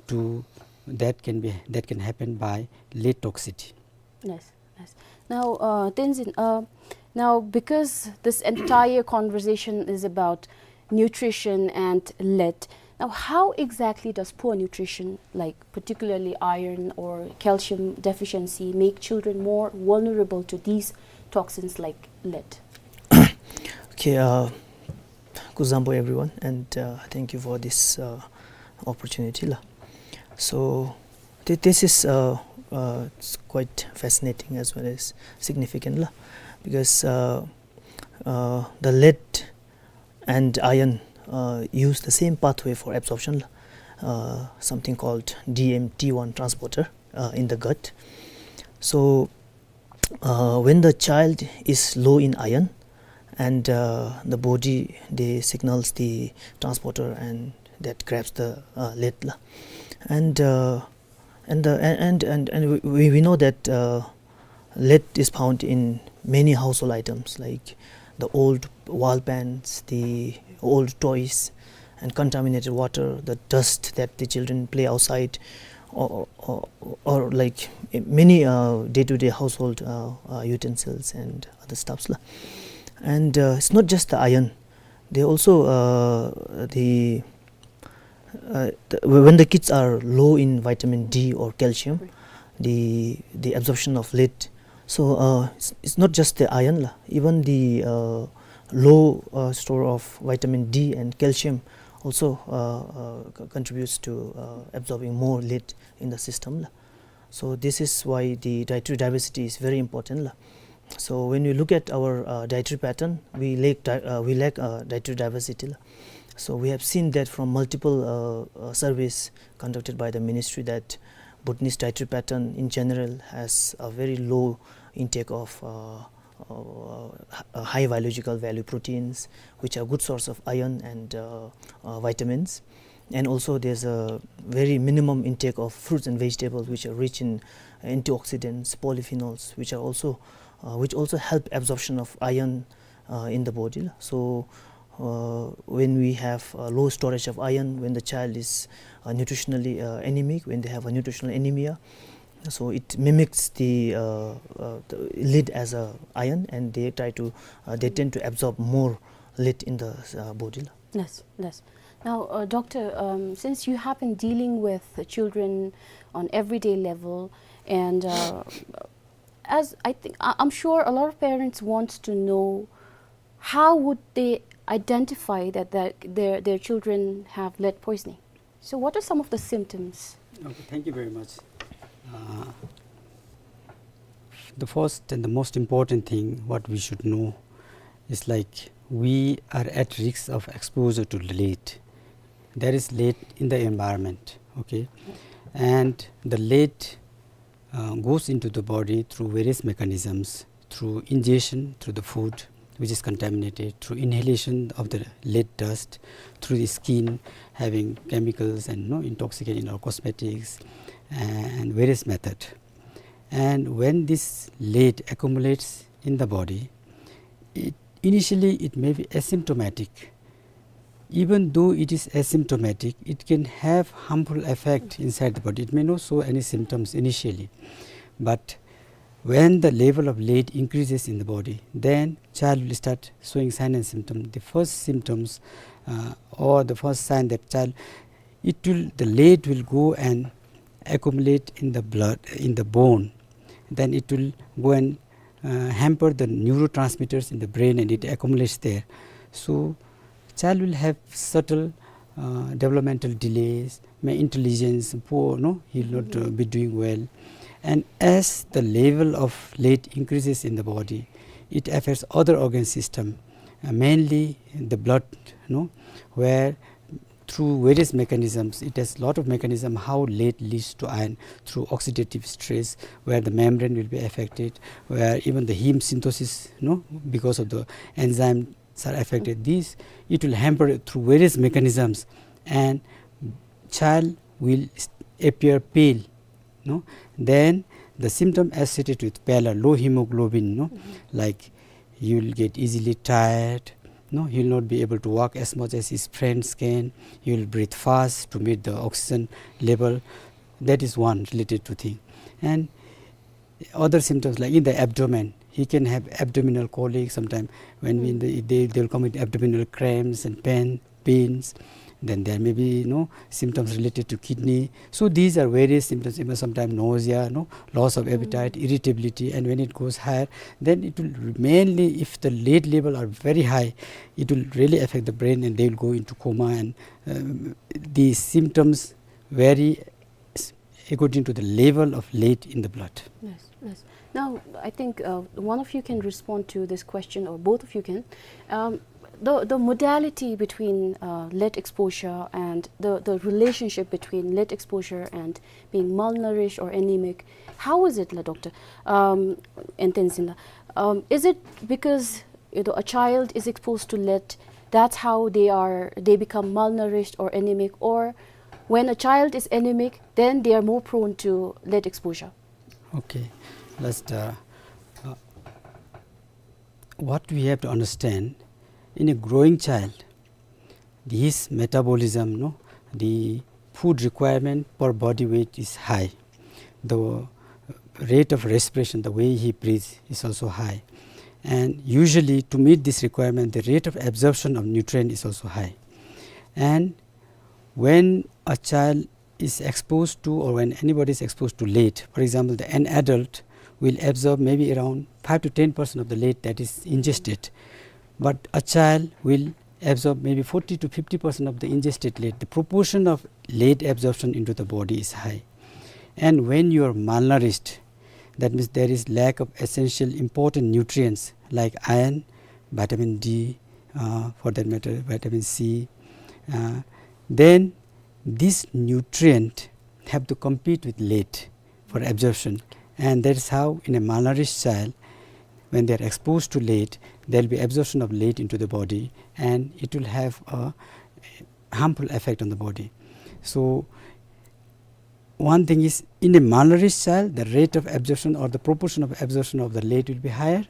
to, that can be, that can happen by lead toxicity. Yes, yes. Now, uh, Tenzin, uh, now, because this entire conversation is about nutrition and lead, now, how exactly does poor nutrition, like particularly iron or calcium deficiency, make children more vulnerable to these toxins like lead? Okay, uh, kuzuzangpo everyone, and, uh, thank you for this, uh, opportunity, la. So, thi-, this is, uh, uh, it's quite fascinating as well as significant, la, because, uh, uh, the lead and iron, uh, use the same pathway for absorption, la, uh, something called D M T one transporter, uh, in the gut. So, uh, when the child is low in iron, and, uh, the body, they signals the transporter, and that grabs the, uh, lead, la. And, uh, and the, and, and, and, and we, we know that, uh, lead is found in many household items, like the old wall paints, the old toys, and contaminated water, the dust that the children play outside, or, or, or, like, many, uh, day-to-day household, uh, uh, utensils and other stuffs, la. And, uh, it's not just the iron. They also, uh, the, uh, the, when the kids are low in vitamin D or calcium, the, the absorption of lead. So, uh, it's, it's not just the iron, la. Even the, uh, low, uh, store of vitamin D and calcium also, uh, uh, co-, contributes to, uh, absorbing more lead in the system, la. So this is why the dietary diversity is very important, la. So when we look at our, uh, dietary pattern, we lack di-, uh, we lack, uh, dietary diversity, la. So we have seen that from multiple, uh, uh, surveys conducted by the ministry that Bhutanese dietary pattern in general has a very low intake of, uh, uh, h-, uh, high biological value proteins, which are good source of iron and, uh, uh, vitamins. And also there's a very minimum intake of fruits and vegetables, which are rich in antioxidants, polyphenols, which are also, uh, which also help absorption of iron, uh, in the body. So, uh, when we have, uh, low storage of iron, when the child is, uh, nutritionally, uh, anemic, when they have a nutritional anemia, so it mimics the, uh, uh, the lead as a iron, and they try to, uh, they tend to absorb more lead in the, uh, body. Yes, yes. Now, uh, doctor, um, since you have been dealing with the children on everyday level, and, uh, as I think, I, I'm sure a lot of parents want to know, how would they identify that their, their, their children have lead poisoning? So what are some of the symptoms? Okay, thank you very much. Uh, the first and the most important thing what we should know is, like, we are at risk of exposure to lead. There is lead in the environment, okay? And the lead, uh, goes into the body through various mechanisms, through ingestion, through the food which is contaminated, through inhalation of the lead dust, through the skin having chemicals and, you know, intoxicant in our cosmetics, and various method. And when this lead accumulates in the body, it, initially it may be asymptomatic. Even though it is asymptomatic, it can have harmful effect inside the body. It may not show any symptoms initially, but when the level of lead increases in the body, then child will start showing sign and symptom. The first symptoms, uh, or the first sign that child, it will, the lead will go and accumulate in the blood, in the bone. Then it will go and, uh, hamper the neurotransmitters in the brain, and it accumulates there. So child will have subtle, uh, developmental delays, may intelligence poor, no, he will not, uh, be doing well. And as the level of lead increases in the body, it affects other organ system, uh, mainly the blood, no, where through various mechanisms, it has lot of mechanism how lead leads to iron, through oxidative stress, where the membrane will be affected, where even the heme synthesis, no, because of the enzyme are affected. This, it will hamper through various mechanisms, and child will s-, appear pale, no? Then the symptom associated with pallor, low hemoglobin, no? Like, you'll get easily tired, no? He'll not be able to walk as much as his friends can. He'll breathe fast to meet the oxygen level. That is one related to thing. And other symptoms, like in the abdomen, he can have abdominal colic sometime. When we, they, they, they'll come with abdominal cramps and pain, pains. Then there may be, you know, symptoms related to kidney. So these are various symptoms, even sometimes nausea, no, loss of appetite, irritability, and when it goes higher, then it will mainly, if the lead level are very high, it will really affect the brain, and they will go into coma. And, um, these symptoms vary s-, according to the level of lead in the blood. Yes, yes. Now, I think, uh, one of you can respond to this question, or both of you can. Um, the, the modality between, uh, lead exposure and the, the relationship between lead exposure and being malnourished or anemic, how is it, la doctor? Um, and then Sinda, um, is it because, you know, a child is exposed to lead, that's how they are, they become malnourished or anemic, or when a child is anemic, then they are more prone to lead exposure? Okay, let's, uh, uh, what we have to understand, in a growing child, his metabolism, no, the food requirement per body weight is high. The rate of respiration, the way he breathes, is also high. And usually, to meet this requirement, the rate of absorption of nutrient is also high. And when a child is exposed to, or when anybody is exposed to lead, for example, the, an adult will absorb maybe around five to ten percent of the lead that is ingested. But a child will absorb maybe forty to fifty percent of the ingested lead. The proportion of lead absorption into the body is high. And when you are malnourished, that means there is lack of essential important nutrients like iron, vitamin D, uh, for that matter, vitamin C, uh, then this nutrient have to compete with lead for absorption. And that is how in a malnourished child, when they are exposed to lead, there will be absorption of lead into the body, and it will have a harmful effect on the body. So one thing is, in a malnourished child, the rate of absorption or the proportion of absorption of the lead will be higher.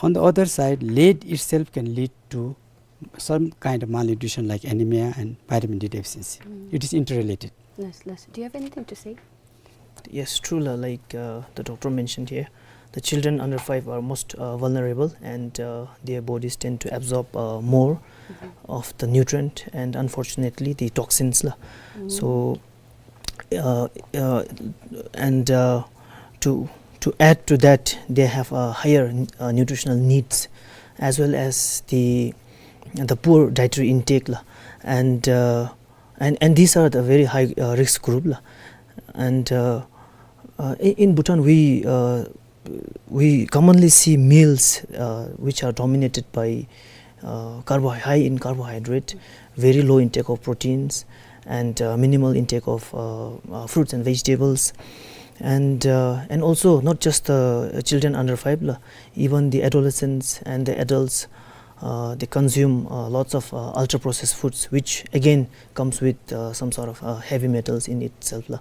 On the other side, lead itself can lead to some kind of malnutrition like anemia and vitamin D deficiency. Mm. It is interrelated. Yes, yes. Do you have anything to say? Yes, true la, like, uh, the doctor mentioned here, the children under five are most, uh, vulnerable, and, uh, their bodies tend to absorb, uh, more of the nutrient and, unfortunately, the toxins la. So, uh, uh, and, uh, to, to add to that, they have a higher, uh, nutritional needs, as well as the, the poor dietary intake la. And, uh, and, and these are the very high, uh, risk group la. And, uh, uh, in, in Bhutan, we, uh, we commonly see meals, uh, which are dominated by, uh, carbo-, high in carbohydrate, very low intake of proteins, and, uh, minimal intake of, uh, uh, fruits and vegetables. And, uh, and also, not just the children under five la, even the adolescents and the adults, uh, they consume, uh, lots of, uh, ultra-processed foods, which again comes with, uh, some sort of, uh, heavy metals in itself la.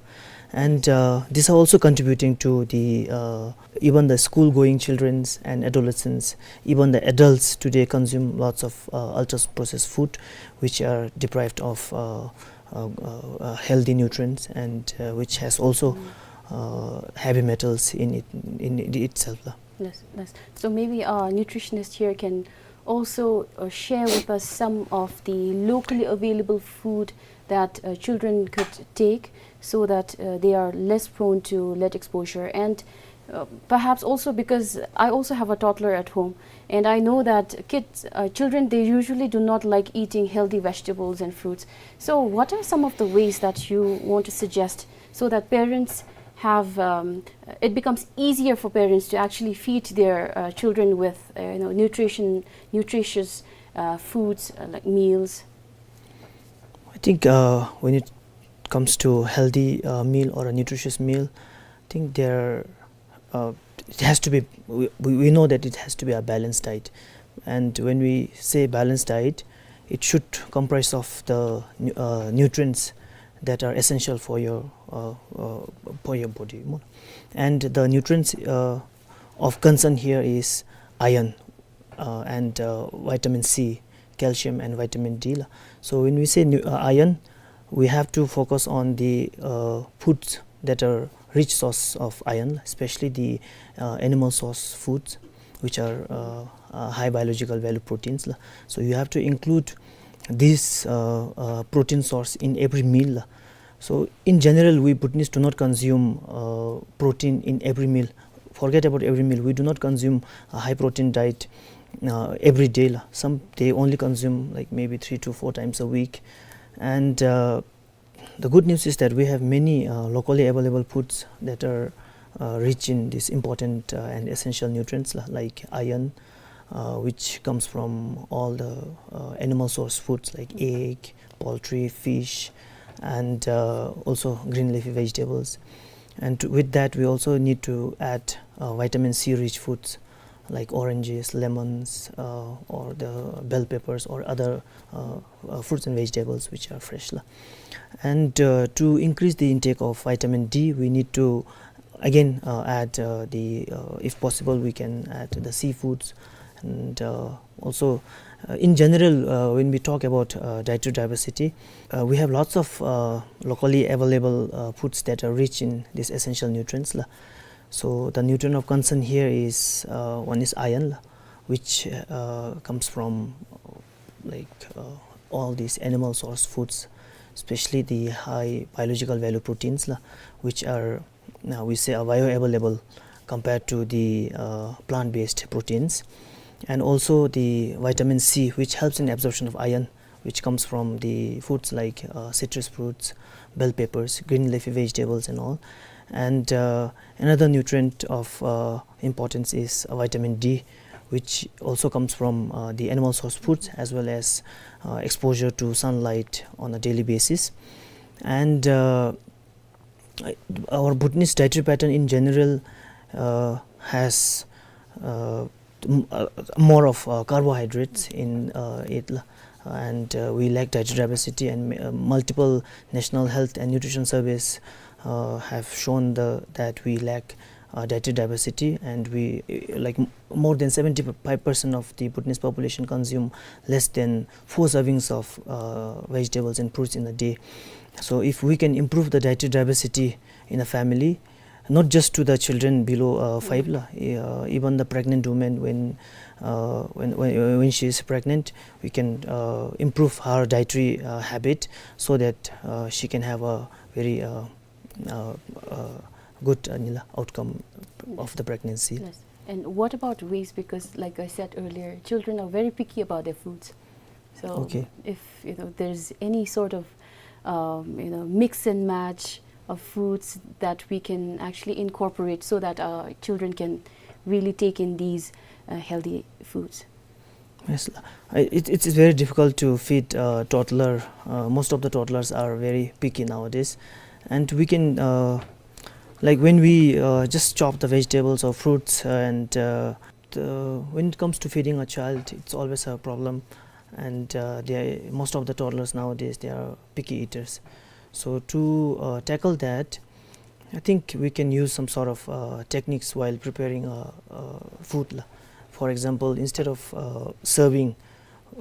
And, uh, these are also contributing to the, uh, even the school-going childrens and adolescents, even the adults today consume lots of, uh, ultra-processed food, which are deprived of, uh, uh, uh, uh, healthy nutrients, and, uh, which has also, uh, heavy metals in it, in it itself la. Yes, yes. So maybe our nutritionist here can also, uh, share with us some of the locally available food that, uh, children could take, so that, uh, they are less prone to lead exposure. And, uh, perhaps also, because I also have a toddler at home, and I know that kids, uh, children, they usually do not like eating healthy vegetables and fruits. So what are some of the ways that you want to suggest so that parents have, um, it becomes easier for parents to actually feed their, uh, children with, uh, you know, nutrition, nutritious, uh, foods, uh, like meals? I think, uh, when it comes to healthy, uh, meal or a nutritious meal, I think there, uh, it has to be, we, we we know that it has to be a balanced diet. And when we say balanced diet, it should comprise of the nu-, uh, nutrients that are essential for your, uh, uh, for your body. And the nutrients, uh, of concern here is iron, uh, and, uh, vitamin C, calcium and vitamin D la. So when we say nu-, uh, iron, we have to focus on the, uh, foods that are rich source of iron, especially the, uh, animal source foods, which are, uh, uh, high biological value proteins la. So you have to include this, uh, uh, protein source in every meal la. So in general, we Bhutanese do not consume, uh, protein in every meal. Forget about every meal. We do not consume a high protein diet, uh, every day la. Some, they only consume, like, maybe three to four times a week. And, uh, the good news is that we have many, uh, locally available foods that are, uh, rich in these important, uh, and essential nutrients la, like iron, uh, which comes from all the, uh, animal source foods like egg, poultry, fish, and, uh, also green leafy vegetables. And to, with that, we also need to add, uh, vitamin C rich foods like oranges, lemons, uh, or the bell peppers or other, uh, uh, fruits and vegetables which are fresh la. And, uh, to increase the intake of vitamin D, we need to again, uh, add, uh, the, uh, if possible, we can add the seafoods. And, uh, also, uh, in general, uh, when we talk about, uh, dietary diversity, uh, we have lots of, uh, locally available, uh, foods that are rich in these essential nutrients la. So the nutrient of concern here is, uh, one is iron la, which, uh, comes from, uh, like, uh, all these animal source foods, especially the high biological value proteins la, which are, uh, we say, are bioavailable compared to the, uh, plant-based proteins. And also the vitamin C, which helps in absorption of iron, which comes from the foods like, uh, citrus fruits, bell peppers, green leafy vegetables and all. And, uh, another nutrient of, uh, importance is, uh, vitamin D, which also comes from, uh, the animal source foods, as well as, uh, exposure to sunlight on a daily basis. And, uh, I- our Bhutanese dietary pattern in general, uh, has, uh, m- uh, more of, uh, carbohydrates in, uh, it la. and uh, we lack dietary diversity, and uh, multiple national health and nutrition surveys uh, have shown the, that we lack uh, dietary diversity, and we uh, like m- more than seventy-five percent of the Bhutanese population consume less than four servings of uh, vegetables and fruits in a day. So if we can improve the dietary diversity in a family, not just to the children below uh, five la, uh, even the pregnant woman, when uh, when when when she is pregnant, we can uh, improve her dietary uh, habit so that uh, she can have a very uh, uh, uh, good uh, nila outcome of the pregnancy. Yes. And what about waste? Because, like I said earlier, children are very picky about their foods. So, Okay. if you know, there's any sort of um, you know, mix and match of foods that we can actually incorporate so that our children can really take in these uh, healthy foods. Yes, la. I- it, it is very difficult to feed a toddler. Uh, most of the toddlers are very picky nowadays, and we can, uh, like when we uh, just chop the vegetables or fruits, and uh, the, when it comes to feeding a child, it's always a problem. And uh, they, most of the toddlers nowadays, they are picky eaters. So to uh, tackle that, I think we can use some sort of uh, techniques while preparing uh, uh, food la. For example, instead of uh, serving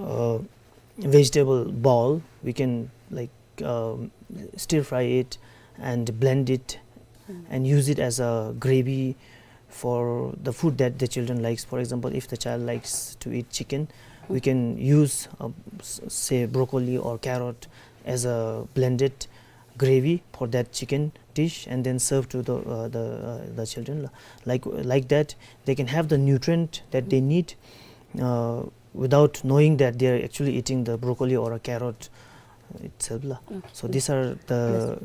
uh, vegetable bowl, we can, like, um, stir fry it and blend it and use it as a gravy for the food that the children likes. For example, if the child likes to eat chicken, we can use uh, s- say broccoli or carrot as a blended gravy for that chicken dish and then serve to the uh, the uh, the children. Like like that, they can have the nutrient that they need uh, without knowing that they are actually eating the broccoli or a carrot itself la. So these are the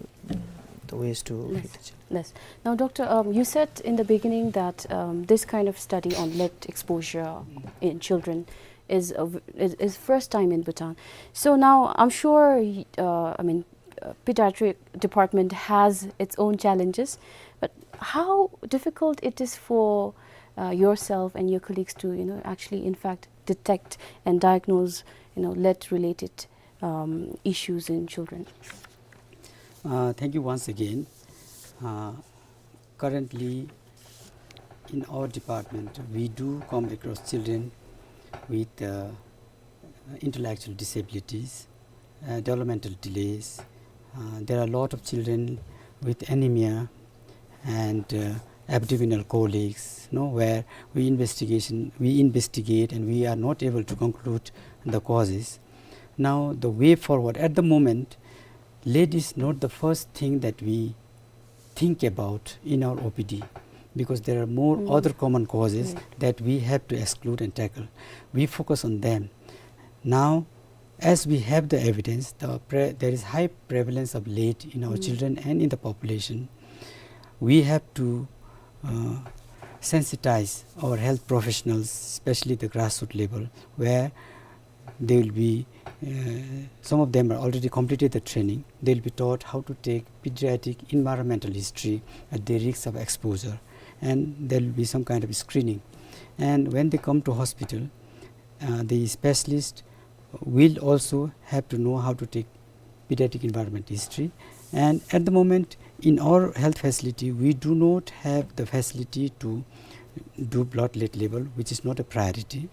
the ways to feed the children. Yes. Now, Doctor, um, you said in the beginning that um, this kind of study on lead exposure in children is, a v- is is first time in Bhutan. So now I'm sure, y- uh, I mean, uh, pediatric department has its own challenges, but how difficult it is for uh, yourself and your colleagues to, you know, actually, in fact, detect and diagnose, you know, lead-related um, issues in children. Uh, thank you once again. Uh, currently, in our department, we do come across children with uh, intellectual disabilities, uh, developmental delays. Uh, there are a lot of children with anemia and uh, abdominal colics, no, where we investigation we investigate and we are not able to conclude the causes. Now, the way forward at the moment, lead is not the first thing that we think about in our O P D, because there are more other common causes that we have to exclude and tackle. We focus on them. Now, as we have the evidence, the pre- there is high prevalence of lead in our children and in the population. We have to uh, sensitize our health professionals, especially the grassroots level, where they will be, uh, some of them are already completed the training. They'll be taught how to take pediatric environmental history at the risk of exposure, and there will be some kind of screening. And when they come to hospital, uh, the specialist will also have to know how to take pediatric environment history. And at the moment, in our health facility, we do not have the facility to do blood lead level, which is not a priority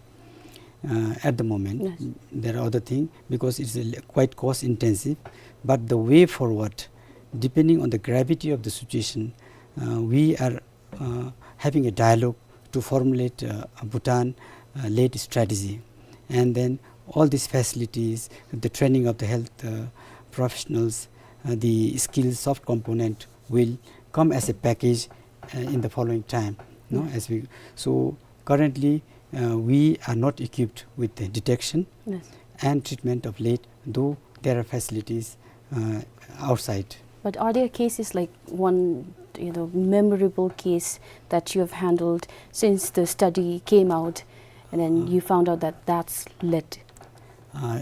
uh, at the moment. There are other things, because it's a, quite cost intensive. But the way forward, depending on the gravity of the situation, uh, we are uh, having a dialogue to formulate uh, a Bhutan uh, lead strategy. And then all these facilities, the training of the health uh, professionals, uh, the skills, soft component will come as a package uh, in the following time. No? As we, so currently, uh, we are not equipped with the detection and treatment of lead, though there are facilities uh, outside. But are there cases like one, you know, memorable case that you have handled since the study came out, and then you found out that that's lead? Uh,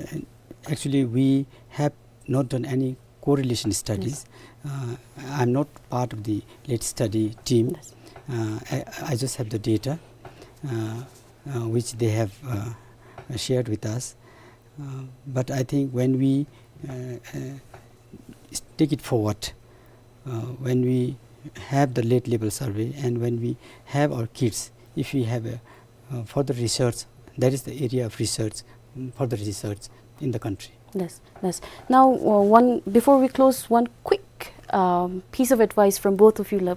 actually, we have not done any correlation studies. Uh, I'm not part of the lead study team. Uh, I, I just have the data uh, uh, which they have uh, shared with us. Uh, but I think when we, uh, uh, s-, take it forward, uh, when we have the late level survey and when we have our kids, if we have a, uh, further research, that is the area of research, mm, further research in the country. Yes, yes. Now, uh, one, before we close, one quick, um, piece of advice from both of you, la,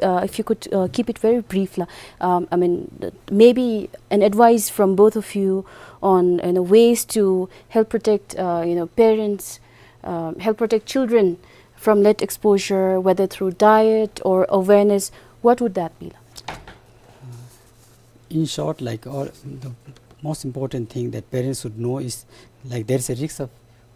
uh, if you could, uh, keep it very brief, la. Um, I mean, th-, maybe an advice from both of you on, you know, ways to help protect, uh, you know, parents, um, help protect children from lead exposure, whether through diet or awareness. What would that be, la? In short, like, all, the most important thing that parents should know is, like, there is a risk of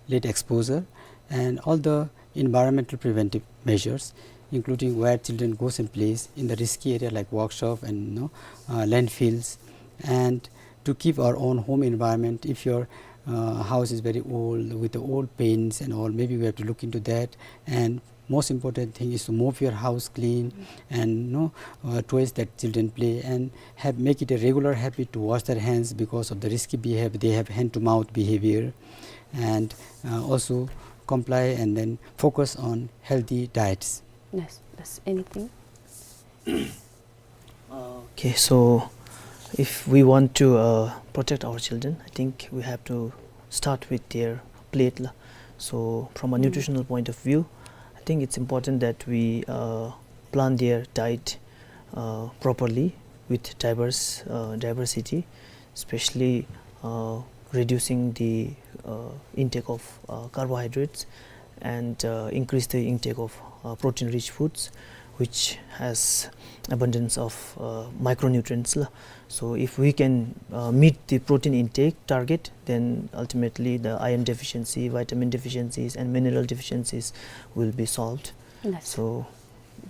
lead exposure and all the environmental preventive measures, including where children goes and plays in the risky area like workshop and, you know, uh, landfills, and to keep our own home environment. If your, uh, house is very old with the old paints and all, maybe we have to look into that. And most important thing is to move your house clean and, you know, uh, toys that children play, and have, make it a regular habit to wash their hands because of the risky behavior. They have hand to mouth behavior, and, uh, also comply and then focus on healthy diets. Yes, yes. Anything? Okay, so if we want to, uh, protect our children, I think we have to start with their plate, la. So from a nutritional point of view, I think it's important that we, uh, plan their diet, uh, properly with diverse, uh, diversity, especially, uh, reducing the, uh, intake of, uh, carbohydrates and, uh, increase the intake of, uh, protein-rich foods, which has abundance of, uh, micronutrients, la. So if we can, uh, meet the protein intake target, then ultimately the iron deficiency, vitamin deficiencies, and mineral deficiencies will be solved. Yes. So,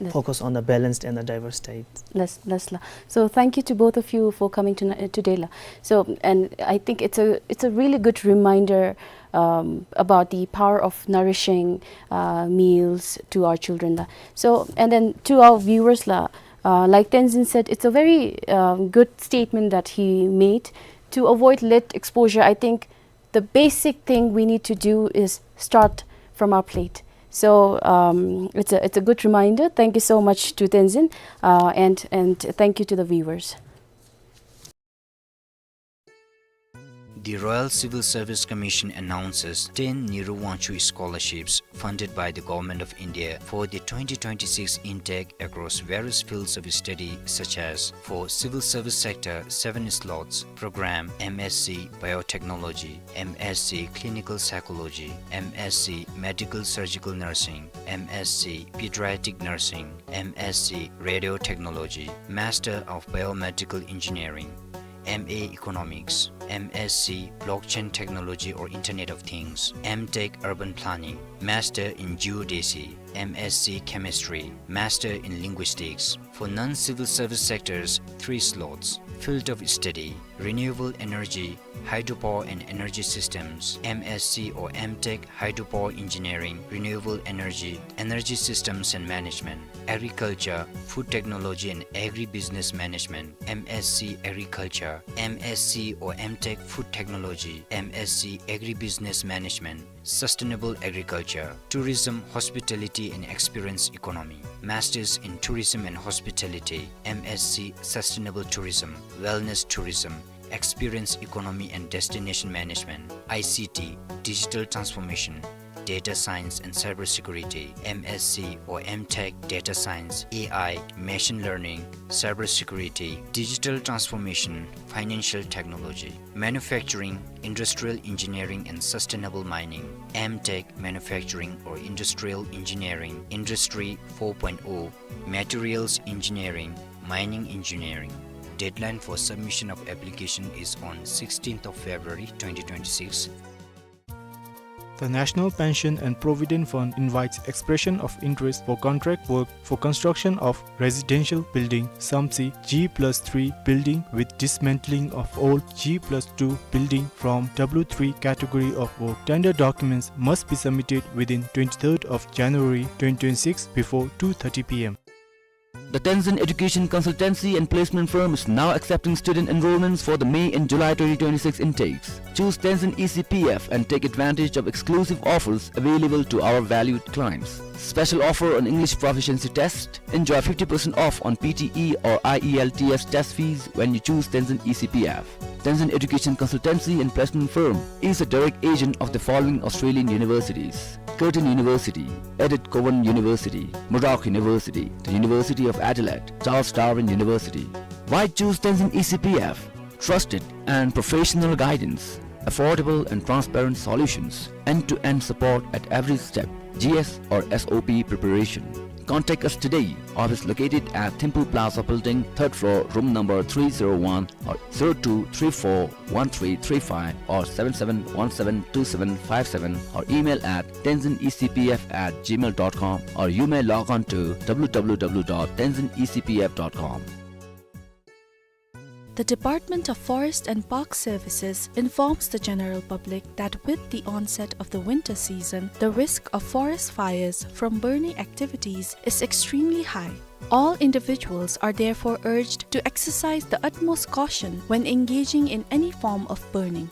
yes, focus on a balanced and a diverse diet. Yes, yes, la. So thank you to both of you for coming tonight, uh, today, la. So, and I think it's a, it's a really good reminder, um, about the power of nourishing, uh, meals to our children, la. So, and then to our viewers, la, uh, like Tenzin said, it's a very, um, good statement that he made. To avoid lead exposure, I think the basic thing we need to do is start from our plate. So, um, it's a, it's a good reminder. Thank you so much to Tenzin, uh, and, and thank you to the viewers. The Royal Civil Service Commission announces ten Nehru Wangchuck Scholarships funded by the Government of India for the twenty twenty-six intake across various fields of study, such as for civil service sector, seven slots, program M S C Biotechnology, M S C Clinical Psychology, M S C Medical Surgical Nursing, M S C Pediatric Nursing, M S C Radiotechnology, Master of Biomedical Engineering, M A Economics, M S C Blockchain Technology or Internet of Things, M Tech Urban Planning, Master in Geodesy, M S C Chemistry, Master in Linguistics. For non-civil service sectors, three slots. Field of study: renewable energy, hydropower and energy systems, M S C or M Tech Hydropower Engineering, Renewable Energy, Energy Systems and Management, agriculture, food technology and agribusiness management, M S C Agriculture, M S C or M Tech Food Technology, M S C Agribusiness Management, Sustainable Agriculture, Tourism, Hospitality and Experience Economy, Masters in Tourism and Hospitality, M S C Sustainable Tourism, Wellness Tourism, Experience Economy and Destination Management, I C T, Digital Transformation, Data Science and Cybersecurity, M S C or M Tech Data Science, A I, Machine Learning, Cybersecurity, Digital Transformation, Financial Technology, Manufacturing, Industrial Engineering and Sustainable Mining, M Tech Manufacturing or Industrial Engineering, Industry four point oh, Materials Engineering, Mining Engineering. Deadline for submission of application is on sixteenth of February twenty twenty-six. The National Pension and Provident Fund invites expression of interest for contract work for construction of residential building, sum C, G plus three building with dismantling of old G plus two building from W three category of work. Tender documents must be submitted within twenty-third of January twenty twenty-six before two thirty P M. The Tenzin Education Consultancy and Placement Firm is now accepting student enrollments for the May and July twenty twenty-six intakes. Choose Tenzin E C P F and take advantage of exclusive offers available to our valued clients. Special offer on English proficiency test. Enjoy fifty percent off on P T E or I E L T S test fees when you choose Tenzin E C P F. Tenzin Education Consultancy and Placement Firm is a direct agent of the following Australian universities: Curtin University, Edith Cowan University, Murdoch University, the University of Adelaide, Charles Darwin University. Why choose Tenzin E C P F? Trusted and professional guidance, affordable and transparent solutions, end-to-end support at every step, G S or S O P preparation. Contact us today. Office located at Thimphu Plaza Building, third floor, room number three zero one, or zero two three four one three three five or seven seven one seven two seven five seven, or email at tenzin E C P F at gmail dot com, or you may log on to w w w dot tenzin E C P F dot com. The Department of Forest and Park Services informs the general public that with the onset of the winter season, the risk of forest fires from burning activities is extremely high. All individuals are therefore urged to exercise the utmost caution when engaging in any form of burning.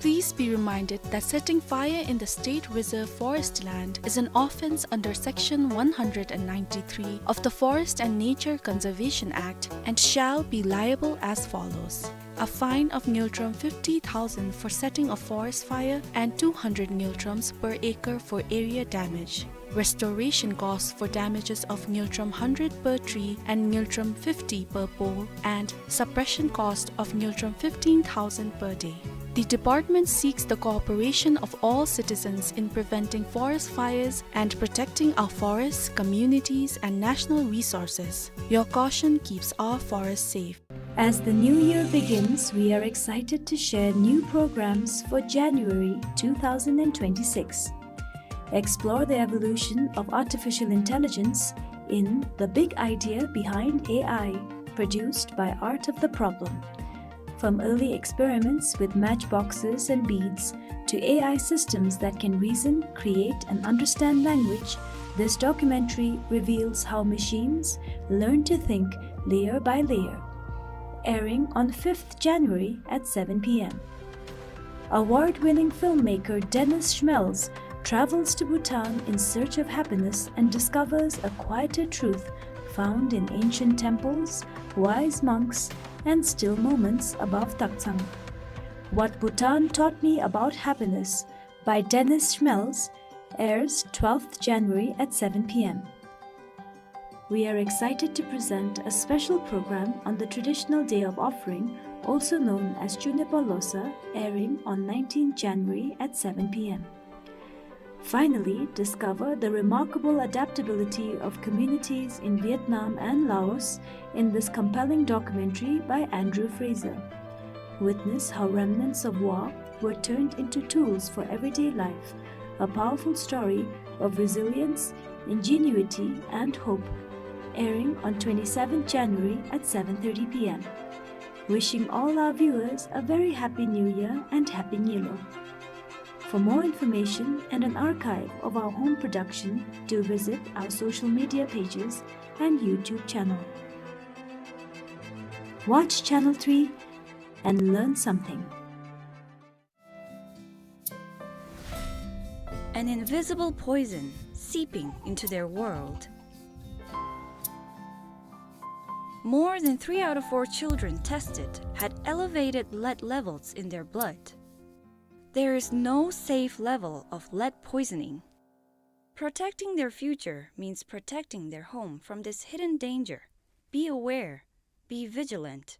Please be reminded that setting fire in the state reserve forest land is an offence under Section one hundred and ninety-three of the Forest and Nature Conservation Act and shall be liable as follows: a fine of ngultrum fifty thousand for setting a forest fire and two hundred ngultrums per acre for area damage. Restoration costs for damages of ngultrum hundred per tree and ngultrum fifty per pole, and suppression cost of ngultrum fifteen thousand per day. The department seeks the cooperation of all citizens in preventing forest fires and protecting our forests, communities, and national resources. Your caution keeps our forests safe. As the new year begins, we are excited to share new programs for January two thousand and twenty-six. Explore the evolution of artificial intelligence in The Big Idea Behind A I, produced by Art of the Problem. From early experiments with matchboxes and beads to A I systems that can reason, create, and understand language, this documentary reveals how machines learn to think layer by layer. Airing on fifth January at seven p m. Award-winning filmmaker Dennis Schmelz travels to Bhutan in search of happiness and discovers a quieter truth found in ancient temples, wise monks, and still moments above Taktsang. What Bhutan Taught Me About Happiness by Dennis Schmelz airs twelfth January at seven p m. We are excited to present a special program on the traditional day of offering, also known as Chunepa Losa, airing on nineteenth January at seven p m. Finally, discover the remarkable adaptability of communities in Vietnam and Laos in this compelling documentary by Andrew Fraser. Witness how remnants of war were turned into tools for everyday life, a powerful story of resilience, ingenuity, and hope, airing on twenty-seventh January at seven thirty p m. Wishing all our viewers a very happy New Year and Happy Nyilo. For more information and an archive of our home production, do visit our social media pages and YouTube channel. Watch Channel three and learn something. An invisible poison seeping into their world. More than three out of four children tested had elevated lead levels in their blood. There is no safe level of lead poisoning. Protecting their future means protecting their home from this hidden danger. Be aware. Be vigilant.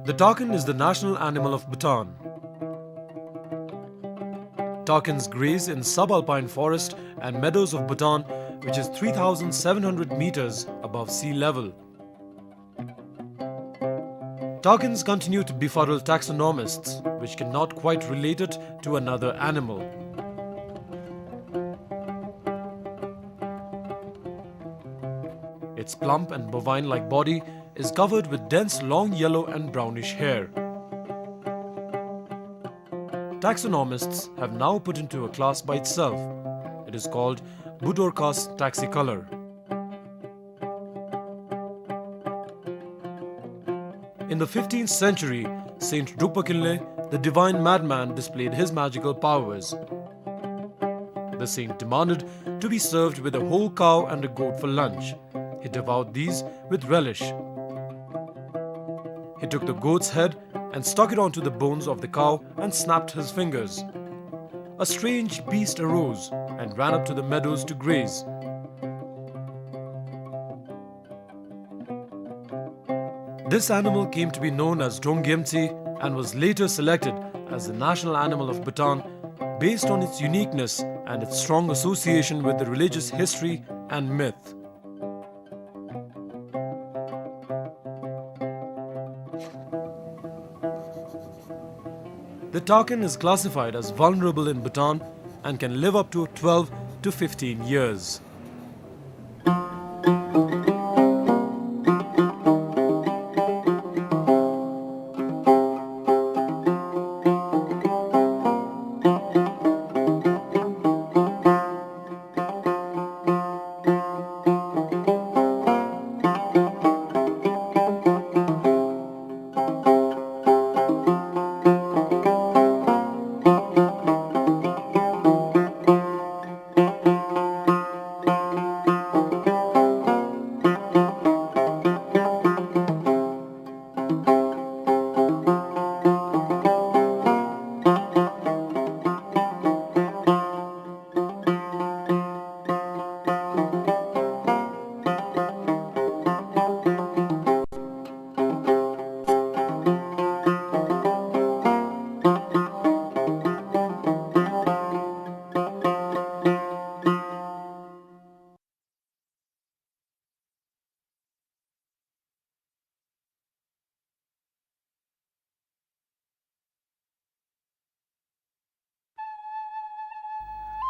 The takin is the national animal of Bhutan. Takins graze in subalpine forest and meadows of Bhutan, which is three thousand seven hundred meters above sea level. Takins continue to befuddle taxonomists, which cannot quite relate it to another animal. Its plump and bovine-like body is covered with dense long yellow and brownish hair. Taxonomists have now put into a class by itself. It is called Budorcas taxicolor. In the fifteenth century, Saint Drukpa Kinley, the divine madman, displayed his magical powers. The saint demanded to be served with a whole cow and a goat for lunch. He devoured these with relish. He took the goat's head and stuck it onto the bones of the cow and snapped his fingers. A strange beast arose and ran up to the meadows to graze. This animal came to be known as Drong Gyemtse and was later selected as the national animal of Bhutan based on its uniqueness and its strong association with the religious history and myth. The takin is classified as vulnerable in Bhutan and can live up to twelve to fifteen years.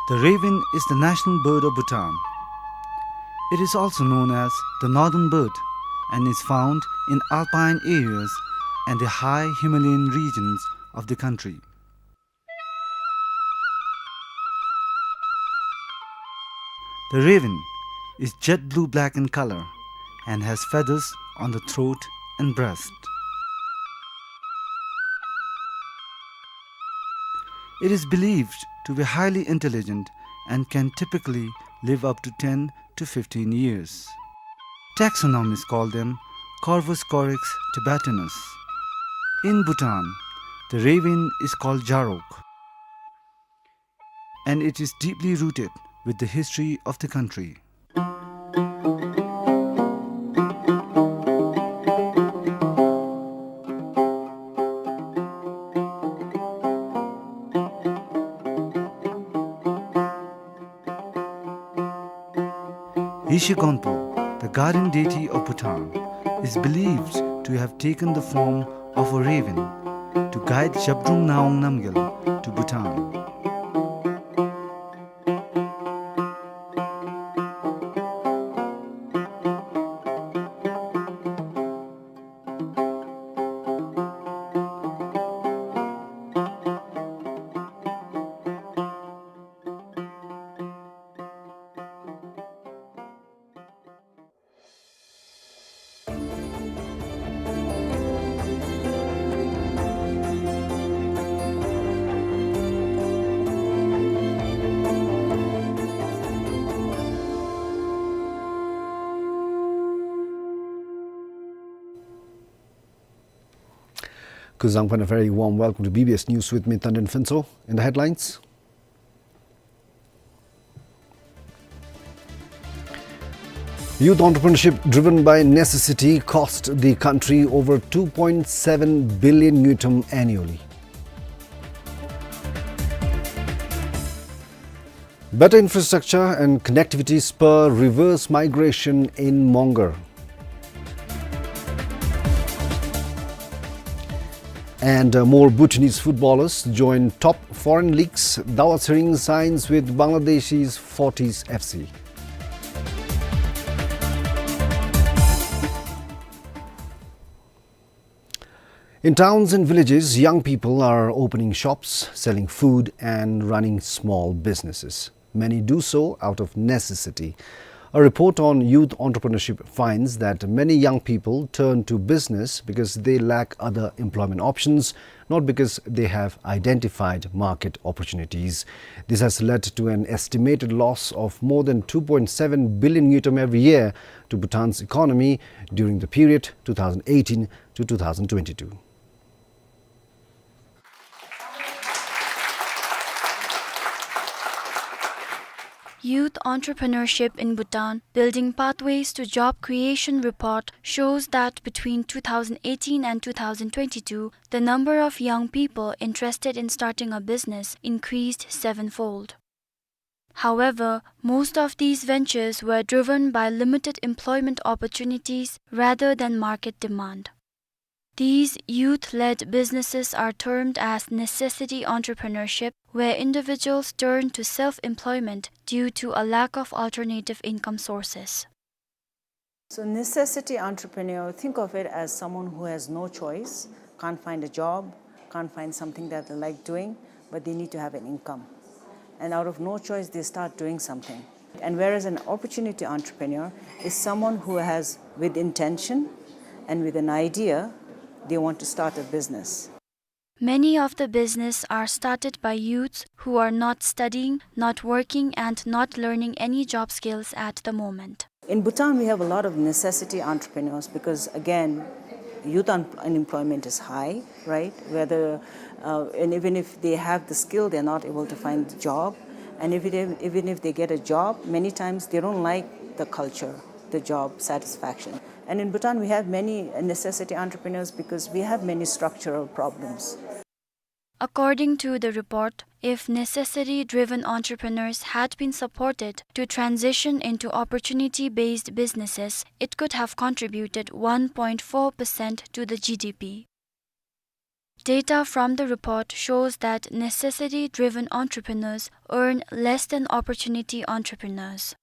The raven is the national bird of Bhutan. It is also known as the northern bird and is found in alpine areas and the high Himalayan regions of the country. The raven is jet blue-black in color and has feathers on the throat and breast. It is believed to be highly intelligent and can typically live up to ten to fifteen years. Taxonomists call them Corvus corax tibetanus. In Bhutan, the raven is called Jarok, and it is deeply rooted with the history of the country. Yeshe Gonpo, the guardian deity of Bhutan, is believed to have taken the form of a raven to guide Zhabdrung Ngawang Namgyal to Bhutan. Kuzuzangpo and a very warm welcome to B B S News with me, Tandin Phuntsho. In the headlines, youth entrepreneurship driven by necessity cost the country over two point seven billion ngultrum annually. Better infrastructure and connectivity spur reverse migration in Mongar. And, uh, more Bhutanese footballers join top foreign leagues. Dawa Tsering signs with Bangladeshi's Fortis F C. In towns and villages, young people are opening shops, selling food, and running small businesses. Many do so out of necessity. A report on youth entrepreneurship finds that many young people turn to business because they lack other employment options, not because they have identified market opportunities. This has led to an estimated loss of more than two point seven billion ngultrum every year to Bhutan's economy during the period two thousand eighteen to two thousand twenty-two. Youth Entrepreneurship in Bhutan, Building Pathways to Job Creation report shows that between two thousand eighteen and two thousand twenty-two, the number of young people interested in starting a business increased sevenfold. However, most of these ventures were driven by limited employment opportunities rather than market demand. These youth-led businesses are termed as necessity entrepreneurship, where individuals turn to self-employment due to a lack of alternative income sources. So necessity entrepreneur, think of it as someone who has no choice, can't find a job, can't find something that they like doing, but they need to have an income. And out of no choice, they start doing something. And whereas an opportunity entrepreneur is someone who has, with intention and with an idea, they want to start a business. Many of the business are started by youths who are not studying, not working, and not learning any job skills at the moment. In Bhutan, we have a lot of necessity entrepreneurs because, again, youth un-, unemployment is high, right? Whether, uh, and even if they have the skill, they're not able to find the job. And if it, even if they get a job, many times they don't like the culture, the job satisfaction. And in Bhutan, we have many necessity entrepreneurs because we have many structural problems. According to the report, if necessity-driven entrepreneurs had been supported to transition into opportunity-based businesses, it could have contributed one point four percent to the G D P. Data from the report shows that necessity-driven entrepreneurs earn less than opportunity entrepreneurs.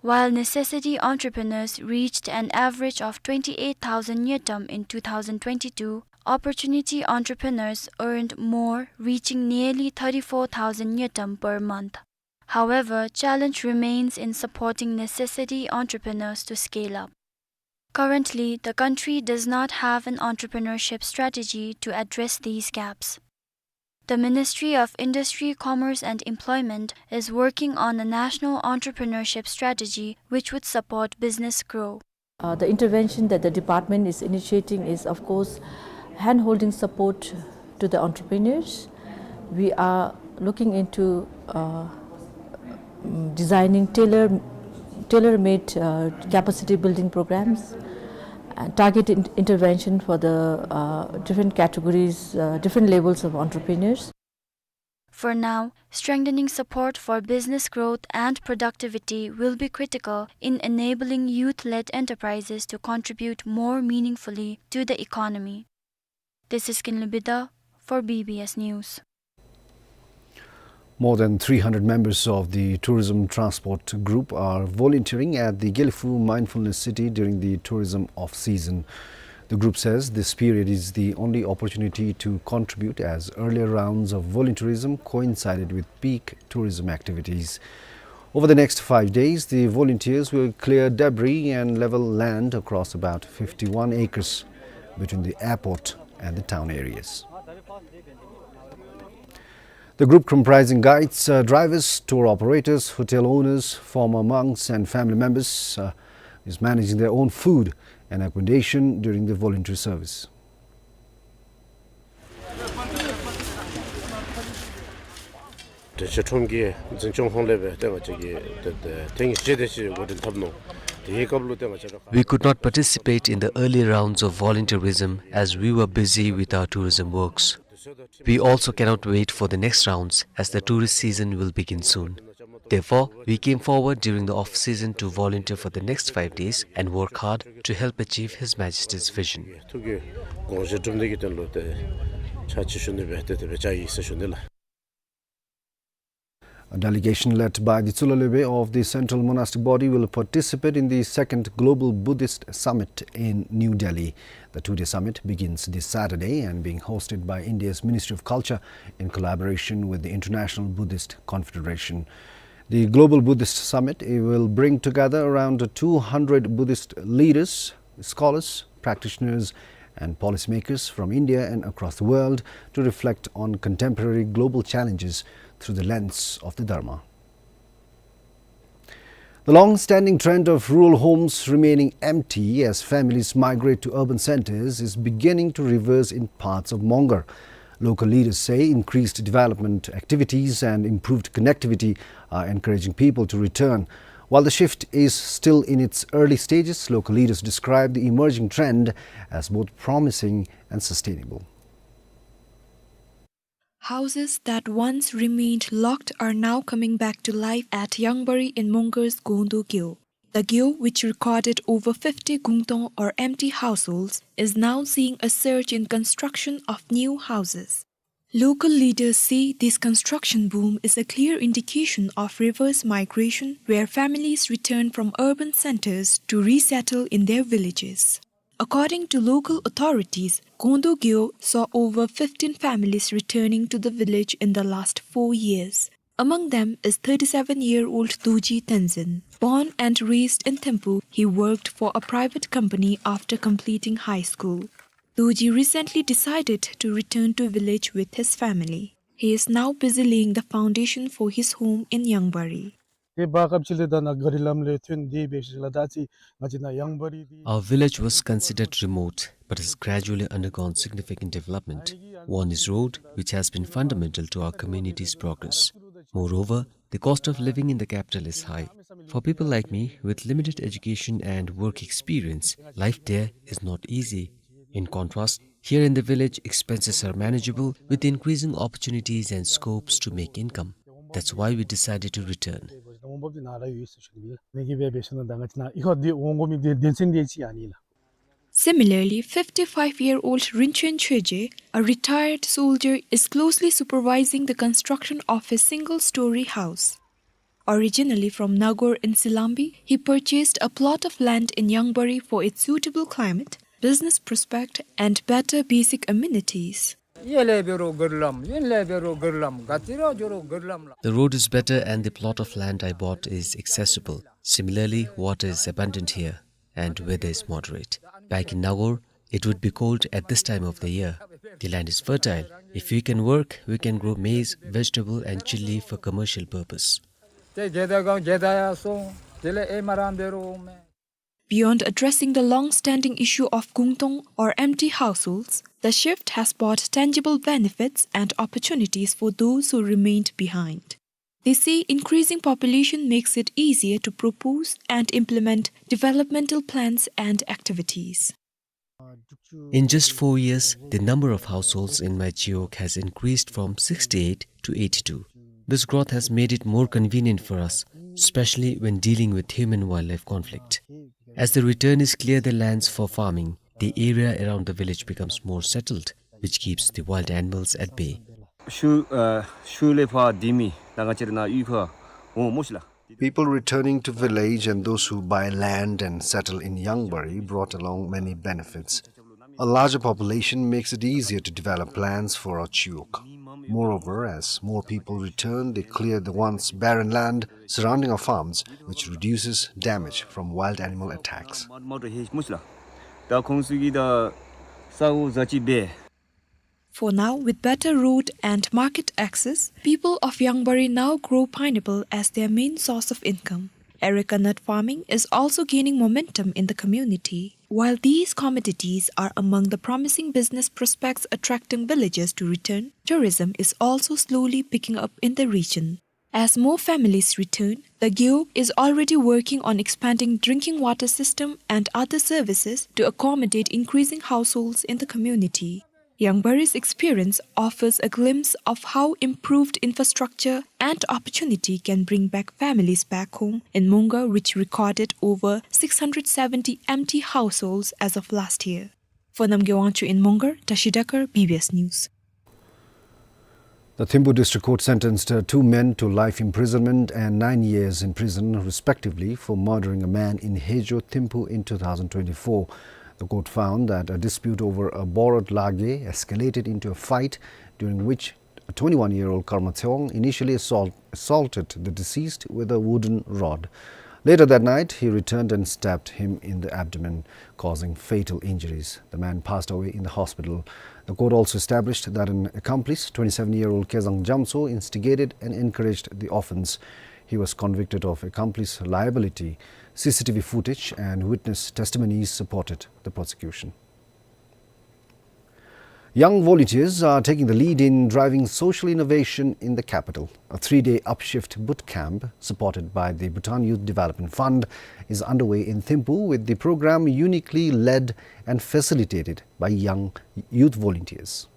While necessity entrepreneurs reached an average of twenty-eight thousand ngultrum in two thousand twenty-two, opportunity entrepreneurs earned more, reaching nearly thirty-four thousand ngultrum per month. However, challenge remains in supporting necessity entrepreneurs to scale up. Currently, the country does not have an entrepreneurship strategy to address these gaps. The Ministry of Industry, Commerce and Employment is working on a national entrepreneurship strategy which would support business grow. Uh, the intervention that the department is initiating is, of course, hand-holding support to the entrepreneurs. We are looking into, uh, mm, designing tailor, tailor-made, uh, capacity building programs and targeted in-, intervention for the, uh, different categories, uh, different levels of entrepreneurs. For now, strengthening support for business growth and productivity will be critical in enabling youth-led enterprises to contribute more meaningfully to the economy. This is Kinley Bida for B B S News. More than three hundred members of the Tourism Transport Group are volunteering at the Gelephu Mindfulness City during the tourism off-season. The group says this period is the only opportunity to contribute, as earlier rounds of volunteerism coincided with peak tourism activities. Over the next five days, the volunteers will clear debris and level land across about fifty-one acres between the airport and the town areas. The group, comprising guides, uh, drivers, tour operators, hotel owners, former monks and family members, uh, is managing their own food and accommodation during the voluntary service. དེ་ཆེ་ཁྲོམ་གྱི་འཛིན་སྐྱོང་ཧོང་ལས་སྦེ་ཏེ་ང་བཅས་ཀྱིས་ཏེ་ཏེ་ཐེངས་བཞི་དེ་ཅིག་འགོ་འདྲེན་འཐབ་ནུག། དེའི་སྐབས་ལུ་ཏེ་ང་བཅས་ར་We could not participate in the early rounds of volunteerism as we were busy with our tourism works. We also cannot wait for the next rounds as the tourist season will begin soon. Therefore, we came forward during the off-season to volunteer for the next five days and work hard to help achieve His Majesty's vision. ཐུགས་ཀྱི་དགོངས་བཞེད་སྒྲུབ་ནི་གི་དོན་ལུ་ཏེ་ཕྱག་ཕྱིད་ཞུ་ནི་སྦེ་ཏེ་དེ་སྦེ་བཅར་ཡི་ཟེར་ཞུ་ནི་ལགས། A delegation led by the Tsoula Lobey of the Central Monastic Body will participate in the second Global Buddhist Summit in New Delhi. The two-day summit begins this Saturday and being hosted by India's Ministry of Culture in collaboration with the International Buddhist Confederation. The Global Buddhist Summit, it will bring together around two hundred Buddhist leaders, scholars, practitioners, and policymakers from India and across the world to reflect on contemporary global challenges through the lens of the Dharma. The long-standing trend of rural homes remaining empty as families migrate to urban centers is beginning to reverse in parts of Mongar. Local leaders say increased development activities and improved connectivity are encouraging people to return. While the shift is still in its early stages, local leaders describe the emerging trend as both promising and sustainable. Houses that once remained locked are now coming back to life at Yangbari in Mongar's Gongdo Gyo. The Gyo, which recorded over fifty gungtong or empty households, is now seeing a surge in construction of new houses. Local leaders say this construction boom is a clear indication of reverse migration, where families return from urban centers to resettle in their villages. According to local authorities, Gongdo Gyo saw over fifteen families returning to the village in the last four years. Among them is thirty-seven-year-old Dorji Tenzin. Born and raised in Thimphu, he worked for a private company after completing high school. Dorji recently decided to return to village with his family. He is now busy laying the foundation for his home in Yangbari. དེ་བར་སྐབས་ཅིག་ལས་ད་ནཱ་ག་རི་ལམ་ལས་ཐོན་ཏེ་འབད་ཞིནམ་ལས་ད་ཅི་ང་བཅས་ནཱ་ཡང་བ་རི་འདི། Our village was considered remote, but has gradually undergone significant development. One is road, which has been fundamental to our community's progress. Moreover, the cost of living in the capital is high. For people like me, with limited education and work experience, life there is not easy. In contrast, here in the village, expenses are manageable with the increasing opportunities and scopes to make income. That's why we decided to return. Similarly, fifty-five-year-old Rinchen Chöje, a retired soldier, is closely supervising the construction of his single-story house. Originally from Nagaur in Silambi, he purchased a plot of land in Yangbari for its suitable climate, business prospect, and better basic amenities. The road is better and the plot of land I bought is accessible. Similarly, water is abundant here and weather is moderate. Back in Nagaur, it would be cold at this time of the year. The land is fertile. If we can work, we can grow maize, vegetable, and chilli for commercial purpose. Beyond addressing the long-standing issue of gungtong or empty households, the shift has brought tangible benefits and opportunities for those who remained behind. They say increasing population makes it easier to propose and implement developmental plans and activities. In just four years, the number of households in my chiwog has increased from sixty-eight to eighty-two. This growth has made it more convenient for us, especially when dealing with human-wildlife conflict. As the returnees clear their lands for farming, the area around the village becomes more settled, which keeps the wild animals at bay. ཤུལ་ཨ་ཤུལ་ལས་ཕར་སྡོད་མི་ད་ང་བཅས་ར་ནཱ་གཡུས་ཁར་འོང་སྨོ་ཤིག་ལགས། People returning to village and those who buy land and settle in Yangbari brought along many benefits. A larger population makes it easier to develop plans for our chiwog. Moreover, as more people return, they clear the once barren land surrounding our farms, which reduces damage from wild animal attacks. ད་ཁོང་ཚུ་གིས་ད་ས་འོག་ཟ་ཅི་འབད། For now, with better road and market access, people of Yangbari now grow pineapple as their main source of income. Areca nut farming is also gaining momentum in the community. While these commodities are among the promising business prospects attracting villagers to return, tourism is also slowly picking up in the region. As more families return, the Gyo is already working on expanding drinking water system and other services to accommodate increasing households in the community. Young Bari's experience offers a glimpse of how improved infrastructure and opportunity can bring back families back home in Mongar, which recorded over six hundred seventy empty households as of last year. For Namgay Wangchuk in Mongar, Tashi Dakar, B B S News. The Thimphu District Court sentenced, uh, two men to life imprisonment and nine years in prison, respectively, for murdering a man in Hejo, Thimphu in two thousand twenty-four. The court found that a dispute over a borrowed lage escalated into a fight, during which a twenty-one-year-old Karma Theong initially assault-, assaulted the deceased with a wooden rod. Later that night, he returned and stabbed him in the abdomen, causing fatal injuries. The man passed away in the hospital. The court also established that an accomplice, twenty-seven-year-old Kezang Jamso, instigated and encouraged the offense. He was convicted of accomplice liability. C C T V footage and witness testimonies supported the prosecution. Young volunteers are taking the lead in driving social innovation in the capital. A three-day Upshift boot camp, supported by the Bhutan Youth Development Fund, is underway in Thimphu, with the program uniquely led and facilitated by young youth volunteers.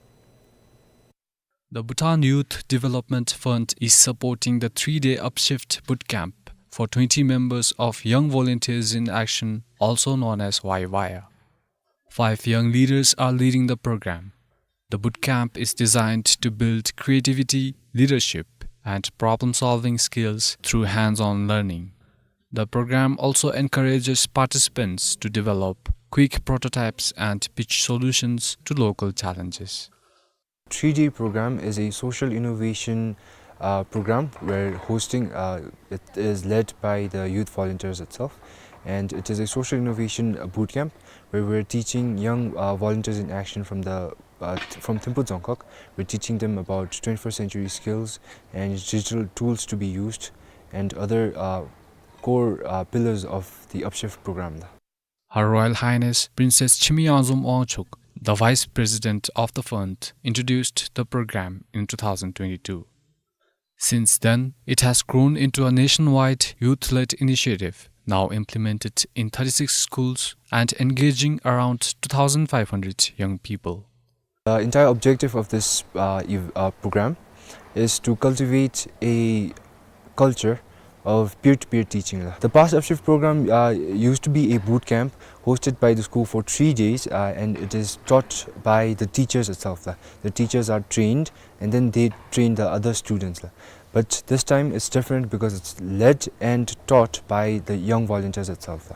The Bhutan Youth Development Fund is supporting the three-day Upshift boot camp for twenty members of Young Volunteers in Action, also known as Y Y A. Five young leaders are leading the program. The boot camp is designed to build creativity, leadership, and problem-solving skills through hands-on learning. The program also encourages participants to develop quick prototypes and pitch solutions to local challenges. Three-day program is a social innovation, uh, program where hosting, uh, it is led by the youth volunteers itself, and it is a social innovation, uh, boot camp where we're teaching young, uh, volunteers in action from the, uh, th-, from Thimphu Dzongkhag. We're teaching them about twenty-first century skills and digital tools to be used and other, uh, core, uh, pillars of the Upshift program. Her Royal Highness Princess Chimiyangzom Wangchuk, the Vice President of the Fund, introduced the program in two thousand twenty-two. Since then, it has grown into a nationwide youth-led initiative, now implemented in thirty-six schools and engaging around two thousand five hundred young people. The entire objective of this, uh, ev-, uh, program is to cultivate a culture of peer-to-peer teaching. The past Upshift program, uh, used to be a boot camp hosted by the school for three days, uh, and it is taught by the teachers itself. The teachers are trained, and then they train the other students. But this time it's different because it's led and taught by the young volunteers itself.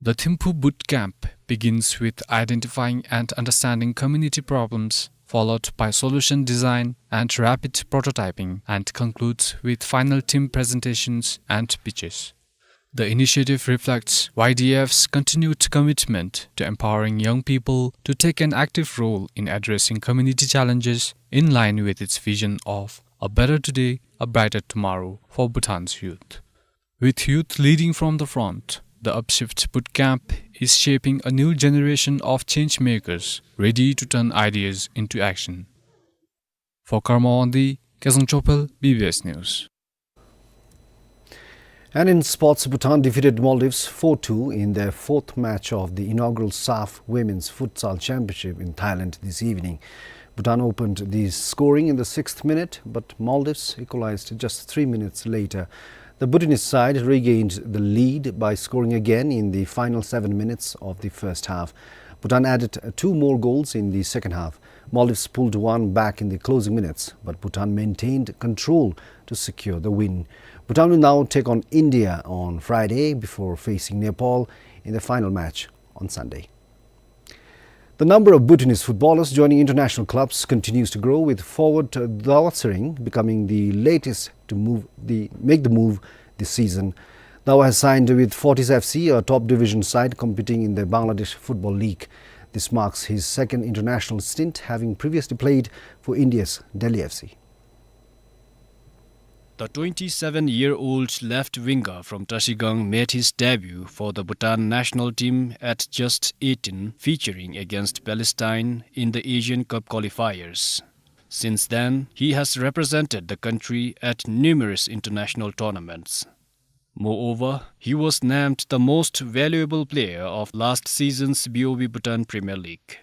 The Thimphu Boot Camp begins with identifying and understanding community problems, followed by solution design and rapid prototyping, and concludes with final team presentations and pitches. The initiative reflects Y D F's continued commitment to empowering young people to take an active role in addressing community challenges, in line with its vision of a better today, a brighter tomorrow for Bhutan's youth. With youth leading from the front, the Upshift Boot Camp is shaping a new generation of change makers ready to turn ideas into action. For Karma Wangdi, Kezang Chopel, B B S News. And in sports, Bhutan defeated Maldives four two in their fourth match of the inaugural SAFF Women's Futsal Championship in Thailand this evening. Bhutan opened the scoring in the sixth minute, but Maldives equalized just three minutes later. The Bhutanese side regained the lead by scoring again in the final seven minutes of the first half. Bhutan added two more goals in the second half. Maldives pulled one back in the closing minutes, but Bhutan maintained control to secure the win. Bhutan will now take on India on Friday before facing Nepal in the final match on Sunday. The number of Bhutanese footballers joining international clubs continues to grow, with forward Dawa Tshering becoming the latest to move the, make the move this season. Dawa has signed with Fortis F C, a top division side competing in the Bangladesh Football League. This marks his second international stint, having previously played for India's Delhi F C. The twenty-seven-year-old left winger from Trashigang made his debut for the Bhutan national team at just eighteen, featuring against Palestine in the Asian Cup qualifiers. Since then, he has represented the country at numerous international tournaments. Moreover, he was named the most valuable player of last season's B O B Bhutan Premier League.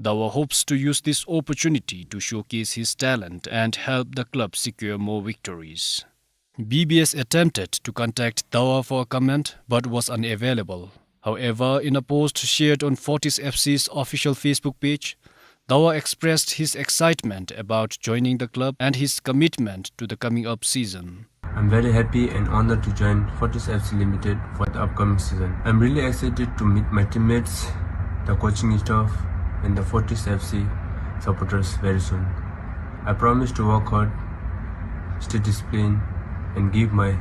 Dawa hopes to use this opportunity to showcase his talent and help the club secure more victories. B B S attempted to contact Dawa for a comment but was unavailable. However, in a post shared on Fortis F C's official Facebook page, Dawa expressed his excitement about joining the club and his commitment to the coming up season. I'm very happy and honored to join Fortis F C Limited for the upcoming season. I'm really excited to meet my teammates, the coaching staff, and the Fortis F C supporters very soon. I promise to work hard, stay disciplined, and give my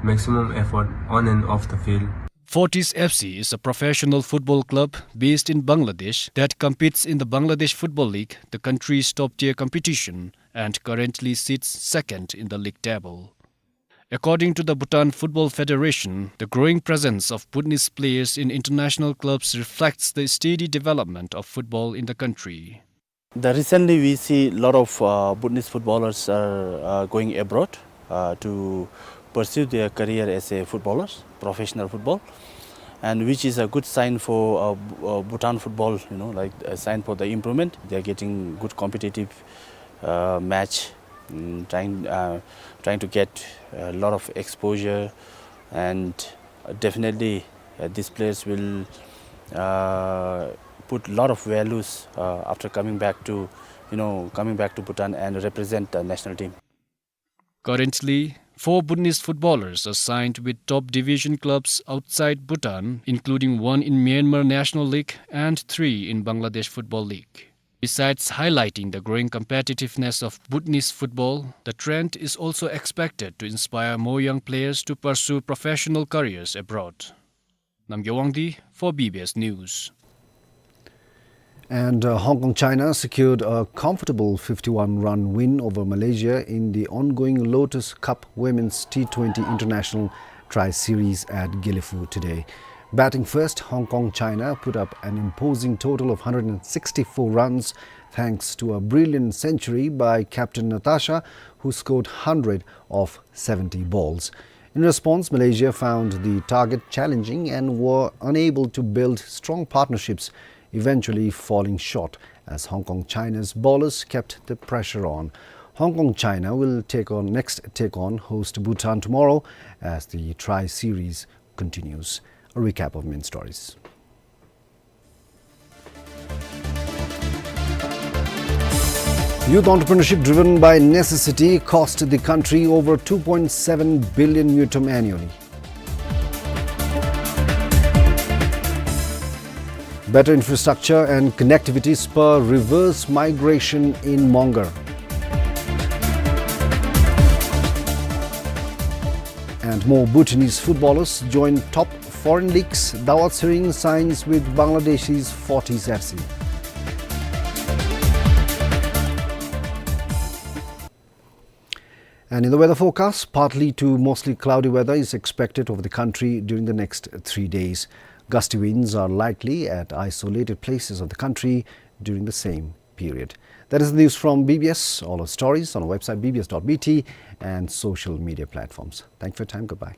maximum effort on and off the field. Fortis F C is a professional football club based in Bangladesh that competes in the Bangladesh Football League, the country's top-tier competition, and currently sits second in the league table. According to the Bhutan Football Federation, the growing presence of Bhutanese players in international clubs reflects the steady development of football in the country. The recently we see a lot of, uh, Bhutanese footballers are, uh, going abroad, uh, to pursue their career as a footballers, professional football, and which is a good sign for, uh, B-, uh, Bhutan football, you know, like a sign for the improvement. They are getting good competitive, uh, match, mm, trying, uh, trying to get a lot of exposure, and definitely, uh, these players will, uh, put lot of values, uh, after coming back to, you know, coming back to Bhutan and represent the national team. Currently, four Bhutanese footballers are signed with top division clubs outside Bhutan, including one in Myanmar National League and three in Bangladesh Football League. Besides highlighting the growing competitiveness of Bhutanese football, the trend is also expected to inspire more young players to pursue professional careers abroad. Namgay Wangdi for B B S News. And, uh, Hong Kong China secured a comfortable fifty-one run win over Malaysia in the ongoing Lotus Cup Women's T twenty International Tri-Series at Gelephu today. Batting first, Hong Kong China put up an imposing total of hundred and sixty-four runs thanks to a brilliant century by captain Natasha, who scored hundred of seventy balls. In response, Malaysia found the target challenging and were unable to build strong partnerships, eventually falling short as Hong Kong China's bowlers kept the pressure on. Hong Kong China will take on, next take on host Bhutan tomorrow as the Tri-Series continues. A recap of main stories. Youth entrepreneurship driven by necessity cost the country over two point seven billion ngultrum annually. Better infrastructure and connectivity spur reverse migration in Mongar. And more Bhutanese footballers join top foreign leagues. Dawa Tsering signs with Bangladeshi's Fortis F C. And in the weather forecast, partly to mostly cloudy weather is expected over the country during the next three days. Gusty winds are likely at isolated places of the country during the same period. That is the news from B B S. All our stories on our website B B S dot B T and social media platforms. Thank you for your time. Goodbye.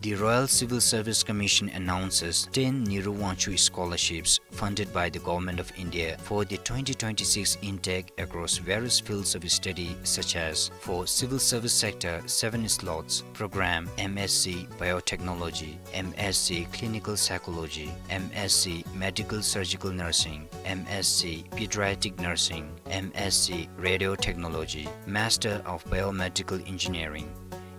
The Royal Civil Service Commission announces ten Nehru Wangchuk scholarships funded by the Government of India for the twenty twenty-six intake across various fields of study, such as for civil service sector, seven slots program, M S c Biotechnology, M S c Clinical Psychology, M S c Medical Surgical Nursing, M S c Pediatric Nursing, M S c Radiotechnology, Master of Biomedical Engineering,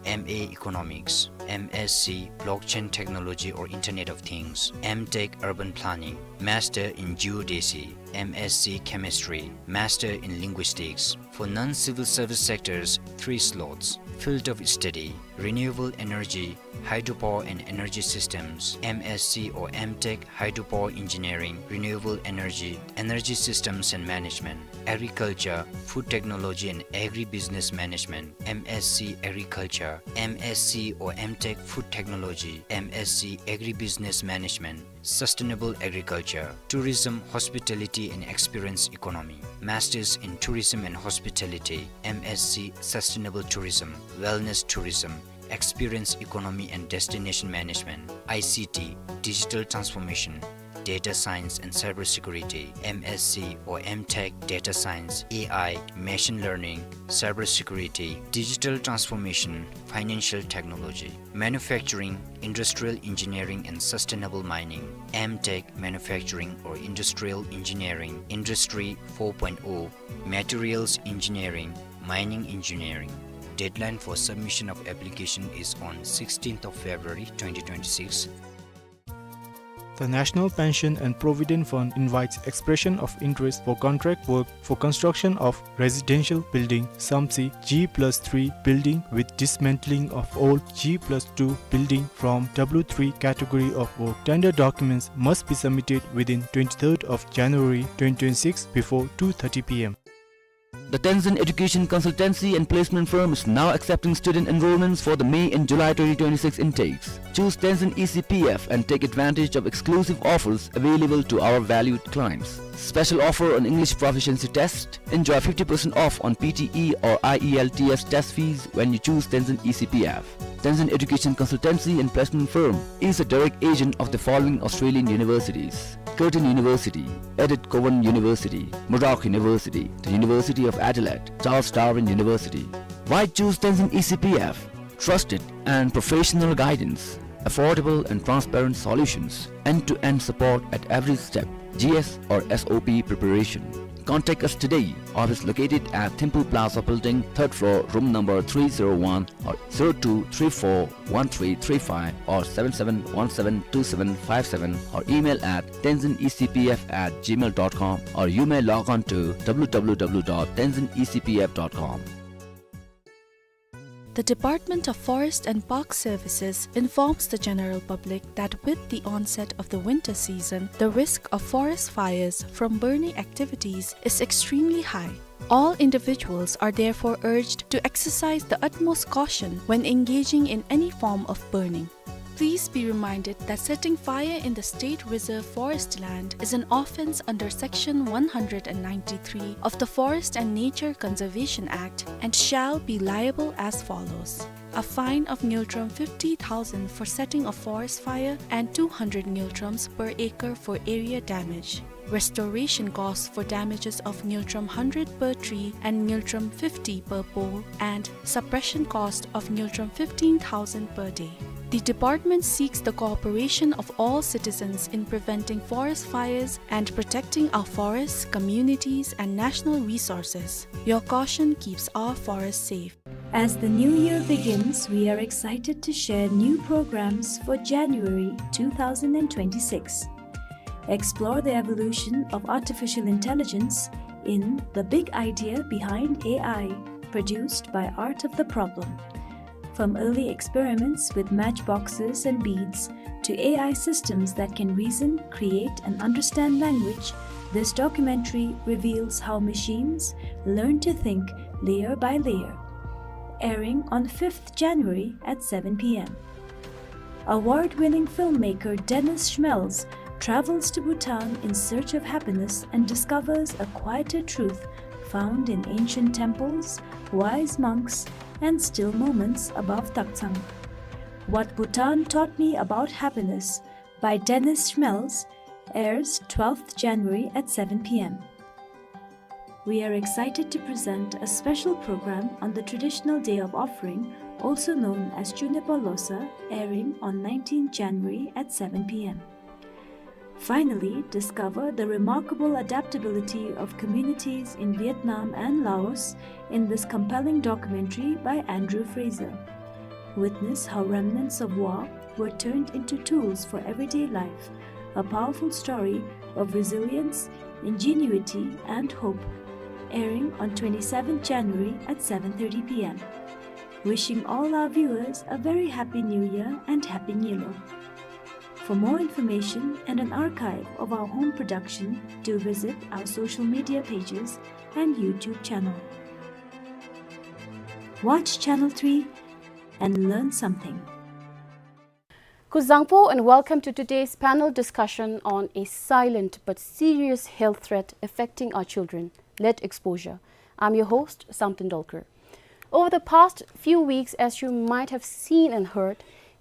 M A Economics, M S c Blockchain Technology or Internet of Things, M Tech Urban Planning, Master in Geodesy, M S c Chemistry, Master in Linguistics. For non-civil service sectors, three slots. Field of study: renewable energy, hydropower and energy systems, M S c or M Tech Hydropower Engineering, Renewable Energy, Energy Systems and Management, Agriculture, Food Technology and Agribusiness Management, M S c Agriculture, M S c or M Tech Food Technology, M S c Agribusiness Management, Sustainable Agriculture, Tourism, Hospitality and Experience Economy, Masters in Tourism and Hospitality, M S c Sustainable Tourism, Wellness Tourism, Experience Economy and Destination Management, I C T, Digital Transformation, Data Science and Cybersecurity, M S c or M Tech Data Science, A I, Machine Learning, Cybersecurity, Digital Transformation, Financial Technology, Manufacturing, Industrial Engineering and Sustainable Mining, M Tech Manufacturing or Industrial Engineering, Industry four point oh, Materials Engineering, Mining Engineering. Deadline for submission of application is on sixteenth of February twenty twenty-six. The National Pension and Provident Fund invites expression of interest for contract work for construction of residential building, SAMC, G plus three building with dismantling of old G plus two building from W three category of work. Tender documents must be submitted within twenty-third of January twenty twenty-six before two thirty P M. The Tenzin Education Consultancy and Placement Firm is now accepting student enrollments for the May and July twenty twenty-six intakes. Choose Tenzin E C P F and take advantage of exclusive offers available to our valued clients. Special offer on English proficiency test. Enjoy fifty percent off on P T E or I E L T S test fees when you choose Tenzin E C P F. Tenzin Education Consultancy and Placement Firm is a direct agent of the following Australian universities: Curtin University, Edith Cowan University, Murdoch University, the University of Adelaide, Charles Darwin University. Why choose Tenzin E C P F? Trusted and professional guidance, affordable and transparent solutions, end-to-end support at every step, G S or S O P preparation. Contact us today. Office located at Thimphu Plaza Building, third floor, room number three zero one, or zero two three four one three three five or seven seven one seven two seven five seven, or email at tenzin E C P F at gmail dot com, or you may log on to W W W dot tenzin E C P F dot com. The Department of Forest and Park Services informs the general public that with the onset of the winter season, the risk of forest fires from burning activities is extremely high. All individuals are therefore urged to exercise the utmost caution when engaging in any form of burning. Please be reminded that setting fire in the State Reserve Forest land is an offence under Section one hundred and ninety-three of the Forest and Nature Conservation Act and shall be liable as follows: a fine of ngultrum fifty thousand for setting a forest fire and two hundred ngultrums per acre for area damage. Restoration costs for damages of ngultrum hundred per tree and ngultrum fifty per pole, and suppression cost of ngultrum fifteen thousand per day. The department seeks the cooperation of all citizens in preventing forest fires and protecting our forests, communities, and national resources. Your caution keeps our forests safe. As the new year begins, we are excited to share new programs for January two thousand and twenty-six. Explore the evolution of artificial intelligence in The Big Idea Behind A I, produced by Art of the Problem. From early experiments with matchboxes and beads to A I systems that can reason, create, and understand language, this documentary reveals how machines learn to think layer by layer. Airing on fifth January at seven P M. Award-winning filmmaker Dennis Schmelz travels to Bhutan in search of happiness and discovers a quieter truth found in ancient temples, wise monks, and still moments above Taktsang. What Bhutan Taught Me About Happiness by Dennis Schmelz airs twelfth January at seven p m. We are excited to present a special program on the traditional day of offering, also known as Chunepa Losa, airing on nineteenth January at seven p m. Finally, discover the remarkable adaptability of communities in Vietnam and Laos in this compelling documentary by Andrew Fraser. Witness how remnants of war were turned into tools for everyday life, a powerful story of resilience, ingenuity, and hope. Airing on twenty-seventh January at seven thirty p m. Wishing all our viewers a very happy New Year and Happy Nyilo. For more information and an archive of our home production, do visit our social media pages and YouTube channel. Watch Channel three and learn something. Kuzuzangpo and welcome to today's panel discussion on a silent but serious health threat affecting our children, lead exposure. I'm your host, Samten Dolkar. Over the past few weeks, as you might have seen and heard,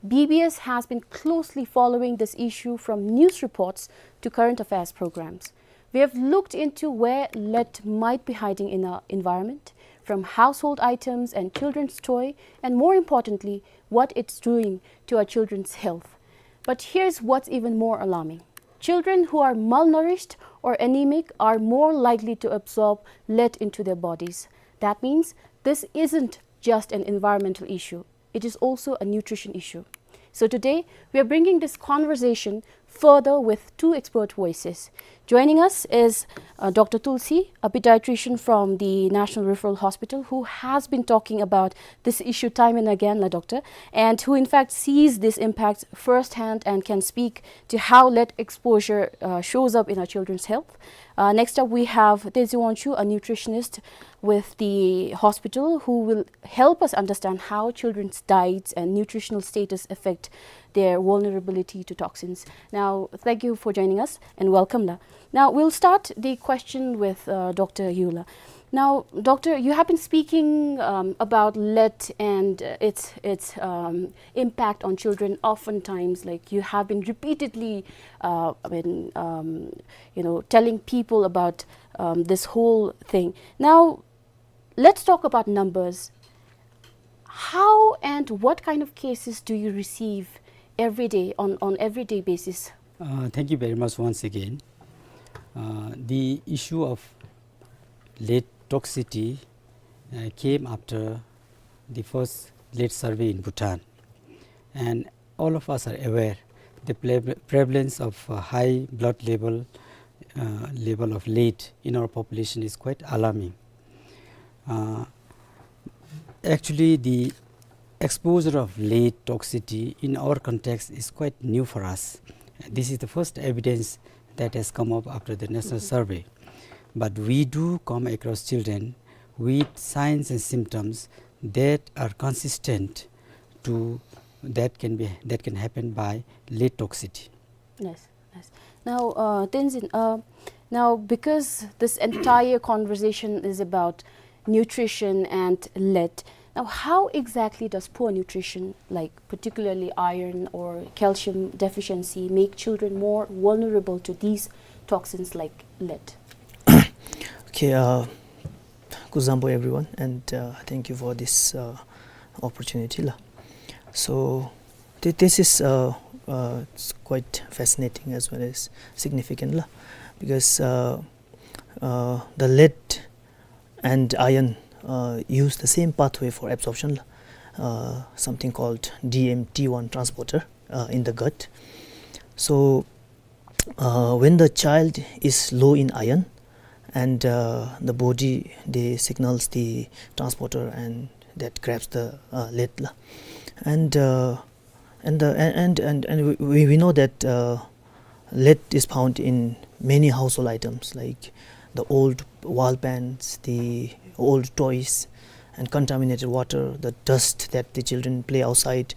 B B S has been closely following this issue from news reports to current affairs programs. We have looked into where lead might be hiding in our environment, from household items and children's toy, and more importantly, what it's doing to our children's health. But here's what's even more alarming. Children who are malnourished or anemic are more likely to absorb lead into their bodies. That means this isn't just an environmental issue. It is also a nutrition issue. So today, we are bringing this conversation further with two expert voices. Joining us is, uh, Doctor Tulsi, a pediatrician from the National Referral Hospital, who has been talking about this issue time and again, la doctor, and who in fact sees this impact firsthand and can speak to how lead exposure, uh, shows up in our children's health. Uh, next up, we have Tenzin Wangchuk, a nutritionist with the hospital, who will help us understand how children's diets and nutritional status affect their vulnerability to toxins. Now, thank you for joining us and welcome, la. Now, we'll start the question with, uh, Doctor Yula. Now, Doctor, you have been speaking, um, about lead and, uh, its, its, um, impact on children. Oftentimes, like, you have been repeatedly, uh, I mean, um, you know, telling people about, um, this whole thing. Now, let's talk about numbers. How and what kind of cases do you receive every day, on, on everyday basis? Uh, thank you very much once again. Uh, the issue of lead toxicity, uh, came after the first lead survey in Bhutan. And all of us are aware the pre-, prevalence of, uh, high blood level, uh, level of lead in our population is quite alarming. Uh, actually, the exposure of lead toxicity in our context is quite new for us. This is the first evidence that has come up after the national survey. But we do come across children with signs and symptoms that are consistent to that can be, that can happen by lead toxicity. Yes, yes. Now, uh, Tenzin, uh, now, because this entire conversation is about nutrition and lead, now, how exactly does poor nutrition, like particularly iron or calcium deficiency, make children more vulnerable to these toxins like lead? Okay, uh, Kuzuzangpo everyone, and, uh, thank you for this, uh, opportunity, la. So, thi-, this is, uh, uh, it's quite fascinating as well as significant, la, because, uh, uh, the lead and iron, uh, use the same pathway for absorption, la, uh, something called D M T one transporter, uh, in the gut. So, uh, when the child is low in iron, and, uh, the body, they signals the transporter and that grabs the, uh, lead, la. And, uh, and the, and, and, and, and we, we, we know that, uh, lead is found in many household items like the old wall pans, the old toys, and contaminated water, the dust that the children play outside,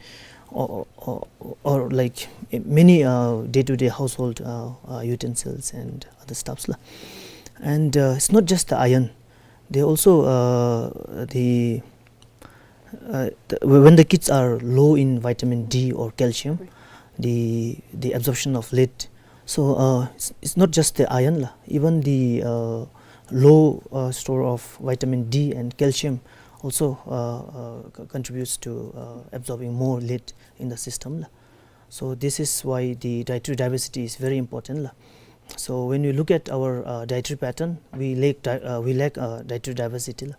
or, or, or like many, uh, day-to-day household, uh, uh, utensils and other stuffs, la. And, uh, it's not just the iron. They also, uh, the Uh, the, when the kids are low in vitamin D or calcium, the the absorption of lead. So uh, it's, it's not just the iron la. Even the uh, low uh, store of vitamin D and calcium also uh, uh, co- contributes to uh, absorbing more lead in the system la. So this is why the dietary diversity is very important la. So when we look at our uh, dietary pattern, we lack di- uh, we lack uh, dietary diversity la.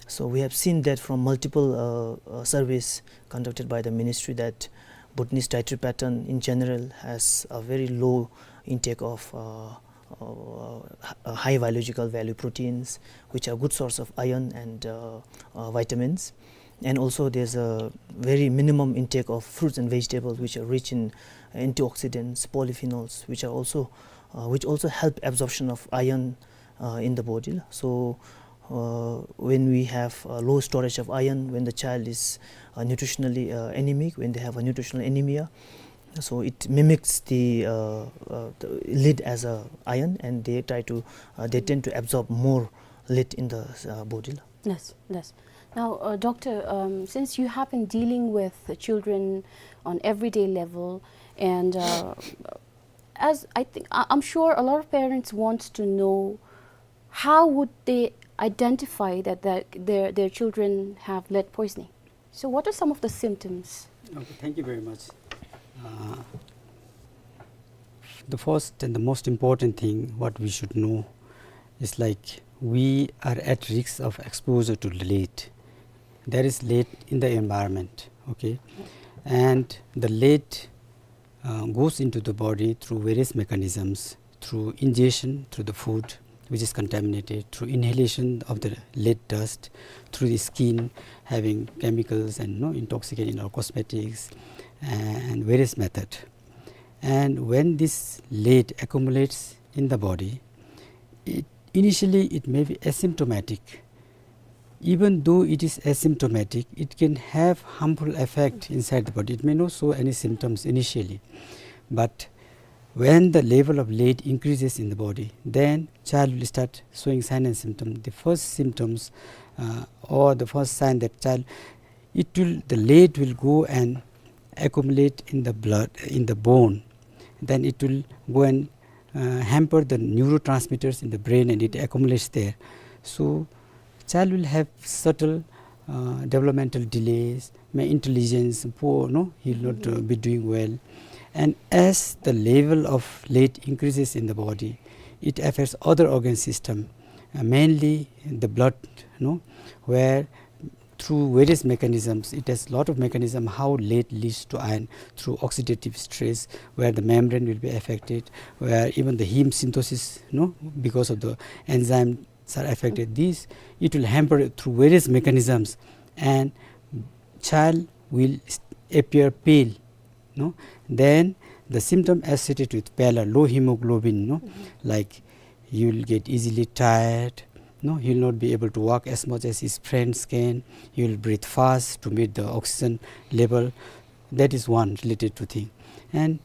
So we have seen that from multiple uh, uh, surveys conducted by the ministry that Bhutanese dietary pattern in general has a very low intake of uh, uh, h- uh, high biological value proteins, which are good source of iron and uh, uh, vitamins. And also there's a very minimum intake of fruits and vegetables, which are rich in antioxidants, polyphenols, which are also uh, which also help absorption of iron uh, in the body. So uh, when we have uh, low storage of iron, when the child is uh, nutritionally uh, anemic, when they have a nutritional anemia, so it mimics the, uh, uh, the lead as a iron, and they try to uh, they tend to absorb more lead in the uh, body. Yes, yes. Now, uh, doctor, um, since you have been dealing with the children on everyday level, and uh, as I think, I- I'm sure a lot of parents want to know, how would they identify that their their, their children have lead poisoning? So, what are some of the symptoms? Okay, thank you very much. Uh, the first and the most important thing what we should know is, like, we are at risk of exposure to lead. There is lead in the environment, okay, and the lead uh, goes into the body through various mechanisms, through ingestion, through the food which is contaminated, through inhalation of the lead dust, through the skin having chemicals and, you know, intoxicant in our cosmetics, and various method. And when this lead accumulates in the body, it, initially it may be asymptomatic. Even though it is asymptomatic, it can have harmful effect inside the body. It may not show any symptoms initially, but when the level of lead increases in the body, then child will start showing sign and symptom. The first symptoms uh, or the first sign that child, it will, the lead will go and accumulate in the blood, in the bone. Then it will go and uh, hamper the neurotransmitters in the brain, and it accumulates there. So child will have subtle uh, developmental delays, may intelligence poor, no, he will not uh, be doing well. And as the level of lead increases in the body, it affects other organ system, uh, mainly the blood, no, where through various mechanisms, it has lot of mechanism how lead leads to iron, through oxidative stress, where the membrane will be affected, where even the heme synthesis, no, because of the enzymes are affected. This, it will hamper through various mechanisms, and child will s- appear pale, no? Then the symptom associated with pallor, low hemoglobin, no? Like, you'll get easily tired, no? He'll not be able to walk as much as his friends can. He'll breathe fast to meet the oxygen level. That is one related to thing. And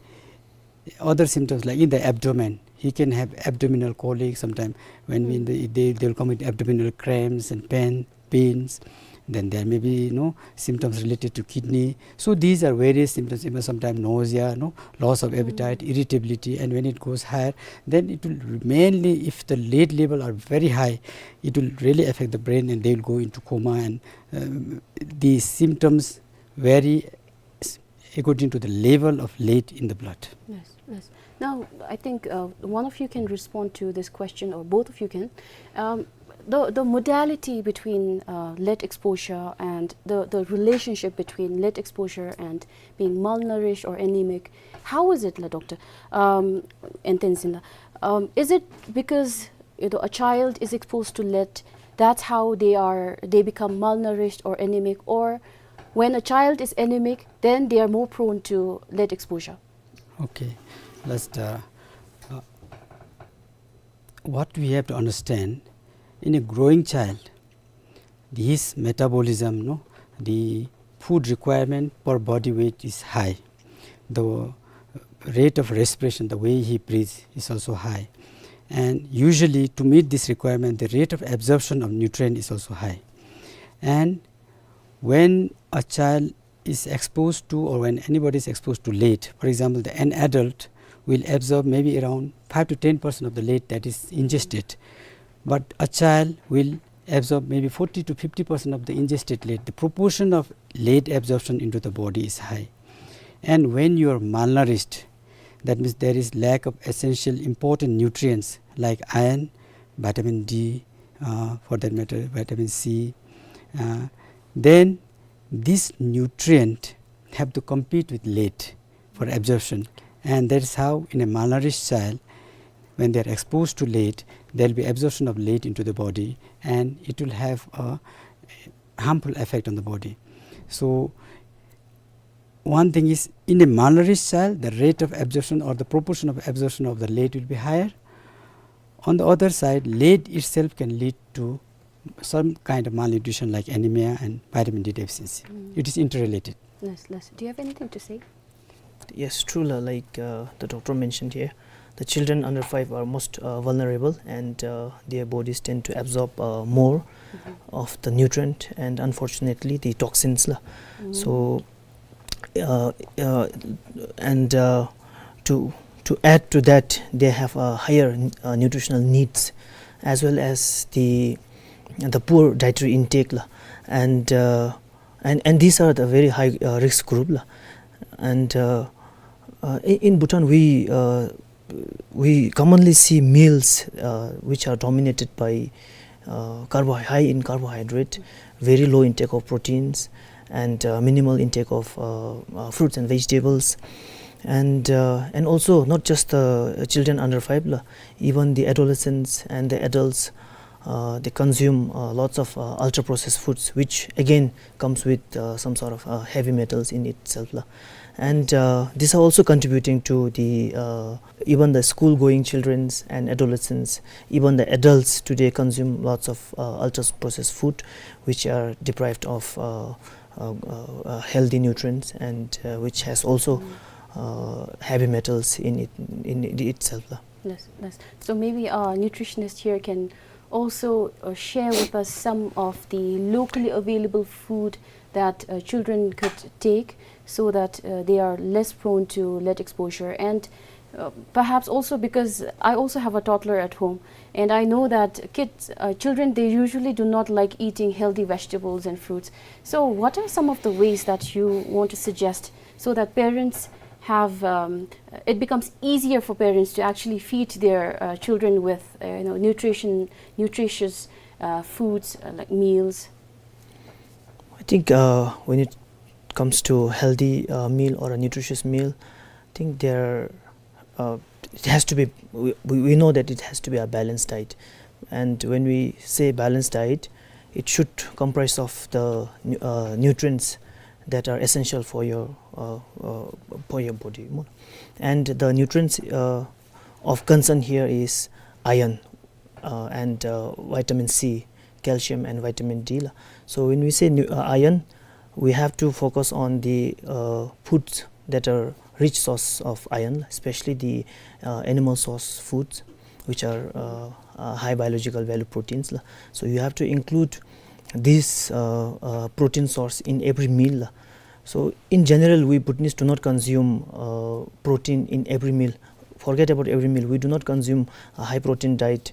other symptoms, like in the abdomen, he can have abdominal colic sometime. When we, they, they, they'll come with abdominal cramps and pain, pains. Then there may be, you know, symptoms related to kidney. So these are various symptoms, even sometimes nausea, no, loss of appetite, irritability, and when it goes higher, then it will mainly, if the lead level are very high, it will really affect the brain, and they will go into coma. And um, these symptoms vary s- according to the level of lead in the blood. Yes, yes. Now, I think uh, one of you can respond to this question, or both of you can. Um, the, the modality between uh, lead exposure and the, the relationship between lead exposure and being malnourished or anemic, how is it, la doctor? Um, and then, um, is it because, you know, a child is exposed to lead, that's how they are, they become malnourished or anemic, or when a child is anemic, then they are more prone to lead exposure? Okay, let's, uh, uh, what we have to understand, in a growing child, his metabolism, no, the food requirement per body weight is high. The rate of respiration, the way he breathes, is also high. And usually, to meet this requirement, the rate of absorption of nutrient is also high. And When a child is exposed to, or when anybody is exposed to lead, for example, the, an adult will absorb maybe around five to ten percent of the lead that is ingested. But a child will absorb maybe forty to fifty percent of the ingested lead. The proportion of lead absorption into the body is high. And when you are malnourished, that means there is lack of essential important nutrients like iron, vitamin D, uh, for that matter, vitamin C, uh, then this nutrient have to compete with lead for absorption. And that is how in a malnourished child, when they are exposed to lead, there will be absorption of lead into the body, and it will have a harmful effect on the body. So one thing is, in a malnourished child, the rate of absorption or the proportion of absorption of the lead will be higher. On the other side, lead itself can lead to some kind of malnutrition like anemia and vitamin D deficiency. Mm. It is interrelated. Yes, yes. Do you have anything to say? Yes, true la, like, uh, the doctor mentioned here, the children under five are most, uh, vulnerable, and, uh, their bodies tend to absorb, uh, more Mm-hmm. of the nutrient and, unfortunately, the toxins la. Mm. So, uh, uh, and, uh, to, to add to that, they have a higher, uh, nutritional needs, as well as the, the poor dietary intake la. And, uh, and, and these are the very high, uh, risk group la. And, uh, uh, in, in Bhutan, we, uh, we commonly see meals, uh, which are dominated by, uh, carbo-, high in carbohydrate, very low intake of proteins, and, uh, minimal intake of, uh, uh, fruits and vegetables. And, uh, and also not just the children under five la, even the adolescents and the adults, uh, they consume, uh, lots of, uh, ultra-processed foods, which again comes with, uh, some sort of, uh, heavy metals in itself la. And, uh, these are also contributing to the, uh, even the school-going childrens and adolescents, even the adults today consume lots of, uh, ultra-processed food, which are deprived of, uh, uh, uh, uh, healthy nutrients, and, uh, which has also, Mm. uh, heavy metals in it, in it itself la. Yes, yes. So maybe our nutritionist here can also, uh, share with us some of the locally available food that, uh, children could take so that, uh, they are less prone to lead exposure. And, uh, perhaps also because I also have a toddler at home, and I know that kids, uh, children, they usually do not like eating healthy vegetables and fruits. So what are some of the ways that you want to suggest so that parents have, um, it becomes easier for parents to actually feed their, uh, children with, uh, you know, nutrition, nutritious, uh, foods, uh, like meals? I think, uh, when it comes to healthy, uh, meal or a nutritious meal, I think there, uh, it has to be, we, we we know that it has to be a balanced diet. And when we say balanced diet, it should comprise of the nu-, uh, nutrients that are essential for your, uh, uh, for your body. And the nutrients, uh, of concern here is iron, uh, and, uh, vitamin C, calcium and vitamin D la. So when we say nu-, uh, iron, we have to focus on the, uh, foods that are rich source of iron, especially the, uh, animal source foods, which are, uh, uh, high biological value proteins la. So you have to include this, uh, uh, protein source in every meal la. So in general, we Bhutanese do not consume, uh, protein in every meal. Forget about every meal. We do not consume a high protein diet,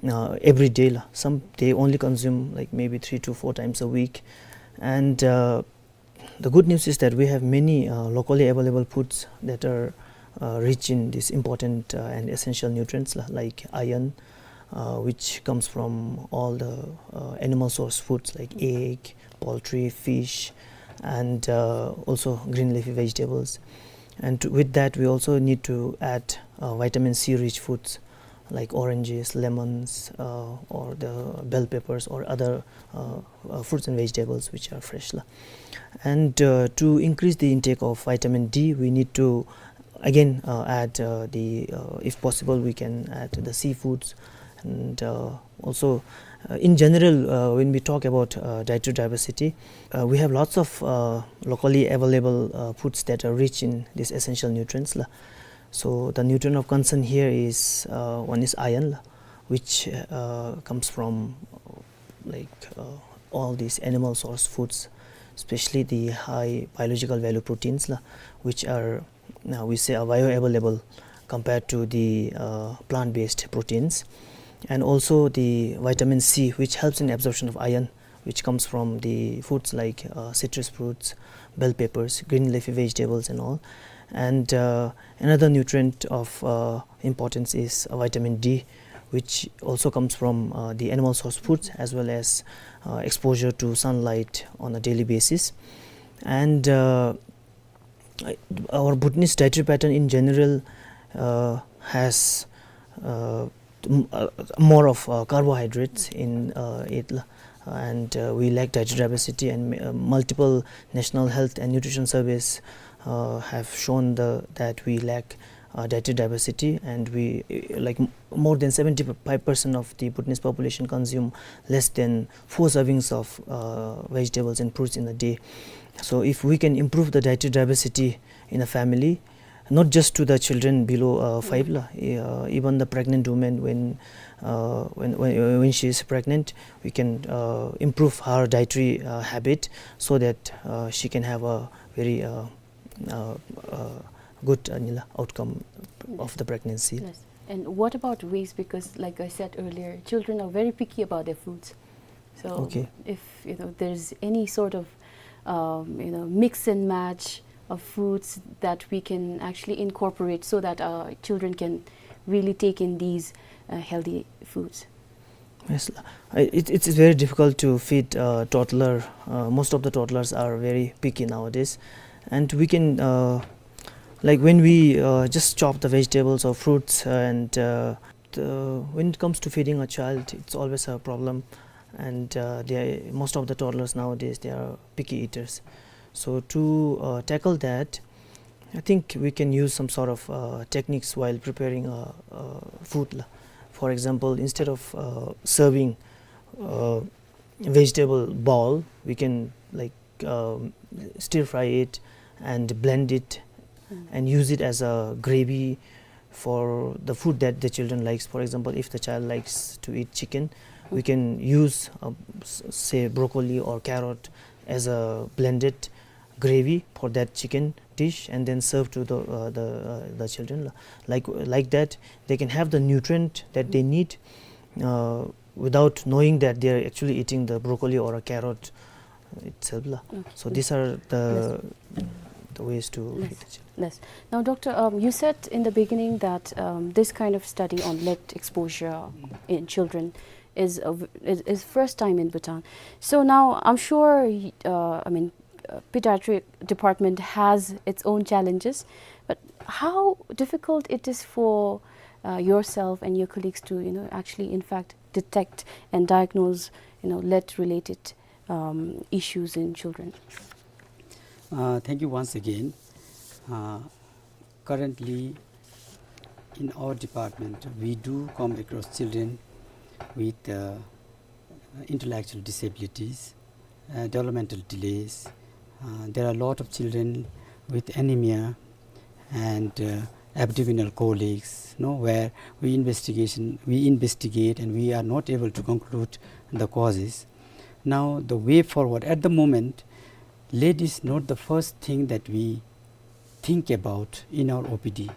uh, every day la. Some, they only consume, like, maybe three to four times a week. And, uh, the good news is that we have many, uh, locally available foods that are, uh, rich in these important, uh, and essential nutrients la, like iron, uh, which comes from all the, uh, animal source foods like egg, poultry, fish, and, uh, also green leafy vegetables. And with that, we also need to add, uh, vitamin C rich foods like oranges, lemons, uh, or the bell peppers or other, uh, uh, fruits and vegetables which are fresh la. And, uh, to increase the intake of vitamin D, we need to again, uh, add, uh, the, uh, if possible, we can add the seafoods. And, uh, also, uh, in general, uh, when we talk about, uh, dietary diversity, uh, we have lots of, uh, locally available, uh, foods that are rich in these essential nutrients la. So the nutrient of concern here is, uh, one is iron la, which, uh, comes from, uh, like, uh, all these animal source foods. especially the high biological value proteins, la, which are, uh, we say, are bioavailable compared to the, uh, plant-based proteins. And also the vitamin C, which helps in absorption of iron, which comes from the foods like, uh, citrus fruits, bell peppers, green leafy vegetables and all. And, uh, another nutrient of, uh, importance is, uh, vitamin D, which also comes from, uh, the animal source foods as well as, uh, exposure to sunlight on a daily basis. And, uh, I- our Bhutanese dietary pattern in general, uh, has, uh, m- uh, more of, uh, carbohydrates in, uh, it, la- and, uh, we lack dietary diversity, and, uh, multiple national health and nutrition surveys, uh, have shown the that we lack, uh, dietary diversity, and we, uh, like, m- more than seventy-five percent of the Bhutanese population consume less than four servings of, uh, vegetables and fruits in a day. So if we can improve the dietary diversity in a family, not just to the children below, uh, five, la, uh, even the pregnant woman, when, uh, when, when, when she is pregnant, we can, uh, improve her dietary, uh, habit so that, uh, she can have a very, uh, uh, uh, good, uh, nila outcome of the pregnancy. Yes. And what about waste? Because, like I said earlier, children are very picky about their foods. So, okay, if, you know, there's any sort of, um, you know, mix and match of foods that we can actually incorporate so that our children can really take in these, uh, healthy foods. Yes, I- it, it's very difficult to feed a toddler. Uh, most of the toddlers are very picky nowadays, and we can, uh, like, when we, uh, just chop the vegetables or fruits, uh, and, uh, the, when it comes to feeding a child, it's always a problem, and, uh, they most of the toddlers nowadays, they are picky eaters. So to, uh, tackle that, I think we can use some sort of, uh, techniques while preparing, uh, uh, food, la. For example, instead of, uh, serving, uh, vegetable bowl, we can, like, um, stir fry it and blend it and use it as a gravy for the food that the children likes. For example, if the child likes to eat chicken, we can use, uh, s- say, broccoli or carrot as a blended gravy for that chicken dish and then serve to the, uh, the, uh, the children. Like, like that, they can have the nutrient that they need, uh, without knowing that they are actually eating the broccoli or a carrot itself, la. Okay. So these are the, the ways to feed the children. Yes. Now, Doctor, um, you said in the beginning that, um, this kind of study on lead exposure in children is a v- is, is first time in Bhutan. So now, I'm sure, y- uh, I mean, uh, pediatric department has its own challenges, but how difficult it is for, uh, yourself and your colleagues to, you know, actually, in fact, detect and diagnose, you know, lead-related, um, issues in children? Uh, thank you once again. Uh, currently, in our department, we do come across children with, uh, intellectual disabilities, uh, developmental delays. Uh, there are a lot of children with anemia and, uh, abdominal colics, no, where we investigation, we investigate and we are not able to conclude the causes. Now, the way forward, at the moment, lead is not the first thing that we think about in our O P D,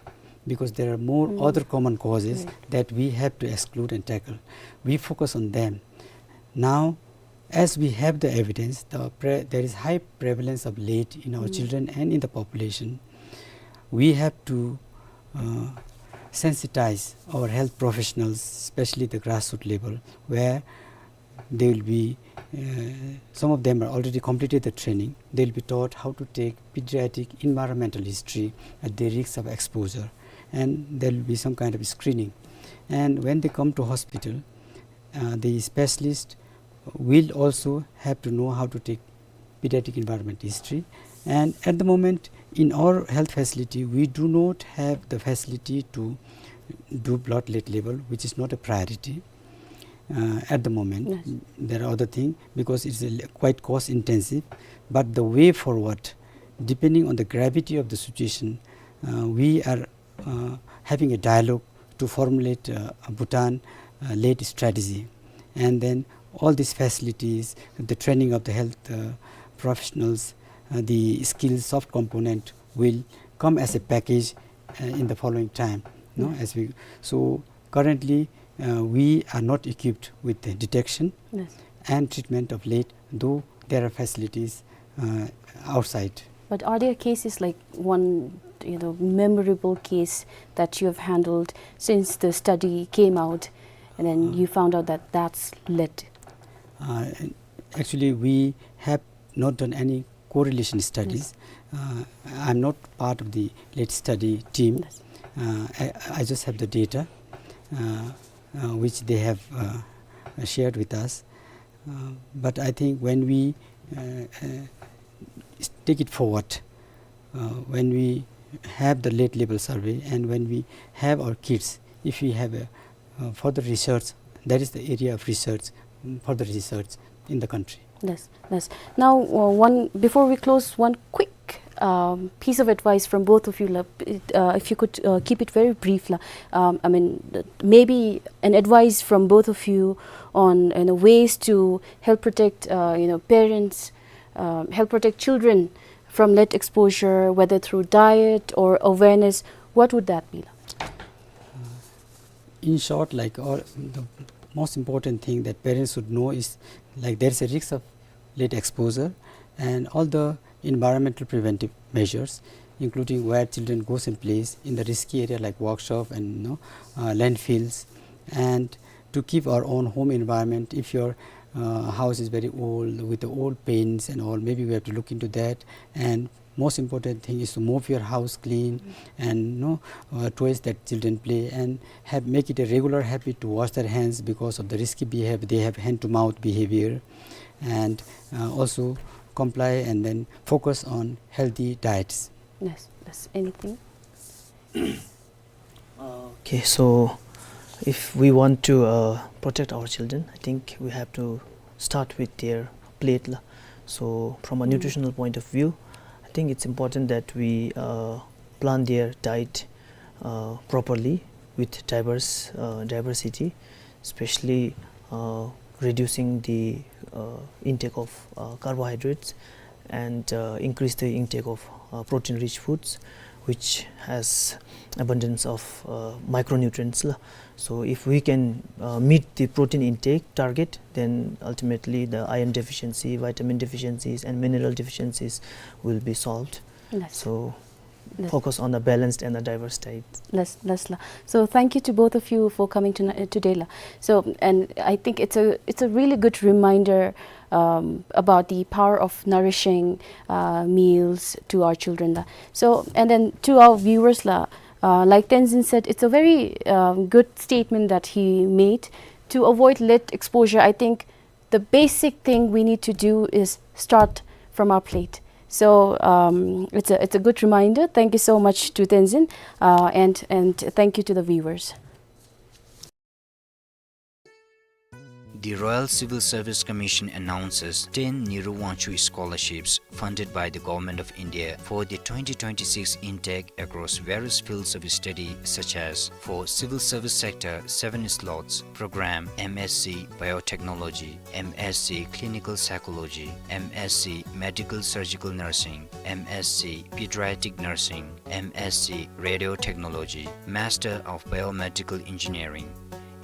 because there are more other common causes that we have to exclude and tackle. We focus on them. Now, as we have the evidence, the pre- there is high prevalence of lead in our children and in the population. We have to, uh, sensitize our health professionals, especially the grassroots level, where they will be, uh, some of them are already completed the training. They will be taught how to take pediatric environmental history at the risk of exposure, and there will be some kind of screening. And when they come to hospital, uh, the specialist will also have to know how to take pediatric environment history. And at the moment, in our health facility, we do not have the facility to do blood lead level, which is not a priority, uh, at the moment. Yes. There are other things, because it's a li- quite cost intensive. But the way forward, depending on the gravity of the situation, uh, we are, uh, having a dialogue to formulate, uh, a Bhutan, uh, lead strategy. And then all these facilities, the training of the health, uh, professionals, uh, the skills, soft component will come as a package, uh, in the following time, no? As we, so currently, uh, we are not equipped with the detection and treatment of lead, though there are facilities, uh, outside. But are there cases like one, you know, memorable case that you have handled since the study came out, and then you found out that that's lead? Uh, actually, we have not done any correlation studies. Uh, I'm not part of the lead study team. Uh, I, I just have the data, uh, uh, which they have, uh, shared with us. Uh, but I think when we, uh, uh, take it forward, uh, when we have the lead level survey and when we have our kids, if we have a, uh, further research, that is the area of research, mm, further research in the country. Yes, yes. Now, uh, one, before we close, one quick, um, piece of advice from both of you, la, uh, if you could, uh, keep it very brief, la. Um, I mean, th-, maybe an advice from both of you on, you know, ways to help protect, uh, you know, parents, um, help protect children from lead exposure, whether through diet or awareness. What would that be, la? In short, like, all, the most important thing that parents should know is, like, there is a risk of lead exposure, and all the environmental preventive measures, including where children goes and plays in the risky area like workshop and, you know, uh, landfills, and to keep our own home environment. If your, uh, house is very old with the old paints and all, maybe we have to look into that. And most important thing is to mop your house clean and, you know, uh, toys that children play, and have, make it a regular habit to wash their hands because of the risky behavior. They have hand to mouth behavior, and, uh, also comply and then focus on healthy diets. Yes, yes. Anything? Okay, so if we want to, uh, protect our children, I think we have to start with their plate, la. So from a nutritional point of view, I think it's important that we, uh, plan their diet, uh, properly with diverse, uh, diversity, especially, uh, reducing the, uh, intake of, uh, carbohydrates and, uh, increase the intake of, uh, protein-rich foods, which has abundance of, uh, micronutrients, la. So if we can, uh, meet the protein intake target, then ultimately the iron deficiency, vitamin deficiencies, and mineral deficiencies will be solved. Yes. So focus on a balanced and a diverse diet. Yes, yes, la. So thank you to both of you for coming tonight, uh, today, la. So, and I think it's a, it's a really good reminder, um, about the power of nourishing, uh, meals to our children, la. So, and then to our viewers, la, uh, like Tenzin said, it's a very, um, good statement that he made. To avoid lead exposure, I think the basic thing we need to do is start from our plate. So, um, it's a, it's a good reminder. Thank you so much to Tenzin, uh, and, and thank you to the viewers. The Royal Civil Service Commission announces ten Nehru Wangchuk scholarships funded by the Government of India for the twenty twenty-six intake across various fields of study, such as for civil service sector, seven slots program, M S c Biotechnology, M S c Clinical Psychology, M S c Medical Surgical Nursing, M S c Pediatric Nursing, M S c Radiotechnology, Master of Biomedical Engineering,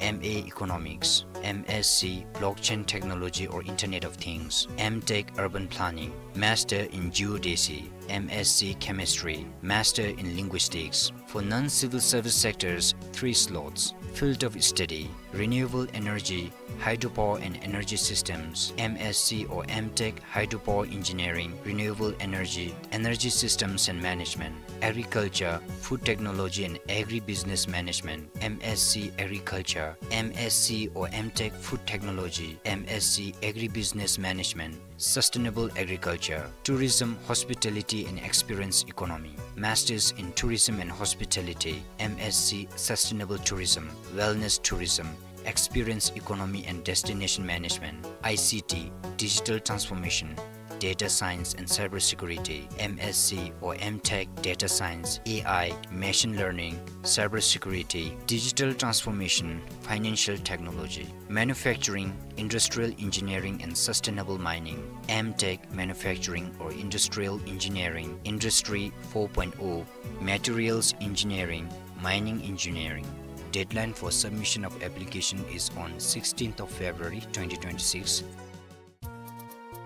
M A Economics, M S c Blockchain Technology or Internet of Things, M Tech Urban Planning, Master in Geodesy, M S c Chemistry, Master in Linguistics. For non-civil service sectors, three slots. Field of study, renewable energy, hydropower and energy systems, M S c or M Tech Hydropower Engineering, Renewable Energy, Energy Systems and Management, Agriculture, Food Technology and Agribusiness Management, M S c Agriculture, M S c or M Tech Food Technology, M S c Agribusiness Management, Sustainable Agriculture, Tourism, Hospitality and Experience Economy, Masters in Tourism and Hospitality, M S c Sustainable Tourism, Wellness Tourism, Experience Economy and Destination Management, I C T, Digital Transformation, data science and cybersecurity, M S C or M Tech, data science, A I, machine learning, cybersecurity, digital transformation, financial technology, manufacturing, industrial engineering and sustainable mining, M Tech, manufacturing or industrial engineering, industry four point oh, materials engineering, mining engineering. Deadline for submission of application is on sixteenth of February twenty twenty-six.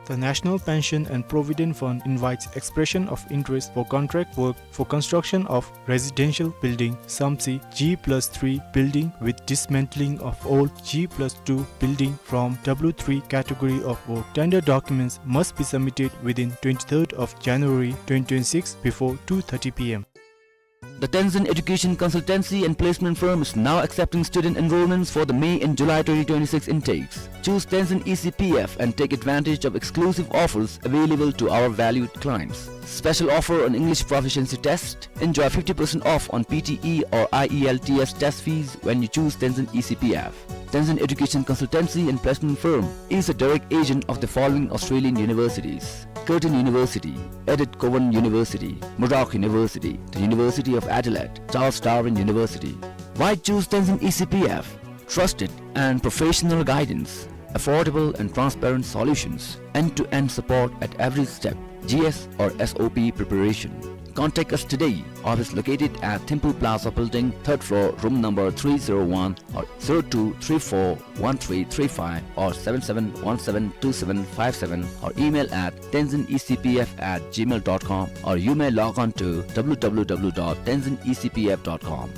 The National Pension and Provident Fund invites expression of interest for contract work for construction of residential building, SAMSI, G plus three building with dismantling of old G plus two building from W three category of work. Tender documents must be submitted within twenty-third of January twenty twenty-six before two thirty P M. The Tenzin Education Consultancy and Placement Firm is now accepting student enrollments for the May and July twenty twenty-six intakes. Choose Tenzin E C P F and take advantage of exclusive offers available to our valued clients. Special offer on English proficiency test. Enjoy fifty percent off on P T E or I E L T S test fees when you choose Tenzin E C P F. Tenzin Education Consultancy and Placement Firm is a direct agent of the following Australian universities: Curtin University, Edith Cowan University, Murdoch University, the University of Adelaide, Charles Darwin University. Why choose Tenzin E C P F? Trusted and professional guidance, affordable and transparent solutions, end-to-end support at every step, G S or S O P preparation. Contact us today. Office located at Thimphu Plaza Building, third floor, room number three zero one, or zero two three four one three three five or seven seven one seven two seven five seven, or email at tenzin E C P F at gmail dot com, or you may log on to W W W dot tenzin E C P F dot com.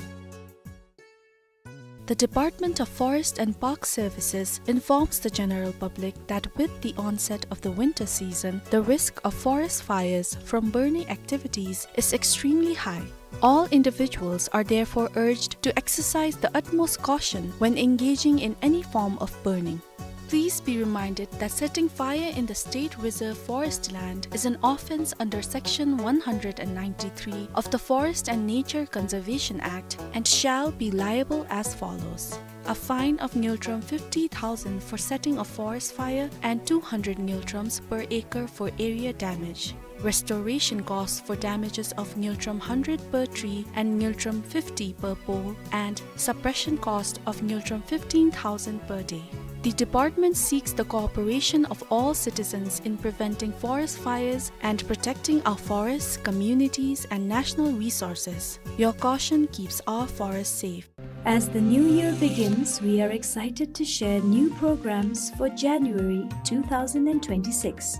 The Department of Forest and Park Services informs the general public that with the onset of the winter season, the risk of forest fires from burning activities is extremely high. All individuals are therefore urged to exercise the utmost caution when engaging in any form of burning. Please be reminded that setting fire in the State Reserve Forest land is an offence under Section one hundred and ninety-three of the Forest and Nature Conservation Act and shall be liable as follows: a fine of ngultrum fifty thousand for setting a forest fire and two hundred ngultrums per acre for area damage. Restoration costs for damages of ngultrum hundred per tree and ngultrum fifty per pole, and suppression cost of ngultrum fifteen thousand per day. The department seeks the cooperation of all citizens in preventing forest fires and protecting our forests, communities, and national resources. Your caution keeps our forests safe. As the new year begins, we are excited to share new programs for January two thousand and twenty-six.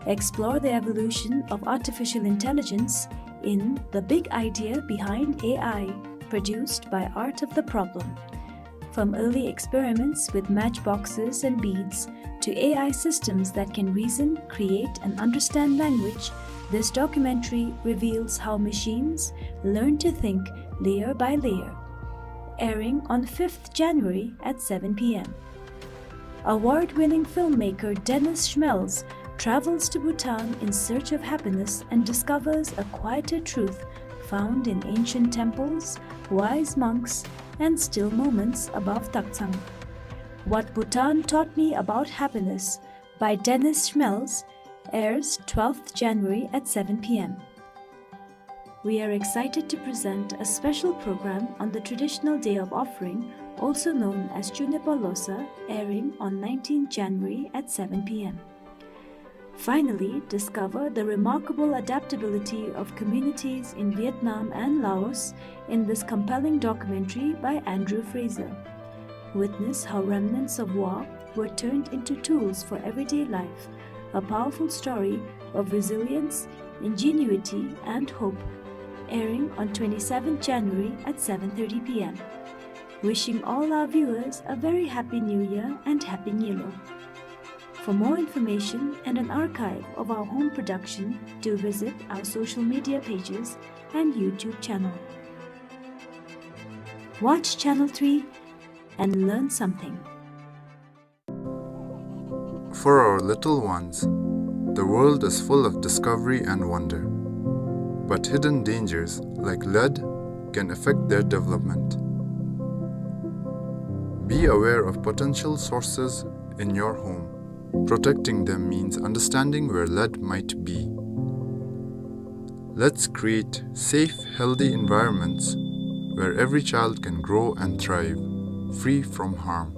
Explore the evolution of artificial intelligence in The Big Idea Behind A I, produced by Art of the Problem. From early experiments with matchboxes and beads to A I systems that can reason, create, and understand language, this documentary reveals how machines learn to think layer by layer. Airing on fifth January at seven P M. Award-winning filmmaker Dennis Schmelz travels to Bhutan in search of happiness and discovers a quieter truth found in ancient temples, wise monks, and still moments above Taktsang. What Bhutan Taught Me About Happiness by Dennis Schmelz airs twelfth January at seven P M. We are excited to present a special program on the traditional day of offering, also known as Chunepa Losa, airing on nineteenth January at seven P M. Finally, discover the remarkable adaptability of communities in Vietnam and Laos in this compelling documentary by Andrew Fraser. Witness how remnants of war were turned into tools for everyday life, a powerful story of resilience, ingenuity, and hope. Airing on twenty-seventh January at seven thirty P M. Wishing all our viewers a very happy New Year and Happy Nyilo. For more information and an archive of our home production, do visit our social media pages and YouTube channel. Watch Channel three and learn something. For our little ones, the world is full of discovery and wonder. But hidden dangers like lead can affect their development. Be aware of potential sources in your home. Protecting them means understanding where lead might be. Let's create safe, healthy environments where every child can grow and thrive, free from harm.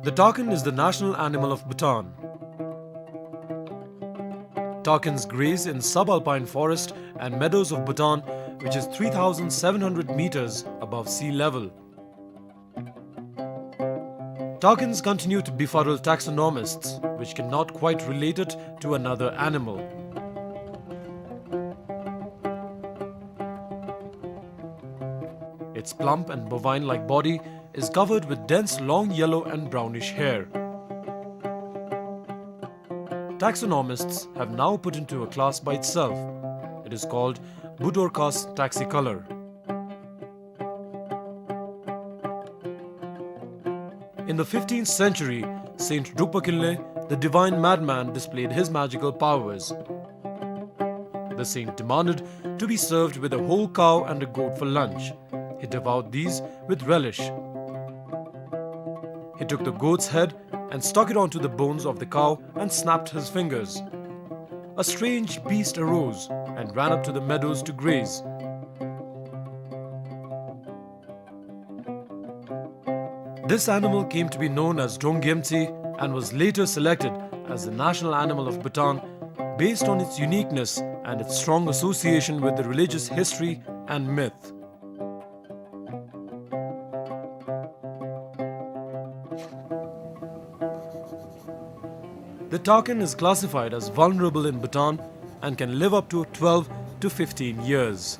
The takin is the national animal of Bhutan. Takins graze in subalpine forest and meadows of Bhutan, which is three thousand seven hundred meters above sea level. Takins continue to befuddle taxonomists, which cannot quite relate it to another animal. Its plump and bovine-like body is covered with dense long yellow and brownish hair. Taxonomists have now put into a class by itself. It is called Budorcas taxicolor. In the fifteenth century, Saint Drukpa Kinley, the divine madman, displayed his magical powers. The saint demanded to be served with a whole cow and a goat for lunch. He devoured these with relish. He took the goat's head and stuck it onto the bones of the cow and snapped his fingers. A strange beast arose and ran up to the meadows to graze. This animal came to be known as Drong Gyemtse and was later selected as the national animal of Bhutan based on its uniqueness and its strong association with the religious history and myth. The takin is classified as vulnerable in Bhutan and can live up to twelve to fifteen years.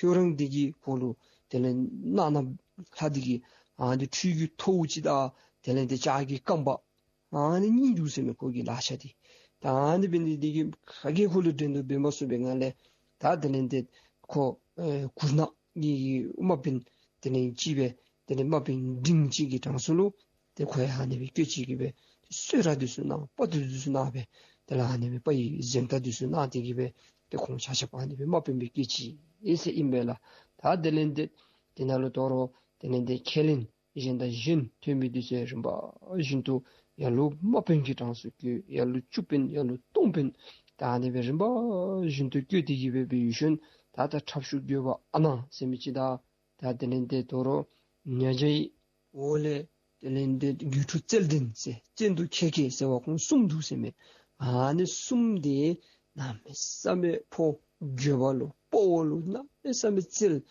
ཁྱོད་རང་འདི་གིས་ཁོ་ལུ་དེ་ལས་ནག་ནགཔ་ལྷ་འདི་གིས་ཨ་ནི་ཁྲུས་ཀྱི་ཐོཝ་ཅིག་དང་དེ་ལས་འདི་ལྕགས་ཀྱི་རྐང་པ་ཨ་ནི་གཉིས་འདུག་ཟེར་མས། ཁོ་གི་ལག་ཆ་འདི། ད་ཨ་ནི་འབད་ནི་འདི་གིས་ག་གིས་ཁོ་ལུ་འགྲན་བསྡུར་འབད་མ་ཚུགས་པའི་ངང་ལས་ད་དེ་ལས་འདི་ཁོ་ཨེ་གུར་ནག་གི་དམག་དཔོན་དེ་ལས་ཅིག་སྦེ་དེ་ལས་དམག་དཔོན་འབྲིང་ཅིག་གི་གྲངས་སུ་ལུ་ཏེ་ཁོ་ཡང་ཨ་ནི་སྦེ་བཀོད་ཅི་གི་སྦེ་ཏེ་གསོལ་རས་འདི་ཚུ་གནང་དཔའ་རྟུལ་འདི་ཚུ་གནང་སྦེ་དེ་ལས་ཨ་ནི་སྦེ་དཔའ་ཡི་གཟེངས་རྟགས་འདི་ཚུ་གནང་སྟེ་གི་སྦེ་ཏེ་ཁོང་ཆ་ཁྱབ་ཨ་ནི་སྦེ་དམག་དཔོན་སྦེ་བཀོད་ཅི་ཨིན་ཟེར་ཨིན་པས་ལགས། ད་དེ་ལས་འདི་དེ་ནང་ལུ་དོ་རུང་དེ་ལས་འདི་ཁས་ལེན་གཞན་དང་གཞན་ཐོན་མི་འདི་ཚུ་རིམ་པ་བཞིན་དུ་ལ་ལུ་དམག་དཔོན་གྱི་གྲངས་སུ་བཀོད། ལ་ལུ་བཅུ་དཔོན། ལ་ལུ་སྟོང་དཔོན། ད་ཨ་ནི་སྦེ་རིམ་པ་བཞིན་དུ་བཀོད་དེ་གི་སྦེ་འབད་ཞིནམ་ད་ད་འཁྲབ་ཤུགས་རྒོད་པ་ཨ་ནཱ་ཟེར་མི་ཅིག་དང་ད་དེ་ལས་འདི་དོ་རུང་ཉ་རྒྱའི་འོག་ལས་དེ་ལས་འདི་སྒྱུ་འཕྲུལ་རྩལ་ལྡན་ཟེར་བཙན་དུག་ཁལ་ཁལ་ཟེར་བ་ཁོང་གསུམ་འདུག་ཟེར་མས། ཨ་ནི་གསུམ་འདི་གནམ་མེད་ས་མེད་ཕོ་རྒོད་པ་ལུ་དཔའ་བོ་ལུ་གནམ་མེད་ས་མེད་རྩལ་